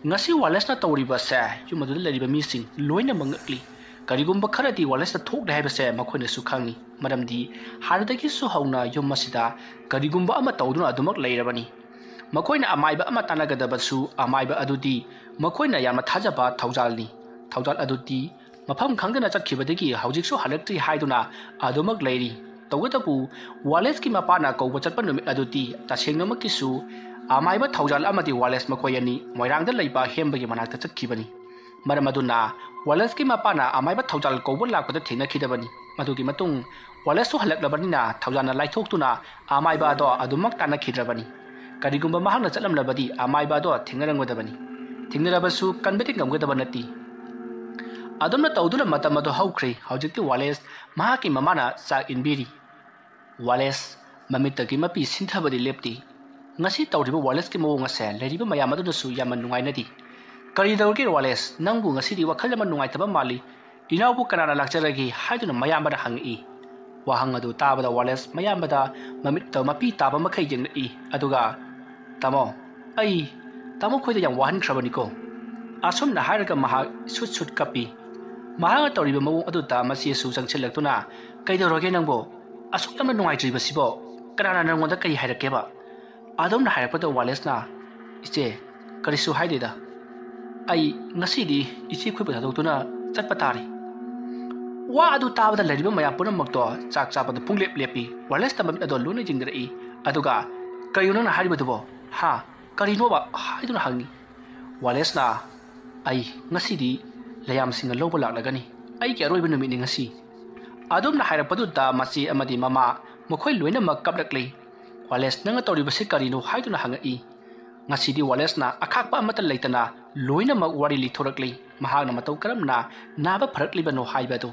ꯉꯁꯤ ꯋꯥꯂꯦꯁꯅ ꯇꯧꯔꯤꯕꯁꯦ ꯌꯨꯝ ꯑꯗꯨꯗ ꯂꯩꯔꯤꯕ ꯃꯤꯁꯤꯡ ꯂꯣꯏꯅꯃꯛ ꯉꯛꯂꯤ꯫ ꯀꯔꯤꯒꯨꯝꯕ ꯈꯔꯗꯤ ꯋꯥꯂꯦꯁꯅ ꯊꯣꯛꯂꯦ ꯍꯥꯏꯕꯁꯦ ꯃꯈꯣꯏꯅꯁꯨ ꯈꯪꯏ, ꯃꯔꯝꯗꯤ ꯍꯥꯟꯅꯗꯒꯤꯁꯨ ꯍꯧꯅ ꯌꯨꯝ ꯑꯁꯤꯗ ꯀꯔꯤꯒꯨꯝꯕ ꯑꯃ ꯇꯧꯗꯨꯅ ꯑꯗꯨꯃꯛ ꯂꯩꯔꯕꯅꯤ꯫ ꯃꯈꯣꯏꯅ ꯑꯃꯥꯏꯕ ꯑꯃ ꯇꯥꯟꯅꯒꯗꯕꯁꯨ ꯑꯃꯥꯏꯕ ꯑꯗꯨꯗꯤ ꯃꯈꯣꯏꯅ ꯌꯥꯝꯅ ꯊꯥꯖꯕ ꯊꯧꯖꯥꯜꯅꯤ꯫ ꯊꯧꯖꯥꯜ ꯑꯗꯨꯗꯤ ꯃꯐꯝ ꯈꯪꯗꯅ ꯆꯠꯈꯤꯕꯗꯒꯤ ꯍꯧꯖꯤꯛꯁꯨ ꯍꯜꯂꯛꯇ꯭ꯔꯤ ꯍꯥꯏꯗꯨꯅ ꯑꯗꯨꯃꯛ ꯂꯩꯔꯤ꯫ ꯇꯧꯕꯇꯕꯨ ꯋꯥꯂꯦꯁꯀꯤ ꯃꯄꯥꯅ ꯀꯧꯕ ꯆꯠꯄ ꯅꯨꯃꯤꯠ ꯑꯗꯨꯗꯤ ꯇꯁꯦꯡꯅꯃꯛꯀꯤꯁꯨ ꯑꯃꯥꯏꯕ ꯊꯧꯖꯥꯜ ꯑꯃꯗꯤ ꯋꯥꯂꯦꯁ ꯃꯈꯣꯏ ꯑꯅꯤ ꯃꯣꯏꯔꯥꯡꯗ ꯂꯩꯕ ꯍꯦꯝꯕꯒꯤ ꯃꯅꯥꯛꯇ ꯆꯠꯈꯤꯕꯅꯤ꯫ ꯃꯔꯝ ꯑꯗꯨꯅ ꯋꯥꯂꯦꯁꯀꯤ ꯃꯄꯥꯅ ꯑꯃꯥꯏꯕ ꯊꯧꯖꯥꯜ ꯀꯧꯕ ꯂꯥꯛꯄꯗ ꯊꯦꯡꯅꯈꯤꯗꯕꯅꯤ꯫ ꯃꯗꯨꯒꯤ ꯃꯇꯨꯡ ꯋꯥꯂꯦꯁꯁꯨ ꯍꯜꯂꯛꯂꯕꯅꯤꯅ ꯊꯧꯖꯥꯜꯅ ꯂꯥꯏꯊꯣꯛꯇꯨꯅ ꯑꯃꯥꯏꯕ ꯑꯗꯣ ꯑꯗꯨꯃꯛ ꯇꯥꯟꯅꯈꯤꯗ꯭ꯔꯕꯅꯤ꯫ ꯀꯔꯤꯒꯨꯝꯕ ꯃꯍꯥꯛꯅ ꯆꯠꯂꯝꯂꯕꯗꯤ ꯑꯃꯥꯏꯕ ꯑꯗꯣ ꯊꯦꯡꯅꯔꯝꯒꯗꯕꯅꯤ꯫ ꯊꯦꯡꯅꯔꯕꯁꯨ ꯀꯟꯕꯗꯤ ꯉꯝꯒꯗꯕ ꯅꯠꯇꯦ꯫ ꯑꯗꯨꯝꯅ ꯇꯧꯗꯨꯅ ꯃꯇꯝ ꯑꯗꯨ ꯍꯧꯈ꯭ꯔꯦ꯫ ꯍꯧꯖꯤꯛꯇꯤ ꯋꯥꯂꯦꯁ ꯃꯍꯥꯛꯀꯤ ꯃꯃꯥꯅ ꯆꯥꯛ ꯏꯟꯕꯤꯔꯤ꯫ ꯋꯥꯂꯦꯁ ꯃꯃꯤꯠꯇꯒꯤ ꯃꯄꯤ ꯁꯤꯟꯊꯕꯗꯤ ꯂꯦꯞꯇꯦ꯫ ꯉꯁꯤ ꯇꯧꯔꯤꯕ ꯋꯥꯂꯦꯁꯀꯤ ꯃꯑꯣꯡ ꯑꯁꯦ ꯂꯩꯔꯤꯕ ꯃꯌꯥꯝ ꯑꯗꯨꯅꯁꯨ ꯌꯥꯝꯅ ꯅꯨꯡꯉꯥꯏꯅꯗꯦ꯫ "ꯀꯔꯤ ꯇꯧꯔꯒꯦ ꯋꯥꯂꯦꯁ? ꯅꯪꯕꯨ ꯉꯁꯤꯗꯤ ꯋꯥꯈꯜ ꯌꯥꯝꯅ ꯅꯨꯡꯉꯥꯏꯇꯕ ꯃꯥꯜꯂꯤ꯫ ꯏꯅꯥꯎꯕꯨ ꯀꯅꯥꯅ ꯂꯥꯛꯆꯔꯒꯦ?" ꯍꯥꯏꯗꯨꯅ ꯃꯌꯥꯝꯕꯅ ꯍꯪꯉꯛꯏ꯫ ꯋꯥꯍꯪ ꯑꯗꯨ ꯇꯥꯕꯗ ꯋꯥꯂꯦꯁ ꯃꯌꯥꯝꯕꯗ ꯃꯃꯤꯠꯇ ꯃꯄꯤ ꯇꯥꯕ ꯃꯈꯩ ꯌꯦꯡꯂꯛꯏ꯫ ꯑꯗꯨꯒ, "ꯇꯥꯃꯣ, ꯑꯩ ꯇꯥꯃꯣ ꯈꯣꯏꯗ ꯌꯥꯝ ꯋꯥꯍꯟꯈ꯭ꯔꯕꯅꯤꯀꯣ?" ꯑꯁꯨꯝꯅ ꯍꯥꯏꯔꯒ ꯃꯍꯥꯛ ꯁꯨꯠ ꯁꯨꯠ ꯀꯞꯄꯤ꯫ ꯃꯍꯥꯛꯅ ꯇꯧꯔꯤꯕ ꯃꯑꯣꯡ ꯑꯗꯨꯗ ꯃꯆꯦꯁꯨ ꯆꯪꯁꯤꯜꯂꯛꯇꯨꯅ, "ꯀꯩꯗꯧꯔꯒꯦ ꯅꯪꯕꯣ? ꯑꯁꯨꯛ ꯌꯥꯝꯅ ꯅꯨꯡꯉꯥꯏꯇ꯭ꯔꯤꯕꯁꯤꯕꯣ? ꯀꯅꯥꯅ ꯅꯪꯉꯣꯟꯗ ꯀꯔꯤ ꯍꯥꯏꯔꯛꯀꯦꯕ?" ꯑꯗꯨꯝꯅ ꯍꯥꯏꯔꯛꯄꯗ ꯋꯥꯂꯦꯁꯅ, "ꯏꯆꯦ, ꯀꯔꯤꯁꯨ ꯍꯥꯏꯗꯦꯗ꯫ ꯑꯩ ꯉꯁꯤꯗꯤ ꯏꯆꯦ ꯈꯣꯏꯕꯨ ꯊꯥꯗꯣꯛꯇꯨꯅ ꯆꯠꯄ ꯇꯥꯔꯦ꯫" ꯋꯥ ꯑꯗꯨ ꯇꯥꯕꯗ ꯂꯩꯔꯤꯕ ꯃꯌꯥꯝ ꯄꯨꯝꯅꯃꯛꯇꯣ ꯆꯥꯛ ꯆꯥꯕꯗ ꯄꯨꯡꯂꯦꯞ ꯂꯦꯞꯄꯤ꯫ ꯋꯥꯂꯦꯁꯅ ꯃꯃꯤꯠ ꯑꯗꯣ ꯂꯣꯏꯅ ꯌꯦꯡꯅꯔꯛꯏ꯫ ꯑꯗꯨꯒ, "ꯀꯔꯤꯅꯣ ꯅꯪꯅ ꯍꯥꯏꯔꯤꯕꯗꯨꯕꯣ? ꯍꯥ? ꯀꯔꯤꯅꯣꯕ?" ꯍꯥꯏꯗꯨꯅ ꯍꯪꯉꯤ꯫ ꯋꯥꯂꯦꯁꯅ, "ꯑꯩ ꯉꯁꯤꯗꯤ ꯂꯩꯌꯥꯝꯁꯤꯡꯅ ꯂꯧꯕ ꯂꯥꯛꯂꯒꯅꯤ꯫ ꯑꯩꯒꯤ ꯑꯔꯣꯏꯕ ꯅꯨꯃꯤꯠꯅꯤ ꯉꯁꯤ꯫" ꯑꯗꯨꯝꯅ ꯍꯥꯏꯔꯛꯄꯗꯨꯗ ꯃꯆꯦ ꯑꯃꯗꯤ ꯃꯃꯥ ꯃꯈꯣꯏ ꯂꯣꯏꯅꯃꯛ ꯀꯞꯂꯛꯂꯤ꯫ "ꯋꯥꯂꯦꯁ, ꯅꯪꯅ ꯇꯧꯔꯤꯕꯁꯤ ꯀꯔꯤꯅꯣ?" ꯍꯥꯏꯗꯨꯅ ꯍꯪꯉꯛꯏ꯫ ꯉꯁꯤꯗꯤ ꯋꯥꯂꯦꯁꯅ ꯑꯈꯥꯛꯄ ꯑꯃꯠꯇ ꯂꯩꯇꯅ ꯂꯣꯏꯅꯃꯛ ꯋꯥꯔꯤ ꯂꯤꯊꯣꯔꯛꯂꯤ꯫ ꯃꯍꯥꯛꯅ ꯃꯇꯧ ꯀꯔꯝꯅ ꯅꯥꯕ ꯐꯔꯛꯂꯤꯕꯅꯣ ꯍꯥꯏꯕ ꯑꯗꯨ꯫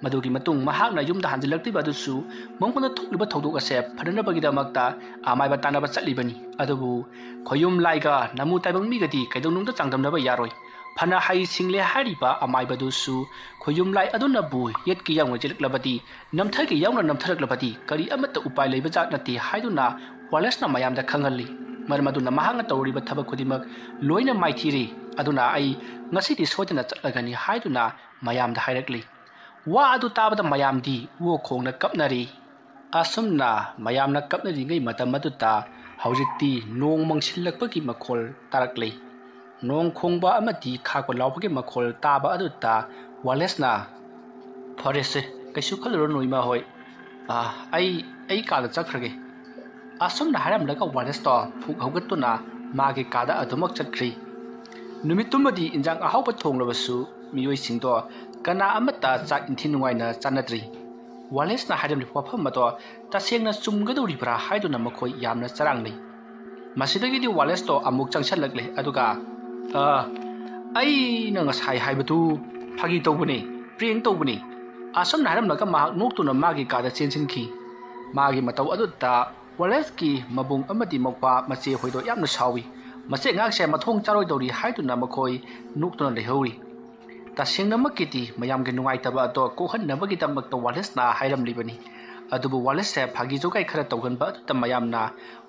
ꯃꯗꯨꯒꯤ ꯃꯇꯨꯡ ꯃꯍꯥꯛꯅ ꯌꯨꯝꯗ ꯍꯟꯖꯤꯜꯂꯛꯇ꯭ꯔꯤꯕ ꯑꯗꯨꯁꯨ ꯃꯉꯣꯟꯗ ꯊꯣꯛꯂꯤꯕ ꯊꯧꯗꯣꯛ ꯑꯁꯦ ꯐꯅꯅꯕꯒꯤꯗꯃꯛꯇ ꯑꯃꯥꯏꯕ ꯇꯥꯟꯅꯕ ꯆꯠꯂꯤꯕꯅꯤ꯫ ꯑꯗꯨꯕꯨ ꯈꯣꯌꯨꯝ ꯂꯥꯏꯒ ꯅꯃꯨ ꯇꯥꯏꯕꯪ ꯃꯤꯒꯗꯤ ꯀꯩꯗꯧꯅꯨꯡꯗ ꯆꯥꯡꯗꯝꯅꯕ ꯌꯥꯔꯣꯏ꯫ ꯐꯅ ꯍꯩ ꯁꯤꯡꯂꯦ ꯍꯥꯏꯔꯤꯕ ꯑꯃꯥꯏꯕꯗꯨꯁꯨ ꯈꯣꯏꯌꯨꯝ ꯂꯥꯏ ꯑꯗꯨꯅꯕꯨ ꯌꯦꯠꯀꯦ ꯌꯥꯎꯅ ꯌꯦꯠꯂꯛꯂꯕꯗꯤ, ꯅꯝꯊꯒꯦ ꯌꯥꯎꯅ ꯅꯝꯊꯔꯛꯂꯕꯗꯤ ꯀꯔꯤ ꯑꯃꯠꯇ ꯎꯄꯥꯏ ꯂꯩꯕ ꯖꯥꯠ ꯅꯠꯇꯦ ꯍꯥꯏꯗꯨꯅ ꯋꯥꯂꯦꯁꯅ ꯃꯌꯥꯝꯗ ꯈꯪꯍꯜꯂꯤ꯫ ꯃꯔꯝ ꯑꯗꯨꯅ ꯃꯍꯥꯛꯅ ꯇꯧꯔꯤꯕ ꯊꯕꯛ ꯈꯨꯗꯤꯡꯃꯛ ꯂꯣꯏꯅ ꯃꯥꯏꯊꯤꯔꯦ꯫ ꯑꯗꯨꯅ ꯑꯩ ꯉꯁꯤꯗꯤ ꯁꯣꯏꯗꯅ ꯆꯠꯂꯒꯅꯤ ꯍꯥꯏꯗꯨꯅ ꯃꯌꯥꯝꯗ ꯍꯥꯏꯔꯛꯂꯤ꯫ ꯋꯥ ꯑꯗꯨ ꯇꯥꯕꯗ ꯃꯌꯥꯝꯗꯤ ꯋꯣ ꯈꯣꯡꯅ ꯀꯞꯅꯔꯤ꯫ ꯑꯁꯨꯝꯅ ꯃꯌꯥꯝꯅ ꯀꯞꯅꯔꯤꯉꯩ ꯃꯇꯝ ꯑꯗꯨꯗ ꯍꯧꯖꯤꯛꯇꯤ ꯅꯣꯡ ꯃꯪꯁꯤꯜꯂꯛꯄꯒꯤ ꯃꯈꯣꯜ ꯇꯥꯔꯛꯂꯤ꯫ ꯅꯣꯡ ꯈꯣꯡꯕ ꯑꯃꯗꯤ ꯈꯥꯛꯄ ꯂꯥꯎꯕꯒꯤ ꯃꯈꯣꯜ ꯇꯥꯕ ꯑꯗꯨꯗ ꯋꯥꯂꯦꯁꯅ, "ꯐꯔꯦꯁꯦ, ꯀꯩꯁꯨ ꯈꯜꯂꯨꯔꯅꯨ ꯏꯃꯥ ꯍꯣꯏ꯫ ꯑꯥ, ꯑꯩ, ꯑꯩ ꯀꯥꯗ ꯆꯠꯈ꯭ꯔꯒꯦ꯫" ꯑꯁꯨꯝꯅ ꯍꯥꯏꯔꯝꯂꯒ ꯋꯥꯂꯦꯁꯇꯣ ꯐꯨꯛ ꯍꯧꯒꯠꯇꯨꯅ ꯃꯥꯒꯤ ꯀꯥꯗ ꯑꯗꯨꯃꯛ ꯆꯠꯈ꯭ꯔꯤ꯫ ꯅꯨꯃꯤꯠꯇꯨꯃꯗꯤ ꯏꯟꯖꯥꯡ ꯑꯍꯥꯎꯕ ꯊꯣꯡꯂꯕꯁꯨ ꯃꯤꯑꯣꯏꯁꯤꯡꯗꯣ ꯀꯅꯥ ꯑꯃꯠꯇ ꯆꯥꯛ ꯏꯟꯊꯤ ꯅꯨꯡꯉꯥꯏꯅ ꯆꯥꯟꯅꯗ꯭ꯔꯤ꯫ ꯋꯥꯂꯦꯁꯅ ꯍꯥꯏꯔꯝꯂꯤꯕ ꯋꯥꯐꯝ ꯑꯗꯣ ꯇꯁꯦꯡꯅ ꯆꯨꯝꯒꯗꯧꯔꯤꯕ꯭ꯔꯥ ꯍꯥꯏꯗꯨꯅ ꯃꯈꯣꯏ ꯌꯥꯝꯅ ꯆꯔꯥꯡꯅꯩ꯫ ꯃꯁꯤꯗꯒꯤꯗꯤ ꯋꯥꯂꯦꯁꯇꯣ ꯑꯃꯨꯛ ꯆꯪꯁꯤꯜꯂꯛꯂꯦ, ꯑꯗꯨꯒ, "ꯑ, ꯑꯩꯅ ꯉꯁꯥꯏ ꯍꯥꯏꯕꯗꯨ ꯐꯥꯒꯤ ꯇꯧꯕꯅꯤ, ꯄ꯭ꯔꯦꯡ ꯇꯧꯕꯅꯤ꯫" ꯑꯁꯨꯝꯅ ꯍꯥꯏꯔꯝꯂꯒ ꯃꯍꯥꯛ ꯅꯣꯛꯇꯨꯅ ꯃꯥꯒꯤ ꯀꯥꯗ ꯆꯦꯟꯁꯤꯟꯈꯤ꯫ ꯃꯥꯒꯤ ꯃꯇꯧ ꯑꯗꯨꯗ ꯋꯥꯂꯦꯁꯀꯤ ꯃꯕꯨꯡ ꯑꯃꯗꯤ ꯃꯧꯄ꯭ꯋꯥ ꯃꯆꯦ ꯍꯣꯏꯗꯣ ꯌꯥꯝꯅ ꯁꯥꯎꯏ꯫ ꯃꯆꯦ ꯑꯉꯥꯡꯁꯦ ꯃꯊꯣꯡ ꯆꯥꯔꯣꯏꯗꯧꯔꯤ ꯍꯥꯏꯗꯨꯅ ꯃꯈꯣꯏ ꯅꯣꯛꯇꯨꯅ ꯂꯩꯍꯧꯔꯤ꯫ ꯇꯁꯦꯡꯅꯃꯛꯀꯤꯗꯤ ꯃꯌꯥꯝꯒꯤ ꯅꯨꯡꯉꯥꯏꯇꯕ ꯑꯗꯣ ꯀꯣꯛꯍꯟꯅꯕꯒꯤꯗꯃꯛꯇ ꯋꯥꯂꯦꯁꯅ ꯍꯥꯏꯔꯝꯂꯤꯕꯅꯤ꯫ ꯑꯗꯨꯕꯨ ꯋꯥꯂꯦꯁꯁꯦ ꯐꯥꯒꯤ ꯖꯣꯒꯥꯏ ꯈꯔ ꯇꯧꯒꯟꯕ ꯑꯗꯨꯗ ꯃꯌꯥꯝꯅ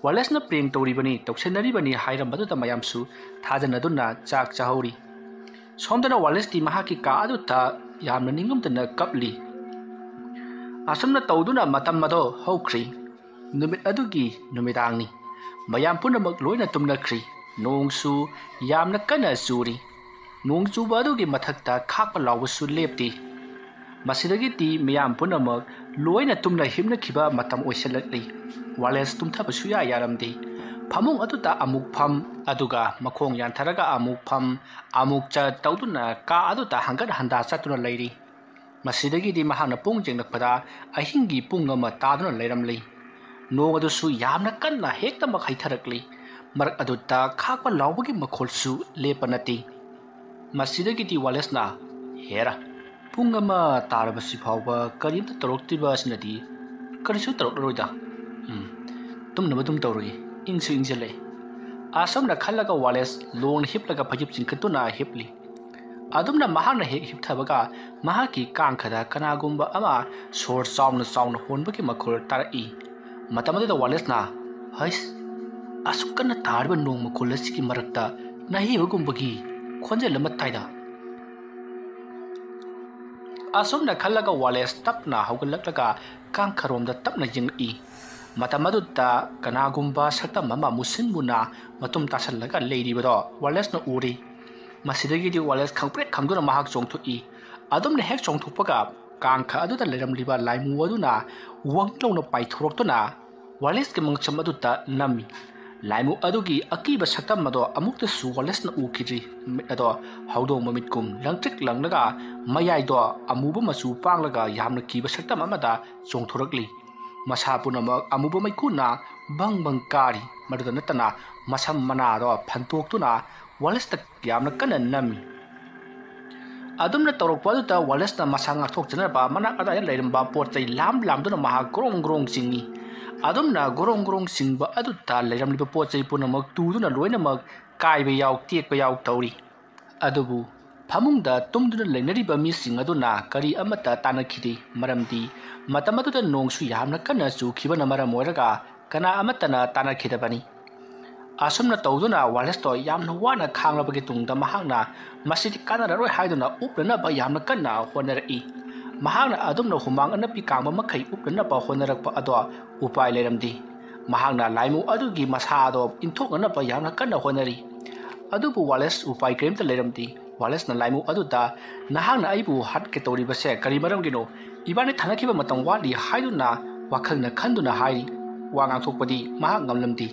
ꯋꯥꯂꯦꯁꯅ ꯄ꯭ꯔꯦꯡ ꯇꯧꯔꯤꯕꯅꯤ, ꯇꯧꯁꯟꯅꯔꯤꯕꯅꯤ ꯍꯥꯏꯔꯝꯕꯗꯨꯗ ꯃꯌꯥꯝꯁꯨ ꯊꯥꯖꯅꯗꯨꯅ ꯆꯥꯛ ꯆꯥꯍꯧꯔꯤ꯫ ꯁꯣꯝꯗꯅ ꯋꯥꯂꯦꯁꯇꯤ ꯃꯍꯥꯛꯀꯤ ꯀꯥ ꯑꯗꯨꯗ ꯌꯥꯝꯅ ꯅꯤꯡꯉꯝꯗꯅ ꯀꯞꯂꯤ꯫ ꯑꯁꯨꯝꯅ ꯇꯧꯗꯨꯅ ꯃꯇꯝ ꯑꯗꯣ ꯍꯧꯈ꯭ꯔꯤ꯫ ꯅꯨꯃꯤꯠ ꯑꯗꯨꯒꯤ ꯅꯨꯃꯤꯗꯥꯡꯅꯤ꯫ ꯃꯌꯥꯝ ꯄꯨꯝꯅꯃꯛ ꯂꯣꯏꯅ ꯇꯨꯝꯅꯈ꯭ꯔꯤ꯫ ꯅꯣꯡꯁꯨ ꯌꯥꯝꯅ ꯀꯟꯅ ꯆꯨꯔꯤ꯫ ꯅꯣꯡ ꯆꯨꯕ ꯑꯗꯨꯒꯤ ꯃꯊꯛꯇ ꯈꯥꯛꯄ ꯂꯥꯎꯕꯁꯨ ꯂꯦꯞꯇꯦ꯫ ꯃꯁꯤꯗꯒꯤꯗꯤ ꯃꯤꯌꯥꯝ ꯄꯨꯝꯅꯃꯛ ꯂꯣꯏꯅ ꯇꯨꯝꯅ ꯍꯤꯞꯅꯈꯤꯕ ꯃꯇꯝ ꯑꯣꯏꯁꯤꯜꯂꯛꯂꯤ꯫ ꯋꯥꯂꯦꯁ ꯇꯨꯝꯊꯕ ꯁꯨꯌꯥ ꯌꯥꯔꯝꯗꯦ꯫ ꯐꯃꯨꯡ ꯑꯗꯨꯗ ꯑꯃꯨꯛ ꯐꯝ, ꯑꯗꯨꯒ ꯃꯈꯣꯡ ꯌꯥꯟꯊꯔꯒ ꯑꯃꯨꯛ ꯐꯝ, ꯑꯃꯨꯛ ꯆꯠ ꯇꯧꯗꯨꯅ ꯀꯥ ꯑꯗꯨꯗ ꯍꯪꯒꯠ ꯍꯟꯗꯥ ꯆꯠꯇꯨꯅ ꯂꯩꯔꯤ꯫ ꯃꯁꯤꯗꯒꯤꯗꯤ ꯃꯍꯥꯛꯅ ꯄꯨꯡ ꯌꯦꯡꯂꯛꯄꯗ ꯑꯍꯤꯡꯒꯤ ꯄꯨꯡ ꯑꯃ ꯇꯥꯗꯨꯅ ꯂꯩꯔꯝꯂꯤ꯫ ꯅꯣꯡ ꯑꯗꯨꯁꯨ ꯌꯥꯝꯅ ꯀꯟꯅ ꯍꯦꯛꯇꯃꯛ ꯍꯩꯊꯔꯛꯂꯤ꯫ ꯃꯔꯛ ꯑꯗꯨꯗ ꯈꯥꯛꯄ ꯂꯥꯎꯕꯒꯤ ꯃꯈꯣꯜꯁꯨ ꯂꯦꯞꯄ ꯅꯠꯇꯦ꯫ ꯃꯁꯤꯗꯒꯤꯗꯤ ꯋꯥꯂꯦꯁꯅ, "ꯍꯦꯔꯥ, ꯄꯨꯡ ꯑꯃ ꯇꯥꯔꯕꯁꯤ ꯐꯥꯎꯕ ꯀꯔꯤꯝꯇ ꯇꯧꯔꯛꯇ꯭ꯔꯤꯕ ꯑꯁꯤꯅꯗꯤ ꯀꯔꯤꯁꯨ ꯇꯧꯔꯛꯂꯔꯣꯏꯗ꯫ ꯎꯝ, ꯇꯨꯝꯅꯕ ꯑꯗꯨꯝ ꯇꯧꯔꯒꯦ, ꯏꯪꯁꯨ ꯏꯪꯁꯤꯜꯂꯛꯑꯦ꯫" ꯑꯁꯨꯝꯅ ꯈꯜꯂꯒ ꯋꯥꯂꯦꯁ ꯂꯣꯡꯅ ꯍꯤꯞꯂꯒ ꯐꯩꯖꯨꯞ ꯆꯤꯡꯈꯠꯇꯨꯅ ꯍꯤꯞꯂꯤ꯫ ꯑꯗꯨꯝꯅ ꯃꯍꯥꯛꯅ ꯍꯦꯛ ꯍꯤꯞꯊꯕꯒ ꯃꯍꯥꯛꯀꯤ ꯀꯥꯡꯈꯗ ꯀꯅꯥꯒꯨꯝꯕ ꯑꯃ ꯁꯣꯔ ꯆꯥꯎꯅ ꯆꯥꯎꯅ ꯍꯣꯟꯕꯒꯤ ꯃꯈꯣꯜ ꯇꯥꯔꯛꯏ꯫ ꯃꯇꯝ ꯑꯗꯨꯗ ꯋꯥꯂꯦꯁꯅ, "ꯍꯩꯁ, ꯑꯁꯨꯛ ꯀꯟꯅ ꯇꯥꯔꯤꯕ ꯅꯣꯡ ꯃꯈꯣꯜ ꯑꯁꯤꯒꯤ ꯃꯔꯛꯇ ꯅꯥꯍꯩꯕꯒꯨꯝꯕꯒꯤ ꯈꯣꯟꯖꯦꯜ ꯑꯃ ꯇꯥꯏꯗ?" ꯑꯁꯨꯝꯅ ꯈꯜꯂꯒ ꯋꯥꯂꯦꯁ ꯇꯞꯅ ꯍꯧꯒꯠꯂꯛꯂꯒ ꯀꯥꯡꯈꯔꯣꯝꯗ ꯇꯞꯅ ꯌꯦꯡꯂꯛꯏ꯫ ꯃꯇꯝ ꯑꯗꯨꯗ ꯀꯅꯥꯒꯨꯝꯕ ꯁꯛꯇꯝ ꯑꯃ ꯃꯨꯁꯤꯟ ꯃꯨꯅ ꯃꯇꯨꯝ ꯇꯥꯁꯜꯂꯒ ꯂꯩꯔꯤꯕꯗꯣ ꯋꯥꯂꯦꯁꯅ ꯎꯔꯤ꯫ ꯃꯁꯤꯗꯒꯤꯗꯤ ꯋꯥꯂꯦꯁ ꯈꯪꯄ꯭ꯔꯦꯛ ꯈꯪꯗꯨꯅ ꯃꯍꯥꯛ ꯆꯣꯡꯊꯣꯛꯏ꯫ ꯑꯗꯨꯝꯅ ꯍꯦꯛ ꯆꯣꯡꯊꯣꯛꯄꯒ ꯀꯥꯡꯈ ꯑꯗꯨꯗ ꯂꯩꯔꯝꯂꯤꯕ ꯂꯥꯏꯃꯨ ꯑꯗꯨꯅ ꯋꯪ ꯂꯥꯎꯅ ꯄꯥꯏꯊꯣꯔꯛꯇꯨꯅ ꯋꯥꯂꯦꯁꯀꯤ ꯃꯉꯛꯁꯝ ꯑꯗꯨꯗ ꯅꯝꯃꯤ꯫ ꯂꯥꯏꯃꯨ ꯑꯗꯨꯒꯤ ꯑꯀꯤꯕ ꯁꯛꯇꯝ ꯑꯗꯣ ꯑꯃꯨꯛꯇꯁꯨ ꯋꯥꯂꯦꯁꯅ ꯎꯈꯤꯗ꯭ꯔꯤ꯫ ꯃꯃꯤꯠ ꯑꯗꯣ ꯍꯧꯗꯣꯡ ꯃꯃꯤꯠꯀꯨꯝ ꯂꯪꯇ꯭ꯔꯤꯛ ꯂꯪꯂꯒ ꯃꯌꯥꯏꯗꯣ ꯑꯃꯨꯕ ꯃꯆꯨ ꯄꯥꯡꯂꯒ ꯌꯥꯝꯅ ꯀꯤꯕ ꯁꯛꯇꯝ ꯑꯃꯗ ꯆꯣꯡꯊꯣꯔꯛꯂꯤ꯫ ꯃꯁꯥ ꯄꯨꯝꯅꯃꯛ ꯑꯃꯨꯕ ꯃꯩꯈꯨꯅ ꯕꯪ ꯕꯪ ꯀꯥꯔꯤ꯫ ꯃꯗꯨꯗ ꯅꯠꯇꯅ ꯃꯁꯝ ꯃꯅꯥꯗꯣ ꯐꯟꯇꯣꯛꯇꯨꯅ ꯋꯥꯂꯦꯁꯇ ꯌꯥꯝꯅ ꯀꯟꯅ ꯅꯝꯃꯤ꯫ ꯑꯗꯨꯝꯅ ꯇꯧꯔꯛꯄ ꯑꯗꯨꯗ ꯋꯥꯂꯦꯁꯅ ꯃꯁꯥ ꯉꯥꯛꯊꯣꯛꯆꯅꯕ ꯃꯅꯥꯛ ꯑꯗꯨꯋꯥꯏꯗ ꯂꯩꯔꯝꯕ ꯄꯣꯠ ꯆꯩ ꯂꯥꯝ ꯂꯥꯝꯗꯨꯅ ꯃꯍꯥꯛ ꯒ꯭ꯔꯣꯡ ꯒ꯭ꯔꯣꯡ ꯆꯤꯡꯏ꯫ ꯑꯗꯨꯝꯅ ꯒ꯭ꯔꯣꯡ ꯒ꯭ꯔꯣꯡ ꯆꯤꯡꯕ ꯑꯗꯨꯗ ꯂꯩꯔꯝꯂꯤꯕ ꯄꯣꯠ ꯆꯩ ꯄꯨꯝꯅꯃꯛ ꯇꯨꯗꯨꯅ ꯂꯣꯏꯅꯃꯛ ꯀꯥꯏꯕ ꯌꯥꯎ ꯇꯦꯛꯄ ꯌꯥꯎ ꯇꯧꯔꯤ꯫ ꯑꯗꯨꯕꯨ ꯐꯃꯨꯡꯗ ꯇꯨꯝꯗꯨꯅ ꯂꯩꯅꯔꯤꯕ ꯃꯤꯁꯤꯡ ꯑꯗꯨꯅ ꯀꯔꯤ ꯑꯃꯠꯇ ꯇꯥꯟꯅꯈꯤꯗꯦ, ꯃꯔꯝꯗꯤ ꯃꯇꯝ ꯑꯗꯨꯗ ꯅꯣꯡꯁꯨ ꯌꯥꯝꯅ ꯀꯟꯅ ꯆꯨꯈꯤꯕꯅ ꯃꯔꯝ ꯑꯣꯏꯔꯒ ꯀꯅꯥ ꯑꯃꯠꯇꯅ ꯇꯥꯟꯅꯈꯤꯗꯕꯅꯤ꯫ ꯑꯁꯨꯝꯅ ꯇꯧꯗꯨꯅ ꯋꯥꯂꯦꯁꯇꯣ ꯌꯥꯝꯅ ꯋꯥꯅ ꯈꯥꯡꯂꯕꯒꯤ ꯇꯨꯡꯗ ꯃꯍꯥꯛꯅ ꯃꯁꯤꯗꯤ ꯀꯥꯟꯅꯔꯔꯣꯏ ꯍꯥꯏꯗꯨꯅ ꯎꯞꯅꯅꯕ ꯌꯥꯝꯅ ꯀꯟꯅ ꯍꯣꯠꯅꯔꯛꯏ꯫ ꯃꯍꯥꯛꯅ ꯑꯗꯨꯝꯅ ꯍꯨꯃꯥꯡ ꯑꯅꯞꯄꯤ ꯀꯥꯡꯕ ꯃꯈꯩ ꯎꯞꯅꯅꯕ ꯍꯣꯠꯅꯔꯛꯄ ꯑꯗꯣ ꯎꯄꯥꯏ ꯂꯩꯔꯝꯗꯦ꯫ ꯃꯍꯥꯛꯅ ꯂꯥꯏꯃꯨ ꯑꯗꯨꯒꯤ ꯃꯁꯥ ꯑꯗꯣ ꯏꯟꯊꯣꯛꯅꯅꯕ ꯌꯥꯝꯅ ꯀꯟꯅ ꯍꯣꯠꯅꯔꯤ꯫ ꯑꯗꯨꯕꯨ ꯋꯥꯂꯦꯁ ꯎꯄꯥꯏ ꯀꯔꯤꯝꯇ ꯂꯩꯔꯝꯗꯦ꯫ ꯋꯥꯂꯦꯁꯅ ꯂꯥꯏꯃꯨ ꯑꯗꯨꯗ, "ꯅꯍꯥꯛꯅ ꯑꯩꯕꯨ ꯍꯥꯠꯀꯦ ꯇꯧꯔꯤꯕꯁꯦ ꯀꯔꯤ ꯃꯔꯝꯒꯤꯅꯣ? ꯏꯕꯥꯅꯤ ꯊꯥꯅꯈꯤꯕ ꯃꯇꯝ ꯋꯥꯠꯂꯤ" ꯍꯥꯏꯗꯨꯅ ꯋꯥꯈꯜꯅ ꯈꯟꯗꯨꯅ ꯍꯥꯏꯔꯤ꯫ ꯋꯥ ꯉꯥꯡꯊꯣꯛꯄꯗꯤ ꯃꯍꯥꯛ ꯉꯝꯂꯝꯗꯦ꯫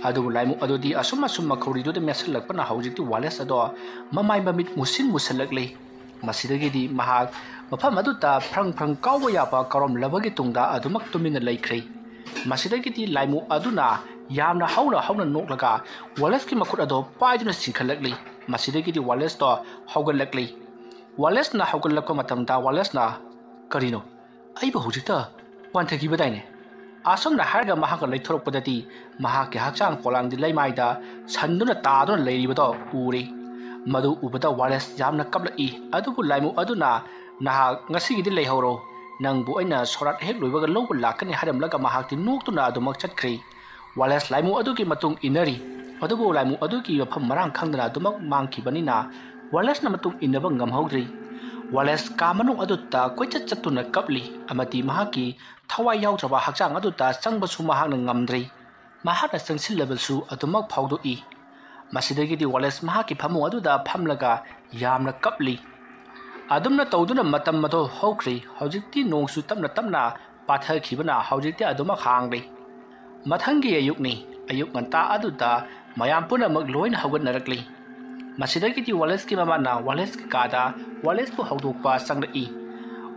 ꯑꯗꯨꯕꯨ ꯂꯥꯏꯃꯨ ꯑꯗꯨꯗꯤ ꯑꯁꯨꯝ ꯑꯁꯨꯝ ꯃꯈꯧꯔꯤꯗꯨꯗ ꯃꯦꯠꯁꯤꯜꯂꯛꯄꯅ ꯍꯧꯖꯤꯛꯇꯤ ꯋꯥꯂꯦꯁ ꯑꯗꯣ ꯃꯃꯥꯏ ꯃꯃꯤꯠ ꯃꯨꯁꯤꯟ ꯃꯨꯁꯤꯜꯂꯛꯂꯦ꯫ ꯃꯁꯤꯗꯒꯤꯗꯤ ꯃꯍꯥꯛ ꯃꯐꯝ ꯑꯗꯨꯗ ꯐ꯭ꯔꯪ ꯐ꯭ꯔꯪ ꯀꯥꯎꯕ ꯌꯥꯕ ꯀꯥꯎꯔꯝꯂꯕꯒꯤ ꯇꯨꯡꯗ ꯑꯗꯨꯃꯛ ꯇꯨꯃꯤꯟꯅ ꯂꯩꯈ꯭ꯔꯦ꯫ ꯃꯁꯤꯗꯒꯤꯗꯤ ꯂꯥꯏꯃꯨ ꯑꯗꯨꯅ ꯌꯥꯝꯅ ꯍꯧꯅ ꯍꯧꯅ ꯅꯣꯛꯂꯒ ꯋꯥꯂꯦꯁꯀꯤ ꯃꯈꯨꯠ ꯑꯗꯣ ꯄꯥꯏꯗꯨꯅ ꯆꯤꯡꯈꯠꯂꯛꯂꯤ꯫ ꯃꯁꯤꯗꯒꯤꯗꯤ ꯋꯥꯂꯦꯁꯇꯣ ꯍꯧꯒꯠꯂꯛꯂꯤ꯫ ꯋꯥꯂꯦꯁꯅ ꯍꯧꯒꯠꯂꯛꯄ ꯃꯇꯝꯗ ꯋꯥꯂꯦꯁꯅ, "ꯀꯔꯤꯅꯣ? ꯑꯩꯕꯨ ꯍꯧꯖꯤꯛꯇ ꯋꯥꯟꯊꯈꯤꯕꯗꯥꯏꯅꯦ? ꯑꯁꯨꯝꯅ ꯍꯥꯏꯔꯒ ꯃꯍꯥꯛꯅ ꯂꯩꯊꯣꯔꯛꯄꯗꯗꯤ ꯃꯍꯥꯛꯀꯤ ꯍꯛꯆꯥꯡ ꯄꯣꯂꯥꯡꯗꯤ ꯂꯩꯃꯥꯏꯗ ꯁꯟꯗꯨꯅ ꯇꯥꯗꯨꯅ ꯂꯩꯔꯤꯕꯗꯣ ꯎꯔꯤ꯫ ꯃꯗꯨ ꯎꯕꯗ ꯋꯥꯂꯦꯁ ꯌꯥꯝꯅ ꯀꯞꯂꯛꯏ꯫ ꯑꯗꯨꯕꯨ ꯂꯥꯏꯃꯨ ꯑꯗꯨꯅ, "ꯅꯍꯥꯛ ꯉꯁꯤꯒꯤꯗꯤ ꯂꯩꯍꯧꯔꯣ, ꯅꯪꯕꯨ ꯑꯩꯅ ꯁꯣꯔꯥꯠ ꯍꯦꯛ ꯂꯣꯏꯕꯒ ꯂꯧꯕ ꯂꯥꯛꯀꯅꯤ" ꯍꯥꯏꯔꯝꯂꯒ ꯃꯍꯥꯛꯇꯤ ꯅꯣꯛꯇꯨꯅ ꯑꯗꯨꯃꯛ ꯆꯠꯈ꯭ꯔꯤ꯫ ꯋꯥꯂꯦꯁ ꯂꯥꯏꯃꯨ ꯑꯗꯨꯒꯤ ꯃꯇꯨꯡ ꯏꯟꯅꯔꯤ꯫ ꯑꯗꯨꯕꯨ ꯂꯥꯏꯃꯨ ꯑꯗꯨꯒꯤ ꯃꯐꯝ ꯃꯔꯥꯡ ꯈꯪꯗꯅ ꯑꯗꯨꯃꯛ ꯃꯥꯡꯈꯤꯕꯅꯤꯅ ꯋꯥꯂꯦꯁꯅ ꯃꯇꯨꯡ ꯏꯟꯅꯕ ꯉꯝꯍꯧꯗ꯭ꯔꯤ꯫ ꯋꯥꯂꯦꯁ ꯀꯥ ꯃꯅꯨꯡ ꯑꯗꯨꯗ ꯀꯣꯏꯆꯠ ꯆꯠꯇꯨꯅ ꯀꯞꯂꯤ ꯑꯃꯗꯤ ꯃꯍꯥꯛꯀꯤ ꯊꯋꯥꯏ ꯌꯥꯎꯗ꯭ꯔꯕ ꯍꯛꯆꯥꯡ ꯑꯗꯨꯗ ꯆꯪꯕꯁꯨ ꯃꯍꯥꯛꯅ ꯉꯝꯗ꯭ꯔꯤ꯫ ꯃꯍꯥꯛꯅ ꯆꯪꯁꯤꯜꯂꯕꯁꯨ ꯑꯗꯨꯃꯛ ꯐꯥꯎꯗꯣꯛꯏ꯫ ꯃꯁꯤꯗꯒꯤꯗꯤ ꯋꯥꯂꯦꯁ ꯃꯍꯥꯛꯀꯤ ꯐꯃꯨꯡ ꯑꯗꯨꯗ ꯐꯝꯂꯒ ꯌꯥꯝꯅ ꯀꯞꯂꯤ꯫ ꯑꯗꯨꯝꯅ ꯇꯧꯗꯨꯅ ꯃꯇꯝ ꯑꯗꯨ ꯍꯧꯈ꯭ꯔꯤ꯫ ꯍꯧꯖꯤꯛꯇꯤ ꯅꯣꯡꯁꯨ ꯇꯞꯅ ꯇꯞꯅ ꯄꯥꯊꯈꯤꯕꯅ ꯍꯧꯖꯤꯛꯇꯤ ꯑꯗꯨꯃꯛ ꯍꯥꯡꯂꯤ꯫ ꯃꯊꯪꯒꯤ ꯑꯌꯨꯛꯅꯤ꯫ ꯑꯌꯨꯛ ꯉꯟꯇꯥ ꯑꯗꯨꯗ ꯃꯌꯥꯝ ꯄꯨꯝꯅꯃꯛ ꯂꯣꯏꯅ ꯍꯧꯒꯠꯅꯔꯛꯂꯤ꯫ ꯃꯁꯤꯗꯒꯤꯗꯤ ꯋꯥꯂꯦꯁꯀꯤ ꯃꯃꯥꯅ ꯋꯥꯂꯦꯁꯀꯤ ꯀꯥꯗ ꯋꯥꯂꯦꯁꯄꯨ ꯍꯧꯗꯣꯛꯄ ꯆꯪꯂꯛꯏ꯫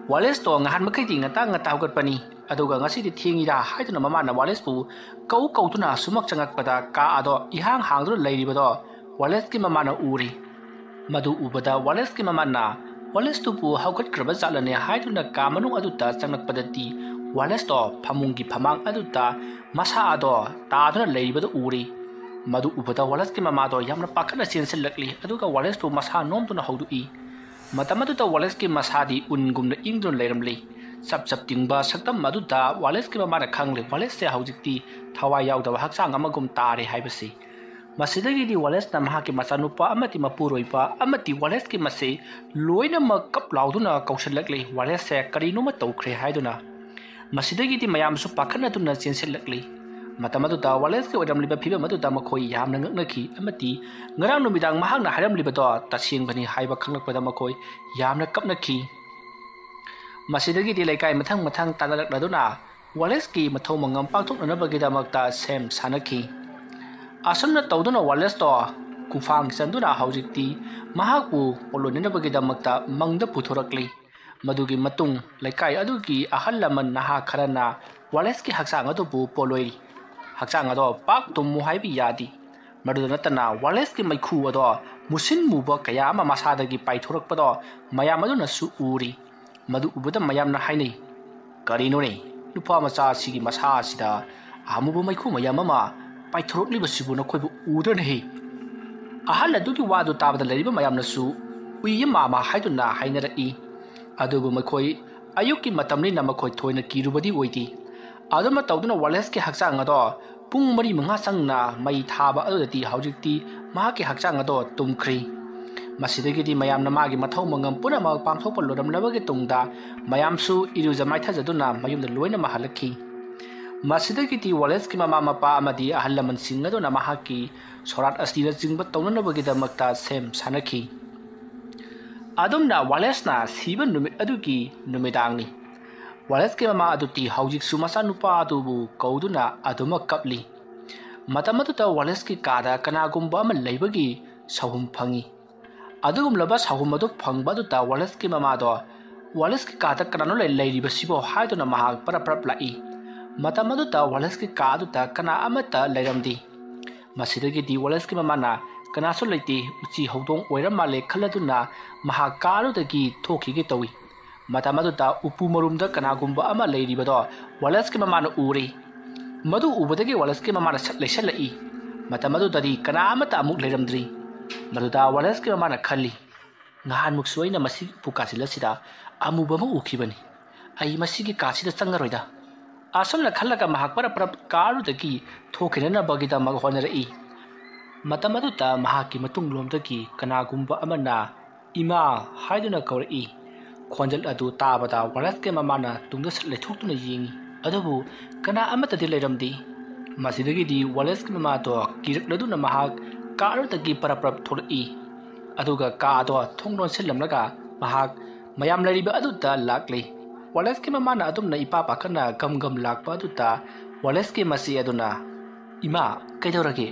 ꯋꯥꯂꯦꯁꯇꯣ ꯉꯍꯥꯟ ꯃꯈꯩꯗꯤ ꯉꯟꯇꯥ ꯉꯟꯇꯥ ꯍꯧꯒꯠꯄꯅꯤ, ꯑꯗꯨꯒ ꯉꯁꯤꯗꯤ ꯊꯦꯡꯉꯤꯗ ꯍꯥꯏꯗꯨꯅ ꯃꯃꯥꯅ ꯋꯥꯂꯦꯁꯄꯨ ꯀꯧ ꯀꯧꯗꯨꯅ ꯁꯨꯃꯛ ꯆꯪꯉꯛꯄꯗ ꯀꯥ ꯑꯗꯣ ꯏꯍꯥꯡ ꯍꯥꯡꯗꯨꯅ ꯂꯩꯔꯤꯕꯗꯣ ꯋꯥꯂꯦꯁꯀꯤ ꯃꯃꯥꯅ ꯎꯔꯤ꯫ ꯃꯗꯨ ꯎꯕꯗ ꯋꯥꯂꯦꯁꯀꯤ ꯃꯃꯥꯅ ꯋꯥꯂꯦꯁꯇꯨꯕꯨ ꯍꯧꯒꯠꯈ꯭ꯔꯕ ꯖꯥꯠꯂꯅꯦ ꯍꯥꯏꯗꯨꯅ ꯀꯥ ꯃꯅꯨꯡ ꯑꯗꯨꯗ ꯆꯪꯂꯛꯄꯗꯗꯤ ꯋꯥꯂꯦꯁꯇꯣ ꯐꯃꯨꯡꯒꯤ ꯐꯃꯥꯡ ꯑꯗꯨꯗ ꯃꯁꯥ ꯑꯗꯣ ꯇꯥꯗꯨꯅ ꯂꯩꯔꯤꯕꯗꯨ ꯎꯔꯤ꯫ ꯃꯗꯨ ꯎꯕꯗ ꯋꯥꯂꯦꯁꯀꯤ ꯃꯃꯥꯗꯣ ꯌꯥꯝꯅ ꯄꯥꯈꯠꯅ ꯆꯦꯟꯁꯤꯜꯂꯛꯂꯤ, ꯑꯗꯨꯒ ꯋꯥꯂꯦꯁꯄꯨ ꯃꯁꯥ ꯅꯣꯝꯗꯨꯅ ꯍꯧꯗꯣꯛꯏ꯫ ꯃꯇꯝ ꯑꯗꯨꯗ ꯋꯥꯂꯦꯁꯀꯤ ꯃꯁꯥꯗꯤ ꯎꯟꯒꯨꯝꯅ ꯏꯪꯗꯨꯅ ꯂꯩꯔꯝꯂꯤ꯫ ꯆꯞ ꯆꯞ ꯇꯤꯡꯕ ꯁꯛꯇꯝ ꯑꯗꯨꯗ ꯋꯥꯂꯦꯁꯀꯤ ꯃꯃꯥꯅ ꯈꯪꯂꯦ, ꯋꯥꯂꯦꯁꯁꯦ ꯍꯧꯖꯤꯛꯇꯤ ꯊꯋꯥꯏ ꯌꯥꯎꯗꯕ ꯍꯛꯆꯥꯡ ꯑꯃꯒꯨꯝ ꯇꯥꯔꯦ ꯍꯥꯏꯕꯁꯤ꯫ ꯃꯁꯤꯗꯒꯤꯗꯤ ꯋꯥꯂꯦꯁꯅ ꯃꯍꯥꯛꯀꯤ ꯃꯆꯥꯅꯨꯄꯥ ꯑꯃꯗꯤ ꯃꯄꯨꯔꯣꯏꯕ ꯑꯃꯗꯤ ꯋꯥꯂꯦꯁꯀꯤ ꯃꯆꯦ ꯂꯣꯏꯅꯃꯛ ꯀꯞ ꯂꯥꯎꯗꯨꯅ ꯀꯧꯁꯤꯜꯂꯛꯂꯤ, ꯋꯥꯂꯦꯁꯁꯦ ꯀꯔꯤꯅꯣꯃ ꯇꯧꯈ꯭ꯔꯦ ꯍꯥꯏꯗꯨꯅ꯫ ꯃꯁꯤꯗꯒꯤꯗꯤ ꯃꯌꯥꯝꯁꯨ ꯄꯥꯈꯠꯅꯗꯨꯅ ꯆꯦꯟꯁꯤꯜꯂꯛꯂꯤ꯫ ꯃꯇꯝ ꯑꯗꯨꯗ ꯋꯥꯂꯦꯁꯀꯤ ꯑꯣꯏꯔꯝꯂꯤꯕ ꯐꯤꯕꯝ ꯑꯗꯨꯗ ꯃꯈꯣꯏ ꯌꯥꯝꯅ ꯉꯛꯅꯈꯤ ꯑꯃꯗꯤ ꯉꯔꯥꯡ ꯅꯨꯃꯤꯗꯥꯡ ꯃꯍꯥꯛꯅ ꯍꯥꯏꯔꯝꯂꯤꯕꯗꯣ ꯇꯁꯦꯡꯕꯅꯤ ꯍꯥꯏꯕ ꯈꯪꯂꯛꯄꯗ ꯃꯈꯣꯏ ꯌꯥꯝꯅ ꯀꯞꯅꯈꯤ꯫ ꯃꯁꯤꯗꯒꯤꯗꯤ ꯂꯩꯀꯥꯏ ꯃꯊꯪ ꯃꯊꯪ ꯇꯥꯟꯅꯔꯛꯂꯗꯨꯅ ꯋꯥꯂꯦꯁꯀꯤ ꯃꯊꯧ ꯃꯉꯝ ꯄꯥꯡꯊꯣꯛꯅꯅꯕꯒꯤꯗꯃꯛꯇ ꯁꯦꯝ ꯁꯥꯅꯈꯤ꯫ ꯑꯁꯨꯝꯅ ꯇꯧꯗꯨꯅ ꯋꯥꯂꯦꯁꯇꯣ ꯈꯨꯐꯥꯡ ꯆꯟꯗꯨꯅ ꯍꯧꯖꯤꯛꯇꯤ ꯃꯍꯥꯛꯄꯨ ꯄꯣꯂꯣꯏꯅꯅꯕꯒꯤꯗꯃꯛꯇ ꯃꯪꯗ ꯄꯨꯊꯣꯔꯛꯂꯤ꯫ ꯃꯗꯨꯒꯤ ꯃꯇꯨꯡ ꯂꯩꯀꯥꯏ ꯑꯗꯨꯒꯤ ꯑꯍꯜ ꯂꯃꯟ ꯅꯍꯥ ꯈꯔꯅ ꯋꯥꯂꯦꯁꯀꯤ ꯍꯛꯆꯥꯡ ꯑꯗꯨꯕꯨ ꯄꯣꯂꯣꯏꯔꯤ꯫ ꯍꯛꯆꯥꯡ ꯑꯗꯣ ꯄꯥꯛ ꯇꯨꯝꯃꯨ ꯍꯥꯏꯕ ꯌꯥꯗꯦ꯫ ꯃꯗꯨꯗ ꯅꯠꯇꯅ ꯋꯥꯂꯦꯁꯀꯤ ꯃꯩꯈꯨ ꯑꯗꯣ ꯃꯨꯁꯤꯟ ꯃꯨꯕ ꯀꯌꯥ ꯑꯃ ꯃꯁꯥꯗꯒꯤ ꯄꯥꯏꯊꯣꯔꯛꯄꯗꯣ ꯃꯌꯥꯝ ꯑꯗꯨꯅꯁꯨ ꯎꯔꯤ꯫ ꯃꯗꯨ ꯎꯕꯗ ꯃꯌꯥꯝꯅ ꯍꯥꯏꯅꯩ, "ꯀꯔꯤꯅꯣꯅꯦ? ꯅꯨꯄꯥ ꯃꯆꯥ ꯑꯁꯤꯒꯤ ꯃꯁꯥ ꯑꯁꯤꯗ ꯑꯃꯨꯕ ꯃꯩꯈꯨ ꯃꯌꯥꯝ ꯑꯃ ꯄꯥꯏꯊꯣꯔꯛꯂꯤꯕꯁꯤꯕꯨ ꯅꯈꯣꯏꯕꯨ ꯎꯗ꯭ꯔꯅꯦꯍꯦ?" ꯑꯍꯜ ꯑꯗꯨꯒꯤ ꯋꯥꯗꯨ ꯇꯥꯕꯗ ꯂꯩꯔꯤꯕ ꯃꯌꯥꯝꯅꯁꯨ "ꯎꯏꯌꯦ ꯃꯥꯃ" ꯍꯥꯏꯗꯨꯅ ꯍꯥꯏꯅꯔꯛꯏ꯫ ꯑꯗꯨꯕꯨ ꯃꯈꯣꯏ ꯑꯌꯨꯛꯀꯤ ꯃꯇꯝꯅꯤꯅ ꯃꯈꯣꯏ ꯊꯣꯏꯅ ꯀꯤꯔꯨꯕꯗꯤ ꯑꯣꯏꯗꯦ꯫ ꯑꯗꯨꯝꯅ ꯇꯧꯗꯨꯅ ꯋꯥꯂꯦꯁꯀꯤ ꯍꯛꯆꯥꯡ ꯑꯗꯣ ꯄꯨꯡ ꯃꯔꯤ ꯃꯉꯥ ꯆꯪꯅ ꯃꯩ ꯊꯥꯕ ꯑꯗꯨꯗꯗꯤ ꯍꯧꯖꯤꯛꯇꯤ ꯃꯍꯥꯛꯀꯤ ꯍꯛꯆꯥꯡ ꯑꯗꯣ ꯇꯨꯝꯈ꯭ꯔꯤ꯫ ꯃꯁꯤꯗꯒꯤꯗꯤ ꯃꯌꯥꯝꯅ ꯃꯥꯒꯤ ꯃꯊꯧ ꯃꯉꯝ ꯄꯨꯝꯅꯃꯛ ꯄꯥꯡꯊꯣꯛꯄ ꯂꯣꯏꯔꯝꯂꯕꯒꯤ ꯇꯨꯡꯗ ꯃꯌꯥꯝꯁꯨ ꯏꯔꯨꯖ ꯃꯥꯏꯊꯖꯗꯨꯅ ꯃꯌꯨꯝꯗ ꯂꯣꯏꯅꯃꯛ ꯍꯜꯂꯛꯈꯤ꯫ ꯃꯁꯤꯗꯒꯤꯗꯤ ꯋꯥꯂꯦꯁꯀꯤ ꯃꯃꯥ ꯃꯄꯥ ꯑꯃꯗꯤ ꯑꯍꯜ ꯂꯃꯟꯁꯤꯡ ꯑꯗꯨꯅ ꯃꯍꯥꯛꯀꯤ ꯁꯣꯔꯥꯠ ꯑꯁꯤꯅꯆꯤꯡꯕ ꯇꯧꯅꯅꯕꯒꯤꯗꯃꯛꯇ ꯁꯦꯝ ꯁꯥꯅꯈꯤ꯫ ꯑꯗꯨꯝꯅ ꯋꯥꯂꯦꯁꯅ ꯁꯤꯕ ꯅꯨꯃꯤꯠ ꯑꯗꯨꯒꯤ ꯅꯨꯃꯤꯗꯥꯡꯅꯤ꯫ ꯋꯥꯂꯦꯁꯀꯤ ꯃꯃꯥ ꯑꯗꯨꯗꯤ ꯍꯧꯖꯤꯛꯁꯨ ꯃꯆꯥꯅꯨꯄꯥ ꯑꯗꯨꯕꯨ ꯀꯧꯗꯨꯅ ꯑꯗꯨꯃꯛ ꯀꯞꯂꯤ꯫ ꯃꯇꯝ ꯑꯗꯨꯗ ꯋꯥꯂꯦꯁꯀꯤ ꯀꯥꯗ ꯀꯅꯥꯒꯨꯝꯕ ꯑꯃ ꯂꯩꯕꯒꯤ ꯁꯥꯎꯍꯨꯝ ꯐꯪꯏ꯫ ꯑꯗꯨꯒꯨꯝꯂꯕ ꯁꯥꯎꯍꯨꯝ ꯑꯗꯨ ꯐꯪꯕ ꯑꯗꯨꯗ ꯋꯥꯂꯦꯁꯀꯤ ꯃꯃꯥꯗꯣ, "ꯋꯥꯂꯦꯁꯀꯤ ꯀꯥꯗ ꯀꯅꯥꯅꯣ ꯂꯩ-, ꯂꯩꯔꯤꯕꯁꯤꯕꯣ?" ꯍꯥꯏꯗꯨꯅ ꯃꯍꯥꯛ ꯄꯔꯞ ꯄꯔꯞ ꯂꯥꯛꯏ꯫ ꯃꯇꯝ ꯑꯗꯨꯗ ꯋꯥꯂꯦꯁꯀꯤ ꯀꯥ ꯑꯗꯨꯗ ꯀꯅꯥ ꯑꯃꯠꯇ ꯂꯩꯔꯝꯗꯦ꯫ ꯃꯁꯤꯗꯒꯤꯗꯤ ꯋꯥꯂꯦꯁꯀꯤ ꯃꯃꯥꯅ, "ꯀꯅꯥꯁꯨ ꯂꯩꯇꯦ, ꯎꯆꯤ ꯍꯧꯗꯣꯡ ꯑꯣꯏꯔ ꯃꯥꯜꯂꯦ" ꯈꯜꯂꯗꯨꯅ ꯃꯍꯥꯛ ꯀꯥ ꯑꯗꯨꯗꯒꯤ ꯊꯣꯛꯈꯤꯒꯦ ꯇꯧꯏ꯫ ꯃꯇꯝ ꯑꯗꯨꯗ ꯎꯄꯨ ꯃꯔꯨꯝꯗ ꯀꯅꯥꯒꯨꯝꯕ ꯑꯃ ꯂꯩꯔꯤꯕꯗꯣ ꯋꯥꯂꯦꯁꯀꯤ ꯃꯃꯥꯅ ꯎꯔꯦ꯫ ꯃꯗꯨ ꯎꯕꯗꯒꯤ ꯋꯥꯂꯦꯁꯀꯤ ꯃꯃꯥꯅ ꯁꯠ ꯂꯩꯁꯜꯂꯛꯏ꯫ ꯃꯇꯝ ꯑꯗꯨꯗꯗꯤ ꯀꯅꯥ ꯑꯃꯠꯇ ꯑꯃꯨꯛ ꯂꯩꯔꯝꯗ꯭ꯔꯤ꯫ ꯃꯗꯨꯗ ꯋꯥꯂꯦꯁꯀꯤ ꯃꯃꯥꯅ ꯈꯜꯂꯤ, "ꯅꯍꯥꯟꯃꯨꯛꯁꯨ ꯑꯩꯅ ꯃꯁꯤꯒꯤ ꯎꯄꯨ ꯀꯥꯁꯤꯜ ꯑꯁꯤꯗ ꯑꯃꯨꯕ ꯑꯃ ꯎꯈꯤꯕꯅꯤ꯫ ꯑꯩ ꯃꯁꯤꯒꯤ ꯀꯥꯁꯤꯗ ꯆꯪꯉꯔꯣꯏꯗ"꯫ ꯑꯁꯨꯝꯅ ꯈꯜꯂꯒ ꯃꯍꯥꯛ ꯄꯔꯞ ꯄꯔꯞ ꯀꯥ ꯑꯗꯨꯗꯒꯤ ꯊꯣꯛꯈꯤꯅꯅꯕꯒꯤꯗꯃꯛ ꯍꯣꯠꯅꯔꯛꯏ꯫ ꯃꯇꯝ ꯑꯗꯨꯗ ꯃꯍꯥꯛꯀꯤ ꯃꯇꯨꯡꯂꯣꯝꯗꯒꯤ ꯀꯅꯥꯒꯨꯝꯕ ꯑꯃꯅ "ꯏꯃꯥ" ꯍꯥꯏꯗꯨꯅ ꯀꯧꯔꯛꯏ꯫ ꯈꯣꯟꯖꯦꯜ ꯑꯗꯨ ꯇꯥꯕꯗ ꯋꯥꯂꯦꯁꯀꯤ ꯃꯃꯥꯅ ꯇꯨꯡꯗ ꯁꯠ ꯂꯩꯊꯣꯛꯇꯨꯅ ꯌꯦꯡꯏ, ꯑꯗꯨꯕꯨ ꯀꯅꯥ ꯑꯃꯠꯇꯗꯤ ꯂꯩꯔꯝꯗꯦ꯫ ꯃꯁꯤꯗꯒꯤꯗꯤ ꯋꯥꯂꯦꯁꯀꯤ ꯃꯃꯥꯗꯣ ꯀꯤꯔꯛꯂꯗꯨꯅ ꯃꯍꯥꯛ ꯀꯥ ꯑꯗꯨꯗꯒꯤ ꯄꯔꯞ ꯄꯔꯞ ꯊꯣꯛꯂꯛꯏ꯫ ꯑꯗꯨꯒ ꯀꯥ ꯑꯗꯣ ꯊꯣꯡ ꯂꯣꯟꯁꯤꯜꯂꯝꯂꯒ ꯃꯍꯥꯛ ꯃꯌꯥꯝ ꯂꯩꯔꯤꯕ ꯑꯗꯨꯗ ꯂꯥꯛꯂꯤ꯫ ꯋꯥꯂꯦꯁꯀꯤ ꯃꯃꯥꯅ ꯑꯗꯨꯝꯅ ꯏꯄꯥ ꯄꯥꯈꯠꯅ ꯒꯝ ꯒꯝ ꯂꯥꯛꯄ ꯑꯗꯨꯗ ꯋꯥꯂꯦꯁꯀꯤ ꯃꯆꯦ ꯑꯗꯨꯅ, "ꯏꯃꯥ, ꯀꯩꯗꯧꯔꯒꯦ?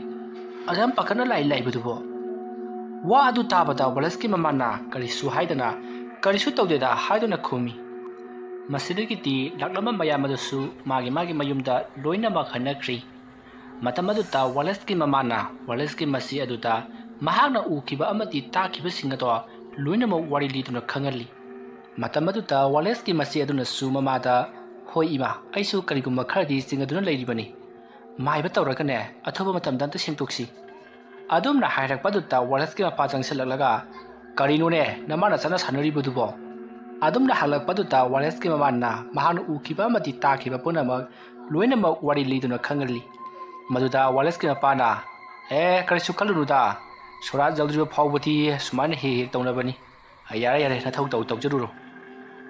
ꯑꯗꯨꯌꯥꯝ ꯄꯥꯈꯠꯅ ꯂꯥꯛꯏ ꯂꯥꯛꯏꯕꯗꯨꯕꯣ?" ꯋꯥ ꯑꯗꯨ ꯇꯥꯕꯗ ꯋꯥꯂꯦꯁꯀꯤ ꯃꯃꯥꯅ ꯀꯔꯤꯁꯨ ꯍꯥꯏꯗꯅ, "ꯀꯔꯤꯁꯨ ꯇꯧꯗꯦꯗ" ꯍꯥꯏꯗꯨꯅ ꯈꯨꯝꯃꯤ꯫ ꯃꯁꯤꯗꯒꯤꯗꯤ ꯂꯥꯛꯂꯝꯕ ꯃꯌꯥꯝ ꯑꯗꯨꯁꯨ ꯃꯥꯒꯤ ꯃꯥꯒꯤ ꯃꯌꯨꯝꯗ ꯂꯣꯏꯅꯃꯛ ꯍꯟꯅꯈ꯭ꯔꯤ꯫ ꯃꯇꯝ ꯑꯗꯨꯗ ꯋꯥꯂꯦꯁꯀꯤ ꯃꯃꯥꯅ ꯋꯥꯂꯦꯁꯀꯤ ꯃꯆꯦ ꯑꯗꯨꯗ ꯃꯍꯥꯛꯅ ꯎꯈꯤꯕ ꯑꯃꯗꯤ ꯇꯥꯈꯤꯕꯁꯤꯡ ꯑꯗꯣ ꯂꯣꯏꯅꯃꯛ ꯋꯥꯔꯤ ꯂꯤꯗꯨꯅ ꯈꯪꯍꯜꯂꯤ꯫ ꯃꯇꯝ ꯑꯗꯨꯗ ꯋꯥꯂꯦꯁꯀꯤ ꯃꯆꯦ ꯑꯗꯨꯅꯁꯨ ꯃꯃꯥꯗ, "ꯍꯣꯏ ꯏꯃꯥ, ꯑꯩꯁꯨ ꯀꯔꯤꯒꯨꯝꯕ ꯈꯔꯗꯤ ꯆꯤꯡꯅꯗꯨꯅ ꯂꯩꯔꯤꯕꯅꯤ꯫ ꯃꯥꯏꯕ ꯇꯧꯔꯒꯅꯦ, ꯑꯊꯨꯕ ꯃꯇꯝꯗ ꯑꯝꯇ ꯁꯦꯡꯗꯣꯛꯁꯤ"꯫ ꯑꯗꯨꯝꯅ ꯍꯥꯏꯔꯛꯄ ꯑꯗꯨꯗ ꯋꯥꯂꯦꯁꯀꯤ ꯃꯄꯥ ꯆꯪꯁꯤꯜꯂꯛꯂꯒ, "ꯀꯔꯤꯅꯣꯅꯦ ꯅꯃꯥ ꯅꯆꯥꯅ ꯁꯥꯟꯅꯔꯤꯕꯗꯨꯕꯣ?" ꯑꯗꯨꯝꯅ ꯍꯜꯂꯛꯄ ꯑꯗꯨꯗ ꯋꯥꯂꯦꯁꯀꯤ ꯃꯃꯥꯅ ꯃꯍꯥꯛꯅ ꯎꯈꯤꯕ ꯑꯃꯗꯤ ꯇꯥꯈꯤꯕ ꯄꯨꯝꯅꯃꯛ ꯂꯣꯏꯅꯃꯛ ꯋꯥꯔꯤ ꯂꯤꯗꯨꯅ ꯈꯪꯍꯜꯂꯤ꯫ ꯃꯗꯨꯗ ꯋꯥꯂꯦꯁꯀꯤ ꯃꯄꯥꯅ, "ꯑꯦ, ꯀꯔꯤꯁꯨ ꯈꯜꯂꯨꯅꯨꯗ, ꯁꯣꯔꯥꯠ ꯌꯧꯗ꯭ꯔꯤꯕ ꯐꯥꯎꯕꯗꯤ ꯁꯨꯃꯥꯏꯅ ꯍꯦꯛ ꯍꯦꯛ ꯇꯧꯅꯕꯅꯤ꯫ ꯌꯥꯔꯦ, ꯌꯥꯔꯦ, ꯅꯊꯧ ꯇꯧ, ꯇꯧꯖꯔꯨꯔꯣ"꯫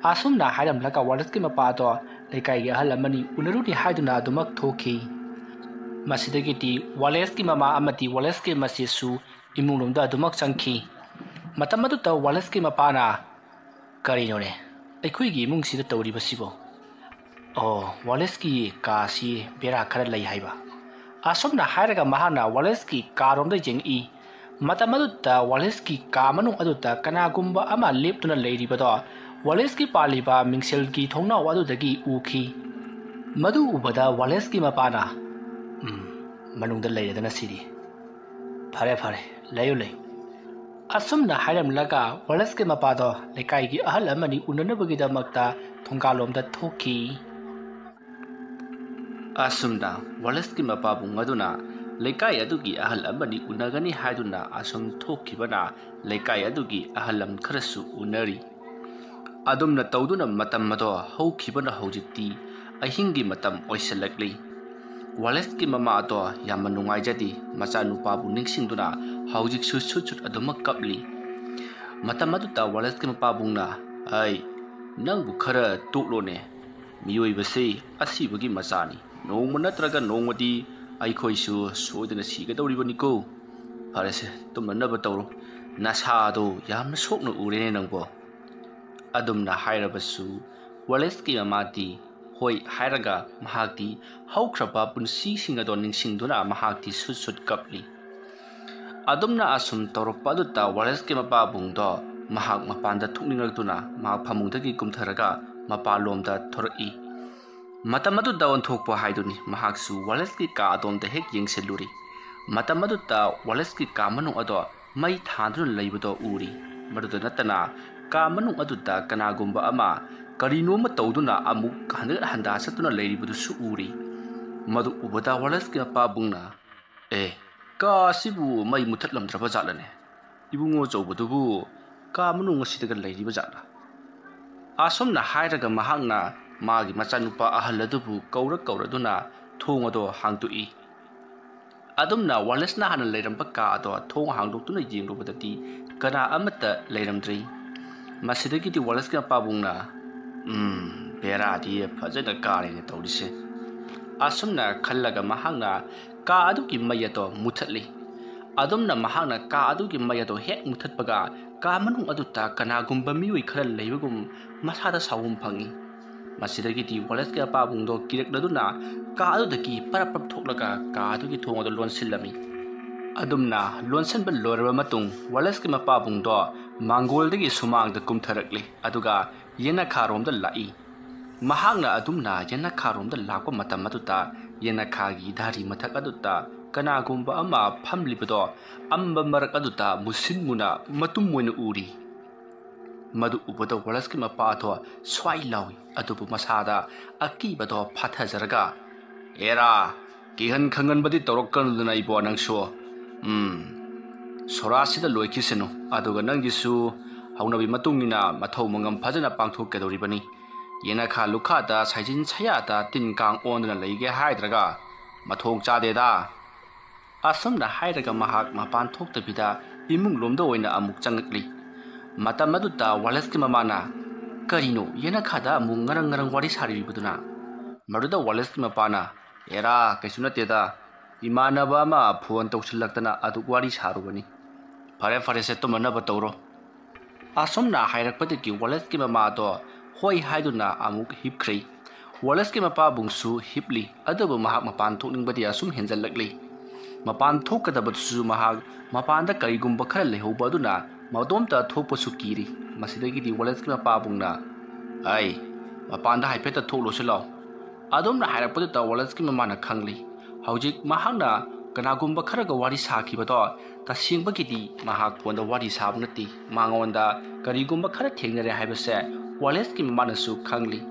ꯑꯁꯨꯝꯅ ꯍꯥꯏꯔꯝꯂꯒ ꯋꯥꯂꯦꯁꯀꯤ ꯃꯄꯥꯗꯣ ꯂꯩꯀꯥꯏꯒꯤ ꯑꯍꯜ ꯑꯃꯅꯤ ꯎꯅꯔꯨꯅꯤ ꯍꯥꯏꯗꯨꯅ ꯑꯗꯨꯃꯛ ꯊꯣꯛꯈꯤ꯫ ꯃꯁꯤꯗꯒꯤꯗꯤ ꯋꯥꯂꯦꯁꯀꯤ ꯃꯃꯥ ꯑꯃꯗꯤ ꯋꯥꯂꯦꯁꯀꯤ ꯃꯆꯦꯁꯨ ꯏꯃꯨꯡꯂꯣꯝꯗ ꯑꯗꯨꯃꯛ ꯆꯪꯈꯤ꯫ ꯃꯇꯝ ꯑꯗꯨꯗ ꯋꯥꯂꯦꯁꯀꯤ ꯃꯄꯥꯅ, "ꯀꯔꯤꯅꯣꯅꯦ ꯑꯩꯈꯣꯏꯒꯤ ꯏꯃꯨꯡꯁꯤꯗ ꯇꯧꯔꯤꯕꯁꯤꯕꯣ? ꯑꯣ, ꯋꯥꯂꯦꯁꯀꯤ ꯀꯥꯁꯤ ꯕꯦꯔꯥ ꯈꯔ ꯂꯩ ꯍꯥꯏꯕ"꯫ ꯑꯁꯨꯝꯅ ꯍꯥꯏꯔꯒ ꯃꯍꯥꯛꯅ ꯋꯥꯂꯦꯁꯀꯤ ꯀꯥꯔꯣꯝꯗ ꯌꯦꯡꯉꯛꯏ꯫ ꯃꯇꯝ ꯑꯗꯨꯗ ꯋꯥꯂꯦꯁꯀꯤ ꯀꯥ ꯃꯅꯨꯡ ꯑꯗꯨꯗ ꯀꯅꯥꯒꯨꯝꯕ ꯑꯃ ꯂꯦꯞꯇꯨꯅ ꯂꯩꯔꯤꯕꯗꯣ ꯋꯥꯂꯦꯁꯀꯤ ꯄꯥꯜꯂꯤꯕ ꯃꯤꯡꯁꯦꯜꯒꯤ ꯊꯣꯡꯅꯥꯎ ꯑꯗꯨꯗꯒꯤ ꯎꯈꯤ꯫ ꯃꯗꯨ ꯎꯕꯗ ꯋꯥꯂꯦꯁꯀꯤ ꯃꯄꯥꯅ, "ꯎꯝ, ꯃꯅꯨꯡꯗ ꯂꯩꯔꯦꯗꯅ ꯁꯤꯗꯤ꯫ ꯐꯔꯦ, ꯐꯔꯦ, ꯂꯩꯌꯨ, ꯂꯩꯌꯨ"꯫ ꯑꯁꯨꯝꯅ ꯍꯥꯏꯔꯝꯂꯒ ꯋꯥꯂꯦꯁꯀꯤ ꯃꯄꯥꯗꯣ ꯂꯩꯀꯥꯏꯒꯤ ꯑꯍꯜ ꯑꯃꯅꯤ ꯎꯅꯅꯕꯒꯤꯗꯃꯛꯇ ꯊꯣꯡꯒꯥꯜꯂꯣꯝꯗ ꯊꯣꯛꯈꯤ꯫ ꯑꯁꯨꯝꯅ ꯋꯥꯂꯦꯁꯀꯤ ꯃꯄꯥꯕꯨꯡ ꯑꯗꯨꯅ ꯂꯩꯀꯥꯏ ꯑꯗꯨꯒꯤ ꯑꯍꯜ ꯑꯃꯅꯤ ꯎꯅꯒꯅꯤ ꯍꯥꯏꯗꯨꯅ ꯑꯁꯨꯝ ꯊꯣꯛꯈꯤꯕꯅ ꯂꯩꯀꯥꯏ ꯑꯗꯨꯒꯤ ꯑꯍꯜ ꯂꯝ ꯈꯔꯁꯨ ꯎꯅꯔꯤ꯫ ꯑꯗꯨꯝꯅ ꯇꯧꯗꯨꯅ ꯃꯇꯝ ꯑꯗꯣ ꯍꯧꯈꯤꯕꯅ ꯍꯧꯖꯤꯛꯇꯤ ꯑꯍꯤꯡꯒꯤ ꯃꯇꯝ ꯑꯣꯏꯁꯤꯜꯂꯛꯂꯤ꯫ ꯋꯥꯂꯦꯁꯀꯤ ꯃꯃꯥ ꯑꯗꯣ ꯌꯥꯝꯅ ꯅꯨꯡꯉꯥꯏꯖꯗꯦ꯫ ꯃꯆꯥꯅꯨꯄꯥꯕꯨ ꯅꯤꯡꯁꯤꯡꯗꯨꯅ ꯍꯧꯖꯤꯛꯁꯨ ꯁꯨꯠ ꯁꯨꯠ ꯑꯗꯨꯃꯛ ꯀꯞꯂꯤ꯫ ꯃꯇꯝ ꯑꯗꯨꯗ ꯋꯥꯂꯦꯁꯀꯤ ꯃꯄꯥꯕꯨꯡꯅ, "ꯑꯩ, ꯅꯪꯕꯨ ꯈꯔ ꯇꯣꯛꯂꯣꯅꯦ꯫ ꯃꯤꯑꯣꯏꯕꯁꯤ ꯑꯁꯤꯕꯒꯤ ꯃꯆꯥꯅꯤ꯫ ꯅꯣꯡꯃ ꯅꯠꯇ꯭ꯔꯒ ꯅꯣꯡꯃꯗꯤ ꯑꯩꯈꯣꯏꯁꯨ ꯁꯣꯏꯗꯅ ꯁꯤꯒꯗꯧꯔꯤꯕꯅꯤꯀꯣ꯫ ꯐꯔꯦꯁꯦ, ꯇꯨꯝꯅꯅꯕ ꯇꯧꯔꯣ꯫ ꯅꯁꯥꯗꯣ ꯌꯥꯝꯅ ꯁꯣꯛꯅ ꯎꯔꯦꯅꯦ ꯅꯪꯕꯣ"꯫ ꯑꯗꯨꯝꯅ ꯍꯥꯏꯔꯕꯁꯨ ꯋꯥꯂꯦꯁꯀꯤ ꯃꯃꯥꯗꯤ ꯍꯣꯏ ꯍꯥꯏꯔꯒ ꯃꯍꯥꯛꯇꯤ ꯍꯧꯈ꯭ꯔꯕ ꯄꯨꯟꯁꯤꯁꯤꯡ ꯑꯗꯣ ꯅꯤꯡꯁꯤꯡꯗꯨꯅ ꯃꯍꯥꯛꯇꯤ ꯁꯨꯠ ꯁꯨꯠ ꯀꯞꯂꯤ꯫ ꯑꯗꯨꯝꯅ ꯑꯁꯨꯝ ꯇꯧꯔꯛꯄ ꯑꯗꯨꯗ ꯋꯥꯂꯦꯁꯀꯤ ꯃꯄꯥꯕꯨꯡꯗꯣ ꯃꯍꯥꯛ ꯃꯄꯥꯟꯗ ꯊꯣꯛꯅꯤꯡꯂꯛꯇꯨꯅ ꯃꯍꯥꯛ ꯐꯃꯨꯡꯗꯒꯤ ꯀꯨꯝꯊꯔꯒ ꯃꯄꯥꯟꯂꯣꯝꯗ ꯊꯣꯔꯛꯏ꯫ ꯃꯇꯝ ꯑꯗꯨꯗ ꯑꯣꯟꯊꯣꯛꯄ ꯍꯥꯏꯗꯨꯅꯤ, ꯃꯍꯥꯛꯁꯨ ꯋꯥꯂꯦꯁꯀꯤ ꯀꯥ ꯑꯗꯣꯝꯗ ꯍꯦꯛ ꯌꯦꯡꯁꯤꯜꯂꯨꯔꯤ꯫ ꯃꯇꯝ ꯑꯗꯨꯗ ꯋꯥꯂꯦꯁꯀꯤ ꯀꯥ ꯃꯅꯨꯡ ꯑꯗꯣ ꯃꯩ ꯊꯥꯟꯗꯨꯅ ꯂꯩꯕꯗꯣ ꯎꯔꯤ꯫ ꯃꯗꯨꯗ ꯅꯠꯇꯅ ꯀꯥ ꯃꯅꯨꯡ ꯑꯗꯨꯗ ꯀꯅꯥꯒꯨꯝꯕ ꯑꯃ ꯀꯔꯤꯅꯣꯃ ꯇꯧꯗꯨꯅ ꯑꯃꯨꯛ ꯍꯟꯒꯠ ꯍꯟꯗꯥ ꯆꯠꯇꯨꯅ ꯂꯩꯔꯤꯕꯗꯨꯁꯨ ꯎꯔꯤ꯫ ꯃꯗꯨ ꯎꯕꯗ ꯋꯥꯂꯦꯁꯀꯤ ꯃꯄꯥꯕꯨꯡꯅ, "ꯑꯦ, ꯀꯥ ꯑꯁꯤꯕꯨ ꯃꯩ ꯃꯨꯊꯠꯂꯝꯗ꯭ꯔꯕ ꯖꯥꯠꯂꯅꯦ? ꯏꯕꯨꯡꯉꯣ ꯑꯆꯧꯕꯗꯨꯕꯨ ꯀꯥ ꯃꯅꯨꯡ ꯑꯁꯤꯗꯒ ꯂꯩꯔꯤꯕ ꯖꯥꯠꯂ?" ꯑꯁꯨꯝꯅ ꯍꯥꯏꯔꯒ ꯃꯍꯥꯛꯅ ꯃꯥꯒꯤ ꯃꯆꯥꯅꯨꯄꯥ ꯑꯍꯜ ꯑꯗꯨꯕꯨ ꯀꯧꯔ ꯀꯧꯔꯗꯨꯅ ꯊꯣꯡ ꯑꯗꯣ ꯍꯥꯡꯗꯣꯛꯏ꯫ ꯑꯗꯨꯝꯅ ꯋꯥꯂꯦꯁꯅ ꯍꯥꯟꯅ ꯂꯩꯔꯝꯕ ꯀꯥ ꯑꯗꯣ ꯊꯣꯡ ꯍꯥꯡꯗꯣꯛꯇꯨꯅ ꯌꯦꯡꯂꯨꯕꯗꯗꯤ ꯀꯅꯥ ꯑꯃꯠꯇ ꯂꯩꯔꯝꯗ꯭ꯔꯤ꯫ ꯃꯁꯤꯗꯒꯤꯗꯤ ꯋꯥꯂꯦꯁꯀꯤ ꯃꯄꯥꯕꯨꯡꯅ, "ꯎꯝ, ꯕꯦꯔꯥꯗꯤ ꯐꯖꯅ ꯀꯥꯔꯦꯅꯦ ꯇꯧꯔꯤꯁꯦ"꯫ ꯑꯁꯨꯝꯅ ꯈꯜꯂꯒ ꯃꯍꯥꯛꯅ ꯀꯥ ꯑꯗꯨꯒꯤ ꯃꯩ ꯑꯗꯣ ꯃꯨꯊꯠꯂꯤ꯫ ꯑꯗꯨꯝꯅ ꯃꯍꯥꯛꯅ ꯀꯥ ꯑꯗꯨꯒꯤ ꯃꯩ ꯑꯗꯣ ꯍꯦꯛ ꯃꯨꯊꯠꯄꯒ, ꯀꯥ ꯃꯅꯨꯡ ꯑꯗꯨꯗ ꯀꯅꯥꯒꯨꯝꯕ ꯃꯤꯑꯣꯏ ꯈꯔ ꯂꯩꯕꯒꯨꯝ ꯃꯁꯥꯗ ꯁꯥꯎꯍꯨꯝ ꯐꯪꯏ꯫ ꯃꯁꯤꯗꯒꯤꯗꯤ ꯋꯥꯂꯦꯁꯀꯤ ꯃꯄꯥꯕꯨꯡꯗꯣ ꯀꯤꯔꯛꯂꯗꯨꯅ ꯀꯥ ꯑꯗꯨꯗꯒꯤ ꯄꯔꯞ ꯄꯔꯞ ꯊꯣꯛꯂꯒ ꯀꯥ ꯑꯗꯨꯒꯤ ꯊꯣꯡ ꯑꯗꯨ ꯂꯣꯟꯁꯤꯜꯂꯝꯃꯤ꯫ ꯑꯗꯨꯝꯅ ꯂꯣꯟꯁꯤꯟꯕ ꯂꯣꯏꯔꯕ ꯃꯇꯨꯡ ꯋꯥꯂꯦꯁꯀꯤ ꯃꯄꯥꯕꯨꯡꯗꯣ ꯃꯥꯡꯒꯣꯜꯗꯒꯤ ꯁꯨꯃꯥꯡꯗ ꯀꯨꯝꯊꯔꯛꯂꯤ, ꯑꯗꯨꯒ ꯌꯦꯅꯈꯥꯔꯣꯝꯗ ꯂꯥꯛꯏ꯫ ꯃꯍꯥꯛꯅ ꯑꯗꯨꯝꯅ ꯌꯦꯅꯈꯥꯔꯣꯝꯗ ꯂꯥꯛꯄ ꯃꯇꯝ ꯑꯗꯨꯗ ꯌꯦꯅꯈꯥꯒꯤ ꯙꯥꯔꯤ ꯃꯊꯛ ꯑꯗꯨꯗ ꯀꯅꯥꯒꯨꯝꯕ ꯑꯃ ꯐꯝꯂꯤꯕꯗꯣ ꯑꯃꯝꯕ ꯃꯔꯛ ꯑꯗꯨꯗ ꯃꯨꯁꯤꯟ ꯃꯨꯅ ꯃꯇꯨꯝ ꯑꯣꯏꯅ ꯎꯔꯤ꯫ ꯃꯗꯨ ꯎꯕꯗ ꯋꯥꯂꯦꯁꯀꯤ ꯃꯄꯥꯗꯣ ꯁ꯭ꯋꯥꯏ ꯂꯥꯎꯏ, ꯑꯗꯨꯕꯨ ꯃꯁꯥꯗ ꯑꯀꯤꯕꯗꯣ ꯐꯥꯊꯖꯔꯒ, "ꯑꯦꯔꯥ, ꯀꯤꯍꯟ ꯈꯪꯍꯟꯕꯗꯤ ꯇꯧꯔꯛꯀꯅꯨꯗꯅ ꯏꯕꯣ ꯅꯪꯁꯨ꯫ ꯎꯝ, ꯁꯣꯔꯥꯁꯤꯗ ꯂꯣꯏꯈꯤꯁꯅꯨ, ꯑꯗꯨꯒ ꯅꯪꯒꯤꯁꯨ ꯍꯧꯅꯕꯤ ꯃꯇꯨꯡ ꯏꯟꯅ ꯃꯊꯧ ꯃꯉꯝ ꯐꯖꯅ ꯄꯥꯡꯊꯣꯛꯀꯗꯧꯔꯤꯕꯅꯤ꯫ ꯌꯦꯅꯈꯥ ꯂꯨꯈꯥꯗ ꯁꯥꯏꯖꯤꯟ ꯁꯌꯥꯗ ꯇꯤꯟ ꯀꯥꯡ ꯑꯣꯟꯗꯨꯅ ꯂꯩꯒꯦ ꯍꯥꯏꯗ꯭ꯔꯒ ꯃꯊꯣꯡ ꯆꯥꯗꯦꯗ"꯫ ꯑꯁꯨꯝꯅ ꯍꯥꯏꯔꯒ ꯃꯍꯥꯛ ꯃꯄꯥꯟ ꯊꯣꯛꯇꯕꯤꯗ ꯏꯃꯨꯡ ꯂꯣꯝꯗ ꯑꯣꯏꯅ ꯑꯃꯨꯛ ꯆꯪꯉꯛꯂꯤ꯫ ꯃꯇꯝ ꯑꯗꯨꯗ ꯋꯥꯂꯦꯁꯀꯤ ꯃꯃꯥꯅ, "ꯀꯔꯤꯅꯣ ꯌꯦꯅꯈꯥꯗ ꯑꯃꯨꯛ ꯉꯔꯪ ꯉꯔꯪ ꯋꯥꯔꯤ ꯁꯥꯔꯤꯕꯗꯨꯅ?" ꯃꯗꯨꯗ ꯋꯥꯂꯦꯁꯀꯤ ꯃꯄꯥꯅ, "ꯑꯦꯔꯥ, ꯀꯩꯁꯨ ꯅꯠꯇꯦꯗ, ꯏꯃꯥꯟꯅꯕ ꯑꯃ ꯐꯣꯟ ꯇꯧꯁꯤꯜꯂꯛꯇꯅ ꯑꯗꯨꯛ ꯋꯥꯔꯤ ꯁꯥꯔꯨꯕꯅꯤ꯫ ꯐꯔꯦ ꯐꯔꯦꯁꯦ, ꯇꯨꯝꯅꯅꯕ ꯇꯧꯔꯣ"꯫ ꯑꯁꯨꯝꯅ ꯍꯥꯏꯔꯛꯄꯗꯒꯤ ꯋꯥꯂꯦꯁꯀꯤ ꯃꯃꯥꯗꯣ ꯍꯣꯏ ꯍꯥꯏꯗꯨꯅ ꯑꯃꯨꯛ ꯍꯤꯞꯈ꯭ꯔꯦ꯫ ꯋꯥꯂꯦꯁꯀꯤ ꯃꯄꯥꯕꯨꯡꯁꯨ ꯍꯤꯞꯂꯤ, ꯑꯗꯨꯕꯨ ꯃꯍꯥꯛ ꯃꯄꯥꯟ ꯊꯣꯛꯅꯤꯡꯕꯗꯤ ꯑꯁꯨꯝ ꯍꯦꯟꯖꯜꯂꯛꯂꯤ꯫ ꯃꯄꯥꯟ ꯊꯣꯛꯀꯗꯕꯗꯨꯁꯨ ꯃꯍꯥꯛ ꯃꯄꯥꯟꯗ ꯀꯔꯤꯒꯨꯝꯕ ꯈꯔ ꯂꯩꯍꯧꯕ ꯑꯗꯨꯅ ꯃꯇꯣꯝꯇ ꯊꯣꯛꯄꯁꯨ ꯀꯤꯔꯤ꯫ ꯃꯁꯤꯗꯒꯤꯗꯤ ꯋꯥꯂꯦꯁꯀꯤ ꯃꯄꯥꯕꯨꯡꯅ, "ꯑꯩ, ꯃꯄꯥꯟꯗ ꯍꯥꯏꯐꯦꯠꯇ ꯊꯣꯛꯂꯨꯁꯤ ꯂꯥꯎ"꯫ ꯑꯗꯨꯝꯅ ꯍꯥꯏꯔꯛꯄꯗꯨꯗ ꯋꯥꯂꯦꯁꯀꯤ ꯃꯃꯥꯅ ꯈꯪꯂꯤ꯫ ꯍꯧꯖꯤꯛ ꯃꯍꯥꯛꯅ ꯀꯅꯥꯒꯨꯝꯕ ꯈꯔꯒ ꯋꯥꯔꯤ ꯁꯥꯈꯤꯕꯗꯣ ꯇꯁꯦꯡꯕꯒꯤꯗꯤ ꯃꯍꯥꯛ ꯐꯣꯟꯗ ꯋꯥꯔꯤ ꯁꯥꯕ ꯅꯠꯇꯦ꯫ ꯃꯉꯣꯟꯗ ꯀꯔꯤꯒꯨꯝꯕ ꯈꯔ ꯊꯦꯡꯅꯔꯦ ꯍꯥꯏꯕꯁꯦ ꯋꯥꯂꯦꯁꯀꯤ ꯃꯃꯥꯅꯁꯨ ꯈꯪꯂꯤ꯫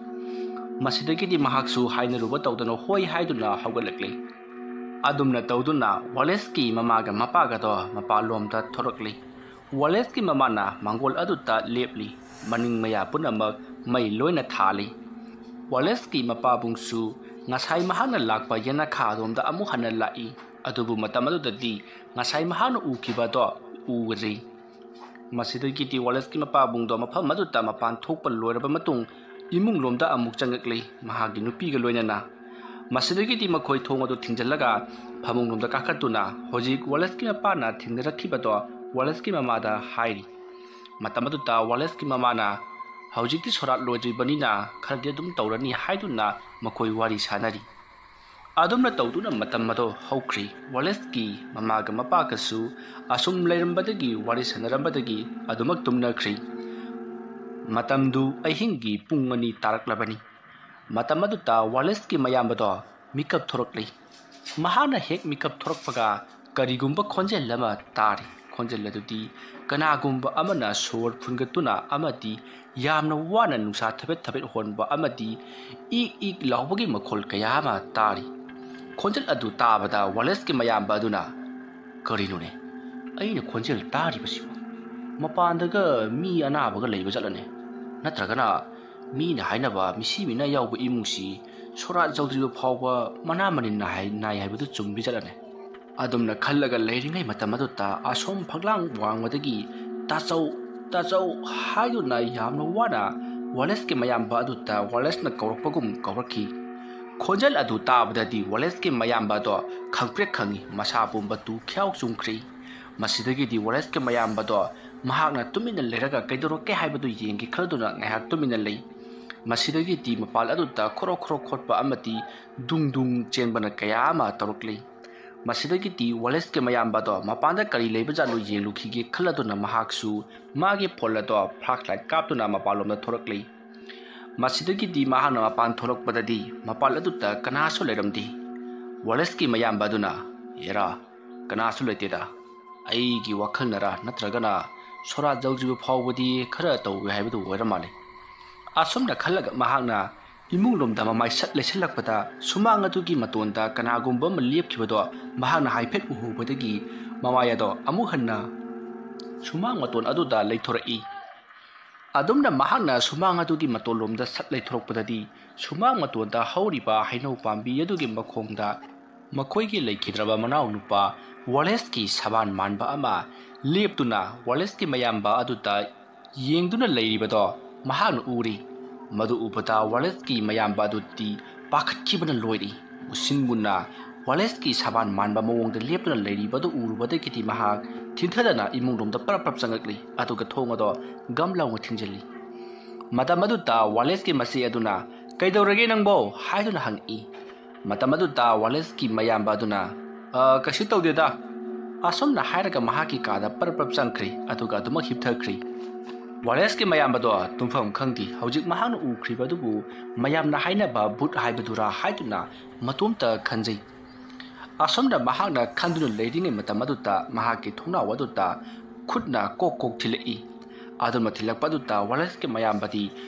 ꯃꯁꯤꯗꯒꯤꯗꯤ ꯃꯍꯥꯛꯁꯨ ꯍꯥꯏꯅꯔꯨꯕ ꯇꯧꯗꯅ ꯍꯣꯏ ꯍꯥꯏꯗꯨꯅ ꯍꯧꯒꯠꯂꯛꯂꯤ꯫ ꯑꯗꯨꯝꯅ ꯇꯧꯗꯨꯅ ꯋꯥꯂꯦꯁꯀꯤ ꯃꯃꯥꯒ ꯃꯄꯥꯒꯗꯣ ꯃꯄꯥꯟꯂꯣꯝꯗ ꯊꯣꯔꯛꯂꯤ꯫ ꯋꯥꯂꯦꯁꯀꯤ ꯃꯃꯥꯅ ꯃꯥꯡꯒꯣꯜ ꯑꯗꯨꯗ ꯂꯦꯞꯂꯤ꯫ ꯃꯅꯤꯡ ꯃꯌꯥ ꯄꯨꯝꯅꯃꯛ ꯃꯩ ꯂꯣꯏꯅ ꯊꯥꯜꯂꯤ꯫ ꯋꯥꯂꯦꯁꯀꯤ ꯃꯄꯥꯕꯨꯡꯁꯨ ꯉꯁꯥꯏ ꯃꯍꯥꯛꯅ ꯂꯥꯛꯄ ꯌꯦꯅꯈꯥ ꯑꯗꯣꯝꯗ ꯑꯃꯨꯛ ꯍꯟꯅ ꯂꯥꯛꯏ꯫ ꯑꯗꯨꯕꯨ ꯃꯇꯝ ꯑꯗꯨꯗꯗꯤ ꯉꯁꯥꯏ ꯃꯍꯥꯛꯅ ꯎꯈꯤꯕꯗꯣ ꯎꯗ꯭ꯔꯤ꯫ ꯃꯁꯤꯗꯒꯤꯗꯤ ꯋꯥꯂꯦꯁꯀꯤ ꯃꯄꯥꯕꯨꯡꯗꯣ ꯃꯐꯝ ꯑꯗꯨꯗ ꯃꯄꯥꯟ ꯊꯣꯛꯄ ꯂꯣꯏꯔꯕ ꯃꯇꯨꯡ ꯏꯃꯨꯡꯂꯣꯝꯗ ꯑꯃꯨꯛ ꯆꯪꯉꯛꯂꯤ, ꯃꯍꯥꯛꯀꯤ ꯅꯨꯄꯤꯒ ꯂꯣꯏꯅꯅ꯫ ꯃꯁꯤꯗꯒꯤꯗꯤ ꯃꯈꯣꯏ ꯊꯣꯡ ꯑꯗꯨ ꯊꯤꯡꯖꯤꯜꯂꯒ ꯐꯃꯨꯡꯂꯣꯝꯗ ꯀꯥꯈꯠꯇꯨꯅ ꯍꯧꯖꯤꯛ ꯋꯥꯂꯦꯁꯀꯤ ꯃꯄꯥꯅ ꯊꯦꯡꯅꯔꯛꯈꯤꯕꯗꯣ ꯋꯥꯂꯦꯁꯀꯤ ꯃꯃꯥꯗ ꯍꯥꯏꯔꯤ꯫ ꯃꯇꯝ ꯑꯗꯨꯗ ꯋꯥꯂꯦꯁꯀꯤ ꯃꯃꯥꯅ, "ꯍꯧꯖꯤꯛꯇꯤ ꯁꯣꯔꯥꯠ ꯂꯣꯏꯗ꯭ꯔꯤꯕꯅꯤꯅ ꯈꯔꯗꯤ ꯑꯗꯨꯝ ꯇꯧꯔꯅꯤ" ꯍꯥꯏꯗꯨꯅ ꯃꯈꯣꯏ ꯋꯥꯔꯤ ꯁꯥꯟꯅꯔꯤ꯫ ꯑꯗꯨꯝꯅ ꯇꯧꯗꯨꯅ ꯃꯇꯝ ꯑꯗꯣ ꯍꯧꯈ꯭ꯔꯤ꯫ ꯋꯥꯂꯦꯁꯀꯤ ꯃꯃꯥꯒ ꯃꯄꯥꯒꯁꯨ ꯑꯁꯨꯝ ꯂꯩꯔꯝꯕꯗꯒꯤ, ꯋꯥꯔꯤ ꯁꯥꯟꯅꯔꯝꯕꯗꯒꯤ ꯑꯗꯨꯃꯛ ꯇꯨꯝꯅꯈ꯭ꯔꯤ꯫ ꯃꯇꯝꯗꯨ ꯑꯍꯤꯡꯒꯤ ꯄꯨꯡ ꯑꯅꯤ ꯇꯥꯔꯛꯂꯕꯅꯤ꯫ ꯃꯇꯝ ꯑꯗꯨꯗ ꯋꯥꯂꯦꯁꯀꯤ ꯃꯌꯥꯝꯕꯗꯣ ꯃꯤꯀꯞ ꯊꯣꯔꯛꯂꯤ꯫ ꯃꯍꯥꯛꯅ ꯍꯦꯛ ꯃꯤꯀꯞ ꯊꯣꯔꯛꯄꯒ ꯀꯔꯤꯒꯨꯝꯕ ꯈꯣꯟꯖꯦꯜ ꯑꯃ ꯇꯥꯔꯤ꯫ ꯈꯣꯟꯖꯦꯜ ꯑꯗꯨꯗꯤ ꯀꯅꯥꯒꯨꯝꯕ ꯑꯃꯅ ꯁꯣꯔ ꯐꯨꯟꯒꯠꯇꯨꯅ ꯑꯃꯗꯤ ꯌꯥꯝꯅ ꯋꯥꯅ ꯅꯨꯡꯁꯥ ꯊꯕꯦꯠ ꯊꯕꯦꯠ ꯍꯣꯟꯕ ꯑꯃꯗꯤ ꯏꯛ ꯏꯛ ꯂꯥꯎꯕꯒꯤ ꯃꯈꯣꯜ ꯀꯌꯥ ꯑꯃ ꯇꯥꯔꯤ꯫ ꯈꯣꯟꯖꯦꯜ ꯑꯗꯨ ꯇꯥꯕꯗ ꯋꯥꯂꯦꯁꯀꯤ ꯃꯌꯥꯝꯕ ꯑꯗꯨꯅ, "ꯀꯔꯤꯅꯣꯅꯦ? ꯑꯩꯅ ꯈꯣꯟꯖꯦꯜ ꯇꯥꯔꯤꯕꯁꯤꯕꯨ? ꯃꯄꯥꯟꯗꯒ ꯃꯤ ꯑꯅꯥꯕꯒ ꯂꯩꯕ ꯆꯠꯂꯅꯦ? ꯅꯠꯇ꯭ꯔꯒꯅ ꯃꯤꯅ ꯍꯥꯏꯅꯕ ꯃꯤꯁꯤ ꯃꯤꯅꯥ ꯌꯥꯎꯕ ꯏꯃꯨꯡꯁꯤ ꯁꯣꯔꯥꯠ ꯌꯧꯗ꯭ꯔꯤꯕ ꯐꯥꯎꯕ ꯃꯅꯥ ꯃꯅꯤꯟ ꯅꯥꯏ ꯍꯥꯏ-, ꯅꯥꯏ ꯍꯥꯏꯕꯗꯨ ꯆꯨꯝꯕꯤ ꯆꯠꯂꯅꯦ?" ꯑꯗꯨꯝꯅ ꯈꯜꯂꯒ ꯂꯩꯔꯤꯉꯩ ꯃꯇꯝ ꯑꯗꯨꯗ ꯑꯁꯣꯝ ꯐꯛꯂꯥꯡ ꯋꯥꯡꯃꯗꯒꯤ, "ꯇꯥꯆꯧ, ꯇꯥꯆꯧ" ꯍꯥꯏꯗꯨꯅ ꯌꯥꯝꯅ ꯋꯥꯅ ꯋꯥꯂꯦꯁꯀꯤ ꯃꯌꯥꯝꯕ ꯑꯗꯨꯗ ꯋꯥꯂꯦꯁꯅ ꯀꯧꯔꯛꯄꯒꯨꯝ ꯀꯧꯔꯛꯈꯤ꯫ ꯈꯣꯟꯖꯦꯜ ꯑꯗꯨ ꯇꯥꯕꯗꯗꯤ ꯋꯥꯂꯦꯁꯀꯤ ꯃꯌꯥꯝꯕ ꯑꯗꯣ ꯈꯪꯄ꯭ꯔꯦꯛ ꯈꯪꯉꯤ, ꯃꯁꯥ ꯄꯨꯝꯕ ꯇꯨ ꯈ꯭ꯌꯥꯎ ꯆꯨꯡꯈ꯭ꯔꯤ꯫ ꯃꯁꯤꯗꯒꯤꯗꯤ ꯋꯥꯂꯦꯁꯀꯤ ꯃꯌꯥꯝꯕ ꯑꯗꯣ ꯃꯍꯥꯛꯅ ꯇꯨꯃꯤꯟꯅ ꯂꯩꯔꯒ ꯀꯩꯗꯧꯔꯛꯀꯦ ꯍꯥꯏꯕꯗꯨ ꯌꯦꯡꯒꯦ ꯈꯜꯂꯗꯨꯅ ꯉꯥꯏꯍꯥꯛ ꯇꯨꯃꯤꯟꯅ ꯂꯩ꯫ ꯃꯁꯤꯗꯒꯤꯗꯤ ꯃꯄꯥꯟ ꯑꯗꯨꯗ ꯈꯣꯔꯣ ꯈꯣꯔꯣ ꯈꯣꯠꯄ ꯑꯃꯗꯤ ꯗꯨꯡ ꯗꯨꯡ ꯆꯦꯟꯕꯅ ꯀꯌꯥ ꯑꯃ ꯇꯧꯔꯛꯂꯤ꯫ ꯃꯁꯤꯗꯒꯤꯗꯤ ꯋꯥꯂꯦꯁꯀꯤ ꯃꯌꯥꯝꯕꯗꯣ ꯃꯄꯥꯟꯗ ꯀꯔꯤ ꯂꯩꯕꯖꯥꯠꯅꯣ ꯌꯦꯡꯂꯨꯈꯤꯒꯦ ꯈꯜꯂꯗꯨꯅ ꯃꯍꯥꯛꯁꯨ ꯃꯥꯒꯤ ꯐꯣꯟ ꯑꯗꯣ ꯐ꯭ꯂꯥꯁ ꯂꯥꯏꯠ ꯀꯥꯞꯇꯨꯅ ꯃꯄꯥꯟꯂꯣꯝꯗ ꯊꯣꯔꯛꯂꯤ꯫ ꯃꯁꯤꯗꯒꯤꯗꯤ ꯃꯍꯥꯛꯅ ꯃꯄꯥꯟ ꯊꯣꯔꯛꯄꯗꯗꯤ ꯃꯄꯥꯟ ꯑꯗꯨꯗ ꯀꯅꯥꯁꯨ ꯂꯩꯔꯝꯗꯦ꯫ ꯋꯥꯂꯦꯁꯀꯤ ꯃꯌꯥꯝꯕ ꯑꯗꯨꯅ, "ꯑꯦꯔꯥ, ꯀꯅꯥꯁꯨ ꯂꯩꯇꯦꯗ꯫ ꯑꯩꯒꯤ ꯋꯥꯈꯜꯅꯔꯥ ꯅꯠꯇ꯭ꯔꯒꯅ ꯁꯣꯔꯥꯠ ꯌꯧꯗ꯭ꯔꯤꯕ ꯐꯥꯎꯕꯗꯤ ꯈꯔ ꯇꯧꯏ ꯍꯥꯏꯕꯗꯨ ꯑꯣꯏꯔ ꯃꯥꯜꯂꯦ꯫ ꯑꯁꯨꯝꯅ ꯈꯜꯂꯒ ꯃꯍꯥꯛꯅ ꯏꯃꯨꯡꯂꯣꯝꯗ ꯃꯃꯥꯏ ꯁꯠ ꯂꯩꯁꯜꯂꯛꯄꯗ, ꯁꯨꯃꯥꯡ ꯑꯗꯨꯒꯤ ꯃꯇꯣꯟꯗ ꯀꯅꯥꯒꯨꯝꯕ ꯑꯃ ꯂꯦꯞꯈꯤꯕꯗꯣ ꯃꯍꯥꯛꯅ ꯍꯥꯏꯐꯦꯠ ꯎꯍꯧꯕꯗꯒꯤ, ꯃꯃꯥꯏ ꯑꯗꯣ ꯑꯃꯨꯛ ꯍꯟꯅ ꯁꯨꯃꯥꯡ ꯃꯇꯣꯟ ꯑꯗꯨꯗ ꯂꯩꯊꯣꯔꯛꯏ꯫ ꯑꯗꯨꯝꯅ ꯃꯍꯥꯛꯅ ꯁꯨꯃꯥꯡ ꯑꯗꯨꯒꯤ ꯃꯇꯣꯟꯂꯣꯝꯗ ꯁꯠ ꯂꯩꯊꯣꯔꯛꯄꯗꯗꯤ, ꯁꯨꯃꯥꯡ ꯃꯇꯣꯟꯗ ꯍꯧꯔꯤꯕ ꯍꯩꯅꯧ ꯄꯥꯝꯕꯤ ꯑꯗꯨꯒꯤ ꯃꯈꯣꯡꯗ ꯃꯈꯣꯏꯒꯤ ꯂꯩꯈꯤꯗ꯭ꯔꯕ ꯃꯅꯥꯎꯅꯨꯄꯥ ꯋꯥꯂꯦꯁꯀꯤ ꯁꯕꯥꯟ ꯃꯥꯟꯕ ꯑꯃ ꯂꯦꯞꯇꯨꯅ ꯋꯥꯂꯦꯁꯀꯤ ꯃꯌꯥꯝꯕ ꯑꯗꯨꯗ ꯌꯦꯡꯗꯨꯅ ꯂꯩꯔꯤꯕꯗꯣ ꯃꯍꯥꯛꯅ ꯎꯔꯤ꯫ ꯃꯗꯨ ꯎꯕꯗ ꯋꯥꯂꯦꯁꯀꯤ ꯃꯌꯥꯝꯕ ꯑꯗꯨꯗꯤ ꯄꯥꯈꯠꯈꯤꯕꯅ ꯂꯣꯏꯔꯤ꯫ ꯃꯨꯁꯤꯟ ꯃꯨꯟꯅ ꯋꯥꯂꯦꯁꯀꯤ ꯁꯕꯥꯟ ꯃꯥꯟꯕ ꯃꯑꯣꯡꯗ ꯂꯦꯞꯇꯨꯅ ꯂꯩꯔꯤꯕꯗꯨ ꯎꯔꯨꯕꯗꯒꯤꯗꯤ ꯃꯍꯥꯛ ꯊꯤꯟꯊꯗꯅ ꯏꯃꯨꯡꯂꯣꯝꯗ ꯄꯔꯞ ꯄꯔꯞ ꯆꯪꯂꯛꯂꯤ, ꯑꯗꯨꯒ ꯊꯣꯡ ꯑꯗꯣ ꯒꯝ ꯂꯥꯎꯅ ꯊꯤꯡꯖꯤꯜꯂꯤ꯫ ꯃꯇꯝ ꯑꯗꯨꯗ ꯋꯥꯂꯦꯁꯀꯤ ꯃꯆꯦ ꯑꯗꯨꯅ, "ꯀꯩꯗꯧꯔꯒꯦ ꯅꯪꯕꯣ?" ꯍꯥꯏꯗꯨꯅ ꯍꯪꯉꯛꯏ꯫ ꯃꯇꯝ ꯑꯗꯨꯗ ꯋꯥꯂꯦꯁꯀꯤ ꯃꯌꯥꯝꯕ ꯑꯗꯨꯅ, "ꯑ, ꯀꯩꯁꯨ ꯇꯧꯗꯦꯗ," ꯑꯁꯨꯝꯅ ꯍꯥꯏꯔꯒ ꯃꯍꯥꯛꯀꯤ ꯀꯥꯗ ꯄꯔꯞ ꯄꯔꯞ ꯆꯪꯈ꯭ꯔꯦ, ꯑꯗꯨꯒ ꯑꯗꯨꯃꯛ ꯍꯤꯞꯊꯈ꯭ꯔꯦ꯫ ꯋꯥꯂꯦꯁꯀꯤ ꯃꯌꯥꯝꯕꯗꯣ ꯇꯨꯝꯐꯝ ꯈꯪꯗꯦ꯫ ꯍꯧꯖꯤꯛ ꯃꯍꯥꯛꯅ ꯎꯈ꯭ꯔꯤꯕ ꯑꯗꯨꯕꯨ ꯃꯌꯥꯝꯅ ꯍꯥꯏꯅꯕ ꯚꯨꯠ ꯍꯥꯏꯕꯗꯨꯔꯥ ꯍꯥꯏꯗꯨꯅ ꯃꯇꯣꯝꯇ ꯈꯟꯖꯩ꯫ ꯑꯁꯨꯝꯅ ꯃꯍꯥꯛꯅ ꯈꯟꯗꯨꯅ ꯂꯩꯔꯤꯉꯩ ꯃꯇꯝ ꯑꯗꯨꯗ ꯃꯍꯥꯛꯀꯤ ꯊꯣꯡꯅꯥꯎ ꯑꯗꯨꯗ ꯈꯨꯠꯅ ꯀꯣꯛ ꯀꯣꯛ ꯊꯤꯜꯂꯛꯏ꯫ ꯑꯗꯨꯅ ꯊꯤꯜꯂꯛꯄ ꯑꯗꯨꯗ ꯋꯥꯂꯦꯁꯀꯤ ꯃꯌꯥꯝꯕꯗꯤ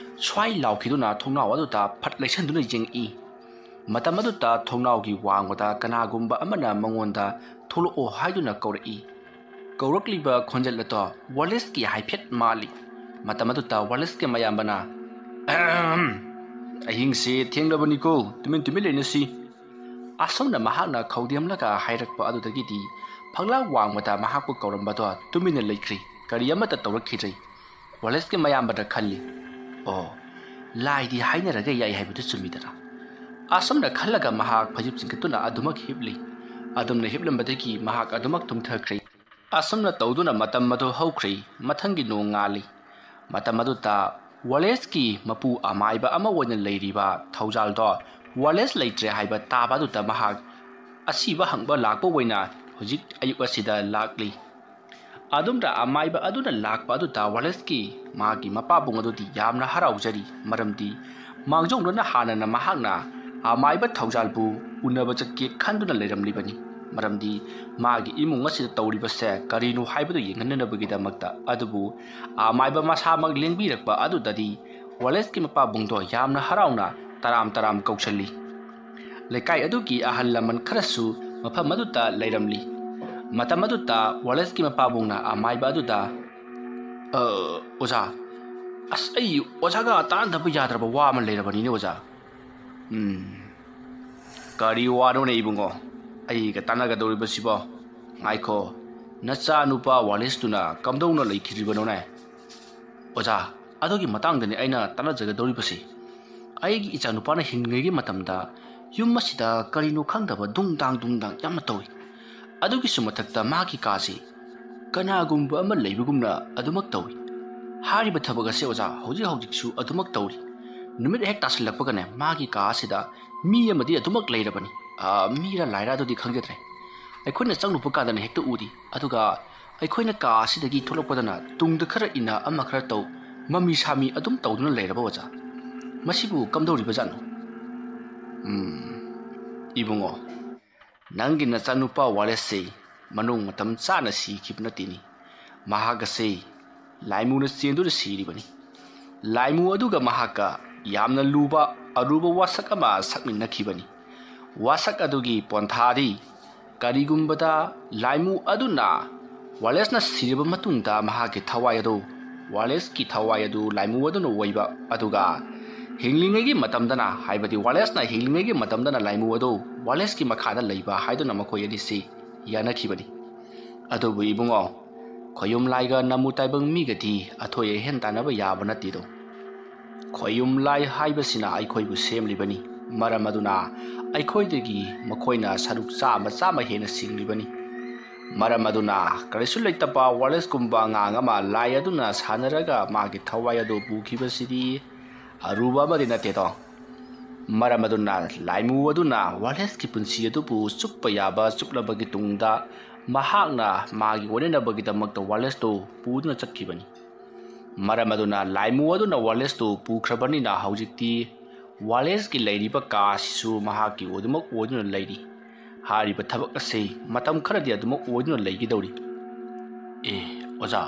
ꯁ꯭ꯋꯥꯏ ꯂꯥꯎꯈꯤꯗꯨꯅ ꯊꯣꯡꯅꯥꯎ ꯑꯗꯨꯗ ꯐꯠ ꯂꯩꯁꯟꯗꯨꯅ ꯌꯦꯡꯉꯛꯏ꯫ ꯃꯇꯝ ꯑꯗꯨꯗ ꯊꯣꯡꯅꯥꯎꯒꯤ ꯋꯥꯡꯃꯗ ꯀꯅꯥꯒꯨꯝꯕ ꯑꯃꯅ ꯃꯉꯣꯟꯗ "ꯊꯣꯛꯂꯛꯑꯣ" ꯍꯥꯏꯗꯨꯅ ꯀꯧꯔꯛꯏ꯫ ꯀꯧꯔꯛꯂꯤꯕ ꯈꯣꯟꯖꯦꯜ ꯑꯗꯣ ꯋꯥꯂꯦꯁꯀꯤ ꯍꯥꯏꯐꯦꯠ ꯃꯥꯜꯂꯤ꯫ ꯃꯇꯝ ꯑꯗꯨꯗ ꯋꯥꯂꯦꯁꯀꯤ ꯃꯌꯥꯝꯕꯅ, "ꯑꯍꯝ, ꯑꯍꯤꯡꯁꯦ ꯊꯦꯡꯂꯕꯅꯤꯀꯣ, ꯇꯨꯃꯤꯟ ꯇꯨꯃꯤꯟ ꯂꯩꯅꯁꯤ," ꯑꯁꯨꯝꯅ ꯃꯍꯥꯛꯅ ꯈꯧꯗꯦꯝꯂꯒ ꯍꯥꯏꯔꯛꯄ ꯑꯗꯨꯗꯒꯤꯗꯤ ꯐꯛꯂꯥꯡ ꯋꯥꯡꯃꯗ ꯃꯍꯥꯛꯄꯨ ꯀꯧꯔꯝꯕꯗꯣ ꯇꯨꯃꯤꯟꯅ ꯂꯩꯈ꯭ꯔꯦ꯫ ꯀꯔꯤ ꯑꯃꯠꯇ ꯇꯧꯔꯛꯈꯤꯗ꯭ꯔꯦ꯫ ꯋꯥꯂꯦꯁꯀꯤ ꯃꯌꯥꯝꯕꯅ ꯈꯜꯂꯤ, "ꯑꯣ, ꯂꯥꯏꯗꯤ ꯍꯥꯏꯅꯔꯒ ꯌꯥꯏ ꯍꯥꯏꯕꯗꯨ ꯆꯨꯝꯃꯤꯗꯅ?" ꯑꯁꯨꯝꯅ ꯈꯜꯂꯒ ꯃꯍꯥꯛ ꯐꯩꯖꯨꯞ ꯆꯤꯡꯈꯠꯇꯨꯅ ꯑꯗꯨꯃꯛ ꯍꯤꯞꯂꯤ꯫ ꯑꯗꯨꯝꯅ ꯍꯤꯞꯂꯝꯕꯗꯒꯤ ꯃꯍꯥꯛ ꯑꯗꯨꯃꯛ ꯇꯨꯝꯊꯈ꯭ꯔꯦ꯫ ꯑꯁꯨꯝꯅ ꯇꯧꯗꯨꯅ ꯃꯇꯝ ꯑꯗꯨ ꯍꯧꯈ꯭ꯔꯦ꯫ ꯃꯊꯪꯒꯤ ꯅꯣꯡ ꯉꯥꯜꯂꯤ꯫ ꯃꯇꯝ ꯑꯗꯨꯗ ꯋꯥꯂꯦꯁꯀꯤ ꯃꯄꯨ ꯑꯃꯥꯏꯕ ꯑꯃ ꯑꯣꯏꯅ ꯂꯩꯔꯤꯕ ꯊꯧꯖꯥꯜꯗꯣ ꯋꯥꯂꯦꯁ ꯂꯩꯇ꯭ꯔꯦ ꯍꯥꯏꯕ ꯇꯥꯕ ꯑꯗꯨꯗ ꯃꯍꯥꯛ ꯑꯁꯤꯕ ꯍꯪꯕ ꯂꯥꯛꯄ ꯑꯣꯏꯅ ꯍꯧꯖꯤꯛ ꯑꯌꯨꯛ ꯑꯁꯤꯗ ꯂꯥꯛꯂꯤ꯫ ꯑꯗꯨꯝꯅ ꯑꯃꯥꯏꯕ ꯑꯗꯨꯅ ꯂꯥꯛꯄ ꯑꯗꯨꯗ ꯋꯥꯂꯦꯁꯀꯤ ꯃꯥꯒꯤ ꯃꯄꯥꯕꯨꯡ ꯑꯗꯨꯗꯤ ꯌꯥꯝꯅ ꯍꯔꯥꯎꯖꯔꯤ, ꯃꯔꯝꯗꯤ ꯃꯥꯡꯖꯧꯅꯅ ꯍꯥꯟꯅꯅ ꯃꯍꯥꯛꯅ ꯑꯃꯥꯏꯕ ꯊꯧꯖꯥꯜꯕꯨ ꯎꯅꯕ ꯆꯠꯀꯦ ꯈꯟꯗꯨꯅ ꯂꯩꯔꯝꯂꯤꯕꯅꯤ, ꯃꯔꯝꯗꯤ ꯃꯥꯒꯤ ꯏꯃꯨꯡ ꯑꯁꯤꯗ ꯇꯧꯔꯤꯕꯁꯦ ꯀꯔꯤꯅꯣ ꯍꯥꯏꯕꯗꯨ ꯌꯦꯡꯍꯟꯅꯅꯕꯒꯤꯗꯃꯛꯇ꯫ ꯑꯗꯨꯕꯨ ꯑꯃꯥꯏꯕ ꯃꯁꯥꯃꯛ ꯂꯦꯡꯕꯤꯔꯛꯄ ꯑꯗꯨꯗꯗꯤ ꯋꯥꯂꯦꯁꯀꯤ ꯃꯄꯥꯕꯨꯡꯗꯣ ꯌꯥꯝꯅ ꯍꯔꯥꯎꯅ ꯇꯔꯥꯝ ꯇꯔꯥꯝ ꯀꯧꯁꯜꯂꯤ꯫ ꯂꯩꯀꯥꯏ ꯑꯗꯨꯒꯤ ꯑꯍꯜ ꯂꯃꯟ ꯈꯔꯁꯨ ꯃꯐꯝ ꯑꯗꯨꯗ ꯂꯩꯔꯝꯂꯤ꯫ ꯃꯇꯝ ꯑꯗꯨꯗ ꯋꯥꯂꯦꯁꯀꯤ ꯃꯄꯥꯕꯨꯡꯅ ꯑꯃꯥꯏꯕ ꯑꯗꯨꯗ, "ꯑ, ꯑꯣꯖꯥ, ꯑꯁ, ꯑꯩ ꯑꯣꯖꯥꯒ ꯇꯥꯟꯅꯗꯕ ꯌꯥꯗ꯭ꯔꯕ ꯋꯥ ꯑꯃ ꯂꯩꯔꯕꯅꯤꯅꯦ, ꯑꯣꯖꯥ꯫" "ꯎꯝ, ꯀꯔꯤ ꯋꯥꯅꯣꯅꯦ ꯏꯕꯨꯡꯉꯣ? ꯑꯩꯒ ꯇꯥꯟꯅꯒꯗꯧꯔꯤꯕꯁꯤꯕꯣ? ꯉꯥꯏꯈꯣ, ꯅꯆꯥ ꯅꯨꯄꯥ ꯋꯥꯂꯤꯁꯇꯨꯅ ꯀꯝꯗꯧꯅ ꯂꯩꯈꯤꯗ꯭ꯔꯤꯕꯅꯣꯅꯦ?" "ꯑꯣꯖꯥ, ꯑꯗꯨꯒꯤ ꯃꯇꯥꯡꯗꯅꯤ ꯑꯩꯅ ꯇꯥꯟꯅꯖꯒꯗꯧꯔꯤꯕꯁꯤ꯫ ꯑꯩꯒꯤ ꯏꯆꯥꯅꯨꯄꯥꯅ ꯍꯤꯡꯂꯤꯉꯩꯒꯤ ꯃꯇꯝꯗ ꯌꯨꯝ ꯑꯁꯤꯗ ꯀꯔꯤꯅꯣ ꯈꯪꯗꯕ ꯗꯨꯡ ꯗꯥꯡ ꯗꯨꯡ ꯗꯥꯡ ꯌꯥꯝꯅ ꯇꯧꯏ꯫ ꯑꯗꯨꯒꯤꯁꯨ ꯃꯊꯛꯇ ꯃꯥꯒꯤ ꯀꯥꯁꯤ ꯀꯅꯥꯒꯨꯝꯕ ꯑꯃ ꯂꯩꯕꯒꯨꯝꯅ ꯑꯗꯨꯃꯛ ꯇꯧꯏ꯫ ꯍꯥꯏꯔꯤꯕ ꯊꯕꯛ ꯑꯁꯤ, ꯑꯣꯖꯥ, ꯍꯧꯖꯤꯛ ꯍꯧꯖꯤꯛꯁꯨ ꯑꯗꯨꯃꯛ ꯇꯧꯔꯤ꯫ ꯅꯨꯃꯤꯠ ꯍꯦꯛ ꯇꯥꯁꯤꯜꯂꯛꯄꯒꯅꯦ, ꯃꯥꯒꯤ ꯀꯥ ꯑꯁꯤꯗ ꯃꯤ ꯑꯃꯗꯤ ꯑꯗꯨꯃꯛ ꯂꯩꯔꯕꯅꯤ꯫ ꯑ, ꯃꯤꯔ ꯂꯥꯏꯔ ꯑꯗꯨꯗꯤ ꯈꯪꯖꯗ꯭ꯔꯦ꯫ ꯑꯩꯈꯣꯏꯅ ꯆꯪꯂꯨꯕ ꯀꯥꯟꯗꯅ ꯍꯦꯛꯇ ꯎꯗꯦ꯫ ꯑꯗꯨꯒ ꯑꯩꯈꯣꯏꯅ ꯀꯥ ꯑꯁꯤꯗꯒꯤ ꯊꯣꯛꯂꯛꯄꯗꯅ ꯇꯨꯡꯗ ꯈꯔ ꯏꯟꯅ ꯑꯃ ꯈꯔ ꯇꯧ, ꯃꯃꯤ ꯁꯥꯃꯤ ꯑꯗꯨꯝ ꯇꯧꯗꯨꯅ ꯂꯩꯔꯕ, ꯑꯣꯖꯥ꯫ ꯃꯁꯤꯕꯨ ꯀꯝꯗꯧꯔꯤꯕꯖꯥꯠꯅꯣ?" "ꯎꯝ, ꯏꯕꯨꯡꯉꯣ, ꯅꯪꯒꯤ ꯅꯆꯥꯅꯨꯄꯥ ꯋꯥꯂꯦꯁꯁꯤ ꯃꯅꯨꯡ ꯃꯇꯝ ꯆꯥꯅ ꯁꯤꯈꯤꯕ ꯅꯠꯇꯦꯅꯤ꯫ ꯃꯍꯥꯛ ꯑꯁꯤ ꯂꯥꯏꯃꯨꯅ ꯆꯦꯟꯗꯨꯅ ꯁꯤꯔꯤꯕꯅꯤ꯫ ꯂꯥꯏꯃꯨ ꯑꯗꯨꯒ ꯃꯍꯥꯛꯀ ꯌꯥꯝꯅ ꯂꯨꯕ ꯑꯔꯨꯕ ꯋꯥꯁꯛ ꯑꯃ ꯁꯛꯃꯤꯟꯅꯈꯤꯕꯅꯤ꯫ ꯋꯥꯁꯛ ꯑꯗꯨꯒꯤ ꯄꯣꯟꯊꯥꯗꯤ ꯀꯔꯤꯒꯨꯝꯕꯗ ꯂꯥꯏꯃꯨ ꯑꯗꯨꯅ ꯋꯥꯂꯦꯁꯅ ꯁꯤꯔꯕ ꯃꯇꯨꯡꯗ ꯃꯍꯥꯛꯀꯤ ꯊꯋꯥꯏ ꯑꯗꯨ, ꯋꯥꯂꯦꯁꯀꯤ ꯊꯋꯥꯏ ꯑꯗꯨ ꯂꯥꯏꯃꯨ ꯑꯗꯨꯅ ꯑꯣꯏꯕ, ꯑꯗꯨꯒ ꯍꯤꯡꯂꯤꯉꯩꯒꯤ ꯃꯇꯝꯗꯅ, ꯍꯥꯏꯕꯗꯤ ꯋꯥꯂꯦꯁꯅ ꯍꯤꯡꯂꯤꯉꯩꯒꯤ ꯃꯇꯝꯗꯅ ꯂꯥꯏꯃꯨ ꯑꯗꯨ ꯋꯥꯂꯦꯁꯀꯤ ꯃꯈꯥꯗ ꯂꯩꯕ ꯍꯥꯏꯗꯨꯅ ꯃꯈꯣꯏ ꯑꯅꯤꯁꯤ ꯌꯥꯅꯈꯤꯕꯅꯤ꯫ ꯑꯗꯨꯕꯨ ꯏꯕꯨꯡꯉꯣ, ꯈꯣꯌꯨꯝ ꯂꯥꯏꯒ ꯅꯃꯨ ꯇꯥꯏꯕꯪ ꯃꯤꯒꯗꯤ ꯑꯊꯣꯏ ꯑꯍꯦꯟ ꯇꯥꯟꯅꯕ ꯌꯥꯕ ꯅꯠꯇꯦꯗꯣ꯫ ꯈꯣꯌꯨꯝ ꯂꯥꯏ ꯍꯥꯏꯕꯁꯤꯅ ꯑꯩꯈꯣꯏꯕꯨ ꯁꯦꯝꯂꯤꯕꯅꯤ꯫ ꯃꯔꯝ ꯑꯗꯨꯅ ꯑꯩꯈꯣꯏꯗꯒꯤ ꯃꯈꯣꯏꯅ ꯁꯔꯨꯛ ꯆꯥꯝꯃ, ꯆꯥꯝꯃ ꯍꯦꯟꯅ ꯁꯤꯡꯂꯤꯕꯅꯤ꯫ ꯃꯔꯝ ꯑꯗꯨꯅ ꯀꯔꯤꯁꯨ ꯂꯩꯇꯕ ꯋꯥꯂꯦꯁꯀꯨꯝꯕ ꯑꯉꯥꯡ ꯑꯃ ꯂꯥꯏ ꯑꯗꯨꯅ ꯁꯥꯟꯅꯔꯒ ꯃꯥꯒꯤ ꯊꯋꯥꯏ ꯑꯗꯨ ꯄꯨꯈꯤꯕꯁꯤꯗꯤ ꯑꯔꯨꯕ ꯑꯃꯗꯤ ꯅꯠꯇꯦꯗꯣ꯫ ꯃꯔꯝ ꯑꯗꯨꯅ ꯂꯥꯏꯃꯨ ꯑꯗꯨꯅ ꯋꯥꯂꯦꯁꯀꯤ ꯄꯨꯟꯁꯤ ꯑꯗꯨꯕꯨ ꯆꯨꯞꯄ ꯌꯥꯕ ꯆꯨꯞꯂꯕꯒꯤ ꯇꯨꯡꯗ ꯃꯍꯥꯛꯅ ꯃꯥꯒꯤ ꯑꯣꯏꯅꯅꯕꯒꯤꯗꯃꯛꯇ ꯋꯥꯂꯦꯁꯇꯨ ꯄꯨꯗꯨꯅ ꯆꯠꯈꯤꯕꯅꯤ꯫ ꯃꯔꯝ ꯑꯗꯨꯅ ꯂꯥꯏꯃꯨ ꯑꯗꯨꯅ ꯋꯥꯂꯦꯁꯇꯨ ꯄꯨꯈ꯭ꯔꯕꯅꯤꯅ ꯍꯧꯖꯤꯛꯇꯤ ꯋꯥꯂꯦꯁꯀꯤ ꯂꯩꯔꯤꯕ ꯀꯥ ꯑꯁꯤꯁꯨ ꯃꯍꯥꯛꯀꯤ ꯑꯗꯨꯃꯛ ꯑꯣꯏꯗꯨꯅ ꯂꯩꯔꯤ꯫ ꯍꯥꯏꯔꯤꯕ ꯊꯕꯛ ꯑꯁꯤ ꯃꯇꯝ ꯈꯔꯗꯤ ꯑꯗꯨꯃꯛ ꯑꯣꯏꯗꯨꯅ ꯂꯩꯒꯗꯧꯔꯤ꯫ ꯑꯦ, ꯑꯣꯖꯥ,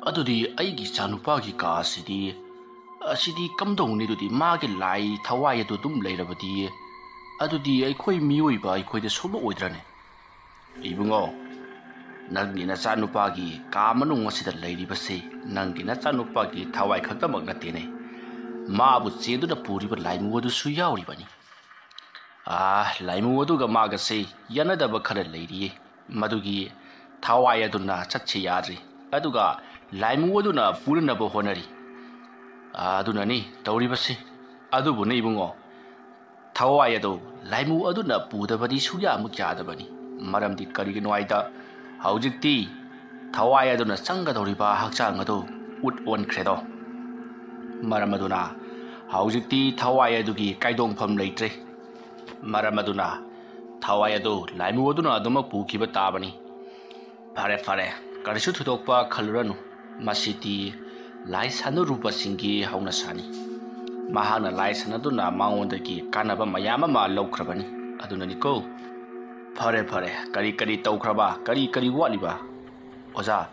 ꯑꯗꯨꯗꯤ ꯑꯩꯒꯤ ꯏꯆꯥꯅꯨꯄꯥꯒꯤ ꯀꯥ ꯑꯁꯤꯗꯤ ꯑꯁꯤꯗꯤ ꯀꯝꯗꯧꯅꯤ? ꯑꯗꯨꯗꯤ ꯃꯥꯒꯤ ꯂꯥꯏ ꯊꯋꯥꯏ ꯑꯗꯨ ꯑꯗꯨꯝ ꯂꯩꯔꯕꯗꯤ, ꯑꯗꯨꯗꯤ ꯑꯩꯈꯣꯏ ꯃꯤꯑꯣꯏꯕ ꯑꯩꯈꯣꯏꯗ ꯁꯣꯛꯂꯛꯑꯣꯏꯗ꯭ꯔꯅꯦ? ꯏꯕꯨꯡꯉꯣ, ꯅꯪꯒꯤ ꯅꯆꯥꯅꯨꯄꯥꯒꯤ ꯀꯥ ꯃꯅꯨꯡ ꯑꯁꯤꯗ ꯂꯩꯔꯤꯕꯁꯤ ꯅꯪꯒꯤ ꯅꯆꯥꯅꯨꯄꯥꯒꯤ ꯊꯋꯥꯏ ꯈꯛꯇꯃꯛ ꯅꯠꯇꯦꯅꯦ, ꯃꯥꯕꯨ ꯆꯦꯟꯗꯨꯅ ꯄꯨꯔꯤꯕ ꯂꯥꯏꯃꯨ ꯑꯗꯨꯁꯨ ꯌꯥꯎꯔꯤꯕꯅꯤ꯫ ꯑꯥ, ꯂꯥꯏꯃꯨ ꯑꯗꯨꯒ ꯃꯥꯒꯁꯦ ꯌꯥꯅꯗꯕ ꯈꯔ ꯂꯩꯔꯤꯌꯦ꯫ ꯃꯗꯨꯒꯤ ꯊꯋꯥꯏ ꯑꯗꯨꯅ ꯆꯠꯁꯤ ꯌꯥꯗ꯭ꯔꯤ, ꯑꯗꯨꯒ ꯂꯥꯏꯃꯨ ꯑꯗꯨꯅ ꯄꯨꯅꯅꯕ ꯍꯣꯠꯅꯔꯤ꯫ ꯑꯥ, ꯑꯗꯨꯅꯅꯤ ꯇꯧꯔꯤꯕꯁꯤ꯫ ꯑꯗꯨꯕꯨꯅꯦ ꯏꯕꯨꯡꯉꯣ, ꯊꯋꯥꯏ ꯑꯗꯨ ꯂꯥꯏꯃꯨ ꯑꯗꯨꯅ ꯄꯨꯗꯕꯗꯤ ꯁꯨꯛꯌꯥꯃꯛ ꯌꯥꯗꯕꯅꯤ꯫ ꯃꯔꯝꯗꯤ ꯀꯔꯤꯒꯤꯅꯣ ꯍꯥꯏꯗ, ꯍꯧꯖꯤꯛꯇꯤ ꯊꯋꯥꯏ ꯑꯗꯨꯅ ꯆꯪꯒꯗꯧꯔꯤꯕ ꯍꯛꯆꯥꯡ ꯑꯗꯨ ꯎꯠ ꯑꯣꯟꯈ꯭ꯔꯦꯗꯣ꯫ ꯃꯔꯝ ꯑꯗꯨꯅ ꯍꯧꯖꯤꯛꯇꯤ ꯊꯋꯥꯏ ꯑꯗꯨꯒꯤ ꯀꯥꯏꯗꯣꯡꯐꯝ ꯂꯩꯇ꯭ꯔꯦ꯫ ꯃꯔꯝ ꯑꯗꯨꯅ ꯊꯋꯥꯏ ꯑꯗꯨ ꯂꯥꯏꯃꯨ ꯑꯗꯨꯅ ꯑꯗꯨꯃꯛ ꯄꯨꯈꯤꯕ ꯇꯥꯕꯅꯤ꯫ ꯐꯔꯦ, ꯐꯔꯦ, ꯀꯔꯤꯁꯨ ꯊꯣꯏꯗꯣꯛꯄ ꯈꯜꯂꯨꯔꯅꯨ꯫ ꯃꯁꯤꯗꯤ ꯂꯥꯏ ꯁꯥꯟꯅꯔꯨꯕꯁꯤꯡꯒꯤ ꯍꯧꯅꯁꯥꯅꯤ꯫ ꯃꯍꯥꯛꯅ ꯂꯥꯏ ꯁꯥꯟꯅꯗꯨꯅ ꯃꯉꯣꯟꯗꯒꯤ ꯀꯥꯟꯅꯕ ꯃꯌꯥꯝ ꯑꯃ ꯂꯧꯈ꯭ꯔꯕꯅꯤ꯫ ꯑꯗꯨꯅꯅꯤꯀꯣ꯫ ꯐꯔꯦ, ꯐꯔꯦ, ꯀꯔꯤ ꯀꯔꯤ ꯇꯧꯈ꯭ꯔꯕ? ꯀꯔꯤ ꯀꯔꯤ ꯋꯥꯠꯂꯤꯕ? ꯑꯣꯖꯥ,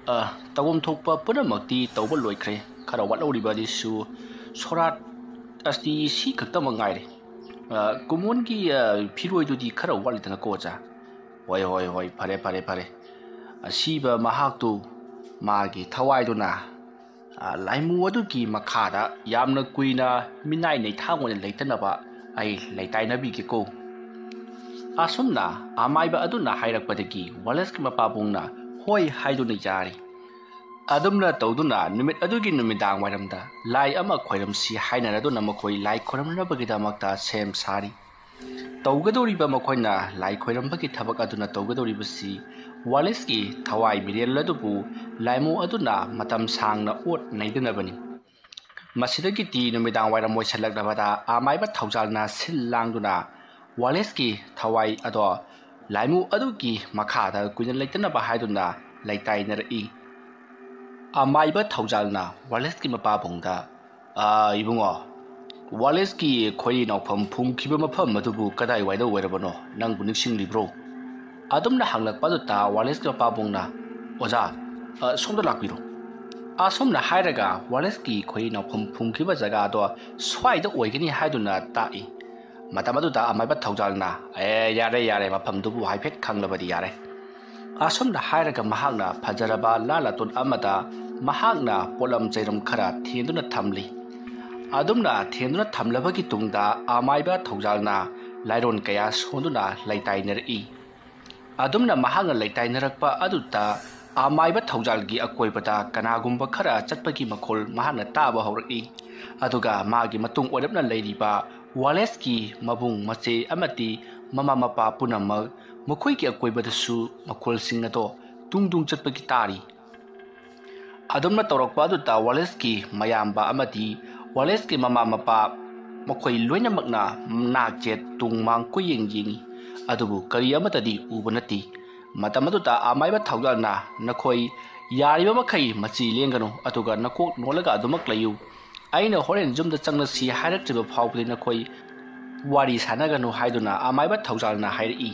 ꯑ, ꯇꯧꯐꯝ ꯊꯣꯛꯄ ꯄꯨꯝꯅꯃꯛꯇꯤ ꯇꯧꯕ ꯂꯣꯏꯈ꯭ꯔꯦ꯫ ꯈꯔ ꯋꯥꯠꯍꯧꯔꯤꯕ ꯑꯗꯨꯁꯨ ꯁꯣꯔꯥꯠ ꯑꯁꯇꯤ ꯁꯤ ꯈꯛꯇꯃꯛ ꯉꯥꯏꯔꯦ꯫ ꯑ, ꯀꯨꯃꯣꯟꯒꯤ, ꯑ, ꯐꯤꯔꯣꯏꯗꯨꯗꯤ ꯈꯔ ꯋꯥꯠꯂꯤꯗꯅꯀꯣ, ꯑꯣꯖꯥ? ꯍꯣꯏ, ꯍꯣꯏ, ꯍꯣꯏ, ꯐꯔꯦ, ꯐꯔꯦ, ꯐꯔꯦ꯫ ꯑꯁꯤꯕ ꯃꯍꯥꯛꯇꯨ ꯃꯥꯒꯤ ꯊꯋꯥꯏꯗꯨꯅ, ꯑ, ꯂꯥꯏꯃꯨ ꯑꯗꯨꯒꯤ ꯃꯈꯥꯗ ꯌꯥꯝꯅ ꯀꯨꯏꯅ ꯃꯤꯅꯥꯏ ꯅꯩꯊꯥꯡ ꯑꯣꯏꯅ ꯂꯩꯇꯅꯕ ꯑꯩ ꯂꯩꯇꯥꯏꯅꯕꯤꯒꯦꯀꯣ꯫ ꯑꯁꯨꯝꯅ ꯑꯃꯥꯏꯕ ꯑꯗꯨꯅ ꯍꯥꯏꯔꯛꯄꯗꯒꯤ ꯋꯥꯂꯦꯁꯀꯤ ꯃꯄꯥꯕꯨꯡꯅ ꯍꯣꯏ ꯍꯥꯏꯗꯨꯅ ꯌꯥꯔꯤ꯫ ꯑꯗꯨꯝꯅ ꯇꯧꯗꯨꯅ ꯅꯨꯃꯤꯠ ꯑꯗꯨꯒꯤ ꯅꯨꯃꯤꯗꯥꯡ ꯋꯥꯏꯔꯝꯗ ꯂꯥꯏ ꯑꯃ ꯈꯣꯏꯔꯝꯁꯤ ꯍꯥꯏꯅꯔꯗꯨꯅ ꯃꯈꯣꯏ ꯂꯥꯏ ꯈꯣꯏꯔꯝꯅꯕꯒꯤꯗꯃꯛꯇ ꯁꯦꯝ ꯁꯥꯔꯤ꯫ ꯇꯧꯒꯗꯧꯔꯤꯕ ꯃꯈꯣꯏꯅ ꯂꯥꯏ ꯈꯣꯏꯔꯝꯕꯒꯤ ꯊꯕꯛ ꯑꯗꯨꯅ ꯇꯧꯒꯗꯧꯔꯤꯕꯁꯤ ꯋꯥꯂꯦꯁꯀꯤ ꯊꯋꯥꯏ ꯃꯤꯔꯦꯜ ꯑꯗꯨꯕꯨ ꯂꯥꯏꯃꯨ ꯑꯗꯨꯅ ꯃꯇꯝ ꯁꯥꯡꯅ ꯑꯣꯠ ꯅꯩꯗꯅꯕꯅꯤ꯫ ꯃꯁꯤꯗꯒꯤꯗꯤ ꯅꯨꯃꯤꯗꯥꯡ ꯋꯥꯏꯔꯝ ꯑꯣꯏꯁꯜꯂꯛꯂꯕꯗ ꯑꯃꯥꯏꯕ ꯊꯧꯖꯥꯜꯅ ꯁꯤꯜ ꯂꯥꯡꯗꯨꯅ ꯋꯥꯂꯦꯁꯀꯤ ꯊꯋꯥꯏ ꯑꯗꯣ ꯂꯥꯏꯃꯨ ꯑꯗꯨꯒꯤ ꯃꯈꯥꯗ ꯀꯨꯏꯅ ꯂꯩꯇꯅꯕ ꯍꯥꯏꯗꯨꯅ ꯂꯩꯇꯥꯏꯅꯔꯛꯏ꯫ ꯑꯃꯥꯏꯕ ꯊꯧꯖꯥꯜꯅ ꯋꯥꯂꯦꯁꯀꯤ ꯃꯄꯥꯕꯨꯡꯗ, "ꯑꯥ, ꯏꯕꯨꯡꯉꯣ, ꯋꯥꯂꯦꯁꯀꯤ ꯈꯣꯏꯔꯤ ꯅꯥꯎꯐꯝ ꯐꯨꯝꯈꯤꯕ ꯃꯐꯝ ꯑꯗꯨꯕꯨ ꯀꯗꯥꯏꯋꯥꯏꯗ ꯑꯣꯏꯔꯕꯅꯣ? ꯅꯪꯕꯨ ꯅꯤꯡꯁꯤꯡꯂꯤꯕ꯭ꯔꯣ?" ꯑꯗꯨꯝꯅ ꯍꯪꯂꯛꯄ ꯑꯗꯨꯗ ꯋꯥꯂꯦꯁꯀꯤ ꯃꯄꯥꯕꯨꯡꯅ, "ꯑꯣꯖꯥ, ꯑ, ꯁꯣꯝꯗ ꯂꯥꯛꯄꯤꯔꯣ꯫ ꯑꯁꯨꯝꯅ ꯍꯥꯏꯔꯒ ꯋꯥꯂꯦꯁꯀꯤ ꯈꯣꯏꯔꯤ ꯅꯥꯎꯐꯝ ꯐꯨꯝꯈꯤꯕ ꯖꯒꯥꯗꯣ ꯁ꯭ꯋꯥꯏꯗ ꯑꯣꯏꯒꯅꯤ ꯍꯥꯏꯗꯨꯅ ꯇꯥꯛꯏ꯫ ꯃꯇꯝ ꯑꯗꯨꯗ ꯑꯃꯥꯏꯕ ꯊꯧꯖꯥꯜꯅ, "ꯑꯦ, ꯌꯥꯔꯦ, ꯌꯥꯔꯦ, ꯃꯐꯝꯗꯨꯕꯨ ꯍꯥꯏꯐꯦꯠ ꯈꯪꯂꯕꯗꯤ ꯌꯥꯔꯦ"꯫ ꯑꯁꯨꯝꯅ ꯍꯥꯏꯔꯒ ꯃꯍꯥꯛꯅ ꯐꯖꯔꯕ ꯂꯥ ꯂꯥꯇꯣꯟ ꯑꯃꯗ ꯃꯍꯥꯛꯅ ꯄꯣꯠꯂꯝ ꯆꯩꯔꯝ ꯈꯔ ꯊꯦꯟꯗꯨꯅ ꯊꯝꯂꯤ꯫ ꯑꯗꯨꯝꯅ ꯊꯦꯟꯗꯨꯅ ꯊꯝꯂꯕꯒꯤ ꯇꯨꯡꯗ ꯑꯃꯥꯏꯕ ꯊꯧꯖꯥꯜꯅ ꯂꯥꯏꯔꯣꯟ ꯀꯌꯥ ꯁꯣꯟꯗꯨꯅ ꯂꯩꯇꯥꯏꯅꯔꯛꯏ꯫ ꯑꯗꯨꯝꯅ ꯃꯍꯥꯛꯅ ꯂꯩꯇꯥꯏꯅꯔꯛꯄ ꯑꯗꯨꯗ ꯑꯃꯥꯏꯕ ꯊꯧꯖꯥꯜꯒꯤ ꯑꯀꯣꯏꯕꯗ ꯀꯅꯥꯒꯨꯝꯕ ꯈꯔ ꯆꯠꯄꯒꯤ ꯃꯈꯣꯜ ꯃꯍꯥꯛꯅ ꯇꯥꯕ ꯍꯧꯔꯛꯏ꯫ ꯑꯗꯨꯒ ꯃꯥꯒꯤ ꯃꯇꯨꯡ ꯑꯣꯏꯔꯞꯅ ꯂꯩꯔꯤꯕ ꯋꯥꯂꯦꯁꯀꯤ ꯃꯕꯨꯡ ꯃꯆꯦ ꯑꯃꯗꯤ ꯃꯃꯥ ꯃꯄꯥ ꯄꯨꯝꯅꯃꯛ ꯃꯈꯣꯏꯒꯤ ꯑꯀꯣꯏꯕꯗꯁꯨ ꯃꯈꯣꯜꯁꯤꯡ ꯑꯗꯣ ꯇꯨꯡ ꯇꯨꯡ ꯆꯠꯄꯒꯤ ꯇꯥꯔꯤ꯫ ꯑꯗꯨꯝꯅ ꯇꯧꯔꯛꯄ ꯑꯗꯨꯗ ꯋꯥꯂꯦꯁꯀꯤ ꯃꯌꯥꯝꯕ ꯑꯃꯗꯤ ꯋꯥꯂꯦꯁꯀꯤ ꯃꯃꯥ ꯃꯄꯥ ꯃꯈꯣꯏ ꯂꯣꯏꯅꯃꯛꯅ ꯅꯥꯛꯆꯦꯠ ꯇꯨꯡ ꯃꯥꯡ ꯀꯣꯏꯌꯦꯡ ꯌꯦꯡꯏ, ꯑꯗꯨꯕꯨ ꯀꯔꯤ ꯑꯃꯠꯇꯗꯤ ꯎꯕ ꯅꯠꯇꯦ꯫ ꯃꯇꯝ ꯑꯗꯨꯗ ꯑꯃꯥꯏꯕ ꯊꯧꯖꯥꯜꯅ, "ꯅꯈꯣꯏ ꯌꯥꯔꯤꯕ ꯃꯈꯩ ꯃꯆꯤ ꯂꯦꯡꯒꯅꯨ, ꯑꯗꯨꯒ ꯅꯀꯣꯛ ꯅꯣꯜꯂꯒ ꯑꯗꯨꯃꯛ ꯂꯩꯌꯨ꯫ ꯑꯩꯅ ꯍꯣꯔꯦꯟ ꯌꯨꯝꯗ ꯆꯪꯂꯁꯤ ꯍꯥꯏꯔꯛꯇ꯭ꯔꯤꯕ ꯐꯥꯎꯕꯗꯤ ꯅꯈꯣꯏ ꯋꯥꯔꯤ ꯁꯥꯟꯅꯒꯅꯨ" ꯍꯥꯏꯗꯨꯅ ꯑꯃꯥꯏꯕ ꯊꯧꯖꯥꯜꯅ ꯍꯥꯏꯔꯛꯏ꯫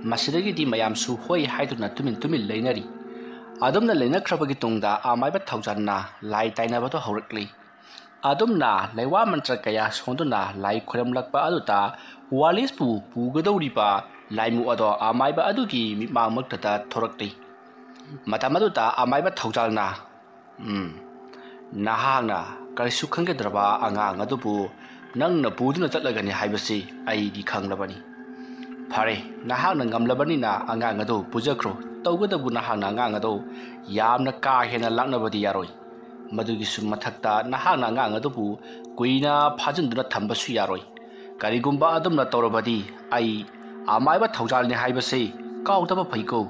ꯃꯁꯤꯗꯒꯤꯗꯤ ꯃꯌꯥꯝꯁꯨ ꯍꯣꯏ ꯍꯥꯏꯗꯨꯅ ꯇꯨꯃꯤꯟ ꯇꯨꯃꯤꯟ ꯂꯩꯅꯔꯤ꯫ ꯑꯗꯨꯝꯅ ꯂꯩꯅꯈ꯭ꯔꯕꯒꯤ ꯇꯨꯡꯗ ꯑꯃꯥꯏꯕ ꯊꯧꯖꯥꯜꯅ ꯂꯥꯏ ꯇꯥꯏꯅꯕꯗꯣ ꯍꯧꯔꯛꯂꯤ꯫ ꯑꯗꯨꯝꯅ ꯂꯩꯋꯥ ꯃꯟꯇ꯭ꯔ ꯀꯌꯥ ꯁꯣꯟꯗꯨꯅ ꯂꯥꯏ ꯈꯣꯏꯔꯝꯂꯛꯄ ꯑꯗꯨꯗ ꯋꯥꯂꯤꯁꯄꯨ ꯄꯨꯒꯗꯧꯔꯤꯕ ꯂꯥꯏꯃꯨ ꯑꯗꯣ ꯑꯃꯥꯏꯕ ꯑꯗꯨꯒꯤ ꯃꯤꯠꯃꯥꯡꯃꯛꯇꯗ ꯊꯣꯔꯛꯂꯤ꯫ ꯃꯇꯝ ꯑꯗꯨꯗ ꯑꯃꯥꯏꯕ ꯊꯧꯖꯥꯜꯅ, "ꯎꯝ, ꯅꯍꯥꯛꯅ ꯀꯔꯤꯁꯨ ꯈꯪꯒꯗ꯭ꯔꯕ ꯑꯉꯥꯡ ꯑꯗꯨꯕꯨ ꯅꯪꯅ ꯄꯨꯗꯨꯅ ꯆꯠꯂꯒꯅꯤ ꯍꯥꯏꯕꯁꯤ ꯑꯩꯗꯤ ꯈꯪꯂꯕꯅꯤ꯫ ꯐꯔꯦ, ꯅꯍꯥꯛꯅ ꯉꯝꯂꯕꯅꯤꯅ ꯑꯉꯥꯡ ꯑꯗꯨ ꯄꯨꯖꯈ꯭ꯔꯣ꯫ ꯇꯧꯕꯇꯕꯨ ꯅꯍꯥꯛꯅ ꯑꯉꯥꯡ ꯑꯗꯨ ꯌꯥꯝꯅ ꯀꯥ ꯍꯦꯟꯅ ꯂꯥꯛꯅꯕꯗꯤ ꯌꯥꯔꯣꯏ꯫ ꯃꯗꯨꯒꯤꯁꯨ ꯃꯊꯛꯇ ꯅꯍꯥꯛꯅ ꯑꯉꯥꯡ ꯑꯗꯨꯕꯨ ꯀꯨꯏꯅ ꯐꯥꯖꯤꯟꯗꯨꯅ ꯊꯝꯕꯁꯨ ꯌꯥꯔꯣꯏ꯫ ꯀꯔꯤꯒꯨꯝꯕ ꯑꯗꯨꯝꯅ ꯇꯧꯔꯕꯗꯤ ꯑꯩ ꯑꯃꯥꯏꯕ ꯊꯧꯖꯥꯜꯅꯤ ꯍꯥꯏꯕꯁꯤ ꯀꯥꯎꯗꯕ ꯐꯩꯀꯣ"꯫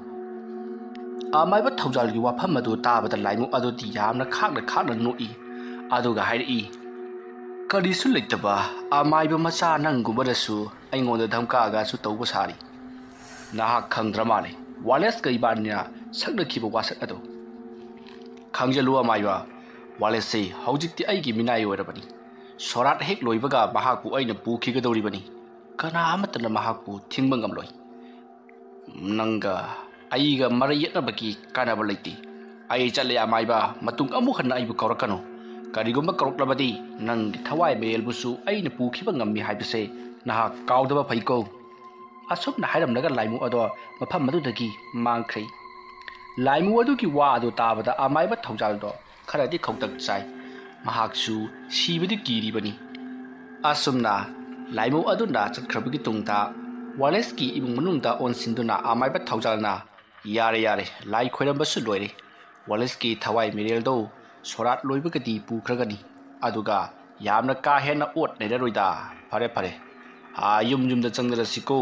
ꯑꯃꯥꯏꯕ ꯊꯧꯖꯥꯜꯒꯤ ꯋꯥꯐꯝ ꯑꯗꯨ ꯇꯥꯕꯗ ꯂꯥꯏꯃꯨ ꯑꯗꯨꯗꯤ ꯌꯥꯝꯅ ꯈꯥꯛꯅ ꯈꯥꯛꯅ ꯅꯣꯛꯏ꯫ ꯑꯗꯨꯒ ꯍꯥꯏꯔꯛꯏ, "ꯀꯔꯤꯁꯨ ꯂꯩꯇꯕ ꯑꯃꯥꯏꯕ ꯃꯆꯥ ꯅꯪꯒꯨꯝꯕꯅꯁꯨ ꯑꯩꯉꯣꯟꯗ ꯙꯝꯀꯥꯒꯁꯨ ꯇꯧꯕ ꯁꯥꯔꯤ꯫ ꯅꯍꯥꯛ ꯈꯪꯗ꯭ꯔ ꯃꯥꯜꯂꯦ, ꯋꯥꯂꯦꯁꯀ ꯏꯕꯥꯅꯤꯅ ꯁꯛꯅꯈꯤꯕ ꯋꯥꯁꯛ ꯑꯗꯨ꯫ ꯈꯪꯖꯜꯂꯨ ꯑꯃꯥꯏꯕ, ꯋꯥꯂꯦꯁꯁꯤ ꯍꯧꯖꯤꯛꯇꯤ ꯑꯩꯒꯤ ꯃꯤꯅꯥꯏ ꯑꯣꯏꯔꯕꯅꯤ꯫ ꯁꯣꯔꯥꯠ ꯍꯦꯛ ꯂꯣꯏꯕꯒ ꯃꯍꯥꯛꯄꯨ ꯑꯩꯅ ꯄꯨꯈꯤꯒꯗꯧꯔꯤꯕꯅꯤ꯫ ꯀꯅꯥ ꯑꯃꯠꯇꯅ ꯃꯍꯥꯛꯄꯨ ꯊꯤꯡꯕ ꯉꯝꯂꯣꯏ꯫ ꯅꯪꯒ ꯑꯩꯒ ꯃꯔꯩ ꯌꯦꯠꯅꯕꯒꯤ ꯀꯥꯟꯅꯕ ꯂꯩꯇꯦ꯫ "ꯑꯩ ꯆꯠꯂꯦ ꯑꯃꯥꯏꯕ, ꯃꯇꯨꯡ ꯑꯃꯨꯛ ꯍꯟꯅ ꯑꯩꯕꯨ ꯀꯧꯔꯛꯀꯅꯨ꯫ ꯀꯔꯤꯒꯨꯝꯕ ꯀꯧꯔꯛꯂꯕꯗꯤ ꯅꯪꯒꯤ ꯊꯋꯥꯏ ꯃꯩꯔꯦꯜꯕꯨꯁꯨ ꯑꯩꯅ ꯄꯨꯈꯤꯕ ꯉꯝꯃꯤ ꯍꯥꯏꯕꯁꯦ ꯅꯍꯥꯛ ꯀꯥꯎꯗꯕ ꯐꯩꯀꯣ"꯫ ꯑꯁꯨꯝꯅ ꯍꯥꯏꯔꯝꯂꯒ ꯂꯥꯏꯃꯨ ꯑꯗꯣ ꯃꯐꯝ ꯑꯗꯨꯗꯒꯤ ꯃꯥꯡꯈ꯭ꯔꯦ꯫ ꯂꯥꯏꯃꯨ ꯑꯗꯨꯒꯤ ꯋꯥ ꯑꯗꯨ ꯇꯥꯕꯗ ꯑꯃꯥꯏꯕ ꯊꯧꯖꯥꯜꯗꯣ ꯈꯔꯗꯤ ꯈꯧꯇꯛ ꯆꯥꯏ꯫ ꯃꯍꯥꯛꯁꯨ ꯁꯤꯕꯗꯤ ꯀꯤꯔꯤꯕꯅꯤ꯫ ꯑꯁꯨꯝꯅ ꯂꯥꯏꯃꯨ ꯑꯗꯨꯅ ꯆꯠꯈ꯭ꯔꯕꯒꯤ ꯇꯨꯡꯗ ꯋꯥꯂꯦꯁꯀꯤ ꯏꯃꯨꯡ ꯃꯅꯨꯡꯗ ꯑꯣꯟꯁꯤꯟꯗꯨꯅ ꯑꯃꯥꯏꯕ ꯊꯧꯖꯥꯜꯅ, "ꯌꯥꯔꯦ, ꯌꯥꯔꯦ, ꯂꯥꯏ ꯈꯣꯏꯔꯝꯕꯁꯨ ꯂꯣꯏꯔꯦ꯫ ꯋꯥꯂꯦꯁꯀꯤ ꯊꯋꯥꯏ ꯃꯤꯔꯦꯜꯗꯣ ꯁꯣꯔꯥꯠ ꯂꯣꯏꯕꯒꯗꯤ ꯄꯨꯈ꯭ꯔꯒꯅꯤ꯫ ꯑꯗꯨꯒ ꯌꯥꯝꯅ ꯀꯥ ꯍꯦꯟꯅ ꯑꯣꯠ ꯅꯩꯔꯔꯣꯏꯗ꯫ ꯐꯔꯦ, ꯐꯔꯦ꯫ ꯑꯥ, ꯌꯨꯝ ꯌꯨꯝꯗ ꯆꯪꯅꯔꯁꯤꯀꯣ"꯫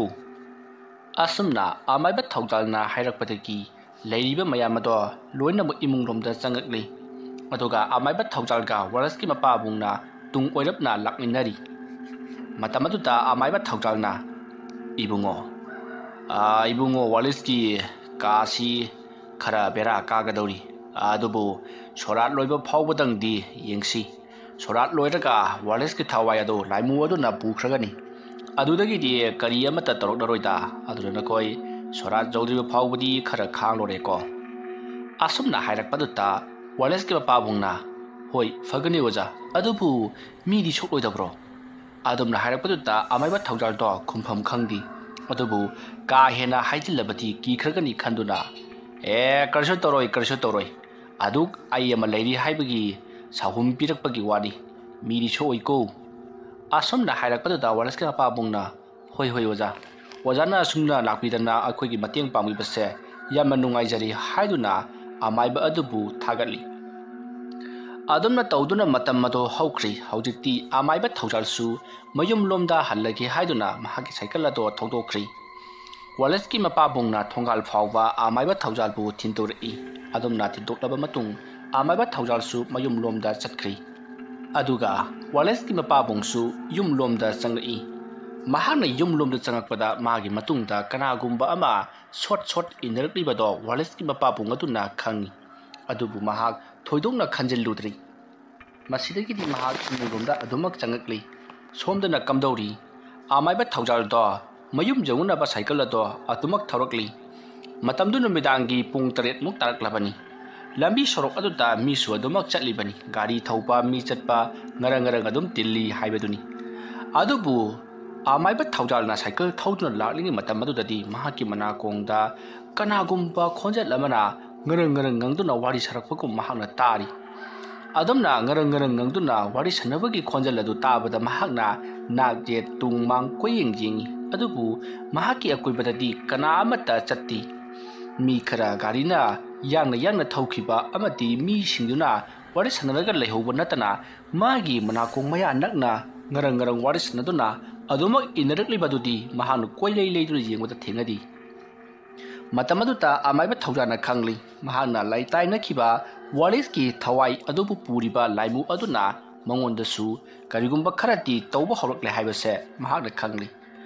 ꯑꯁꯨꯝꯅ ꯑꯃꯥꯏꯕ ꯊꯧꯖꯥꯜꯅ ꯍꯥꯏꯔꯛꯄꯗꯒꯤ ꯂꯩꯔꯤꯕ ꯃꯌꯥꯝ ꯑꯗꯣ ꯂꯣꯏꯅꯃꯛ ꯏꯃꯨꯡꯂꯣꯝꯗ ꯆꯪꯉꯛꯂꯤ꯫ ꯑꯗꯨꯒ ꯑꯃꯥꯏꯕ ꯊꯧꯖꯥꯜꯒ ꯋꯥꯂꯦꯁꯀꯤ ꯃꯄꯥꯕꯨꯡꯅ ꯇꯨꯡ ꯑꯣꯏꯔꯞꯅ ꯂꯥꯛꯃꯤꯟꯅꯔꯤ꯫ ꯃꯇꯝ ꯑꯗꯨꯗ ꯑꯃꯥꯏꯕ ꯊꯧꯖꯥꯜꯅ, "ꯏꯕꯨꯡꯉꯣ, ꯑꯥ, ꯏꯕꯨꯡꯉꯣ, ꯋꯥꯂꯦꯁꯀꯤ ꯀꯥꯁꯤ ꯈꯔ ꯕꯦꯔꯥ ꯀꯥꯒꯗꯧꯔꯤ꯫ ꯑꯗꯨꯕꯨ ꯁꯣꯔꯥꯠ ꯂꯣꯏꯕ ꯐꯥꯎꯕꯗꯪꯗꯤ ꯌꯦꯡꯁꯤ꯫ ꯁꯣꯔꯥꯠ ꯂꯣꯏꯔꯒ ꯋꯥꯂꯦꯁꯀꯤ ꯊꯋꯥꯏ ꯑꯗꯨ ꯂꯥꯏꯃꯨ ꯑꯗꯨꯅ ꯄꯨꯈ꯭ꯔꯒꯅꯤ꯫ ꯑꯗꯨꯗꯒꯤꯗꯤ ꯀꯔꯤ ꯑꯃꯠꯇ ꯇꯧꯔꯛꯂꯔꯣꯏꯗ꯫ ꯑꯗꯨꯅ ꯅꯈꯣꯏ ꯁꯣꯔꯥꯠ ꯌꯧꯗ꯭ꯔꯤꯕ ꯐꯥꯎꯕꯗꯤ ꯈꯔ ꯈꯥꯡꯂꯣꯔꯦꯀꯣ"꯫ ꯑꯁꯨꯝꯅ ꯍꯥꯏꯔꯛꯄꯗꯨꯗ ꯋꯥꯂꯦꯁꯀꯤ ꯃꯄꯥꯕꯨꯡꯅ, "ꯍꯣꯏ, ꯐꯒꯅꯤ ꯑꯣꯖꯥ, ꯑꯗꯨꯕꯨ ꯃꯤꯗꯤ ꯁꯣꯛꯂꯣꯏꯗꯕ꯭ꯔꯣ?" ꯑꯗꯨꯝꯅ ꯍꯥꯏꯔꯛꯄꯗꯨꯗ ꯑꯃꯥꯏꯕ ꯊꯧꯖꯥꯜꯗꯣ ꯈꯨꯝꯐꯝ ꯈꯪꯗꯦ꯫ ꯑꯗꯨꯕꯨ ꯀꯥ ꯍꯦꯟꯅ ꯍꯥꯏꯖꯤꯜꯂꯕꯗꯤ ꯀꯤꯈ꯭ꯔꯒꯅꯤ ꯈꯟꯗꯨꯅ, "ꯑꯦ, ꯀꯔꯤꯁꯨ ꯇꯧꯔꯣꯏ, ꯀꯔꯤꯁꯨ ꯇꯧꯔꯣꯏ꯫ ꯑꯗꯨꯛ ꯑꯩ ꯑꯃ ꯂꯩꯔꯤ ꯍꯥꯏꯕꯒꯤ ꯁꯥꯍꯨꯝ ꯄꯤꯔꯛꯄꯒꯤ ꯋꯥꯅꯤ꯫ ꯃꯤꯗꯤ ꯁꯣꯛꯑꯣꯏꯀꯣ"꯫ ꯑꯁꯨꯝꯅ ꯍꯥꯏꯔꯛꯄꯗꯨꯗ ꯋꯥꯂꯦꯁꯀꯤ ꯃꯄꯥꯕꯨꯡꯅ, "ꯍꯣꯏ, ꯍꯣꯏ, ꯑꯣꯖꯥ꯫ ꯑꯣꯖꯥꯅ ꯑꯁꯨꯝꯅ ꯂꯥꯛꯄꯤꯗꯅ ꯑꯩꯈꯣꯏꯒꯤ ꯃꯇꯦꯡ ꯄꯥꯡꯕꯤꯕꯁꯦ ꯌꯥꯝꯅ ꯅꯨꯡꯉꯥꯏꯖꯔꯤ" ꯍꯥꯏꯗꯨꯅ ꯑꯃꯥꯏꯕ ꯑꯗꯨꯕꯨ ꯊꯥꯒꯠꯂꯤ꯫ ꯑꯗꯨꯝꯅ ꯇꯧꯗꯨꯅ ꯃꯇꯝ ꯑꯗꯨ ꯍꯧꯈ꯭ꯔꯤ꯫ ꯍꯧꯖꯤꯛꯇꯤ ꯑꯃꯥꯏꯕ ꯊꯧꯖꯥꯜꯁꯨ ꯃꯌꯨꯝꯂꯣꯝꯗ ꯍꯜꯂꯒꯦ ꯍꯥꯏꯗꯨꯅ ꯃꯍꯥꯛꯀꯤ ꯁꯥꯏꯀꯜ ꯑꯗꯣ ꯊꯧꯗꯣꯛꯈ꯭ꯔꯤ꯫ ꯋꯥꯂꯦꯁꯀꯤ ꯃꯄꯥꯕꯨꯡꯅ ꯊꯣꯡꯒꯥꯜ ꯐꯥꯎꯕ ꯑꯃꯥꯏꯕ ꯊꯧꯖꯥꯜꯕꯨ ꯊꯤꯟꯗꯣꯔꯛꯏ꯫ ꯑꯗꯨꯝꯅ ꯊꯤꯟꯗꯣꯛꯂꯕ ꯃꯇꯨꯡ ꯑꯃꯥꯏꯕ ꯊꯧꯖꯥꯜꯁꯨ ꯃꯌꯨꯝꯂꯣꯝꯗ ꯆꯠꯈ꯭ꯔꯤ꯫ ꯑꯗꯨꯒ ꯋꯥꯂꯦꯁꯀꯤ ꯃꯄꯥꯕꯨꯡꯁꯨ ꯌꯨꯝꯂꯣꯝꯗ ꯆꯪꯂꯛꯏ꯫ ꯃꯍꯥꯛꯅ ꯌꯨꯝꯂꯣꯝꯗ ꯆꯪꯂꯛꯄꯗ ꯃꯥꯒꯤ ꯃꯇꯨꯡꯗ ꯀꯅꯥꯒꯨꯝꯕ ꯑꯃ ꯁꯣꯠ ꯁꯣꯠ ꯏꯟꯅꯔꯛꯂꯤꯕꯗꯣ ꯋꯥꯂꯦꯁꯀꯤ ꯃꯄꯥꯕꯨꯡ ꯑꯗꯨꯅ ꯈꯪꯏ꯫ ꯑꯗꯨꯕꯨ ꯃꯍꯥꯛ ꯊꯣꯏꯗꯣꯛꯅ ꯈꯟꯖꯤꯜꯂꯨꯗ꯭ꯔꯤ꯫ ꯃꯁꯤꯗꯒꯤꯗꯤ ꯃꯍꯥꯛ ꯏꯃꯨꯡꯂꯣꯝꯗ ꯑꯗꯨꯃꯛ ꯆꯪꯂꯛꯂꯤ꯫ ꯁꯣꯝꯗꯅ ꯀꯝꯗꯧꯔꯤ? ꯑꯃꯥꯏꯕ ꯊꯧꯖꯥꯜꯗꯣ ꯃꯌꯨꯝ ꯌꯧꯅꯅꯕ ꯁꯥꯏꯀꯜ ꯑꯗꯣ ꯑꯗꯨꯃꯛ ꯊꯧꯔꯛꯂꯤ꯫ ꯃꯇꯝꯗꯨ ꯅꯨꯃꯤꯗꯥꯡꯒꯤ ꯄꯨꯡ ꯇꯔꯦꯠꯃꯨꯛ ꯇꯥꯔꯛꯂꯕꯅꯤ꯫ ꯂꯝꯕꯤ ꯁꯣꯔꯣꯛ ꯑꯗꯨꯗ ꯃꯤꯁꯨ ꯑꯗꯨꯃꯛ ꯆꯠꯂꯤꯕꯅꯤ꯫ ꯒꯥꯔꯤ ꯊꯧꯕ, ꯃꯤ ꯆꯠꯄ, ꯉꯔꯪ ꯉꯔꯪ ꯑꯗꯨꯝ ꯇꯤꯜꯂꯤ ꯍꯥꯏꯕꯗꯨꯅꯤ꯫ ꯑꯗꯨꯕꯨ ꯑꯃꯥꯏꯕ ꯊꯧꯖꯥꯜꯅ ꯁꯥꯏꯀꯜ ꯊꯧꯗꯨꯅ ꯂꯥꯛꯂꯤꯉꯩ ꯃꯇꯝ ꯑꯗꯨꯗꯗꯤ ꯃꯍꯥꯛꯀꯤ ꯃꯅꯥꯀꯣꯡꯗ ꯀꯅꯥꯒꯨꯝꯕ ꯈꯣꯟꯖꯦꯜ ꯑꯃꯅ ꯉꯔꯪ ꯉꯔꯪ ꯉꯪꯗꯨꯅ ꯋꯥꯔꯤ ꯁꯥꯔꯛꯄꯒꯨꯝ ꯃꯍꯥꯛꯅ ꯇꯥꯔꯤ꯫ ꯑꯗꯨꯝꯅ ꯉꯔꯪ ꯉꯔꯪ ꯉꯪꯗꯨꯅ ꯋꯥꯔꯤ ꯁꯥꯟꯅꯕꯒꯤ ꯈꯣꯟꯖꯦꯜ ꯑꯗꯨ ꯇꯥꯕꯗ ꯃꯍꯥꯛꯅ ꯅꯥꯛ ꯌꯦꯠ ꯇꯨꯡ ꯃꯥꯡ ꯀꯣꯏꯌꯦꯡ ꯌꯦꯡꯉꯤ꯫ ꯑꯗꯨꯕꯨ ꯃꯍꯥꯛꯀꯤ ꯑꯀꯣꯏꯕꯗꯗꯤ ꯀꯅꯥ ꯑꯃꯠꯇ ꯆꯠꯇꯦ꯫ ꯃꯤ ꯈꯔ ꯒꯥꯔꯤꯅ ꯌꯥꯡꯅ ꯌꯥꯡꯅ ꯊꯧꯈꯤꯕ ꯑꯃꯗꯤ ꯃꯤꯁꯤꯡꯗꯨꯅ ꯋꯥꯔꯤ ꯁꯥꯟꯅꯔꯒ ꯂꯩꯍꯧꯕ ꯅꯠꯇꯅ ꯃꯥꯒꯤ ꯃꯅꯥꯀꯣꯡ ꯃꯌꯥ ꯅꯛꯅ ꯉꯔꯪ ꯉꯔꯪ ꯋꯥꯔꯤ ꯁꯥꯟꯅꯗꯨꯅ ꯑꯗꯨꯃꯛ ꯏꯟꯅꯔꯛꯂꯤꯕꯗꯨꯗꯤ ꯃꯍꯥꯛꯅ ꯀꯣꯏꯂꯩ ꯂꯩꯗꯨꯅ ꯌꯦꯡꯕꯗ ꯊꯦꯡꯅꯔꯤ꯫ ꯃꯇꯝ ꯑꯗꯨꯗ ꯑꯃꯥꯏꯕ ꯊꯧꯖꯥꯜꯅ ꯈꯪꯂꯤ꯫ ꯃꯍꯥꯛꯅ ꯂꯩꯇꯥꯏꯅꯈꯤꯕ ꯋꯥꯂꯤꯁꯀꯤ ꯊꯋꯥꯏ ꯑꯗꯨꯕꯨ ꯄꯨꯔꯤꯕ ꯂꯥꯏꯃꯨ ꯑꯗꯨꯅ ꯃꯉꯣꯟꯗꯁꯨ ꯀꯔꯤꯒꯨꯝꯕ ꯈꯔꯗꯤ ꯇꯧꯕ ꯍꯧꯔꯛꯂꯦ ꯍꯥꯏꯕꯁꯦ ꯃꯍꯥꯛꯅ ꯈꯪꯂꯤ꯫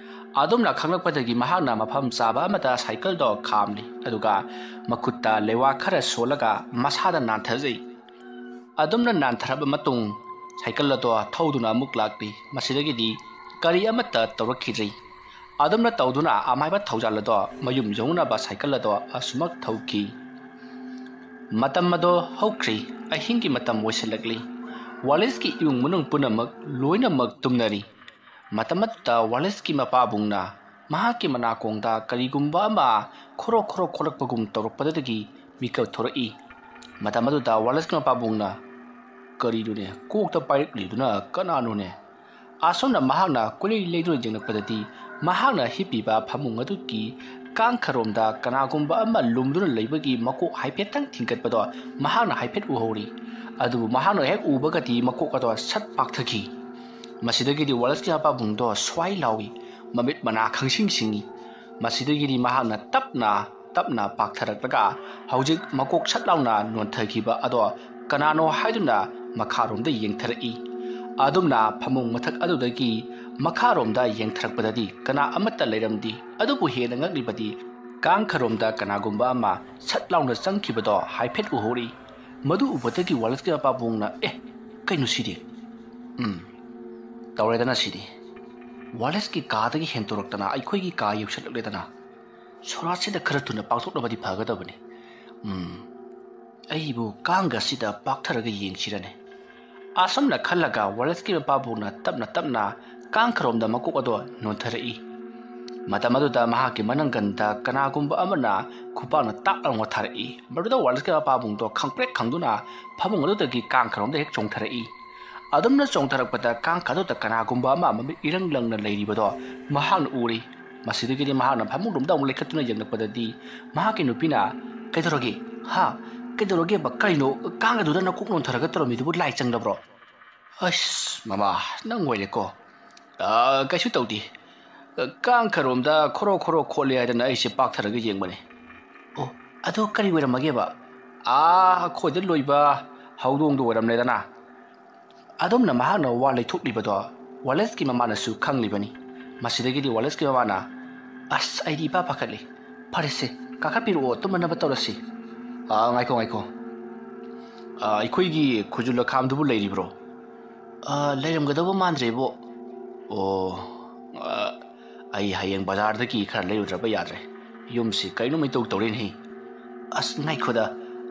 ꯑꯗꯨꯝꯅ ꯈꯪꯂꯛꯄꯗꯒꯤ ꯃꯍꯥꯛꯅ ꯃꯐꯝ ꯆꯥꯕ ꯑꯃꯗ ꯁꯥꯏꯀꯜꯗꯣ ꯈꯥꯝꯂꯤ, ꯑꯗꯨꯒ ꯃꯈꯨꯠꯇ ꯂꯩꯋꯥ ꯈꯔ ꯁꯣꯜꯂꯒ ꯃꯁꯥꯗ ꯅꯥꯟꯊꯖꯩ꯫ ꯑꯗꯨꯝꯅ ꯅꯥꯟꯊꯔꯕ ꯃꯇꯨꯡ ꯁꯥꯏꯀꯜ ꯑꯗꯣ ꯊꯧꯗꯨꯅ ꯑꯃꯨꯛ ꯂꯥꯛꯂꯤ꯫ ꯃꯁꯤꯗꯒꯤꯗꯤ ꯀꯔꯤ ꯑꯃꯠꯇ ꯇꯧꯔꯛꯈꯤꯗ꯭ꯔꯤ꯫ ꯑꯗꯨꯝꯅ ꯇꯧꯗꯨꯅ ꯑꯃꯥꯏꯕ ꯊꯧꯖꯥꯜ ꯑꯗꯣ ꯃꯌꯨꯝ ꯌꯧꯅꯕ ꯁꯥꯏꯀꯜ ꯑꯗꯣ ꯑꯁꯨꯃꯛ ꯊꯧꯈꯤ꯫ ꯃꯇꯝ ꯑꯗꯣ ꯍꯧꯈ꯭ꯔꯤ꯫ ꯑꯍꯤꯡꯒꯤ ꯃꯇꯝ ꯑꯣꯏꯁꯤꯜꯂꯛꯂꯤ꯫ ꯋꯥꯂꯤꯁꯀꯤ ꯏꯃꯨꯡ ꯃꯅꯨꯡ ꯄꯨꯝꯅꯃꯛ ꯂꯣꯏꯅꯃꯛ ꯇꯨꯝꯅꯔꯤ꯫ ꯃꯇꯝ ꯑꯗꯨꯗ ꯋꯥꯂꯤꯁꯀꯤ ꯃꯄꯥꯕꯨꯡꯅ ꯃꯍꯥꯛꯀꯤ ꯃꯅꯥꯀꯣꯡꯗ ꯀꯔꯤꯒꯨꯝꯕ ꯑꯃ ꯈꯣꯔꯣꯛ ꯈꯣꯔꯣꯛ ꯈꯣꯠꯂꯛꯄꯒꯨꯝ ꯇꯧꯔꯛꯄꯗꯨꯗꯒꯤ ꯃꯤꯀꯞ ꯊꯣꯔꯛꯏ꯫ ꯃꯇꯝ ꯑꯗꯨꯗ ꯋꯥꯂꯤꯁꯀꯤ ꯃꯄꯥꯕꯨꯡꯅ, "ꯀꯔꯤꯅꯣꯅꯦ, ꯀꯣꯛꯇ ꯄꯥꯏꯔꯛꯂꯤꯗꯨꯅ ꯀꯅꯥꯅꯣꯅꯦ?" ꯑꯁꯨꯝꯅ ꯃꯍꯥꯛꯅ ꯀꯣꯏꯂꯩ ꯂꯩꯗꯨꯅ ꯌꯦꯡꯂꯛꯄꯗꯗꯤ ꯃꯍꯥꯛꯅ ꯍꯤꯞꯄꯤꯕ ꯐꯃꯨꯡ ꯑꯗꯨꯒꯤ ꯀꯥꯡꯈꯔꯣꯝꯗ ꯀꯅꯥꯒꯨꯝꯕ ꯑꯃ ꯂꯨꯝꯗꯨꯅ ꯂꯩꯕꯒꯤ ꯃꯀꯣꯛ ꯍꯥꯏꯐꯦꯠꯇꯪ ꯊꯤꯡꯒꯠꯄꯗꯣ ꯃꯍꯥꯛꯅ ꯍꯥꯏꯐꯦꯠ ꯎꯍꯧꯔꯤ꯫ ꯑꯗꯨꯕꯨ ꯃꯍꯥꯛꯅ ꯍꯦꯛ ꯎꯕꯒꯗꯤ ꯃꯀꯣꯛ ꯑꯗꯣ ꯁꯠ ꯄꯥꯛꯊꯈꯤ꯫ ꯃꯁꯤꯗꯒꯤꯗꯤ ꯋꯥꯂꯤꯁꯀꯤ ꯃꯄꯥꯕꯨꯡꯗꯣ ꯁ꯭ꯋꯥꯏ ꯂꯥꯎꯏ, ꯃꯃꯤꯠ ꯃꯅꯥ ꯈꯪꯁꯤꯡ ꯁꯤꯡꯏ꯫ ꯃꯁꯤꯗꯒꯤꯗꯤ ꯃꯍꯥꯛꯅ ꯇꯞꯅ ꯇꯞꯅ ꯄꯥꯛꯊꯔꯛꯂꯒ ꯍꯧꯖꯤꯛ ꯃꯀꯣꯛ ꯁꯠ ꯂꯥꯎꯅ ꯅꯣꯟꯊꯈꯤꯕ ꯑꯗꯣ ꯀꯅꯥꯅꯣ ꯍꯥꯏꯗꯨꯅ ꯃꯈꯥꯔꯣꯝꯗ ꯌꯦꯡꯊꯔꯛꯏ꯫ ꯑꯗꯨꯝꯅ ꯐꯃꯨꯡ ꯃꯊꯛ ꯑꯗꯨꯗꯒꯤ ꯃꯈꯥꯔꯣꯝꯗ ꯌꯦꯡꯊꯔꯛꯄꯗꯗꯤ ꯀꯅꯥ ꯑꯃꯠꯇ ꯂꯩꯔꯝꯗꯦ꯫ ꯑꯗꯨꯕꯨ ꯍꯦꯟꯅ ꯉꯛꯂꯤꯕꯗꯤ ꯀꯥꯡꯈꯔꯣꯝꯗ ꯀꯅꯥꯒꯨꯝꯕ ꯑꯃ ꯁꯠ ꯂꯥꯎꯅ ꯆꯪꯈꯤꯕꯗꯣ ꯍꯥꯏꯐꯦꯠ ꯎꯍꯧꯔꯤ꯫ ꯃꯗꯨ ꯎꯕꯗꯒꯤ ꯋꯥꯂꯤꯁꯀꯤ ꯃꯄꯥꯕꯨꯡꯅ, "ꯑꯦ, ꯀꯩꯅꯣ ꯁꯤꯗꯤ? ꯎꯝ, ꯇꯧꯔꯦꯗꯅ ꯁꯤꯗꯤ꯫ ꯋꯥꯂꯤꯁꯀꯤ ꯀꯥꯗꯒꯤ ꯍꯦꯟꯇꯣꯔꯛꯇꯅ ꯑꯩꯈꯣꯏꯒꯤ ꯀꯥ ꯌꯧꯁꯤꯜꯂꯛꯂꯦꯗꯅ꯫ ꯁꯣꯔꯥꯠꯁꯤꯗ ꯈꯔ ꯊꯨꯅ ꯄꯥꯡꯊꯣꯛꯅꯕꯗꯤ ꯐꯒꯗꯕꯅꯤ꯫ ꯎꯝ, ꯑꯩꯕꯨ ꯀꯥꯡꯒ ꯑꯁꯤꯗ ꯄꯥꯛꯊꯔꯒ ꯌꯦꯡꯁꯤꯔꯅꯦ? ꯑꯁꯨꯝꯅ ꯈꯜꯂꯒ ꯋꯥꯂꯦꯁꯀꯤ ꯃꯄꯥꯕꯨꯡꯅ ꯇꯞꯅ ꯇꯞꯅ ꯀꯥꯡ ꯈꯔꯣꯝꯗ ꯃꯀꯣꯛ ꯑꯗꯣ ꯅꯣꯟꯊꯔꯛꯏ꯫ ꯃꯇꯝ ꯑꯗꯨꯗ ꯃꯍꯥꯛꯀꯤ ꯃꯅꯪꯒꯟꯗ ꯀꯅꯥꯒꯨꯝꯕ ꯑꯃꯅ ꯈꯨꯄꯥꯛꯅ ꯇꯥꯛ ꯂꯥꯎꯅ ꯊꯥꯔꯛꯏ꯫ ꯃꯗꯨꯗ ꯋꯥꯂꯦꯁꯀꯤ ꯃꯄꯥꯕꯨꯡꯗꯣ ꯈꯪꯄ꯭ꯔꯦꯛ ꯈꯪꯗꯨꯅ ꯐꯃꯨꯡ ꯑꯗꯨꯗꯒꯤ ꯀꯥꯡ ꯈꯔꯣꯝꯗ ꯍꯦꯛ ꯆꯣꯡꯊꯔꯛꯏ꯫ ꯑꯗꯨꯝꯅ ꯆꯣꯡꯊꯔꯛꯄꯗ ꯀꯥꯡ ꯈꯥꯗꯨꯗ ꯀꯅꯥꯒꯨꯝꯕ ꯑꯃ ꯃꯃꯤꯠ ꯏꯔꯪ ꯂꯪꯅ ꯂꯩꯔꯤꯕꯗꯣ ꯃꯍꯥꯛꯅ ꯎꯔꯤ꯫ ꯃꯁꯤꯗꯒꯤꯗꯤ ꯃꯍꯥꯛꯅ ꯐꯃꯨꯡꯂꯣꯝꯗ ꯑꯃꯨꯛ ꯂꯩꯈꯠꯇꯨꯅ ꯌꯦꯡꯂꯛꯄꯗꯗꯤ ꯃꯍꯥꯛꯀꯤ ꯅꯨꯄꯤꯅ, "ꯀꯩꯗꯧꯔꯒꯦ? ꯍꯥ? ꯀꯩꯗꯧꯔꯒꯦꯕ? ꯀꯩꯅꯣ ꯀꯥꯡ ꯑꯗꯨꯗ ꯅꯀꯣꯛ ꯅꯣꯟꯊꯔꯒ ꯇꯧꯔꯝꯃꯤꯗꯨꯕꯨ ꯂꯥꯏ ꯆꯪꯂꯕ꯭ꯔꯣ?" "ꯑꯁ, ꯃꯃꯥ, ꯅꯪ ꯑꯣꯏꯔꯦꯀꯣ꯫ ꯑꯥ, ꯀꯩꯁꯨ ꯇꯧꯗꯦ꯫ ꯀꯥꯡ ꯈꯔꯣꯝꯗ ꯈꯣꯔꯣ ꯈꯣꯔꯣ ꯈꯣꯠꯂꯦ ꯍꯥꯏꯗꯅ ꯑꯩꯁꯦ ꯄꯥꯛꯊꯔꯒ ꯌꯦꯡꯕꯅꯦ꯫" "ꯑꯣ, ꯑꯗꯨ ꯀꯔꯤ ꯑꯣꯏꯔꯝꯃꯒꯦꯕ?" "ꯑꯥ, ꯑꯩꯈꯣꯏꯗ ꯂꯣꯏꯕ ꯍꯧꯗꯣꯡꯗꯣ ꯑꯣꯏꯔꯝꯂꯦꯗꯅ꯫" ꯑꯗꯨꯝꯅ ꯃꯍꯥꯛꯅ ꯋꯥ ꯂꯩꯊꯣꯛꯂꯤꯕꯗꯣ ꯋꯥꯂꯦꯁꯀꯤ ꯃꯃꯥꯅꯁꯨ ꯈꯪꯂꯤꯕꯅꯤ꯫ ꯃꯁꯤꯗꯒꯤꯗꯤ ꯋꯥꯂꯦꯁꯀꯤ ꯃꯃꯥꯅ, "ꯑꯁ, ꯑꯩꯗꯤ ꯏꯄꯥ ꯄꯥꯈꯠꯂꯤ꯫ ꯐꯔꯦꯁꯦ, ꯀꯥꯈꯠꯄꯤꯔꯛꯑꯣ, ꯇꯨꯝꯃꯅꯕ ꯇꯧꯔꯁꯤ꯫" "ꯑꯥ, ꯉꯥꯏꯈꯣ, ꯉꯥꯏꯈꯣ꯫ ꯑꯥ, ꯑꯩꯈꯣꯏꯒꯤ ꯈꯨꯖꯨ ꯂꯈꯥꯝꯗꯨꯕꯨ ꯂꯩꯔꯤꯕ꯭ꯔꯣ?" "ꯑꯥ, ꯂꯩꯔꯝꯒꯗꯧꯕ ꯃꯥꯟꯗ꯭ꯔꯦꯕꯣ꯫" "ꯑꯣ, ꯑꯥ, ꯑꯩ ꯍꯌꯦꯡ ꯕꯖꯥꯔꯗꯒꯤ ꯈꯔ ꯂꯩꯔꯨꯗ꯭ꯔꯕ ꯌꯥꯗ꯭ꯔꯦ꯫ ꯌꯨꯝꯁꯤ ꯀꯩꯅꯣꯝ ꯏꯇꯧ ꯇꯧꯔꯦꯅꯦꯍꯦ꯫" "ꯑꯁ, ꯉꯥꯏꯈꯣꯗ,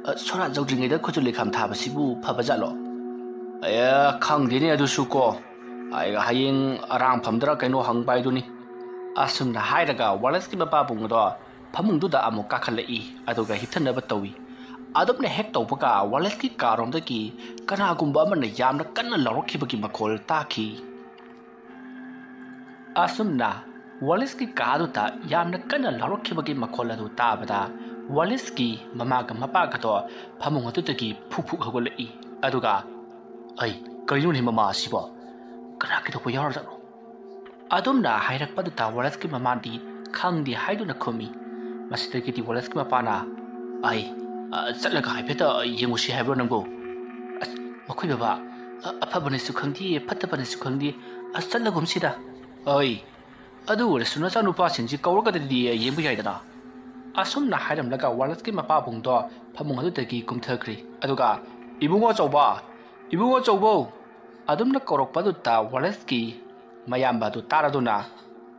ꯑ, ꯁꯣꯔꯥꯠ ꯌꯧꯗ꯭ꯔꯤꯉꯩꯗ ꯈꯨꯠꯁꯨ ꯂꯩꯈꯥꯝ ꯊꯥꯕꯁꯤꯕꯨ ꯐꯕ ꯖꯥꯠꯂꯣ?" "ꯑꯦ, ꯈꯪꯗꯦꯅꯦ ꯑꯗꯨꯁꯨ ꯀꯣ꯫ ꯑꯩꯒ ꯍꯌꯦꯡ ꯑꯔꯥꯡꯐꯝꯗꯔ ꯀꯩꯅꯣ ꯍꯪꯕ ꯍꯥꯏꯗꯨꯅꯤ꯫" ꯑꯁꯨꯝꯅ ꯍꯥꯏꯔꯒ ꯋꯥꯂꯦꯁꯀꯤ ꯃꯄꯥꯕꯨꯡ ꯑꯗꯣ ꯐꯃꯨꯡꯗꯨꯗ ꯑꯃꯨꯛ ꯀꯥꯈꯠꯂꯛꯏ, ꯑꯗꯨꯒ ꯍꯤꯞꯊꯅꯕ ꯇꯧꯏ꯫ ꯑꯗꯨꯝꯅ ꯍꯦꯛ ꯇꯧꯕꯒ ꯋꯥꯂꯦꯁꯀꯤ ꯀꯥꯔꯣꯝꯗꯒꯤ ꯀꯅꯥꯒꯨꯝꯕ ꯑꯃꯅ ꯌꯥꯝꯅ ꯀꯟꯅ ꯂꯥꯎꯔꯛꯈꯤꯕꯒꯤ ꯃꯈꯣꯜ ꯇꯥꯈꯤ꯫ ꯑꯁꯨꯝꯅ ꯋꯥꯂꯦꯁꯀꯤ ꯀꯥꯗꯨꯗ ꯌꯥꯝꯅ ꯀꯟꯅ ꯂꯥꯎꯔꯛꯈꯤꯕꯒꯤ ꯃꯈꯣꯜ ꯑꯗꯨ ꯇꯥꯕꯗ ꯋꯥꯂꯦꯁꯀꯤ ꯃꯃꯥꯒ ꯃꯄꯥꯒꯗꯣ ꯐꯃꯨꯡ ꯑꯗꯨꯗꯒꯤ ꯐꯨꯛ ꯐꯨꯛ ꯍꯧꯒꯠꯂꯛꯏ꯫ ꯑꯗꯨꯒ, "ꯑꯩ, ꯀꯩꯅꯣꯅꯦ ꯃꯃꯥ ꯑꯁꯤꯕꯣ? ꯀꯅꯥ ꯀꯩꯗꯧꯕ ꯌꯥꯎꯔꯖꯥꯠꯅꯣ?" ꯑꯗꯨꯝꯅ ꯍꯥꯏꯔꯛꯄꯗꯨꯗ ꯋꯥꯂꯦꯁꯀꯤ ꯃꯃꯥꯗꯤ ꯈꯪꯗꯦ ꯍꯥꯏꯗꯨꯅ ꯈꯨꯝꯃꯤ꯫ ꯃꯁꯤꯗꯒꯤꯗꯤ ꯋꯥꯂꯦꯁꯀꯤ ꯃꯄꯥꯅ, "ꯑꯩ, ꯑ, ꯆꯠꯂꯒ ꯍꯥꯏꯐꯦꯠꯇ ꯌꯦꯡꯉꯨꯁꯤ ꯍꯥꯏꯕ꯭ꯔꯣ ꯅꯪꯕꯨ?" "ꯑꯁ, ꯃꯈꯣꯏ ꯕꯕꯥ, ꯑ, ꯑꯐꯕꯅꯤꯁꯨ ꯈꯪꯗꯦ, ꯐꯠꯇꯕꯅꯤꯁꯨ ꯈꯪꯗꯦ꯫ ꯑꯁ, ꯆꯠꯂꯒꯨꯝꯁꯤꯗ꯫" "ꯑꯩ, ꯑꯗꯨ ꯑꯣꯏꯔꯁꯨ ꯅꯆꯥꯅꯨꯄꯥꯁꯤꯡꯁꯤ ꯀꯧꯔꯒꯗꯤ ꯌꯦꯡꯕ ꯌꯥꯏꯗꯅ꯫" ꯑꯁꯨꯝꯅ ꯍꯥꯏꯔꯝꯂꯒ ꯋꯥꯂꯦꯁꯀꯤ ꯃꯄꯥꯕꯨꯡꯗꯣ ꯐꯃꯨꯡ ꯑꯗꯨꯗꯒꯤ ꯀꯨꯝꯊꯈ꯭ꯔꯤ꯫ ꯑꯗꯨꯒ, "ꯏꯕꯨꯡꯉꯣ ꯑꯆꯧꯕ! ꯏꯕꯨꯡꯉꯣ ꯑꯆꯧꯕꯧ!" ꯑꯗꯨꯝꯅ ꯀꯧꯔꯛꯄꯗꯨꯗ ꯋꯥꯂꯦꯁꯀꯤ ꯃꯌꯥꯝꯕ ꯑꯗꯨ ꯇꯥꯔꯗꯨꯅ,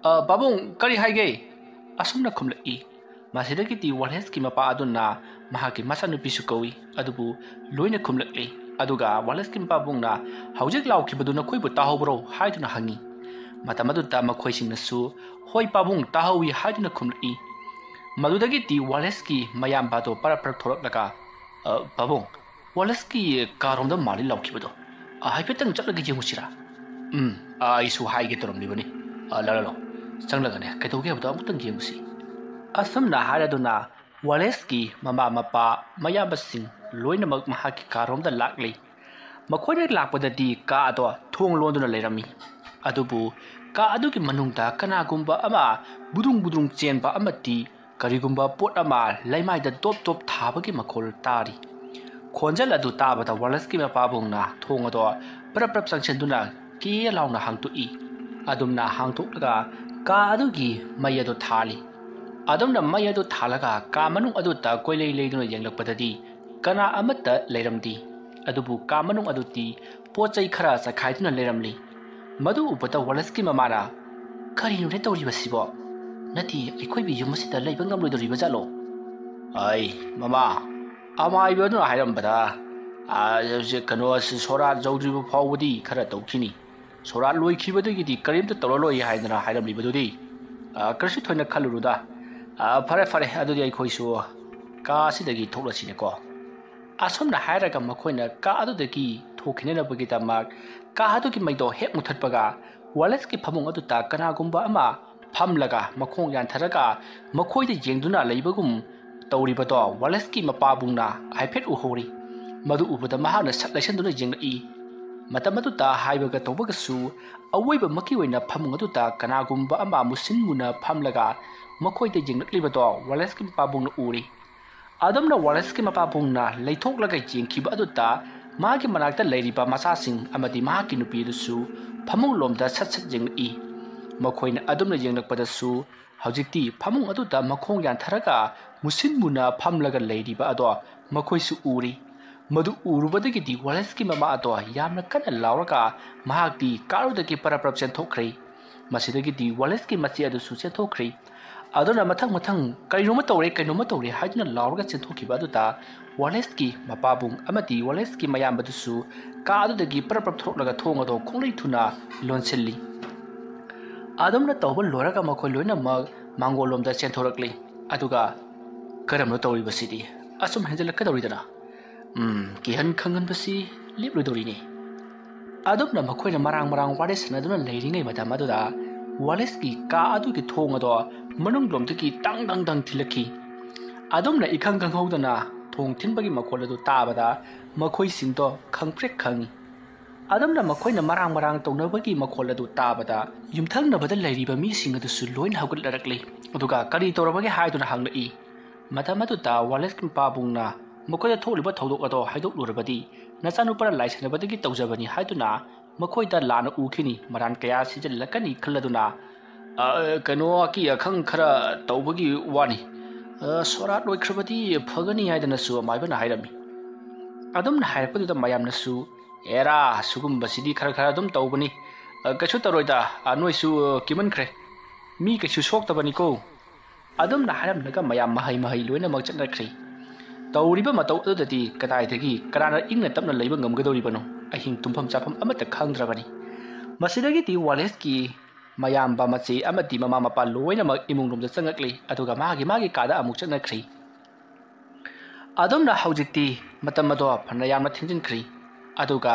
"ꯑ, ꯄꯥꯕꯨꯡ, ꯀꯔꯤ ꯍꯥꯏꯒꯦ?" ꯑꯁꯨꯝꯅ ꯈꯨꯝꯂꯛꯏ꯫ ꯃꯁꯤꯗꯒꯤꯗꯤ ꯋꯥꯂꯦꯁꯀꯤ ꯃꯄꯥ ꯑꯗꯨꯅ ꯃꯍꯥꯛꯀꯤ ꯃꯆꯥꯅꯨꯄꯤꯁꯨ ꯀꯧꯏ, ꯑꯗꯨꯕꯨ ꯂꯣꯏꯅ ꯈꯨꯝꯂꯛꯂꯤ꯫ ꯑꯗꯨꯒ ꯋꯥꯂꯦꯁꯀꯤ ꯃꯄꯥꯕꯨꯡꯅ, "ꯍꯧꯖꯤꯛ ꯂꯥꯎꯈꯤꯕꯗꯨ ꯅꯈꯣꯏꯕꯨ ꯇꯥꯍꯧꯕ꯭ꯔꯣ?" ꯍꯥꯏꯗꯨꯅ ꯍꯪꯉꯤ꯫ ꯃꯇꯝ ꯑꯗꯨꯗ ꯃꯈꯣꯏꯁꯤꯡꯅꯁꯨ, "ꯍꯣꯏ ꯄꯥꯕꯨꯡ, ꯇꯥꯍꯧꯏ" ꯍꯥꯏꯗꯨꯅ ꯈꯨꯝꯂꯛꯏ꯫ ꯃꯗꯨꯗꯒꯤꯗꯤ ꯋꯥꯂꯦꯁꯀꯤ ꯃꯌꯥꯝꯕꯗꯣ ꯄꯔꯞ ꯄꯔꯞ ꯊꯣꯛꯂꯛꯂꯒ, "ꯑ, ꯄꯥꯕꯨꯡ, ꯋꯥꯂꯦꯁꯀꯤ ꯀꯥꯔꯣꯝꯗ ꯃꯥꯜꯂꯤ ꯂꯥꯎꯈꯤꯕꯗꯣ꯫ ꯑ, ꯍꯥꯏꯐꯦꯠꯇꯪ ꯆꯠꯂꯒ ꯌꯦꯡꯉꯨꯁꯤꯔꯥ?" "ꯎꯝ, ꯑ, ꯑꯩꯁꯨ ꯍꯥꯏꯒꯦ ꯇꯧꯔꯝꯂꯤꯕꯅꯤ꯫ ꯑ, ꯂꯥꯛꯂꯣ, ꯂꯥꯛꯂꯣ꯫ ꯆꯪꯂꯒꯅꯦ, ꯀꯩꯗꯧꯒꯦ ꯍꯥꯏꯕꯗꯣ ꯑꯃꯨꯛꯇꯪ ꯌꯦꯡꯉꯨꯁꯤ꯫" ꯑꯁꯨꯝꯅ ꯍꯥꯏꯔꯗꯨꯅ ꯋꯥꯂꯦꯁꯀꯤ ꯃꯃꯥ ꯃꯄꯥ ꯃꯌꯥꯝꯕꯁꯤꯡ ꯂꯣꯏꯅꯃꯛ ꯃꯍꯥꯛꯀꯤ ꯀꯥꯔꯣꯝꯗ ꯂꯥꯛꯂꯤ꯫ ꯃꯈꯣꯏꯅ ꯂꯥꯛꯄꯗꯗꯤ ꯀꯥ ꯑꯗꯣ ꯊꯣꯡ ꯂꯣꯟꯗꯨꯅ ꯂꯩꯔꯝꯃꯤ꯫ ꯑꯗꯨꯕꯨ ꯀꯥ ꯑꯗꯨꯒꯤ ꯃꯅꯨꯡꯗ ꯀꯅꯥꯒꯨꯝꯕ ꯑꯃ ꯕꯨꯗ꯭ꯔꯨꯡ ꯕꯨꯗ꯭ꯔꯨꯡ ꯆꯦꯟꯕ ꯑꯃꯗꯤ ꯀꯔꯤꯒꯨꯝꯕ ꯄꯣꯠ ꯑꯃ ꯂꯩꯃꯥꯏꯗ ꯗꯣꯞ ꯗꯣꯞ ꯊꯥꯕꯒꯤ ꯃꯈꯣꯜ ꯇꯥꯔꯤ꯫ ꯈꯣꯟꯖꯦꯜ ꯑꯗꯨ ꯇꯥꯕꯗ ꯋꯥꯂꯦꯁꯀꯤ ꯃꯄꯥꯕꯨꯡꯅ ꯊꯣꯡ ꯑꯗꯣ ꯄ꯭ꯔꯞ ꯄ꯭ꯔꯞ ꯆꯪꯁꯤꯟꯗꯨꯅ ꯀꯦ ꯂꯥꯎꯅ ꯍꯥꯡꯗꯣꯛꯏ꯫ ꯑꯗꯨꯝꯅ ꯍꯥꯡꯗꯣꯛꯂꯒ ꯀꯥ ꯑꯗꯨꯒꯤ ꯃꯩ ꯑꯗꯨ ꯊꯥꯜꯂꯤ꯫ ꯑꯗꯨꯝꯅ ꯃꯩ ꯑꯗꯨ ꯊꯥꯜꯂꯒ ꯀꯥ ꯃꯅꯨꯡ ꯑꯗꯨꯗ ꯀꯣꯏꯂꯩ ꯂꯩꯗꯨꯅ ꯌꯦꯡꯂꯛꯄꯗꯗꯤ ꯀꯅꯥ ꯑꯃꯠꯇ ꯂꯩꯔꯝꯗꯦ꯫ ꯑꯗꯨꯕꯨ ꯀꯥ ꯃꯅꯨꯡ ꯑꯗꯨꯗꯤ ꯄꯣꯠ ꯆꯩ ꯈꯔ ꯆꯈꯥꯏꯗꯨꯅ ꯂꯩꯔꯝꯂꯤ꯫ ꯃꯗꯨ ꯎꯕꯗ ꯋꯥꯂꯦꯁꯀꯤ ꯃꯃꯥꯅ, "ꯀꯔꯤꯅꯣꯅꯦ ꯇꯧꯔꯤꯕꯁꯤꯕꯣ? ꯅꯠꯇꯦ, ꯑꯩꯈꯣꯏꯒꯤ ꯌꯨꯝ ꯑꯁꯤꯗ ꯂꯩꯕ ꯉꯝꯂꯣꯏꯗꯧꯔꯤꯕ ꯖꯥꯠꯂꯣ?" "ꯑꯩ, ꯃꯃꯥ, ꯑꯃꯥꯏꯕ ꯑꯗꯨꯅ ꯍꯥꯏꯔꯝꯕꯗ, ꯑ, ꯍꯧꯖꯤꯛ ꯀꯩꯅꯣ, ꯁꯣꯔꯥꯠ ꯌꯧꯗ꯭ꯔꯤꯕ ꯐꯥꯎꯕꯗꯤ ꯈꯔ ꯇꯧꯈꯤꯅꯤ꯫ ꯁꯣꯔꯥꯠ ꯂꯣꯏꯈꯤꯕꯗꯒꯤꯗꯤ ꯀꯔꯤꯝꯇ ꯇꯧꯔꯔꯣꯏ ꯍꯥꯏꯗꯅ ꯍꯥꯏꯔꯝꯂꯤꯕꯗꯨꯗꯤ꯫ ꯑ, ꯀꯔꯤꯁꯨ ꯊꯣꯏꯅ ꯈꯜꯂꯨꯅꯨꯗ꯫ ꯑ, ꯐꯔꯦ, ꯐꯔꯦ, ꯑꯗꯨꯗꯤ ꯑꯩꯈꯣꯏꯁꯨ ꯀꯥ ꯑꯁꯤꯗꯒꯤ ꯊꯣꯛꯂꯁꯤꯅꯦꯀꯣ꯫" ꯑꯁꯨꯝꯅ ꯍꯥꯏꯔꯒ ꯃꯈꯣꯏꯅ ꯀꯥ ꯑꯗꯨꯗꯒꯤ ꯊꯣꯛꯈꯤꯅꯅꯕꯒꯤꯗꯃꯛ ꯀꯥ ꯑꯗꯨꯒꯤ ꯃꯩꯗꯣ ꯍꯦꯛ ꯃꯨꯊꯠꯄꯒ, ꯋꯥꯂꯦꯁꯀꯤ ꯐꯃꯨꯡ ꯑꯗꯨꯗ ꯀꯅꯥꯒꯨꯝꯕ ꯑꯃ ꯐꯝꯂꯒ ꯃꯈꯣꯡ ꯌꯥꯟꯊꯔꯒ ꯃꯈꯣꯏꯗ ꯌꯦꯡꯗꯨꯅ ꯂꯩꯕꯒꯨꯝ ꯇꯧꯔꯤꯕꯗꯣ ꯋꯥꯂꯦꯁꯀꯤ ꯃꯄꯥꯕꯨꯡꯅ ꯍꯥꯏꯐꯦꯠ ꯎꯍꯧꯔꯤ꯫ ꯃꯗꯨ ꯎꯕꯗ ꯃꯍꯥꯛꯅ ꯁꯠ ꯂꯩꯁꯟꯗꯨꯅ ꯌꯦꯡꯂꯛꯏ꯫ ꯃꯇꯝ ꯑꯗꯨꯗ ꯍꯥꯏꯕꯒ ꯇꯧꯕꯒꯁꯨ ꯑꯋꯣꯏꯕꯃꯛꯀꯤ ꯑꯣꯏꯅ ꯐꯃꯨꯡ ꯑꯗꯨꯗ ꯀꯅꯥꯒꯨꯝꯕ ꯑꯃ ꯃꯨꯁꯤꯟ ꯃꯨꯅ ꯐꯝꯂꯒ ꯃꯈꯣꯏꯗ ꯌꯦꯡꯂꯛꯂꯤꯕꯗꯣ ꯋꯥꯂꯦꯁꯀꯤ ꯃꯄꯥꯕꯨꯡꯅ ꯎꯔꯤ꯫ ꯑꯗꯨꯝꯅ ꯋꯥꯂꯦꯁꯀꯤ ꯃꯄꯥꯕꯨꯡꯅ ꯂꯩꯊꯣꯛꯂꯒ ꯌꯦꯡꯈꯤꯕ ꯑꯗꯨꯗ ꯃꯥꯒꯤ ꯃꯅꯥꯛꯇ ꯂꯩꯔꯤꯕ ꯃꯆꯥꯁꯤꯡ ꯑꯃꯗꯤ ꯃꯍꯥꯛꯀꯤ ꯅꯨꯄꯤ ꯑꯗꯨꯁꯨ ꯐꯃꯨꯡ ꯂꯣꯝꯗ ꯁꯠ ꯁꯠ ꯌꯦꯡꯂꯛꯏ꯫ ꯃꯈꯣꯏꯅ ꯑꯗꯨꯝꯅ ꯌꯦꯡꯂꯛꯄꯗꯁꯨ ꯍꯧꯖꯤꯛꯇꯤ ꯐꯃꯨꯡ ꯑꯗꯨꯗ ꯃꯈꯣꯡ ꯌꯥꯟꯊꯔꯒ ꯃꯨꯁꯤꯟ ꯃꯨꯅ ꯐꯝꯂꯒ ꯂꯩꯔꯤꯕ ꯑꯗꯣ ꯃꯈꯣꯏꯁꯨ ꯎꯔꯤ꯫ ꯃꯗꯨ ꯎꯔꯨꯕꯗꯒꯤꯗꯤ ꯋꯥꯂꯦꯁꯀꯤ ꯃꯃꯥ ꯑꯗꯣ ꯌꯥꯝꯅ ꯀꯟꯅ ꯂꯥꯎꯔꯒ ꯃꯍꯥꯛꯇꯤ ꯀꯥꯔꯨꯗꯒꯤ ꯄꯔꯞ ꯄꯔꯞ ꯆꯦꯟꯊꯣꯛꯈ꯭ꯔꯦ꯫ ꯃꯁꯤꯗꯒꯤꯗꯤ ꯋꯥꯂꯦꯁꯀꯤ ꯃꯆꯦ ꯑꯗꯨꯁꯨ ꯆꯦꯟꯊꯣꯛꯈ꯭ꯔꯦ꯫ ꯑꯗꯨꯅ ꯃꯊꯪ ꯃꯊꯪ "ꯀꯩꯅꯣꯝꯃ ꯇꯧꯔꯦ, ꯀꯩꯅꯣꯝꯃ ꯇꯧꯔꯦ" ꯍꯥꯏꯗꯨꯅ ꯂꯥꯎꯔꯒ ꯆꯦꯟꯊꯣꯛꯈꯤꯕ ꯑꯗꯨꯗ, ꯋꯥꯂꯦꯁꯀꯤ ꯃꯄꯥꯕꯨꯡ ꯑꯃꯗꯤ ꯋꯥꯂꯦꯁꯀꯤ ꯃꯌꯥꯝꯕꯗꯨꯁꯨ ꯀꯥ ꯑꯗꯨꯗꯒꯤ ꯄꯔꯞ ꯄꯔꯞ ꯊꯣꯛꯂꯒ ꯊꯣꯡ ꯑꯗꯣ ꯈꯣꯡꯂꯩ ꯊꯨꯅ ꯂꯣꯟꯁꯤꯜꯂꯤ꯫ ꯑꯗꯨꯝꯅ ꯇꯧꯕ ꯂꯣꯏꯔꯒ ꯃꯈꯣꯏ ꯂꯣꯏꯅꯃꯛ ꯃꯥꯡꯒꯣꯜꯂꯣꯝꯗ ꯆꯦꯟꯊꯣꯔꯛꯂꯤ꯫ ꯑꯗꯨꯒ "ꯀꯔꯝꯅꯣ ꯇꯧꯔꯤꯕꯁꯤꯗꯤ? ꯑꯁꯨꯝ ꯍꯦꯟꯖꯜꯂꯛꯀꯗꯧꯔꯤꯗꯅ꯫ ꯎꯝ, ꯀꯤꯍꯟ ꯈꯪꯍꯟꯕꯁꯤ ꯂꯦꯞꯂꯣꯏꯗꯧꯔꯤꯅꯦ꯫" ꯑꯗꯨꯝꯅ ꯃꯈꯣꯏꯅ ꯃꯔꯥꯡ ꯃꯔꯥꯡ ꯋꯥꯔꯤ ꯁꯥꯟꯅꯗꯨꯅ ꯂꯩꯔꯤꯉꯩ ꯃꯇꯝ ꯑꯗꯨꯗ, ꯋꯥꯂꯦꯁꯀꯤ ꯀꯥ ꯑꯗꯨꯒꯤ ꯊꯣꯡ ꯑꯗꯣ ꯃꯅꯨꯡꯂꯣꯝꯗꯒꯤ ꯇꯪ ꯇꯪ ꯇꯪ ꯊꯤꯜꯂꯛꯈꯤ꯫ ꯑꯗꯨꯝꯅ ꯏꯈꯪ ꯈꯪꯍꯧꯗꯅ ꯊꯣꯡ ꯊꯤꯟꯕꯒꯤ ꯃꯈꯣꯜ ꯑꯗꯨ ꯇꯥꯕꯗ, ꯃꯈꯣꯏꯁꯤꯡꯗꯣ ꯈꯪꯄ꯭ꯔꯦꯛ ꯈꯪꯉꯤ꯫ ꯑꯗꯨꯝꯅ ꯃꯈꯣꯏꯅ ꯃꯔꯥꯡ ꯃꯔꯥꯡ ꯇꯧꯅꯕꯒꯤ ꯃꯈꯣꯜ ꯑꯗꯨ ꯇꯥꯕꯗ, ꯌꯨꯝꯊꯪꯅꯕꯗ ꯂꯩꯔꯤꯕ ꯃꯤꯁꯤꯡ ꯑꯗꯨꯁꯨ ꯂꯣꯏꯅ ꯍꯧꯒꯠꯅꯔꯛꯂꯤ꯫ ꯑꯗꯨꯒ "ꯀꯔꯤ ꯇꯧꯔꯕꯒꯦ?" ꯍꯥꯏꯗꯨꯅ ꯍꯪꯂꯛꯏ꯫ ꯃꯇꯝ ꯑꯗꯨꯗ ꯋꯥꯂꯦꯁꯀꯤ ꯃꯄꯥꯕꯨꯡꯅ ꯃꯈꯣꯏꯗ ꯊꯣꯛꯂꯤꯕ ꯊꯧꯗꯣꯛ ꯑꯗꯣ ꯍꯥꯏꯗꯣꯛꯂꯨꯔꯕꯗꯤ, "ꯅꯆꯥꯅꯨꯄꯥꯅ ꯂꯥꯏ ꯁꯥꯟꯅꯕꯗꯒꯤ ꯇꯧꯖꯕꯅꯤ" ꯍꯥꯏꯗꯨꯅ ꯃꯈꯣꯏꯗ ꯂꯥꯟꯅ ꯎꯈꯤꯅꯤ, ꯃꯔꯥꯟ ꯀꯌꯥ ꯁꯤꯖꯤꯜꯂꯛꯀꯅꯤ ꯈꯜꯂꯗꯨꯅ, "ꯑ, ꯀꯩꯅꯣ, ꯑꯀꯤ ꯑꯈꯪ ꯈꯔ ꯇꯧꯕꯒꯤ ꯋꯥꯅꯤ꯫ ꯑ, ꯁꯣꯔꯥꯠ ꯂꯣꯏꯈ꯭ꯔꯕꯗꯤ ꯐꯒꯅꯤ" ꯍꯥꯏꯗꯅꯁꯨ ꯑꯃꯥꯏꯕꯅ ꯍꯥꯏꯔꯝꯃꯤ꯫ ꯑꯗꯨꯝꯅ ꯍꯥꯏꯔꯛꯄꯗꯨꯗ ꯃꯌꯥꯝꯅꯁꯨ, "ꯑꯦꯔꯥ, ꯁꯤꯒꯨꯝꯕꯁꯤꯗꯤ ꯈꯔ ꯈꯔ ꯑꯗꯨꯝ ꯇꯧꯕꯅꯤ꯫ ꯑ, ꯀꯩꯁꯨ ꯇꯧꯔꯣꯏꯗ, ꯑ, ꯅꯣꯏꯁꯨ, ꯑ, ꯀꯤꯃꯟꯈ꯭ꯔꯦ꯫ ꯃꯤ ꯀꯩꯁꯨ ꯁꯣꯛꯇꯕꯅꯤꯀꯣ"꯫ ꯑꯗꯨꯝꯅ ꯍꯥꯏꯔꯝꯂꯒ ꯃꯌꯥꯝ ꯃꯍꯩ ꯃꯍꯩ ꯂꯣꯏꯅꯃꯛ ꯆꯠꯅꯈ꯭ꯔꯦ꯫ ꯇꯧꯔꯤꯕ ꯃꯇꯧ ꯑꯗꯨꯗꯗꯤ ꯀꯗꯥꯏꯗꯒꯤ ꯀꯅꯥꯅ ꯏꯪꯅ ꯇꯞꯅ ꯂꯩꯕ ꯉꯝꯒꯗꯧꯔꯤꯕꯅꯣ? ꯑꯍꯤꯡ ꯇꯨꯝꯐꯝ ꯆꯥꯐꯝ ꯑꯃꯠꯇ ꯈꯪꯗ꯭ꯔꯕꯅꯤ꯫ ꯃꯁꯤꯗꯒꯤꯗꯤ ꯋꯥꯂꯦꯁꯀꯤ ꯃꯌꯥꯝꯕ, ꯃꯆꯦ ꯑꯃꯗꯤ ꯃꯃꯥ ꯃꯄꯥ ꯂꯣꯏꯅꯃꯛ ꯏꯃꯨꯡꯂꯣꯝꯗ ꯆꯪꯂꯛꯂꯤ, ꯑꯗꯨꯒ ꯃꯥꯒꯤ ꯃꯥꯒꯤ ꯀꯥꯗ ꯑꯃꯨꯛ ꯆꯠꯅꯈ꯭ꯔꯤ꯫ ꯑꯗꯨꯝꯅ ꯍꯧꯖꯤꯛꯇꯤ ꯃꯇꯝ ꯑꯗꯣ ꯐꯅ ꯌꯥꯝꯅ ꯊꯦꯡꯖꯤꯟꯈ꯭ꯔꯤ, ꯑꯗꯨꯒ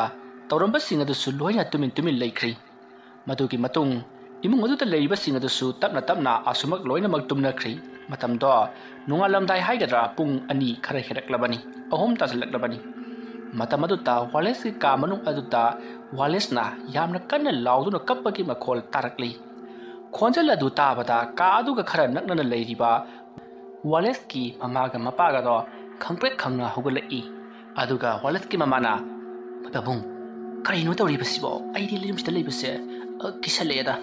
ꯇꯧꯔꯝꯕꯁꯤꯡ ꯑꯗꯨꯁꯨ ꯂꯣꯏꯅ ꯇꯨꯃꯤꯟ ꯇꯨꯃꯤꯟ ꯂꯩꯈ꯭ꯔꯤ꯫ ꯃꯗꯨꯒꯤ ꯃꯇꯨꯡ ꯏꯃꯨꯡ ꯑꯗꯨꯗ ꯂꯩꯔꯤꯕꯁꯤꯡ ꯑꯗꯨꯁꯨ ꯇꯞꯅ ꯇꯞꯅ ꯑꯁꯨꯃꯛ ꯂꯣꯏꯅꯃꯛ ꯇꯨꯝꯅꯈ꯭ꯔꯤ꯫ ꯃꯇꯝꯗꯣ ꯅꯣꯡꯉꯥꯜꯂꯝꯗꯥꯏ ꯍꯥꯏꯒꯗ꯭ꯔꯥ, ꯄꯨꯡ ꯑꯅꯤ ꯈꯔ ꯍꯦꯜꯂꯛꯂꯕꯅꯤ, ꯑꯍꯨꯝ ꯇꯥꯁꯤꯜꯂꯛꯂꯕꯅꯤ꯫ ꯃꯇꯝ ꯑꯗꯨꯗ ꯋꯥꯂꯦꯁꯀꯤ ꯀꯥ ꯃꯅꯨꯡ ꯑꯗꯨꯗ ꯋꯥꯂꯦꯁꯅ ꯌꯥꯝꯅ ꯀꯟꯅ ꯂꯥꯎꯗꯨꯅ ꯀꯞꯄꯒꯤ ꯃꯈꯣꯜ ꯇꯥꯔꯛꯂꯤ꯫ ꯈꯣꯟꯖꯦꯜ ꯑꯗꯨ ꯇꯥꯕꯗ ꯀꯥ ꯑꯗꯨꯒ ꯈꯔ ꯅꯛꯅꯅ ꯂꯩꯔꯤꯕ ꯋꯥꯂꯦꯁꯀꯤ ꯃꯃꯥꯒ ꯃꯄꯥꯒꯗꯣ ꯈꯪꯄ꯭ꯔꯦꯛ ꯈꯪꯅ ꯍꯧꯒꯠꯂꯛꯏ꯫ ꯑꯗꯨꯒ ꯋꯥꯂꯦꯁꯀꯤ ꯃꯃꯥꯅ, "ꯄꯥꯕꯨꯡ, ꯀꯔꯤꯅꯣ ꯇꯧꯔꯤꯕꯁꯤꯕꯣ? ꯑꯩꯗꯤ ꯌꯨꯝꯁꯤꯗ ꯂꯩꯕꯁꯦ, ꯑ, ꯀꯤꯁꯜꯂꯛꯑꯦꯗ꯫"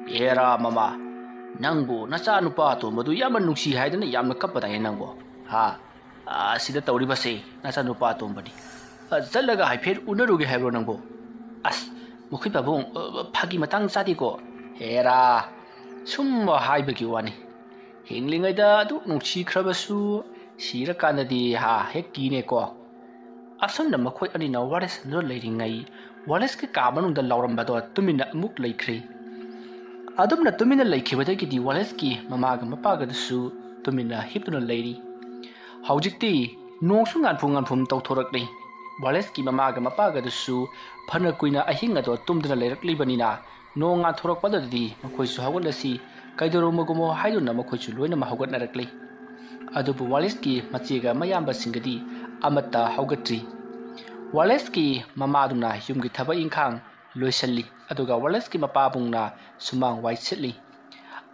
"ꯑꯦꯔꯥ ꯃꯃꯥ, ꯅꯪꯕꯨ ꯅꯆꯥ ꯅꯨꯄꯥ ꯑꯇꯣꯝꯕꯗꯨ ꯌꯥꯝꯅ ꯅꯨꯡꯁꯤ ꯍꯥꯏꯗꯅ ꯌꯥꯝꯅ ꯀꯞꯄꯗꯥꯏꯅꯦ ꯅꯪꯕꯨ? ꯍꯥ? ꯑ, ꯁꯤꯗ ꯇꯧꯔꯤꯕꯁꯦ ꯅꯆꯥ ꯅꯨꯄꯥ ꯑꯇꯣꯝꯕꯅꯤ꯫ ꯑ, ꯆꯠꯂꯒ ꯍꯥꯏꯐꯦꯠ ꯎꯅꯔꯨꯒꯦ ꯍꯥꯏꯕ꯭ꯔꯣ ꯅꯪꯕꯨ?" "ꯑꯁ, ꯃꯈꯣꯏ ꯄꯥꯕꯨꯡ, ꯑ, ꯐꯥꯒꯤ ꯃꯇꯥꯡ ꯆꯥꯗꯦꯀꯣ꯫ ꯍꯦꯔꯥ, ꯁꯨꯝ ꯍꯥꯏꯕꯒꯤ ꯋꯥꯅꯤ꯫ ꯍꯤꯡꯂꯤꯉꯩꯗ ꯑꯗꯨꯛ ꯅꯨꯡꯁꯤꯈ꯭ꯔꯕꯁꯨ ꯁꯤꯔꯀꯥꯟꯗꯗꯤ ꯍꯥ ꯍꯦꯛ ꯀꯤꯅꯦꯀꯣ꯫ ꯑꯁꯨꯝꯅ ꯃꯈꯣꯏ ꯑꯅꯤꯅ ꯋꯥꯔꯤ ꯁꯥꯟꯅꯗꯨꯅ ꯂꯩꯔꯤꯉꯩ ꯋꯥꯂꯦꯁꯀꯤ ꯀꯥ ꯃꯅꯨꯡꯗ ꯂꯥꯎꯔꯝꯕꯗꯣ ꯇꯨꯃꯤꯟꯅ ꯑꯃꯨꯛ ꯂꯩꯈ꯭ꯔꯦ꯫ ꯑꯗꯨꯝꯅ ꯇꯨꯃꯤꯟꯅ ꯂꯩꯈꯤꯕꯗꯒꯤꯗꯤ ꯋꯥꯂꯦꯁꯀꯤ ꯃꯃꯥꯒ ꯃꯄꯥꯒꯗꯨꯁꯨ ꯇꯨꯃꯤꯟꯅ ꯍꯤꯞꯇꯨꯅ ꯂꯩꯔꯤ꯫ ꯍꯧꯖꯤꯛꯇꯤ ꯅꯣꯡꯁꯨ ꯉꯥꯟꯐꯨ ꯉꯥꯟꯐꯨꯝ ꯇꯧꯊꯣꯔꯛꯂꯤ꯫ ꯋꯥꯂꯦꯁꯀꯤ ꯃꯃꯥꯒ ꯃꯄꯥꯒꯗꯨꯁꯨ ꯐꯅ ꯀꯨꯏꯅ ꯑꯍꯤꯡ ꯑꯗꯣ ꯇꯨꯝꯗꯨꯅ ꯂꯩꯔꯛꯂꯤꯕꯅꯤꯅ ꯅꯣꯡ ꯉꯥꯟꯊꯣꯔꯛꯄꯗꯗꯤ ꯃꯈꯣꯏꯁꯨ ꯍꯧꯒꯠꯂꯁꯤ, ꯀꯩꯗꯧꯔꯝꯃꯒꯨꯝꯃꯣ ꯍꯥꯏꯗꯨꯅ ꯃꯈꯣꯏꯁꯨ ꯂꯣꯏꯅꯃꯛ ꯍꯧꯒꯠꯅꯔꯛꯂꯤ꯫ ꯑꯗꯨꯕꯨ ꯋꯥꯂꯦꯁꯀꯤ ꯃꯆꯦꯒ ꯃꯌꯥꯝꯕꯁꯤꯡꯒꯗꯤ ꯑꯃꯠꯇ ꯍꯧꯒꯠꯇ꯭ꯔꯤ꯫ ꯋꯥꯂꯦꯁꯀꯤ ꯃꯃꯥꯗꯨꯅ ꯌꯨꯝꯒꯤ ꯊꯕꯛ ꯏꯪꯈꯥꯡ ꯂꯣꯏꯁꯤꯜꯂꯤ, ꯑꯗꯨꯒ ꯋꯥꯂꯦꯁꯀꯤ ꯃꯄꯥꯕꯨꯡꯅ ꯁꯨꯃꯥꯡ ꯋꯥꯏ ꯁꯤꯠꯂꯤ꯫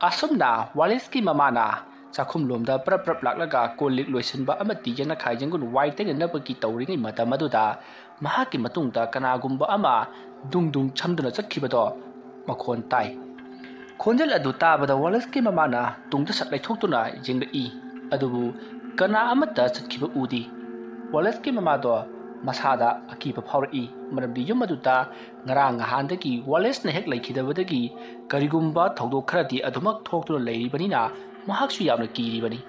ꯑꯁꯨꯝꯅ ꯋꯥꯂꯦꯁꯀꯤ ꯃꯃꯥꯅ ꯆꯥꯛꯈꯨꯝꯂꯣꯝꯗ ꯄ꯭ꯔꯞ ꯄ꯭ꯔꯞ ꯂꯥꯛꯂꯒ ꯀꯣꯜ ꯂꯤꯛ ꯂꯣꯏꯁꯤꯟꯕ ꯑꯃꯗꯤ ꯌꯦꯅꯈꯥꯏ ꯌꯦꯡꯒꯨꯟ ꯋꯥꯏ ꯇꯩꯅꯅꯕꯒꯤ ꯇꯧꯔꯤꯉꯩ ꯃꯇꯝ ꯑꯗꯨꯗ ꯃꯍꯥꯛꯀꯤ ꯃꯇꯨꯡꯗ ꯀꯅꯥꯒꯨꯝꯕ ꯑꯃ ꯗꯨꯡ ꯗꯨꯡ ꯁꯝꯗꯨꯅ ꯆꯠꯈꯤꯕꯗꯣ ꯃꯈꯣꯟ ꯇꯥꯏ꯫ ꯈꯣꯟꯖꯦꯜ ꯑꯗꯨ ꯇꯥꯕꯗ ꯋꯥꯂꯦꯁꯀꯤ ꯃꯃꯥꯅ ꯇꯨꯡꯗ ꯁꯠ ꯂꯩꯊꯣꯛꯇꯨꯅ ꯌꯦꯡꯂꯛꯏ꯫ ꯑꯗꯨꯕꯨ ꯀꯅꯥ ꯑꯃꯠꯇ ꯆꯠꯈꯤꯕ ꯎꯗꯦ꯫ ꯋꯥꯂꯦꯁꯀꯤ ꯃꯃꯥꯗꯣ ꯃꯁꯥꯗ ꯑꯀꯤꯕ ꯐꯥꯎꯔꯛꯏ, ꯃꯔꯝꯗꯤ ꯌꯨꯝ ꯑꯗꯨꯗ ꯉꯔꯥꯡ ꯅꯍꯥꯟꯗꯒꯤ ꯋꯥꯂꯦꯁꯅ ꯍꯦꯛ ꯂꯩꯈꯤꯗꯕꯗꯒꯤ ꯀꯔꯤꯒꯨꯝꯕ ꯊꯧꯗꯣꯛ ꯈꯔꯗꯤ ꯑꯗꯨꯃꯛ ꯊꯣꯛꯇꯨꯅ ꯂꯩꯔꯤꯕꯅꯤꯅ ꯃꯍꯥꯛꯁꯨ ꯌꯥꯝꯅ ꯀꯤꯔꯤꯕꯅꯤ꯫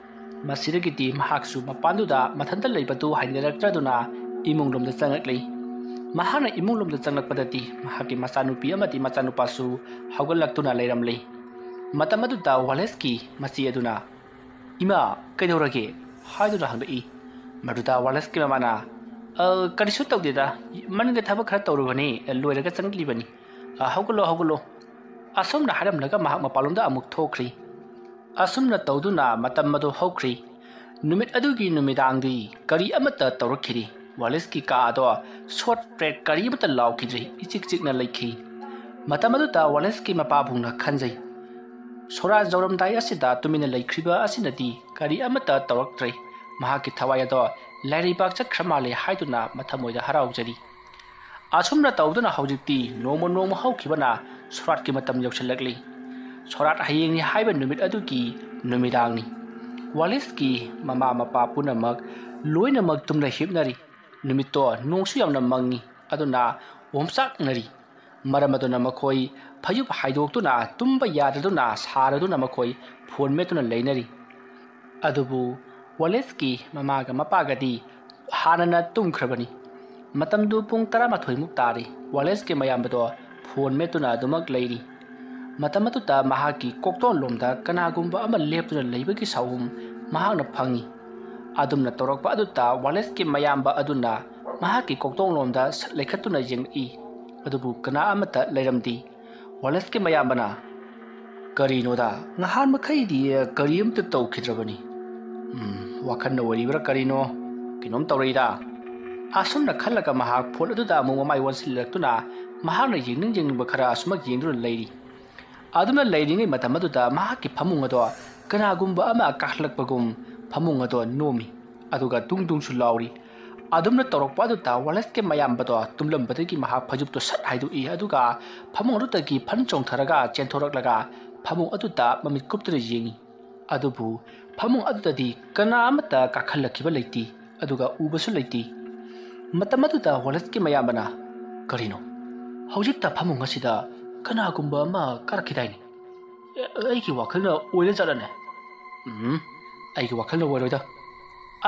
ꯃꯁꯤꯗꯒꯤꯗꯤ ꯃꯍꯥꯛꯁꯨ ꯃꯄꯥꯟꯗꯨꯗ ꯃꯊꯟꯇ ꯂꯩꯕꯗꯨ ꯍꯩꯅꯔꯛꯇ꯭ꯔꯗꯨꯅ ꯏꯃꯨꯡꯂꯣꯝꯗ ꯆꯪꯂꯛꯂꯤ꯫ ꯃꯍꯥꯛꯅ ꯏꯃꯨꯡꯂꯣꯝꯗ ꯆꯪꯂꯛꯄꯗꯗꯤ ꯃꯍꯥꯛꯀꯤ ꯃꯆꯥꯅꯨꯄꯤ ꯑꯃꯗꯤ ꯃꯆꯥꯅꯨꯄꯥꯁꯨ ꯍꯧꯒꯠꯂꯛꯇꯨꯅ ꯂꯩꯔꯝꯂꯤ꯫ ꯃꯇꯝ ꯑꯗꯨꯗ ꯋꯥꯂꯦꯁꯀꯤ ꯃꯆꯦ ꯑꯗꯨꯅ, "ꯏꯃꯥ, ꯀꯩꯗꯧꯔꯒꯦ?" ꯍꯥꯏꯗꯨꯅ ꯍꯪꯂꯛꯏ꯫ ꯃꯗꯨꯗ ꯋꯥꯂꯦꯁꯀꯤ ꯃꯃꯥꯅ, "ꯑ, ꯀꯔꯤꯁꯨ ꯇꯧꯗꯦꯗ, ꯃꯅꯤꯡꯗ ꯊꯕꯛ ꯈꯔ ꯇꯧꯔꯨꯕꯅꯤ, ꯂꯣꯏꯔꯒ ꯆꯪꯂꯛꯂꯤꯕꯅꯤ꯫ ꯑ, ꯍꯧꯒꯠꯂꯣ, ꯍꯧꯒꯠꯂꯣ꯫" ꯑꯁꯨꯝꯅ ꯍꯥꯏꯔꯝꯂꯒ ꯃꯍꯥꯛ ꯃꯄꯥꯟꯂꯣꯝꯗ ꯑꯃꯨꯛ ꯊꯣꯛꯈ꯭ꯔꯤ꯫ ꯑꯁꯨꯝꯅ ꯇꯧꯗꯨꯅ ꯃꯇꯝ ꯑꯗꯨ ꯍꯧꯈ꯭ꯔꯤ꯫ ꯅꯨꯃꯤꯠ ꯑꯗꯨꯒꯤ ꯅꯨꯃꯤꯗꯥꯡꯗꯤ ꯀꯔꯤ ꯑꯃꯠꯇ ꯇꯧꯔꯛꯈꯤꯗꯦ꯫ ꯋꯥꯂꯦꯁꯀꯤ ꯀꯥ ꯑꯗꯣ ꯁꯣꯠ ꯄ꯭ꯔꯦꯠ ꯀꯔꯤ ꯑꯃꯠꯇ ꯂꯥꯎꯈꯤꯗ꯭ꯔꯤ, ꯏꯆꯤꯛ ꯆꯤꯛꯅ ꯂꯩꯈꯤ꯫ ꯃꯇꯝ ꯑꯗꯨꯗ ꯋꯥꯂꯦꯁꯀꯤ ꯃꯄꯥꯕꯨꯡꯅ ꯈꯟꯖꯩ, "ꯁꯣꯔꯥꯠ ꯌꯧꯔꯝꯗꯥꯏ ꯑꯁꯤꯗ ꯇꯨꯃꯤꯟꯅ ꯂꯩꯈ꯭ꯔꯤꯕ ꯑꯁꯤꯅꯗꯤ ꯀꯔꯤ ꯑꯃꯠꯇ ꯇꯧꯔꯛꯇ꯭ꯔꯦ꯫ ꯃꯍꯥꯛꯀꯤ ꯊꯋꯥꯏ ꯑꯗꯣ ꯂꯥꯏꯔꯩꯕꯥꯛ ꯆꯠꯈ꯭ꯔ ꯃꯥꯜꯂꯦ" ꯍꯥꯏꯗꯨꯅ ꯃꯊꯃꯣꯏꯗ ꯍꯔꯥꯎꯖꯔꯤ꯫ ꯑꯁꯨꯝꯅ ꯇꯧꯗꯨꯅ ꯍꯧꯖꯤꯛꯇꯤ ꯅꯣꯡꯃ ꯅꯣꯡꯃ ꯍꯧꯈꯤꯕꯅ ꯁꯣꯔꯥꯠꯀꯤ ꯃꯇꯝ ꯌꯧꯁꯤꯜꯂꯛꯂꯤ꯫ ꯁꯣꯔꯥꯠ ꯍꯌꯦꯡꯅꯤ ꯍꯥꯏꯕ ꯅꯨꯃꯤꯠ ꯑꯗꯨꯒꯤ ꯅꯨꯃꯤꯗꯥꯡꯅꯤ꯫ ꯋꯥꯂꯤꯁꯀꯤ ꯃꯃꯥ ꯃꯄꯥ ꯄꯨꯝꯅꯃꯛ ꯂꯣꯏꯅꯃꯛ ꯇꯨꯝꯅ ꯍꯤꯞꯅꯔꯤ꯫ ꯅꯨꯃꯤꯠꯇꯣ ꯅꯣꯡꯁꯨ ꯌꯥꯝꯅ ꯃꯪꯉꯤ, ꯑꯗꯨꯅ ꯑꯣꯝꯆꯥꯛꯅꯔꯤ꯫ ꯃꯔꯝ ꯑꯗꯨꯅ ꯃꯈꯣꯏ ꯐꯩꯖꯨꯞ ꯍꯥꯏꯗꯣꯛꯇꯨꯅ ꯇꯨꯝꯕ ꯌꯥꯗꯗꯨꯅ ꯁꯥꯔꯗꯨꯅ ꯃꯈꯣꯏ ꯐꯣꯟ ꯃꯦꯠꯇꯨꯅ ꯂꯩꯅꯔꯤ꯫ ꯑꯗꯨꯕꯨ ꯋꯥꯂꯦꯁꯀꯤ ꯃꯃꯥꯒ ꯃꯄꯥꯒꯗꯤ ꯍꯥꯟꯅꯅ ꯇꯨꯝꯈ꯭ꯔꯕꯅꯤ꯫ ꯃꯇꯝꯗꯨ ꯄꯨꯡ ꯇꯔꯥꯃꯥꯊꯣꯏꯃꯨꯛ ꯇꯥꯔꯤ꯫ ꯋꯥꯂꯦꯁꯀꯤ ꯃꯌꯥꯝꯕꯗꯣ ꯐꯣꯟ ꯃꯦꯠꯇꯨꯅ ꯑꯗꯨꯃꯛ ꯂꯩꯔꯤ꯫ ꯃꯇꯝ ꯑꯗꯨꯗ ꯃꯍꯥꯛꯀꯤ ꯀꯣꯛꯇꯣꯟꯂꯣꯝꯗ ꯀꯅꯥꯒꯨꯝꯕ ꯑꯃ ꯂꯦꯞꯇꯨꯅ ꯂꯩꯕꯒꯤ ꯁꯥꯎꯍꯨꯝ ꯃꯍꯥꯛꯅ ꯐꯪꯏ꯫ ꯑꯗꯨꯝꯅ ꯇꯧꯔꯛꯄ ꯑꯗꯨꯗ ꯋꯥꯂꯦꯁꯀꯤ ꯃꯌꯥꯝꯕ ꯑꯗꯨꯅ ꯃꯍꯥꯛꯀꯤ ꯀꯣꯛꯇꯣꯟꯂꯣꯝꯗ ꯁꯠ ꯂꯩꯈꯠꯇꯨꯅ ꯌꯦꯡꯂꯛꯏ꯫ ꯑꯗꯨꯕꯨ ꯀꯅꯥ ꯑꯃꯠꯇ ꯂꯩꯔꯝꯗꯦ꯫ ꯋꯥꯂꯦꯁꯀꯤ ꯃꯌꯥꯝꯕꯅ, "ꯀꯔꯤꯅꯣꯗ, ꯉꯍꯥꯟ ꯃꯈꯩꯗꯤ ꯀꯔꯤꯝꯇ ꯇꯧꯈꯤꯗ꯭ꯔꯕꯅꯤ꯫ ꯎꯝ, ꯋꯥꯈꯜꯅ ꯑꯣꯏꯔꯤꯕ꯭ꯔꯥ ꯀꯔꯤꯅꯣ? ꯀꯩꯅꯣꯝ ꯇꯧꯔꯛꯏꯗ"꯫ ꯑꯁꯨꯝꯅ ꯈꯜꯂꯒ ꯃꯍꯥꯛ ꯐꯣꯟ ꯑꯗꯨꯗ ꯑꯃꯨꯛ ꯃꯃꯥꯏ ꯑꯣꯟꯁꯤꯜꯂꯛꯇꯨꯅ ꯃꯍꯥꯛꯅ ꯌꯦꯡꯅꯤꯡ ꯌꯦꯡꯅꯤꯡꯕ ꯈꯔ ꯑꯁꯨꯃꯛ ꯌꯦꯡꯗꯨꯅ ꯂꯩꯔꯤ꯫ ꯑꯗꯨꯝꯅ ꯂꯩꯔꯤꯉꯩ ꯃꯇꯝ ꯑꯗꯨꯗ ꯃꯍꯥꯛꯀꯤ ꯐꯃꯨꯡ ꯑꯗꯣ ꯀꯅꯥꯒꯨꯝꯕ ꯑꯃ ꯀꯥꯈꯠꯂꯛꯄꯒꯨꯝ ꯐꯃꯨꯡ ꯑꯗꯣ ꯅꯣꯝꯃꯤ, ꯑꯗꯨꯒ ꯗꯨꯡ ꯗꯨꯡꯁꯨ ꯂꯥꯎꯔꯤ꯫ ꯑꯗꯨꯝꯅ ꯇꯧꯔꯛꯄ ꯑꯗꯨꯗ ꯋꯥꯂꯦꯁꯀꯤ ꯃꯌꯥꯝꯕꯗꯣ ꯇꯨꯝꯂꯝꯕꯗꯒꯤ ꯃꯍꯥꯛ ꯐꯩꯖꯨꯞꯇꯣ ꯁꯠ ꯍꯥꯏꯗꯣꯛꯏ, ꯑꯗꯨꯒ ꯐꯃꯨꯡ ꯑꯗꯨꯗꯒꯤ ꯐꯟ ꯆꯣꯡꯊꯔꯒ ꯆꯦꯟꯊꯣꯔꯛꯂꯒ ꯐꯃꯨꯡ ꯑꯗꯨꯗ ꯃꯃꯤꯠ ꯀꯨꯞꯇꯨꯅ ꯌꯦꯡꯉꯤ꯫ ꯑꯗꯨꯕꯨ ꯐꯃꯨꯡ ꯑꯗꯨꯗꯗꯤ ꯀꯅꯥ ꯑꯃꯠꯇ ꯀꯥꯈꯠꯂꯛꯈꯤꯕ ꯂꯩꯇꯦ, ꯑꯗꯨꯒ ꯎꯕꯁꯨ ꯂꯩꯇꯦ꯫ ꯃꯇꯝ ꯑꯗꯨꯗ ꯋꯥꯂꯦꯁꯀꯤ ꯃꯌꯥꯝꯕꯅ, "ꯀꯔꯤꯅꯣ? ꯍꯧꯖꯤꯛꯇ ꯐꯃꯨꯡ ꯑꯁꯤꯗ ꯀꯅꯥꯒꯨꯝꯕ ꯑꯃ ꯀꯥꯔꯛꯈꯤꯗꯥꯏꯅꯦ? ꯑꯦ, ꯑꯩꯒꯤ ꯋꯥꯈꯜꯅ ꯑꯣꯏꯔ ꯖꯥꯠꯂꯅꯦ? ꯎꯝ, ꯑꯩꯒꯤ ꯋꯥꯈꯜꯅ ꯑꯣꯏꯔꯣꯏꯗ"꯫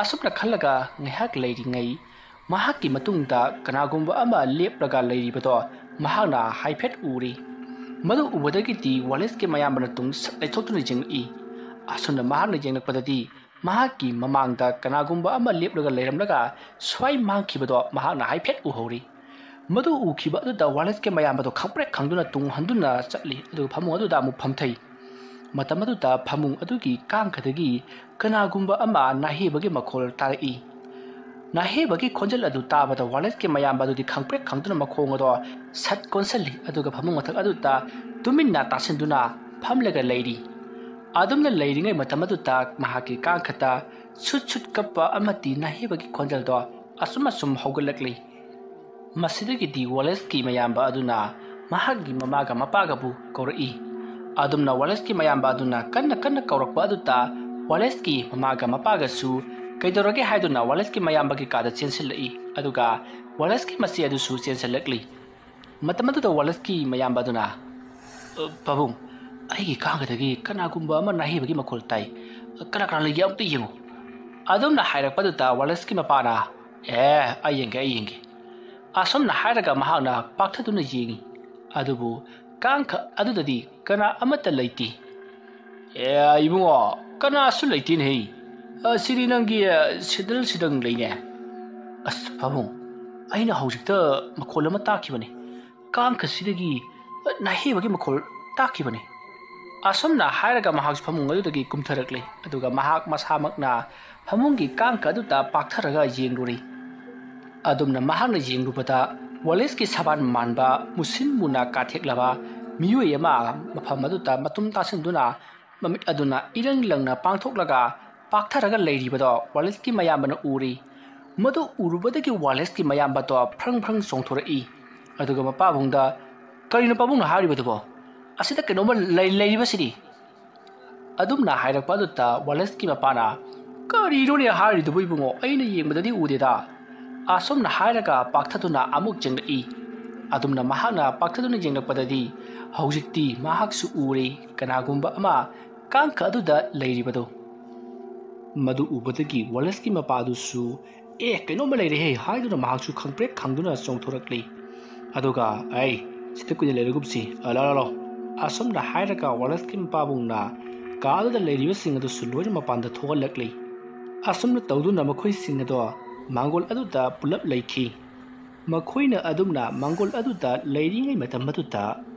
ꯑꯁꯨꯝꯅ ꯈꯜꯂꯒ ꯉꯥꯏꯍꯥꯛ ꯂꯩꯔꯤꯉꯩ ꯃꯍꯥꯛꯀꯤ ꯃꯇꯨꯡꯗ ꯀꯅꯥꯒꯨꯝꯕ ꯑꯃ ꯂꯦꯞꯂꯒ ꯂꯩꯔꯤꯕꯗꯣ ꯃꯍꯥꯛꯅ ꯍꯥꯏꯐꯦꯠ ꯎꯔꯤ꯫ ꯃꯗꯨ ꯎꯕꯗꯒꯤꯗꯤ ꯋꯥꯂꯦꯁꯀꯤ ꯃꯌꯥꯝꯕꯅ ꯇꯨꯡ ꯁꯠ ꯂꯩꯊꯣꯛꯇꯨꯅ ꯌꯦꯡꯂꯛꯏ꯫ ꯑꯁꯨꯝꯅ ꯃꯍꯥꯛꯅ ꯌꯦꯡꯂꯛꯄꯗꯗꯤ ꯃꯍꯥꯛꯀꯤ ꯃꯃꯥꯡꯗ ꯀꯅꯥꯒꯨꯝꯕ ꯑꯃ ꯂꯦꯞꯂꯒ ꯂꯩꯔꯝꯂꯒ ꯁ꯭ꯋꯥꯏ ꯃꯥꯡꯈꯤꯕꯗꯣ ꯃꯍꯥꯛꯅ ꯍꯥꯏꯐꯦꯠ ꯎꯍꯧꯔꯤ꯫ ꯃꯗꯨ ꯎꯈꯤꯕ ꯑꯗꯨꯗ ꯋꯥꯂꯦꯁꯀꯤ ꯃꯌꯥꯝꯕꯗꯣ ꯈꯪꯄ꯭ꯔꯦꯛ ꯈꯪꯗꯨꯅ ꯇꯨꯡ ꯍꯟꯗꯨꯅ ꯆꯠꯂꯤ, ꯑꯗꯨꯒ ꯐꯃꯨꯡ ꯑꯗꯨꯗ ꯑꯃꯨꯛ ꯐꯝꯊꯩ꯫ ꯃꯇꯝ ꯑꯗꯨꯗ ꯐꯃꯨꯡ ꯑꯗꯨꯒꯤ ꯀꯥꯡꯈꯗꯒꯤ ꯀꯅꯥꯒꯨꯝꯕ ꯑꯃ ꯅꯥꯍꯦꯕꯒꯤ ꯃꯈꯣꯜ ꯇꯥꯔꯛꯏ꯫ ꯅꯥꯍꯦꯕꯒꯤ ꯈꯣꯟꯖꯦꯜ ꯑꯗꯨ ꯇꯥꯕꯗ ꯋꯥꯂꯦꯁꯀꯤ ꯃꯌꯥꯝꯕ ꯑꯗꯨꯗꯤ ꯈꯪꯄ꯭ꯔꯦꯛ ꯈꯪꯗꯨꯅ ꯃꯈꯣꯡ ꯑꯗꯣ ꯁꯠ ꯀꯣꯟꯁꯤꯜꯂꯤ, ꯑꯗꯨꯒ ꯐꯃꯨꯡ ꯃꯊꯛ ꯑꯗꯨꯗ ꯇꯨꯃꯤꯟꯅ ꯇꯥꯁꯤꯟꯗꯨꯅ ꯐꯝꯂꯒ ꯂꯩꯔꯤ꯫ ꯑꯗꯨꯝꯅ ꯂꯩꯔꯤꯉꯩ ꯃꯇꯝ ꯑꯗꯨꯗ ꯃꯍꯥꯛꯀꯤ ꯀꯥꯡꯈꯠꯇ ꯁꯨꯠ ꯁꯨꯠ ꯀꯞꯄ ꯑꯃꯗꯤ ꯅꯥꯍꯦꯕꯒꯤ ꯈꯣꯟꯖꯦꯜꯗꯣ ꯑꯁꯨꯝ ꯑꯁꯨꯝ ꯍꯧꯒꯠꯂꯛꯂꯤ꯫ ꯃꯁꯤꯗꯒꯤꯗꯤ ꯋꯥꯂꯦꯁꯀꯤ ꯃꯌꯥꯝꯕ ꯑꯗꯨꯅ ꯃꯍꯥꯛꯀꯤ ꯃꯃꯥꯒ ꯃꯄꯥꯒꯕꯨ ꯀꯧꯔꯛꯏ꯫ ꯑꯗꯨꯝꯅ ꯋꯥꯂꯦꯁꯀꯤ ꯃꯌꯥꯝꯕ ꯑꯗꯨꯅ ꯀꯟꯅ ꯀꯟꯅ ꯀꯧꯔꯛꯄ ꯑꯗꯨꯗ ꯋꯥꯂꯦꯁꯀꯤ ꯃꯃꯥꯒ ꯃꯄꯥꯒꯁꯨ ꯀꯩꯗꯧꯔꯒꯦ ꯍꯥꯏꯗꯨꯅ ꯋꯥꯂꯦꯁꯀꯤ ꯃꯌꯥꯝꯕꯒꯤ ꯀꯥꯗ ꯆꯦꯟꯁꯤꯜꯂꯛꯏ, ꯑꯗꯨꯒ ꯋꯥꯂꯦꯁꯀꯤ ꯃꯆꯦ ꯑꯗꯨꯁꯨ ꯆꯦꯟꯁꯤꯜꯂꯛꯂꯤ꯫ ꯃꯇꯝ ꯑꯗꯨꯗ ꯋꯥꯂꯦꯁꯀꯤ ꯃꯌꯥꯝꯕ ꯑꯗꯨꯅ, "ꯑ, ꯄꯥꯕꯨꯡ, ꯑꯩꯒꯤ ꯀꯥꯡꯒꯗꯒꯤ ꯀꯅꯥꯒꯨꯝꯕ ꯑꯃ ꯅꯥꯍꯩꯕꯒꯤ ꯃꯈꯣꯜ ꯇꯥꯏ꯫ ꯑ, ꯀꯅꯥ ꯀꯅꯥ ꯂꯩꯒꯦ ꯑꯝꯇ ꯌꯦꯡꯉꯨ"꯫ ꯑꯗꯨꯝꯅ ꯍꯥꯏꯔꯛꯄꯗꯨꯗ ꯋꯥꯂꯦꯁꯀꯤ ꯃꯄꯥꯅ, "ꯑꯦ, ꯑꯩ ꯌꯦꯡꯒꯦ, ꯑꯩ ꯌꯦꯡꯒꯦ"꯫ ꯑꯁꯨꯝꯅ ꯍꯥꯏꯔꯒ ꯃꯍꯥꯛꯅ ꯄꯥꯛꯊꯗꯨꯅ ꯌꯦꯡꯉꯤ꯫ ꯑꯗꯨꯕꯨ ꯀꯥꯡꯈ ꯑꯗꯨꯗꯗꯤ ꯀꯅꯥ ꯑꯃꯠꯇ ꯂꯩꯇꯦ꯫ "ꯑꯦ, ꯏꯕꯨꯡꯉꯣ, ꯀꯅꯥꯁꯨ ꯂꯩꯇꯦꯅꯦꯍꯦ꯫ ꯑꯁꯤꯗꯤ ꯅꯪꯒꯤ, ꯑ, ꯁꯦꯟꯗꯜꯁꯤꯗꯪ ꯂꯩꯅꯦ꯫ ꯑꯁ, ꯄꯥꯕꯨꯡ, ꯑꯩꯅ ꯍꯧꯖꯤꯛꯇ ꯃꯈꯣꯜ ꯑꯃ ꯇꯥꯈꯤꯕꯅꯤ꯫ ꯀꯥꯡꯈꯁꯤꯗꯒꯤ, ꯑ, ꯅꯥꯍꯩꯕꯒꯤ ꯃꯈꯣꯜ ꯇꯥꯈꯤꯕꯅꯤ"꯫ ꯑꯁꯨꯝꯅ ꯍꯥꯏꯔꯒ ꯃꯍꯥꯛꯁꯨ ꯐꯃꯨꯡ ꯑꯗꯨꯗꯒꯤ ꯀꯨꯝꯊꯔꯛꯂꯦ꯫ ꯑꯗꯨꯒ ꯃꯍꯥꯛ ꯃꯁꯥꯃꯛꯅ ꯐꯃꯨꯡꯒꯤ ꯀꯥꯡꯈ ꯑꯗꯨꯗ ꯄꯥꯛꯊꯔꯒ ꯌꯦꯡꯂꯨꯔꯦ꯫ ꯑꯗꯨꯝꯅ ꯃꯍꯥꯛꯅ ꯌꯦꯡꯂꯨꯕꯗ ꯋꯥꯂꯦꯁꯀꯤ ꯁꯕꯥꯟ ꯃꯥꯟꯕ ꯃꯨꯁꯤꯟ ꯃꯨꯅ ꯀꯥꯊꯦꯛꯂꯕ ꯃꯤꯑꯣꯏ ꯑꯃ ꯃꯐꯝ ꯑꯗꯨꯗ ꯃꯇꯨꯝ ꯇꯥꯁꯤꯟꯗꯨꯅ ꯃꯃꯤꯠ ꯑꯗꯨꯅ ꯏꯔꯪ ꯂꯪꯅ ꯄꯥꯡꯊꯣꯛꯂꯒ ꯄꯥꯛꯊꯔꯒ ꯂꯩꯔꯤꯕꯗꯣ ꯋꯥꯂꯦꯁꯀꯤ ꯃꯌꯥꯝꯕꯅ ꯎꯔꯤ꯫ ꯃꯗꯨ ꯎꯔꯨꯕꯗꯒꯤ ꯋꯥꯂꯦꯁꯀꯤ ꯃꯌꯥꯝꯕꯗꯣ ꯐ꯭ꯔꯪ ꯐ꯭ꯔꯪ ꯆꯣꯡꯊꯣꯔꯛꯏ꯫ ꯑꯗꯨꯒ ꯃꯄꯥꯕꯨꯡꯗ, "ꯀꯔꯤꯅꯣ ꯄꯥꯕꯨꯡꯅ ꯍꯥꯏꯔꯤꯕꯗꯨꯕꯣ? ꯑꯁꯤꯗ ꯀꯩꯅꯣꯝꯃ ꯂꯩ-, ꯂꯩꯔꯤꯕꯁꯤꯗꯤ?" ꯑꯗꯨꯝꯅ ꯍꯥꯏꯔꯛꯄ ꯑꯗꯨꯗ ꯋꯥꯂꯦꯁꯀꯤ ꯃꯄꯥꯅ, "ꯀꯔꯤꯅꯣꯅꯦ ꯍꯥꯏꯔꯤꯗꯨꯕꯨ ꯏꯕꯨꯡꯉꯣ? ꯑꯩꯅ ꯌꯦꯡꯕꯗꯗꯤ ꯎꯗꯦꯗ"꯫ ꯑꯁꯨꯝꯅ ꯍꯥꯏꯔꯒ ꯄꯥꯛꯊꯗꯨꯅ ꯑꯃꯨꯛ ꯆꯦꯡꯂꯛꯏ꯫ ꯑꯗꯨꯝꯅ ꯃꯍꯥꯛꯅ ꯄꯥꯛꯊꯗꯨꯅ ꯌꯦꯡꯂꯛꯄꯗꯗꯤ ꯍꯧꯖꯤꯛꯇꯤ ꯃꯍꯥꯛꯁꯨ ꯎꯔꯦ, ꯀꯅꯥꯒꯨꯝꯕ ꯑꯃ ꯀꯥꯡꯈ ꯑꯗꯨꯗ ꯂꯩꯔꯤꯕꯗꯨ꯫ ꯃꯗꯨ ꯎꯕꯗꯒꯤ ꯋꯥꯂꯦꯁꯀꯤ ꯃꯄꯥꯗꯨꯁꯨ, "ꯑꯦ, ꯀꯩꯅꯣꯝꯃ ꯂꯩꯔꯦꯍꯦ" ꯍꯥꯏꯗꯨꯅ ꯃꯍꯥꯛꯁꯨ ꯈꯪꯄ꯭ꯔꯦꯛ ꯈꯪꯗꯨꯅ ꯆꯣꯡꯊꯣꯔꯛꯂꯤ꯫ ꯑꯗꯨꯒ, "ꯑꯩ, ꯁꯤꯗ ꯀꯨꯏꯅ ꯂꯩꯔꯒꯨꯝꯁꯤ, ꯑ, ꯂꯥ, ꯂꯥ, ꯂꯥ"꯫ ꯑꯁꯨꯝꯅ ꯍꯥꯏꯔꯒ ꯋꯥꯂꯦꯁꯀꯤ ꯃꯄꯥꯕꯨꯡꯅ ꯀꯥ ꯑꯗꯨꯗ ꯂꯩꯔꯤꯕꯁꯤꯡ ꯑꯗꯨꯁꯨ ꯂꯣꯏꯅ ꯃꯄꯥꯟꯗ ꯊꯣꯛꯍꯜꯂꯛꯂꯤ꯫ ꯑꯁꯨꯝꯅ ꯇꯧꯗꯨꯅ ꯃꯈꯣꯏꯁꯤꯡ ꯑꯗꯣ ꯃꯥꯡꯒꯣꯜ ꯑꯗꯨꯗ ꯄꯨꯂꯞ ꯂꯩꯈꯤ꯫ ꯃꯈꯣꯏꯅ ꯑꯗꯨꯝꯅ ꯃꯥꯡꯒꯣꯜ ꯑꯗꯨꯗ ꯂꯩꯔꯤꯉꯩ ꯃꯇꯝ ꯑꯗꯨꯗ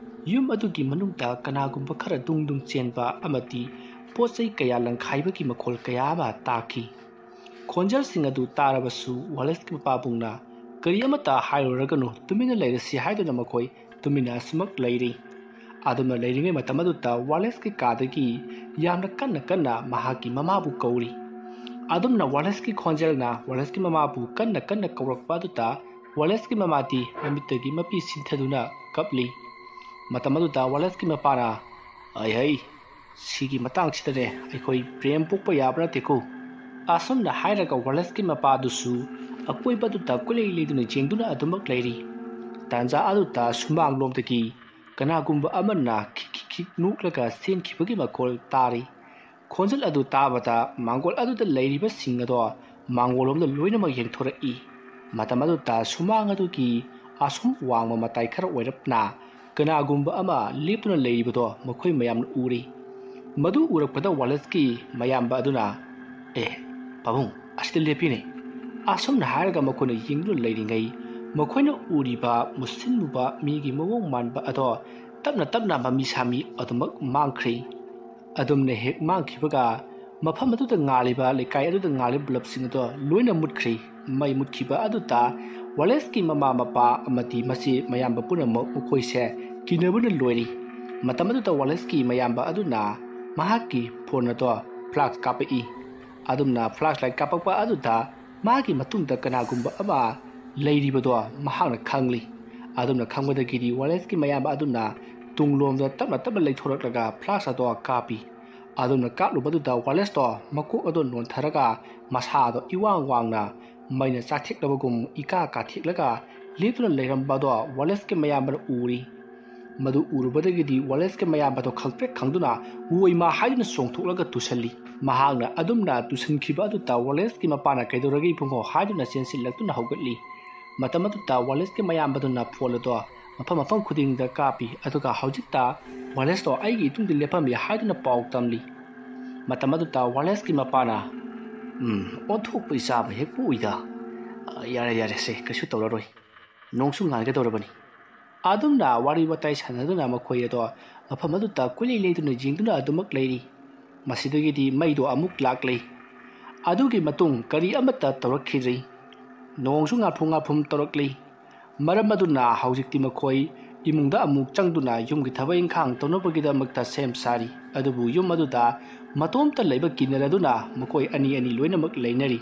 ꯌꯨꯝ ꯑꯗꯨꯒꯤ ꯃꯅꯨꯡꯗ ꯀꯅꯥꯒꯨꯝꯕ ꯈꯔ ꯗꯨꯡ ꯗꯨꯡ ꯆꯦꯟꯕ ꯑꯃꯗꯤ ꯄꯣꯠ ꯆꯩ ꯀꯌꯥ ꯂꯪꯈꯥꯏꯕꯒꯤ ꯃꯈꯣꯜ ꯀꯌꯥ ꯑꯃ ꯇꯥꯈꯤ꯫ ꯈꯣꯟꯖꯦꯜꯁꯤꯡ ꯑꯗꯨ ꯇꯥꯔꯕꯁꯨ ꯋꯥꯂꯦꯁꯀꯤ ꯃꯄꯥꯕꯨꯡꯅ ꯀꯔꯤ ꯑꯃꯠꯇ ꯍꯥꯏꯔꯨꯔꯒꯅꯨ, ꯇꯨꯃꯤꯟꯅ ꯂꯩꯔꯁꯤ ꯍꯥꯏꯗꯨꯅ ꯃꯈꯣꯏ ꯇꯨꯃꯤꯟꯅ ꯑꯁꯨꯃꯛ ꯂꯩꯔꯤ꯫ ꯑꯗꯨꯝꯅ ꯂꯩꯔꯤꯉꯩ ꯃꯇꯝ ꯑꯗꯨꯗ ꯋꯥꯂꯦꯁꯀꯤ ꯀꯥꯗꯒꯤ ꯌꯥꯝꯅ ꯀꯟꯅ ꯀꯟꯅ ꯃꯍꯥꯛꯀꯤ ꯃꯃꯥꯕꯨ ꯀꯧꯔꯤ꯫ ꯑꯗꯨꯝꯅ ꯋꯥꯂꯦꯁꯀꯤ ꯈꯣꯟꯖꯦꯜꯅ ꯋꯥꯂꯦꯁꯀꯤ ꯃꯃꯥꯕꯨ ꯀꯟꯅ ꯀꯟꯅ ꯀꯧꯔꯛꯄ ꯑꯗꯨꯗ ꯋꯥꯂꯦꯁꯀꯤ ꯃꯃꯥꯗꯤ ꯃꯃꯤꯠꯇꯒꯤ ꯃꯄꯤ ꯁꯤꯟꯊꯗꯨꯅ ꯀꯞꯂꯤ꯫ ꯃꯇꯝ ꯑꯗꯨꯗ ꯋꯥꯂꯦꯁꯀꯤ ꯃꯄꯥꯅ, "ꯑꯩ ꯍꯩ, ꯁꯤꯒꯤ ꯃꯇꯥꯡꯁꯤꯗꯅꯦ ꯑꯩꯈꯣꯏ ꯄ꯭ꯔꯦꯝ ꯄꯣꯛꯄ ꯌꯥꯕ ꯅꯠꯇꯦꯀꯣ"꯫ ꯑꯁꯨꯝꯅ ꯍꯥꯏꯔꯒ ꯋꯥꯂꯦꯁꯀꯤ ꯃꯄꯥꯗꯨꯁꯨ ꯑꯀꯣꯏꯕꯗꯨꯗ ꯀꯣꯏꯂꯩ ꯂꯩꯗꯨꯅ ꯌꯦꯡꯗꯨꯅ ꯑꯗꯨꯃꯛ ꯂꯩꯔꯤ꯫ ꯇꯥꯟꯖꯥ ꯑꯗꯨꯗ ꯁꯨꯃꯥꯡꯂꯣꯝꯗꯒꯤ ꯀꯅꯥꯒꯨꯝꯕ ꯑꯃꯅ ꯈꯤꯛ ꯈꯤꯛ ꯈꯤꯛ ꯅꯣꯛꯂꯒ ꯆꯦꯟꯈꯤꯕꯒꯤ ꯃꯈꯣꯜ ꯇꯥꯔꯤ꯫ ꯈꯣꯟꯖꯦꯜ ꯑꯗꯨ ꯇꯥꯕꯗ ꯃꯥꯡꯒꯣꯜ ꯑꯗꯨꯗ ꯂꯩꯔꯤꯕꯁꯤꯡ ꯑꯗꯣ ꯃꯥꯡꯒꯣꯜꯂꯣꯝꯗ ꯂꯣꯏꯅꯃꯛ ꯌꯦꯡꯊꯣꯔꯛꯏ꯫ ꯃꯇꯝ ꯑꯗꯨꯗ ꯁꯨꯃꯥꯡ ꯑꯗꯨꯒꯤ ꯑꯁꯨꯝ ꯋꯥꯡꯃ ꯃꯇꯥꯏ ꯈꯔ ꯑꯣꯏꯔꯞꯅ ꯀꯅꯥꯒꯨꯝꯕ ꯑꯃ ꯂꯦꯞꯇꯨꯅ ꯂꯩꯔꯤꯕꯗꯣ ꯃꯈꯣꯏ ꯃꯌꯥꯝꯅ ꯎꯔꯤ꯫ ꯃꯗꯨ ꯎꯔꯛꯄꯗ ꯋꯥꯂꯦꯁꯀꯤ ꯃꯌꯥꯝꯕ ꯑꯗꯨꯅ, "ꯑꯦ, ꯄꯥꯕꯨꯡ, ꯑꯁꯤꯗ ꯂꯦꯞꯄꯤꯅꯦ꯫" ꯑꯁꯨꯝꯅ ꯍꯥꯏꯔꯒ ꯃꯈꯣꯏꯅ ꯌꯦꯡꯗꯨꯅ ꯂꯩꯔꯤꯉꯩ, ꯃꯈꯣꯏꯅ ꯎꯔꯤꯕ ꯃꯨꯁꯤꯟꯃꯨꯕ ꯃꯤꯒꯤ ꯃꯑꯣꯡ ꯃꯥꯟꯕ ꯑꯗꯣ ꯇꯞꯅ ꯇꯞꯅ ꯃꯃꯤ ꯁꯥꯃꯤ ꯑꯗꯨꯃꯛ ꯃꯥꯡꯈ꯭ꯔꯤ꯫ ꯑꯗꯨꯝꯅ ꯍꯦꯛ ꯃꯥꯡꯈꯤꯕꯒ, ꯃꯐꯝ ꯑꯗꯨꯗ ꯉꯥꯜꯂꯤꯕ, ꯂꯩꯀꯥꯏ ꯑꯗꯨꯗ ꯉꯥꯜꯂꯤꯕ ꯕꯜꯕꯁꯤꯡ ꯑꯗꯣ ꯂꯣꯏꯅ ꯃꯨꯠꯈ꯭ꯔꯤ꯫ ꯃꯩ ꯃꯨꯠꯈꯤꯕ ꯑꯗꯨꯗ ꯋꯥꯂꯦꯁꯀꯤ ꯃꯃꯥ ꯃꯄꯥ ꯑꯃꯗꯤ ꯃꯆꯦ ꯃꯌꯥꯝꯕ ꯄꯨꯝꯅꯃꯛ ꯃꯈꯣꯏꯁꯦ ꯀꯤꯅꯕꯅ ꯂꯣꯏꯔꯤ꯫ ꯃꯇꯝ ꯑꯗꯨꯗ ꯋꯥꯂꯦꯁꯀꯤ ꯃꯌꯥꯝꯕ ꯑꯗꯨꯅ ꯃꯍꯥꯛꯀꯤ ꯐꯣꯟ ꯑꯗꯣ ꯐ꯭ꯂꯥꯁ ꯀꯥꯞꯄꯛꯏ꯫ ꯑꯗꯨꯝꯅ ꯐ꯭ꯂꯥꯁ ꯂꯥꯏꯠ ꯀꯥꯞꯄꯛꯄ ꯑꯗꯨꯗ ꯃꯥꯒꯤ ꯃꯇꯨꯡꯗ ꯀꯅꯥꯒꯨꯝꯕ ꯑꯃ ꯂꯩꯔꯤꯕꯗꯣ ꯃꯍꯥꯛꯅ ꯈꯪꯂꯤ꯫ ꯑꯗꯨꯝꯅ ꯈꯪꯕꯗꯒꯤꯗꯤ ꯋꯥꯂꯦꯁꯀꯤ ꯃꯌꯥꯝꯕ ꯑꯗꯨꯅ ꯇꯨꯡꯂꯣꯝꯗ ꯇꯞꯅ ꯇꯞꯅ ꯂꯩꯊꯣꯔꯛꯂꯒ ꯐ꯭ꯂꯥꯁ ꯑꯗꯣ ꯀꯥꯞꯄꯤ꯫ ꯑꯗꯨꯝꯅ ꯀꯥꯞꯂꯨꯕꯗꯨꯗ ꯋꯥꯂꯦꯁꯇꯣ ꯃꯀꯣꯛ ꯑꯗꯣ ꯅꯣꯟꯊꯔꯒ ꯃꯁꯥ ꯑꯗꯣ ꯏꯋꯥꯡ ꯋꯥꯡꯅ ꯃꯩꯅ ꯆꯥꯊꯦꯛꯂꯕꯒꯨꯝ ꯏꯀꯥ ꯀꯥꯊꯦꯛꯂꯒ ꯂꯦꯞꯇꯨꯅ ꯂꯩꯔꯝꯕꯗꯣ ꯋꯥꯂꯦꯁꯀꯤ ꯃꯌꯥꯝꯕꯅ ꯎꯔꯤ꯫ ꯃꯗꯨ ꯎꯔꯨꯕꯗꯒꯤꯗꯤ ꯋꯥꯂꯦꯁꯀꯤ ꯃꯌꯥꯝꯕꯗꯣ ꯈꯪꯄ꯭ꯔꯦꯛ ꯈꯪꯗꯨꯅ "ꯋꯣꯏꯃꯥ" ꯍꯥꯏꯗꯨꯅ ꯆꯣꯡꯊꯣꯛꯂꯒ ꯇꯨꯁꯜꯂꯤ꯫ ꯃꯍꯥꯛꯅ ꯑꯗꯨꯝꯅ ꯇꯨꯁꯟꯈꯤꯕ ꯑꯗꯨꯗ ꯋꯥꯂꯦꯁꯀꯤ ꯃꯄꯥꯅ "ꯀꯩꯗꯧꯔꯒꯦ ꯏꯕꯨꯡꯉꯣ?" ꯍꯥꯏꯗꯨꯅ ꯆꯦꯟꯁꯤꯜꯂꯛꯇꯨꯅ ꯍꯧꯒꯠꯂꯤ꯫ ꯃꯇꯝ ꯑꯗꯨꯗ ꯋꯥꯂꯦꯁꯀꯤ ꯃꯌꯥꯝꯕꯗꯨꯅ ꯐꯣꯟ ꯑꯗꯣ ꯃꯐꯝ ꯃꯐꯝ ꯈꯨꯗꯤꯡꯗ ꯀꯥꯞꯄꯤ, ꯑꯗꯨꯒ ꯍꯧꯖꯤꯛꯇ ꯋꯥꯂꯦꯁꯇꯣ "ꯑꯩꯒꯤ ꯏꯇꯨꯡꯗ ꯂꯦꯞꯄꯝꯃꯤ" ꯍꯥꯏꯗꯨꯅ ꯄꯥꯎ ꯇꯝꯂꯤ꯫ ꯃꯇꯝ ꯑꯗꯨꯗ ꯋꯥꯂꯦꯁꯀꯤ ꯃꯄꯥꯅ, "ꯎꯝ, ꯑꯣꯟꯊꯣꯛꯄ ꯏꯆꯥ ꯑꯃ ꯍꯦꯛ ꯄꯣꯛꯏꯗ꯫ ꯌꯥꯔꯦ, ꯌꯥꯔꯦ, ꯁꯦ, ꯀꯩꯁꯨ ꯇꯧꯔꯔꯣꯏ꯫ ꯅꯣꯡꯁꯨ ꯉꯥꯟꯒꯗꯧꯔꯕꯅꯤ꯫" ꯑꯗꯨꯝꯅ ꯋꯥꯔꯤ ꯋꯥꯇꯥꯏ ꯁꯥꯟꯅꯗꯨꯅ ꯃꯈꯣꯏ ꯑꯗꯣ ꯃꯐꯝ ꯑꯗꯨꯗ ꯀꯣꯏꯂꯩ ꯂꯩꯗꯨꯅ ꯌꯦꯡꯗꯨꯅ ꯑꯗꯨꯃꯛ ꯂꯩꯔꯤ꯫ ꯃꯁꯤꯗꯒꯤꯗꯤ ꯃꯩꯗꯣ ꯑꯃꯨꯛ ꯂꯥꯛꯂꯤ꯫ ꯑꯗꯨꯒꯤ ꯃꯇꯨꯡ ꯀꯔꯤ ꯑꯃꯠꯇ ꯇꯧꯔꯛꯈꯤꯗ꯭ꯔꯤ꯫ ꯅꯣꯡꯁꯨ ꯉꯥꯐꯨ ꯉꯥꯐꯨꯝ ꯇꯧꯔꯛꯂꯤ꯫ ꯃꯔꯝ ꯑꯗꯨꯅ ꯍꯧꯖꯤꯛꯇꯤ ꯃꯈꯣꯏ ꯏꯃꯨꯡꯗ ꯑꯃꯨꯛ ꯆꯪꯗꯨꯅ ꯌꯨꯝꯒꯤ ꯊꯕꯛ ꯏꯪꯈꯥꯡ ꯇꯧꯅꯕꯒꯤꯗꯃꯛꯇ ꯁꯦꯝ ꯁꯥꯔꯤ꯫ ꯑꯗꯨꯕꯨ ꯌꯨꯝ ꯑꯗꯨꯗ ꯃꯇꯣꯝꯇ ꯂꯩꯕ ꯀꯤꯅꯔꯗꯨꯅ ꯃꯈꯣꯏ ꯑꯅꯤ ꯑꯅꯤ ꯂꯣꯏꯅꯃꯛ ꯂꯩꯅꯔꯤ꯫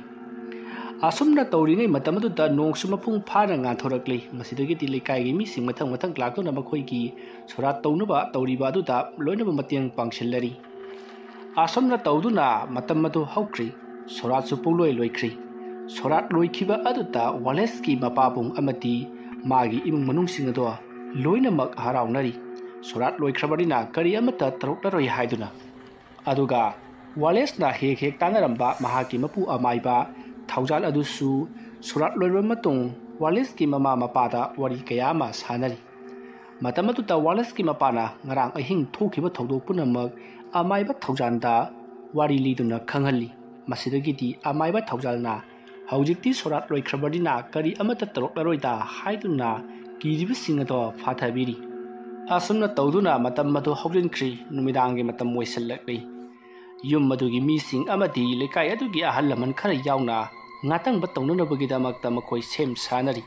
ꯑꯁꯨꯝꯅ ꯇꯧꯔꯤꯉꯩ ꯃꯇꯝ ꯑꯗꯨꯗ ꯅꯣꯡꯁꯨ ꯃꯄꯨꯡ ꯐꯥꯅ ꯉꯥꯟꯊꯣꯔꯛꯂꯤ꯫ ꯃꯁꯤꯗꯒꯤꯗꯤ ꯂꯩꯀꯥꯏꯒꯤ ꯃꯤꯁꯤꯡ ꯃꯊꯪ ꯃꯊꯪ ꯂꯥꯛꯇꯨꯅ ꯃꯈꯣꯏꯒꯤ ꯁꯣꯔꯥꯠ ꯇꯧꯅꯕ ꯇꯧꯔꯤꯕ ꯑꯗꯨꯗ ꯂꯣꯏꯅꯃꯛ ꯃꯇꯦꯡ ꯄꯥꯡꯁꯤꯜꯂꯔꯤ꯫ ꯑꯁꯨꯝꯅ ꯇꯧꯗꯨꯅ ꯃꯇꯝ ꯑꯗꯨ ꯍꯧꯈ꯭ꯔꯤ꯫ ꯁꯣꯔꯥꯠꯁꯨ ꯄꯨꯡꯂꯣꯏ ꯂꯣꯏꯈ꯭ꯔꯤ꯫ ꯁꯣꯔꯥꯠ ꯂꯣꯏꯈꯤꯕ ꯑꯗꯨꯗ ꯋꯥꯂꯦꯁꯀꯤ ꯃꯄꯥꯕꯨꯡ ꯑꯃꯗꯤ ꯃꯥꯒꯤ ꯏꯃꯨꯡ ꯃꯅꯨꯡꯁꯤꯡ ꯑꯗꯣ ꯂꯣꯏꯅꯃꯛ ꯍꯔꯥꯎꯅꯔꯤ꯫ ꯁꯣꯔꯥꯠ ꯂꯣꯏꯈ꯭ꯔꯕꯅꯤꯅ ꯀꯔꯤ ꯑꯃꯠꯇ ꯇꯧꯔꯛꯂꯔꯣꯏ ꯍꯥꯏꯗꯨꯅ꯫ ꯑꯗꯨꯒ ꯋꯥꯂꯦꯁꯅ ꯍꯦꯛ ꯍꯦꯛ ꯇꯥꯟꯅꯔꯝꯕ ꯃꯍꯥꯛꯀꯤ ꯃꯄꯨ ꯑꯃꯥꯏꯕ ꯊꯧꯖꯥꯜ ꯑꯗꯨꯁꯨ ꯁꯣꯔꯥꯠ ꯂꯣꯏꯔꯕ ꯃꯇꯨꯡ ꯋꯥꯂꯦꯁꯀꯤ ꯃꯃꯥ ꯃꯄꯥꯗ ꯋꯥꯔꯤ ꯀꯌꯥ ꯑꯃ ꯁꯥꯟꯅꯔꯤ꯫ ꯃꯇꯝ ꯑꯗꯨꯗ ꯋꯥꯂꯦꯁꯀꯤ ꯃꯄꯥꯅ ꯉꯔꯥꯡ ꯑꯍꯤꯡ ꯊꯣꯛꯈꯤꯕ ꯊꯧꯗꯣꯛ ꯄꯨꯝꯅꯃꯛ ꯑꯃꯥꯏꯕ ꯊꯧꯖꯥꯜꯗ ꯋꯥꯔꯤ ꯂꯤꯗꯨꯅ ꯈꯪꯍꯜꯂꯤ꯫ ꯃꯁꯤꯗꯒꯤꯗꯤ ꯑꯃꯥꯏꯕ ꯊꯧꯖꯥꯜꯅ ꯍꯧꯖꯤꯛꯇꯤ ꯁꯣꯔꯥꯠ ꯂꯣꯏꯈ꯭ꯔꯕꯅꯤꯅ ꯀꯔꯤ ꯑꯃꯠꯇ ꯇꯧꯔꯛꯂꯔꯣꯏꯗ ꯍꯥꯏꯗꯨꯅ ꯀꯤꯔꯤꯕꯁꯤꯡ ꯑꯗꯣ ꯐꯥꯊꯕꯤꯔꯤ꯫ ꯑꯁꯨꯝꯅ ꯇꯧꯗꯨꯅ ꯃꯇꯝ ꯑꯗꯨ ꯍꯧꯖꯤꯟꯈ꯭ꯔꯤ꯫ ꯅꯨꯃꯤꯗꯥꯡꯒꯤ ꯃꯇꯝ ꯑꯣꯏꯁꯤꯜꯂꯛꯂꯤ꯫ ꯌꯨꯝ ꯑꯗꯨꯒꯤ ꯃꯤꯁꯤꯡ ꯑꯃꯗꯤ ꯂꯩꯀꯥꯏ ꯑꯗꯨꯒꯤ ꯑꯍꯜ ꯂꯃꯟ ꯈꯔ ꯌꯥꯎꯅ ꯉꯥꯇꯪꯕ ꯇꯧꯅꯅꯕꯒꯤꯗꯃꯛꯇ ꯃꯈꯣꯏ ꯁꯦꯝ ꯁꯥꯅꯔꯤ꯫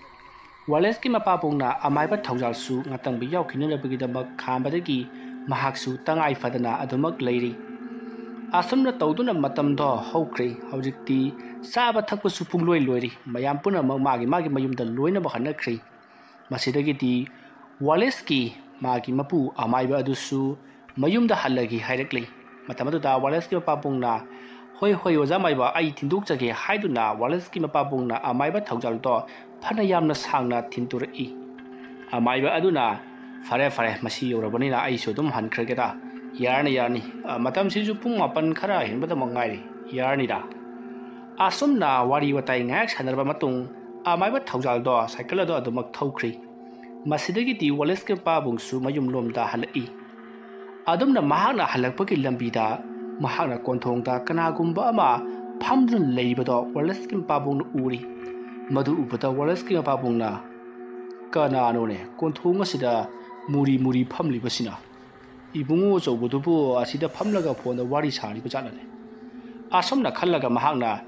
ꯋꯥꯂꯦꯁꯀꯤ ꯃꯄꯥꯕꯨꯡꯅ ꯑꯃꯥꯏꯕ ꯊꯧꯖꯥꯜꯁꯨ ꯉꯥꯇꯪꯕ ꯌꯥꯎꯈꯤꯅꯅꯕꯒꯤꯗꯃꯛ ꯈꯥꯝꯕꯗꯒꯤ ꯃꯍꯥꯛꯁꯨ ꯇꯉꯥꯏ ꯐꯗꯅ ꯑꯗꯨꯃꯛ ꯂꯩꯔꯤ꯫ ꯑꯁꯨꯝꯅ ꯇꯧꯗꯨꯅ ꯃꯇꯝꯗꯣ ꯍꯧꯈ꯭ꯔꯦ꯫ ꯍꯧꯖꯤꯛꯇꯤ ꯆꯥꯕ ꯊꯛꯄꯁꯨ ꯄꯨꯡꯂꯣꯏ ꯂꯣꯏꯔꯤ꯫ ꯃꯌꯥꯝ ꯄꯨꯝꯅꯃꯛ ꯃꯥꯒꯤ ꯃꯥꯒꯤ ꯃꯌꯨꯝꯗ ꯂꯣꯏꯅꯃꯛ ꯍꯟꯅꯈ꯭ꯔꯦ꯫ ꯃꯁꯤꯗꯒꯤꯗꯤ ꯋꯥꯂꯦꯁꯀꯤ ꯃꯥꯒꯤ ꯃꯄꯨ ꯑꯃꯥꯏꯕ ꯑꯗꯨꯁꯨ ꯃꯌꯨꯝꯗ ꯍꯜꯂꯒꯦ ꯍꯥꯏꯔꯛꯂꯤ꯫ ꯃꯇꯝ ꯑꯗꯨꯗ ꯋꯥꯂꯦꯁꯀꯤ ꯃꯄꯥꯕꯨꯡꯅ, "ꯍꯣꯏ, ꯍꯣꯏ, ꯑꯣꯖꯥ ꯃꯥꯏꯕ, ꯑꯩ ꯊꯤꯟꯗꯣꯛꯆꯒꯦ" ꯍꯥꯏꯗꯨꯅ ꯋꯥꯂꯦꯁꯀꯤ ꯃꯄꯥꯕꯨꯡꯅ ꯑꯃꯥꯏꯕ ꯊꯧꯖꯥꯜꯗꯣ ꯐꯅ ꯌꯥꯝꯅ ꯁꯥꯡꯅ ꯊꯤꯟꯗꯣꯔꯛꯏ꯫ ꯑꯃꯥꯏꯕ ꯑꯗꯨꯅ, "ꯐꯔꯦ, ꯐꯔꯦ, ꯃꯁꯤ ꯌꯧꯔꯕꯅꯤꯅ ꯑꯩꯁꯨ ꯑꯗꯨꯝ ꯍꯟꯈ꯭ꯔꯒꯦꯗ꯫ ꯌꯥꯔꯅꯤ, ꯌꯥꯔꯅꯤ꯫ ꯑ, ꯃꯇꯝꯁꯤꯁꯨ ꯄꯨꯡ ꯃꯥꯄꯟ ꯈꯔ ꯍꯦꯟꯕꯗꯃꯛ ꯉꯥꯏꯔꯤ꯫ ꯌꯥꯔꯅꯤꯗ"꯫ ꯑꯁꯨꯝꯅ ꯋꯥꯔꯤ ꯋꯥꯇꯥꯏ ꯉꯥꯏꯍꯥꯛ ꯁꯥꯟꯅꯔꯕ ꯃꯇꯨꯡ ꯑꯃꯥꯏꯕ ꯊꯧꯖꯥꯜꯗꯣ ꯁꯥꯏꯀꯜ ꯑꯗꯣ ꯑꯗꯨꯃꯛ ꯊꯧꯈ꯭ꯔꯦ꯫ ꯃꯁꯤꯗꯒꯤꯗꯤ ꯋꯥꯂꯦꯁꯀꯤ ꯃꯄꯥꯕꯨꯡꯁꯨ ꯃꯌꯨꯝꯂꯣꯝꯗ ꯍꯜꯂꯛꯏ꯫ ꯑꯗꯨꯝꯅ ꯃꯍꯥꯛꯅ ꯍꯜꯂꯛꯄꯒꯤ ꯂꯝꯕꯤꯗ ꯃꯍꯥꯛꯅ ꯀꯣꯟꯊꯣꯡꯗ ꯀꯅꯥꯒꯨꯝꯕ ꯑꯃ ꯐꯝꯗꯨꯅ ꯂꯩꯕꯗꯣ ꯋꯥꯂꯦꯁꯀꯤ ꯃꯄꯥꯕꯨꯡꯅ ꯎꯔꯤ꯫ ꯃꯗꯨ ꯎꯕꯗ ꯋꯥꯂꯦꯁꯀꯤ ꯃꯄꯥꯕꯨꯡꯅ, "ꯀꯅꯥꯅꯣꯅꯦ ꯀꯣꯟꯊꯣꯡ ꯑꯁꯤꯗ ꯃꯨꯔꯤ ꯃꯨꯔꯤ ꯐꯝꯂꯤꯕꯁꯤꯅ? ꯏꯕꯨꯡꯉꯣ ꯑꯆꯧꯕꯗꯨꯕꯨ ꯑꯁꯤꯗ ꯐꯝꯂꯒ ꯐꯣꯟꯗ ꯋꯥꯔꯤ ꯁꯥꯔꯤꯕ ꯖꯥꯠꯂꯅꯦ?" ꯑꯁꯨꯝꯅ ꯈꯜꯂꯒ ꯃꯍꯥꯛꯅ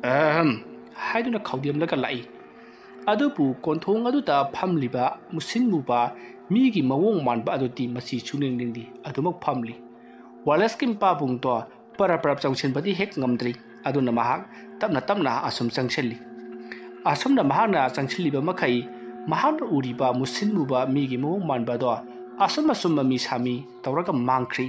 "ꯑꯍꯝ" ꯍꯥꯏꯗꯨꯅ ꯈꯧꯗꯦꯝꯂꯒ ꯂꯥꯛꯏ꯫ ꯑꯗꯨꯕꯨ ꯀꯣꯟꯊꯣꯡ ꯑꯗꯨꯗ ꯐꯝꯂꯤꯕ ꯃꯨꯁꯤꯟ ꯃꯨꯕ ꯃꯤꯒꯤ ꯃꯑꯣꯡ ꯃꯥꯟꯕ ꯑꯗꯨꯗꯤ ꯃꯁꯤ ꯁꯨꯡꯅꯤꯡ ꯅꯤꯡꯗꯦ꯫ ꯑꯗꯨꯃꯛ ꯐꯝꯂꯤ꯫ ꯋꯥꯂꯦꯁꯀꯤ ꯃꯄꯥꯕꯨꯡꯗꯣ ꯄꯔꯞ ꯄꯔꯞ ꯆꯪꯁꯤꯟꯕꯗꯤ ꯍꯦꯛ ꯉꯝꯗ꯭ꯔꯤ꯫ ꯑꯗꯨꯅ ꯃꯍꯥꯛ ꯇꯞꯅ ꯇꯞꯅ ꯑꯁꯨꯝ ꯆꯪꯁꯤꯜꯂꯤ꯫ ꯑꯁꯨꯝꯅ ꯃꯍꯥꯛꯅ ꯆꯪꯁꯤꯜꯂꯤꯕ ꯃꯈꯩ ꯃꯍꯥꯛꯅ ꯎꯔꯤꯕ ꯃꯨꯁꯤꯟ ꯃꯨꯕ ꯃꯤꯒꯤ ꯃꯑꯣꯡ ꯃꯥꯟꯕ ꯑꯗꯣ ꯑꯁꯨꯝ ꯑꯁꯨꯝ ꯃꯃꯤ ꯁꯥꯃꯤ ꯇꯧꯔꯒ ꯃꯥꯡꯈ꯭ꯔꯤ꯫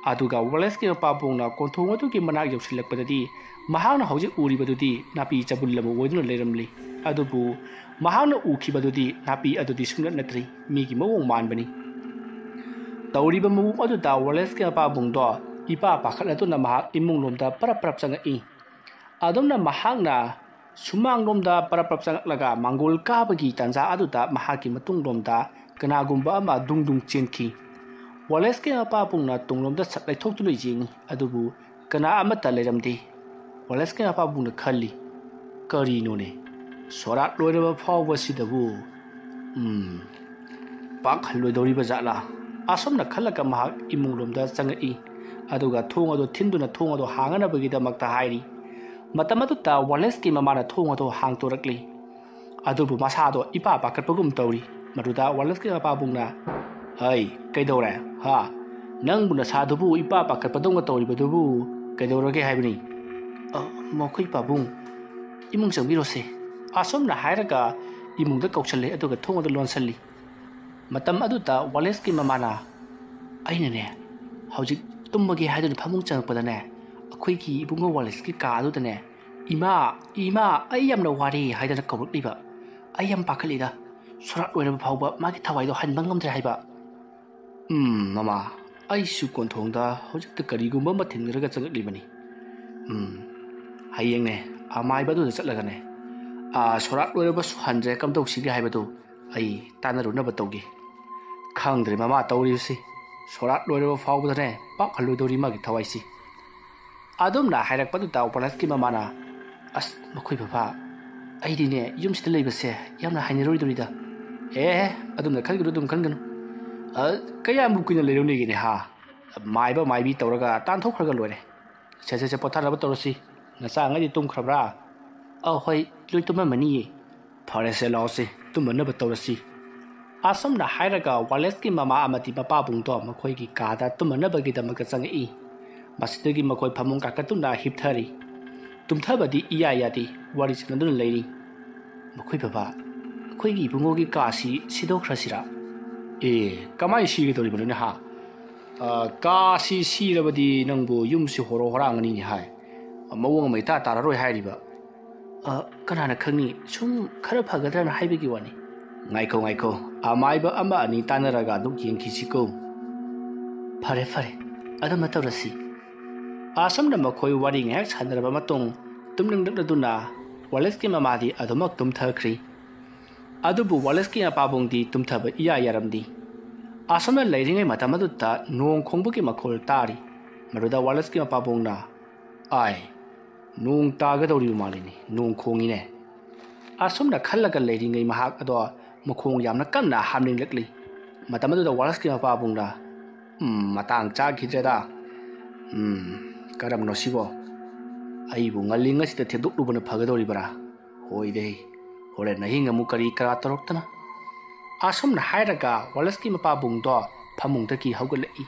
ꯑꯗꯨꯒ ꯋꯥꯂꯦꯁꯀꯤ ꯃꯄꯥꯕꯨꯡꯅ ꯀꯣꯟꯊꯣꯡ ꯑꯗꯨꯒꯤ ꯃꯅꯥꯛ ꯌꯧꯁꯤꯜꯂꯛꯄꯗꯗꯤ ꯃꯍꯥꯛꯅ ꯍꯧꯖꯤꯛ ꯎꯔꯤꯕꯗꯨꯗꯤ ꯅꯥꯄꯤ ꯆꯕꯨꯜ ꯑꯃ ꯑꯣꯏꯗꯨꯅ ꯂꯩꯔꯝꯂꯤ꯫ ꯑꯗꯨꯕꯨ ꯃꯍꯥꯛꯅ ꯎꯈꯤꯕꯗꯨꯗꯤ ꯅꯥꯄꯤ ꯑꯗꯨꯗꯤ ꯁꯨꯡꯅꯠ ꯅꯠꯇ꯭ꯔꯤ, ꯃꯤꯒꯤ ꯃꯑꯣꯡ ꯃꯥꯟꯕꯅꯤ꯫ ꯇꯧꯔꯤꯕ ꯃꯑꯣꯡ ꯑꯗꯨꯗ ꯋꯥꯂꯦꯁꯀꯤ ꯃꯄꯥꯕꯨꯡꯗꯣ ꯏꯄꯥ ꯄꯥꯈꯠꯂꯗꯨꯅ ꯃꯍꯥꯛ ꯏꯃꯨꯡꯂꯣꯝꯗ ꯄꯔꯞ ꯄꯔꯞ ꯆꯪꯉꯛꯏ꯫ ꯑꯗꯨꯝꯅ ꯃꯍꯥꯛꯅ ꯁꯨꯃꯥꯡꯂꯣꯝꯗ ꯄꯔꯞ ꯄꯔꯞ ꯆꯪꯂꯛꯂꯒ ꯃꯥꯡꯒꯣꯜ ꯀꯥꯕꯒꯤ ꯇꯥꯟꯖꯥ ꯑꯗꯨꯗ ꯃꯍꯥꯛꯀꯤ ꯃꯇꯨꯡꯂꯣꯝꯗ ꯀꯅꯥꯒꯨꯝꯕ ꯑꯃ ꯗꯨꯡ ꯗꯨꯡ ꯆꯦꯟꯈꯤ꯫ ꯋꯥꯂꯦꯁꯀꯤ ꯃꯄꯥꯕꯨꯡꯅ ꯇꯨꯡꯂꯣꯝꯗ ꯁꯠ ꯂꯩꯊꯣꯛꯇꯨꯅ ꯌꯦꯡꯉꯤ, ꯑꯗꯨꯕꯨ ꯀꯅꯥ ꯑꯃꯠꯇ ꯂꯩꯔꯝꯗꯦ꯫ ꯋꯥꯂꯦꯁꯀꯤ ꯃꯄꯥꯕꯨꯡꯅ ꯈꯜꯂꯤ, "ꯀꯔꯤꯅꯣꯅꯦ? ꯁꯣꯔꯥꯠ ꯂꯣꯏꯔꯕ ꯐꯥꯎꯕꯁꯤꯗꯕꯨ, ꯎꯝ, ꯄꯥꯛ ꯍꯜꯂꯣꯏꯗꯧꯔꯤꯕ ꯖꯥꯠꯂꯥ?" ꯑꯁꯨꯝꯅ ꯈꯜꯂꯒ ꯃꯍꯥꯛ ꯏꯃꯨꯡꯂꯣꯝꯗ ꯆꯪꯉꯛꯏ, ꯑꯗꯨꯒ ꯊꯣꯡ ꯑꯗꯨ ꯊꯤꯟꯗꯨꯅ ꯊꯣꯡ ꯑꯗꯨ ꯍꯥꯡꯅꯅꯕꯒꯤꯗꯃꯛꯇ ꯍꯥꯏꯔꯤ꯫ ꯃꯇꯝ ꯑꯗꯨꯗ ꯋꯥꯂꯦꯁꯀꯤ ꯃꯃꯥꯅ ꯊꯣꯡ ꯑꯗꯨ ꯍꯥꯡꯇꯣꯔꯛꯂꯤ꯫ ꯑꯗꯨꯕꯨ ꯃꯁꯥꯗꯣ ꯏꯄꯥ ꯄꯥꯈꯠꯄꯒꯨꯝ ꯇꯧꯔꯤ꯫ ꯃꯗꯨꯗ ꯋꯥꯂꯦꯁꯀꯤ ꯃꯄꯥꯕꯨꯡꯅ, "ꯍꯩ, ꯀꯩꯗꯧꯔꯦ? ꯍꯥ? ꯅꯪꯕꯨ ꯅꯁꯥꯗꯨꯕꯨ ꯏꯄꯥ ꯄꯥꯈꯠꯄꯗꯧꯅ ꯇꯧꯔꯤꯕꯗꯨꯕꯨ ꯀꯩꯗꯧꯔꯒꯦ ꯍꯥꯏꯕꯅꯤ?" "ꯑ, ꯃꯈꯣꯏ ꯄꯥꯕꯨꯡ, ꯏꯃꯨꯡ ꯆꯪꯕꯤꯔꯣꯁꯦ꯫" ꯑꯁꯨꯝꯅ ꯍꯥꯏꯔꯒ ꯏꯃꯨꯡꯗ ꯀꯧꯁꯜꯂꯦ, ꯑꯗꯨꯒ ꯊꯣꯡ ꯑꯗꯨ ꯂꯣꯟꯁꯜꯂꯤ꯫ ꯃꯇꯝ ꯑꯗꯨꯗ ꯋꯥꯂꯦꯁꯀꯤ ꯃꯃꯥꯅ, "ꯑꯩꯅꯅꯦ, ꯍꯧꯖꯤꯛ ꯇꯨꯝꯃꯒꯦ ꯍꯥꯏꯗꯨꯅ ꯐꯃꯨꯡ ꯆꯪꯉꯛꯄꯗꯅꯦ, ꯑꯩꯈꯣꯏꯒꯤ ꯏꯕꯨꯡꯉꯣ ꯋꯥꯂꯦꯁꯀꯤ ꯀꯥ ꯑꯗꯨꯗꯅꯦ, 'ꯏꯃꯥ, ꯏꯃꯥ, ꯑꯩ ꯌꯥꯝꯅ ꯋꯥꯔꯦ' ꯍꯥꯏꯗꯅ ꯀꯧꯔꯛꯂꯤꯕ꯫ ꯑꯩ ꯌꯥꯝ ꯄꯥꯈꯠꯂꯤꯗ꯫ ꯁꯣꯔꯥꯠ ꯂꯣꯏꯔꯕ ꯐꯥꯎꯕ ꯃꯥꯒꯤ ꯊꯋꯥꯏꯗꯣ ꯍꯟꯕ ꯉꯝꯗ꯭ꯔꯦ ꯍꯥꯏꯕ꯫ ꯎꯝ, ꯃꯃꯥ, ꯑꯩꯁꯨ ꯀꯣꯟꯊꯣꯡꯗ ꯍꯧꯖꯤꯛꯇ ꯀꯔꯤꯒꯨꯝꯕ ꯑꯃ ꯊꯤꯟꯈ꯭ꯔꯒ ꯆꯪꯉꯛꯂꯤꯕꯅꯤ꯫ ꯎꯝ, ꯍꯌꯦꯡꯅꯦ, ꯑꯃꯥꯏꯕ ꯑꯗꯨꯗ ꯆꯠꯂꯒꯅꯦ, ꯑꯥ, ꯁꯣꯔꯥꯠ ꯂꯣꯏꯔꯕꯁꯨ ꯍꯟꯗ꯭ꯔꯦ, ꯀꯝꯗꯧꯁꯤꯒꯦ ꯍꯥꯏꯕꯗꯨ ꯑꯩ ꯇꯥꯟꯅꯔꯨꯅꯕ ꯇꯧꯒꯦ꯫ ꯈꯪꯗ꯭ꯔꯦ ꯃꯃꯥ ꯇꯧꯔꯤꯕꯁꯤ, ꯁꯣꯔꯥꯠ ꯂꯣꯏꯔꯕ ꯐꯥꯎꯕꯗꯅꯦ ꯄꯥꯛ ꯍꯜꯂꯣꯏꯗꯧꯔꯤ ꯃꯥꯒꯤ ꯊꯋꯥꯏꯁꯤ꯫" ꯑꯗꯨꯝꯅ ꯍꯥꯏꯔꯛꯄꯗꯨꯗ ꯋꯥꯂꯦꯁꯀꯤ ꯃꯃꯥꯅ, "ꯑꯁ, ꯃꯈꯣꯏ ꯕꯕꯥ, ꯑꯩꯗꯤꯅꯦ ꯌꯨꯝꯁꯤꯗ ꯂꯩꯕꯁꯦ ꯌꯥꯝꯅ ꯍꯩꯅꯔꯣꯏꯗꯧꯔꯤꯗ꯫" "ꯑꯦ, ꯑꯗꯨꯝꯅ ꯈꯟꯒꯅꯨ, ꯑꯗꯨꯝ ꯈꯟꯒꯅꯨ꯫ ꯑ, ꯀꯌꯥꯝꯕꯨ ꯀꯨꯏꯅ ꯂꯩꯔꯨꯅꯤꯒꯦꯅꯦ ꯍꯥ? ꯃꯥꯏꯕ ꯃꯥꯏꯕꯤ ꯇꯧꯔꯒ ꯇꯥꯟꯊꯣꯛꯈ꯭ꯔꯒ ꯂꯣꯏꯔꯦ꯫ ꯁꯦ, ꯁꯦ, ꯁꯦ, ꯄꯣꯊꯥꯅꯕ ꯇꯧꯔꯁꯤ꯫ ꯅꯆꯥꯉꯩꯗꯤ ꯇꯨꯝꯈ꯭ꯔꯕ꯭ꯔꯥ?" "ꯑ, ꯍꯣꯏ, ꯂꯣꯏ ꯇꯨꯝꯃꯝꯃꯅꯤꯌꯦ꯫" "ꯐꯔꯦꯁꯦ, ꯂꯥꯛꯑꯣꯁꯦ, ꯇꯨꯝꯃꯅꯕ ꯇꯧꯔꯁꯤ꯫" ꯑꯁꯨꯝꯅ ꯍꯥꯏꯔꯒ ꯋꯥꯂꯦꯁꯀꯤ ꯃꯃꯥ ꯑꯃꯗꯤ ꯃꯄꯥꯕꯨꯡꯗꯣ ꯃꯈꯣꯏꯒꯤ ꯀꯥꯗ ꯇꯨꯝꯃꯅꯕꯒꯤꯗꯃꯛꯇ ꯆꯪꯉꯛꯏ꯫ ꯃꯁꯤꯗꯒꯤ ꯃꯈꯣꯏ ꯐꯃꯨꯡ ꯀꯥꯈꯠꯇꯨꯅ ꯍꯤꯞꯊꯔꯤ꯫ ꯇꯨꯝꯊꯕꯗꯤ ꯏꯌꯥ ꯌꯥꯗꯦ, ꯋꯥꯔꯤ ꯁꯥꯟꯅꯗꯨꯅ ꯂꯩꯔꯤ꯫ "ꯃꯈꯣꯏ ꯕꯕꯥ, ꯑꯩꯈꯣꯏꯒꯤ ꯏꯕꯨꯡꯉꯣꯒꯤ ꯀꯥꯁꯤ ꯁꯤꯗꯣꯛꯈ꯭ꯔꯁꯤꯔꯥ?" "ꯑꯦ, ꯀꯃꯥꯏꯅ ꯁꯤꯒꯗꯧꯔꯤꯕꯅꯣꯅꯦ ꯍꯥ? ꯑ, ꯀꯥꯁꯤ ꯁꯤꯔꯕꯗꯤ ꯅꯪꯕꯨ ꯌꯨꯝꯁꯤ ꯍꯣꯔꯣ ꯍꯣꯔꯥꯡꯒꯅꯤꯅꯦ ꯍꯥꯏ꯫ ꯃꯑꯣꯡ ꯑꯃ ꯏꯇꯥ ꯇꯥꯔꯔꯣꯏ ꯍꯥꯏꯔꯤꯕ꯫" "ꯑ, ꯀꯅꯥꯅ ꯈꯪꯅꯤ, ꯁꯨꯝ ꯈꯔ ꯐꯒꯗ꯭ꯔꯅ ꯍꯥꯏꯕꯒꯤ ꯋꯥꯅꯤ꯫" "ꯉꯥꯏꯈꯣ, ꯉꯥꯏꯈꯣ, ꯑꯃꯥꯏꯕ ꯑꯃ ꯑꯅꯤ ꯇꯥꯟꯅꯔꯒ ꯑꯗꯨꯝ ꯌꯦꯡꯈꯤꯁꯤꯀꯣ꯫" "ꯐꯔꯦ, ꯐꯔꯦ, ꯑꯗꯨꯃ ꯇꯧꯔꯁꯤ꯫" ꯑꯁꯨꯝꯅ ꯃꯈꯣꯏ ꯋꯥꯔꯤ ꯉꯥꯏꯍꯥꯛ ꯁꯥꯟꯅꯔꯕ ꯃꯇꯨꯡ, ꯇꯨꯝꯅꯤꯡꯂꯛꯂꯗꯨꯅ ꯋꯥꯂꯦꯁꯀꯤ ꯃꯃꯥꯗꯤ ꯑꯗꯨꯃꯛ ꯇꯨꯝꯊꯈ꯭ꯔꯤ꯫ ꯑꯗꯨꯕꯨ ꯋꯥꯂꯦꯁꯀꯤ ꯃꯄꯥꯕꯨꯡꯗꯤ ꯇꯨꯝꯊꯕ ꯏꯌꯥ ꯌꯥꯔꯝꯗꯦ꯫ ꯑꯁꯨꯝꯅ ꯂꯩꯔꯤꯉꯩ ꯃꯇꯝ ꯑꯗꯨꯗ ꯅꯣꯡ ꯈꯣꯡꯕꯒꯤ ꯃꯈꯣꯜ ꯇꯥꯔꯤ꯫ ꯃꯗꯨꯗ ꯋꯥꯂꯦꯁꯀꯤ ꯃꯄꯥꯕꯨꯡꯅ, "ꯑꯥꯏ, ꯅꯣꯡ ꯇꯥꯒꯗꯧꯔꯤꯕ ꯃꯥꯜꯂꯤꯅꯦ, ꯅꯣꯡ ꯈꯣꯡꯉꯤꯅꯦ꯫" ꯑꯁꯨꯝꯅ ꯈꯜꯂꯒ ꯂꯩꯔꯤꯉꯩ ꯃꯍꯥꯛ ꯑꯗꯣ ꯃꯈꯣꯡ ꯌꯥꯝꯅ ꯀꯟꯅ ꯍꯥꯝꯅꯤꯡꯂꯛꯂꯤ꯫ ꯃꯇꯝ ꯑꯗꯨꯗ ꯋꯥꯂꯦꯁꯀꯤ ꯃꯄꯥꯕꯨꯡꯅ, "ꯎꯝ, ꯃꯇꯥꯡ ꯆꯥꯈꯤꯗ꯭ꯔꯦꯗ꯫ ꯎꯝ, ꯀꯔꯝꯕꯅꯣ ꯁꯤꯕꯣ? ꯑꯩꯕꯨ ꯉꯜꯂꯤꯉꯩꯁꯤꯗ ꯊꯦꯡꯗꯣꯛꯂꯨꯕꯅ ꯐꯒꯗꯧꯔꯤꯕ꯭ꯔꯥ? ꯍꯣꯏꯗꯦ, ꯍꯣꯔꯦꯟ ꯑꯍꯤꯡ ꯑꯃꯨꯛ ꯀꯔꯤ ꯀꯔꯥ ꯇꯧꯔꯛꯇꯅ꯫" ꯑꯁꯨꯝꯅ ꯍꯥꯏꯔꯒ ꯋꯥꯂꯦꯁꯀꯤ ꯃꯄꯥꯕꯨꯡꯗꯣ ꯐꯃꯨꯡꯗꯒꯤ ꯍꯧꯒꯠꯂꯛꯏ꯫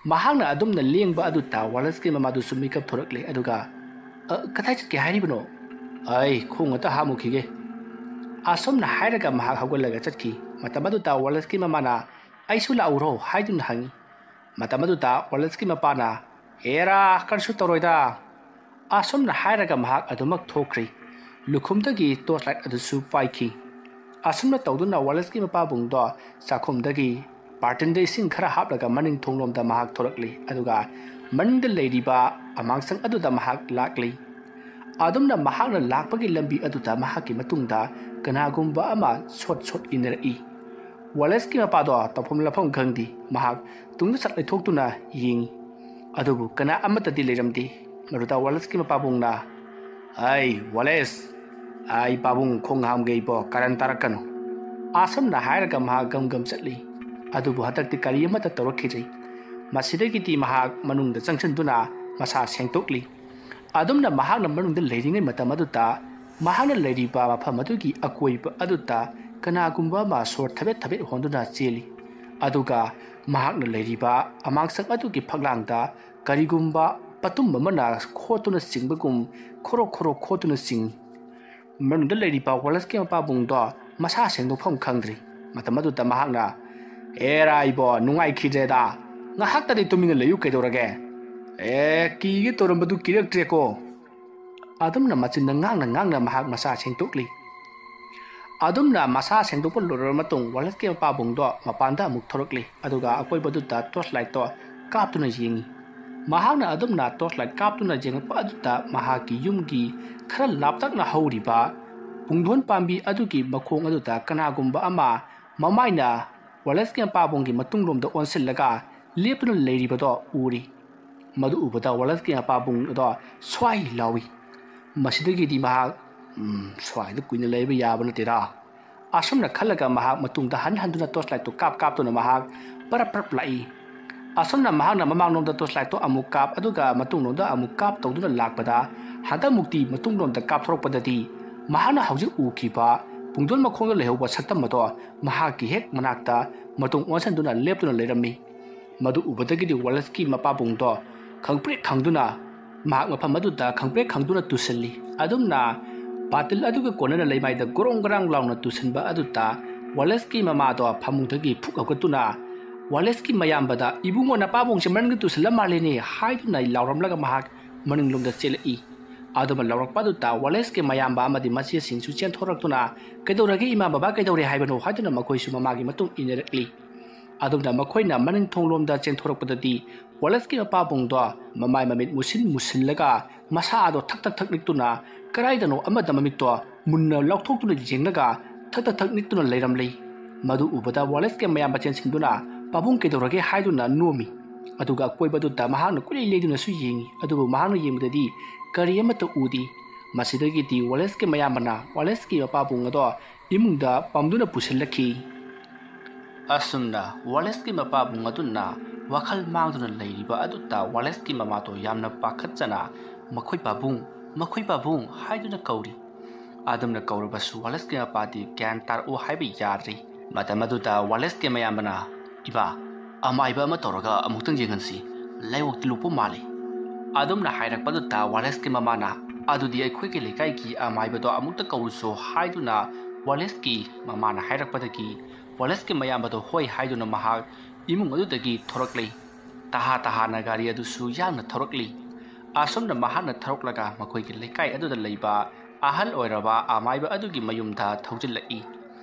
ꯃꯍꯥꯛꯅ ꯑꯗꯨꯝꯅ ꯂꯦꯡꯕ ꯑꯗꯨꯗ ꯋꯥꯂꯦꯁꯀꯤ ꯃꯃꯥꯗꯨꯁꯨ ꯃꯤꯀꯞ ꯊꯣꯔꯛꯂꯦ, ꯑꯗꯨꯒ, "ꯑ, ꯀꯗꯥꯏ ꯆꯠꯀꯦ ꯍꯥꯏꯔꯤꯕꯅꯣ?" "ꯑꯩ ꯈꯣꯡ ꯑꯇ ꯍꯥꯝꯃꯨꯈꯤꯒꯦ꯫" ꯑꯁꯨꯝꯅ ꯍꯥꯏꯔꯒ ꯃꯍꯥꯛ ꯍꯧꯒꯠꯂꯒ ꯆꯠꯈꯤ꯫ ꯃꯇꯝ ꯑꯗꯨꯗ ꯋꯥꯂꯦꯁꯀꯤ ꯃꯃꯥꯅ, "ꯑꯩꯁꯨ ꯂꯥꯛꯎꯔꯣ?" ꯍꯥꯏꯗꯨꯅ ꯍꯪꯉꯤ꯫ ꯃꯇꯝ ꯑꯗꯨꯗ ꯋꯥꯂꯦꯁꯀꯤ ꯃꯄꯥꯅ, "ꯑꯦꯔꯥ, ꯀꯔꯤꯁꯨ ꯇꯧꯔꯣꯏꯗ꯫" ꯑꯁꯨꯝꯅ ꯍꯥꯏꯔꯒ ꯃꯍꯥꯛ ꯑꯗꯨꯃꯛ ꯊꯣꯛꯈ꯭ꯔꯤ꯫ ꯂꯨꯈꯨꯝꯗꯒꯤ ꯇꯣꯔꯆ ꯂꯥꯏꯠ ꯑꯗꯨꯁꯨ ꯄꯥꯏꯈꯤ꯫ ꯑꯁꯨꯝꯅ ꯇꯧꯗꯨꯅ ꯋꯥꯂꯦꯁꯀꯤ ꯃꯄꯥꯕꯨꯡꯗꯣ ꯆꯥꯛꯈꯨꯝꯗꯒꯤ ꯕꯥꯔꯇꯤꯟꯗ ꯏꯁꯤꯡ ꯈꯔ ꯍꯥꯞꯂꯒ ꯃꯅꯤꯡ ꯊꯣꯡꯂꯣꯝꯗ ꯃꯍꯥꯛ ꯊꯣꯔꯛꯂꯤ, ꯑꯗꯨꯒ ꯃꯅꯤꯡꯗ ꯂꯩꯔꯤꯕ ꯑꯃꯥꯡꯁꯪ ꯑꯗꯨꯗ ꯃꯍꯥꯛ ꯂꯥꯛꯂꯤ꯫ ꯑꯗꯨꯝꯅ ꯃꯍꯥꯛꯅ ꯂꯥꯛꯄꯒꯤ ꯂꯝꯕꯤ ꯑꯗꯨꯗ ꯃꯍꯥꯛꯀꯤ ꯃꯇꯨꯡꯗ ꯀꯅꯥꯒꯨꯝꯕ ꯑꯃ ꯁꯣꯠ ꯁꯣꯠ ꯏꯟꯅꯔꯛꯏ꯫ ꯋꯥꯂꯦꯁꯀꯤ ꯃꯄꯥꯗꯣ ꯇꯧꯐꯝ ꯂꯥꯛꯐꯝ ꯈꯪꯗꯦ꯫ ꯃꯍꯥꯛ ꯇꯨꯡꯗ ꯆꯠ ꯂꯩꯊꯣꯛꯇꯨꯅ ꯌꯦꯡꯏ꯫ ꯑꯗꯨꯕꯨ ꯀꯅꯥ ꯑꯃꯠꯇꯗꯤ ꯂꯩꯔꯝꯗꯦ꯫ ꯃꯗꯨꯗ ꯋꯥꯂꯦꯁꯀꯤ ꯃꯄꯥꯕꯨꯡꯅ, "ꯑꯩ ꯋꯥꯂꯦꯁ, ꯑꯩ ꯄꯥꯕꯨꯡ ꯈꯣꯡ ꯍꯥꯝꯒꯦ ꯏꯕꯣ, ꯀꯔꯟ ꯇꯥꯔꯛꯀꯅꯨ꯫" ꯑꯁꯨꯝꯅ ꯍꯥꯏꯔꯒ ꯃꯍꯥꯛ ꯒꯝ ꯒꯝ ꯆꯠꯂꯤ꯫ ꯑꯗꯨꯕꯨ ꯍꯟꯗꯛꯇꯤ ꯀꯔꯤ ꯑꯃꯠꯇ ꯇꯧꯔꯛꯈꯤꯗ꯭ꯔꯤ꯫ ꯃꯁꯤꯗꯒꯤꯗꯤ ꯃꯍꯥꯛ ꯃꯅꯨꯡꯗ ꯆꯪꯁꯤꯟꯗꯨꯅ ꯃꯁꯥ ꯁꯦꯡꯗꯣꯛꯂꯤ꯫ ꯑꯗꯨꯝꯅ ꯃꯍꯥꯛꯅ ꯃꯅꯨꯡꯗ ꯂꯩꯔꯤꯉꯩ ꯃꯇꯝ ꯑꯗꯨꯗ ꯃꯍꯥꯛꯅ ꯂꯩꯔꯤꯕ ꯃꯐꯝ ꯑꯗꯨꯒꯤ ꯑꯀꯣꯏꯕ ꯑꯗꯨꯗ ꯀꯅꯥꯒꯨꯝꯕ ꯑꯃ ꯁꯣꯔ ꯊꯕꯦꯠ ꯊꯕꯦꯠ ꯍꯣꯟꯗꯨꯅ ꯆꯦꯜꯂꯤ꯫ ꯑꯗꯨꯒ ꯃꯍꯥꯛꯅ ꯂꯩꯔꯤꯕ ꯑꯃꯥꯡꯁꯪ ꯑꯗꯨꯒꯤ ꯐꯛꯂꯥꯡꯗ ꯀꯔꯤꯒꯨꯝꯕ ꯄꯇꯨꯝ ꯑꯃꯅ ꯈꯣꯠꯇꯨꯅ ꯆꯤꯡꯕꯒꯨꯝ ꯈꯣꯔꯣ ꯈꯣꯔꯣ ꯈꯣꯠꯇꯨꯅ ꯆꯤꯡꯏ꯫ ꯃꯅꯨꯡꯗ ꯂꯩꯔꯤꯕ ꯋꯥꯂꯦꯁꯀꯤ ꯃꯄꯥꯕꯨꯡꯗꯣ ꯃꯁꯥ ꯁꯦꯡꯗꯣꯛꯐꯝ ꯈꯪꯗ꯭ꯔꯤ꯫ ꯃꯇꯝ ꯑꯗꯨꯗ ꯃꯍꯥꯛꯅ, "ꯑꯦꯔꯥ ꯏꯕꯣ, ꯅꯨꯡꯉꯥꯏꯈꯤꯗ꯭ꯔꯦꯗ꯫ ꯉꯥꯏꯍꯥꯛꯇꯗꯤ ꯇꯨꯃꯤꯟꯅ ꯂꯩꯌꯨ ꯀꯩꯗꯧꯔꯒꯦ? ꯑꯦ, ꯀꯤꯒꯦ ꯇꯧꯔꯝꯕꯗꯨ ꯀꯤꯔꯛꯇ꯭ꯔꯦꯀꯣ?" ꯑꯗꯨꯝꯅ ꯃꯆꯤꯟꯗ ꯉꯥꯡꯅ ꯉꯥꯡꯅ ꯃꯍꯥꯛ ꯃꯁꯥ ꯁꯦꯡꯗꯣꯛꯂꯤ꯫ ꯑꯗꯨꯝꯅ ꯃꯁꯥ ꯁꯦꯡꯗꯣꯛꯄ ꯂꯣꯏꯔꯕ ꯃꯇꯨꯡ ꯋꯥꯂꯦꯁꯀꯤ ꯃꯄꯥꯕꯨꯡꯗꯣ ꯃꯄꯥꯟꯗ ꯑꯃꯨꯛ ꯊꯣꯔꯛꯂꯤ, ꯑꯗꯨꯒ ꯑꯀꯣꯏꯕꯗꯨꯗ torch lightꯇꯣ ꯀꯥꯞꯇꯨꯅ ꯌꯦꯡꯉꯤ꯫ ꯃꯍꯥꯛꯅ ꯑꯗꯨꯝꯅ torch light ꯀꯥꯞꯇꯨꯅ ꯌꯦꯡꯉꯛꯄ ꯑꯗꯨꯗ ꯃꯍꯥꯛꯀꯤ ꯌꯨꯝꯒꯤ ꯈꯔ ꯂꯥꯞꯇꯛꯅ ꯍꯧꯔꯤꯕ ꯄꯨꯡꯗꯣꯟ ꯄꯥꯝꯕꯤ ꯑꯗꯨꯒꯤ ꯃꯈꯣꯡ ꯑꯗꯨꯗ ꯀꯅꯥꯒꯨꯝꯕ ꯑꯃ ꯃꯃꯥꯏꯅ ꯋꯥꯂꯦꯁꯀꯤ ꯃꯄꯥꯕꯨꯡꯒꯤ ꯃꯇꯨꯡꯂꯣꯝꯗ ꯑꯣꯟꯁꯤꯜꯂꯒ ꯂꯦꯞꯇꯨꯅ ꯂꯩꯔꯤꯕꯗꯣ ꯎꯔꯤ꯫ ꯃꯗꯨ ꯎꯕꯗ ꯋꯥꯂꯦꯁꯀꯤ ꯃꯄꯥꯕꯨꯡ ꯑꯗꯣ ꯁ꯭ꯋꯥꯏ ꯂꯥꯎꯏ꯫ ꯃꯁꯤꯗꯒꯤꯗꯤ ꯃꯍꯥꯛ, "ꯎꯝ, ꯁ꯭ꯋꯥꯏꯗ ꯀꯨꯏꯅ ꯂꯩꯕ ꯌꯥꯕ ꯅꯠꯇꯦꯗ"꯫ ꯑꯁꯨꯝꯅ ꯈꯜꯂꯒ ꯃꯍꯥꯛ ꯃꯇꯨꯡꯗ ꯍꯟ ꯍꯟꯗꯨꯅ torch lightꯇꯨ ꯀꯥꯞ ꯀꯥꯞꯇꯨꯅ ꯃꯍꯥꯛ ꯄꯔꯞ ꯄꯔꯞ ꯂꯥꯛꯏ꯫ ꯑꯁꯨꯝꯅ ꯃꯍꯥꯛꯅ ꯃꯃꯥꯡꯂꯣꯝꯗ torch lightꯇꯣ ꯑꯃꯨꯛ ꯀꯥꯞ, ꯑꯗꯨꯒ ꯃꯇꯨꯡꯂꯣꯝꯗ ꯑꯃꯨꯛ ꯀꯥꯞ ꯇꯧꯗꯨꯅ ꯂꯥꯛꯄꯗ, ꯍꯟꯗꯛꯃꯨꯛꯇꯤ ꯃꯇꯨꯡꯂꯣꯝꯗ ꯀꯥꯞꯊꯣꯔꯛꯄꯗꯗꯤ ꯃꯍꯥꯛꯅ ꯍꯧꯖꯤꯛ ꯎꯈꯤꯕ ꯄꯨꯡꯗꯣꯟ ꯃꯈꯣꯡꯗ ꯂꯩꯍꯧꯕ ꯁꯛꯇꯝ ꯑꯗꯣ ꯃꯍꯥꯛꯀꯤ ꯍꯦꯛ ꯃꯅꯥꯛꯇ ꯃꯇꯨꯡ ꯑꯣꯟꯁꯤꯟꯗꯨꯅ ꯂꯦꯞꯇꯨꯅ ꯂꯩꯔꯝꯃꯤ꯫ ꯃꯗꯨ ꯎꯕꯗꯒꯤꯗꯤ ꯋꯥꯂꯦꯁꯀꯤ ꯃꯄꯥꯕꯨꯡꯗꯣ ꯈꯪꯄ꯭ꯔꯦꯛ ꯈꯪꯗꯨꯅ ꯃꯍꯥꯛ ꯃꯐꯝ ꯑꯗꯨꯗ ꯈꯪꯄ꯭ꯔꯦꯛ ꯈꯪꯗꯨꯅ ꯇꯨꯁꯤꯜꯂꯤ꯫ ꯑꯗꯨꯝꯅ ꯕꯥꯇꯤꯜ ꯑꯗꯨꯒ ꯀꯣꯟꯅꯅ ꯂꯩꯃꯥꯏꯗ ꯒꯣꯔꯣꯡ ꯒꯔꯥꯡ ꯂꯥꯎꯅ ꯇꯨꯁꯤꯟꯕ ꯑꯗꯨꯗ ꯋꯥꯂꯦꯁꯀꯤ ꯃꯃꯥꯗꯣ ꯐꯃꯨꯡꯗꯒꯤ ꯐꯨꯛ ꯍꯧꯒꯠꯇꯨꯅ ꯋꯥꯂꯦꯁꯀꯤ ꯃꯌꯥꯝꯕꯗ, "ꯏꯕꯨꯡꯉꯣ, ꯅꯄꯥꯕꯨꯡꯁꯦ ꯃꯅꯨꯡꯗ ꯇꯨꯁꯤꯜꯂ ꯃꯥꯜꯂꯦꯅꯦ" ꯍꯥꯏꯗꯨꯅ ꯂꯥꯎꯔꯝꯂꯒ ꯃꯍꯥꯛ ꯃꯅꯤꯡꯂꯣꯝꯗ ꯆꯦꯜꯂꯛꯏ꯫ ꯑꯗꯨꯃ ꯂꯥꯎꯔꯛꯄ ꯑꯗꯨꯗ ꯋꯥꯂꯦꯁꯀꯤ ꯃꯌꯥꯝꯕ ꯑꯃꯗꯤ ꯃꯆꯦꯁꯤꯡꯁꯨ ꯆꯦꯟꯊꯣꯔꯛꯇꯨꯅ, "ꯀꯩꯗꯧꯔꯒꯦ ꯏꯃꯥ ꯕꯕꯥ, ꯀꯩꯗꯧꯔꯦ ꯍꯥꯏꯕꯅꯣ?" ꯍꯥꯏꯗꯨꯅ ꯃꯈꯣꯏꯁꯨ ꯃꯃꯥꯒꯤ ꯃꯇꯨꯡ ꯏꯟꯅꯔꯛꯂꯤ꯫ ꯑꯗꯨꯝꯅ ꯃꯈꯣꯏꯅ ꯃꯅꯤꯡ ꯊꯣꯡꯂꯣꯝꯗ ꯆꯦꯟꯊꯣꯔꯛꯄꯗꯗꯤ ꯋꯥꯂꯦꯁꯀꯤ ꯃꯄꯥꯕꯨꯡꯗꯣ ꯃꯃꯥꯏ ꯃꯃꯤꯠ ꯃꯨꯁꯤꯟ ꯃꯨꯁꯤꯜꯂꯒ ꯃꯁꯥ ꯑꯗꯣ ꯊꯛ ꯊꯛ ꯊꯛ ꯅꯤꯛꯇꯨꯅ ꯀꯗꯥꯏꯗꯅꯣ ꯑꯃꯗ ꯃꯃꯤꯠꯇꯣ ꯃꯨꯟꯅ ꯂꯥꯎꯊꯣꯛꯇꯨꯅ ꯌꯦꯡꯂꯒ ꯊꯛ ꯊꯛ ꯊꯛ ꯅꯤꯛꯇꯨꯅ ꯂꯩꯔꯝꯂꯤ꯫ ꯃꯗꯨ ꯎꯕꯗ ꯋꯥꯂꯦꯁꯀꯤ ꯃꯌꯥꯝꯕ ꯆꯦꯟꯁꯤꯟꯗꯨꯅ, "ꯄꯥꯕꯨꯡ, ꯀꯩꯗꯧꯔꯒꯦ?" ꯍꯥꯏꯗꯨꯅ ꯅꯣꯝꯃꯤ꯫ ꯑꯗꯨꯒ ꯑꯀꯣꯏꯕꯗꯨꯗ ꯃꯍꯥꯛꯅ ꯀꯨꯂꯩ ꯂꯩꯗꯨꯅꯁꯨ ꯌꯦꯡꯉꯤ, ꯑꯗꯨꯕꯨ ꯃꯍꯥꯛꯅ ꯌꯦꯡꯕꯗꯗꯤ ꯀꯔꯤ ꯑꯃꯠꯇ ꯎꯗꯦ꯫ ꯃꯁꯤꯗꯒꯤꯗꯤ ꯋꯥꯂꯦꯁꯀꯤ ꯃꯌꯥꯝꯕꯅ ꯋꯥꯂꯦꯁꯀꯤ ꯃꯄꯥꯕꯨꯡ ꯑꯗꯣ ꯏꯃꯨꯡꯗ ꯄꯝꯗꯨꯅ ꯄꯨꯁꯤꯜꯂꯛꯈꯤ꯫ ꯑꯁꯨꯝꯅ ꯋꯥꯂꯦꯁꯀꯤ ꯃꯄꯥꯕꯨꯡ ꯑꯗꯨꯅ ꯋꯥꯈꯜ ꯃꯥꯡꯗꯨꯅ ꯂꯩꯔꯤꯕ ꯑꯗꯨꯗ ꯋꯥꯂꯦꯁꯀꯤ ꯃꯃꯥꯗꯣ ꯌꯥꯝꯅ ꯄꯥꯈꯠꯆꯅ, "ꯃꯈꯣꯏ ꯄꯥꯕꯨꯡ, ꯃꯈꯣꯏ ꯄꯥꯕꯨꯡ" ꯍꯥꯏꯗꯨꯅ ꯀꯧꯔꯤ꯫ ꯑꯗꯨꯝꯅ ꯀꯧꯔꯕꯁꯨ ꯋꯥꯂꯦꯁꯀꯤ ꯃꯄꯥꯗꯤ ꯒ꯭ꯌꯥꯟ ꯇꯥꯔꯛꯎ ꯍꯥꯏꯕ ꯌꯥꯗ꯭ꯔꯤ꯫ ꯃꯇꯝ ꯑꯗꯨꯗ ꯋꯥꯂꯦꯁꯀꯤ ꯃꯌꯥꯝꯕꯅ, "ꯏꯃꯥ, ꯑꯃꯥꯏꯕ ꯑꯃ ꯇꯧꯔꯒ ꯑꯃꯨꯛꯇꯪ ꯌꯦꯡꯍꯟꯁꯤ, ꯂꯥꯏꯑꯣꯡꯗꯤ ꯂꯨꯞꯄ ꯃꯥꯜꯂꯤ" ꯑꯗꯨꯝꯅ ꯍꯥꯏꯔꯛꯄꯗꯨꯗ ꯋꯥꯂꯦꯁꯀꯤ ꯃꯃꯥꯅ, "ꯑꯗꯨꯗꯤ ꯑꯩꯈꯣꯏꯒꯤ ꯂꯩꯀꯥꯏꯒꯤ ꯑꯃꯥꯏꯕꯗꯣ ꯑꯃꯨꯛꯇ ꯀꯧꯔꯨꯁꯣ" ꯍꯥꯏꯗꯨꯅ ꯋꯥꯂꯦꯁꯀꯤ ꯃꯃꯥꯅ ꯍꯥꯏꯔꯛꯄꯗꯒꯤ ꯋꯥꯂꯦꯁꯀꯤ ꯃꯌꯥꯝꯕꯗꯣ ꯍꯣꯏ ꯍꯥꯏꯗꯨꯅ ꯃꯍꯥꯛ ꯏꯃꯨꯡ ꯑꯗꯨꯗꯒꯤ ꯊꯣꯔꯛꯂꯦ꯫ ꯇꯍꯥ ꯇꯍꯥꯅ ꯒꯥꯔꯤ ꯑꯗꯨꯁꯨ ꯌꯥꯡꯅ ꯊꯧꯔꯛꯂꯤ꯫ ꯑꯁꯨꯝꯅ ꯃꯍꯥꯛꯅ ꯊꯧꯔꯛꯂꯒ ꯃꯈꯣꯏꯒꯤ ꯂꯩꯀꯥꯏ ꯑꯗꯨꯗ ꯂꯩꯕ ꯑꯍꯜ ꯑꯣꯏꯔꯕ ꯑꯃꯥꯏꯕ ꯑꯗꯨꯒꯤ ꯃꯌꯨꯝꯗ ꯊꯧꯖꯤꯜꯂꯛꯏ꯫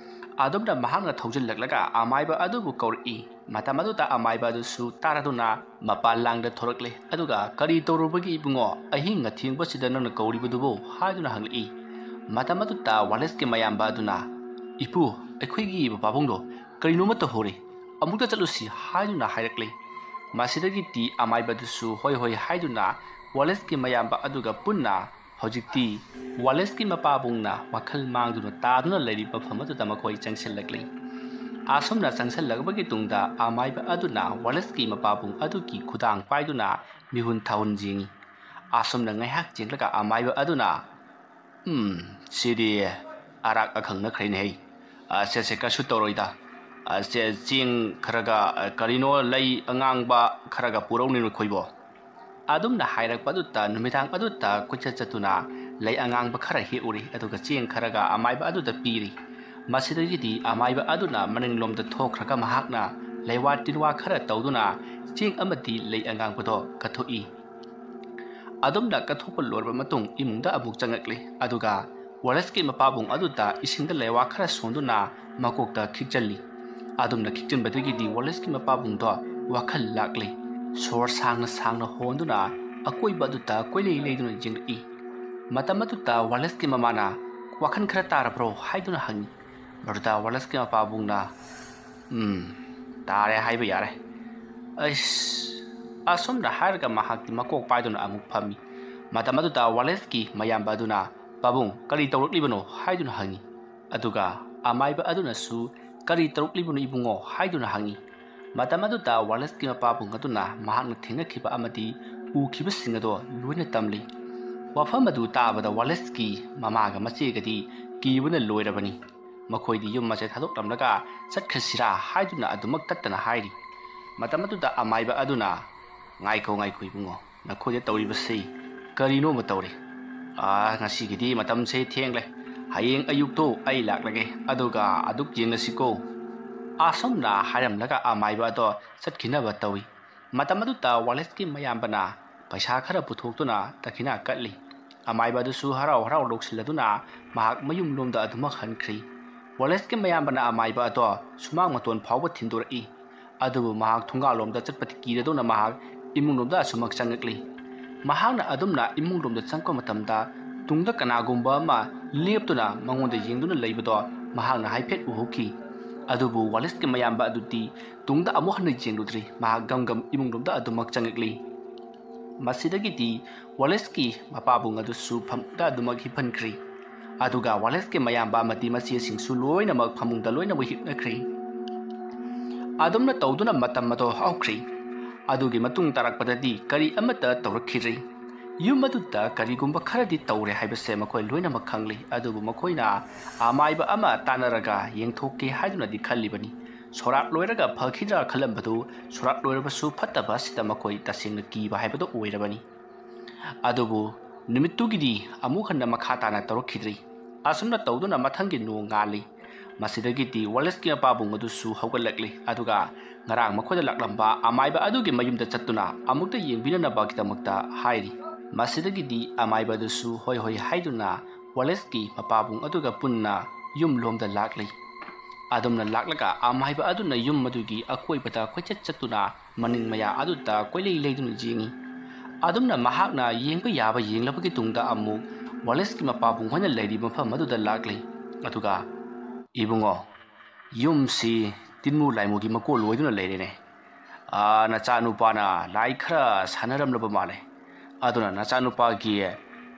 ꯑꯗꯨꯝꯅ ꯃꯍꯥꯛꯅ ꯊꯧꯖꯤꯜꯂꯛꯂꯒ ꯑꯃꯥꯏꯕ ꯑꯗꯨꯕꯨ ꯀꯧꯔꯛꯏ꯫ ꯃꯇꯝ ꯑꯗꯨꯗ ꯑꯃꯥꯏꯕ ꯑꯗꯨꯁꯨ ꯇꯥꯔꯗꯨꯅ ꯃꯄꯥꯟ ꯂꯥꯡꯗ ꯊꯣꯔꯛꯂꯦ, ꯑꯗꯨꯒ "ꯀꯔꯤ ꯇꯧꯔꯨꯕꯒꯤ ꯏꯕꯨꯡꯉꯣ, ꯑꯍꯤꯡ ꯑꯊꯦꯡꯕꯁꯤꯗ ꯅꯪꯅ ꯀꯧꯔꯤꯕꯗꯨꯕꯨ?" ꯍꯥꯏꯗꯨꯅ ꯍꯪꯂꯛꯏ꯫ ꯃꯇꯝ ꯑꯗꯨꯗ ꯋꯥꯂꯦꯁꯀꯤ ꯃꯌꯥꯝꯕ ꯑꯗꯨꯅ, "ꯏꯄꯨ, ꯑꯩꯈꯣꯏꯒꯤ ꯄꯥꯕꯨꯡꯗꯣ ꯀꯔꯤꯅꯣꯃ ꯇꯧꯍꯧꯔꯦ, ꯑꯃꯨꯛꯇ ꯆꯠꯂꯨꯁꯤ" ꯍꯥꯏꯗꯨꯅ ꯍꯥꯏꯔꯛꯂꯦ꯫ ꯃꯁꯤꯗꯒꯤꯗꯤ ꯑꯃꯥꯏꯕ ꯑꯗꯨꯁꯨ ꯍꯣꯏ ꯍꯣꯏ ꯍꯥꯏꯗꯨꯅ ꯋꯥꯂꯦꯁꯀꯤ ꯃꯌꯥꯝꯕ ꯑꯗꯨꯒ ꯄꯨꯟꯅ ꯍꯧꯖꯤꯛꯇꯤ ꯋꯥꯂꯦꯁꯀꯤ ꯃꯄꯥꯕꯨꯡꯅ ꯋꯥꯈꯜ ꯃꯥꯡꯗꯨꯅ ꯇꯥꯗꯨꯅ ꯂꯩꯔꯤꯕ ꯃꯐꯝ ꯑꯗꯨꯗ ꯃꯈꯣꯏ ꯆꯪꯁꯤꯜꯂꯛꯂꯤ꯫ ꯑꯁꯨꯝꯅ ꯆꯪꯁꯤꯜꯂꯛꯄꯒꯤ ꯇꯨꯡꯗ ꯑꯃꯥꯏꯕ ꯑꯗꯨꯅ ꯋꯥꯂꯦꯁꯀꯤ ꯃꯄꯥꯕꯨꯡ ꯑꯗꯨꯒꯤ ꯈꯨꯗꯥꯡ ꯄꯥꯏꯗꯨꯅ ꯃꯤꯍꯨꯟ ꯊꯥꯍꯨꯟ ꯌꯦꯡꯉꯤ꯫ ꯑꯁꯨꯝꯅ ꯉꯥꯏꯍꯥꯛ ꯌꯦꯡꯂꯒ ꯑꯃꯥꯏꯕ ꯑꯗꯨꯅ, "ꯎꯝ, ꯁꯤꯗꯤ ꯑꯔꯥꯛ ꯑꯈꯪ ꯅꯠꯈ꯭ꯔꯦꯅꯦꯍꯦ꯫ ꯑ, ꯁꯦ, ꯁꯦ, ꯀꯩꯁꯨ ꯇꯧꯔꯣꯏꯗ꯫ ꯑ, ꯁꯦ, ꯆꯦꯡ ꯈꯔꯒ, ꯑ, ꯀꯔꯤꯅꯣ ꯂꯩ ꯑꯉꯥꯡꯕ ꯈꯔꯒ ꯄꯨꯔꯛꯎꯅꯦ ꯅꯈꯣꯏꯕꯣ"꯫ ꯑꯗꯨꯝꯅ ꯍꯥꯏꯔꯛꯄ ꯑꯗꯨꯗ ꯅꯨꯃꯤꯗꯥꯡ ꯑꯗꯨꯗ ꯀꯣꯏꯆꯠ ꯆꯠꯇꯨꯅ ꯂꯩ ꯑꯉꯥꯡꯕ ꯈꯔ ꯍꯦꯛꯎꯔꯤ, ꯑꯗꯨꯒ ꯆꯦꯡ ꯈꯔꯒ ꯑꯃꯥꯏꯕ ꯑꯗꯨꯗ ꯄꯤꯔꯤ꯫ ꯃꯁꯤꯗꯒꯤꯗꯤ ꯑꯃꯥꯏꯕ ꯑꯗꯨꯅ ꯃꯅꯤꯡꯂꯣꯝꯗ ꯊꯣꯛꯈ꯭ꯔꯒ ꯃꯍꯥꯛꯅ ꯂꯩꯋꯥ ꯇꯤꯟꯋꯥ ꯈꯔ ꯇꯧꯗꯨꯅ ꯆꯦꯡ ꯑꯃꯗꯤ ꯂꯩ ꯑꯉꯥꯡꯕꯗꯣ ꯀꯠꯊꯣꯛꯏ꯫ ꯑꯗꯨꯝꯅ ꯀꯠꯊꯣꯛꯄ ꯂꯣꯏꯔꯕ ꯃꯇꯨꯡ ꯏꯃꯨꯡꯗ ꯑꯃꯨꯛ ꯆꯪꯉꯛꯂꯦ, ꯑꯗꯨꯒ ꯋꯥꯂꯦꯁꯀꯤ ꯃꯄꯥꯕꯨꯡ ꯑꯗꯨꯗ ꯏꯁꯤꯡꯗ ꯂꯩꯋꯥ ꯈꯔ ꯁꯣꯟꯗꯨꯅ ꯃꯀꯣꯛꯇ ꯈꯤꯛꯆꯜꯂꯤ꯫ ꯑꯗꯨꯝꯅ ꯈꯤꯛꯆꯟꯕꯗꯒꯤꯗꯤ ꯋꯥꯂꯦꯁꯀꯤ ꯃꯄꯥꯕꯨꯡꯗꯣ ꯋꯥꯈꯜ ꯂꯥꯛꯂꯦ꯫ ꯁꯣꯔ ꯁꯥꯡꯅ ꯁꯥꯡꯅ ꯍꯣꯟꯗꯨꯅ ꯑꯀꯣꯏꯕ ꯑꯗꯨꯗ ꯀꯣꯏꯂꯩ ꯂꯩꯗꯨꯅ ꯌꯦꯡꯂꯛꯏ꯫ ꯃꯇꯝ ꯑꯗꯨꯗ ꯋꯥꯂꯦꯁꯀꯤ ꯃꯃꯥꯅ, "ꯋꯥꯈꯜ ꯈꯔ ꯇꯥꯔꯕ꯭ꯔꯣ?" ꯍꯥꯏꯗꯨꯅ ꯍꯪꯉꯤ꯫ ꯃꯗꯨꯗ ꯋꯥꯂꯦꯁꯀꯤ ꯃꯄꯥꯕꯨꯡꯅ, "ꯎꯝ, ꯇꯥꯔꯦ ꯍꯥꯏꯕ ꯌꯥꯔꯦ꯫ ꯑꯩꯁ," ꯑꯁꯨꯝꯅ ꯍꯥꯏꯔꯒ ꯃꯍꯥꯛꯇꯤ ꯃꯀꯣꯛ ꯄꯥꯏꯗꯨꯅ ꯑꯃꯨꯛ ꯐꯝꯃꯤ꯫ ꯃꯇꯝ ꯑꯗꯨꯗ ꯋꯥꯂꯦꯁꯀꯤ ꯃꯌꯥꯝꯕ ꯑꯗꯨꯅ, "ꯄꯥꯕꯨꯡ, ꯀꯔꯤ ꯇꯧꯔꯛꯂꯤꯕꯅꯣ?" ꯍꯥꯏꯗꯨꯅ ꯍꯪꯉꯤ꯫ ꯑꯗꯨꯒ ꯑꯃꯥꯏꯕ ꯑꯗꯨꯅꯁꯨ, "ꯀꯔꯤ ꯇꯧꯔꯛꯂꯤꯕꯅꯣ ꯏꯕꯨꯡꯉꯣ?" ꯍꯥꯏꯗꯨꯅ ꯍꯪꯉꯤ꯫ ꯃꯇꯝ ꯑꯗꯨꯗ ꯋꯥꯂꯦꯁꯀꯤ ꯃꯄꯥꯕꯨꯡ ꯑꯗꯨꯅ ꯃꯍꯥꯛꯅ ꯊꯦꯡꯅꯈꯤꯕ ꯑꯃꯗꯤ ꯎꯈꯤꯕꯁꯤꯡ ꯑꯗꯣ ꯂꯣꯏꯅ ꯇꯝꯂꯤ꯫ ꯋꯥꯐꯝ ꯑꯗꯨ ꯇꯥꯕꯗ ꯋꯥꯂꯦꯁꯀꯤ ꯃꯃꯥꯒ ꯃꯆꯦꯒꯗꯤ ꯀꯤꯕꯅ ꯂꯣꯏꯔꯕꯅꯤ꯫ ꯃꯈꯣꯏꯗꯤ ꯌꯨꯝ ꯑꯁꯦ ꯊꯥꯗꯣꯛꯂꯝꯂꯒ ꯆꯠꯈ꯭ꯔꯁꯤꯔꯥ ꯍꯥꯏꯗꯨꯅ ꯑꯗꯨꯃꯛ ꯇꯠꯇꯅ ꯍꯥꯏꯔꯤ꯫ ꯃꯇꯝ ꯑꯗꯨꯗ ꯑꯃꯥꯏꯕ ꯑꯗꯨꯅ, "ꯉꯥꯏꯈꯣ, ꯉꯥꯏꯈꯣ ꯏꯕꯨꯡꯉꯣ, ꯅꯈꯣꯏꯗ ꯇꯧꯔꯤꯕꯁꯤ ꯀꯔꯤꯅꯣꯃ ꯇꯧꯔꯦ꯫ ꯑꯥ, ꯉꯁꯤꯒꯤꯗꯤ ꯃꯇꯝꯁꯦ ꯊꯦꯡꯂꯦ꯫ ꯍꯌꯦꯡ ꯑꯌꯨꯛꯇꯣ ꯑꯩ ꯂꯥꯛꯂꯒꯦ, ꯑꯗꯨꯒ ꯑꯗꯨꯛ ꯌꯦꯡꯂꯁꯤꯀꯣ"꯫ ꯑꯁꯨꯝꯅ ꯍꯥꯏꯔꯝꯂꯒ ꯑꯃꯥꯏꯕ ꯑꯗꯣ ꯆꯠꯈꯤꯅꯕ ꯇꯧꯏ꯫ ꯃꯇꯝ ꯑꯗꯨꯗ ꯋꯥꯂꯦꯁꯀꯤ ꯃꯌꯥꯝꯕꯅ, ꯄꯩꯁꯥ ꯈꯔ ꯄꯨꯊꯣꯛꯇꯨꯅ ꯗꯈꯤꯅꯥ ꯀꯠꯂꯤ꯫ ꯑꯃꯥꯏꯕ ꯑꯗꯨꯁꯨ ꯍꯔꯥꯎ ꯍꯔꯥꯎ ꯂꯧꯁꯤꯜꯂꯗꯨꯅ ꯃꯍꯥꯛ ꯃꯌꯨꯝ ꯂꯣꯝꯗ ꯑꯗꯨꯃꯛ ꯍꯟꯈ꯭ꯔꯤ꯫ ꯋꯥꯂꯦꯁꯀꯤ ꯃꯌꯥꯝꯕꯅ ꯑꯃꯥꯏꯕ ꯑꯗꯣ ꯁꯨꯃꯥꯡ ꯃꯇꯣꯟ ꯐꯥꯎꯕ ꯊꯤꯟꯗꯣꯔꯛꯏ꯫ ꯑꯗꯨꯕꯨ ꯃꯍꯥꯛ ꯊꯣꯡꯒꯥꯜꯂꯣꯝꯗ ꯆꯠꯄꯗꯤ ꯀꯤꯔꯗꯧꯅ ꯃꯍꯥꯛ ꯏꯃꯨꯡꯂꯣꯝꯗ ꯑꯁꯨꯃꯛ ꯆꯪꯉꯛꯂꯤ꯫ ꯃꯍꯥꯛꯅ ꯑꯗꯨꯝꯅ ꯏꯃꯨꯡꯂꯣꯝꯗ ꯆꯪꯉꯛꯄ ꯃꯇꯝꯗ ꯇꯨꯡꯗ ꯀꯅꯥꯒꯨꯝꯕ ꯑꯃ ꯂꯦꯞꯇꯨꯅ ꯃꯉꯣꯟꯗ ꯌꯦꯡꯗꯨꯅ ꯂꯩꯕꯗꯣ ꯃꯍꯥꯛꯅ ꯍꯥꯏꯐꯦꯠ ꯎꯍꯧꯈꯤ꯫ ꯑꯗꯨꯕꯨ ꯋꯥꯂꯦꯁꯀꯤ ꯃꯌꯥꯝꯕ ꯑꯗꯨꯗꯤ ꯇꯨꯡꯗ ꯑꯃꯨꯛ ꯍꯟꯅ ꯌꯦꯡꯂꯨꯗ꯭ꯔꯤ꯫ ꯃꯍꯥꯛ ꯒꯝ ꯒꯝ ꯏꯃꯨꯡꯂꯣꯝꯗ ꯑꯗꯨꯃꯛ ꯆꯪꯉꯛꯂꯤ꯫ ꯃꯁꯤꯗꯒꯤꯗꯤ ꯋꯥꯂꯦꯁꯀꯤ ꯃꯄꯥꯕꯨꯡ ꯑꯗꯨꯁꯨ ꯐꯃꯨꯡꯗ ꯑꯗꯨꯃꯛ ꯍꯤꯞꯍꯟꯈ꯭ꯔꯤ꯫ ꯑꯗꯨꯒ ꯋꯥꯂꯦꯁꯀꯤ ꯃꯌꯥꯝꯕ ꯑꯃꯗꯤ ꯃꯆꯦꯁꯤꯡꯁꯨ ꯂꯣꯏꯅꯃꯛ ꯐꯃꯨꯡꯗ ꯂꯣꯏꯅꯃꯛ ꯍꯤꯞꯅꯈ꯭ꯔꯤ꯫ ꯑꯗꯨꯝꯅ ꯇꯧꯗꯨꯅ ꯃꯇꯝ ꯑꯗꯨ ꯍꯧꯈ꯭ꯔꯤ꯫ ꯑꯗꯨꯒꯤ ꯃꯇꯨꯡ ꯇꯥꯔꯛꯄꯗꯗꯤ ꯀꯔꯤ ꯑꯃꯠꯇ ꯇꯧꯔꯛꯈꯤꯗ꯭ꯔꯤ꯫ ꯌꯨꯝ ꯑꯗꯨꯗ ꯀꯔꯤꯒꯨꯝꯕ ꯈꯔꯗꯤ ꯇꯧꯔꯦ ꯍꯥꯏꯕꯁꯦ ꯃꯈꯣꯏ ꯂꯣꯏꯅꯃꯛ ꯈꯪꯂꯤ꯫ ꯑꯗꯨꯕꯨ ꯃꯈꯣꯏꯅ ꯑꯃꯥꯏꯕ ꯑꯃ ꯇꯥꯟꯅꯔꯒ ꯌꯦꯡꯊꯣꯛꯀꯦ ꯍꯥꯏꯗꯨꯅꯗꯤ ꯈꯜꯂꯤꯕꯅꯤ꯫ ꯁꯣꯔꯥꯠ ꯂꯣꯏꯔꯒ ꯐꯈꯤꯗ꯭ꯔꯥ ꯈꯜꯂꯝꯕꯗꯨ ꯁꯣꯔꯥꯠ ꯂꯣꯏꯔꯕꯁꯨ ꯐꯠꯇꯕ ꯑꯁꯤꯗ ꯃꯈꯣꯏ ꯇꯁꯦꯡꯅ ꯀꯤꯕ ꯍꯥꯏꯕꯗꯨ ꯑꯣꯏꯔꯕꯅꯤ꯫ ꯑꯗꯨꯕꯨ ꯅꯨꯃꯤꯠꯇꯨꯒꯤꯗꯤ ꯑꯃꯨꯛ ꯍꯟꯅ ꯃꯈꯥ ꯇꯥꯅ ꯇꯧꯔꯛꯈꯤꯗ꯭ꯔꯤ꯫ ꯑꯁꯨꯝꯅ ꯇꯧꯗꯨꯅ ꯃꯊꯪꯒꯤ ꯅꯣꯡ ꯉꯥꯜꯂꯤ꯫ ꯃꯁꯤꯗꯒꯤꯗꯤ ꯋꯥꯂꯦꯁꯀꯤ ꯃꯄꯥꯕꯨꯡ ꯑꯗꯨꯁꯨ ꯍꯧꯒꯠꯂꯛꯂꯤ꯫ ꯑꯗꯨꯒ ꯉꯔꯥꯡ ꯃꯈꯣꯏꯗ ꯂꯥꯛꯂꯝꯕ ꯑꯃꯥꯏꯕ ꯑꯗꯨꯒꯤ ꯃꯌꯨꯝꯗ ꯆꯠꯇꯨꯅ ꯑꯃꯨꯛꯇ ꯌꯦꯡꯕꯤꯅꯅꯕꯒꯤꯗꯃꯛꯇ ꯍꯥꯏꯔꯤ꯫ ꯃꯁꯤꯗꯒꯤꯗꯤ ꯑꯃꯥꯏꯕ ꯑꯗꯨꯁꯨ ꯍꯣꯏ ꯍꯣꯏ ꯍꯥꯏꯗꯨꯅ ꯋꯥꯂꯦꯁꯀꯤ ꯃꯄꯥꯕꯨꯡ ꯑꯗꯨꯒ ꯄꯨꯟꯅ ꯌꯨꯝ ꯂꯣꯝꯗ ꯂꯥꯛꯂꯤ꯫ ꯑꯗꯨꯝꯅ ꯂꯥꯛꯂꯒ ꯑꯃꯥꯏꯕ ꯑꯗꯨꯅ ꯌꯨꯝ ꯑꯗꯨꯒꯤ ꯑꯀꯣꯏꯕꯗ ꯀꯣꯏꯆꯠ ꯆꯠꯇꯨꯅ ꯃꯅꯤꯡ ꯃꯌꯥ ꯑꯗꯨꯗ ꯀꯣꯏꯂꯩ ꯂꯩꯗꯨꯅ ꯌꯦꯡꯏ꯫ ꯑꯗꯨꯝꯅ ꯃꯍꯥꯛꯅ ꯌꯦꯡꯕ ꯌꯥꯕ ꯌꯦꯡꯂꯕꯒꯤ ꯇꯨꯡꯗ ꯑꯃꯨꯛ ꯋꯥꯂꯦꯁꯀꯤ ꯃꯄꯥꯕꯨꯡ ꯍꯣꯏꯅ ꯂꯩꯔꯤꯕ ꯃꯐꯝ ꯑꯗꯨꯗ ꯂꯥꯛꯂꯤ꯫ ꯑꯗꯨꯒ, "ꯏꯕꯨꯡꯉꯣ, ꯌꯨꯝꯁꯤ ꯇꯤꯟꯃꯨ ꯂꯥꯏꯃꯨꯒꯤ ꯃꯀꯣꯜ ꯑꯣꯏꯗꯨꯅ ꯂꯩꯔꯦꯅꯦ꯫ ꯑꯥ, ꯅꯆꯥꯅꯨꯄꯥꯅ ꯂꯥꯏ ꯈꯔ ꯁꯥꯟꯅꯔꯝꯂꯕ ꯃꯥꯜꯂꯦ꯫ ꯑꯗꯨꯅ ꯅꯆꯥꯅꯨꯄꯥꯒꯤ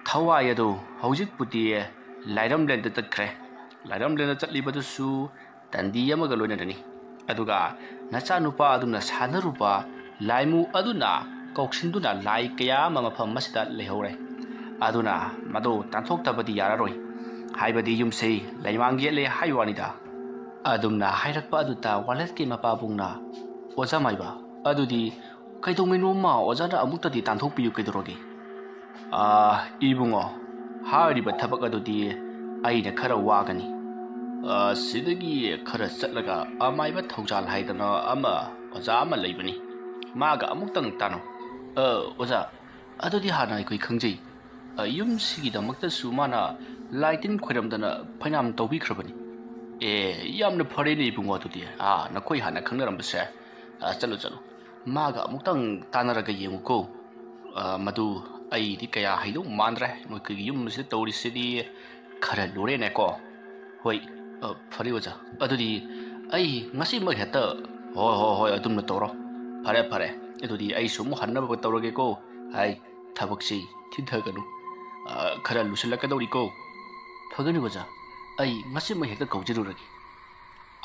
ꯊꯋꯥꯏ ꯑꯗꯨ ꯍꯧꯖꯤꯛꯄꯨꯗꯤ ꯂꯥꯏꯔꯝꯂꯦꯟꯗ ꯆꯠꯈ꯭ꯔꯦ꯫ ꯂꯥꯏꯔꯝꯂꯦꯟꯗ ꯆꯠꯂꯤꯕꯗꯨꯁꯨ ꯇꯟꯗꯤ ꯑꯃꯒ ꯂꯣꯏꯅꯅꯅꯤ꯫ ꯑꯗꯨꯒ ꯅꯆꯥꯅꯨꯄꯥ ꯑꯗꯨꯅ ꯁꯥꯟꯅꯔꯨꯕ ꯂꯥꯏꯃꯨ ꯑꯗꯨꯅ ꯀꯧꯁꯤꯟꯗꯨꯅ ꯂꯥꯏ ꯀꯌꯥ ꯑꯃ ꯃꯐꯝ ꯑꯁꯤꯗ ꯂꯩꯍꯧꯔꯦ꯫ ꯑꯗꯨꯅ ꯃꯗꯨ ꯇꯥꯟꯊꯣꯛꯇꯕꯗꯤ ꯌꯥꯔꯔꯣꯏ꯫ ꯍꯥꯏꯕꯗꯤ ꯌꯨꯝꯁꯤ ꯂꯩꯃꯥꯡ ꯌꯦꯠꯂꯦ ꯍꯥꯏ ꯋꯥꯅꯤꯗ꯫" ꯑꯗꯨꯝꯅ ꯍꯥꯏꯔꯛꯄ ꯑꯗꯨꯗ ꯋꯥꯂꯦꯁꯀꯤ ꯃꯄꯥꯕꯨꯡꯅ, "ꯑꯣꯖꯥ ꯃꯥꯏꯕ, ꯑꯗꯨꯗꯤ ꯀꯩꯗꯧꯉꯩꯅꯣꯃ ꯑꯣꯖꯥꯅ ꯑꯃꯨꯛꯇꯗꯤ ꯇꯥꯟꯊꯣꯛꯄꯤꯌꯨ ꯀꯩꯗꯧꯔꯒꯦ?" "ꯑꯥ, ꯏꯕꯨꯡꯉꯣ, ꯍꯥꯏꯔꯤꯕ ꯊꯕꯛ ꯑꯗꯨꯗꯤ ꯑꯩꯅ ꯈꯔ ꯋꯥꯒꯅꯤ꯫ ꯑꯥ, ꯁꯤꯗꯒꯤ ꯈꯔ ꯆꯠꯂꯒ ꯑꯃꯥꯏꯕ ꯊꯧꯖꯥꯜ ꯍꯥꯏꯗꯅ ꯑꯃ ꯑꯣꯖꯥ ꯑꯃ ꯂꯩꯕꯅꯤ꯫ ꯃꯥꯒ ꯑꯃꯨꯛꯇꯪ ꯇꯥꯟꯅꯧ꯫" "ꯑ, ꯑꯣꯖꯥ, ꯑꯗꯨꯗꯤ ꯍꯥꯟꯅ ꯑꯩꯈꯣꯏ ꯈꯪꯖꯩ꯫ ꯑ, ꯌꯨꯝꯁꯤꯒꯤꯗꯃꯛꯇꯁꯨ ꯃꯥꯅ ꯂꯥꯏ ꯇꯤꯟ ꯈꯣꯏꯔꯝꯗꯅ ꯐꯩꯅꯥꯝ ꯇꯧꯕꯤꯈ꯭ꯔꯕꯅꯤ꯫ ꯑꯦ, ꯌꯥꯝꯅ ꯐꯔꯦꯅꯦ ꯏꯕꯨꯡꯉꯣ꯫ ꯑꯗꯨꯗꯤ, ꯑꯥ, ꯅꯈꯣꯏ ꯍꯥꯟꯅ ꯈꯪꯅꯔꯝꯕꯁꯦ꯫ ꯑ, ꯆꯠꯂꯨ, ꯆꯠꯂꯨ, ꯃꯥꯒ ꯑꯃꯨꯛꯇꯪ ꯇꯥꯟꯅꯔꯒ ꯌꯦꯡꯉꯨꯀꯣ꯫ ꯑ, ꯃꯗꯨ ꯑꯩꯗꯤ ꯀꯌꯥ ꯍꯩꯗꯧ ꯃꯥꯟꯗ꯭ꯔꯦ꯫ ꯃꯈꯣꯏꯒꯤ ꯌꯨꯝꯁꯤꯗ ꯇꯧꯔꯤꯁꯤꯗꯤ ꯈꯔ ꯂꯨꯔꯦꯅꯦꯀꯣ꯫ ꯍꯣꯏ, ꯑ, ꯐꯔꯦ ꯑꯣꯖꯥ꯫ ꯑꯗꯨꯗꯤ ꯑꯩ ꯉꯁꯤꯃꯛ ꯍꯦꯛꯇ, ꯍꯣꯏ, ꯍꯣꯏ, ꯍꯣꯏ, ꯑꯗꯨꯝꯅ ꯇꯧꯔꯣ꯫ ꯐꯔꯦ, ꯐꯔꯦ꯫ ꯑꯗꯨꯗꯤ ꯑꯩꯁꯨ ꯑꯃꯨꯛ ꯍꯟꯅꯕ ꯇꯧꯔꯒꯦꯀꯣ꯫ ꯍꯥꯏ, ꯊꯕꯛꯁꯤ ꯊꯤꯟꯊꯒꯅꯨ꯫ ꯑ, ꯈꯔ ꯂꯨꯁꯤꯜꯂꯛꯀꯗꯧꯔꯤꯀꯣ꯫ ꯐꯒꯅꯤ ꯑꯣꯖꯥ, ꯑꯩ ꯉꯁꯤꯃꯛ ꯍꯦꯛꯇ ꯀꯧꯖꯔꯨꯔꯒꯦ꯫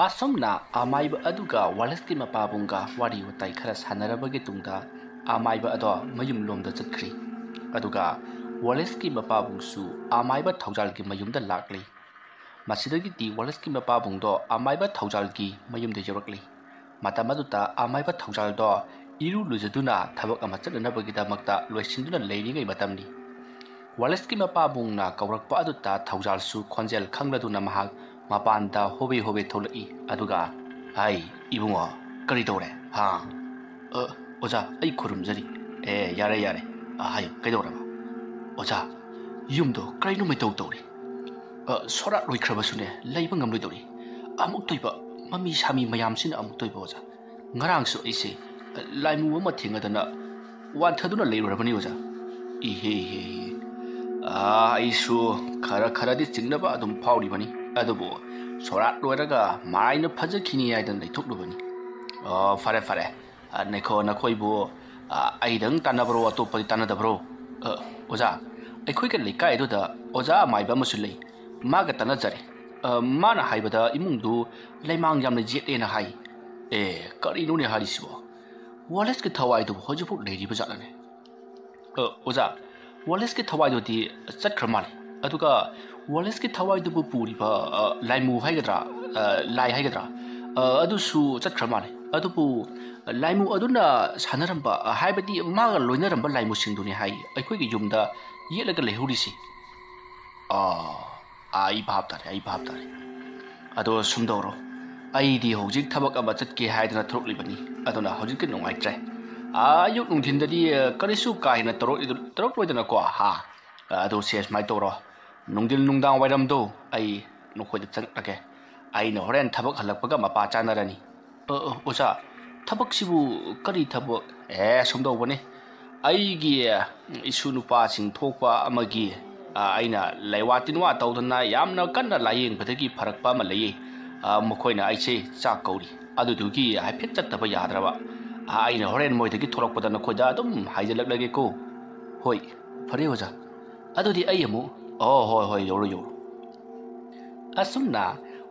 ꯑꯁꯨꯝꯅ ꯑꯃꯥꯏꯕ ꯑꯗꯨꯒ ꯋꯥꯂꯦꯁꯀꯤ ꯃꯄꯥꯕꯨꯡꯒ ꯋꯥꯔꯤ ꯋꯥꯇꯥꯏ ꯈꯔ ꯁꯥꯟꯅꯔꯕꯒꯤ ꯇꯨꯡꯗ ꯑꯃꯥꯏꯕ ꯑꯗꯣ ꯃꯌꯨꯝ ꯂꯣꯝꯗ ꯆꯠꯈ꯭ꯔꯤ꯫ ꯑꯗꯨꯒ ꯋꯥꯂꯦꯁꯀꯤ ꯃꯄꯥꯕꯨꯡꯁꯨ ꯑꯃꯥꯏꯕ ꯊꯧꯖꯥꯜꯒꯤ ꯃꯌꯨꯝꯗ ꯂꯥꯛꯂꯤ꯫ ꯃꯁꯤꯗꯒꯤꯗꯤ ꯋꯥꯂꯦꯁꯀꯤ ꯃꯄꯥꯕꯨꯡꯗꯣ ꯑꯃꯥꯏꯕ ꯊꯧꯖꯥꯜꯒꯤ ꯃꯌꯨꯝꯗ ꯌꯧꯔꯛꯂꯤ꯫ ꯃꯇꯝ ꯑꯗꯨꯗ ꯑꯃꯥꯏꯕ ꯊꯧꯖꯥꯜꯗꯣ ꯏꯔꯨ ꯂꯨꯖꯗꯨꯅ ꯊꯕꯛ ꯑꯃ ꯆꯠꯅꯅꯕꯒꯤꯗꯃꯛꯇ ꯂꯣꯏꯁꯤꯟꯗꯨꯅ ꯂꯩꯔꯤꯉꯩ ꯃꯇꯝꯅꯤ꯫ ꯋꯥꯂꯦꯁꯀꯤ ꯃꯄꯥꯕꯨꯡꯅ ꯀꯧꯔꯛꯄ ꯑꯗꯨꯗ ꯊꯧꯖꯥꯜꯁꯨ ꯈꯣꯟꯖꯦꯜ ꯈꯪꯂꯗꯨꯅ ꯃꯍꯥꯛ ꯃꯄꯥꯟꯗ ꯍꯣꯕꯦ ꯍꯣꯕꯦ ꯊꯣꯛꯂꯛꯏ꯫ ꯑꯗꯨꯒ, "ꯍꯥꯏ, ꯏꯕꯨꯡꯉꯣ, ꯀꯔꯤ ꯇꯧꯔꯦ? ꯍꯥ?" "ꯑ, ꯑꯣꯖꯥ, ꯑꯩ ꯈꯨꯔꯨꯝꯖꯔꯤ꯫" "ꯑꯦ, ꯌꯥꯔꯦ, ꯌꯥꯔꯦ꯫ ꯑ, ꯍꯥꯏꯌꯨ, ꯀꯩꯗꯧꯔꯕ?" "ꯑꯣꯖꯥ, ꯌꯨꯝꯗꯣ ꯀꯔꯤꯅꯣ ꯃꯩꯇꯧ ꯇꯧꯔꯤ꯫ ꯑ, ꯁꯣꯔꯥꯠ ꯂꯣꯏꯈ꯭ꯔꯕꯁꯨꯅꯦ, ꯂꯩꯕ ꯉꯝꯂꯣꯏꯗꯧꯔꯤ꯫ ꯑꯃꯨꯛꯇꯣꯏꯕ, ꯃꯃꯤ ꯁꯥꯃꯤ ꯃꯌꯥꯝꯁꯤꯅ ꯑꯃꯨꯛꯇꯣꯏꯕ, ꯑꯣꯖꯥ꯫ ꯉꯔꯥꯡꯁꯨ ꯑꯩꯁꯦ, ꯑ, ꯂꯥꯏꯃꯨ ꯑꯃ ꯊꯦꯡꯅꯗꯅ ꯋꯥꯟꯊꯗꯨꯅ ꯂꯩꯔꯨꯔꯕꯅꯤ, ꯑꯣꯖꯥ꯫" "ꯏꯍꯦ, ꯏꯍꯦ, ꯏꯍꯦ꯫ ꯑꯥ, ꯑꯩꯁꯨ ꯈꯔ ꯈꯔꯗꯤ ꯆꯤꯡꯅꯕ ꯑꯗꯨꯝ ꯐꯥꯎꯔꯤꯕꯅꯤ꯫ ꯑꯗꯨꯕꯨ ꯁꯣꯔꯥꯠ ꯂꯣꯏꯔꯒ ꯃꯔꯥꯏꯅ ꯐꯖꯈꯤꯅꯤ ꯍꯥꯏꯗꯅ ꯂꯩꯊꯣꯛꯂꯨꯕꯅꯤ꯫" "ꯑꯣ, ꯐꯔꯦ, ꯐꯔꯦ꯫ ꯑ, ꯅꯈꯣ-, ꯅꯈꯣꯏꯕꯨ, ꯑ, ꯑꯩꯗꯪ ꯇꯥꯟꯅꯕ꯭ꯔꯣ, ꯑꯇꯣꯞꯄꯗꯤ ꯇꯥꯟꯅꯗꯕ꯭ꯔꯣ?" "ꯑ, ꯑꯣꯖꯥ, ꯑꯩꯈꯣꯏꯒꯤ ꯂꯩꯀꯥꯏ ꯑꯗꯨꯗ ꯑꯣꯖꯥ ꯑꯃꯥꯏꯕ ꯑꯃꯁꯨ ꯂꯩ꯫ ꯃꯥꯒ ꯇꯥꯟꯅꯖꯔꯦ꯫ ꯑ, ꯃꯥꯅ ꯍꯥꯏꯕꯗ ꯏꯃꯨꯡꯗꯨ ꯂꯩꯃꯥꯡ ꯌꯥꯝꯅ ꯌꯦꯠꯂꯦꯅ ꯍꯥꯏ꯫" "ꯑꯦ, ꯀꯔꯤꯅꯣꯅꯦ ꯍꯥꯏꯔꯤꯁꯤꯕꯣ? ꯋꯥꯂꯦꯁꯀꯤ ꯊꯋꯥꯏꯗꯨꯕꯨ ꯍꯧꯖꯤꯛꯐꯥꯎ ꯂꯩꯔꯤꯕ ꯖꯥꯠꯂꯅꯦ?" "ꯑ, ꯑꯣꯖꯥ, ꯋꯥꯂꯦꯁꯀꯤ ꯊꯋꯥꯏꯗꯨꯗꯤ ꯆꯠꯈ꯭ꯔ ꯃꯥꯜꯂꯦ꯫ ꯑꯗꯨꯒ ꯋꯥꯂꯦꯁꯀꯤ ꯊꯋꯥꯏꯗꯨꯕꯨ ꯄꯨꯔꯤꯕ, ꯑ, ꯂꯥꯏꯃꯨ ꯍꯥꯏꯒꯗ꯭ꯔꯥ, ꯑ, ꯂꯥꯏ ꯍꯥꯏꯒꯗ꯭ꯔꯥ, ꯑ, ꯑꯗꯨꯁꯨ ꯆꯠꯈ꯭ꯔ ꯃꯥꯜꯂꯦ꯫ ꯑꯗꯨꯕꯨ ꯂꯥꯏꯃꯨ ꯑꯗꯨꯅ ꯁꯥꯟꯅꯔꯝꯕ, ꯑ, ꯍꯥꯏꯕꯗꯤ ꯃꯥꯒ ꯂꯣꯏꯅꯔꯝꯕ ꯂꯥꯏꯃꯨꯁꯤꯡꯗꯨꯅꯤ ꯍꯥꯏ ꯑꯩꯈꯣꯏꯒꯤ ꯌꯨꯝꯗ ꯌꯦꯠꯂꯒ ꯂꯩꯍꯧꯔꯤꯁꯤ꯫" "ꯑ, ꯑ, ꯑꯩ ꯚꯥꯞ ꯇꯥꯔꯦ, ꯑꯩ ꯚꯥꯞ ꯇꯥꯔꯦ꯫ ꯑꯗꯣ ꯁꯨꯝ ꯇꯧꯔꯣ, ꯑꯩꯗꯤ ꯍꯧꯖꯤꯛ ꯊꯕꯛ ꯑꯃ ꯆꯠꯀꯦ ꯍꯥꯏꯗꯅ ꯊꯣꯛꯂꯤꯕꯅꯤ, ꯑꯗꯨꯅ ꯍꯧꯖꯤꯛꯇꯤ ꯅꯨꯡꯉꯥꯏꯇ꯭ꯔꯦ꯫ ꯑꯌꯨꯛ ꯅꯨꯡꯊꯤꯟꯗꯗꯤ, ꯑ, ꯀꯔꯤꯁꯨ ꯀꯥ ꯍꯦꯟꯅ ꯇꯧꯔꯛ-, ꯇꯧꯔꯛꯂꯣꯏꯗꯅꯀꯣ, ꯍꯥ? ꯑ, ꯑꯗꯨ ꯁꯦ, ꯁꯨꯃꯥꯏꯅ ꯇꯧꯔꯣ, ꯅꯨꯡꯊꯤꯜ ꯅꯨꯡꯗꯥꯡ ꯋꯥꯏꯔꯝꯗꯣ ꯑꯩ ꯅꯈꯣꯏꯗ ꯆꯪꯉꯛꯑꯒꯦ꯫ ꯑꯩꯅ ꯍꯣꯔꯦꯟ ꯊꯕꯛ ꯍꯜꯂꯛꯄꯒ ꯃꯄꯥ ꯆꯥꯅꯔꯅꯤ꯫ "ꯑ, ꯑ, ꯑꯣꯖꯥ, ꯊꯕꯛꯁꯤꯕꯨ ꯀꯔꯤ ꯊꯕꯛ?" "ꯑꯦ, ꯁꯨꯝ ꯇꯧꯕꯅꯤ, ꯑꯩꯒꯤ ꯏꯁꯨ ꯅꯨꯄꯥꯁꯤꯡ ꯊꯣꯛꯄ ꯑꯃꯒꯤ, ꯑ, ꯑꯩꯅ ꯂꯩꯋꯥ ꯇꯤꯟꯋꯥ ꯇꯧꯗꯅ ꯌꯥꯝꯅ ꯀꯟꯅ ꯂꯥꯌꯦꯡꯕꯗꯒꯤ ꯐꯔꯛꯄ ꯑꯃ ꯂꯩꯌꯦ꯫ ꯑ, ꯃꯈꯣꯏꯅ ꯑꯩꯁꯦ ꯆꯥꯛ ꯀꯧꯔꯤ, ꯑꯗꯨꯗꯨꯒꯤ ꯍꯥꯏꯐꯦꯠ ꯆꯠꯇꯕ ꯌꯥꯗ꯭ꯔꯕ꯫ ꯑ, ꯑꯩꯅ ꯍꯣꯔꯦꯟ ꯃꯣꯏꯗꯒꯤ ꯊꯣꯛꯂꯛꯄꯗ ꯅꯈꯣꯏꯗ ꯑꯗꯨꯝ ꯍꯥꯏꯖꯤꯜꯂꯛꯂꯒꯦꯀꯣ꯫" "ꯍꯣꯏ, ꯐꯔꯦ ꯑꯣꯖꯥ꯫ ꯑꯗꯨꯗꯤ ꯑꯩ ꯑꯃꯨꯛ..." "ꯑꯣ, ꯍꯣꯏ, ꯍꯣꯏ, ꯌꯧꯔꯣ, ꯌꯧꯔꯣ꯫" ꯑꯁꯨꯝꯅ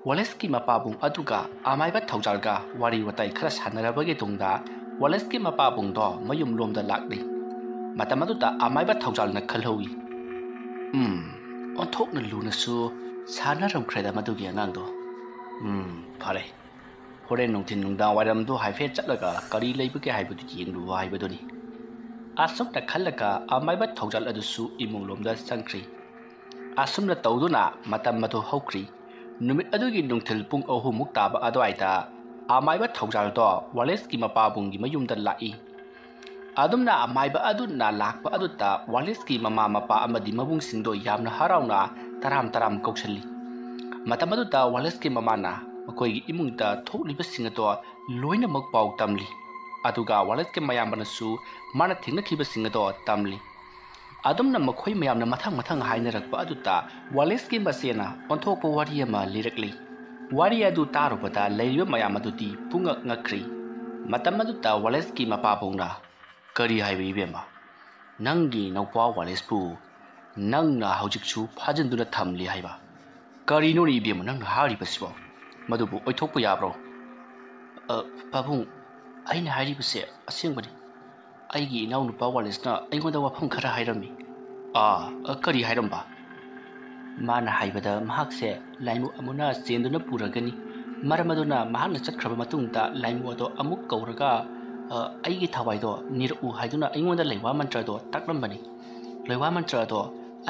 ꯋꯥꯂꯦꯁꯀꯤ ꯃꯄꯥꯕꯨꯡ ꯑꯗꯨꯒ ꯑꯃꯥꯏꯕ ꯊꯧꯖꯥꯜꯒ ꯋꯥꯔꯤ ꯋꯥꯇꯥꯏ ꯈꯔ ꯁꯥꯟꯅꯔꯕꯒꯤ ꯇꯨꯡꯗ ꯋꯥꯂꯦꯁꯀꯤ ꯃꯄꯥꯕꯨꯡꯗꯣ ꯃꯌꯨꯝ ꯂꯣꯝꯗ ꯂꯥꯛꯂꯤ꯫ ꯃꯇꯝ ꯑꯗꯨꯗ ꯑꯃꯥꯏꯕ ꯊꯧꯖꯥꯜꯅ ꯈꯜꯍꯧꯏ, "ꯎꯝ, ꯑꯣꯟꯊꯣꯛꯅ ꯂꯨꯅꯁꯨ ꯁꯥꯟꯅꯔꯝꯈ꯭ꯔꯦꯗ ꯃꯗꯨꯒꯤ ꯑꯉꯥꯡꯗꯣ꯫ ꯎꯝ, ꯐꯔꯦ, ꯍꯣꯔꯦꯟ ꯅꯨꯡꯊꯤꯟ ꯅꯨꯡꯗꯥꯡ ꯋꯥꯏꯔꯝꯗꯣ ꯍꯥꯏꯐꯦꯠ ꯆꯠꯂꯒ ꯀꯔꯤ ꯂꯩꯕꯒꯦ ꯍꯥꯏꯕꯗꯨ ꯌꯦꯡꯂꯨꯕ ꯍꯥꯏꯕꯗꯨꯅꯤ꯫" ꯑꯁꯨꯝꯅ ꯈꯜꯂꯒ ꯑꯃꯥꯏꯕ ꯊꯧꯖꯥꯜ ꯑꯗꯨꯁꯨ ꯏꯃꯨꯡ ꯂꯣꯝꯗ ꯆꯪꯈ꯭ꯔꯤ꯫ ꯑꯁꯨꯝꯅ ꯇꯧꯗꯨꯅ ꯃꯇꯝ ꯑꯗꯨ ꯍꯧꯈ꯭ꯔꯤ꯫ ꯅꯨꯃꯤꯠ ꯑꯗꯨꯒꯤ ꯅꯨꯡꯊꯤꯜ ꯄꯨꯡ ꯑꯍꯨꯝꯃꯨꯛ ꯇꯥꯕ ꯑꯗꯨꯋꯥꯏꯗ ꯑꯃꯥꯏꯕ ꯊꯧꯖꯥꯜꯗꯣ ꯋꯥꯂꯦꯁꯀꯤ ꯃꯄꯥꯕꯨꯡꯒꯤ ꯃꯌꯨꯝꯗ ꯂꯥꯛꯏ꯫ ꯑꯗꯨꯝꯅ ꯑꯃꯥꯏꯕ ꯑꯗꯨꯅ ꯂꯥꯛꯄ ꯑꯗꯨꯗ ꯋꯥꯂꯦꯁꯀꯤ ꯃꯃꯥ ꯃꯄꯥ ꯑꯃꯗꯤ ꯃꯕꯨꯡꯁꯤꯡꯗꯣ ꯌꯥꯝꯅ ꯍꯔꯥꯎꯅ ꯇꯔꯥꯝ ꯇꯔꯥꯝ ꯀꯧꯁꯜꯂꯤ꯫ ꯃꯇꯝ ꯑꯗꯨꯗ ꯋꯥꯂꯦꯁꯀꯤ ꯃꯃꯥꯅ ꯃꯈꯣꯏꯒꯤ ꯏꯃꯨꯡꯗ ꯊꯣꯛꯂꯤꯕꯁꯤꯡ ꯑꯗꯣ ꯂꯣꯏꯅꯃꯛ ꯄꯥꯎ ꯇꯝꯂꯤ꯫ ꯑꯗꯨꯒ ꯋꯥꯂꯦꯁꯀꯤ ꯃꯌꯥꯝꯕꯅꯁꯨ ꯃꯥꯅ ꯊꯦꯡꯅꯈꯤꯕꯁꯤꯡ ꯑꯗꯣ ꯇꯝꯂꯤ꯫ ꯑꯗꯨꯝꯅ ꯃꯈꯣꯏ ꯃꯌꯥꯝꯅ ꯃꯊꯪ ꯃꯊꯪ ꯍꯥꯏꯅꯔꯛꯄ ꯑꯗꯨꯗ ꯋꯥꯂꯦꯁꯀꯤ ꯃꯆꯦꯅ ꯑꯣꯟꯊꯣꯛꯄ ꯋꯥꯔꯤ ꯑꯃ ꯂꯤꯔꯛꯂꯤ꯫ ꯋꯥꯔꯤ ꯑꯗꯨ ꯇꯥꯔꯨꯕꯗ ꯂꯩꯔꯤꯕ ꯃꯌꯥꯝ ꯑꯗꯨꯗꯤ ꯄꯨꯡꯉꯛ ꯉꯛꯈ꯭ꯔꯤ꯫ ꯃꯇꯝ ꯑꯗꯨꯗ ꯋꯥꯂꯦꯁꯀꯤ ꯃꯄꯥꯕꯨꯡꯅ, "ꯀꯔꯤ ꯍꯥꯏꯕ ꯏꯕꯦꯝꯃ? ꯅꯪꯒꯤ ꯅꯧꯄꯥ ꯋꯥꯂꯦꯁꯄꯨ ꯅꯪꯅ ꯍꯧꯖꯤꯛꯁꯨ ꯐꯥꯖꯤꯟꯗꯨꯅ ꯊꯝꯂꯤ ꯍꯥꯏꯕ? ꯀꯔꯤꯅꯣꯅꯦ ꯏꯕꯦꯝꯃ ꯅꯪꯅ ꯍꯥꯏꯔꯤꯕꯁꯤꯕꯣ? ꯃꯗꯨꯕꯨ ꯑꯣꯏꯊꯣꯛꯄ ꯌꯥꯕ꯭ꯔꯣ?" "ꯑ, ꯄꯥꯕꯨꯡ, ꯑꯩꯅ ꯍꯥꯏꯔꯤꯕꯁꯦ ꯑꯁꯦꯡꯕꯅꯤ꯫ ꯑꯩꯒꯤ ꯏꯅꯥꯎꯅꯨꯄꯥ ꯋꯥꯂꯦꯁꯅ ꯑꯩꯉꯣꯟꯗ ꯋꯥꯐꯝ ꯈꯔ ꯍꯥꯏꯔꯝꯃꯤ꯫" "ꯑꯥ, ꯑ, ꯀꯔꯤ ꯍꯥꯏꯔꯝꯕ?" "ꯃꯥꯅ ꯍꯥꯏꯕꯗ ꯃꯍꯥꯛꯁꯦ ꯂꯥꯏꯃꯨ ꯑꯃꯅ ꯆꯦꯟꯗꯨꯅ ꯄꯨꯔꯒꯅꯤ꯫ ꯃꯔꯝ ꯑꯗꯨꯅ ꯃꯍꯥꯛꯅ ꯆꯠꯈ꯭ꯔꯕ ꯃꯇꯨꯡꯗ ꯂꯥꯏꯃꯨ ꯑꯗꯣ ꯑꯃꯨꯛ ꯀꯧꯔꯒ, ꯑ, ꯑꯩꯒꯤ ꯊꯋꯥꯏꯗꯣ ꯅꯤꯔꯛꯎ ꯍꯥꯏꯗꯨꯅ ꯑꯩꯉꯣꯟꯗ ꯂꯩꯋꯥ ꯃꯟꯇ꯭ꯔꯗꯣ ꯇꯥꯛꯂꯝꯕꯅꯤ꯫ ꯂꯩꯋꯥ ꯃꯟꯇ꯭ꯔ ꯑꯗꯣ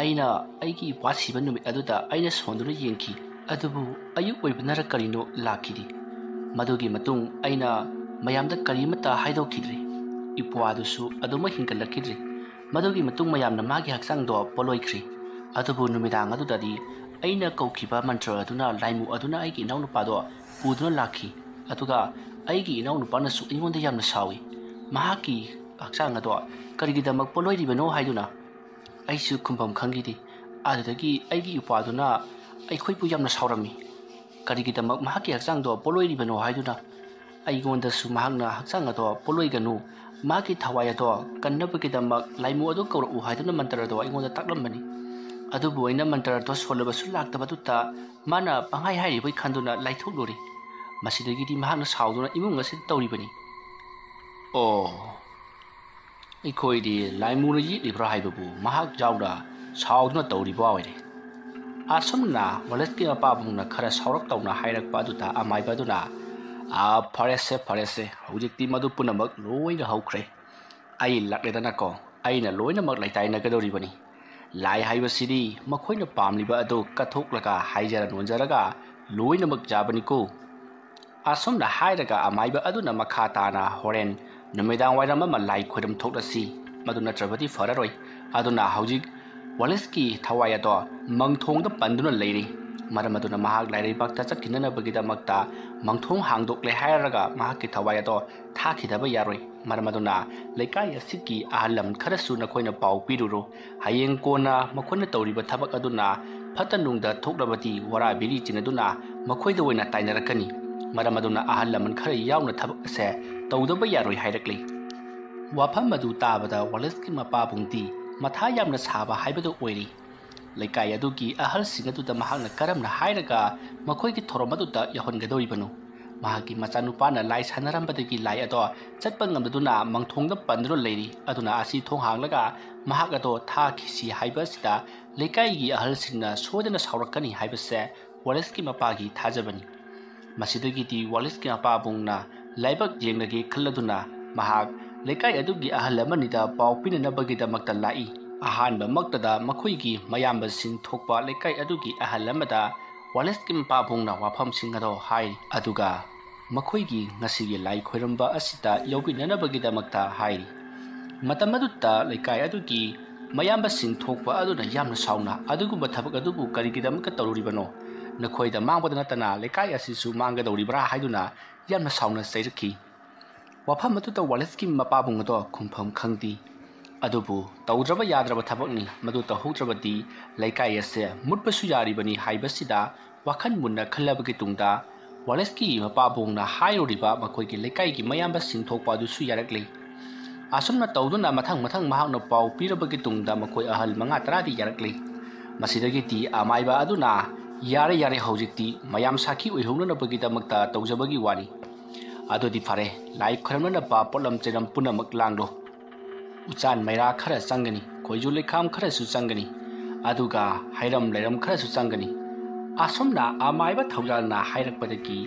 ꯑꯩꯅ ꯑꯩꯒꯤ ꯏꯄ꯭ꯋꯥ ꯁꯤꯕ ꯅꯨꯃꯤꯠ ꯑꯗꯨꯗ ꯑꯩꯅ ꯁꯣꯟꯗꯨꯅ ꯌꯦꯡꯈꯤ꯫ ꯑꯗꯨꯕꯨ ꯑꯌꯨꯛ ꯑꯣꯏꯕꯅꯔ ꯀꯔꯤꯅꯣ ꯂꯥꯛꯈꯤꯗꯦ꯫ ꯃꯗꯨꯒꯤ ꯃꯇꯨꯡ ꯑꯩꯅ ꯃꯌꯥꯝꯗ ꯀꯔꯤꯃꯠꯇ ꯍꯥꯏꯗꯣꯛꯈꯤꯗ꯭ꯔꯦ꯫" ꯏꯄ꯭ꯋꯥꯗꯨꯁꯨ ꯑꯗꯨꯃꯛ ꯍꯤꯡꯒꯠꯂꯛꯈꯤꯗ꯭ꯔꯤ꯫ ꯃꯗꯨꯒꯤ ꯃꯇꯨꯡ ꯃꯌꯥꯝꯅ ꯃꯥꯒꯤ ꯍꯛꯆꯥꯡꯗꯣ ꯄꯣꯠꯂꯣꯏꯈ꯭ꯔꯤ꯫ ꯑꯗꯨꯕꯨ ꯅꯨꯃꯤꯗꯥꯡ ꯑꯗꯨꯗꯗꯤ ꯑꯩꯅ ꯀꯧꯈꯤꯕ ꯃꯟꯇ꯭ꯔ ꯑꯗꯨꯅ ꯂꯥꯏꯃꯨ ꯑꯗꯨꯅ ꯑꯩꯒꯤ ꯏꯅꯥꯎꯅꯨꯄꯥꯗꯣ ꯄꯨꯗꯨꯅ ꯂꯥꯛꯈꯤ꯫ ꯑꯗꯨꯒ ꯑꯩꯒꯤ ꯏꯅꯥꯎꯅꯨꯄꯥꯅꯁꯨ ꯑꯩꯉꯣꯟꯗ ꯌꯥꯝꯅ ꯁꯥꯎꯏ꯫ ꯃꯍꯥꯛꯀꯤ ꯍꯛꯆꯥꯡ ꯑꯗꯣ ꯀꯔꯤꯒꯤꯗꯃꯛ ꯄꯣꯠꯂꯣꯏꯔꯤꯕꯅꯣ ꯍꯥꯏꯗꯨꯅ꯫ ꯑꯩꯁꯨ ꯈꯨꯝꯐꯝ ꯈꯪꯈꯤꯗꯦ꯫ ꯑꯗꯨꯗꯒꯤ ꯑꯩꯒꯤ ꯏꯄ꯭ꯋꯥꯗꯨꯅ ꯑꯩꯈꯣꯏꯕꯨ ꯌꯥꯝꯅ ꯁꯥꯎꯔꯝꯃꯤ꯫ ꯀꯔꯤꯒꯤꯗꯃꯛ ꯃꯍꯥꯛꯀꯤ ꯍꯛꯆꯥꯡꯗꯣ ꯄꯣꯠꯂꯣꯏꯔꯤꯕꯅꯣ ꯍꯥꯏꯗꯨꯅ꯫ ꯑꯩꯉꯣꯟꯗꯁꯨ ꯃꯍꯥꯛꯅ ꯍꯛꯆꯥꯡ ꯑꯗꯣ ꯄꯣꯠꯂꯣꯏꯒꯅꯨ, ꯃꯍꯥꯛꯀꯤ ꯊꯋꯥꯏ ꯑꯗꯣ ꯀꯟꯅꯕꯒꯤꯗꯃꯛ ꯂꯥꯏꯃꯨ ꯑꯗꯨ ꯀꯧꯔꯛꯎ ꯍꯥꯏꯗꯨꯅ ꯃꯟꯇ꯭ꯔ ꯑꯗꯣ ꯑꯩꯉꯣꯟꯗ ꯇꯥꯛꯂꯝꯕꯅꯤ꯫ ꯑꯗꯨꯕꯨ ꯑꯩꯅ ꯃꯟꯇ꯭ꯔ ꯑꯗꯣ ꯁꯣꯜꯂꯕꯁꯨ ꯂꯥꯛꯇꯕꯗꯨꯗ ꯃꯥꯅ ꯄꯪꯍꯥꯏ ꯍꯥꯏꯔꯤꯕꯣꯏ ꯈꯟꯗꯨꯅ ꯂꯥꯏꯊꯣꯛꯂꯨꯔꯦ꯫ ꯃꯁꯤꯗꯒꯤꯗꯤ ꯃꯍꯥꯛꯅ ꯁꯥꯎꯗꯨꯅ ꯏꯃꯨꯡ ꯑꯁꯤꯗ ꯇꯧꯔꯤꯕꯅꯤ꯫ ꯑꯣ, ꯑꯩꯈꯣꯏꯗꯤ ꯂꯥꯏꯃꯨꯅ ꯌꯦꯛꯂꯤꯕ꯭ꯔꯥ ꯍꯥꯏꯕꯕꯨ ꯃꯍꯥꯛ ꯌꯥꯎꯅ ꯁꯥꯎꯗꯨꯅ ꯇꯧꯔꯤꯕ ꯑꯣꯏꯔꯦ꯫ ꯑꯁꯨꯝꯅ ꯋꯥꯂꯦꯁꯀꯤ ꯃꯄꯥꯕꯨꯡꯅ ꯈꯔ ꯁꯥꯎꯔꯞ ꯇꯧꯅ ꯍꯥꯏꯔꯛꯄ ꯑꯗꯨꯗ ꯑꯃꯥꯏꯕ ꯑꯗꯨꯅ, "ꯑꯥ, ꯐꯔꯦꯁꯦ, ꯐꯔꯦꯁꯦ, ꯍꯧꯖꯤꯛꯇꯤ ꯃꯗꯨ ꯄꯨꯝꯅꯃꯛ ꯂꯣꯏꯅ ꯍꯧꯈ꯭ꯔꯦ꯫ ꯑꯩ ꯂꯥꯛꯂꯦꯗꯅꯀꯣ, ꯑꯩꯅ ꯂꯣꯏꯅꯃꯛ ꯂꯩꯇꯥꯏꯅꯒꯗꯧꯔꯤꯕꯅꯤ꯫ ꯂꯥꯏ ꯍꯥꯏꯕꯁꯤꯗꯤ ꯃꯈꯣꯏꯅ ꯄꯥꯝꯂꯤꯕ ꯑꯗꯨ ꯀꯠꯊꯣꯛꯂꯒ ꯍꯥꯏꯖꯔ ꯅꯣꯟꯖꯔꯒ ꯂꯣꯏꯅꯃꯛ ꯌꯥꯕꯅꯤꯀꯣ꯫" ꯑꯁꯨꯝꯅ ꯍꯥꯏꯔꯒ ꯑꯃꯥꯏꯕ ꯑꯗꯨꯅ ꯃꯈꯥ ꯇꯥꯅ, "ꯍꯣꯔꯦꯟ ꯅꯨꯃꯤꯗꯥꯡ ꯋꯥꯏꯔꯝ ꯑꯃ ꯂꯥꯏ ꯈꯣꯏꯔꯝ ꯊꯣꯛꯂꯁꯤ, ꯃꯗꯨ ꯅꯠꯇ꯭ꯔꯕꯗꯤ ꯐꯔꯔꯣꯏ꯫ ꯑꯗꯨꯅ ꯍꯧꯖꯤꯛ ꯋꯥꯂꯤꯁꯀꯤ ꯊꯋꯥꯏ ꯑꯗꯣ ꯃꯪꯊꯣꯡꯗ ꯄꯟꯗꯨꯅ ꯂꯩꯔꯤ꯫ ꯃꯔꯝ ꯑꯗꯨꯅ ꯃꯍꯥꯛ ꯂꯥꯏꯔꯩꯕꯥꯛꯇ ꯆꯠꯈꯤꯅꯅꯕꯒꯤꯗꯃꯛꯇ ꯃꯪꯊꯣꯡ ꯍꯥꯡꯗꯣꯛꯂꯦ ꯍꯥꯏꯔꯒ ꯃꯍꯥꯛꯀꯤ ꯊꯋꯥꯏ ꯑꯗꯣ ꯊꯥꯈꯤꯗꯕ ꯌꯥꯔꯣꯏ꯫ ꯃꯔꯝ ꯑꯗꯨꯅ ꯂꯩꯀꯥꯏ ꯑꯁꯤꯒꯤ ꯑꯍꯜ ꯂꯃꯟ ꯈꯔꯁꯨ ꯅꯈꯣꯏꯅ ꯄꯥꯎ ꯄꯤꯔꯨꯔꯣ꯫ ꯍꯌꯦꯡ ꯀꯣꯟꯅ ꯃꯈꯣꯏꯅ ꯇꯧꯔꯤꯕ ꯊꯕꯛ ꯑꯗꯨꯅ ꯐꯠꯇ ꯅꯨꯡꯗ ꯊꯣꯛꯂꯕꯗꯤ ꯋꯥꯔꯥ ꯕꯤꯔꯤ ꯆꯤꯡꯅꯗꯨꯅ ꯃꯈꯣꯏꯗ ꯑꯣꯏꯅ ꯇꯥꯏꯅꯔꯛꯀꯅꯤ꯫ ꯃꯔꯝ ꯑꯗꯨꯅ ꯑꯍꯜ ꯂꯃꯟ ꯈꯔ ꯌꯥꯎꯅ ꯊꯕꯛ ꯑꯁꯦ ꯇꯧꯗꯕ ꯌꯥꯔꯣꯏ" ꯍꯥꯏꯔꯛꯂꯤ꯫ ꯋꯥꯐꯝ ꯑꯗꯨ ꯇꯥꯕꯗ ꯋꯥꯂꯤꯁꯀꯤ ꯃꯄꯥꯕꯨꯡꯗꯤ ꯃꯊꯥ ꯌꯥꯝꯅ ꯁꯥꯕ ꯍꯥꯏꯕꯗꯨ ꯑꯣꯏꯔꯤ꯫ ꯂꯩꯀꯥꯏ ꯑꯗꯨꯒꯤ ꯑꯍꯜꯁꯤꯡ ꯑꯗꯨꯗ ꯃꯍꯥꯛꯅ ꯀꯔꯝꯅ ꯍꯥꯏꯔꯒ ꯃꯈꯣꯏꯒꯤ ꯊꯧꯔꯝ ꯑꯗꯨꯗ ꯌꯥꯎꯍꯟꯒꯗꯧꯔꯤꯕꯅꯣ? ꯃꯍꯥꯛꯀꯤ ꯃꯆꯥꯅꯨꯄꯥꯅ ꯂꯥꯏ ꯁꯥꯟꯅꯔꯝꯕꯗꯒꯤ ꯂꯥꯏ ꯑꯗꯣ ꯆꯠꯄ ꯉꯝꯗꯗꯨꯅ ꯃꯪꯊꯣꯡꯗ ꯄꯟꯗꯨꯅ ꯂꯩꯔꯤ꯫ ꯑꯗꯨꯅ ꯑꯁꯤ ꯊꯣꯡ ꯍꯥꯡꯂꯒ ꯃꯍꯥꯛ ꯑꯗꯣ ꯊꯥꯈꯤꯁꯤ ꯍꯥꯏꯕ ꯑꯁꯤꯗ ꯂꯩꯀꯥꯏꯒꯤ ꯑꯍꯜꯁꯤꯡꯅ ꯁꯣꯏꯗꯅ ꯁꯥꯎꯔꯛꯀꯅꯤ ꯍꯥꯏꯕꯁꯦ ꯋꯥꯂꯤꯁꯀꯤ ꯃꯄꯥꯒꯤ ꯊꯥꯖꯕꯅꯤ꯫ ꯃꯁꯤꯗꯒꯤꯗꯤ ꯋꯥꯂꯤꯁꯀꯤ ꯃꯄꯥꯕꯨꯡꯅ ꯂꯥꯏꯕꯛ ꯌꯦꯡꯂꯒꯦ ꯈꯜꯂꯗꯨꯅ ꯃꯍꯥꯛ ꯂꯩꯀꯥꯏ ꯑꯗꯨꯒꯤ ꯑꯍꯜ ꯑꯃꯅꯤꯗ ꯄꯥꯎ ꯄꯤꯅꯅꯕꯒꯤꯗꯃꯛꯇ ꯂꯥꯛꯏ꯫ ꯑꯍꯥꯟꯕꯃꯛꯇꯗ ꯃꯈꯣꯏꯒꯤ ꯃꯌꯥꯝꯕꯁꯤꯡ ꯊꯣꯛꯄ ꯂꯩꯀꯥꯏ ꯑꯗꯨꯒꯤ ꯑꯍꯜ ꯑꯃꯗ ꯋꯥꯂꯤꯁꯀꯤ ꯃꯄꯥꯕꯨꯡꯅ ꯋꯥꯐꯝꯁꯤꯡ ꯑꯗꯣ ꯍꯥꯏ꯫ ꯑꯗꯨꯒ ꯃꯈꯣꯏꯒꯤ ꯉꯁꯤꯒꯤ ꯂꯥꯏ ꯈꯣꯏꯔꯝꯕ ꯑꯁꯤꯗ ꯌꯥꯎꯕꯤꯅꯅꯕꯒꯤꯗꯃꯛꯇ ꯍꯥꯏꯔꯤ꯫ ꯃꯇꯝ ꯑꯗꯨꯗ ꯂꯩꯀꯥꯏ ꯑꯗꯨꯒꯤ ꯃꯌꯥꯝꯕꯁꯤꯡ ꯊꯣꯛꯄ ꯑꯗꯨꯅ ꯌꯥꯝꯅ ꯁꯥꯎꯅ, "ꯑꯗꯨꯒꯨꯝꯕ ꯊꯕꯛ ꯑꯗꯨꯕꯨ ꯀꯔꯤꯒꯤꯗꯃꯛꯇ ꯇꯧꯔꯨꯔꯤꯕꯅꯣ? ꯅꯈꯣꯏꯗ ꯃꯥꯡꯕꯗ ꯅꯠꯇꯅ ꯂꯩꯀꯥꯏ ꯑꯁꯤꯁꯨ ꯃꯥꯡꯒꯗꯧꯔꯤꯕ꯭ꯔꯥ?" ꯍꯥꯏꯗꯨꯅ ꯌꯥꯝꯅ ꯁꯥꯎꯅ ꯆꯩꯔꯛꯈꯤ꯫ ꯋꯥꯐꯝ ꯑꯗꯨꯗ ꯋꯥꯂꯦꯁꯀꯤ ꯃꯄꯥꯕꯨꯡ ꯑꯗꯣ ꯈꯨꯝꯐꯝ ꯈꯪꯗꯦ꯫ ꯑꯗꯨꯕꯨ ꯇꯧꯗ꯭ꯔꯕ ꯌꯥꯗ꯭ꯔꯕ ꯊꯕꯛꯅꯤ, ꯃꯗꯨ ꯇꯧꯍꯧꯗ꯭ꯔꯕꯗꯤ ꯂꯩꯀꯥꯏ ꯑꯁꯦ ꯃꯨꯠꯄꯁꯨ ꯌꯥꯔꯤꯕꯅꯤ ꯍꯥꯏꯕꯁꯤꯗ ꯋꯥꯈꯜ ꯃꯨꯟꯅ ꯈꯜꯂꯕꯒꯤ ꯇꯨꯡꯗ ꯋꯥꯂꯦꯁꯀꯤ ꯃꯄꯥꯕꯨꯡꯅ ꯍꯥꯏꯔꯨꯔꯤꯕ ꯃꯈꯣꯏꯒꯤ ꯂꯩꯀꯥꯏꯒꯤ ꯃꯌꯥꯝꯕꯁꯤꯡ ꯊꯣꯛꯄ ꯑꯗꯨꯁꯨ ꯌꯥꯔꯛꯂꯤ꯫ ꯑꯁꯨꯝꯅ ꯇꯧꯗꯨꯅ ꯃꯊꯪ ꯃꯊꯪ ꯃꯍꯥꯛꯅ ꯄꯥꯎ ꯄꯤꯔꯕꯒꯤ ꯇꯨꯡꯗ ꯃꯈꯣꯏ ꯑꯍꯜ ꯃꯉꯥ ꯇꯔꯥꯗꯤ ꯌꯥꯔꯛꯂꯤ꯫ ꯃꯁꯤꯗꯒꯤꯗꯤ ꯑꯃꯥꯏꯕ ꯑꯗꯨꯅ, "ꯌꯥꯔꯦ, ꯌꯥꯔꯦ, ꯍꯧꯖꯤꯛꯇꯤ ꯃꯌꯥꯝ ꯁꯥꯈꯤ ꯑꯣꯏꯍꯧꯅꯅꯕꯒꯤꯗꯃꯛꯇ ꯇꯧꯖꯕꯒꯤ ꯋꯥꯅꯤ꯫ ꯑꯗꯨꯗꯤ ꯐꯔꯦ, ꯂꯥꯏ ꯈꯨꯔꯝꯅꯅꯕ ꯄꯣꯠꯂꯝ ꯆꯩꯔꯝ ꯄꯨꯝꯅꯃꯛ ꯂꯥꯡꯂꯣ꯫ ꯎꯆꯥꯟ ꯃꯩꯔꯥ ꯈꯔ ꯆꯪꯒꯅꯤ, ꯈꯣꯏꯖꯨ ꯂꯩꯈꯥꯝ ꯈꯔꯁꯨ ꯆꯪꯒꯅꯤ, ꯑꯗꯨꯒ ꯍꯩꯔꯝ ꯂꯩꯔꯝ ꯈꯔꯁꯨ ꯆꯪꯒꯅꯤ꯫" ꯑꯁꯨꯝꯅ ꯑꯃꯥꯏꯕ ꯊꯧꯖꯥꯜꯅ ꯍꯥꯏꯔꯛꯄꯗꯒꯤ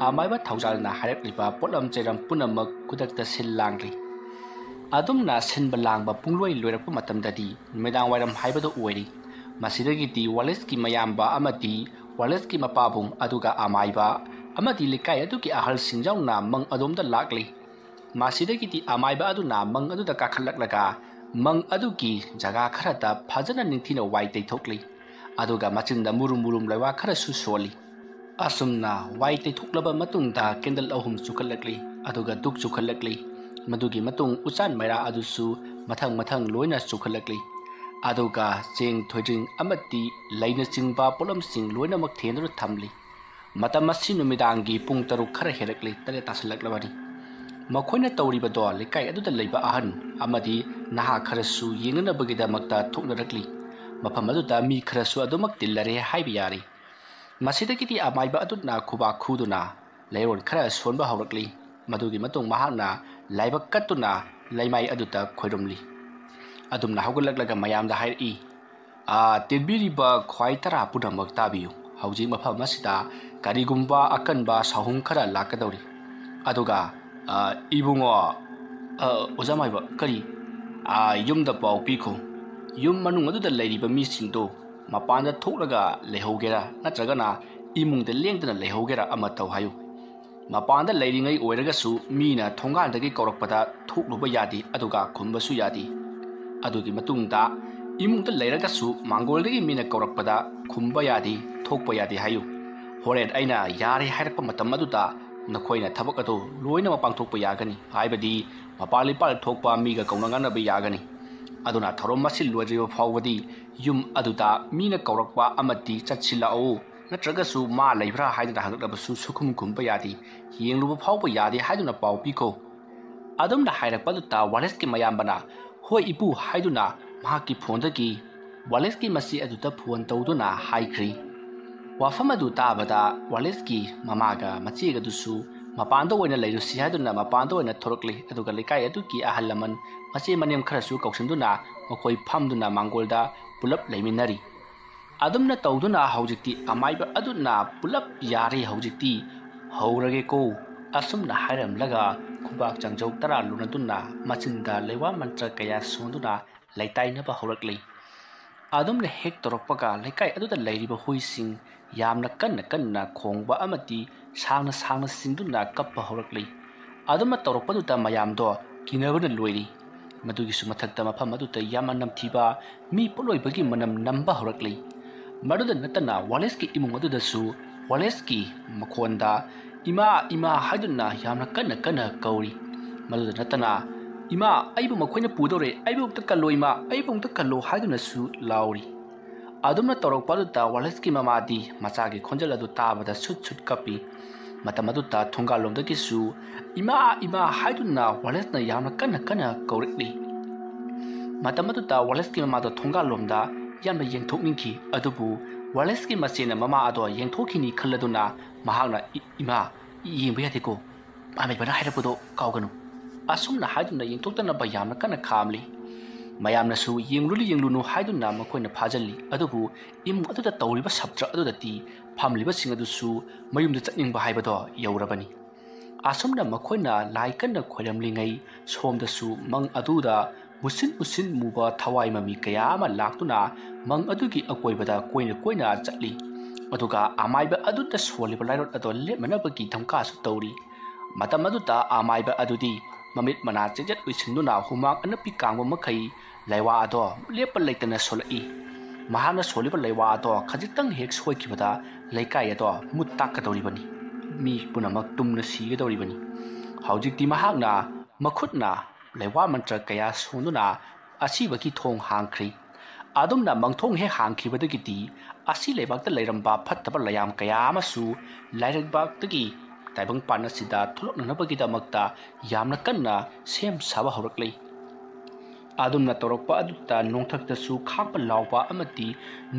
ꯑꯃꯥꯏꯕ ꯊꯧꯖꯥꯜꯅ ꯍꯥꯏꯔꯛꯂꯤꯕ ꯄꯣꯠꯂꯝ ꯆꯩꯔꯝ ꯄꯨꯝꯅꯃꯛ ꯈꯨꯗꯛꯇ ꯁꯤꯜ ꯂꯥꯡꯂꯤ꯫ ꯑꯗꯨꯝꯅ ꯁꯤꯟꯕ ꯂꯥꯡꯕ ꯄꯨꯡꯂꯣꯏ ꯂꯣꯏꯔꯛꯄ ꯃꯇꯝꯗꯗꯤ ꯅꯨꯃꯤꯗꯥꯡ ꯋꯥꯏꯔꯝ ꯍꯥꯏꯕꯗꯨ ꯑꯣꯏꯔꯤ꯫ ꯃꯁꯤꯗꯒꯤꯗꯤ ꯋꯥꯂꯦꯁꯀꯤ ꯃꯌꯥꯝꯕ ꯑꯃꯗꯤ ꯋꯥꯂꯦꯁꯀꯤ ꯃꯄꯥꯕꯨꯡ, ꯑꯗꯨꯒ ꯑꯃꯥꯏꯕ ꯑꯃꯗꯤ ꯂꯩꯀꯥꯏ ꯑꯗꯨꯒꯤ ꯑꯍꯜꯁꯤꯡ ꯌꯥꯎꯅ ꯃꯪ ꯑꯗꯣꯝꯗ ꯂꯥꯛꯂꯤ꯫ ꯃꯁꯤꯗꯒꯤꯗꯤ ꯑꯃꯥꯏꯕ ꯑꯗꯨꯅ ꯃꯪ ꯑꯗꯨꯗ ꯀꯥꯈꯠꯂꯛꯂꯒ ꯃꯪ ꯑꯗꯨꯒꯤ ꯖꯒꯥ ꯈꯔꯗ ꯐꯖꯅ ꯅꯤꯡꯊꯤꯅ ꯋꯥꯏ ꯇꯩꯊꯣꯛꯂꯤ꯫ ꯑꯗꯨꯒ ꯃꯆꯤꯟꯗ ꯃꯨꯔꯨꯝ ꯃꯨꯔꯨꯝ ꯂꯩꯋꯥ ꯈꯔꯁꯨ ꯁꯣꯜꯂꯤ꯫ ꯑꯁꯨꯝꯅ ꯋꯥꯏ ꯇꯩꯊꯣꯛꯂꯕ ꯃꯇꯨꯡꯗ ꯀꯦꯟꯗꯜ ꯑꯍꯨꯝ ꯆꯨꯈꯠꯂꯛꯂꯤ, ꯑꯗꯨꯒ ꯙꯨꯛ ꯆꯨꯈꯠꯂꯛꯂꯤ꯫ ꯃꯗꯨꯒꯤ ꯃꯇꯨꯡ ꯎꯆꯥꯟ ꯃꯩꯔꯥ ꯑꯗꯨꯁꯨ ꯃꯊꯪ ꯃꯊꯪ ꯂꯣꯏꯅ ꯆꯨꯈꯠꯂꯛꯂꯤ꯫ ꯑꯗꯨꯒ ꯆꯦꯡ, ꯊꯣꯏꯗ꯭ꯔꯤꯡ ꯑꯃꯗꯤ ꯂꯩꯅꯆꯤꯡꯕ ꯄꯣꯠꯂꯝꯁꯤꯡ ꯂꯣꯏꯅꯃꯛ ꯊꯦꯟꯗꯨꯅ ꯊꯝꯂꯤ꯫ ꯃꯇꯝ ꯑꯁꯤ ꯅꯨꯃꯤꯗꯥꯡꯒꯤ ꯄꯨꯡ ꯇꯔꯨꯛ ꯈꯔ ꯍꯦꯜꯂꯛꯂꯤ, ꯇꯔꯦꯠ ꯇꯥꯁꯤꯜꯂꯛꯂꯕꯅꯤ꯫ ꯃꯈꯣꯏꯅ ꯇꯧꯔꯤꯕꯗꯣ ꯂꯩꯀꯥꯏ ꯑꯗꯨꯗ ꯂꯩꯕ ꯑꯍꯟ ꯑꯃꯗꯤ ꯅꯍꯥ ꯈꯔꯁꯨ ꯌꯦꯡꯅꯅꯕꯒꯤꯗꯃꯛꯇ ꯊꯣꯛꯅꯔꯛꯂꯤ꯫ ꯃꯐꯝ ꯑꯗꯨꯗ ꯃꯤ ꯈꯔꯁꯨ ꯑꯗꯨꯃꯛ ꯇꯤꯜꯂꯔꯦ ꯍꯥꯏꯕ ꯌꯥꯔꯤ꯫ ꯃꯁꯤꯗꯒꯤꯗꯤ ꯑꯃꯥꯏꯕ ꯑꯗꯨꯅ ꯈꯨꯕꯥꯛ ꯈꯨꯗꯨꯅ ꯂꯩꯔꯣꯟ ꯈꯔ ꯁꯣꯟꯕ ꯍꯧꯔꯛꯂꯤ꯫ ꯃꯗꯨꯒꯤ ꯃꯇꯨꯡ ꯃꯍꯥꯛꯅ ꯂꯥꯏꯕꯛ ꯀꯠꯇꯨꯅ ꯂꯩꯃꯥꯏ ꯑꯗꯨꯗ ꯈꯣꯏꯔꯨꯝꯂꯤ꯫ ꯑꯗꯨꯝꯅ ꯍꯧꯒꯠꯂꯛꯂꯒ ꯃꯌꯥꯝꯗ ꯍꯥꯏꯔꯛꯏ, "ꯑꯥ, ꯇꯤꯟꯕꯤꯔꯤꯕ ꯈ꯭ꯋꯥꯏ ꯇꯔꯥ ꯄꯨꯝꯅꯃꯛ ꯇꯥꯕꯤꯌꯨ꯫ ꯍꯧꯖꯤꯛ ꯃꯐꯝ ꯑꯁꯤꯗ ꯀꯔꯤꯒꯨꯝꯕ ꯑꯀꯟꯕ ꯁꯥꯍꯨꯝ ꯈꯔ ꯂꯥꯛꯀꯗꯧꯔꯤ꯫ ꯑꯗꯨꯒ, ꯑꯥ, ꯏꯕꯨꯡꯉꯣ, ꯑꯥ, ꯑꯣꯖꯥ ꯃꯥꯏꯕ, ꯀꯔꯤ? ꯑꯥ, ꯌꯨꯝꯗ ꯄꯥꯎ ꯄꯤꯈꯣ꯫ ꯌꯨꯝ ꯃꯅꯨꯡ ꯑꯗꯨꯗ ꯂꯩꯔꯤꯕ ꯃꯤꯁꯤꯡꯗꯨ ꯃꯄꯥꯟꯗ ꯊꯣꯛꯂꯒ ꯂꯩꯍꯧꯒꯦꯔꯥ ꯅꯠꯇ꯭ꯔꯒꯅ ꯏꯃꯨꯡꯗ ꯂꯦꯡꯗꯅ ꯂꯩꯍꯧꯒꯦꯔꯥ ꯑꯃ ꯇꯧ ꯍꯥꯏꯌꯨ꯫ ꯃꯄꯥꯟꯗ ꯂꯩꯔꯤꯉꯩ ꯑꯣꯏꯔꯒꯁꯨ ꯃꯤꯅ ꯊꯣꯡꯒꯥꯟꯗꯒꯤ ꯀꯧꯔꯛꯄꯗ ꯊꯣꯛꯂꯨꯕ ꯌꯥꯗꯦ, ꯑꯗꯨꯒ ꯈꯨꯝꯕꯁꯨ ꯌꯥꯗꯦ꯫ ꯑꯗꯨꯒꯤ ꯃꯇꯨꯡꯗ ꯏꯃꯨꯡꯗ ꯂꯩꯔꯒꯁꯨ ꯃꯥꯡꯒꯣꯜꯗꯒꯤ ꯃꯤꯅ ꯀꯧꯔꯛꯄꯗ ꯈꯨꯝꯕ ꯌꯥꯗꯦ, ꯊꯣꯛꯄ ꯌꯥꯗꯦ ꯍꯥꯏꯌꯨ꯫ ꯍꯣꯔꯦꯟ ꯑꯩꯅ ꯌꯥꯔꯦ ꯍꯥꯏꯔꯛꯄ ꯃꯇꯝ ꯑꯗꯨꯗ ꯅꯈꯣꯏꯅ ꯊꯕꯛ ꯑꯗꯨ ꯂꯣꯏꯅꯃꯛ ꯄꯥꯡꯊꯣꯛꯄ ꯌꯥꯒꯅꯤ, ꯍꯥꯏꯕꯗꯤ ꯃꯄꯥꯜ ꯏꯄꯥꯜ ꯊꯣꯛꯄ ꯃꯤꯒ ꯀꯧꯅ ꯉꯥꯡꯅꯕ ꯌꯥꯒꯅꯤ꯫ ꯑꯗꯨꯅ ꯊꯧꯔꯝ ꯑꯁꯤ ꯂꯣꯏꯗ꯭ꯔꯤꯕ ꯐꯥꯎꯕꯗꯤ ꯌꯨꯝ ꯑꯗꯨꯗ ꯃꯤꯅ ꯀꯧꯔꯛꯄ ꯑꯃꯗꯤ ꯆꯠꯁꯤꯜꯂꯛꯎ, ꯅꯠꯇ꯭ꯔꯒꯁꯨ ꯃꯥ ꯂꯩꯕ꯭ꯔꯥ ꯍꯥꯏꯗꯨꯅ ꯍꯪꯂꯛꯂꯕꯁꯨ ꯁꯨꯈꯨꯝ ꯈꯨꯝꯕ ꯌꯥꯗꯦ, ꯌꯦꯡꯂꯨꯕ ꯐꯥꯎꯕ ꯌꯥꯗꯦ ꯍꯥꯏꯗꯨꯅ ꯄꯥꯎ ꯄꯤꯈꯣ꯫ ꯑꯗꯨꯝꯅ ꯍꯥꯏꯔꯛꯄꯗꯨꯗ ꯋꯥꯂꯦꯁꯀꯤ ꯃꯌꯥꯝꯕꯅ "ꯍꯣꯏ ꯏꯄꯨ" ꯍꯥꯏꯗꯨꯅ ꯃꯍꯥꯛꯀꯤ ꯐꯣꯟꯗꯒꯤ ꯋꯥꯂꯦꯁꯀꯤ ꯃꯆꯦ ꯑꯗꯨꯗ ꯐꯣꯟ ꯇꯧꯗꯨꯅ ꯍꯥꯏꯈ꯭ꯔꯤ꯫ ꯋꯥꯐꯝ ꯑꯗꯨ ꯇꯥꯕꯗ ꯋꯥꯂꯦꯁꯀꯤ ꯃꯃꯥꯒ ꯃꯆꯦꯒꯗꯨꯁꯨ ꯃꯄꯥꯟꯗ ꯑꯣꯏꯅ ꯂꯩꯔꯨꯁꯤ ꯍꯥꯏꯗꯨꯅ ꯃꯄꯥꯟꯗ ꯑꯣꯏꯅ ꯊꯣꯔꯛꯂꯤ, ꯑꯗꯨꯒ ꯂꯩꯀꯥꯏ ꯑꯗꯨꯒꯤ ꯑꯍꯜ ꯂꯃꯟ ꯃꯆꯦ ꯃꯅꯦꯝ ꯈꯔꯁꯨ ꯀꯧꯁꯤꯟꯗꯨꯅ ꯃꯈꯣꯏ ꯐꯝꯗꯨꯅ ꯃꯥꯡꯒꯣꯜꯗ ꯄꯨꯂꯞ ꯂꯩꯃꯤꯟꯅꯔꯤ꯫ ꯑꯗꯨꯝꯅ ꯇꯧꯗꯨꯅ ꯍꯧꯖꯤꯛꯇꯤ ꯑꯃꯥꯏꯕ ꯑꯗꯨꯅ "ꯄꯨꯂꯞ ꯌꯥꯔꯦ, ꯍꯧꯖꯤꯛꯇꯤ ꯍꯧꯔꯒꯦꯀꯣ" ꯑꯁꯨꯝꯅ ꯍꯥꯏꯔꯝꯂꯒ ꯈꯨꯕꯥꯛ ꯆꯥꯡꯖꯧ ꯇꯔꯥ ꯂꯨꯅꯗꯨꯅ ꯃꯆꯤꯟꯗ ꯂꯩꯋꯥ ꯃꯟꯇ꯭ꯔ ꯀꯌꯥ ꯁꯣꯟꯗꯨꯅ ꯂꯩꯇꯥꯏꯅꯕ ꯍꯧꯔꯛꯂꯤ꯫ ꯑꯗꯨꯝꯅ ꯍꯦꯛ ꯇꯧꯔꯛꯄꯒ ꯂꯩꯀꯥꯏ ꯑꯗꯨꯗ ꯂꯩꯔꯤꯕ ꯍꯨꯏꯁꯤꯡ ꯌꯥꯝꯅ ꯀꯟꯅ ꯀꯟꯅ ꯈꯣꯡꯕ ꯑꯃꯗꯤ ꯁꯥꯡꯅ ꯁꯥꯡꯅ ꯆꯤꯡꯗꯨꯅ ꯀꯞꯄ ꯍꯧꯔꯛꯂꯤ꯫ ꯑꯗꯨꯝꯅ ꯇꯧꯔꯛꯄꯗꯨꯗ ꯃꯌꯥꯝꯗꯣ ꯀꯤꯅꯕꯅ ꯂꯣꯏꯔꯤ꯫ ꯃꯗꯨꯒꯤꯁꯨ ꯃꯊꯛꯇ ꯃꯐꯝ ꯑꯗꯨꯗ ꯌꯥꯝꯅ ꯅꯝꯊꯤꯕ ꯃꯤ ꯄꯣꯠꯂꯣꯏꯕꯒꯤ ꯃꯅꯝ ꯅꯝꯕ ꯍꯧꯔꯛꯂꯤ꯫ ꯃꯗꯨꯗ ꯅꯠꯇꯅ ꯋꯥꯂꯦꯁꯀꯤ ꯏꯃꯨꯡ ꯑꯗꯨꯗꯁꯨ ꯋꯥꯂꯦꯁꯀꯤ ꯃꯈꯣꯟꯗ "ꯏꯃꯥ, ꯏꯃꯥ" ꯍꯥꯏꯗꯨꯅ ꯌꯥꯝꯅ ꯀꯟꯅ ꯀꯟꯅ ꯀꯧꯔꯤ꯫ ꯃꯗꯨꯗ ꯅꯠꯇꯅ "ꯏꯃꯥ, ꯑꯩꯕꯨ ꯃꯈꯣꯏꯅ ꯄꯨꯗꯧꯔꯦ, ꯑꯩꯕꯨ ꯑꯝꯇ ꯀꯜꯂꯣ ꯏꯃꯥ, ꯑꯩꯕꯨ ꯑꯝꯇ ꯀꯜꯂꯣ" ꯍꯥꯏꯗꯨꯅꯁꯨ ꯂꯥꯎꯔꯤ꯫ ꯑꯗꯨꯝꯅ ꯇꯧꯔꯛꯄ ꯑꯗꯨꯗ ꯋꯥꯂꯦꯁꯀꯤ ꯃꯃꯥꯗꯤ ꯃꯆꯥꯒꯤ ꯈꯣꯟꯖꯦꯜ ꯑꯗꯨ ꯇꯥꯕꯗ ꯁꯨꯠ ꯁꯨꯠ ꯀꯞꯄꯤ꯫ ꯃꯇꯝ ꯑꯗꯨꯗ ꯊꯣꯡꯒꯥꯜꯂꯣꯝꯗꯒꯤꯁꯨ "ꯏꯃꯥ, ꯏꯃꯥ" ꯍꯥꯏꯗꯨꯅ ꯋꯥꯂꯦꯁꯅ ꯌꯥꯝꯅ ꯀꯟꯅ ꯀꯟꯅ ꯀꯧꯔꯛꯂꯤ꯫ ꯃꯇꯝ ꯑꯗꯨꯗ ꯋꯥꯂꯦꯁꯀꯤ ꯃꯃꯥꯗꯣ ꯊꯣꯡꯒꯥꯜꯂꯣꯝꯗ ꯌꯥꯝꯅ ꯌꯦꯡꯊꯣꯛꯅꯤꯡꯈꯤ, ꯑꯗꯨꯕꯨ ꯋꯥꯂꯦꯁꯀꯤ ꯃꯆꯦꯅ ꯃꯃꯥ ꯑꯗꯣ ꯌꯦꯡꯊꯣꯛꯈꯤꯅꯤ ꯈꯜꯂꯗꯨꯅ ꯃꯍꯥꯛꯅ "ꯏ-, ꯏꯃꯥ, ꯌꯦꯡꯕ ꯌꯥꯗꯦꯀꯣ, ꯑꯃꯥꯏꯕꯅ ꯍꯥꯏꯔꯛꯄꯗꯣ ꯀꯥꯎꯒꯅꯨ" ꯑꯁꯨꯝꯅ ꯍꯥꯏꯗꯨꯅ ꯌꯦꯡꯊꯣꯛꯇꯅꯕ ꯌꯥꯝꯅ ꯀꯟꯅ ꯈꯥꯝꯂꯤ꯫ ꯃꯌꯥꯝꯅꯁꯨ "ꯌꯦꯡꯂꯨꯅꯨ, ꯌꯦꯡꯂꯨꯅꯨ" ꯍꯥꯏꯗꯨꯅ ꯃꯈꯣꯏꯅ ꯐꯥꯖꯤꯜꯂꯤ, ꯑꯗꯨꯕꯨ ꯏꯃꯨꯡ ꯑꯗꯨꯗ ꯇꯧꯔꯤꯕ ꯁꯞꯇ꯭ꯔ ꯑꯗꯨꯗꯗꯤ ꯐꯝꯂꯤꯕꯁꯤꯡ ꯑꯗꯨꯁꯨ ꯃꯌꯨꯝꯗ ꯆꯠꯅꯤꯡꯕ ꯍꯥꯏꯕꯗꯣ ꯌꯧꯔꯕꯅꯤ꯫ ꯑꯁꯨꯝꯅ ꯃꯈꯣꯏꯅ ꯂꯥꯏ ꯀꯟꯅ ꯈꯣꯏꯔꯝꯂꯤꯉꯩ ꯁꯣꯝꯗꯁꯨ ꯃꯪ ꯑꯗꯨꯗ ꯃꯨꯁꯤꯟ ꯃꯨꯁꯤꯟ ꯃꯨꯕ ꯊꯋꯥꯏ ꯃꯃꯤ ꯀꯌꯥ ꯑꯃ ꯂꯥꯛꯇꯨꯅ ꯃꯪ ꯑꯗꯨꯒꯤ ꯑꯀꯣꯏꯕꯗ ꯀꯣꯏꯅ ꯀꯣꯏꯅ ꯆꯠꯂꯤ꯫ ꯑꯗꯨꯒ ꯑꯃꯥꯏꯕ ꯑꯗꯨꯗ ꯁꯣꯜꯂꯤꯕ ꯂꯥꯏꯔꯣꯠ ꯑꯗꯣ ꯂꯦꯞꯅꯅꯕꯒꯤ ꯙꯝꯀꯥꯁꯨ ꯇꯧꯔꯤ꯫ ꯃꯇꯝ ꯑꯗꯨꯗ ꯑꯃꯥꯏꯕ ꯑꯗꯨꯗꯤ ꯃꯃꯤꯠ ꯃꯅꯥ ꯆꯦꯖꯦꯠ ꯎꯏꯁꯤꯟꯗꯨꯅ ꯍꯨꯃꯥꯡ ꯑꯅꯞꯄꯤ ꯀꯥꯡꯕ ꯃꯈꯩ ꯂꯩꯋꯥ ꯑꯗꯣ ꯂꯦꯞꯄ ꯂꯩꯇꯅ ꯁꯣꯜꯂꯛꯏ꯫ ꯃꯍꯥꯛꯅ ꯁꯣꯜꯂꯤꯕ ꯂꯩꯋꯥ ꯑꯗꯣ ꯈꯖꯤꯛꯇꯪ ꯍꯦꯛ ꯁꯣꯏꯈꯤꯕꯗ ꯂꯩꯀꯥꯏ ꯑꯗꯣ ꯃꯨꯠ ꯇꯥꯛꯀꯗꯧꯔꯤꯕꯅꯤ꯫ ꯃꯤ ꯄꯨꯝꯅꯃꯛ ꯇꯨꯝꯅ ꯁꯤꯒꯗꯧꯔꯤꯕꯅꯤ꯫ ꯍꯧꯖꯤꯛꯇꯤ ꯃꯍꯥꯛꯅ ꯃꯈꯨꯠꯅ ꯂꯩꯋꯥ ꯃꯟꯇ꯭ꯔ ꯀꯌꯥ ꯁꯣꯟꯗꯨꯅ ꯑꯁꯤꯕꯒꯤ ꯊꯣꯡ ꯍꯥꯡꯈ꯭ꯔꯤ꯫ ꯑꯗꯨꯝꯅ ꯃꯪꯊꯣꯡ ꯍꯦꯛ ꯍꯥꯡꯈꯤꯕꯗꯒꯤꯗꯤ ꯑꯁꯤ ꯂꯩꯕꯥꯛꯇ ꯂꯩꯔꯝꯕ ꯐꯠꯇꯕ ꯂꯩꯌꯥꯝ ꯀꯌꯥ ꯑꯃꯁꯨ ꯂꯥꯏꯔꯩꯕꯥꯛꯇꯒꯤ ꯇꯥꯏꯕꯪꯄꯥꯟ ꯑꯁꯤꯗ ꯊꯣꯛꯂꯛꯅꯅꯕꯒꯤꯗꯃꯛꯇ ꯌꯥꯝꯅ ꯀꯟꯅ ꯁꯦꯝ ꯁꯥꯕ ꯍꯧꯔꯛꯂꯤ꯫ ꯑꯗꯨꯝꯅ ꯇꯧꯔꯛꯄ ꯑꯗꯨꯗ ꯅꯣꯡꯊꯛꯇꯁꯨ ꯈꯥꯛꯄ ꯂꯥꯎꯕ ꯑꯃꯗꯤ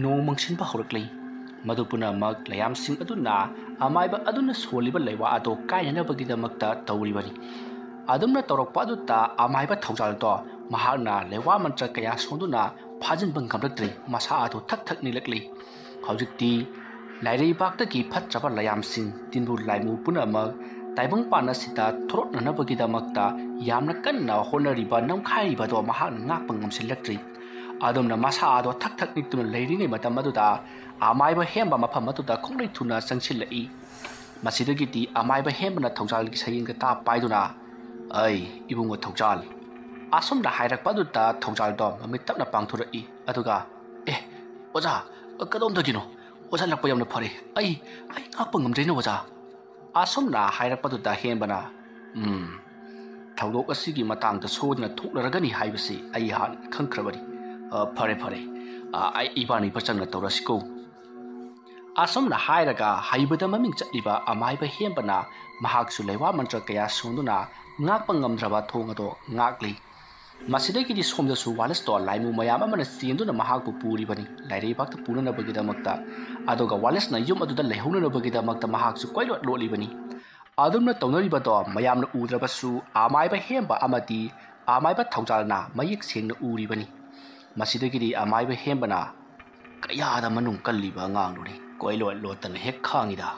ꯅꯣꯡ ꯃꯪꯁꯤꯟꯕ ꯍꯧꯔꯛꯂꯤ꯫ ꯃꯗꯨ ꯄꯨꯝꯅꯃꯛ ꯂꯩꯌꯥꯝꯁꯤꯡ ꯑꯗꯨꯅ ꯑꯃꯥꯏꯕ ꯑꯗꯨꯅ ꯁꯣꯜꯂꯤꯕ ꯂꯩꯋꯥ ꯑꯗꯨ ꯀꯥꯏꯅꯅꯕꯒꯤꯗꯃꯛꯇ ꯇꯧꯔꯤꯕꯅꯤ꯫ ꯑꯗꯨꯝꯅ ꯇꯧꯔꯛꯄ ꯑꯗꯨꯗ ꯑꯃꯥꯏꯕ ꯊꯧꯖꯥꯜꯗꯣ ꯃꯍꯥꯛꯅ ꯂꯩꯋꯥ ꯃꯟꯇ꯭ꯔ ꯀꯌꯥ ꯁꯣꯟꯗꯨꯅ ꯐꯥꯖꯤꯟꯕ ꯉꯝꯂꯛꯇ꯭ꯔꯤ꯫ ꯃꯁꯥ ꯑꯗꯨ ꯊꯛ ꯊꯛ ꯅꯤꯛꯂꯛꯂꯤ꯫ ꯍꯧꯖꯤꯛꯇꯤ ꯂꯥꯏꯔꯩꯕꯥꯛꯇꯒꯤ ꯐꯠꯇ꯭ꯔꯕ ꯂꯩꯌꯥꯝꯁꯤꯡ, ꯇꯤꯟꯕꯨ ꯂꯥꯏꯃꯨ ꯄꯨꯝꯅꯃꯛ ꯇꯥꯏꯕꯪꯄꯥꯟ ꯑꯁꯤꯗ ꯊꯣꯔꯛꯅꯅꯕꯒꯤꯗꯃꯛꯇ ꯌꯥꯝꯅ ꯀꯟꯅ ꯍꯣꯠꯅꯔꯤꯕ ꯅꯝꯈꯥꯏꯔꯤꯕꯗꯣ ꯃꯍꯥꯛꯅ ꯉꯥꯛꯄ ꯉꯝꯁꯤꯜꯂꯛꯇ꯭ꯔꯤ꯫ ꯑꯗꯨꯝꯅ ꯃꯁꯥ ꯑꯗꯣ ꯊꯛ ꯊꯛ ꯅꯤꯛꯇꯨꯅ ꯂꯩꯔꯤꯉꯩ ꯃꯇꯝ ꯑꯗꯨꯗ ꯑꯃꯥꯏꯕ ꯍꯦꯝꯕ ꯃꯐꯝ ꯑꯗꯨꯗ ꯈꯣꯡꯂꯩ ꯊꯨꯅ ꯆꯪꯁꯤꯜꯂꯛꯏ꯫ ꯃꯁꯤꯗꯒꯤꯗꯤ ꯑꯃꯥꯏꯕ ꯍꯦꯝꯕꯅ ꯊꯧꯖꯥꯜꯒꯤ ꯁꯌꯦꯡꯒ ꯇꯥ ꯄꯥꯏꯗꯨꯅ, "ꯑꯩ, ꯏꯕꯨꯡꯉꯣ ꯊꯧꯖꯥꯜ," ꯑꯁꯨꯝꯅ ꯍꯥꯏꯔꯛꯄ ꯑꯗꯨꯗ ꯊꯧꯖꯥꯜꯗꯣ ꯃꯃꯤꯠ ꯇꯞꯅ ꯄꯥꯡꯊꯣꯔꯛꯏ꯫ ꯑꯗꯨꯒ, "ꯑꯦ, ꯑꯣꯖꯥ, ꯀꯗꯣꯝꯗꯒꯤꯅꯣ? ꯑꯣꯖꯥ ꯂꯥꯛꯄ ꯌꯥꯝꯅ ꯐꯔꯦ꯫ ꯑꯩ, ꯑꯩ ꯉꯥꯛꯄ ꯉꯝꯗ꯭ꯔꯦꯅꯦ ꯑꯣꯖꯥ," ꯑꯁꯨꯝꯅ ꯍꯥꯏꯔꯛꯄꯗꯨꯗ ꯍꯦꯝꯕꯅ, "ꯎꯝ, ꯊꯧꯗꯣꯛ ꯑꯁꯤꯒꯤ ꯃꯇꯥꯡꯗ ꯁꯣꯏꯗꯅ ꯊꯣꯛꯂꯔꯒꯅꯤ ꯍꯥꯏꯕꯁꯤ ꯑꯩ ꯍꯥꯟꯅ ꯈꯪꯈ꯭ꯔꯕꯅꯤ꯫ ꯑ, ꯐꯔꯦ, ꯐꯔꯦ꯫ ꯑ, ꯑꯩ, ꯏꯕꯥꯅꯤ ꯐꯖꯅ ꯇꯧꯔꯁꯤꯀꯣ?" ꯑꯁꯨꯝꯅ ꯍꯥꯏꯔꯒ ꯍꯩꯕꯗ ꯃꯃꯤꯡ ꯆꯠꯂꯤꯕ ꯑꯃꯥꯏꯕ ꯍꯦꯝꯕꯅ ꯃꯍꯥꯛꯁꯨ ꯂꯩꯋꯥ ꯃꯟꯇ꯭ꯔ ꯀꯌꯥ ꯁꯣꯟꯗꯨꯅ ꯉꯥꯛꯄ ꯉꯝꯗ꯭ꯔꯕ ꯊꯣꯡ ꯑꯗꯣ ꯉꯥꯛꯂꯤ꯫ ꯃꯁꯤꯗꯒꯤꯗꯤ ꯁꯣꯝꯗꯁꯨ ꯋꯥꯂꯤꯁꯇꯣ ꯂꯥꯏꯃꯨ ꯃꯌꯥꯝ ꯑꯃꯅ ꯆꯦꯟꯗꯨꯅ ꯃꯍꯥꯛꯄꯨ ꯄꯨꯔꯤꯕꯅꯤ ꯂꯥꯏꯔꯩꯕꯥꯛꯇ ꯄꯨꯅꯅꯕꯒꯤꯗꯃꯛꯇ꯫ ꯑꯗꯨꯒ ꯋꯥꯂꯤꯁꯅ ꯌꯨꯝ ꯑꯗꯨꯗ ꯂꯩꯍꯧꯅꯅꯕꯒꯤꯗꯃꯛꯇ ꯃꯍꯥꯛꯁꯨ ꯀꯣꯏꯂꯣꯠ ꯂꯣꯠꯂꯤꯕꯅꯤ꯫ ꯑꯗꯨꯝꯅ ꯇꯧꯅꯔꯤꯕꯗꯣ ꯃꯌꯥꯝꯅ ꯎꯗ꯭ꯔꯕꯁꯨ ꯑꯃꯥꯏꯕ ꯍꯦꯝꯕ ꯑꯃꯗꯤ ꯑꯃꯥꯏꯕ ꯊꯧꯖꯥꯜꯅ ꯃꯌꯦꯛ ꯁꯦꯡꯅ ꯎꯔꯤꯕꯅꯤ꯫ ꯃꯁꯤꯗꯒꯤꯗꯤ ꯑꯃꯥꯏꯕ ꯍꯦꯝꯕꯅ, "ꯀꯌꯥꯗ ꯃꯅꯨꯡ ꯀꯜꯂꯤꯕ ꯑꯉꯥꯡꯅꯣꯅꯦ, ꯀꯣꯏꯂꯣꯠ ꯂꯣꯠꯇꯅ ꯍꯦꯛ ꯈꯥꯡꯉꯤꯗ?"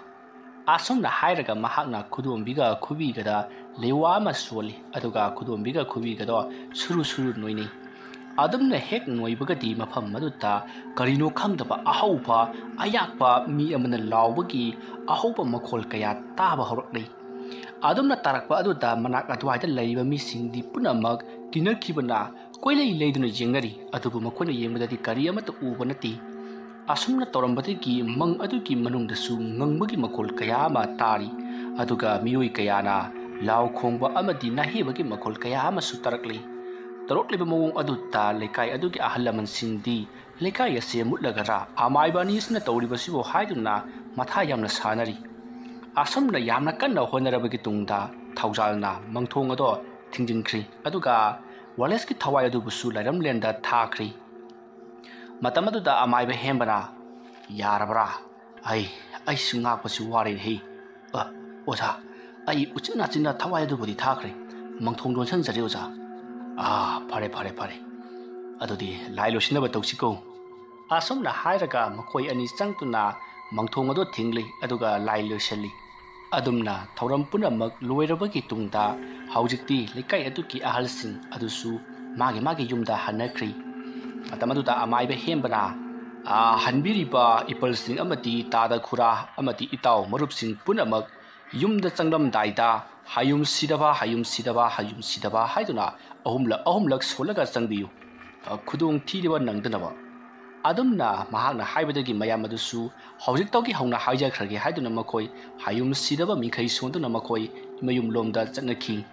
ꯑꯁꯨꯝꯅ ꯍꯥꯏꯔꯒ ꯃꯍꯥꯛꯅ ꯈꯨꯗꯣꯝꯕꯤꯒ ꯈꯨꯕꯤꯒꯗ ꯂꯩꯋꯥ ꯑꯃ ꯁꯣꯜꯂꯤ, ꯑꯗꯨꯒ ꯈꯨꯗꯣꯝꯕꯤꯒ ꯈꯨꯕꯤꯒꯗꯣ ꯁꯨꯔꯨ ꯁꯨꯔꯨ ꯅꯣꯏꯅꯩ꯫ ꯑꯗꯨꯝꯅ ꯍꯦꯛ ꯅꯣꯏꯕꯒꯗꯤ ꯃꯐꯝ ꯑꯗꯨꯗ ꯀꯔꯤꯅꯣ ꯈꯪꯗꯕ ꯑꯍꯧꯕ ꯑꯌꯥꯛꯄ ꯃꯤ ꯑꯃꯅ ꯂꯥꯎꯕꯒꯤ ꯑꯍꯧꯕ ꯃꯈꯣꯜ ꯀꯌꯥ ꯇꯥꯕ ꯍꯧꯔꯛꯂꯤ꯫ ꯑꯗꯨꯝꯅ ꯇꯥꯔꯛꯄ ꯑꯗꯨꯗ ꯃꯅꯥꯛ ꯑꯗꯨꯋꯥꯏꯗ ꯂꯩꯔꯤꯕ ꯃꯤꯁꯤꯡꯗꯤ ꯄꯨꯝꯅꯃꯛ ꯀꯤꯅꯈꯤꯕꯅ ꯀꯣꯏꯂꯩ ꯂꯩꯗꯨꯅ ꯌꯦꯡꯅꯔꯤ, ꯑꯗꯨꯕꯨ ꯃꯈꯣꯏꯅ ꯌꯦꯡꯕꯗꯗꯤ ꯀꯔꯤ ꯑꯃꯠꯇ ꯎꯕ ꯅꯠꯇꯦ꯫ ꯑꯁꯨꯝꯅ ꯇꯧꯔꯝꯕꯗꯒꯤ ꯃꯪ ꯑꯗꯨꯒꯤ ꯃꯅꯨꯡꯗꯁꯨ ꯉꯪꯕꯒꯤ ꯃꯈꯣꯜ ꯀꯌꯥ ꯑꯃ ꯇꯥꯔꯤ, ꯑꯗꯨꯒ ꯃꯤꯑꯣꯏ ꯀꯌꯥꯅ ꯂꯥꯎ ꯈꯣꯡꯕ ꯑꯃꯗꯤ ꯅꯥꯍꯦꯕꯒꯤ ꯃꯈꯣꯜ ꯀꯌꯥ ꯑꯃꯁꯨ ꯇꯥꯔꯛꯂꯤ꯫ ꯇꯧꯔꯛꯂꯤꯕ ꯃꯑꯣꯡ ꯑꯗꯨꯗ ꯂꯩꯀꯥꯏ ꯑꯗꯨꯒꯤ ꯑꯍꯜ ꯂꯃꯟꯁꯤꯡꯗꯤ ꯂꯩꯀꯥꯏ ꯑꯁꯤ ꯃꯨꯠꯂꯒꯗ꯭ꯔꯥ, ꯑꯃꯥꯏꯕ ꯑꯅꯤꯁꯤꯅ ꯇꯧꯔꯤꯕꯁꯤꯕꯨ ꯍꯥꯏꯗꯨꯅ ꯃꯊꯥ ꯌꯥꯝꯅ ꯁꯥꯅꯔꯤ꯫ ꯑꯁꯨꯝꯅ ꯌꯥꯝꯅ ꯀꯟꯅ ꯍꯣꯠꯅꯔꯕꯒꯤ ꯇꯨꯡꯗ ꯊꯧꯖꯥꯜꯅ ꯃꯪꯊꯣꯡ ꯑꯗꯣ ꯊꯤꯡꯖꯤꯟꯈ꯭ꯔꯤ, ꯑꯗꯨꯒ ꯋꯥꯂꯦꯁꯀꯤ ꯊꯋꯥꯏ ꯑꯗꯨꯕꯨꯁꯨ ꯂꯥꯏꯔꯝꯂꯦꯟꯗ ꯊꯥꯈ꯭ꯔꯤ꯫ ꯃꯇꯝ ꯑꯗꯨꯗ ꯑꯃꯥꯏꯕ ꯍꯦꯝꯕꯅ, "ꯌꯥꯔꯕ꯭ꯔꯥ? ꯑꯩ, ꯑꯩꯁꯨ ꯉꯥꯛꯄꯁꯤ ꯋꯥꯔꯦꯅꯦ꯫ ꯑ, ꯑꯣꯖꯥ, ꯑꯩ ꯎꯆꯤꯟ ꯅꯥꯆꯤꯟꯅ ꯊꯋꯥꯏ ꯑꯗꯨꯕꯨꯗꯤ ꯊꯥꯈ꯭ꯔꯦ꯫ ꯃꯪꯊꯣꯡ ꯂꯣꯟꯁꯤꯟꯖꯔꯦ, ꯑꯣꯖꯥ꯫ ꯑꯥ, ꯐꯔꯦ, ꯐꯔꯦ, ꯐꯔꯦ꯫ ꯑꯗꯨꯗꯤ ꯂꯥꯏ ꯂꯣꯏꯁꯤꯟꯅꯕ ꯇꯧꯁꯤꯀꯣ"꯫ ꯑꯁꯨꯝꯅ ꯍꯥꯏꯔꯒ ꯃꯈꯣꯏ ꯑꯅꯤ ꯆꯪꯗꯨꯅ ꯃꯪꯊꯣꯡ ꯑꯗꯨ ꯊꯤꯡꯂꯤ, ꯑꯗꯨꯒ ꯂꯥꯏ ꯂꯣꯏꯁꯤꯜꯂꯤ꯫ ꯑꯗꯨꯝꯅ ꯊꯧꯔꯝ ꯄꯨꯝꯅꯃꯛ ꯂꯣꯏꯔꯕꯒꯤ ꯇꯨꯡꯗ ꯍꯧꯖꯤꯛꯇꯤ ꯂꯩꯀꯥꯏ ꯑꯗꯨꯒꯤ ꯑꯍꯜꯁꯤꯡ ꯑꯗꯨꯁꯨ ꯃꯥꯒꯤ ꯃꯥꯒꯤ ꯌꯨꯝꯗ ꯍꯟꯅꯈ꯭ꯔꯤ꯫ ꯃꯇꯝ ꯑꯗꯨꯗ ꯑꯃꯥꯏꯕ ꯍꯦꯝꯕꯅ, "ꯑꯥ, ꯍꯟꯕꯤꯔꯤꯕ ꯏꯄꯜꯁꯤꯡ ꯑꯃꯗꯤ ꯇꯥꯗ ꯈꯨꯔꯥ ꯑꯃꯗꯤ ꯏꯇꯥꯎ ꯃꯔꯨꯞꯁꯤꯡ ꯄꯨꯝꯅꯃꯛ ꯌꯨꯝꯗ ꯆꯪꯂꯝꯗꯥꯏꯗ 'ꯍꯌꯨꯝ ꯁꯤꯗꯕ, ꯍꯌꯨꯝ ꯁꯤꯗꯕ, ꯍꯌꯨꯝ ꯁꯤꯗꯕ' ꯍꯥꯏꯗꯨꯅ ꯑꯍꯨꯝꯂꯛ ꯑꯍꯨꯝꯂꯛ ꯁꯣꯜꯂꯒ ꯆꯪꯕꯤꯌꯨ꯫ ꯑ, ꯈꯨꯗꯣꯡ ꯊꯤꯔꯤꯕ ꯅꯪꯗꯅꯕ"꯫ ꯑꯗꯨꯝꯅ ꯃꯍꯥꯛꯅ ꯍꯥꯏꯕꯗꯒꯤ ꯃꯌꯥꯝ ꯑꯗꯨꯁꯨ ꯍꯧꯖꯤꯛꯇꯒꯤ ꯍꯧꯅ ꯍꯥꯏꯖꯈ꯭ꯔꯒꯦ ꯍꯥꯏꯗꯨꯅ ꯃꯈꯣꯏ ꯍꯌꯨꯝ ꯁꯤꯗꯕ ꯃꯤꯡꯈꯩ ꯁꯣꯟꯗꯨꯅ ꯃꯈꯣꯏ ꯃꯌꯨꯝꯂꯣꯝꯗ ꯆꯠꯅꯈꯤ꯫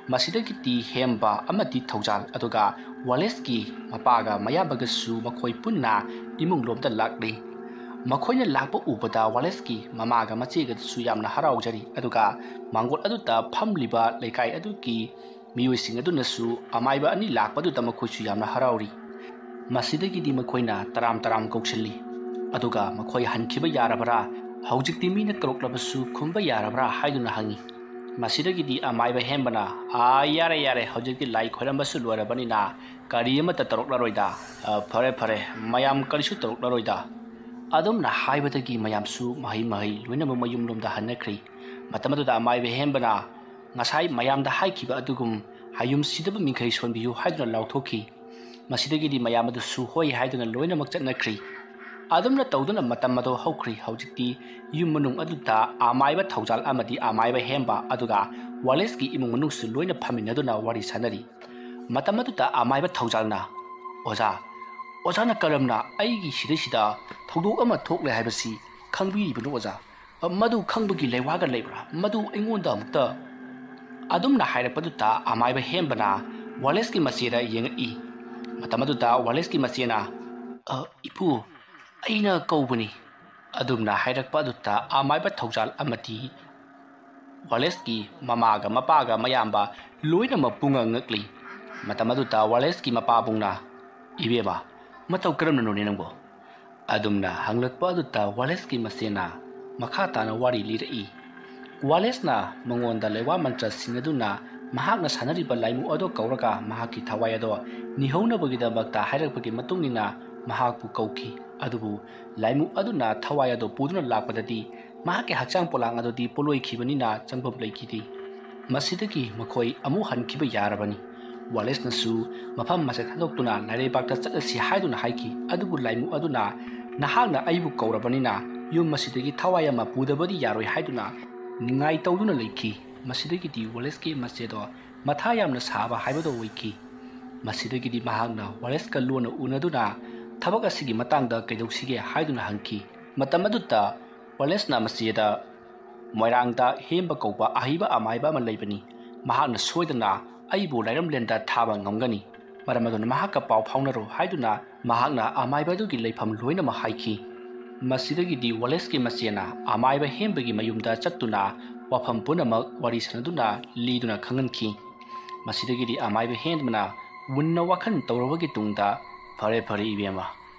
ꯃꯁꯤꯗꯒꯤꯗꯤ ꯍꯦꯝꯕ ꯑꯃꯗꯤ ꯊꯧꯖꯥꯜ, ꯑꯗꯨꯒ ꯋꯥꯂꯦꯁꯀꯤ ꯃꯄꯥꯒ ꯃꯌꯥꯝꯕꯒꯁꯨ ꯃꯈꯣꯏ ꯄꯨꯟꯅ ꯏꯃꯨꯡꯂꯣꯝꯗ ꯂꯥꯛꯂꯤ꯫ ꯃꯈꯣꯏꯅ ꯂꯥꯛꯄ ꯎꯕꯗ ꯋꯥꯂꯦꯁꯀꯤ ꯃꯃꯥꯒ ꯃꯆꯦꯒꯗꯁꯨ ꯌꯥꯝꯅ ꯍꯔꯥꯎꯖꯔꯤ, ꯑꯗꯨꯒ ꯃꯥꯡꯒꯣꯜ ꯑꯗꯨꯗ ꯐꯝꯂꯤꯕ ꯂꯩꯀꯥꯏ ꯑꯗꯨꯒꯤ ꯃꯤꯑꯣꯏꯁꯤꯡ ꯑꯗꯨꯅꯁꯨ ꯑꯃꯥꯏꯕ ꯑꯅꯤ ꯂꯥꯛꯄꯗꯨꯗ ꯃꯈꯣꯏꯁꯨ ꯌꯥꯝꯅ ꯍꯔꯥꯎꯔꯤ꯫ ꯃꯁꯤꯗꯒꯤꯗꯤ ꯃꯈꯣꯏꯅ ꯇꯔꯥꯝ ꯇꯔꯥꯝ ꯀꯧꯁꯤꯜꯂꯤ, ꯑꯗꯨꯒ ꯃꯈꯣꯏ ꯍꯟꯈꯤꯕ ꯌꯥꯔꯕ꯭ꯔꯥ, ꯍꯧꯖꯤꯛꯇꯤ ꯃꯤꯅ ꯀꯧꯔꯛꯂꯕꯁꯨ ꯈꯨꯝꯕ ꯌꯥꯔꯕ꯭ꯔꯥ ꯍꯥꯏꯗꯨꯅ ꯍꯪꯉꯤ꯫ ꯃꯁꯤꯗꯒꯤꯗꯤ ꯑꯃꯥꯏꯕ ꯍꯦꯝꯕꯅ, "ꯑꯥ, ꯌꯥꯔꯦ, ꯌꯥꯔꯦ, ꯍꯧꯖꯤꯛꯇꯤ ꯂꯥꯏ ꯈꯣꯏꯔꯝꯕꯁꯨ ꯂꯣꯏꯔꯕꯅꯤꯅ ꯀꯔꯤ ꯑꯃꯠꯇ ꯇꯧꯔꯛꯂꯔꯣꯏꯗ꯫ ꯑ, ꯐꯔꯦ, ꯐꯔꯦ, ꯃꯌꯥꯝ ꯀꯔꯤꯁꯨ ꯇꯧꯔꯛꯂꯔꯣꯏꯗ"꯫ ꯑꯗꯨꯝꯅ ꯍꯥꯏꯕꯗꯒꯤ ꯃꯌꯥꯝꯁꯨ ꯃꯍꯩ ꯃꯍꯩ ꯂꯣꯏꯅꯃꯛ ꯃꯌꯨꯝꯂꯣꯝꯗ ꯍꯟꯅꯈ꯭ꯔꯤ꯫ ꯃꯇꯝ ꯑꯗꯨꯗ ꯑꯃꯥꯏꯕ ꯍꯦꯝꯕꯅ ꯉꯁꯥꯏ ꯃꯌꯥꯝꯗ ꯍꯥꯏꯈꯤꯕ ꯑꯗꯨꯒꯨꯝ "ꯍꯌꯨꯝ ꯁꯤꯗꯕ ꯃꯤꯡꯈꯩ ꯁꯣꯟꯕꯤꯌꯨ" ꯍꯥꯏꯗꯨꯅ ꯂꯥꯎꯊꯣꯛꯈꯤ꯫ ꯃꯁꯤꯗꯒꯤꯗꯤ ꯃꯌꯥꯝ ꯑꯗꯨꯁꯨ ꯍꯣꯏ ꯍꯥꯏꯗꯨꯅ ꯂꯣꯏꯅꯃꯛ ꯆꯠꯅꯈ꯭ꯔꯤ꯫ ꯑꯗꯨꯝꯅ ꯇꯧꯗꯨꯅ ꯃꯇꯝ ꯑꯗꯨ ꯍꯧꯈ꯭ꯔꯤ꯫ ꯍꯧꯖꯤꯛꯇꯤ ꯌꯨꯝ ꯃꯅꯨꯡ ꯑꯗꯨꯗ ꯑꯃꯥꯏꯕ ꯊꯧꯖꯥꯜ ꯑꯃꯗꯤ ꯑꯃꯥꯏꯕ ꯍꯦꯝꯕ ꯑꯗꯨꯒ ꯋꯥꯂꯦꯁꯀꯤ ꯏꯃꯨꯡ ꯃꯅꯨꯡꯁꯨ ꯂꯣꯏꯅ ꯐꯝꯃꯤꯟꯅꯗꯨꯅ ꯋꯥꯔꯤ ꯁꯥꯟꯅꯔꯤ꯫ ꯃꯇꯝ ꯑꯗꯨꯗ ꯑꯃꯥꯏꯕ ꯊꯧꯖꯥꯜꯅ, "ꯑꯣꯖꯥ, ꯑꯣꯖꯥꯅ ꯀꯔꯝꯅ ꯑꯩꯒꯤ ꯁꯤꯗꯩꯁꯤꯗ ꯊꯧꯗꯣꯛ ꯑꯃ ꯊꯣꯛꯂꯦ ꯍꯥꯏꯕꯁꯤ ꯈꯪꯕꯤꯔꯤꯕꯅꯣ ꯑꯣꯖꯥ? ꯃꯗꯨ ꯈꯪꯕꯒꯤ ꯂꯩꯋꯥꯒ ꯂꯩꯕ꯭ꯔꯥ? ꯃꯗꯨ ꯑꯩꯉꯣꯟꯗ ꯑꯃꯨꯛꯇ" ꯑꯗꯨꯝꯅ ꯍꯥꯏꯔꯛꯄꯗꯨꯗ ꯑꯃꯥꯏꯕ ꯍꯦꯝꯕꯅ ꯋꯥꯂꯦꯁꯀꯤ ꯃꯆꯦꯗ ꯌꯦꯡꯉꯛꯏ꯫ ꯃꯇꯝ ꯑꯗꯨꯗ ꯋꯥꯂꯦꯁꯀꯤ ꯃꯆꯦꯅ, "ꯑ, ꯏꯄꯨ, ꯑꯩꯅ ꯀꯧꯕꯅꯤ" ꯑꯗꯨꯝꯅ ꯍꯥꯏꯔꯛꯄ ꯑꯗꯨꯗ ꯑꯃꯥꯏꯕ ꯊꯧꯖꯥꯜ ꯑꯃꯗꯤ ꯋꯥꯂꯦꯁꯀꯤ ꯃꯃꯥꯒ ꯃꯄꯥꯒ ꯃꯌꯥꯝꯕ ꯂꯣꯏꯅꯃꯛ ꯄꯨꯡꯉꯛ ꯉꯛꯂꯤ꯫ ꯃꯇꯝ ꯑꯗꯨꯗ ꯋꯥꯂꯦꯁꯀꯤ ꯃꯄꯥꯕꯨꯡꯅ, "ꯏꯕꯦꯝꯃ, ꯃꯇꯧ ꯀꯔꯝꯅꯅꯣꯅꯦ ꯅꯪꯕꯣ?" ꯑꯗꯨꯝꯅ ꯍꯪꯂꯛꯄ ꯑꯗꯨꯗ ꯋꯥꯂꯦꯁꯀꯤ ꯃꯆꯦꯅ ꯃꯈꯥ ꯇꯥꯅ ꯋꯥꯔꯤ ꯂꯤꯔꯛꯏ꯫ ꯋꯥꯂꯦꯁꯅ ꯃꯉꯣꯟꯗ ꯂꯩꯋꯥ ꯃꯟꯇ꯭ꯔ ꯁꯤꯟꯅꯗꯨꯅ ꯃꯍꯥꯛꯅ ꯁꯥꯟꯅꯔꯤꯕ ꯂꯥꯏꯃꯨ ꯑꯗꯣ ꯀꯧꯔꯒ ꯃꯍꯥꯛꯀꯤ ꯊꯋꯥꯏ ꯑꯗꯣ ꯅꯤꯍꯧꯅꯕꯒꯤꯗꯃꯛꯇ ꯍꯥꯏꯔꯛꯄꯒꯤ ꯃꯇꯨꯡ ꯏꯟꯅ ꯃꯍꯥꯛꯄꯨ ꯀꯧꯈꯤ꯫ ꯑꯗꯨꯕꯨ ꯂꯥꯏꯃꯨ ꯑꯗꯨꯅ ꯊꯋꯥꯏ ꯑꯗꯣ ꯄꯨꯗꯨꯅ ꯂꯥꯛꯄꯗꯗꯤ ꯃꯍꯥꯛꯀꯤ ꯍꯛꯆꯥꯡ ꯄꯣꯂꯥꯡ ꯑꯗꯨꯗꯤ ꯄꯣꯂꯣꯏꯈꯤꯕꯅꯤꯅ ꯆꯪꯐꯝ ꯂꯩꯈꯤꯗꯦ꯫ ꯃꯁꯤꯗꯒꯤ ꯃꯈꯣꯏ ꯑꯃꯨꯛ ꯍꯟꯈꯤꯕ ꯌꯥꯔꯕꯅꯤ꯫ ꯋꯥꯂꯦꯁꯅꯁꯨ ꯃꯐꯝ ꯑꯁꯤ ꯊꯥꯗꯣꯛꯇꯨꯅ ꯂꯥꯏꯔꯩꯕꯥꯛꯇ ꯆꯠꯂꯁꯤ ꯍꯥꯏꯗꯨꯅ ꯍꯥꯏꯈꯤ꯫ ꯑꯗꯨꯕꯨ ꯂꯥꯏꯃꯨ ꯑꯗꯨꯅ, "ꯅꯍꯥꯛꯅ ꯑꯩꯕꯨ ꯀꯧꯔꯕꯅꯤꯅ ꯌꯨꯝ ꯑꯁꯤꯗꯒꯤ ꯊꯋꯥꯏ ꯑꯃ ꯄꯨꯗꯕꯗꯤ ꯌꯥꯔꯣꯏ" ꯍꯥꯏꯗꯨꯅ ꯅꯤꯡꯉꯥꯏ ꯇꯧꯗꯨꯅ ꯂꯩꯈꯤ꯫ ꯃꯁꯤꯗꯒꯤꯗꯤ ꯋꯥꯂꯦꯁꯀꯤ ꯃꯆꯦꯗꯣ ꯃꯊꯥ ꯌꯥꯝꯅ ꯁꯥꯕ ꯍꯥꯏꯕꯗꯣ ꯑꯣꯏꯈꯤ꯫ ꯃꯁꯤꯗꯒꯤꯗꯤ ꯃꯍꯥꯛꯅ ꯋꯥꯂꯦꯁꯀ ꯂꯣꯟꯅ ꯎꯅꯗꯨꯅ ꯊꯕꯛ ꯑꯁꯤꯒꯤ ꯃꯇꯥꯡꯗ ꯀꯩꯗꯧꯁꯤꯒꯦ ꯍꯥꯏꯗꯨꯅ ꯍꯪꯈꯤ꯫ ꯃꯇꯝ ꯑꯗꯨꯗ ꯋꯥꯂꯦꯁꯅ ꯃꯆꯦꯗ, "ꯃꯣꯏꯔꯥꯡꯗ ꯍꯦꯝꯕ ꯀꯧꯕ ꯑꯍꯩꯕ ꯑꯃꯥꯏꯕ ꯑꯃ ꯂꯩꯕꯅꯤ꯫ ꯃꯍꯥꯛꯅ ꯁꯣꯏꯗꯅ ꯑꯩꯕꯨ ꯂꯥꯏꯔꯝꯂꯦꯟꯗ ꯊꯥꯕ ꯉꯝꯒꯅꯤ꯫ ꯃꯔꯝ ꯑꯗꯨꯅ ꯃꯍꯥꯛꯀ ꯄꯥꯎ ꯐꯥꯎꯅꯔꯣ" ꯍꯥꯏꯗꯨꯅ ꯃꯍꯥꯛꯅ ꯑꯃꯥꯏꯕ ꯑꯗꯨꯒꯤ ꯂꯩꯐꯝ ꯂꯣꯏꯅꯃꯛ ꯍꯥꯏꯈꯤ꯫ ꯃꯁꯤꯗꯒꯤꯗꯤ ꯋꯥꯂꯦꯁꯀꯤ ꯃꯆꯦꯅ ꯑꯃꯥꯏꯕ ꯍꯦꯝꯕꯒꯤ ꯃꯌꯨꯝꯗ ꯆꯠꯇꯨꯅ ꯋꯥꯐꯝ ꯄꯨꯝꯅꯃꯛ ꯋꯥꯔꯤ ꯁꯥꯟꯅꯗꯨꯅ ꯂꯤꯗꯨꯅ ꯈꯪꯍꯟꯈꯤ꯫ ꯃꯁꯤꯗꯒꯤꯗꯤ ꯑꯃꯥꯏꯕ ꯍꯦꯝꯕꯅ ꯃꯨꯟꯅ ꯋꯥꯈꯜ ꯇꯧꯔꯕꯒꯤ ꯇꯨꯡꯗ, "ꯐꯔꯦ, ꯐꯔꯦ ꯏꯕꯦꯝꯃ,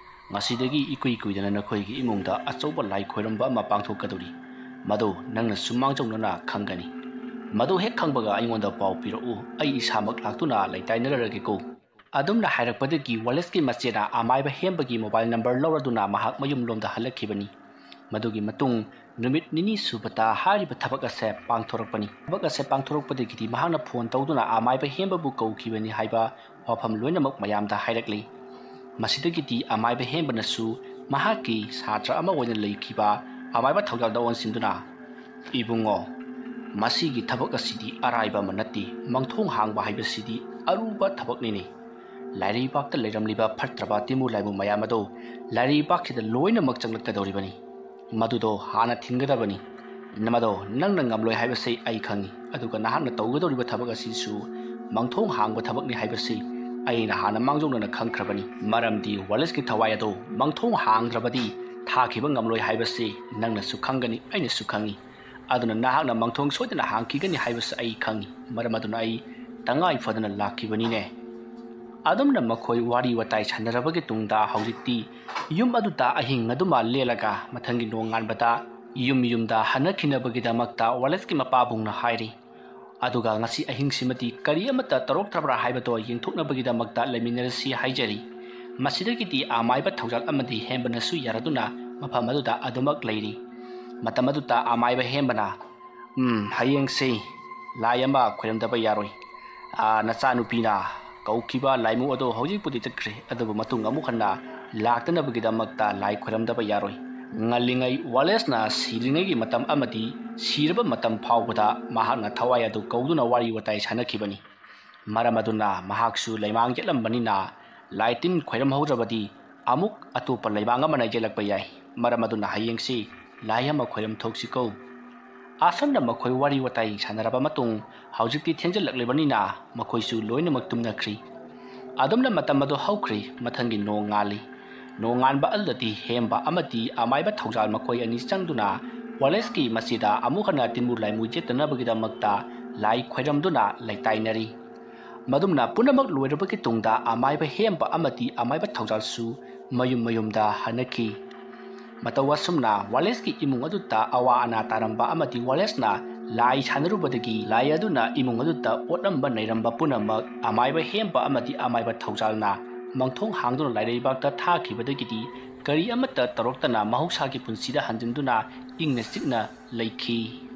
ꯉꯁꯤꯗꯒꯤ ꯏꯀꯨꯏ ꯀꯨꯏꯗꯅ ꯅꯈꯣꯏꯒꯤ ꯏꯃꯨꯡꯗ ꯑꯆꯧꯕ ꯂꯥꯏ ꯈꯣꯏꯔꯝꯕ ꯑꯃ ꯄꯥꯡꯊꯣꯛꯀꯗꯧꯔꯤ꯫ ꯃꯗꯨ ꯅꯪꯅꯁꯨ ꯃꯥꯡꯖꯧꯅꯅ ꯈꯪꯒꯅꯤ꯫ ꯃꯗꯨ ꯍꯦꯛ ꯈꯪꯕꯒ ꯑꯩꯉꯣꯟꯗ ꯄꯥꯎ ꯄꯤꯔꯛꯎ꯫ ꯑꯩ ꯏꯁꯥꯃꯛ ꯂꯥꯛꯇꯨꯅ ꯂꯩꯇꯥꯏꯅꯔꯒꯦꯀꯣ"꯫ ꯑꯗꯨꯝꯅ ꯍꯥꯏꯔꯛꯄꯗꯒꯤ ꯋꯥꯂꯦꯁꯀꯤ ꯃꯆꯦꯅ ꯑꯃꯥꯏꯕ ꯍꯦꯝꯕꯒꯤ ꯃꯣꯕꯥꯏꯜ ꯅꯝꯕꯔ ꯂꯧꯔꯗꯨꯅ ꯃꯍꯥꯛ ꯃꯌꯨꯝꯂꯣꯝꯗ ꯍꯜꯂꯛꯈꯤꯕꯅꯤ꯫ ꯃꯗꯨꯒꯤ ꯃꯇꯨꯡ ꯅꯨꯃꯤꯠ ꯅꯤꯅꯤ ꯁꯨꯕꯗ ꯍꯥꯏꯔꯤꯕ ꯊꯕꯛ ꯑꯁꯦ ꯄꯥꯡꯊꯣꯔꯛꯄꯅꯤ꯫ ꯊꯕꯛ ꯑꯁꯦ ꯄꯥꯡꯊꯣꯔꯛꯄꯗꯒꯤꯗꯤ ꯃꯍꯥꯛꯅ ꯐꯣꯟ ꯇꯧꯗꯨꯅ ꯑꯃꯥꯏꯕ ꯍꯦꯝꯕꯕꯨ ꯀꯧꯈꯤꯕꯅꯤ ꯍꯥꯏꯕ ꯃꯐꯝ ꯂꯣꯏꯅꯃꯛ ꯃꯌꯥꯝꯗ ꯍꯥꯏꯔꯛꯂꯤ꯫ ꯃꯁꯤꯗꯒꯤꯗꯤ ꯑꯃꯥꯏꯕ ꯍꯦꯝꯕꯅꯁꯨ ꯃꯍꯥꯛꯀꯤ ꯁꯥꯇ꯭ꯔ ꯑꯃ ꯑꯣꯏꯅ ꯂꯩꯈꯤꯕ ꯑꯃꯥꯏꯕ ꯊꯧꯖꯥꯜꯗ ꯑꯣꯟꯁꯤꯟꯗꯨꯅ, "ꯏꯕꯨꯡꯉꯣ, ꯃꯁꯤꯒꯤ ꯊꯕꯛ ꯑꯁꯤꯗꯤ ꯑꯔꯥꯏꯕ ꯑꯃ ꯅꯠꯇꯦ꯫ ꯃꯪꯊꯣꯡ ꯍꯥꯡꯕ ꯍꯥꯏꯕꯁꯤꯗꯤ ꯑꯔꯨꯕ ꯊꯕꯛꯅꯤꯅꯦ꯫ ꯂꯥꯏꯔꯩꯕꯥꯛꯇ ꯂꯩꯔꯝꯂꯤꯕ ꯐꯠꯇ꯭ꯔꯕ ꯇꯤꯟꯃꯨ ꯂꯥꯏꯃꯨ ꯃꯌꯥꯝ ꯑꯗꯣ ꯂꯥꯏꯔꯩꯕꯥꯛꯁꯤꯗ ꯂꯣꯏꯅꯃꯛ ꯆꯪꯂꯛꯀꯗꯧꯔꯤꯕꯅꯤ꯫ ꯃꯗꯨꯗꯣ ꯍꯥꯟꯅ ꯊꯤꯡꯒꯗꯕꯅꯤ꯫ ꯃꯗꯣ ꯅꯪꯅ ꯉꯝꯂꯣꯏ ꯍꯥꯏꯕꯁꯤ ꯑꯩ ꯈꯪꯏ, ꯑꯗꯨꯒ ꯅꯍꯥꯛꯅ ꯇꯧꯒꯗꯧꯔꯤꯕ ꯊꯕꯛ ꯑꯁꯤꯁꯨ ꯃꯪꯊꯣꯡ ꯍꯥꯡꯕ ꯊꯕꯛꯅꯤ ꯍꯥꯏꯕꯁꯤ ꯑꯩꯅ ꯍꯥꯟꯅ ꯃꯥꯡꯖꯧꯅꯅ ꯈꯪꯈ꯭ꯔꯕꯅꯤ꯫ ꯃꯔꯝꯗꯤ ꯋꯥꯂꯦꯁꯀꯤ ꯊꯋꯥꯏ ꯑꯗꯣ ꯃꯪꯊꯣꯡ ꯍꯥꯡꯗ꯭ꯔꯕꯗꯤ ꯊꯥꯈꯤꯕ ꯉꯝꯂꯣꯏ ꯍꯥꯏꯕꯁꯤ ꯅꯪꯅꯁꯨ ꯈꯪꯒꯅꯤ, ꯑꯩꯅꯁꯨ ꯈꯪꯏ꯫ ꯑꯗꯨꯅ ꯅꯍꯥꯛꯅ ꯃꯪꯊꯣꯡ ꯁꯣꯏꯗꯅ ꯍꯥꯡꯈꯤꯒꯅꯤ ꯍꯥꯏꯕꯁꯤ ꯑꯩ ꯈꯪꯏ꯫ ꯃꯔꯝ ꯑꯗꯨꯅ ꯑꯩ ꯇꯉꯥꯏ ꯐꯗꯅ ꯂꯥꯛꯈꯤꯕꯅꯤꯅꯦ꯫" ꯑꯗꯨꯝꯅ ꯃꯈꯣꯏ ꯋꯥꯔꯤ ꯋꯥꯇꯥꯏ ꯁꯥꯟꯅꯔꯕꯒꯤ ꯇꯨꯡꯗ ꯍꯧꯖꯤꯛꯇꯤ ꯌꯨꯝ ꯑꯗꯨꯗ ꯑꯍꯤꯡ ꯑꯗꯨꯃ ꯂꯦꯜꯂꯒ ꯃꯊꯪꯒꯤ ꯅꯣꯡꯉꯥꯟꯕꯗ ꯌꯨꯝ ꯌꯨꯝꯗ ꯍꯟꯅꯈꯤꯅꯕꯒꯤꯗꯃꯛꯇ ꯋꯥꯂꯦꯁꯀꯤ ꯃꯄꯥꯕꯨꯡꯅ ꯍꯥꯏꯔꯤ꯫ ꯑꯗꯨꯒ ꯉꯁꯤ ꯑꯍꯤꯡꯁꯤꯃꯗꯤ ꯀꯔꯤ ꯑꯃꯠꯇ ꯇꯧꯔꯛꯇ꯭ꯔꯕ꯭ꯔꯥ ꯍꯥꯏꯕꯗꯣ ꯌꯦꯡꯊꯣꯛꯅꯕꯒꯤꯗꯃꯛꯇ ꯂꯩꯃꯤꯟꯅꯔꯁꯤ ꯍꯥꯏꯖꯔꯤ꯫ ꯃꯁꯤꯗꯒꯤꯗꯤ ꯑꯃꯥꯏꯕ ꯊꯧꯖꯥꯜ ꯑꯃꯗꯤ ꯍꯦꯝꯕꯅꯁꯨ ꯌꯥꯔꯗꯨꯅ ꯃꯐꯝ ꯑꯗꯨꯗ ꯑꯗꯨꯃꯛ ꯂꯩꯔꯤ꯫ ꯃꯇꯝ ꯑꯗꯨꯗ ꯑꯃꯥꯏꯕ ꯍꯦꯝꯕꯅ, "ꯎꯝ, ꯍꯌꯦꯡꯁꯤ ꯂꯥꯏ ꯑꯃ ꯈꯣꯏꯔꯝꯗꯕ ꯌꯥꯔꯣꯏ꯫ ꯑꯥ, ꯅꯆꯥꯅꯨꯄꯤꯅ ꯀꯧꯈꯤꯕ ꯂꯥꯏꯃꯨ ꯑꯗꯣ ꯍꯧꯖꯤꯛꯄꯨꯗꯤ ꯆꯠꯈ꯭ꯔꯦ, ꯑꯗꯨꯕꯨ ꯃꯇꯨꯡ ꯑꯃꯨꯛ ꯍꯟꯅ ꯂꯥꯛꯇꯅꯕꯒꯤꯗꯃꯛꯇ ꯂꯥꯏ ꯈꯣꯏꯔꯝꯗꯕ ꯌꯥꯔꯣꯏ꯫" ꯉꯜꯂꯤꯉꯩ ꯋꯥꯂꯦꯁꯅ ꯁꯤꯗ꯭ꯔꯤꯉꯩꯒꯤ ꯃꯇꯝ ꯑꯃꯗꯤ ꯁꯤꯔꯕ ꯃꯇꯝ ꯐꯥꯎꯕꯗ ꯃꯍꯥꯛꯅ ꯊꯋꯥꯏ ꯑꯗꯨ ꯀꯧꯗꯨꯅ ꯋꯥꯔꯤ ꯋꯥꯇꯥꯏ ꯁꯥꯟꯅꯈꯤꯕꯅꯤ꯫ ꯃꯔꯝ ꯑꯗꯨꯅ ꯃꯍꯥꯛꯁꯨ ꯂꯩꯃꯥꯡ ꯌꯦꯠꯂꯝꯕꯅꯤꯅ ꯂꯥꯏ ꯇꯤꯟ ꯈꯣꯏꯔꯝꯍꯧꯗ꯭ꯔꯕꯗꯤ ꯑꯃꯨꯛ ꯑꯇꯣꯞꯄ ꯂꯩꯃꯥꯡ ꯑꯃꯅ ꯌꯦꯠꯂꯛꯄ ꯌꯥꯏ꯫ ꯃꯔꯝ ꯑꯗꯨꯅ ꯍꯌꯦꯡꯁꯤ ꯂꯥꯏ ꯑꯃ ꯈꯣꯏꯔꯝ ꯊꯣꯛꯁꯤꯀꯣ꯫ ꯑꯁꯨꯝꯅ ꯃꯈꯣꯏ ꯋꯥꯔꯤ ꯋꯥꯇꯥꯏ ꯁꯥꯟꯅꯔꯕ ꯃꯇꯨꯡ ꯍꯧꯖꯤꯛꯇꯤ ꯊꯦꯡꯖꯤꯜꯂꯛꯂꯤꯕꯅꯤꯅ ꯃꯈꯣꯏꯁꯨ ꯂꯣꯏꯅꯃꯛ ꯇꯨꯝꯅꯈ꯭ꯔꯤ꯫ ꯑꯗꯨꯝꯅ ꯃꯇꯝ ꯑꯗꯨ ꯍꯧꯈ꯭ꯔꯤ꯫ ꯃꯊꯪꯒꯤ ꯅꯣꯡꯉꯥꯜꯂꯤ꯫ ꯅꯣꯡꯉꯥꯟꯕ ꯑꯗꯨꯗꯗꯤ ꯍꯦꯝꯕ ꯑꯃꯗꯤ ꯑꯃꯥꯏꯕ ꯊꯧꯖꯥꯜ ꯃꯈꯣꯏ ꯑꯅꯤ ꯆꯪꯗꯨꯅ ꯋꯥꯂꯦꯁꯀꯤ ꯃꯆꯦꯗ ꯑꯃꯨꯛ ꯍꯟꯅ ꯇꯤꯟꯃꯨ ꯂꯥꯏꯃꯨ ꯌꯦꯠꯇꯅꯕꯒꯤꯗꯃꯛꯇ ꯂꯥꯏ ꯈꯣꯏꯔꯝꯗꯨꯅ ꯂꯩꯇꯥꯏꯅꯔꯤ꯫ ꯃꯗꯨꯝꯅ ꯄꯨꯝꯅꯃꯛ ꯂꯣꯏꯔꯕꯒꯤ ꯇꯨꯡꯗ ꯑꯃꯥꯏꯕ ꯍꯦꯝꯕ ꯑꯃꯗꯤ ꯑꯃꯥꯏꯕ ꯊꯧꯖꯥꯜꯁꯨ ꯃꯌꯨꯝ ꯃꯌꯨꯝꯗ ꯍꯟꯅꯈꯤ꯫ ꯃꯇꯧ ꯑꯁꯨꯝꯅ ꯋꯥꯂꯦꯁꯀꯤ ꯏꯃꯨꯡ ꯑꯗꯨꯗ ꯑꯋꯥ ꯑꯅꯥ ꯇꯥꯔꯝꯕ ꯑꯃꯗꯤ ꯋꯥꯂꯦꯁꯅ ꯂꯥꯏ ꯁꯥꯟꯅꯔꯨꯕꯗꯒꯤ ꯂꯥꯏ ꯑꯗꯨꯅ ꯏꯃꯨꯡ ꯑꯗꯨꯗ ꯑꯣꯠꯂꯝꯕ ꯅꯩꯔꯝꯕ ꯄꯨꯝꯅꯃꯛ ꯑꯃꯥꯏꯕ ꯍꯦꯝꯕ ꯑꯃꯗꯤ ꯑꯃꯥꯏꯕ ꯊꯧꯖꯥꯜꯅ ꯃꯪꯊꯣꯡ ꯍꯥꯡꯗꯨꯅ ꯂꯥꯏꯔꯩꯕꯥꯛꯇ ꯊꯥꯈꯤꯕꯗꯒꯤꯗꯤ ꯀꯔꯤ ꯑꯃꯠꯇ ꯇꯧꯔꯛꯇꯅ ꯃꯍꯧꯁꯥꯒꯤ ꯄꯨꯟꯁꯤꯗ ꯍꯟꯖꯤꯟꯗꯨꯅ ꯏꯪꯅ ꯆꯤꯛꯅ ꯂꯩꯈꯤ꯫